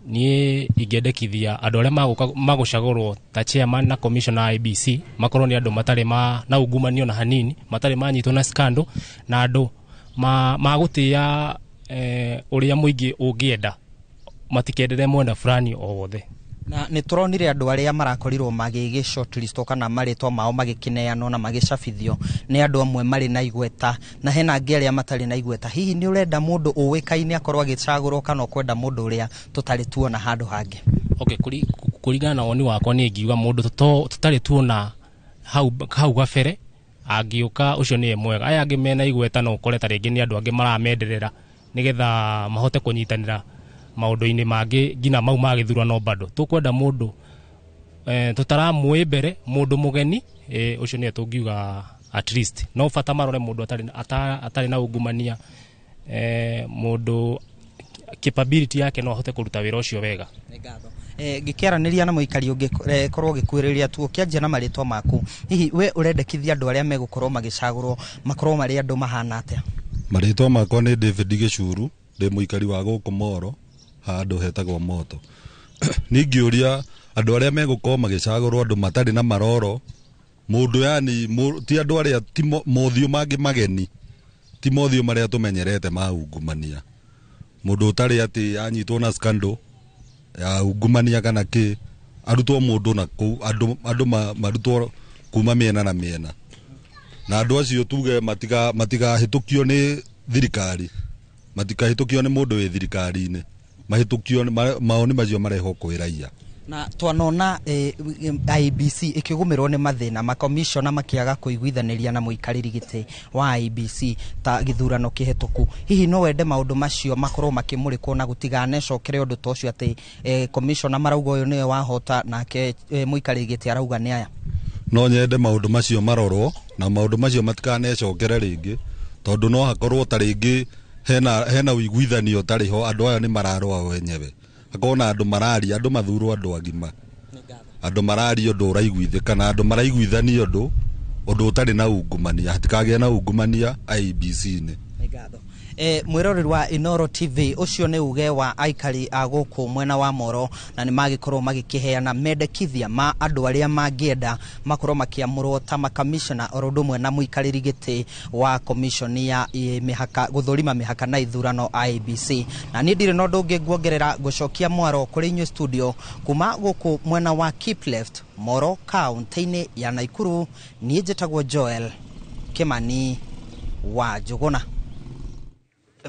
Niĩ ingĩendekithia andũ arĩa magũka magũcagũrwo ta chairman na commissioner a IEBC makorwo nĩ andũ matarĩ ma na ungumania na hanini, matarĩ manyitwo na scandal, na andũ magũtĩĩa ũrĩa mũingĩ ũngĩenda, matikendere mwena fulani o wothe. Na nĩ tũronire andũ arĩa marakorirwo magĩgĩ shortlistwo kana marĩtwa mao magĩkĩneanwo na magĩcabithio nĩ andũ amwe marĩ na igweta, na hena angĩ arĩa matarĩ na igweta. Hihi nĩ ũrenda mũndũ ũĩkaine akorwo agĩcagũrwo, kana ũkwenda mũndũ ũrĩa tũtarĩ tuona handũ hangĩ? Okay, kũringana na woni wakwa, niĩ ingiuga mũndũ tũtarĩ tuona hau gabere angĩũka, ũcio nĩwe mwega. Aya angĩ mena igweta no ũkore ta rĩngĩ nĩ andũ angĩ maramenderera nĩgetha mahote kũnyitanĩra maũndũ-inĩ mangĩ nginya mau ma gĩthurano. Bado tũkwenda mũndũ tũtaramũĩ mbere, mũndũ mũgeni, ũcio nĩwe tũngiuga at least. No bata marore mũndũ atarĩ na ungumania, mũndũ capability yake no ahote kũruta wĩra ũcio wega. Ngĩkĩaranĩria na mũikari ũngĩ, korwo ũgĩkuhĩrĩria tu, ũkĩanjia na marĩtwa maku, hihi we ũrendekithia andũ arĩa megũkorwo magĩcagũrwo makorwo marĩ andũ mahana atĩa? Marĩtwa makwa nĩ David Gĩcuru, ndĩ mũikari wa gũkũ Moro, handũ hetagwo Moto. Niĩ ingĩũria andũ arĩa megũkorwo magĩcagũrwo andũ matarĩ na maroro, mũndũ yani ti andũ arĩa ti mothiũ mangĩ mageni, ti mothiũ marĩa tũmenyerete ma ungumania, mũndũ ũtarĩ atĩ anyitwo na scandal ya ungumania kana kĩ, arutwo mũndũ na kũu andũ marutwo kuma mĩena na mĩena, na andũ acio tuge matigahĩtũkio nĩ thirikari, matikahĩtũkio nĩ mũndũ wĩ thirikari-inĩ, mahĩtũkio maoni macio marehwo kwĩ raia. Na twanona IEBC ĩkĩgũmĩrwo nĩ mathĩna, makomishona makĩaga kũiguithanĩria na mũikarĩri gĩtĩ wa IEBC ta gĩthurano kĩhetũku. Hihi no wende maũndũ macio makorwo makĩmũrĩkwo na gũtiganecokere ũndũ ta ũcio, atĩ komishona marauga ũyũ nĩwe wahota, nake mũikarĩri gĩtĩ arauga nĩ aya? No nyende maũndũ macio marorwo na maũndũ macio matikanecokere rĩngĩ, tondũ no hakorwo ta rĩngĩ hena ũiguithanio ũtarĩ ho, andũ aya nĩ mararũa wenyewe, hakorwo na andũ mararia, andũ mathurwo andũ agima, andũ mararia ũndũ ũraiguithĩka na andũ maraiguithania ũndũ ũtarĩ na ungumania, hatikagĩe na ungumania IEBC-inĩ. Mwĩroreri wa Inoro TV, ũcio nĩ uge wa aikari a gũkũ mwena wa Moro, na nĩ magĩkorwo magĩkĩheana mendekithia ma andũ arĩa mangĩenda makorwo makĩamũrwo ta makamishona oro ũndũ ũmwe na mũikarĩri gĩtĩ wa commission ya mĩhaka, gũthũrima mĩhaka na ithurano IEBC. Na niĩ ndirĩ na ũndũ ũngĩ nguongerera, ngũcokia mwaro kũrĩ inyuĩ studio kuma gũkũ mwena wa Kipleft, Moro, kaunti-inĩ ya Naikuru. Niĩ njĩtagwo Joel Kimani wa Njũgũna.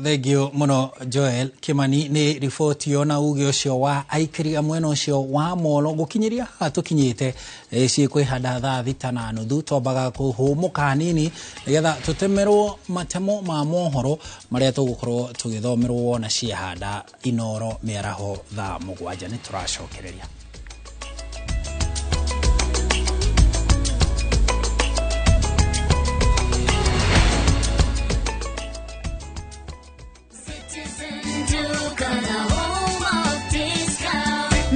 Thengio mũno Joel Kimani nĩ riboti ĩyo na uge ũcio wa aikari a mwena ũcio wa Molo. Gũkinyĩria haha tũkinyĩte, ciĩkwĩhanda 6:30, twambaga kũhũmũka hanini nĩgetha tũtemerwo matemo ma mohoro marĩa tũgũkorwo tũgĩthomerwo wona ciehanda Inoro mĩaraho 7:00. Nĩ tũracokereria.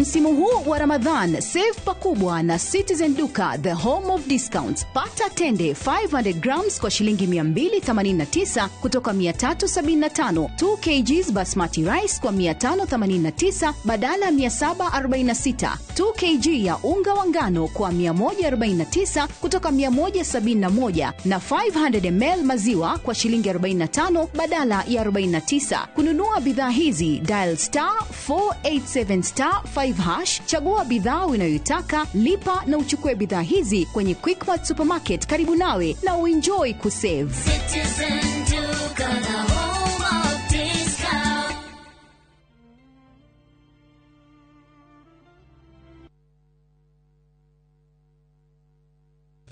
Msimu huu wa Ramadhan, save pakubwa na Citizen Duka, the home of discounts. Pata tende 500 grams kwa shilingi 289 kutoka 375, 2 kgs basmati rice kwa 589 badala ya 746, 2 kg ya unga wa ngano kwa 149 kutoka 171 na 500 ml maziwa kwa shilingi 45 badala ya 49. Kununua bidhaa hizi, dial star 487 star 5 hash, chagua bidhaa unayoitaka, lipa na uchukue bidhaa hizi kwenye Quickmart Supermarket karibu nawe na uenjoy kusave. Citizen Duka, the home of discount.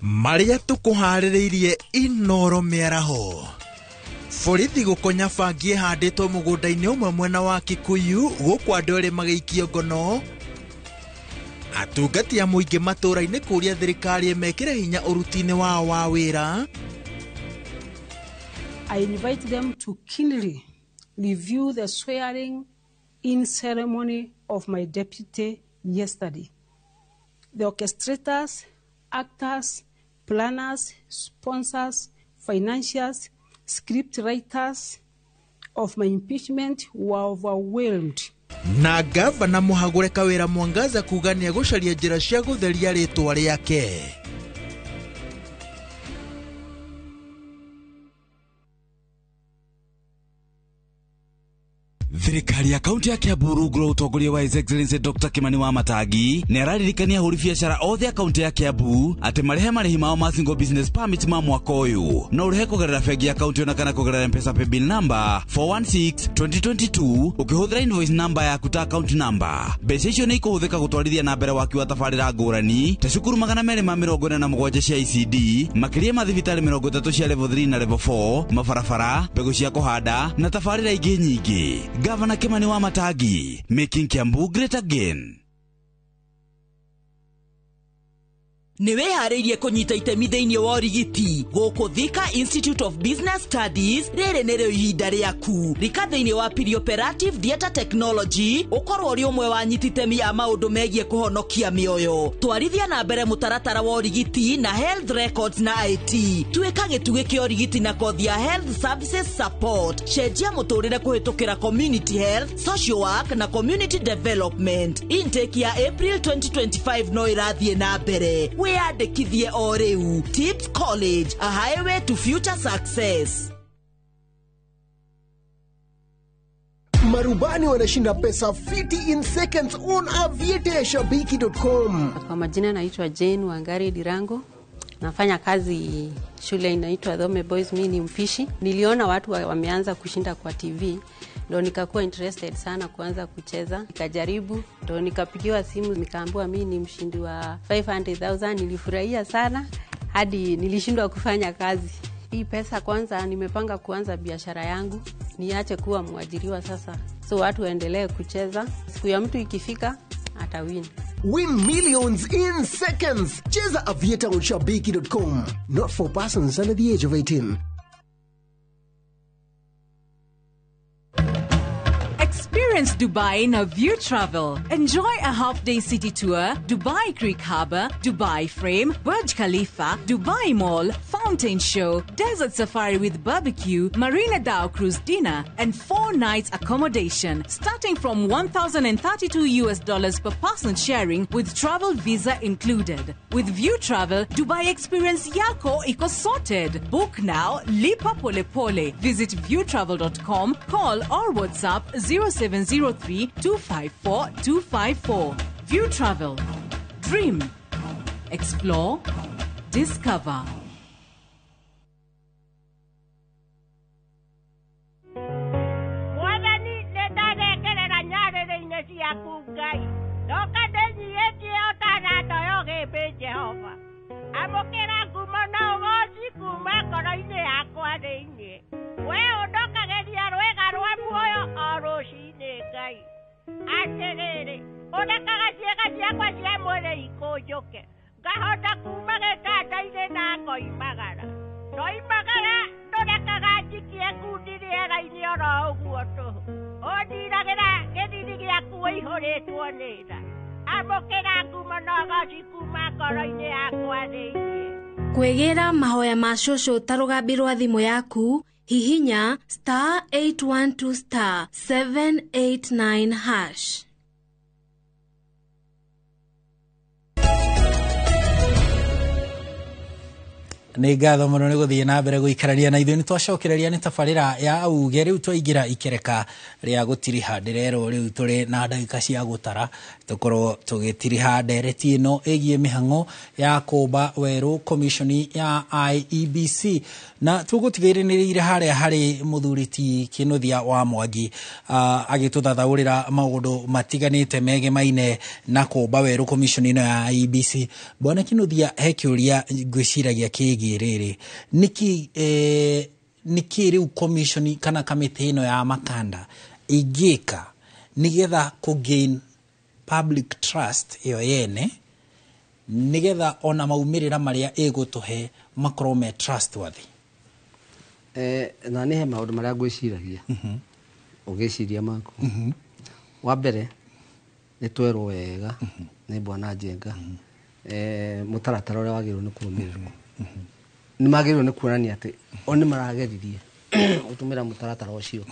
Marĩa tũkũharĩrĩirie Inoro mĩaraho. Borithi gũkonya bangi ĩhandĩtwo mũgũnda-inĩ ũmwe mwena wa Kikuyu gũkũ andũ erĩ magĩikio ngono. Atungati a mũingĩ matũũra-inĩ kũũria thirikari ĩmekĩre hinya ũruti-inĩ wao wa wĩra. I invite them to keenly review the swearing in ceremony of my deputy yesterday. The orchestrators, actors, planners, sponsors, financiers, script writers of my impeachment were overwhelmed. Na gavana mũhagũre Kawĩra Mwangaza kuga nĩegũcaria njĩra cia gũtheria rĩtwa rĩake. Thirikari ya kaunti ya Kiambu rungu rwa ũtongoria wa His Excellency Dr. Kimani Wamatangi nĩ araririkania ahũri biacara othe a kaunti ya Kiambu atĩ marĩhe marĩhi mao ma single business permit ma mwaka ũyũ no ũrĩhe kũgerera bengi ya kaunti ona kana kũgerera M-Pesa paybill number 416 2022 ũkĩhũthĩra invoice number yaku ta account number. Mbeca icio nĩ ikũhũthĩka gũtwarithia na mbere waki wa tabarĩra ngũrani ta cukuru 247 cia ECD, makĩria ma thibitarĩ 30 cia level 3 na level 4, mabarabara, mbegũ cia kũhanda na tabarĩra ingĩ nyingĩ. Governor Kimani Wamatangi, making Kiambu great again. Nĩ wĩharĩirie kũnyita itemi thĩinĩ wa ũrigiti gũkũ Thika Institute of Business Studies. Rĩrĩ nĩrĩo ihinda rĩaku. Rika thĩinĩ wa Perioperative Theatre Technology, ũkorwo ũrĩ ũmwe wa anyiti itemi a maũndũ megiĩ kũhonokia mĩoyo. Twarithia na mbere mũtaratara wa ũrigiti na health records na IT. Tuĩka gĩtugĩ kĩa ũrigiti na kothi ya health services support. Cenjia mũtũrĩre kũhĩtũkĩra community health, social work na community development. Intake ya April 2025 no ĩrathiĩ na mbere. Wĩyandĩkithie o rĩu. Tips College, a highway to future success. Marubani wanashinda pesa fiti in seconds on aviateashabiki.com. Kwa majina naitwa Jane Wangari Dirango. Nafanya kazi shule inaitwa Dhome Boys, mimi ni mpishi. Niliona watu wameanza kushinda kwa TV, ndo nikakuwa interested sana kuanza kucheza. Nikajaribu, ndo nikapigiwa simu nikaambiwa mimi ni mshindi wa 500,000. Nilifurahia sana hadi nilishindwa kufanya kazi. Hii pesa kwanza nimepanga kuanza biashara yangu, niache kuwa mwajiriwa sasa. So watu waendelee kucheza. Siku ya mtu ikifika atawin. Win millions in seconds. Cheza Aviator on shabiki.com. Not for persons under the age of 18. Experience Dubai in a View Travel. Enjoy a half-day city tour, Dubai Creek Harbour, Dubai Frame, Burj Khalifa, Dubai Mall, Fountain Show, Desert Safari with barbecue, Marina Dhow Cruise dinner, and 4 nights accommodation, starting from $1,032 per person sharing with travel visa included. With View Travel, Dubai experience yako iko sorted. Book now, lipa pole pole. Visit viewtravel.com, call or WhatsApp 0703 254 254. View Travel. Dream. Explore. Discover. Mwathani nĩ ndarekerera nyarĩrĩ-inĩ ciaku Ngai ndoka ndĩnyiĩtie o ta ndoyo gĩmbĩ Jehova amũkĩra ngumo na ũgoci kuma ngoro-inĩ yakwa thĩinĩ we ũndokagĩria rwĩga rwa muoyo o rũcinĩ Ngai atĩrĩrĩ ũrekaga ciĩga ciakwa cia mwĩrĩ ikũnjũke ngahota kuma gĩtanda-inĩ na ngoimagara ndoimagara ndũrekaga njikie ngundi rĩera-inĩ oro ũguo tũhũ ũndiragĩra gĩthiri gĩaku ũihũrĩtwo nĩ tha. Amũkĩra ngumo na ũgoci kuma ngoro-inĩ yakwa thĩinĩ. Kwĩgĩra mahoya ma cũcũ ta rũgambi rwa thimũ yaku, hihinya *812*789#. Nĩ ngatho mũno nĩ gũthiĩ na mbere gũikarania na ithuĩ. Nĩ twacokereria nĩ tabarĩra ya uge. Rĩu twaingĩra ikereka rĩa gũtiriha. Ndĩrerwo rĩu tũrĩ na ndagĩka cia gũtara tũkorwo tũgĩtiriha ndereti ĩno ĩgiĩ mĩhang'o ya kũmba werũ commission ya IEBC, na tũgũtigĩrĩrĩire harĩa harĩ mũthuri ti Kĩnuthia wa Mwangi agĩtũthathaũrĩra maũndũ matiganĩte megemaine na kũmba werũ commission ĩno ya IEBC. Bwana Kĩnuthia, he kĩũria ngwĩciragia kĩgiĩ rĩrĩ, nĩkĩ nĩkĩ rĩu commission kana kamĩtĩ ĩno ya Makanda ĩngĩka nĩgetha kũ gain public trust ĩyo yene, nĩgetha ona maumĩrĩra marĩa ĩgũtũhe makorwo me trustworthy? Na nĩ he maũndũ marĩa ngwĩciragia ũgĩciria maku. Wa mbere nĩ twerwo wega nĩ Bwana Njenga mũtaratara ũrĩa wagĩrĩirwo nĩ kũrũmĩrĩrwo. Nĩ magĩrĩirwo nĩ kuonania atĩ o nĩ marageririe gũtũmĩra mũtaratara ũcio,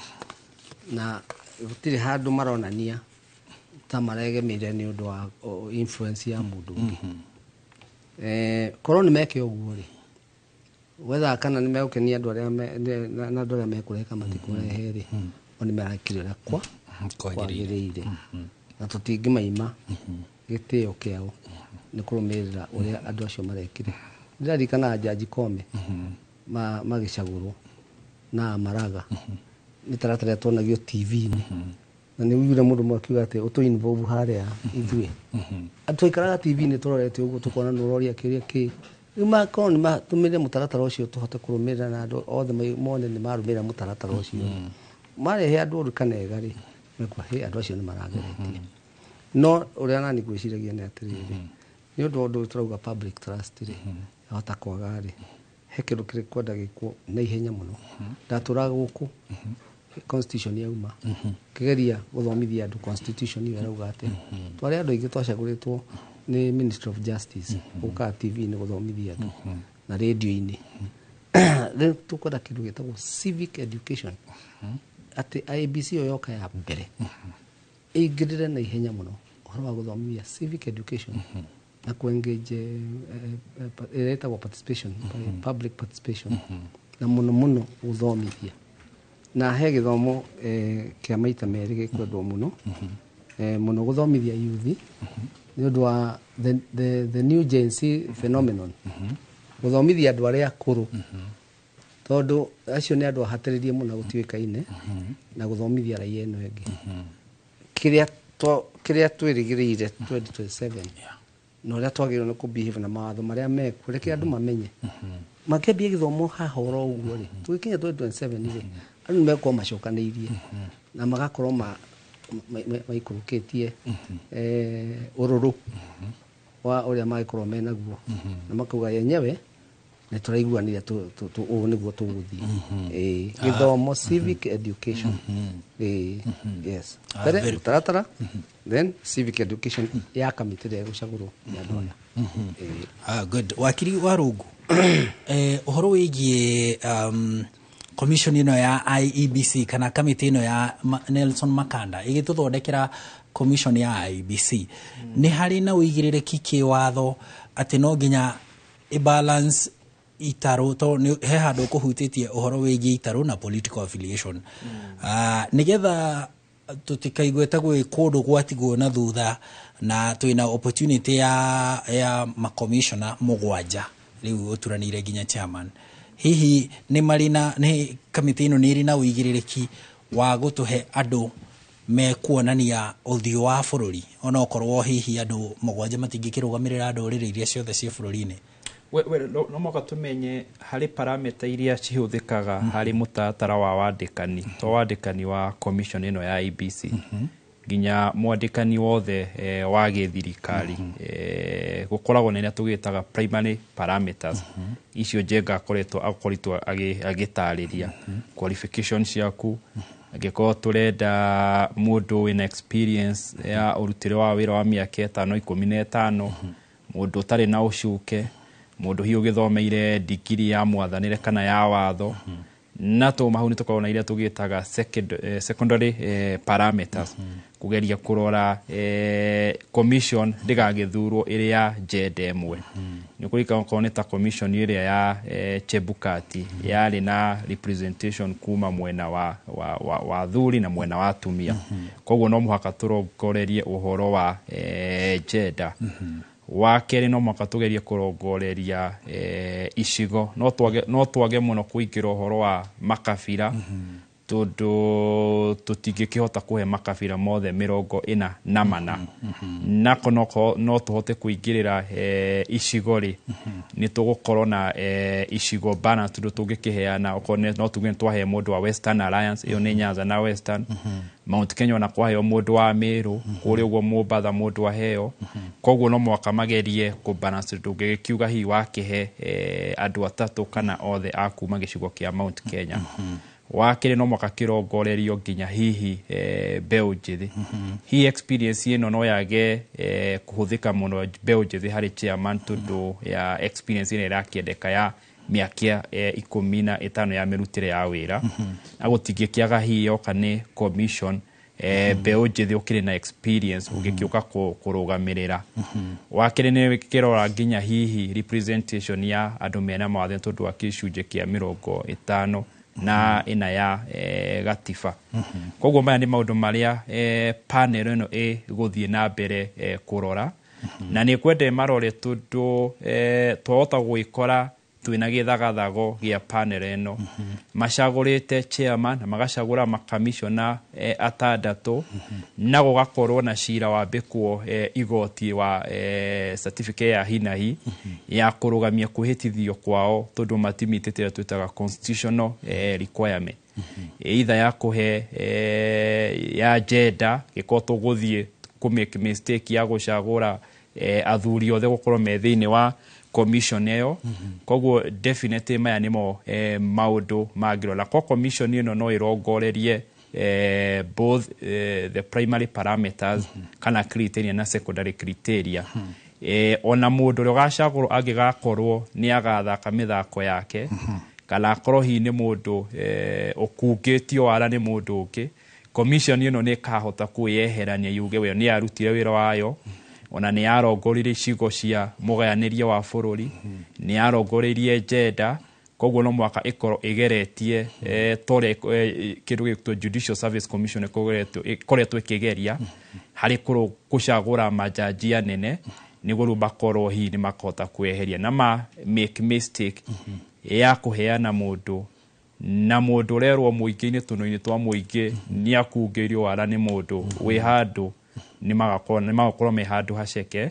na gũtirĩ handũ maronania ta maregemeire nĩ ũndũ wa influence ya mũndũ ũngĩ. Korwo nĩ meke ũguo rĩ, wetha kana nĩ megũkenia andũ arĩa na andũ arĩa mekũrehe kana matikũrehe rĩ, o nĩ marekire ũrĩa kwagĩrĩire, na tũtingĩmaima gĩtĩo kĩao nĩ kũrũmĩrĩra ũrĩa andũ acio marekire. Ndĩraririkana Jaji Koome magĩcagũrwo na Maraga, mĩtaratara tuonagio TV-inĩ, na nĩ ũiguire mũndũ ũmwe akiuga atĩ ũtũ involve harĩa ithuĩ twaikaraga TV-inĩ tũrorete ũguo, tũkona nĩ ũroria kĩũria kĩ. Rĩu makorwo nĩ matũmĩre mũtaratara ũcio tũhote kũrũmĩrĩra, na andũ othe mone nĩ marũmĩrĩra mũtaratara ũcio, marehe andũ oru kana ega rĩ, mekwa hĩ andũ acio nĩ marageretie. No ũrĩa nani ngwĩciragia nĩ atĩrĩrĩ, nĩ ũndũ wa ũndũ ũyũ tũrauga public trust rĩ, yahota kwaga rĩ, he kĩndũ kĩrĩ kwenda gĩkwo na ihenya mũno. Ndatũraga gũkũ constitution yauma, kĩgeria gũthomithia andũ constitution ĩyo ĩrauga atĩa. Twarĩ andũ aingĩ twacagũrĩtwo nĩ Ministry of Justice gũkaga TV-inĩ gũthomithia andũ na radio-inĩ. Rĩu tũkwenda kĩndũ gĩtagwo civic education, atĩ IEBC ĩyo yoka ya mbere ĩingĩrĩre na ihenya mũno ũhoro wa gũthomithia civic education na kũ engage ĩrĩa ĩtagwo participation, public participation, na mũno mũno gũthomithia, na he gĩthomo kĩa maita merĩ gĩkwendwo mũno mũno gũthomithia youth nĩ ũndũ wa the new Gen Z phenomenon, gũthomithia andũ arĩa akũrũ, tondũ acio nĩ andũ ahatĩrĩrie mũno gũtiũĩkaine, na gũthomithia raia ĩno ĩngĩ kĩrĩa twĩrĩgĩrĩire 2027 na ũrĩa twagĩrĩirwo nĩ kũ-behave na mawatho marĩa mekuo. Reke andũ mamenye makĩambia gĩthomo haha oro ũguo rĩ, tũgĩkinya 2027 rĩ, andũ nĩ megũkorwo macokanĩirie na magakorwo maikũrũkĩtie ũrũrũ wa ũrĩa mangĩkorwo menaguo, na makauga yenyewe nĩ tũraiguanire ũũ nĩguo tũgũthiĩ. Ĩĩ, gĩthomo, civic education. Ĩĩ, yes. Mbere mũtaratara, then civic education ya kamĩtĩ ĩrĩa ĩgũcagũrwo nĩ andũ aya. Ĩĩ. Ah, good. Wakiri wa Rungu, ũhoro wĩgiĩ commission ĩno ya IEBC kana kamĩtĩ ĩno ya Nelson Makanda ĩgĩtũthondekera commission ya IEBC, nĩ harĩ na ũigĩrĩrĩki kĩwatho atĩ no nginya ĩbalance itarũ, to nĩ he handũ ũkũhutĩtie ũhoro wĩgiĩ itarũ na political affiliation, nĩgetha tũtikaigue ta gwĩ kũndũ gwatigwo na thutha, na twĩna opportunity ya makomishona 7 rĩu ũturanĩire nginya chairman. Hihi nĩ marĩ na nĩ kamĩtĩ ĩno nĩ ĩrĩ na ũigĩrĩrĩki wa gũtũhe andũ mekuonania ũthiũ wa bũrũri, onokorwo hihi andũ 7 matingĩkĩrũgamĩrĩra ndũrĩrĩ iria ciothe ciĩ bũrũri-inĩ? We no mũhaka tũmenye harĩ parameter iria cihũthĩkaga harĩ mũtaratara wa wandĩkani, to wandĩkani wa commission ĩno ya IEBC, nginya mwandĩkani wothe wa gĩthirikari, gũkoragwo na iria tũgĩtaga primary parameters. Icio Njenga akoretwo agĩtarĩria qualification ciaku, Angĩkorwo tũrenda mũndũ wĩna experience ya ũrutĩre wa wĩra wa mĩaka 5 15, mũndũ ũtarĩ na ũcuke, mũndũ hihi ũgĩthomeire digiri ya mwathanĩre kana ya watho. Na tuma hau nĩ tũkoragwo na iria tũgĩtaga secondary parameters, kũgeria kũrora commission ndĩgagĩthurwo ĩrĩ ya gender ĩmwe. Nĩ kũririkana okorwo nĩ ta commission ĩrĩa ya Chebukati yarĩ na representation kuma mwena wa athuri na mwena wa atumia. Koguo no mũhaka tũrongorerie ũhoro wa gender. Wa kerĩ, no mũhaka tũgerie kũrongoreria icigo. No twage mũno kũingĩra ũhoro wa makabira, tondũ tũtingĩkĩhota kũhe makabira mothe 44. Nako no tũhote kũingĩrĩra icigo rĩ, nĩ tũgũkorwo na icigo balance, tondũ tũngĩkĩheana okorwo no tuge nĩ twahe mũndũ wa Western Alliance, ĩyo nĩ Nyanza na Western, Mount Kenya ona kwaheo mũndũ wa Meru, kũrĩa ũguo Mombatha mũndũ aheo. Koguo no mũhaka magerie kũ balance. Ndũngĩgĩkiuga hihi wakĩhe andũ atatũ kana othe a kuma gĩcigo kĩa Mount Kenya. Wa kerĩ, no mũhaka kĩrongorerio nginya hihi mbeũ njĩthĩ. Hihi experience ĩno no yage kũhũthĩka mũno mbeũ njĩthĩ harĩ chairman, tondũ ya experience ĩrĩa ĩrakĩendeka ya mĩaka 15 ya mĩrutĩre ya wĩra, na gũtingĩkĩaga hihi yoka nĩ commission mbeũ njĩthĩ ũkĩrĩ na experience ũngĩkĩũka kũrũgamĩrĩra. Wa kerĩ, nĩ kĩrora nginya hihi representation ya andũ mena mawathe, tondũ wa gĩcunjĩ kĩa 54 ya gatiba. Koguo maya nĩ maũndũ marĩa panel ĩno ĩgũthiĩ na mbere kũrora, na nĩ kwenda marore, tondũ twahota gwĩkora twĩna gĩthagathago gĩa panel ĩno macagũrĩte chairman na magacagũra makamishona atandatũ, na gũgakorwo na cira wambĩkwo igoti wa certificate ya hinahi ya kũrũgamia kwĩhĩtithio kwao, tondũ matimitĩte ĩrĩa twĩtaga constitutional requirement, either ya kũhe ya gender, gĩkorwo tũgũthiĩ kũ make mistake ya gũcagũra athuri othe gũkorwo me thĩinĩ wa commission ĩyo. Koguo definitely maya nĩmo maũndũ mangĩrora. Ko commission ĩno no ĩrongorerie both the primary parameters kana criteria na secondary criteria. Ona mũndũ ũrĩa ũgacagũrwo angĩgakorwo nĩ agathaka mĩthako yake, kana akorwo hihi nĩ mũndũ ũkungĩtio wara nĩ mũndũ ũngĩ, commission ĩno nĩ ĩkahota kwĩyeherania yuge we nĩ yarutire wĩra wayo, ona nĩ yarongoririe icigo cia mũgayanĩrie wa bũrũri, nĩ yarongoririe gender. Koguo no mũhaka ĩkorwo ĩgeretie ta ũrĩa kĩndũ gĩgwĩtwo Judicial Service Commission ĩkoretwo ĩkĩgeria harĩ kũcagũra majaji anene, nĩguo rĩu makorwo hihi nĩ makahota kweheria na ma make mistake ya kũheana mũndũ, na mũndũ ũrerwo mũingĩ-inĩ tũnua-inĩ twa mũingĩ nĩ akungĩirio wara nĩ mũndũ wĩ handũ, nĩ magakorwo me handũ haceke,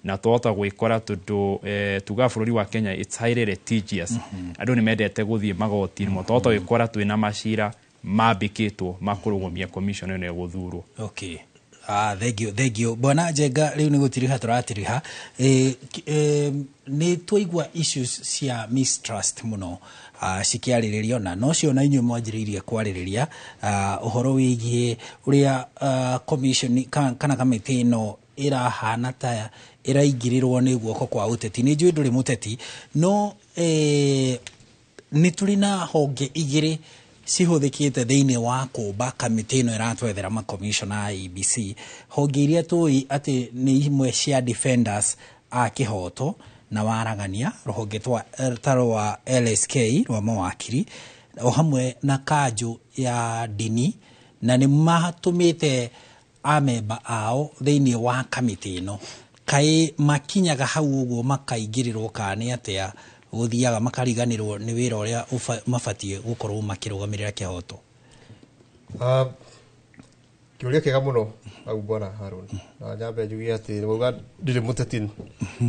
na twahota gwĩkora, tondũ tugaga bũrũri wa Kenya it's highly litigious, andũ nĩ mendete gũthiĩ magoti-inĩ mũno, twahota gwĩkora twĩna macira mambĩkĩtwo ma kũrũgamia commission ĩno ĩgũthurwo. Okay. Ah, thank you, thank you. Bwana Njenga, rĩu nĩ gũtiriha tũratiriha. Nĩ twaigua issues cia mistrust mũno cikĩarĩrĩrio, na nocio na inyuĩ mwanjĩrĩirie kwarĩrĩria ũhoro wĩgiĩ ũrĩa commission kana kamĩtĩ ĩno ĩrahana ta ĩraingĩrĩrwo nĩ guoko kwa ũteti. Nĩ njũĩ ndũrĩ mũteti, no nĩ tũrĩ na honge igĩrĩ cihũthĩkĩte thĩinĩ wa kũmba kamĩtĩ ĩno ĩratwethera makomishona a IEBC, honge iria tũĩ atĩ nĩ imwe cia defenders a kĩhoto na waragania, rũhonge ta rwa LSK rwa mawakiri, o hamwe na kanjũ ya ndini, na nĩ matũmĩte amemba ao thĩinĩ wa kamĩtĩ ĩno. Kaĩ makinyaga hau ũguo makaingĩrĩrwo, kana nĩ atĩa gũthiaga makariganĩrwo nĩ wĩra ũrĩa mabatiĩ gũkorwo makĩrũgamĩrĩra kĩhoto? Kĩũria kĩega mũno hau, bwana Haron, na nyambe njuge atĩ wauga ndirĩ mũteti,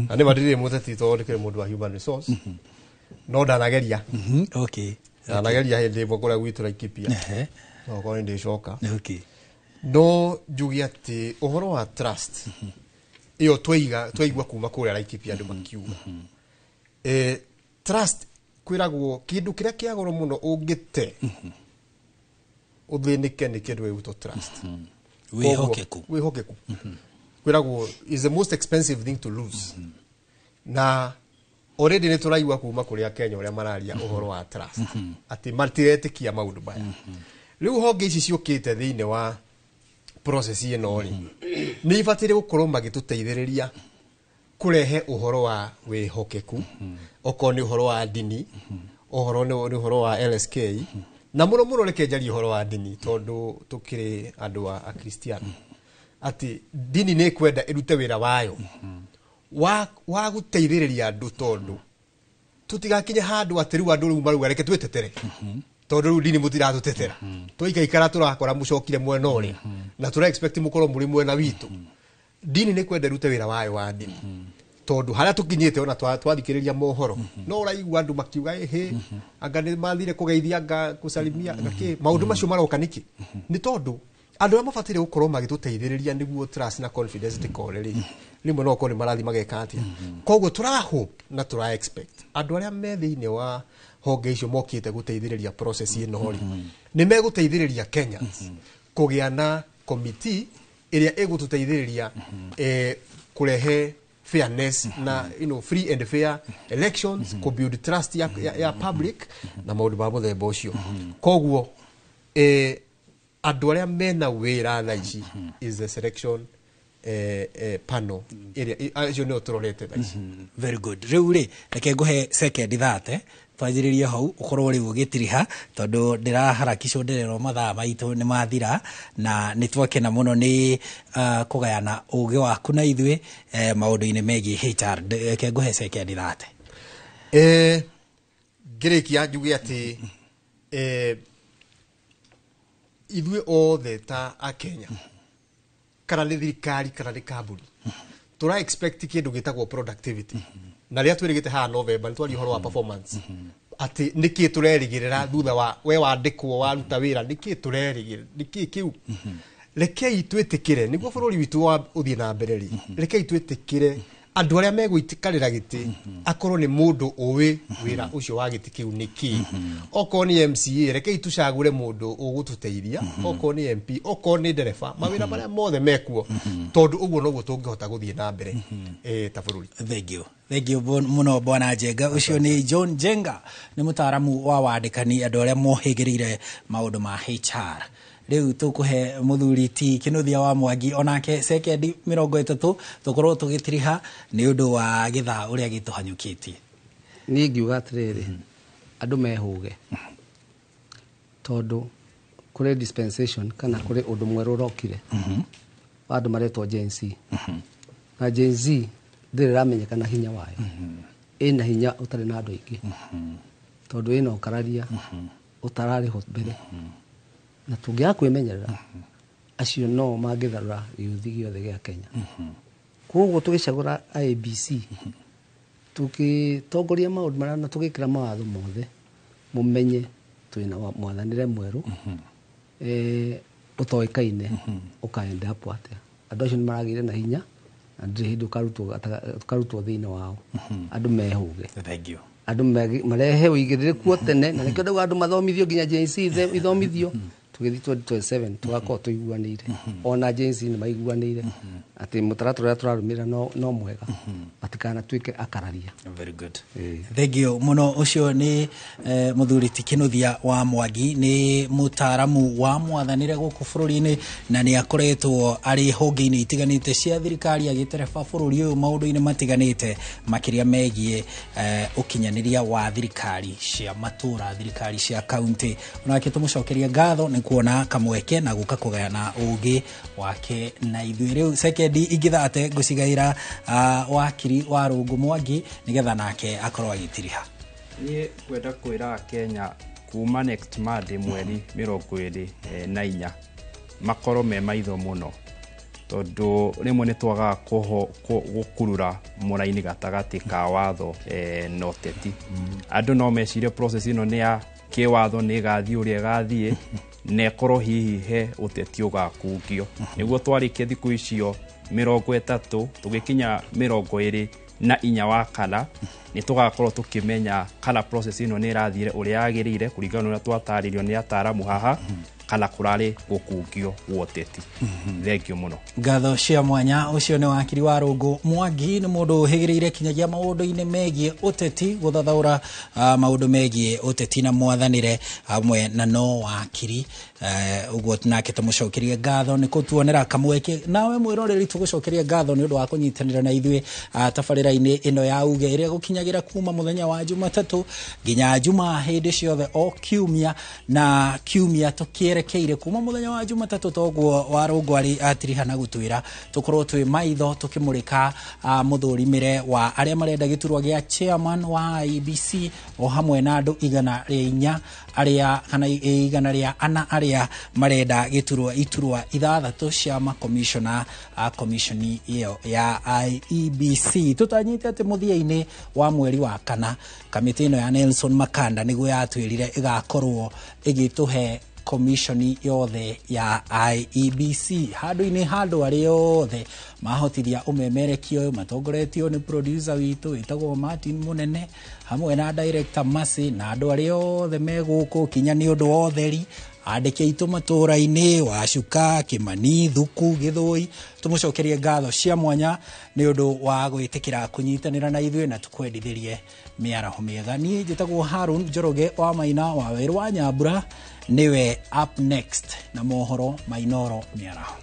na nĩma ndirĩ mũteti tondũ ndĩkĩrĩ mũndũ wa human resource, no ndanageria. Ndanageria hĩndĩ ĩmwe kũrĩa gwitũ Laikipia, no okorwo nĩ ndĩcoka. No njuge atĩ ũhoro wa trust ĩyo twaiga twaigua kuma kũrĩa Laikipia andũ makiuga trust, kwĩragwo kĩndũ kĩrĩa kĩa goro mũno ũngĩte. Ũthĩnĩke nĩ kĩndũ gĩgwĩtwo trust. Wĩhokeku. Wĩhokeku kwĩragwo is the most expensive thing to lose. Na already nĩ tũraigua kuma kũrĩ Akenya ũrĩa mararia ũhoro wa trust, atĩ matiretĩkia maũndũ maya. Rĩu honge ici ciũkĩte thĩinĩ wa process ĩno rĩ, nĩ ibataire gũkorwo magĩtũteithĩrĩria kũrehe ũhoro wa wĩhokeku, okorwo nĩ ũhoro wa ndini, ũhoro nĩ ũhoro wa LSK, na mũno mũno reke njarie ũhoro wa ndini tondũ tũkĩrĩ andũ a Akristiano, atĩ ndini nĩ ĩkwenda ĩrute wĩra wayo wa gũteithĩrĩria andũ, tondũ tũtigakinye handũ atĩ rĩu andũ rĩu marauga reke twĩtetere, tondũ rĩu ndini mũtiratũtetera, twaikaikara tũrakora mũcokire mwena ũrĩa na tũra expect mũkorwo mũrĩ mwena witũ. Ndini nĩ kwenda ĩrute wĩra wayo wa ndini, tondũ harĩa tũkinyĩte ona twathikĩrĩria mohoro no ũraigua andũ makiuga ĩhĩ, anga nĩ mathire kũgeithia, anga kũcarimia, anga kĩ. Maũndũ macio maroka nĩkĩ? Nĩ tondũ andũ arĩa mabataire gũkorwo magĩtũteithĩrĩria nĩguo trust na confidence ndĩkore rĩ, rĩmwe no ũkorwo nĩ marathiĩ mageka atĩa. Koguo tũra hope na tũra expect andũ arĩa me thĩinĩ wa honge icio mokĩte gũteithĩrĩria process ĩno rĩ, nĩ megũteithĩrĩria Kenyans kũgĩa na committee ĩrĩa ĩgũtũteithĩrĩria kũrehe fairness na free and fair elections, mm build trust ya public na maũndũ ma mũthemba ũcio. Koguo andũ arĩa mena wĩra thaa ici is the selection panel ĩrĩa acio nĩo tũrorete thaa ici. Very good. Rĩu rĩ, reke ngũhe sekendi 30 twanjĩrĩrie hau, ũkorwo rĩu ũgĩtiriha tondũ ndĩraharakicwo, ndĩrerwo mathaa maitũ nĩ mathira, na nĩ twakena mũno nĩ kũgayana ũgĩ waku na ithuĩ maũndũ-inĩ megiĩ HR. Reke ngũhe sekendi 30. Ngĩrĩkia njuge atĩ ithuĩ othe ta Akenya, kana nĩ thirikari kana nĩ kambuni, tũra expect kĩndũ gĩtagwo productivity. Na rĩrĩa twĩrĩgĩte haha November nĩ twaria ũhoro wa performance, atĩ nĩkĩ tũrerĩgĩrĩra thutha wa we wandĩkwo waruta wĩra, nĩkĩ tũrerĩgĩrĩra, nĩkĩ kĩu. Rekei twĩtĩkĩre nĩguo bũrũri witũ wa ũthiĩ na mbere rĩ, rekei twĩtĩkĩre andũ arĩa megũikarĩra gĩtĩ akorwo nĩ mũndũ ũĩ wĩra ũcio wa gĩtĩ kĩu nĩ kĩ. Okorwo nĩ MCA, rekei tũcagũre mũndũ ũgũtũteithia, okorwo nĩ MP, okorwo nĩ ndereba, mawĩra marĩa mothe mekuo, tondũ ũguo noguo tũngĩhota gũthiĩ na mbere ta bũrũri. Thank you. Thank you mũno bwana Njenga. Ũcio nĩ John Njenga, nĩ mũtaaramu wa wandĩkani, andũ arĩa mohĩgĩrĩire maũndũ ma HR. Rĩu tũkũhe mũthuri ti Kĩnuthia wa Mwangi onake sekendi 30 tũkorwo tũgĩtiriha nĩ ũndũ wa gĩthaa ũrĩa gĩtũhanyũkĩtie. Niĩ ngiuga atĩrĩrĩ, andũ mehũge tondũ kũrĩ dispensation kana kũrĩ ũndũ mwerũ ũrokire wa andũ maretwo Gen Z. Na Gen Z ndĩrĩ ĩramenyekana hinya wayo, ĩna hinya ũtarĩ na andũ aingĩ, tondũ ĩna ũkararia ũtararĩ ho mbere, na tũngĩaga kwĩmenyerera acio no mangĩtharũra gĩũthi gĩothe gĩa Kenya. Koguo tũgĩcagũra IEBC, tũgĩtongoria maũndũ marĩa na tũgĩkĩra mawatho mothe, mũmenye twĩna mwathanĩre mwerũ ũtoĩkaine ũkaenda up atĩa. Andũ acio nĩ maragĩire na hinya na ndirĩ hĩndĩ ũkarutwo thĩinĩ wao. Andũ mehũge. Thank you. Andũ marehe ũigĩrĩrĩku o tene, na nĩkĩo ndauga andũ mathomithio nginya Gen Z ithomithio. Tũgĩthiĩ 2027 tũgakorwo tũiguanĩire, ona Gen Z nĩ maiguanĩire atĩ mũtaratara ũrĩa tũrarũmĩrĩra no mwega, matikanatuĩke akararia. Very good. Thank you mũno. Ũcio nĩ mũthuri ti Kĩnuthia wa Mwangi, nĩ mũtaaramu wa mwathanĩre gũkũ bũrũri-inĩ, na nĩ akoretwo arĩ honge-inĩ itiganĩte cia thirikari agĩtereba bũrũri ũyũ maũndũ-inĩ matiganĩte, makĩria megiĩ ũkinyanĩria wa thirikari cia matũra, thirikari cia kaunti. Onake tũmũcokerie ngatho nĩ kuona kamweke na gũka kũgayana ũgĩ wake na ithuĩ. Rĩu sekendi ingĩ 30 ngũcigaĩra wakiri wa Rũngũ Mwangi nĩgetha nake akorwo agĩtiriha. Niĩ kwenda kwĩra Kenya kuma next Monday mweri 24 makorwo me maitho mũno, tondũ rĩmwe nĩ twagaga gũkurura mũraini gatagatĩ ka watho na ũteti. Andũ no mecirie process ĩno nĩ ya kĩwatho, nĩ ĩgathiĩ ũrĩa ĩgathiĩ, na ĩkorwo hihi he ũteti ũgakungio. Nĩguo twarĩkia thikũ icio 30 tũgĩkinya 24 wa kana, nĩ tũgakorwo tũkĩmenya kana process ĩno nĩ ĩrathire ũrĩa yagĩrĩire kũringana na ũrĩa twatarĩrio nĩ ataramu haha, Kana kũrarĩ gũkungio gwa ũteti. Thengiũ mũno. Ngatho cia mwanya. Ũcio nĩ wakiri wa Rũngũ Mwangi, nĩ mũndũ ũhĩgĩrĩire kinyagia maũndũ-inĩ megiĩ ũteti, gũthathaũra maũndũ megiĩ ũteti na mwathanĩre hamwe na no wakiri. Ũguo nake tũmũcokerie ngatho nĩ kũtuonera kamweke. Nawe mwĩroreri, tũgũcokerie ngatho nĩ ũndũ wa kũnyitanĩra na ithuĩ tabarĩra-inĩ ĩno ya uge, ĩrĩa gũkinyagĩra kuma mũthenya wa Jumatatũ nginya Jumaa, hĩndĩ ciothe o kiumia na kiumia, tũkĩerekeire kuma mũthenya wa Jumatatũ. Toguo Warũngũ arĩ atiriha na gũtwĩra tũkorwo twĩ maitho tũkĩmũrĩka mũthũrimĩre wa arĩa marenda gĩturwa gĩa chairman wa IEBC, o hamwe na andũ 104 arĩa kana 104 arĩa marenda gĩturwa iturwa 6 cia makomishona a komishoni ĩyo ya IEBC. Tũtanyĩte atĩ mũthia-inĩ wa mweri wa kana, kamĩtĩ ĩno ya Nelson Makanda nĩguo yatwĩrire ĩgakorwo ĩgĩtũhe komishoni yothe ya IEBC handũ-inĩ handũ arĩa othe mahotithia ũmemerekia ũyũ, matongoretio nĩ producer witũ wĩtagwo Martin Mũnene, hamwe na director Masi na andũ arĩa othe me gũkũ, kinya nĩ ũndũ wa ũtheri, andĩki aitũ matũra-inĩ, Wacuka, Kĩmani, Thuku, Gĩthũi, tũmũcokerie ngatho cia mwanya nĩ ũndũ wa gwĩtĩkĩra kũnyitanĩra na ithuĩ na tũkwendithĩrie mĩaraho mĩega. Niĩ njĩtagwo Harun Njoroge wa Maina wa Werũ wa Nyambura, nĩwe up next na mohoro mainoro mĩaraho.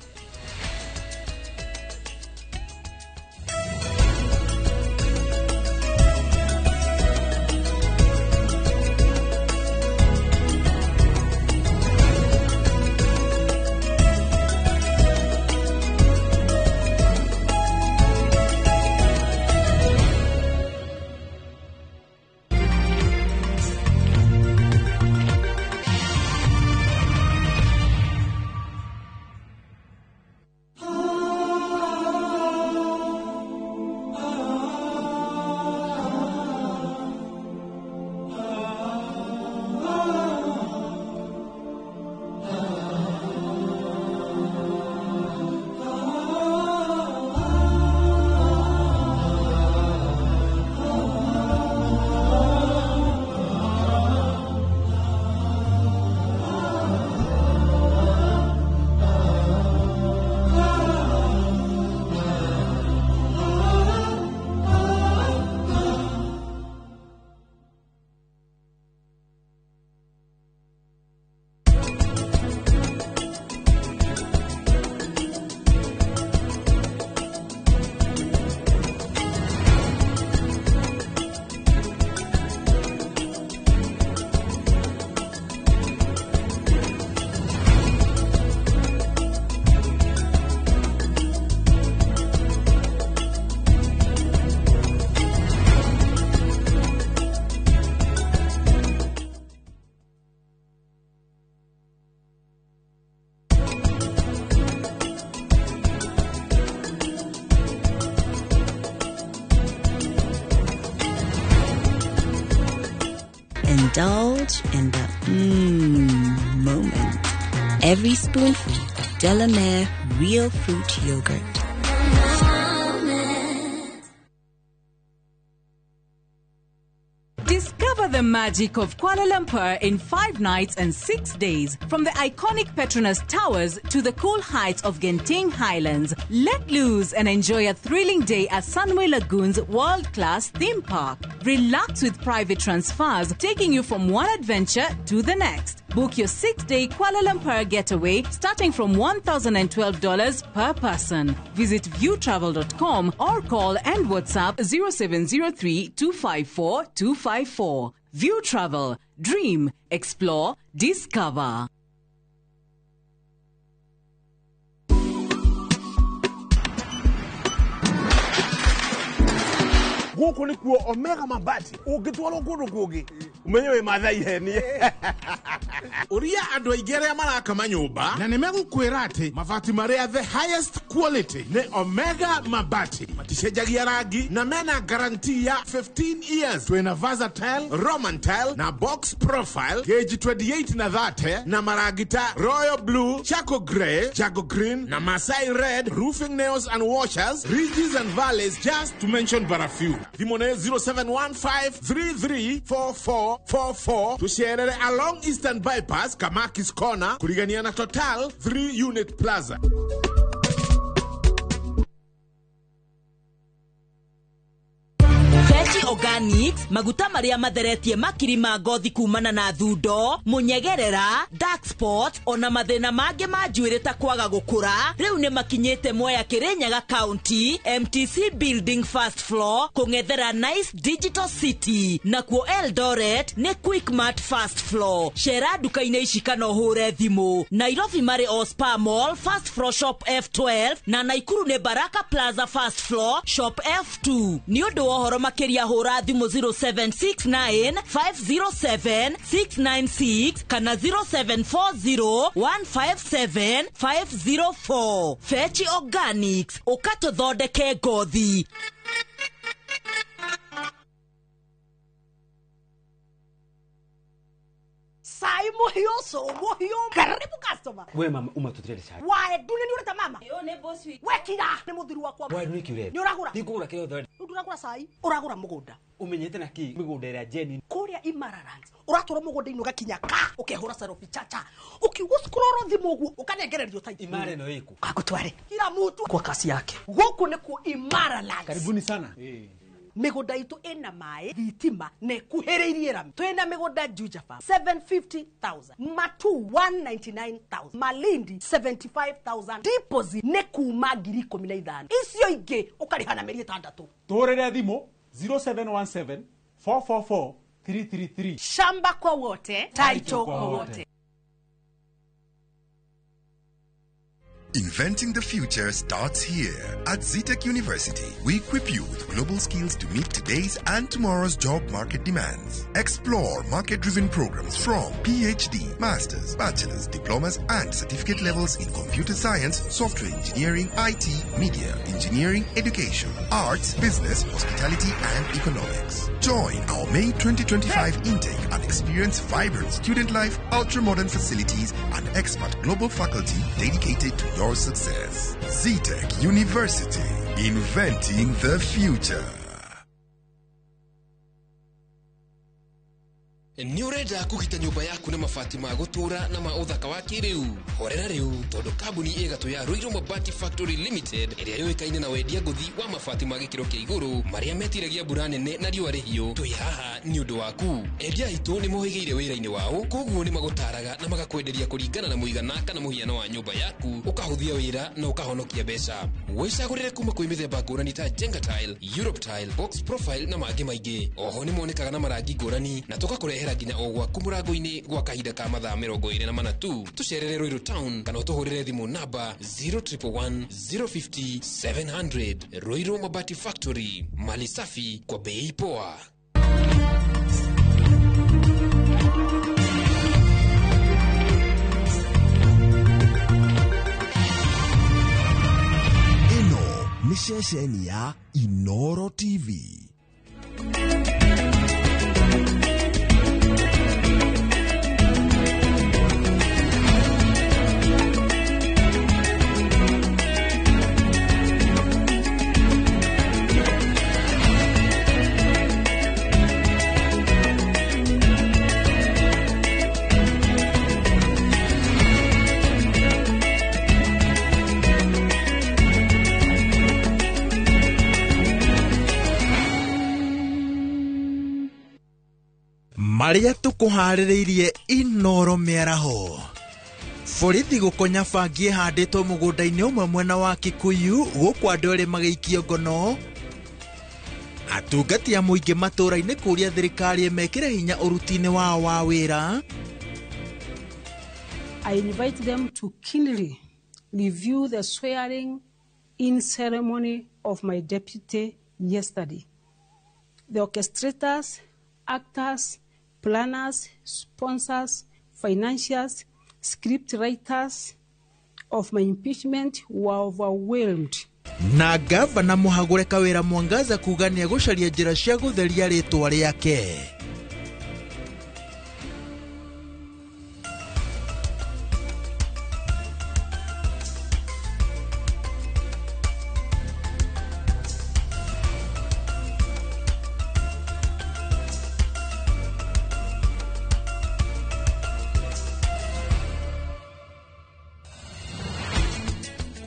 Indulge in the moment. Every spoonful of Delamere Real Fruit Yogurt. Discover the magic of Kuala Lumpur in 5 nights and 6 days. From the iconic Petronas Towers to the cool heights of Genting Highlands. Let loose and enjoy a thrilling day at Sunway Lagoon's world-class theme park. Relax with private transfers taking you from one adventure to the next. Book your 6-day Kuala Lumpur getaway starting from $1,012 per person. Visit viewtravel.com or call and WhatsApp 0703 254 254. View Travel. Dream, explore, discover. Gũkũ nĩkuo Omega Mabati, ũngĩtwarwo kũndũ kũngĩ ũmenye wĩ Mathai henie. Ũria andũ aingĩ arĩa maraka manyũmba na nĩ megũkwĩra atĩ mabati marĩa the highest quality nĩ Omega Mabati, maticenjagia rangi na mena guarantee ya 15 years. Twĩna versatile, Roman tile na box profile gauge 28 na 30 na marangi ta royal blue, charcoal grey, jago green na Masai red, roofing nails and washers, ridges and valleys, just to mention but a few. Thimũ nĩ 07153344 4444. Tucerere along Eastern Bypass, Kamakis Corner, kurigania na Total 3 Unit Plaza. Organics maguta maria matheretie makiri ma ngothi kumana na thundo munyegerera dark spot ona mathina mangi ma njuiri ta kwaga gukura riu ni makinyite Mwea Kirinyaga County MTC Building first floor kung'ethera Nice Digital City nakuo Eldoret ni Quickmart first floor. Cera nduka-inĩ ici kana ũhũre thimũ. Nairobi marĩ o Spa Mall first floor shop F12 na Naikuru ni Baraka Plaza first floor shop F2. Ni ũndũ wa ũhoro makĩria hũra thimũ 0769 507 696 kana 0740 157 504. Fechi Organics, ũkatũthondeke ngothi. Sai muhio so muhio karibu customer. We mama uma tutirere sai. Wae ndune ni ureta mama. Yo ne boss wi. We kira ni muthiri wakwa. Wae ndune kiure. Ni uragura. Ndikugura kio thwe. Nduragura sai uragura mugunda. Umenyete na ki migunda ira Jenny. Kuria Imaralands. Uratura mugunda ino gakinya ka ukehura selfie chacha. Ukiugo scroll thimu uguo ukanengererio tai. Imara no iku. Akutware. Kila mutu kwa kasi yake. Guku ni ku Imaralands. Karibuni sana. Migunda itu ina mai thitima na ikuhiriirie rami. Twina migunda Juja Farm 750,000, Matu 199,000, Malindi 75,000, deposit ni kuma 15,000. Icio ingi ukariha na mĩeri 6. Tuhurire thimu 0717 444 333. Shamba kwa wote, title kwa wote. Inventing the future starts here. At Zetech University, we equip you with global skills to meet today's and tomorrow's job market demands. Explore market-driven programs from PhD, Masters, Bachelor's, Diplomas, and certificate levels in computer science, software engineering, IT, media, engineering, education, arts, business, hospitality, and economics. Join our May 2025 intake and experience vibrant student life, ultra-modern facilities, and expert global faculty dedicated to your success. Zetech University, inventing the future. Nĩ ũrenda kũgita nyũmba yaku na mabati ma gũtũũra na ma ũthaka wa kĩrĩu? Horera rĩu tondũ kambuni ĩgatũ ya Ruiru Mabati Factory Limited ĩrĩa yũĩkaine na wendia ngũthi wa mabati ma gĩkĩro kĩa igũrũ marĩa metiragia mbura nene na riũa rĩhiũ, twĩ haha nĩ ũndũ waku. Endia aitũ nĩ mohĩgĩire wĩra-inĩ wao, koguo nĩ magũtaraga na magakwenderia kũringana na mũigana kana mũhiano wa nyũmba yaku, ũkahũthia wĩra na ũkahonokia mbeca. Wĩcagũrĩre kuma kwĩ mĩthemba ngũrani ta Jenga Tile, Europe Tile, Box Profile na mangĩ maingĩ. Oho nĩ monekaga na marangi ngũrani na tũgakũrehera nginya o gwaku mũrango-inĩ gwa kahinda ka mathaa 24 tu. Tũcerere Ruiru Town kana ũtũhũrĩre thimũ namba 0111 050 700. Ruiru Mabati Factory, mali safi kwa bei poa. Ĩno nĩ ceceni ya Inoro TV. Maria tukuharĩrĩirie Inoro mĩaraho. Borithi gũkonya bangi ĩhandĩtwo mũgũnda-inĩ ũmwe mwena wa Kikuyu gũkũ andũ erĩ magĩikio ngono. Atungati a mũingĩ matũũra-inĩ kũũria thirikari ĩmekĩre hinya ũruti-inĩ wao wa wĩra. I invite them to keenly review the swearing in ceremony of my deputy yesterday. The orchestrators, actors, planners, sponsors, financiers, script writers of my impeachment were overwhelmed. Na gavana mũhagũre Kawĩra Mwangaza kuga nĩegũcaria njĩra cia gũtheria rĩtwa rĩake.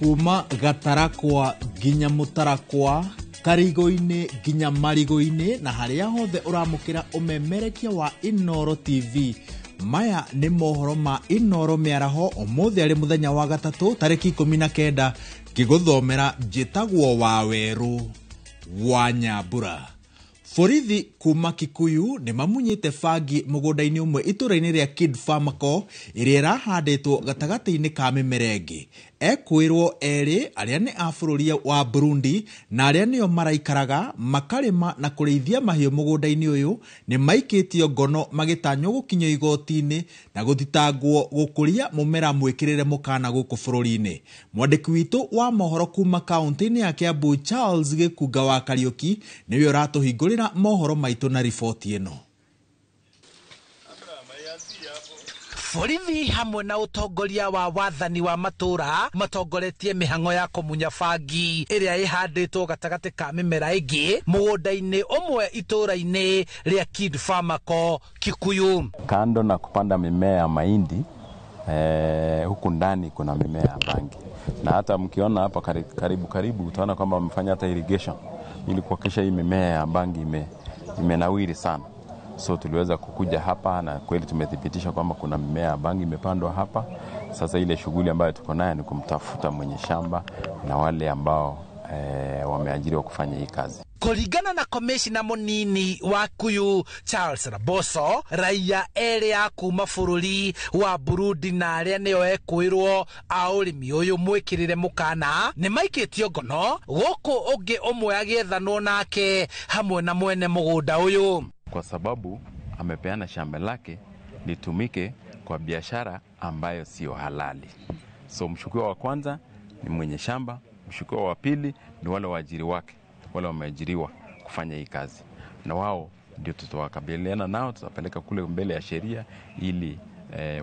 Kuma Gatarakwa nginya Mũtarakwa, Karigo-inĩ nginya Marigo-inĩ, na harĩa hothe ũramũkĩra ũmemerekia wa Inooro TV. Maya nĩ mohoro ma Inooro mĩaraho ũmũthĩ arĩ mũthenya wa gatatũ tarĩki 19, ngĩgũthomera njĩtagwo Wawerũ wa Nyambura. Borithi kuma Kikuyu nĩ mamunyĩte bangi mũgũnda-inĩ ũmwe itũũra-inĩ rĩa Kid Farmaco ĩrĩa ĩrahandĩtwo gatagatĩ-inĩ ka mĩmera ĩngĩ. Ekwĩrwo erĩ arĩa nĩ a bũrũri wa Burundi na arĩa nĩo maraikaraga makarĩma na kũrĩithia mahiũ mũgũnda-inĩ ũyũ nĩ maikĩtio ngono magĩtanywo gũkinyio igoti-inĩ na gũthitangwo gũkũria mũmera mwĩkĩrĩre mũkana gũkũ bũrũri-inĩ. Mwandĩki witũ wa mohoro kuma kaũntĩ-inĩ ya Kiambu Charles Gĩkunga wa Kariũki nĩwe ũratũhingũrĩra mohoro maitũ na riboti ĩno. Borithi hamwe na ũtongoria wa wathani wa matũra matongoretie mĩhang'o ya kũmunya bangi ĩrĩa ĩhandĩtwo gatagatĩ ka mĩmera ĩngĩ mũgũnda-inĩ ũmwe itũũra-inĩ rĩa Kid Farmaco Kikuyu. Kando na kupanda mimea ya mahindi, huku ndani kuna mimea ya bangi, na hata mkiona hapa karibu karibu utaona kwamba wamefanya hata irrigation ili kuhakikisha hii mimea ya bangi imenawiri sana. So tuliweza kukuja hapa na kweli tumethibitisha kwamba kuna mimea ya bangi imepandwa hapa. Sasa ile shughuli ambayo tuko nayo ni kumtafuta mwenye shamba na wale ambao wameajiriwa kufanya hii kazi. Kũringana na komishina mũnini wa Kikuyu Charles Raboso, raia erĩ a kuma bũrũri wa Burundi na arĩa nĩo ekwĩrwo a ũrĩmi ũyũ mwĩkĩrĩre mũkana nĩ maikĩtio ngono gũkũ ũngĩ ũmwe agĩethanwo nake hamwe na mwene mũgũnda ũyũ, kwa sababu amepeana shamba lake litumike kwa biashara ambayo sio halali. So mshukiwa wa kwanza ni mwenye shamba, mshukiwa wa pili ni wale waajiri wake, wale wameajiriwa kufanya hii kazi, na wao ndio tutawakabiliana nao, tutapeleka kule mbele ya sheria ili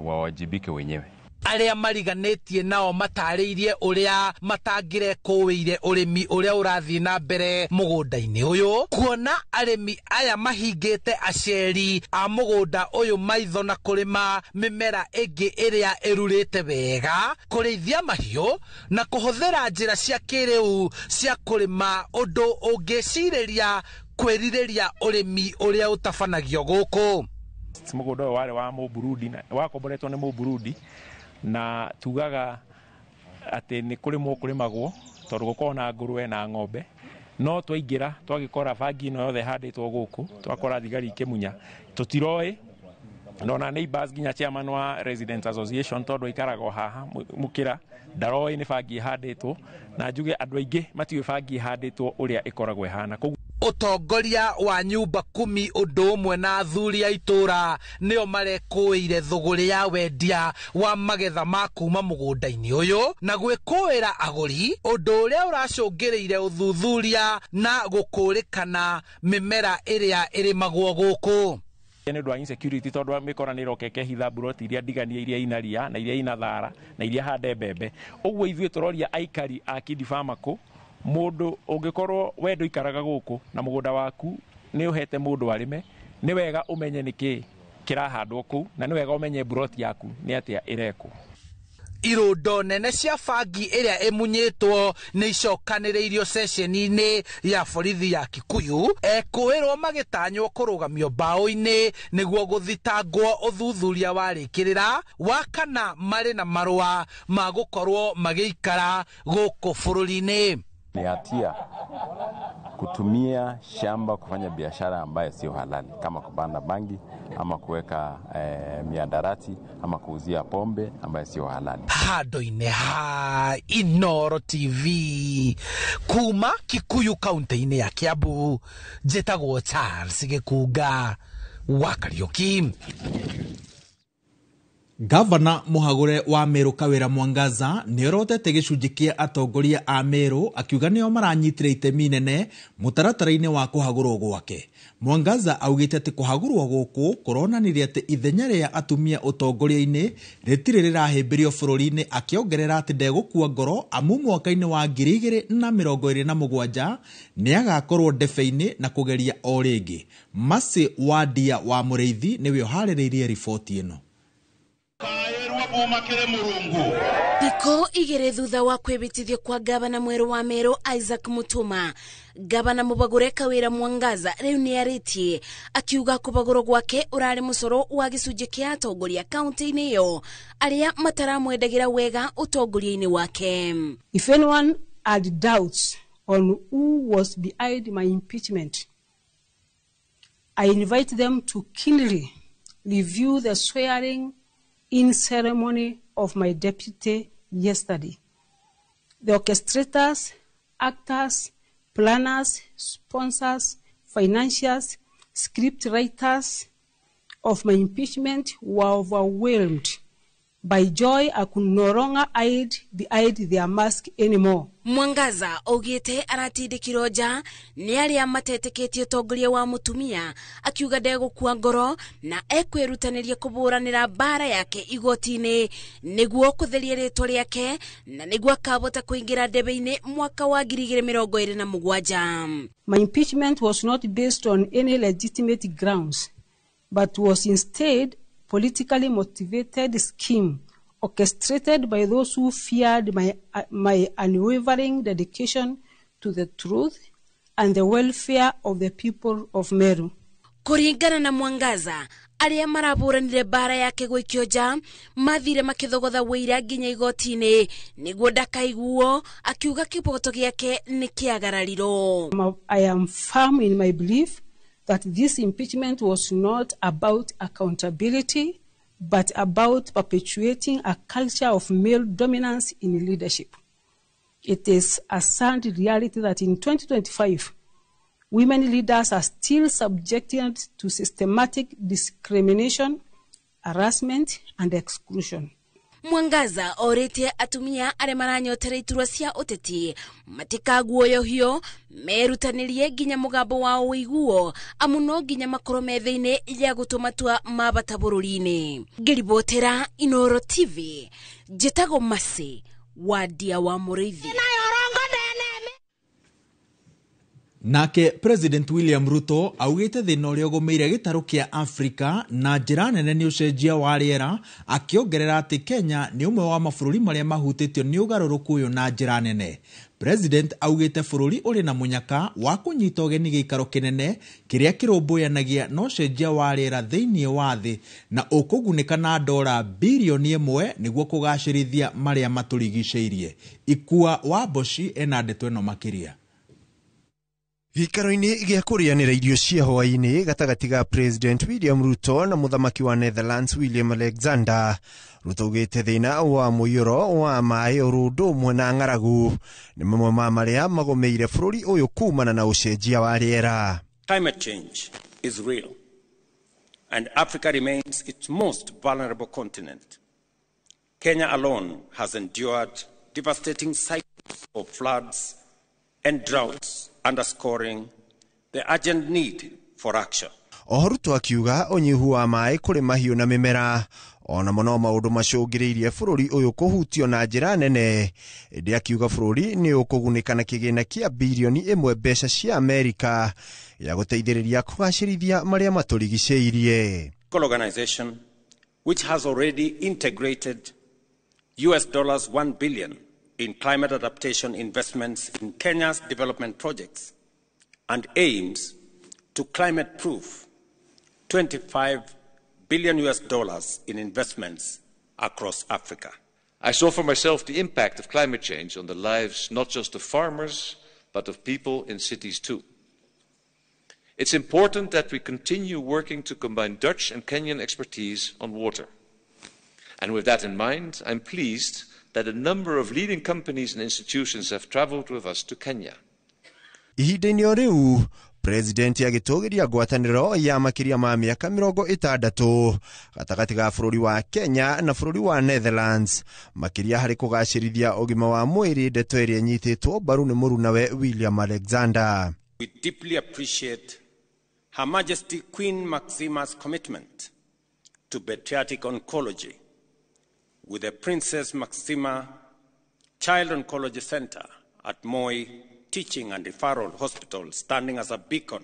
wawajibike wenyewe. Arĩa mariganĩtie nao matarĩirie ũrĩa matangĩrekũĩire ũrĩmi ũrĩa ũrathiĩ na mbere mũgũnda-inĩ ũyũ, kuona arĩmi aya mahingĩte aceri a mũgũnda ũyũ maitho na kũrĩma mĩmera ĩngĩ ĩrĩa ĩrurĩte wega, kũrĩithia mahiũ na kũhũthĩra njĩra cia kĩrĩu cia kũrĩma, ũndũ ũngĩcirĩria kwĩrirĩria ũrĩmi ũrĩa ũtabanagio gũkũ. Mũgũnda ũyũ warĩ wa Mũburundi, wakomboretwo nĩ Mũburundi, na tugaga atĩ nĩ kũrĩmwo kũrĩmagwo tondũ gũkorwo na ngũrwe na ng'ombe, no twaingĩra twagĩkora bangi ĩno yothe ĩhandĩtwo gũkũ, twakora thigari ikĩmunya, tũtiroĩ na neighbors nginya chairman wa Residents Association tondũ aikaraga o haha mũkĩra ndaroĩ nĩ bangi ĩhandĩtwo, na njuge andũ aingĩ matiũĩ bangi ĩhandĩtwo ũrĩa ĩkoragwo ĩhana. Ũtongoria wa nyumba kumi ũndũ ũmwe na athuri a itũũra nĩo marekũĩire thũgũrĩ ya wendia wa magetha ma kuma mũgũnda-inĩ ũyũ na gwĩkũĩra agũri, ũndũ ũrĩa ũracũngĩrĩire ũthuthuria na gũkũrĩkana mĩmera ĩrĩa ĩrĩmagwo gũkũ. Nĩ ũndũ wa insecurity tondũ mĩkora nĩ ĩroka ĩkehitha mburoti iria ndiganie, iria ina ria na iria ina thara na iria hande mbembe. Ũguo ithuĩ tũroria aikari a Kid Farmaco, mũndũ ũngĩkorwo we ndũikaraga gũkũ na mũgũnda waku nĩ ũhete mũndũ arĩme, nĩ wega ũmenye nĩkĩ kĩrahandwo kũu, na nĩ wega ũmenye mburoti yaku nĩ atĩa ĩrekwo. Irũndo nene cia bangi ĩrĩa ĩmunyĩtwo nĩ icokanĩrĩirio ceceni-inĩ ya borithi ya Kikuyu, ekũĩrwo magĩtanywo kũrũgamio mbaũ-inĩ nĩguo gũthitangwo ũthuthuria warĩkĩrĩra wa kana marĩ na marũa ma gũkorwo magĩikara gũkũ bũrũri-inĩ. Ni hatia kutumia shamba kufanya biashara ambayo sio halali, kama kupanda bangi ama kuweka miadarati ama kuuzia pombe ambayo sio halali. Handũ-inĩ ha Inooro TV kuma Kikuyu kaunti-inĩ ya Kiambu, njĩtagwo Charles Gĩkunga wa Kariũki. Gavana mũhagũre wa Meru Kawira Mwangaza nĩorotete gĩcunjĩ kĩa atongoria a Meru akiuga nĩo maranyitire itemi nene mũtaratara-inĩ wa kũhagũrwo gwake. Mwangaza augĩte atĩ kũhagũrwo gũkũ kũronanirie atĩ ithenya rĩa atumia ũtongoria-inĩ rĩtirĩ rĩrahĩmbĩrio bũrũri-inĩ, akĩongerera atĩ ndegũkua ngoro amu mwaka-inĩ wa 2027 nĩagakorwo ndebe-inĩ na kũgeria o rĩngĩ. Mercy Wandia wa Mũrĩithi nĩwe ũharĩrĩirie riboti ĩno. Kuma kĩrĩ Mũrungu. Thikũ igĩrĩ thutha wa kwĩbĩtithio kwa gavana mwerũ wa Meru Isaac Mutuma, gavana mũbagũre Kawĩra Mwangaza rĩu nĩarĩtie akiuga kũbagũrwo gwake ũrarĩ mũcoro wa gĩcunjĩ kĩa atongoria kaunti-inĩ ĩyo arĩa mataramwendagĩra wega ũtongoria-inĩ wake. If anyone had doubts on who was behind my impeachment, I invite them to keenly review the swearing in ceremony of my deputy yesterday. The orchestrators, actors, planners, sponsors, financiers, script writers of my impeachment were overwhelmed by joy I could no longer hide behind their mask anymore. Mwangaza augite aratindĩkirwo nja nĩ arĩa matetĩkĩtie ũtongoria wa mũtumia, akiuga ndegũkua ngoro na ekwĩrutanĩria kũbũranĩra mbara yake igoti-inĩ nĩguo kũtheria rĩtwa rĩake na nĩguo akabota kũingĩra ndebe-inĩ mwaka wa 2027. My impeachment was not based on any legitimate grounds, but was instead politically motivated scheme orchestrated by those who feared my unwavering dedication to the truth and the welfare of the people of Meru. Kũringana na Mwangaza, arĩa marabũranire mbara yake gũikio nja mathire makĩthogotha wũira nginya igoti-inĩ nĩguo ndakaiguo, akiuga kĩboto gĩake nĩ kĩagararirwo. I am firm in my belief that this impeachment was not about accountability, but about perpetuating a culture of male dominance in leadership. It is a sad reality that in 2025, women leaders are still subjected to systematic discrimination, harassment, and exclusion. Mwangaza orĩtie atumia arĩa maranyotera iturwa cia ũteti matikaguoyohio, merutanĩrie nginya mũgambo wao ũiguo, amu no nginya makorwo me thĩinĩ ya gũtua matua ma bata bũrũri-inĩ. Ngĩribotera Inooro TV, njĩtagwo Mercy Wandia wa Mũrĩithi. Nake President William Ruto augĩte thĩna ũrĩa ũgũmĩire gĩtarũ kĩa Afrika na njĩra nene nĩ ũcenjia wa rĩera, akĩongerera atĩ Kenya nĩ ũmwe wa mabũrũri marĩa mahutĩtio nĩ ũgarũrũku ũyũ na njĩra nene. President augĩte bũrũri ũrĩ na mũnyaka wa kũnyita ũgeni gĩikaro kĩnene kĩrĩa kĩrũmbũyanagia na ũcenjia wa rĩera thĩinĩ wa thĩ na ũkũgunĩka na dora birioni 1 nĩguo kũgacĩrithia marĩa matũrigicĩirie. Ikua wa Mboci ena ndeto ĩno makĩria. Gĩikaro-inĩ gĩa kũrĩanĩra irio cia hwaĩ-inĩ gatagatĩ ga President William Ruto na mũthamaki wa Netherlands William Alexander, Ruto augĩte thĩna wa mũiyũro wa maĩ oro ũndũ ũmwe na ng'aragu nĩ mamwe ma marĩa magũmĩire bũrũri ũyũ kumana na ũcenjia wa rĩera. Climate change is real, and Africa remains its most vulnerable continent. Kenya alone has endured devastating cycles of floods and droughts, underscoring the urgent need for action. Oho Ruto akiuga ũnyihu wa maĩ kũrĩ mahiũ na mĩmera onamo no maũndũ macũngĩrĩirie bũrũri ũyũ kũhutio na njĩra nene, ĩndĩ akiuga bũrũri nĩ ũkũgunĩka na kĩgĩna kĩa birioni 1 mbeca cia Amerika ya gũteithĩrĩria kũgacĩrithia marĩa matũrigicĩirie. Organization which has already integrated $1 billion in climate adaptation investments in Kenya's development projects and aims to climate-proof $25 billion in investments across Africa. I saw for myself the impact of climate change on the lives not just of farmers, but of people in cities too. It's important that we continue working to combine Dutch and Kenyan expertise on water. And with that in mind, I'm pleased that a number of leading companies and institutions have traveled with us to Kenya. Ihinda-inĩ o rĩu, President agĩtũgĩria ngwatanĩro ya makĩria ma mĩaka 60 gatagatĩ ga bũrũri wa Kenya na bũrũri wa Netherlands, makĩria harĩ kũgacĩrithia ũgima wa mwĩrĩ, ndeto ĩrĩa ĩnyitĩtwo mbaru nĩ mũrunawe William Alexander. We deeply appreciate Her Majesty Queen Maxima's commitment to pediatric oncology with the Princess Maxima Child Oncology Center at Moi Teaching and Referral Hospital standing as a beacon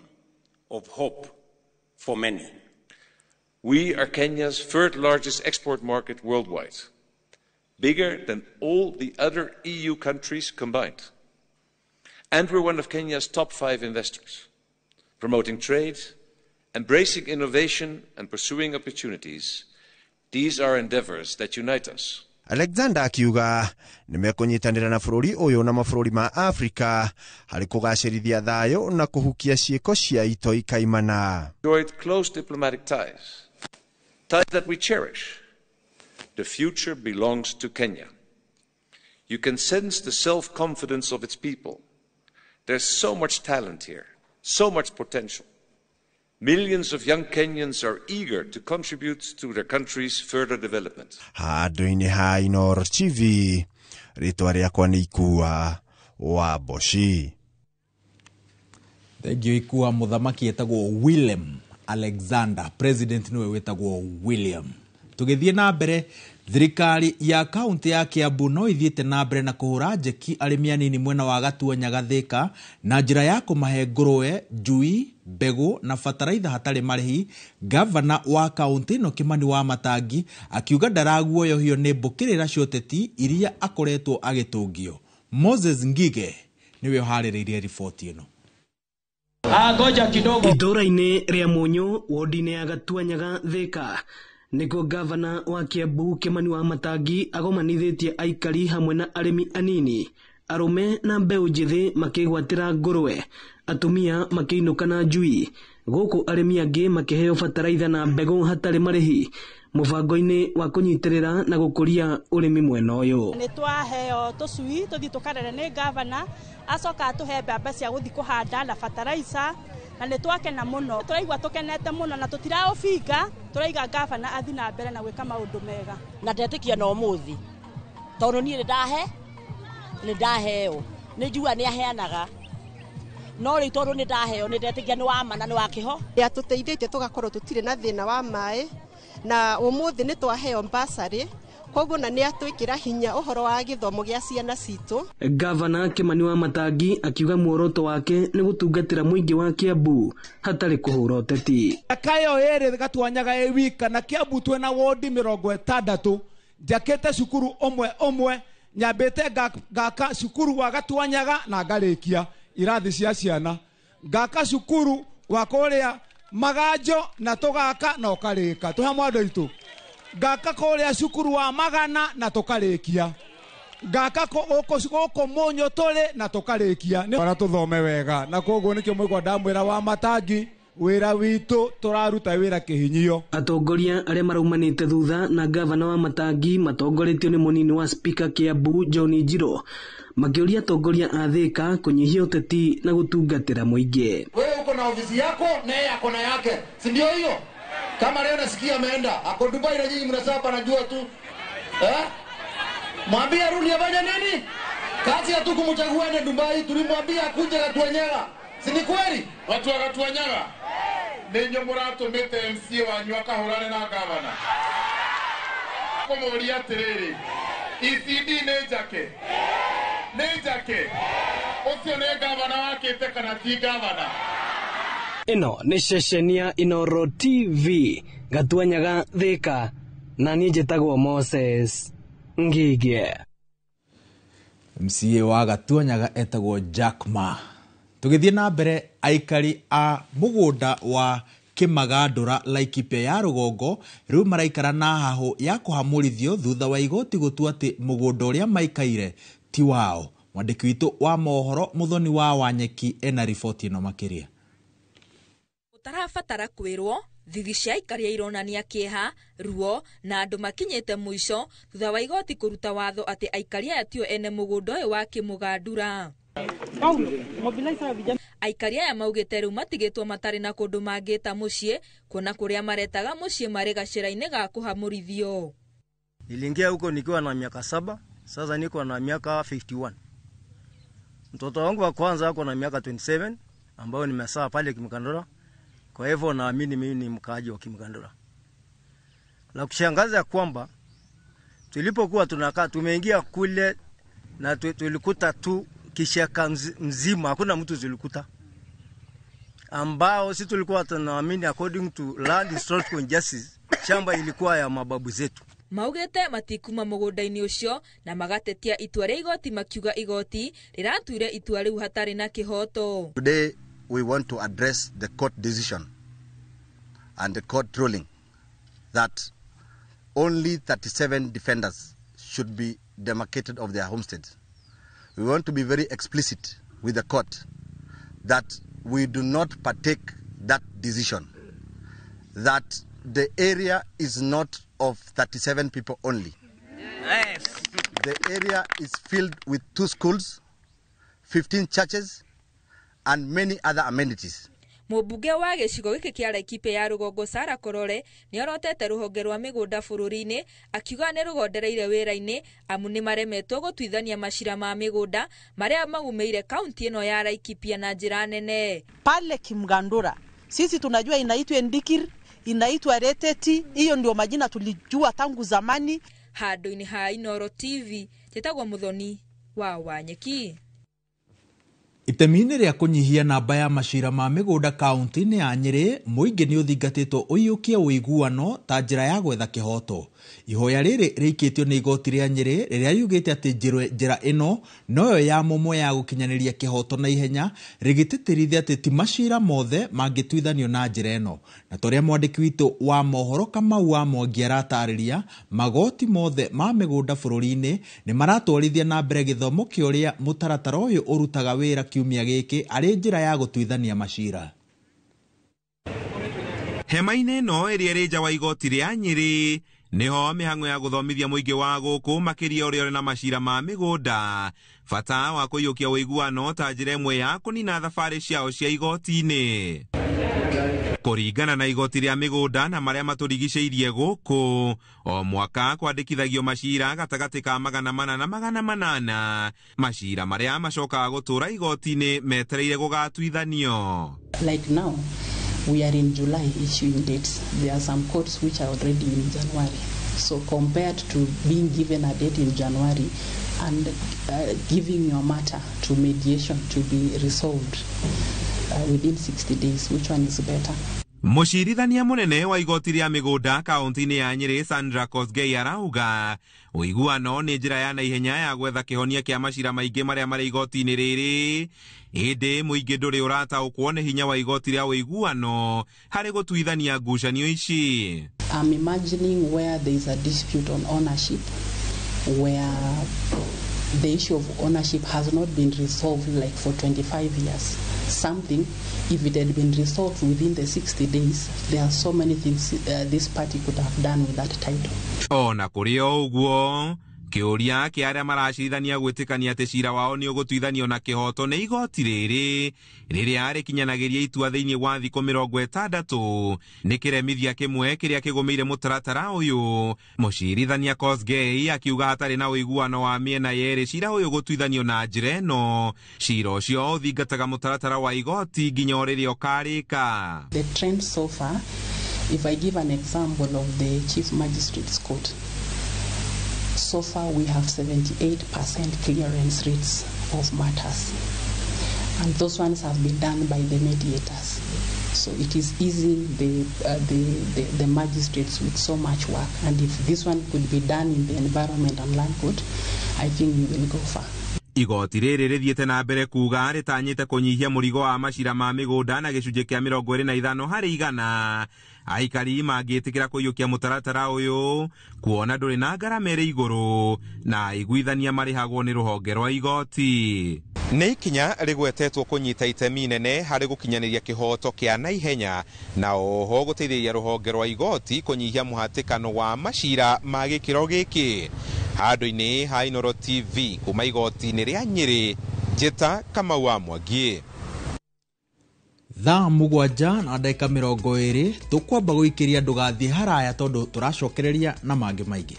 of hope for many. We are Kenya's third largest export market worldwide. Bigger than all the other EU countries combined. And we're one of Kenya's top 5 investors, promoting trade, embracing innovation and pursuing opportunities. These are endeavors that unite us. Alexander akiuga nĩmekũnyitanĩra na bũrũri ũyũ na mabũrũri ma Afrika harĩ kũgacĩrithia thayũ na kũhukia ciĩko cia itoi kaimana. Enjoyed close diplomatic ties, ties that we cherish. The future belongs to Kenya. You can sense the self-confidence of its people. There's so much talent here, so much potential. Millions of young Kenyans are eager to contribute to their country's further development. Handũ-inĩ ha Inooro TV, rĩtwa rĩakwa nĩ Ikua wa Mboci. Thank you Ikua. Mũthamaki etagwo William Alexander, president niwe wĩtagwo William. Tũgĩthiĩ na mbere, thirikari ya kaunti ya Kiambu no ithiĩte na mbere na kũhũra njeki arĩmi anini mwena wa Gatuanyaga Thika na njĩra ya kũmahe ngũrũwe, njui, mbegũ na bataraitha hatarĩ marĩhi. Gavana wa kaunti ĩno Kimani wa Matangi akiuga ndaraguoyohio nĩ mbũkĩrĩra cia ũteti iria akoretwo agĩtũngio. Moses Ngige nĩwe ũharĩrĩirie riboti ĩno. Itũũra-inĩ rĩa Mũnyũ, wodi-inĩ ya Gatuanyaga Thika, nĩkuo gavana wa Kiambu Kimani wa Matangi agomanithĩtie aikari hamwe na arĩmi anini, arũme na mbeũ njĩthĩ makĩgwatĩra ngũrũwe, atumia makĩinũka na njui, gũkũ arĩmi angĩ makĩheo bataraitha na mbegũ hatarĩ marĩhi mũbango-inĩ wa kũnyitĩrĩra na gũkũria ũrĩmi mwena ũyũ. Nĩ twaheo tũcui tũthiĩ tũkarere nĩ gavana, acoka atũhe mbembe cia gũthiĩ kũhanda na bataraitha, na nĩ twakena mũno, tũraigua tũkenete mũno na tũtiraũbinga, tũraiga gavana athiĩ na mbere na gwĩka maũndũ mega. Na ndetĩkia na ũmũthĩ tondũ niĩ nĩ ndaheo, nĩ njua nĩ aheanaga, no rĩu tondũ nĩ ndaheo nĩ ndetĩkia nĩ wa ma na nĩ wa kĩho. Nĩatũteithĩtie tũgakorwo tũtirĩ na thĩna wa maĩ, na ũmũthĩ nĩ twaheo bursary, koguo na nĩ atwĩkĩra hinya ũhoro wa gĩthomo gĩa ciana citũ. Gavana Kimani wa Matangi akiuga muoroto wake nĩ gũtungatĩra mũingĩ wa Kiambu hatarĩ kũhũra ũteti. Mĩaka ĩyo ĩrĩ Gatuanyaga ĩ wika na Kiambu twĩna wodi 60, njakĩte cukuru ũmwe ũmwe, nyambĩte ngaka cukuru wa Gatuanyaga na ngarĩkia irathi cia ciana, ngaka cukuru wa kũrĩa Maganjo na tũgaka na ũkarĩka twĩ hamwe andũ aitũ, ngaka kũrĩa cukuru wa Magana na tũkarĩkia, ngaka gũkũ Mũnyũ tũrĩ na tũkarĩkia. Nĩ tũthome wega, na koguo nĩkĩo mũigua ndamwĩra wa Matangi, wĩra witũ tũraruta wĩra kĩhinyio. Atongoria arĩa maraumanĩte thutha na gavana wa Matangi matongoretio nĩ mũnini wa spika Kiambu John Njiro makĩũria atongoria a Thika kũnyihia ũteti na gũtungatĩra mũingĩ. Wewe uko na ofisi yako na yeye ako na yake, si ndio hiyo? Kama leo nasikia ameenda ako Dubai na nyinyi mnasapa najua tu. Mwambie arudi afanye nini? Kazi ya tu kumchagua ende Dubai, tulimwambia akuje Gatuanyaga. Si ni kweli? Watu wa Gatuanyaga ninyo mũratũmĩte MC wanyu akahũrane na gavana. Kũmũria atĩrĩrĩ, ECD nĩ njake? Nĩ njake? Ũcio nĩ gavana wakĩte kana ti gavana? Ĩno nĩ ceceni ya Inooro TV Gatuanyaga Thika, na niĩ njĩtagwo Moses Ngige. MCA wa Gatuanyaga etagwo Jack Ma. Tũgĩthiĩ na mbere, aikari a mũgũnda wa Kĩmagandũra Laikipia ya rũgongo rĩu maraikara na hahũ ya kũhamũrithio thutha wa igoti gũtua atĩ mũgũnda ũrĩa maikaire ti wao. Mwandĩki witũ wa mohoro Mũthoni wa Wanyeki ena riboti ĩno makĩria. Ũtarabatara kwĩrwo, thithi cia aikaria ironania kĩeha, ruo na andũ makinyĩte mũico thutha wa igoti kũruta watho atĩ aikaria aya tio ene mũgũnda ũyũ wa Kĩmũgandura. Aikari aya maugĩte rĩu matigĩtwo matarĩ na kũndũ mangĩta mũciĩ, kuona kũrĩa maretaga mũciĩ marĩ gacĩra-inĩ ga kũhamũrithio. Niliingia huko nikiwa na miaka 7, sasa niko na miaka 51. Mtoto wangu wa kwanza ako na miaka 27 ambao nimesaa pale Kimkandura. Kwa hivyo naamini mimi ni mkaaji wa Kimkandura. La kushangaza kwamba tulipokuwa tunakaa tumeingia kule na tulikuta tu kishaka mzima, hakuna mtu tulikuta, ambao si tulikuwa tunaamini according to land historical justice shamba ilikuwa ya mababu zetu. Maugĩte matikuma mũgũnda-inĩ ũcio na magatetia itua rĩa igoti makiuga igoti rĩratuire itua rĩu hatarĩ na kĩhoto. Today we want to address the court decision and the court ruling that only 37 defenders should be demarcated of their homesteads. We want to be very explicit with the court that we do not partake that decision, that the area is not of 37 people only. Yes. The area is filled with 2 schools, 15 churches, and many other amenities. Mũmbunge wa gĩcigo gĩkĩ kĩa Laikipia ya rũgongo Sarah Korore nĩorotete rũhonge rwa mĩgũnda bũrũri-inĩ akiuga nĩ rũgondereire wĩra-inĩ amu nĩ maremetwo gũtuithania macira ma mĩgũnda marĩa magumĩire kaunti ĩno ya Laikipia na njĩra nene. Pale Kimgandura sisi tunajua inaitwa Ndikir, inaitwa Reteti, hiyo ndio majina tulijua tangu zamani. Handũ-inĩ ha Inooro TV njĩtagwo Muthoni wa Wanyeki. Itemi-inĩ rĩa kũnyihia namba ya macira ma mĩgũnda kaunti-inĩ ya Nyĩrĩ, mũingĩ nĩ ũthingatĩtwo ũiyũkie ũiguano ta njĩra ya gwetha kĩhoto. Ihoya rĩrĩ rĩikĩtio nĩ igoti rĩa Nyĩrĩ rĩrĩa riugĩte atĩ njĩra ĩno noyo ya mũmwe ya gũkinyanĩria kĩhoto na ihenya, rĩgĩtĩtĩrithia atĩ ti macira mothe mangĩtuithanio na njĩra ĩno. Na ta ũrĩa mwandĩki witũ wa mohoro Kamau wa Mwangi aratarĩria, magoti mothe ma mĩgũnda bũrũri-inĩ nĩ maratwarithia na mbere gĩthomo kĩa ũrĩa mũtaratara ũyũ ũrutaga wĩra kiumia gĩkĩ arĩ njĩra ya gũtuithania macira. Hema-inĩ ĩno ĩrĩa ĩrĩ nja wa igoti rĩa Nyĩrĩ nĩho mĩhang'o ya gũthomithia mũingĩ wa gũkũ makĩria ũrĩa ũrĩ na macira ma mĩgũnda bata wa kũiyũkia ũiguano ta njĩra ĩmwe ya kũnina thabarĩ ciao cia igoti-inĩ. Kũringana na igoti rĩa mĩgũnda na marĩa matũrigicĩirie gũkũ, o mwaka kwandĩkithagio macira gatagatĩ ka 400 na 800, macira marĩa macokaga gũtũra igoti-inĩ metereire gũgatuithanio. Like now, we are in July issuing dates. There are some courts which are already in January. So compared to being given a date in January and giving your matter to mediation to be resolved within 60 days, which one is better? Mũcirithania mũnene wa igoti rĩa mĩgũnda kaunti-inĩ ya Nyĩrĩ Sandra Kosgei arauga ũiguano nĩ njĩra ya naihenya ya gwetha kĩhonia kĩa macira maingĩ marĩa marĩ igoti-inĩ rĩrĩ, ĩndĩ mũingĩ ndũrĩ ũrataũkwo nĩ hinya wa igoti rĩa ũiguano harĩ gũtuithania ngucanio ici. I'm imagining where there is a dispute on ownership, where the issue of ownership has not been resolved like for 25 years. Something, if it had been resolved within the 60 days, there are so many things this party could have done with that title. Ona kũrĩ o ũguo, kĩũria kĩa arĩa maracirithania gwĩtĩkania atĩ cira wao nĩ ũgũtuithanio na kĩhoto nĩ igoti rĩrĩ rĩrĩa rĩkinyanagĩria itua thĩinĩ wa thikũ 60 nĩ kĩremithia kĩmwe kĩrĩa kĩgũmĩire mũtaratara ũyũ. Mũcirithania Kosgei akiuga hatarĩ na ũiguano wa mĩena yerĩ cira ũyũ gũtuithanio na njĩra ĩno, cira ũcio ũthingataga mũtaratara wa igoti nginya o rĩrĩa ũkarĩka. The trend so far, if I give an example of the Chief Magistrate's Court, so far we have 78% clearance rates of matters, and those ones have been done by the mediators. So it is easing the magistrates with so much work, and if this one could be done in the Environment and Land Court, I think we will go far. Igoti rĩrĩ rĩthiĩte na mbere kuga rĩtanyĩte kũnyihia mũrigo wa macira ma mĩgũnda na gĩcunjĩ kĩa 25 harĩ igana. Aikari mangĩtĩkĩra kũiyũkia mũtaratara ũyũ kuona ndũrĩ na ngarama ĩrĩ igũrũ na aiguithania marĩhagwo nĩ rũhonge rwa igoti. Nĩ ikinya rĩgwetetwo kũnyita itemi inene harĩ gũkinyanĩria kĩhoto kĩa naihenya na oho gũteithĩrĩria rũhonge rwa igoti kũnyihia mũhatĩkano wa macira ma gĩkĩro gĩkĩ. Handũ-inĩ ha Inooro TV kuma igoti-inĩ rĩa Nyĩrĩ, Njĩta Kamau wa Mwangi. Thaa 7:20 tũkwamba gũikĩria ndũgathiĩ haraya tondũ tũracokereria na mangĩ maingĩ.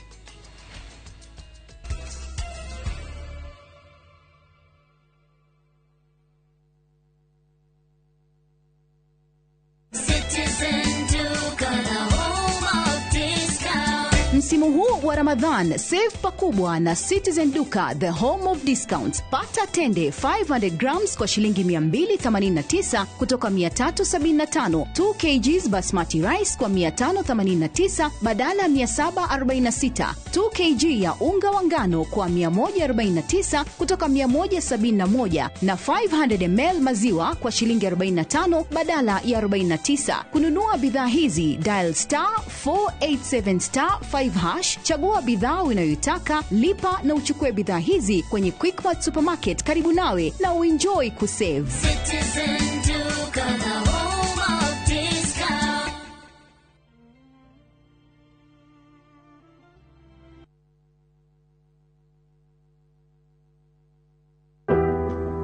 Msimu huu wa Ramadhan, save pakubwa na Citizen Duka, the home of discounts. Pata tende 500 grams kwa shilingi 289 kutoka 375, 2 kgs basmati rice kwa 589 badala ya 746, 2 kg ya unga wa ngano kwa 149 kutoka 171 na 500 ml maziwa kwa shilingi 45 badala ya 49. Kununua bidhaa hizi, dial star 487 star 5 hash, chagua bidhaa unayoitaka, lipa na uchukue bidhaa hizi kwenye Quickmart Supermarket karibu nawe na uenjoy kusave. Citizen Duka, the home of discount.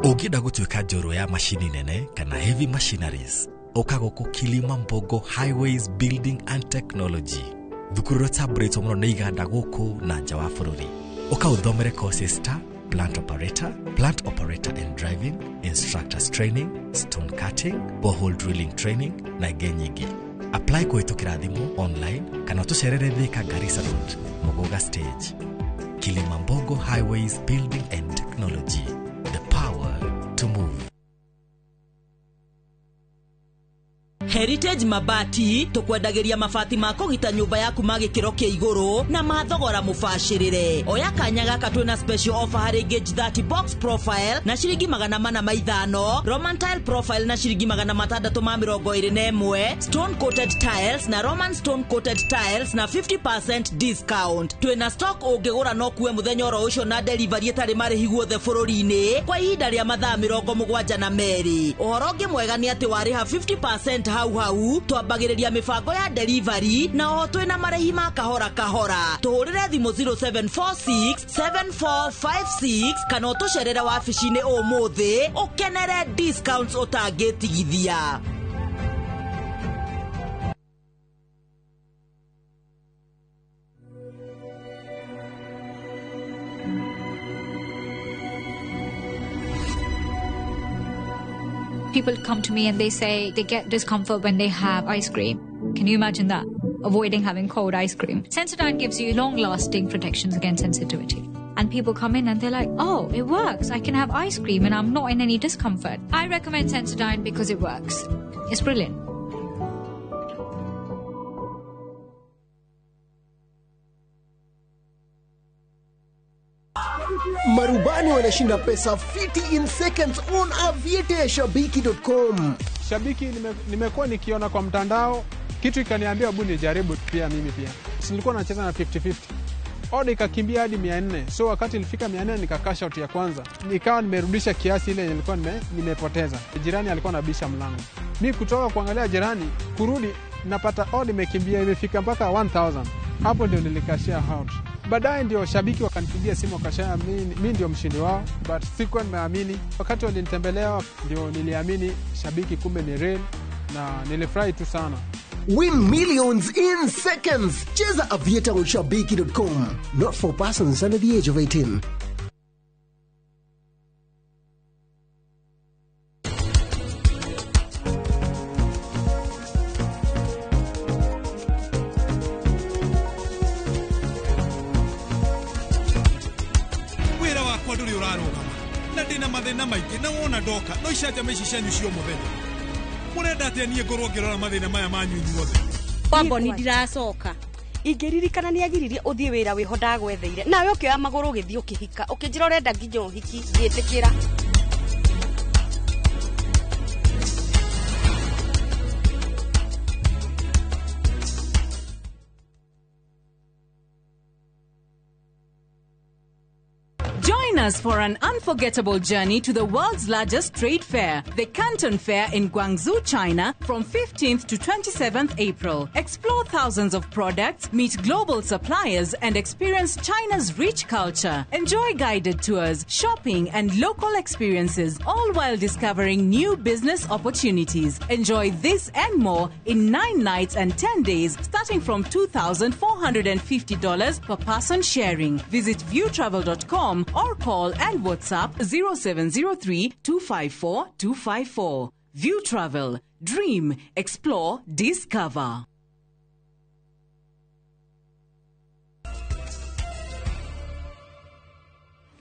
Ũngĩenda gũtuĩka njorua ya macini nene kana heavy machineries, ũka gũkũ Kilimambogo Highways Building and Technology, thukuru ũrĩa ũtambũrĩtwo mũno nĩ iganda gũkũ na nja wa bũrũri. Ũka ũthomere courses ta plant operator, plant operator and driving, instructors training, stone cutting, borehole drilling training na ingĩ nyingĩ. Apply kũhĩtũkĩra thimũ, online kana ũtũcerere Thika Garissa Road, Muguga Stage. Kilimambogo Highways Building and Technology, the power to move. Heritage Mabati tukwendagĩria mabati ma kũgita nyũmba yaku ma gĩkĩro kĩa igũrũ na ma thogora mũbacĩrĩre. Oya kanya gaka twĩna special offer harĩ gauge 30 box profile na ciringi 405, Roman tile profile na ciringi 621, stone coated tiles na Roman stone coated tiles na 50% discount. Twĩna stock ũngĩgũra no kuwe mũthenya oro ũcio na delivery ĩtarĩ marĩhi guothe bũrũri-inĩ kwa ihinda rĩa mathaa 72. Ũhoro ũngĩ mwega nĩ atĩ warĩha 50% hau hau twambagĩrĩria mĩbango ya delivery na oho twĩna marĩhi ma kahora kahora. Tũhũrĩre thimũ 0746 7456 kana ũtũcerere wabici-inĩ ũmũthĩ ũkenere discounts ũtangĩtigithia. People come to me and they say they get discomfort when they have ice cream. Can you imagine that? Avoiding having cold ice cream. Sensodyne gives you long-lasting protections against sensitivity. And people come in and they're like, oh, it works. I can have ice cream and I'm not in any discomfort. I recommend Sensodyne because it works. It's brilliant. Marubani wanashinda pesa fiti in seconds on aviator.shabiki.com. Shabiki nimekuwa nikiona kwa mtandao, kitu ikaniambia hebu nijaribu pia mimi pia. Si nilikuwa nacheza na 50-50. Odd ikakimbia hadi 400. So wakati ilifika 400 nika cash out ya kwanza. Nikawa nimerudisha kiasi ile nilikuwa nimepoteza. Jirani alikuwa anabisha mlango. Mimi kutoka kuangalia jirani, kurudi napata odd imekimbia imefika mpaka 1000. Hapo ndio nilikashia out. Baadaye ndio shabiki wakanipigia simu wakasema mimi ndio mshindi wao, but sikuwa nimeamini. Wakati walinitembelea ndio niliamini shabiki kumbe ni real na nilifurahi tu sana. Win millions in seconds. Cheza Aviator on shabiki.com. Not for persons under the age of 18. No icanjama ici cianyu cio muthenya murenda atia nie ngorwo ngirora mathina maya manyu inyuothe. Kwambo ni ndiracoka ingĩririkana nĩ agiririe ũthiĩ wĩra wĩho ndagwetheire nawe ũkĩoya magũrũ ũgĩthiĩ ũkĩhika ũkĩnjĩra ũrenda nginya ũhiki ngĩtĩkĩra. Join us for an unforgettable journey to the world's largest trade fair, the Canton Fair in Guangzhou, China, from 15th to 27th April. Explore thousands of products, meet global suppliers, and experience China's rich culture. Enjoy guided tours, shopping, and local experiences, all while discovering new business opportunities. Enjoy this and more in 9 nights and 10 days, starting from $2,450 per person sharing. Visit viewtravel.com or call and WhatsApp 0703 254 254. View Travel. Dream, explore, discover.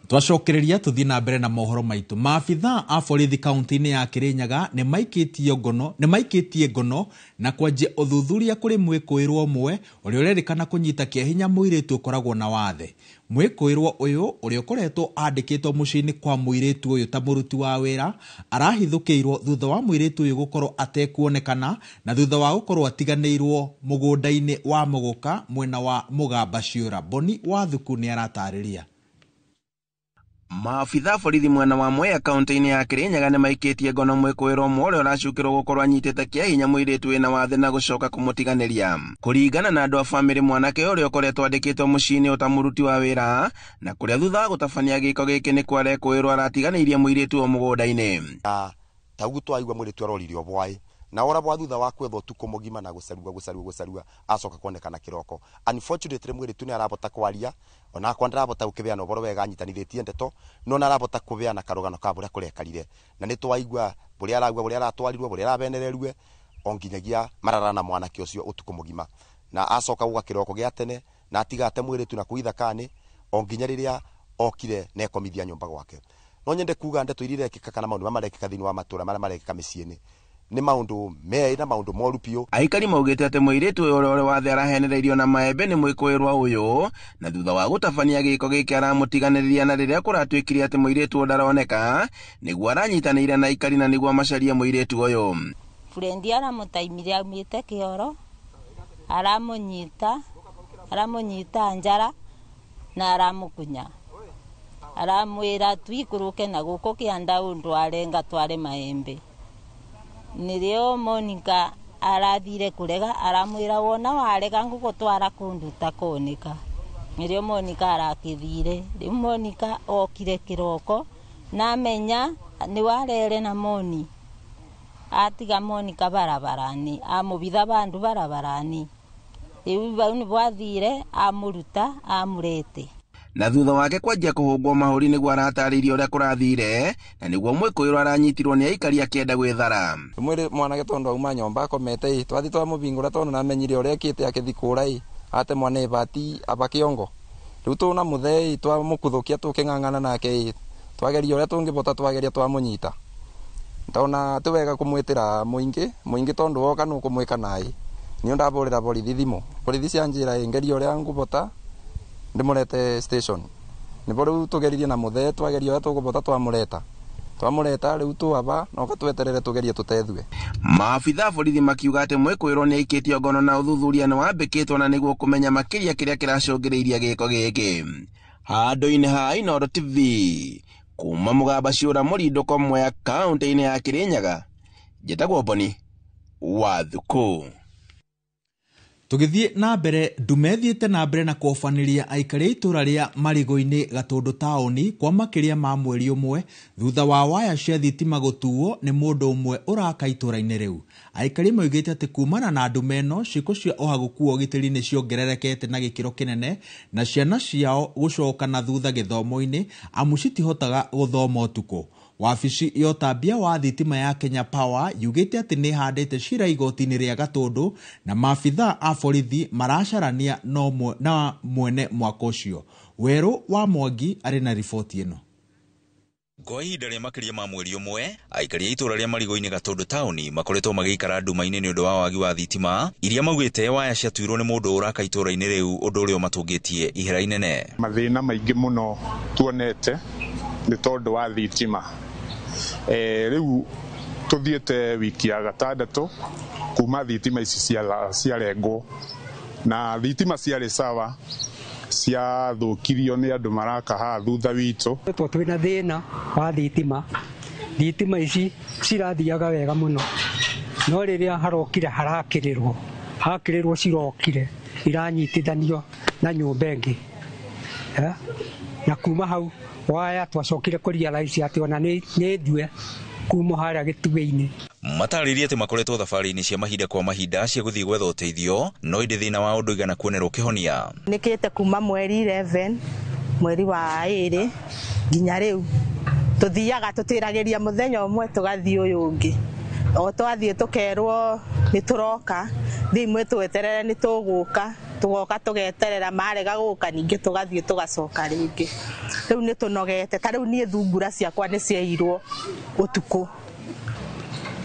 Twacokereria tuthie na mbere na mohoro maitu. Maabithaa a borithi kaunti-inĩ ya Kirinyaga nĩ maikĩtie ngono na kwanjia ũthuthuria kũrĩ mwĩkũĩrwo ũmwe ũrĩa ũrerĩkana kũnyita kĩahinya mũirĩtu ũkoragwo na wathe. Mwĩkũĩrwo ũyũ ũrĩa ũkoretwo andĩkĩtwo mũciĩ-inĩ kwa mũirĩtu ũyũ ta mũruti wa wĩra arahithũkĩirwo thutha wa mũirĩtu ũyũ gũkorwo atekuonekana na thutha wa gũkorwo atiganĩirwo mũgũnda-inĩ wa Mũgũka mwena wa Mũgamba Ciũra. Boni Wathuku nĩ aratarĩria. Maabithaa borithi mwena wa Mwea kaunti-inĩ ya Kirinyaga nĩmaikĩtie ngono mwĩkũĩrwo ũmwe ũrĩa ũracukĩrwo gũkorwo anyitĩte kĩahinya mũirĩtu wĩna wathe na gũcoka kũmũtiganĩria. Kũringana na andũ a bamĩrĩ, mwanake ũrĩa ũkoretwo andĩkĩtwo mũciĩ-inĩ ta mũruti wa wĩra na kũrĩa thutha wa gũtabania gĩko gĩkĩ nĩ kwarekũĩrwo aratiganĩirie mũirĩtu ũyũ mũgũnda-inĩ. Ta ũguo twaigua mũirĩtu aroririe bwaĩ na ora bwa thutha wa kwethwo ũtukũ mũgima na gũcarua acoka kuonekana kĩroko. Unfortunately mũirĩtu nĩ arabota kwaria onakwa ndarabota gũkĩbeana ũhoro wega anyitanithĩtie ndeto no narabota kũbeana karũgano ka bũrĩa kũrekarire na nĩ twaigua bũrĩa arauga bũrĩa aratwarirwo bũrĩa arabenererue o nginyagia marara na mwanake ũcio ũtukũ mũgima na acoka gũka kĩroko gĩa tene na atigate mũirĩtu na kũu ithaka-inĩ o nginya rĩrĩa okire na ekomithia nyũmba gwake. No nyende kuga ndeto iria irekĩka kana maũndũ marĩa marekĩka thĩinĩ wa matũũra marĩa marekĩka mĩciĩ-inĩ nĩ maũndũ meĩ na maũndũ moru biũ. Aikari maugĩte atĩ mũirĩtu ũyũ ũrĩa ũrĩ wathe arahenereirio na maembe nĩ mwĩkũĩrwo ũyũ na thutha wa gũtabania gĩko gĩkĩ aramũtiganĩria na rĩrĩa kũratuĩkire atĩ mũirĩtu ũyũ ndaroneka nĩguo aranyitanĩire na aikari na nĩguo macarie mũirĩtu ũyũ. Burendi aramũtaimire aumĩte kĩoro aramũnyita njara na aramũkunya aramwĩra tuikũrũke na gũkũ kĩanda ũndũ arenga tware maembe. Nĩrĩo Monica arathire kũrega aramwĩra wona warega ngũgũtwara kũndũ takoneka. Nĩrĩo Monica arakĩthire. Rĩu Monica okire kĩroko na amenya nĩ warere na Moni atiga Monica barabarani amũbitha bandu barabarani. Rĩu bau nĩbo athire amũruta amũrete. Na thutha wake kwanjia kũhũngwo mahũri nĩguo aratarĩirie ũrĩa kũrathire na nĩguo mwĩkũĩrwo aranyitirwo nĩ aikari akĩenda gwĩthara. Mwĩrĩ mwanake tondũ auma nyũmba akomete ĩ twathi twamũbingũra tondũ namenyire ũrĩa ekĩte akĩthi kũra ĩ ate mwana ibati aba kĩongo rĩu tũna mũthee ĩ twamũkuthũkia tũkĩng'ang'ana nake ĩ twageria ũrĩa tũngĩbota twageria twamũnyita ndona ti wega kũmwĩtĩra mũingĩ tondũ woka nũkũmwĩka naĩ niĩ ndabũrĩra borithi thimũ borithi cianjĩra ĩ ngeria ũrĩa ngũbota ndimurete station nibo riu tugeririe na muthe twageria uria tugubota twamureta riu twaba no katweterere tugerie tutethue. Maabithaa borithi makiuga atĩ mwĩkũĩrwo nĩ aikĩtio ngono na ũthuthuria nĩ wambĩkĩtwo na nĩguo kũmenya makĩria kĩrĩa kĩracũngĩrĩirie gĩko gĩkĩ. Handũ-inĩ ha Inooro TV kuma Mũgamba Ciũra Mũrindũko Mwea kaũntĩ-inĩ ya Kirinyaga, njĩtagwo Boni Wathuku. Tũgĩthiĩ na mbere, ndume ĩthiĩte na mbere na kũobanĩria aikari a itũũra rĩa Marigũ-inĩ Gatũndũ taũni kwa makĩria ma mweri ũmwe thutha wa waya cia thitima gũtuo nĩ mũndũ ũmwe ũraka itũũra-inĩ rĩu. Aikari maugĩte atĩ kumana na ndume ĩno ciĩko cia ũhagũku wa ũgitĩri nĩ ciongererekete na gĩkĩro kĩnene na ciana ciao gũcoka na thutha gĩthomo-inĩ amu citihotaga gũthoma ũtukũ. Wabici ya ũtambia wa thitima ya Kenya Power yugĩte atĩ nĩ ĩhandĩte cira igoti-inĩ rĩa Gatũndũ na maabithaa a borithi maracarania na mwene mwako ũcio. Werũ wa Mwangi arĩ na riboti ĩno. Kwa ihinda rĩa makĩria ma mweri ũmwe, aikari a itũũra rĩa Marigũ-inĩ Gatũndũ taũni makoretwo magĩikara nduma-inĩ nĩ ũndũ wa wagi wa thitima iria maugĩte waya ciatuirwo nĩ mũndũ ũraka itũũra-inĩ rĩu ũndũ ũrĩa ũmatũngĩtie ihera inene. Mathĩna maingĩ mũno tuonete nĩ tondũ wa thitima. Rĩu tũthiĩte wiki ya gatandatũ kuma thitima ici ciarengwo na thitima ciarĩ sawa ciathũkirio nĩ andũ maraka haha thutha witũ. Twĩna thĩna wa thitima, thitima ici cirathiaga wega mũno no rĩrĩa harokire harakĩrĩrwo cirokire iranyitithanio na nyũmba ĩngĩ na kuma hau waya twacokire kũrealize atĩ ona nĩ ndue kuma harĩa gĩtugĩ-inĩ. Matarĩrie atĩ makoretwo thabarĩ-inĩ cia mahinda kwa mahinda cia gũthiĩ gwetha ũteithio no ĩndĩ thĩna wa ũndũ igana kuonerwo kĩhonia. Nĩkĩte kuma mweri 11 mweri wa 2 nginya rĩu tũthiaga tũtĩragĩria mũthenya ũmwe tũgathiĩ ũyũ ũngĩ o twathiĩ tũkerwo nĩ tũroka thiĩ imwe tweterere nĩ tũgũka tũgoka tũgeterera marega gũka ningĩ tũgathiĩ tũgacoka rĩngĩ. Rĩu nĩ tũnogete, ta rĩu niĩ thungura ciakwa nĩ ciairwo ũtukũ.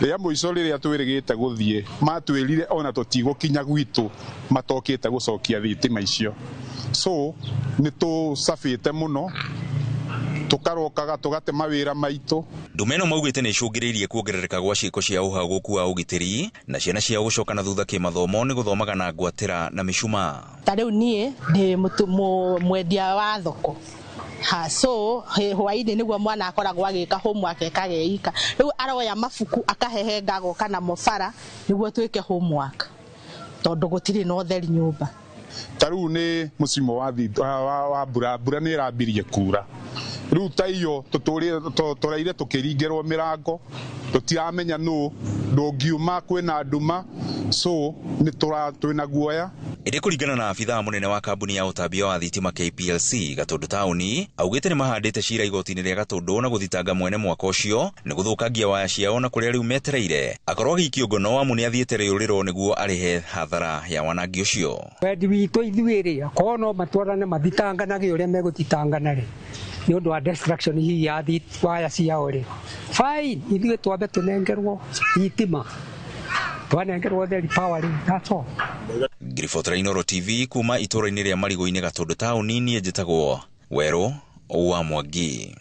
Rĩa mũico rĩrĩa twĩrĩgĩte gũthiĩ matwĩrire ona tũtigũkinya gwitũ matokĩte gũcokia thitima icio. So nĩ tũcabĩte mũno, tũkarokaga tũgate mawĩra maitũ. Ndume ĩno maugĩte nĩ icũngĩrĩirie kuongerereka gwa ciĩko cia ũhagũku wa ũgitĩri na ciana ciao gũcoka na thutha kĩmathomo nĩ gũthomaga na ngwatĩra na mĩcumaa. Ta rĩu niĩ ndĩ mwendia wa thoko. Ha, so hwaĩ-inĩ nĩguo mwana akoragwo agĩka homework ekageika. Rĩu aroya mabuku akahehenga agoka namo bara nĩguo twĩke homework, tondũ gũtirĩ na ũtheri nyũmba. Ta rĩu nĩ mũcimo wa mbura, mbura nĩ ĩrambirie kura. Rĩu ta iyo tũraire tũkĩringĩrwo mĩrango, tũtiramenya nũ, ndũngiuma kwĩna nduma, so nĩ twĩna guoya. Ĩndĩ kũringana na abithaa mũnene wa kambuni ya ũtambia wa thitima KPLC Gatũndũ taũni, augĩte nĩ mahandĩte cira igoti-inĩ rĩa Gatũndũ na gũthitanga mwene mwaka ũcio nĩ gũthũkangia waya ciao na kũrĩa rĩu metereire akorwo agĩikio ngono amu nĩ athiĩte rĩũrĩro nĩguo arĩhe hathara ya wanangi ũcio. Wendi witũ ithuĩ rĩ, akorwo no matwarane mathitanganage ũrĩa megũthitangana rĩ, nĩ ũndũ wa destruction hihi ya waya ciao rĩ, fine, ithuĩ twambe tũnengerwo thitima, twanengerwo theri power rĩ, that's all. Ngiribotera Inooro TV kuma itũũra-inĩ rĩa Marigũ-inĩ Gatũndũ taũni, niĩ njĩtagwo Werũ wa Mwangi.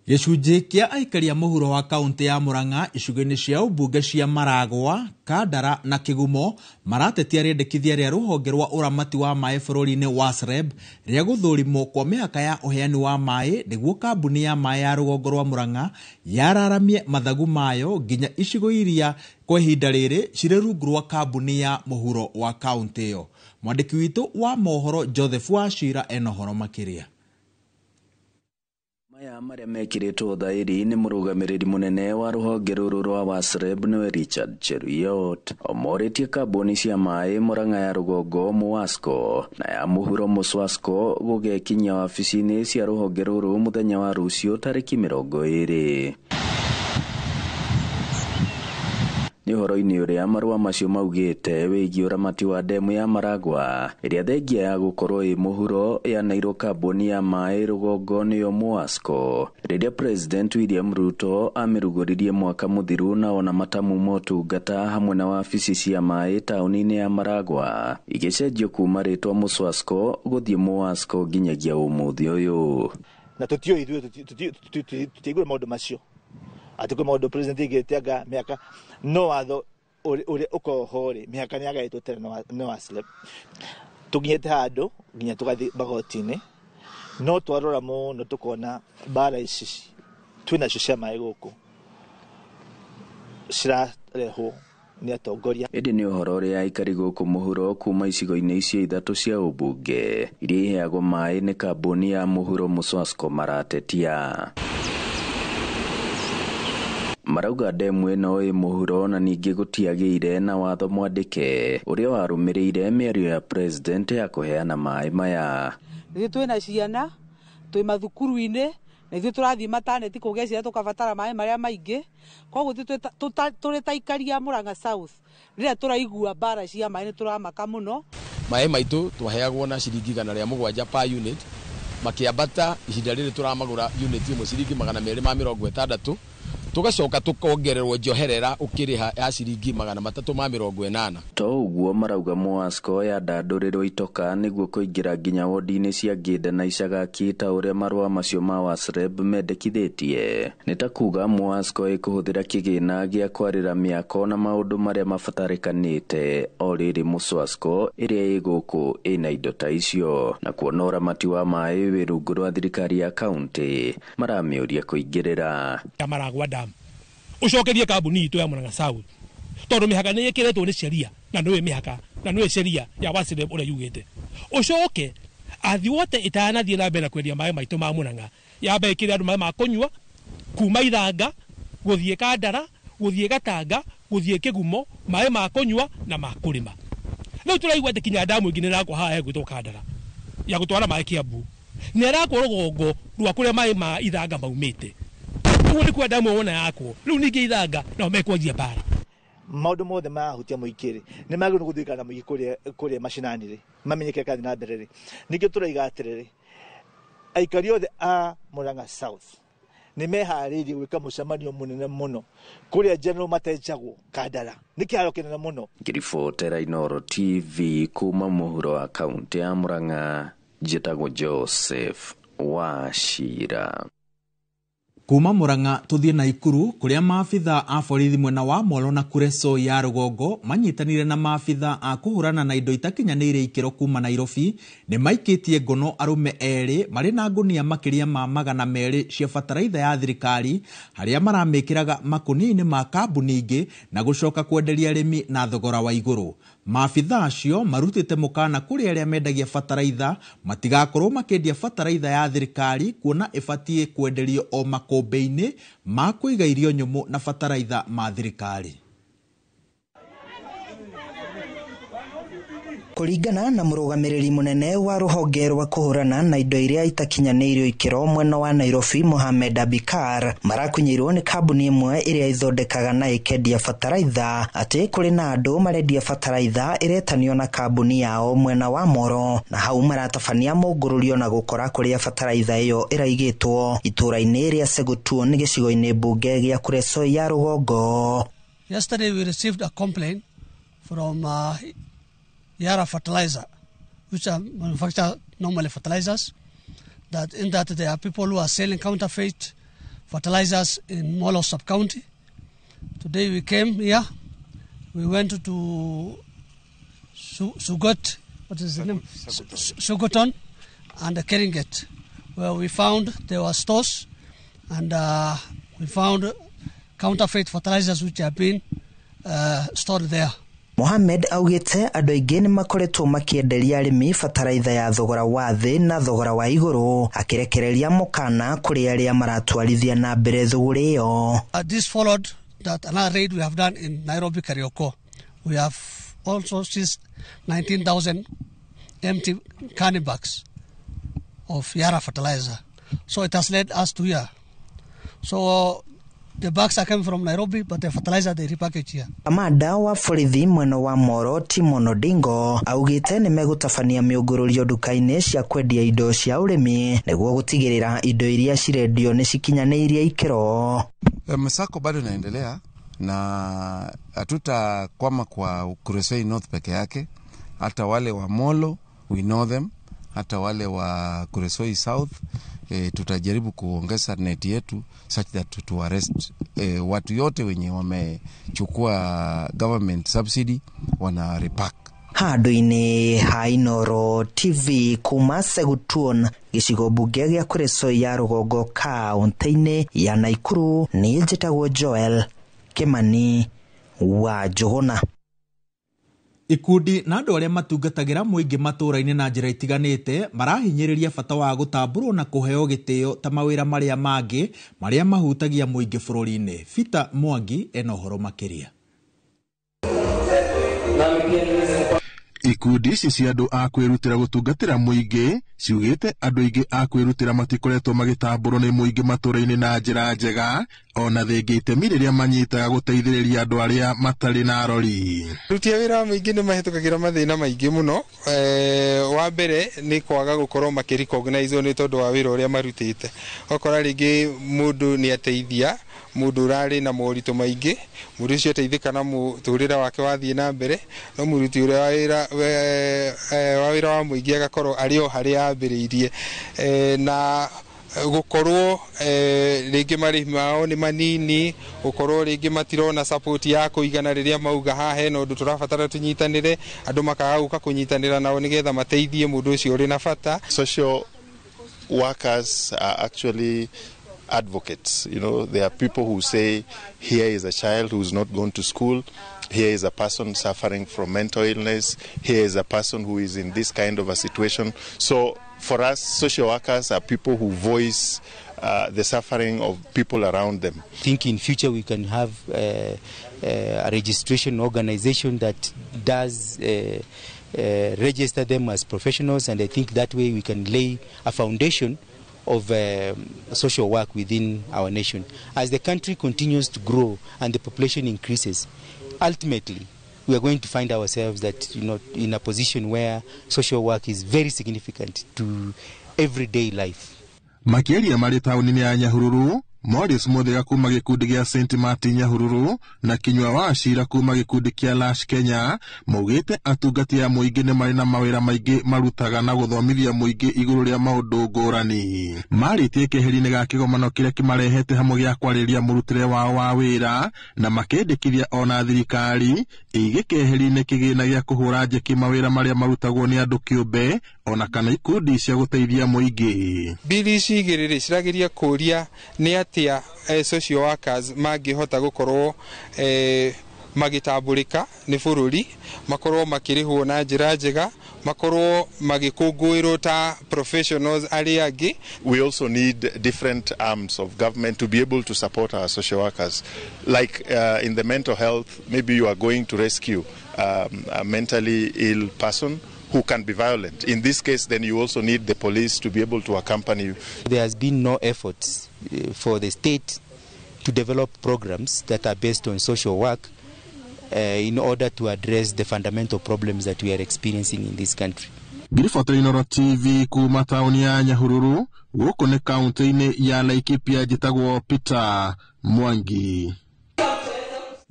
Gĩcunjĩ kĩa aikari a mũhuro wa kaunti ya Murang'a icigo-inĩ cia ũmbunge cia Maragwa, Kandara na Kĩgumo maratetia rĩendekithia rĩa rũhonge rwa ũramati wa maĩ bũrũri-inĩ wa SREB rĩa gũthũrimwo kwa mĩhaka ya ũheani wa maĩ nĩguo kambuni ya maĩ ya rũgongo rwa Murang'a yararamie mathagu mayo nginya icigo iria kwa ihinda rĩrĩ cirĩ rungu rwa kambuni ya mũhuro wa kaunti ĩyo. Mwandĩki witũ wa mohoro Joseph Wachira ena ũhoro makĩria. Maya marĩa mekĩrĩtwo thaĩri nĩ mũrũgamĩrĩri mũnene wa rũhonge rũrũ rwa WASREB nĩwe Richard Cheruiyot, omorĩtie kambuni cia maĩ Murang'a ya rũgongo MUWASCO na ya mũhuro MUSWASCO gũgekinyia wabici-inĩ cia rũhonge rũrũ mũthenya wa rũciũ tarĩki 20. Nĩ ũhoro-inĩ ũrĩa marũa macio maugĩte wĩgiĩ ũramati wa ndemu ya Maragwa ĩrĩa thengia ya gũkorwo ĩ mũhuro yanairwo kambuni ya maĩ rũgongo nĩyo MUWASCO rĩrĩa President William Ruto amĩrugũririe mwaka mũthiru na ona matamu motungata hamwe na wabici cia maĩ taũni-inĩ ya Maragwa igĩcenjio kuma rĩtwa MUSWASCO gũthiĩ MUWASCO nginyagia ũmũthĩ ũyũ. Na tũtiũĩ ithuĩ tũtiaigua maũndũ macio atĩ kwĩ maũndũ president aigĩte mĩhaka no watho ũrĩa ũkoragwo ho rĩ, mĩhaka nĩ yagaĩtwo tene nĩ WASREB. Tũkinyĩte handũ nginya tũgathiĩ magoti-inĩ, no twarora mũno tũkona mbara ici twĩnacio cia maĩ gũkũ cirarehwo nĩ atongoria. Ĩndĩ nĩ ũhoro ũrĩa aikari gũkũ mũhuro kuma icigo-inĩ icio ithatũ cia ũmbunge iria iheagwo maĩ nĩ kambuni ya mũhuro MUSWASCO maratetia. Marauga ndemu ĩno ĩ mũhuro na ningĩ gũtiagĩire na watho mwandĩke ũrĩa warũmĩrĩire mĩario ya president ya kũheana maĩ maya. Ithuĩ twĩna ciana twĩ mathukuru-inĩ na ithuĩ tũrathiĩ mataneti kũgĩa ciana tũkabatara maĩ marĩa maingĩ, koguo tũrĩ ta aikari a Murang'a South rĩrĩa tũraigua mbara cia maĩ nĩ tũramaka mũno. Maĩ maitũ twaheagwo na ciringi 107 per unit, makĩambata ihinda rĩrĩ tũramagũra unit ĩmwe ciringi 260, tugacoka tukongererwo njoherera ukiriha ya ciringi 380. To ũguo marauga MUWASCO yandandũrĩrwo itoka nĩguo kũingĩra nginya wodi-inĩ cia Ngĩnda na Icagaki ta ũrĩa marũa macio ma WASREB mendekithĩtie. Nĩ ta kuga MUWASCO ĩkũhũthĩra kĩgĩna gĩa kwarĩra mĩako na maũndũ marĩa mabatarĩkanĩte o rĩrĩ MUSWASCO ĩrĩa ĩ gũkũ ĩna indo ta icio na kuona ũramati wa maĩ wĩ rungu rwa thirikari ya kaunti maramĩũria kũingĩrĩra. Maragwa dam ucokerie kambuni itũ ya Murang'a South tondu mĩhaka nĩ ĩkĩrĩtwo nĩ sheria na nĩwe mĩhaka na nĩwe sheria ya WASREB ũrĩa yugĩte. Ũcoke athi wote itanathiĩ na mbere na kwendia maĩ maitũ ma Murang'a yambe ĩkĩre andũ maĩ ma kũnyua kuma Ithanga gũthiĩ Kandara gũthiĩ Gatanga gũthiĩ Kĩgumo maĩ ma kũnyua na ma kũrĩma. Rĩu tũraigua atĩ kinya damu ĩngĩ nĩ ĩrakwo haha ĩgwĩtwo Kandara ya gũtwara maĩ Kiambu nĩ ĩrakwo rũgongo rwa kũrĩa maĩ ma Ithanga maumĩte. Ũguo nĩ kwenda wona yakwo rĩu ningĩ Ithanga nao mekwanjia mbara. Maũndũ mothe marahutia mũingĩ rĩ nĩ magĩrĩirwo gũthikana na mũingĩ kũrĩa macinani rĩ mamenye kĩrĩa kĩrathiĩ na mbere rĩ. Ningĩ tũraiga atĩrĩrĩ, Aikari othe a Murang'a South nĩ meharĩirie gwĩka mũcemanio mũnene mũno kũrĩa General matenjagwo Kandara. Nĩ kĩharo kĩnene mũno. Ngĩribotera Inooro TV kuma mũhuro wa kaũntĩ ya Murang'a, njĩtagwo Joseph Wachira. Kuma Murang'a tuthie Naikuru kuria maabitha a borithi mwena wa Molo na Kuresoi ya rũgongo manyitanire na maabitha a kũhũrana na indo itakinyanĩire ikĩro kuma Nairobi nĩ maikĩtie ngono arũme erĩ marĩ na ngũnia makĩria ma 200 cia bataraitha ya thirikari harĩa maramĩkĩraga makũnia-inĩ ma kambuni ingĩ na gũcoka kwenderia arĩmi na thogora wa igũrũ. Maabitha acio marutĩte mũkana kũrĩ arĩa mendagia bataraitha matigakorwo makĩendia bataraitha ya thirikari kuona ĩbatiĩ kwenderio o makũmbĩ-inĩ ma kũiga irio nyũmũ na bataraitha ma thirikari. Kũringana na mũrũgamĩrĩri mũnene wa rũhonge rwa kũhũrana na indo iria itakinyanĩirio ikĩro mwena wa Nairobi Mohamed Abikar, marakunyĩirwo nĩ kambuni ĩmwe ĩrĩa ĩthondekaga na ĩkendia bataraitha atĩ kũrĩ na andũ marendia bataraitha ĩretanio na kambuni yao mwena wa Moro, na hau maratabania mũngũrũrio na gũkora kũrĩa bataraitha ĩyo ĩraigĩtwo itũũra-inĩ rĩa Segutuon gĩcigo-inĩ mbunge gĩa Kuresoi ya rũgongo. Yesterday we received a complaint from Yara Fertilizer, which are manufacture normally fertilizers, that in that there are people who are selling counterfeit fertilizers in Molo sub-county. Today we came here, we went to Sugot, what is the name? Sugoton and Keringet, where we found there were stores and we found counterfeit fertilizers which have been stored there. Mohamed augite andũ aingĩ nĩ makoretwo makĩenderia arĩmi bataraitha ya thogora wa thĩ na thogora wa igũrũ, akĩrekereria mũkana kũrĩ arĩa maratwarithia na mbere thũgũrĩ ĩyo. This followed that another raid we have done in Nairobi Karioko. We have also seized 19,000 empty canning bags of Yara fertilizer. So it has led us to here. So the bags are coming from Nairobi, but the fertilizer they repackage here. Kamanda wa borithi mwena wa Moro Timon Odingo augite nĩ megũtabania mĩũngũrũrio nduka-inĩ cia kwendia indo cia ũrĩmi nĩguo gũtigĩrĩra indo iria cirendio nĩ cikinyanĩirie ikĩro. Msako bado inaendelea na hatutakwama kwa Kuresoi North peke yake, hata wale wa Molo we know them, hata wale wa Kuresoi South. Tutajaribu kuongeza net yetu such that to arrest watu yote wenye wamechukua government subsidy wana repack. Handũ-inĩ ha Inooro TV kuma Segutuon gĩcigo mbunge gĩa Kuresoi ya rũgongo kaũntĩ-inĩ ya Naikuru, nĩ njĩtagwo Joel Kimani wa Njũgũna. Ikundi na andũ arĩa matungatagĩra mũingĩ matũũra-inĩ na njĩra itiganĩte marahinyĩrĩria bata wa gũtambũrwo na kũheo gĩtĩo ta mawĩra marĩa mangĩ marĩa mahutagia mũingĩ bũrũri-inĩ. Peter Mwangi ena ũhoro makĩria. Ikundi ici cia andũ a kwĩrutĩra gũtungatĩra mũingĩ ciugĩte andũ aingĩ a kwĩrutĩra matikoretwo magĩtambũrwo nĩ mũingĩ matũũra-inĩ na njĩra njega, ona thĩngĩ itemi rĩrĩa manyitaga gũteithĩrĩria andũ arĩa matarĩ na arori. Aruti a wĩra wa mũingĩ nĩ mahĩtũkagĩra mathĩna maingĩ mũno. Wa mbere nĩ kwaga gũkorwo makĩrecognize nĩ tondũ wa wĩra ũrĩa marutĩte. Ũgakora rĩngĩ mũndũ nĩ ateithia mũndũ ũrarĩ na moritũ maingĩ, mũndũ ũcio ateithĩka na mũtũrĩre wake wathiĩ na mbere, no mũruti ũrĩa wa wĩra wa mũingĩ agakorwo arĩ o harĩa ambĩrĩirie, na gũkorwo rĩngĩ marĩhi mao nĩ manini, gũkorwo rĩngĩ matirona support ya kũigana rĩrĩa mauga haha hena ũndũ tũrabatara tũnyitanĩre, andũ makaga gũka kũnyitanĩra nao nĩgetha mateithie mũndũ ũcio ũrĩ na bata. Social workers are actually advocates. You know, there are people who say, here is a child who's not gone to school, here is a person suffering from mental illness, here is a person who is in this kind of a situation. So for us, social workers are people who voice the suffering of people around them. I think in future we can have a registration organization that does register them as professionals, and I think that way we can lay a foundation of social work within our nation. As the country continues to grow and the population increases, ultimately we are going to find ourselves that, you know, in a position where social work is very significant to everyday life. Makĩaria marĩ taũni-inĩ ya Nyahururu, Morris Muthega kuma gĩkundi gĩa St Martin Nyahururu na Kinyua wa Cira kuma gĩkundi kĩa Lash Kenya maugĩte atungati a mũingĩ nĩ marĩ na mawĩra maingĩ marutaga na gũthomithia mũingĩ igũrũ rĩa maũndũ ngũrani. Marĩtie keheri-inĩ ga kĩgomano kĩrĩa kĩmarehete hamwe gĩa kwarĩrĩria mũrutĩre wao wa wĩra na makendekithia ona thirikari ĩige keheri-inĩ kĩgĩna gĩa kũhũra njeki mawĩra marĩa marutagwo nĩ andũ kĩũmbe ona kana ikundi cia gũteithia mũingĩ. Bili ici igĩrĩ rĩ cirageria kũria nĩ atĩa social workers mangĩhota gũkorwo magĩtambũrĩka nĩ bũrũri, makorwo makĩrĩhwo na njĩra njega, makorwo magĩkũngũĩrwo ta professionals arĩa angĩ. We also need different arms of government to be able to support our social workers. Like in the mental health, maybe you are going to rescue a mentally ill person who can be violent. In this case, then you also need the police to be able to accompany you. There has been no efforts for the state to develop programs that are based on social work in order to address the fundamental problems that we are experiencing in this country. Ngiribota Inooro TV kuma taũni ya Nyahururu, gũkũ nĩ kaunti-inĩ ya Laikipia, njĩtagwo Peter Mwangi.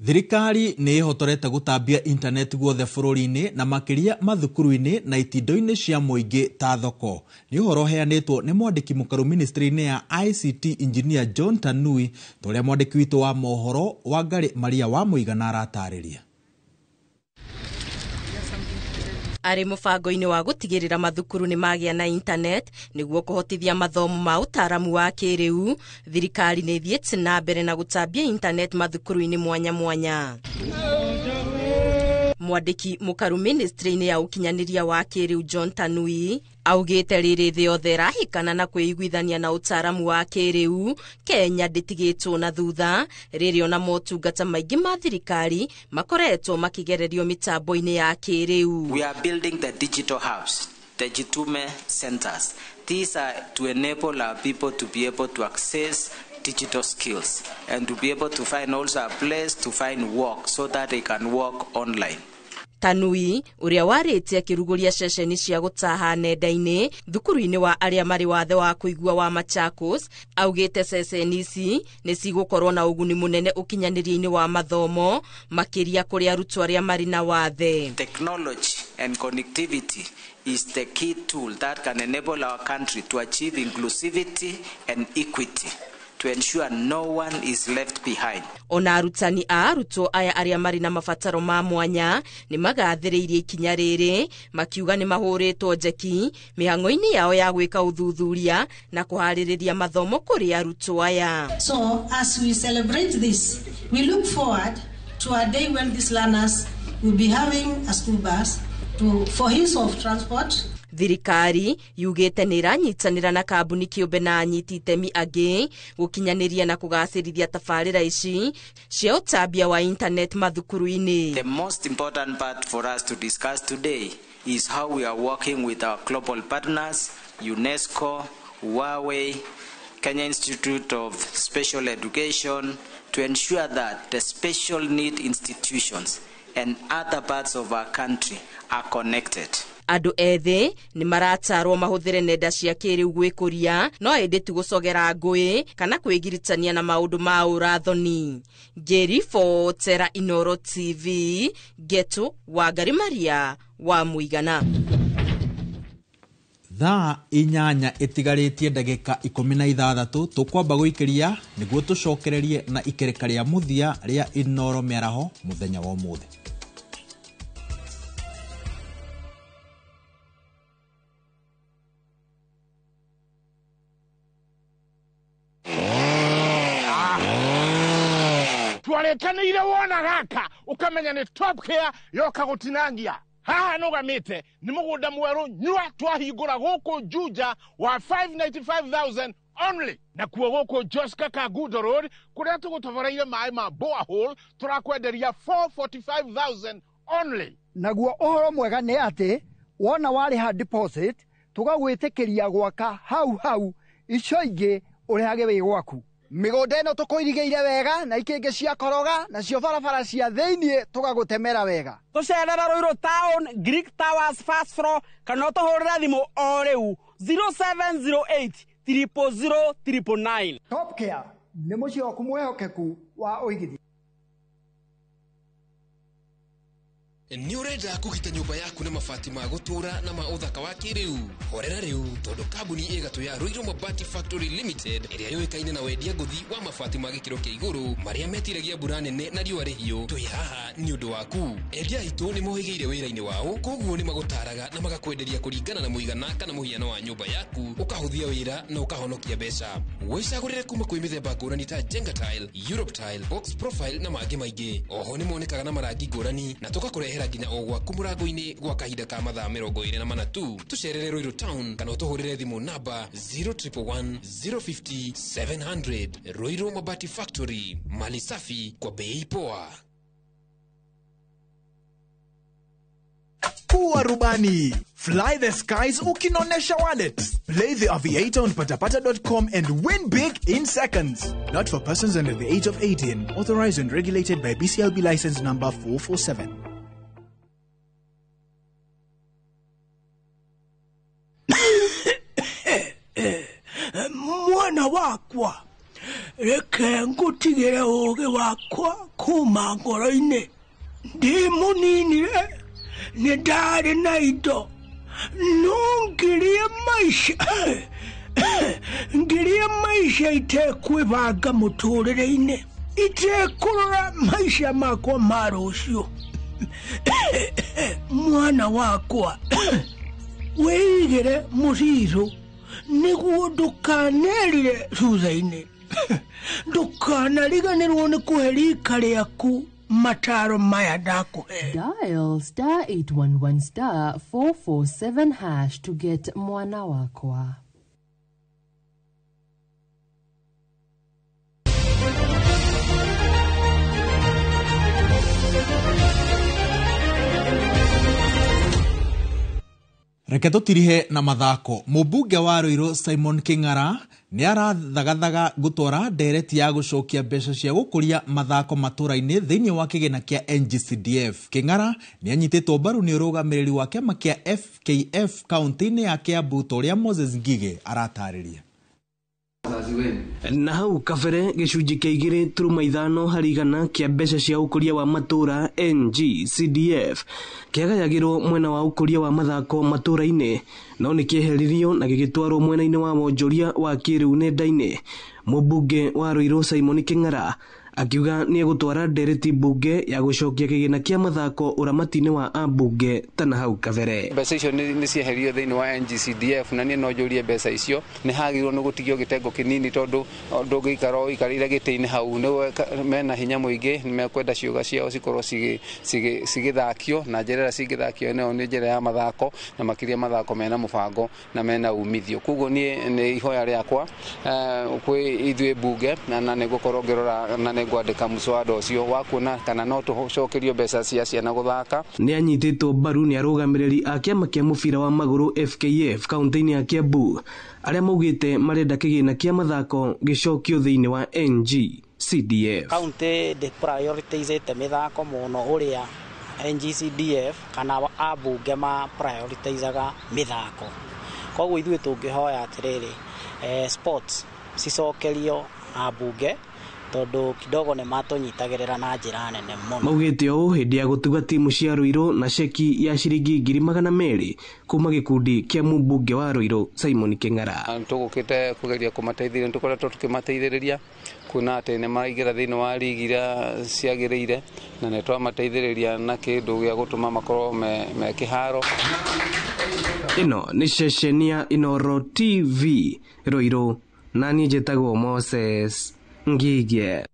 Thirikari nĩ ĩhotorete gũtambia intaneti guothe bũrũri-inĩ na makĩria mathukuru-inĩ na itindo-inĩ cia mũingĩ ta thoko. Nĩ ũhoro ũheanĩtwo nĩ mwandĩki mũkaru ministry-inĩ ya ICT Engineer John Tanui, ta ũrĩa mwandĩki witũ wa mohoro Wangari Maria wa Mũigana aratarĩria. Arĩ mũbango-inĩ wa gũtigĩrĩra mathukuru nĩ magĩa na internet nĩguo kũhotithia mathomo ma ũtaaramu wa kĩrĩu, thirikari nĩ ĩthiĩte na mbere na gũtambia internet mathukuru-inĩ mwanya mwanya. Mwandĩki mũkaru ministry-inĩ ya ũkinyanĩria wa kĩrĩu John Tanui augĩte rĩrĩ thĩ yothe ĩrahĩkana na kwĩiguithania na ũtaaramu wa kĩrĩu, Kenya ndĩtigĩtwo na thutha rĩrĩ ona motungata maingĩ ma thirikari makoretwo makĩgererio mĩtambo-inĩ ya kĩrĩu. We are building the digital hubs, the Jitume centers. These are to enable our people to be able to access digital skills and to be able to find also a place to find work so that they can work online. Tanui ũrĩa warĩtie akĩrugũria ceceni cia gũtaha nenda-inĩ thukuru-inĩ wa arĩa marĩ wathe wa kũigua wa Machakos augĩte ceceni ici nĩ cigũkorwo na ũguni mũnene ũkinyanĩria-inĩ wa mathomo makĩria kũrĩ arutwo arĩa marĩ na wathe. Technology and connectivity is the key tool that can enable our country to achieve inclusivity and equity, to ensure no one is left behind. Ona arutani a arutwo aya arĩa marĩ na mabataro ma mwanya nĩ magathĩrĩirie ikinya rĩrĩ makiuga nĩ mahũrĩtwo njeki mĩhang'o-inĩ yao ya gwĩka ũthuthuria na kũharĩrĩria mathomo kũrĩ arutwo aya. So as we celebrate this, we look forward to a day when these learners will be having a school bus for use of transport. Thirikari yugĩte nĩ ĩranyitanĩra na kambuni kĩũmbe na anyiti itemi angĩ gũkinyanĩria na kũgacĩrithia tabarĩra ici cia ũtambia wa internet mathukuru-inĩ. The most important part for us to discuss today is how we are working with our global partners, UNESCO, Huawei, Kenya Institute of Special Education, to ensure that the special need institutions and other parts of our country are connected. Andũ ethĩ nĩ maratarwo mahũthĩre nenda cia kĩrĩu gwĩkũria no ĩndĩ ti gũcogera ngũĩ kana kwĩgiritania na maũndũ ma ũrathoni. Ngĩribotera Inooro TV, Geto Wangari Maria wa Mũigana. Thaa 8 ĩtigarĩtie ndagĩka 16 tũkwamba gũikĩria nĩguo tũcokererie na ikereka rĩa mũthia rĩa Inooro mĩaraho mũthenya wa ũmũthĩ. Twarekanĩire wona gaka ũkamenya nĩ Top Care yoka gũtinangia. Haha nũgamĩte nĩ mũgũnda mwerũ nyua twahingũra gũkũ Juja wa 595,000 only. Nakuo gũkũ Joska Kangundo Road kũrĩa tũgũtoboreire maĩ ma borehole tũrakwenderia 445,000 only. Naguo ũhoro mwega nĩ atĩ wona warĩha deposit tũgagwĩtĩkĩria gwaka hau hau icio ingĩ ũrĩhage wĩ gwaku. Mĩgũnda ĩno tũkũirigĩire wega na ikĩngĩ cia koroga nacio barabara cia thĩiniĩ tũgagũtemera wega. Tũcerere Ruiru Town, Greek Towers first floor, kana ũtũhũrĩre thimũ o rĩu 0708 000 999. Top Care nĩ mũciĩ waku mwĩhokeku wa ũigithia. Nĩ ũrenda kũgita nyũmba yaku na mabati ma gũtũũra na ma ũthaka wa kĩrĩu? Horera rĩu, tondũ kambuni ĩgatũ ya Ruiru Mabati Factory Limited, ĩrĩa yũĩkaine na wendia ngũthi wa mabati ma gĩkĩro kĩa igũrũ marĩa metiragia mbura nene na riũa rĩhiũ, twĩ haha nĩ ũndũ waku. Endia aitũ nĩ mohĩgĩire wĩra-inĩ wao, koguo nĩ magũtaraga na magakwenderia kũringana na mũigana kana mũhiano wa nyũmba yaku, ũkahũthia wĩra na ũkahonokia mbeca. Wĩcagũrĩre kuma kwĩ mĩthemba ngũrani ta Jenga Tile, Europe Tile, Box Profile na mangĩ maingĩ. Oho nĩ monekaga na marangi ngũrani na tũgakũrehera nginya o gwaku mũrango-inĩ gwa kahinda ka mathaa 24 tu. Tũcerere Ruiru Town kana ũtũhũrĩre thimũ namba 0111 050 700. Ruiru Mabati Factory, mali safi kwa bei poa. Kuwa rubani. Fly the skies ukinonesha wallet. Play the Aviator on patapata.com and win big in seconds. Not for persons under the age of 18. Authorized and regulated by BCLB license number 447. Mwana wakwa, reke ngutigire ũũgĩ wakwa kuma ngoro-inĩ. Ndĩ mũnini-rĩ, nĩ ndarĩ na indo, no ngĩrĩa maica itekwĩbanga mũtũrĩre-inĩ, itekũrora maica makwa ma rũciũ. Mwana wakwa, wĩigĩre mũcirũ nĩguo ndũkanerire thutha-inĩ. Ndũkanariganĩrwo nĩ kũhe rika rĩaku mataro maya ndakũhe. Dial star 811 star 447 hash to get mwana wakwa. Reke tũtirihe na mathako. Mũmbunge wa Ruiru Simon King'ara nĩ arathagathaga gũtwara ndereti ya gũcokia mbeca cia gũkũria mathako matũra-inĩ thĩinĩ wa kĩgĩna kĩa NGCDF. King'ara nĩ anyitĩtwo mbaru nĩ ũrũgamĩrĩri wa kĩama kĩa FKF kaunti-inĩ ya Kiambu ta ũrĩa Moses Ngige aratarĩria. Na hau kabere gĩcunjĩ kĩa 2.5 harĩ igana kĩa mbeca cia ũkũria wa matũra NGCDF kĩagayagĩrwo mwena wa ũkũria wa mathako matũra-inĩ, no nĩ kĩeheririo na gĩgĩtwarwo mwena-inĩ wa wonjoria wa kĩrĩu nenda-inĩ. Mũmbunge wa Ruiru Simon King'ara akiuga nĩ egũtwara ndereti mbunge ya gũcokia kĩgĩna kĩa mathako ũramati-inĩ wa ambunge ta na hau kabere. Mbeca icio nĩ cieheririo thĩinĩ wa NGCDF na niĩ no njũrie mbeca icio nĩ hagĩrĩirwo nĩ gũtigio gĩtengo kĩnini tondũ ndũngĩikara ũikarĩire gĩtĩ-inĩ hau, nĩ mena hinya mũingĩ, nĩ mekwenda ciũga ciao cikorwo cigĩthakio na njĩra ĩrĩa cingĩthakio nayo nĩ njĩra ya mathako, na makĩria mathako mena mũbango na mena umithio. Koguo niĩ nĩ ihoya rĩakwa kwĩ ithuĩ mbunge na nĩ ngũkorwo ngĩrora na nĩ ngwandĩka mũswada ũcio wa kuona kana no tũcokerio mbeca cia ciana gũthaka. Nĩ anyitĩtwo mbaru nĩ arũgamĩrĩri a kĩama kĩa mũbira wa magũrũ FKF kaunti-inĩ ya Kiambu arĩa maugĩte marenda kĩgĩna kĩa mathako gĩcokio thĩinĩ wa NGCDF. Kaunti ndĩ prioritizĩte mĩthako mũno ũrĩa NGCDF kana ambunge ma prioritizaga mĩthako. Koguo ithuĩ tũngĩhoya atĩrĩrĩ, sports cicokerio ambunge tondũ kidogo nĩ matũnyitagĩrĩra na njĩra nene mũno. Maugĩte ũũ hĩndĩ ya gũtuga timu cia Ruiru na ceki ya ciringi 200,000 kuma gĩkundi kĩa mũmbunge wa Ruiru Simon King'ara. Tũgũkĩte kũgeria kũmateithĩrĩria, tũkoretwo tũkĩmateithĩrĩria kuona atĩ nĩ maraingĩra thĩinĩ wa rigi iria ciagĩrĩire na nĩ twamateithĩrĩria na kĩndũ gĩa gũtũma makorwo me kĩharo. Ĩno nĩ ceceni ya Inooro TV Ruiru, na niĩ njĩtagwo Moses Ngige.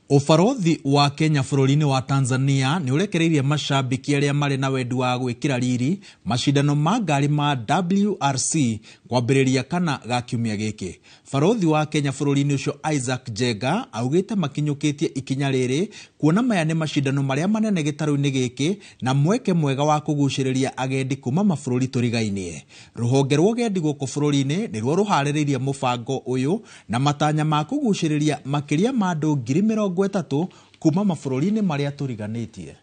Ũbarothi wa Kenya bũrũri-inĩ wa Tanzania nĩ ũrekereirie macambĩki arĩa marĩ na wendi wa gwĩkĩra riri macindano ma ngari ma WRC kwambĩrĩria kana ga kiumia gĩkĩ. Barothi wa Kenya bũrũri-inĩ ũcio Isaac Jenga augĩte makinyũkĩtie ikinya rĩrĩ kuona maya nĩ macindano marĩa manene gĩtarũ-inĩ gĩkĩ na mweke mwega wa kũgucĩrĩria agendi kuma mabũrũri tũrigainie. Rũhonge rwa ũgendi gũkũ bũrũri-inĩ nĩruo rũharĩrĩirie mũbango ũyũ na matanya ma kũgucĩrĩria makĩria ma andũ 30,000 kuma mabũrũri-inĩ marĩa tũriganĩtie.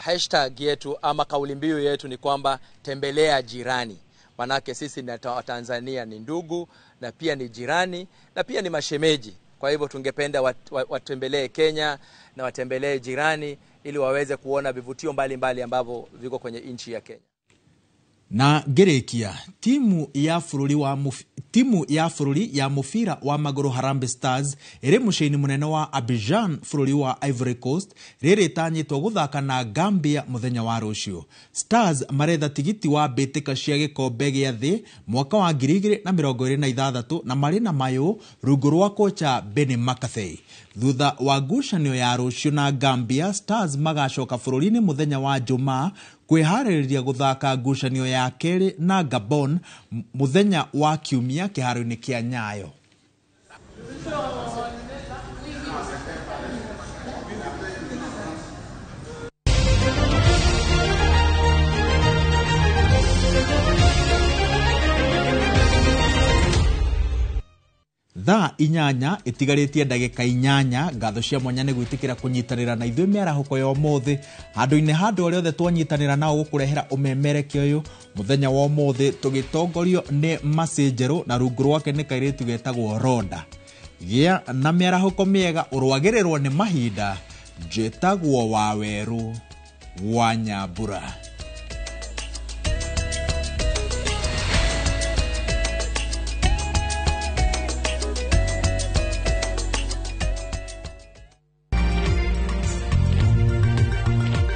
Hashtag yetu ama kauli mbiu yetu ni kwamba tembelea jirani, manake sisi na Tanzania ni ndugu na pia ni jirani na pia ni mashemeji. Kwa hivyo tungependa watembelee Kenya na watembelee jirani ili waweze kuona vivutio mbalimbali ambavyo viko kwenye nchi ya Kenya. Na ngĩrĩkia timu ya bũrũri ya mũbira wa magũrũ Harambee Stars ĩrĩ mũciĩ-inĩ mũnene wa Abidjan bũrũri wa Ivory Coast rĩrĩ ĩtanyĩtwo gũthaka na Gambia mũthenya wa rũciũ. Stars maretha tigiti wa mbĩtĩka cia gĩkombe gĩa thĩ mwaka wa 2026 na marĩ na mayũ rungu rwa kocha Benni McCarthy. Thutha wa ngucanio ya rũciũ na Gambia, Stars magacoka bũrũri-inĩ mũthenya wa Jumaa kwĩharĩrĩria gũthaka ngucanio ya kerĩ na Gabon mũthenya wa Kiumia kĩharo-inĩ kĩa Nyayo. Thaa 8 ĩtigarĩtie ndagĩka 8. Ngatho cia mwanya nĩ gwĩtĩkĩra kũnyitanĩra na ithuĩ mĩarahũko ya ũmũthĩ handũ-inĩ ha andũ arĩa othe twanyitanĩra nao gũkũrehera ũmemerekia ũyũ mũthenya wa ũmũthĩ tũgĩtongorio nĩ Mercy Njerũ na rungu rwake nĩ kairĩtu getagwo Ronda. Gĩa na mĩarahũko mĩega ũrwagĩrĩrwo nĩ mahinda. Njĩtagwo Wawerũ wa Nyambura.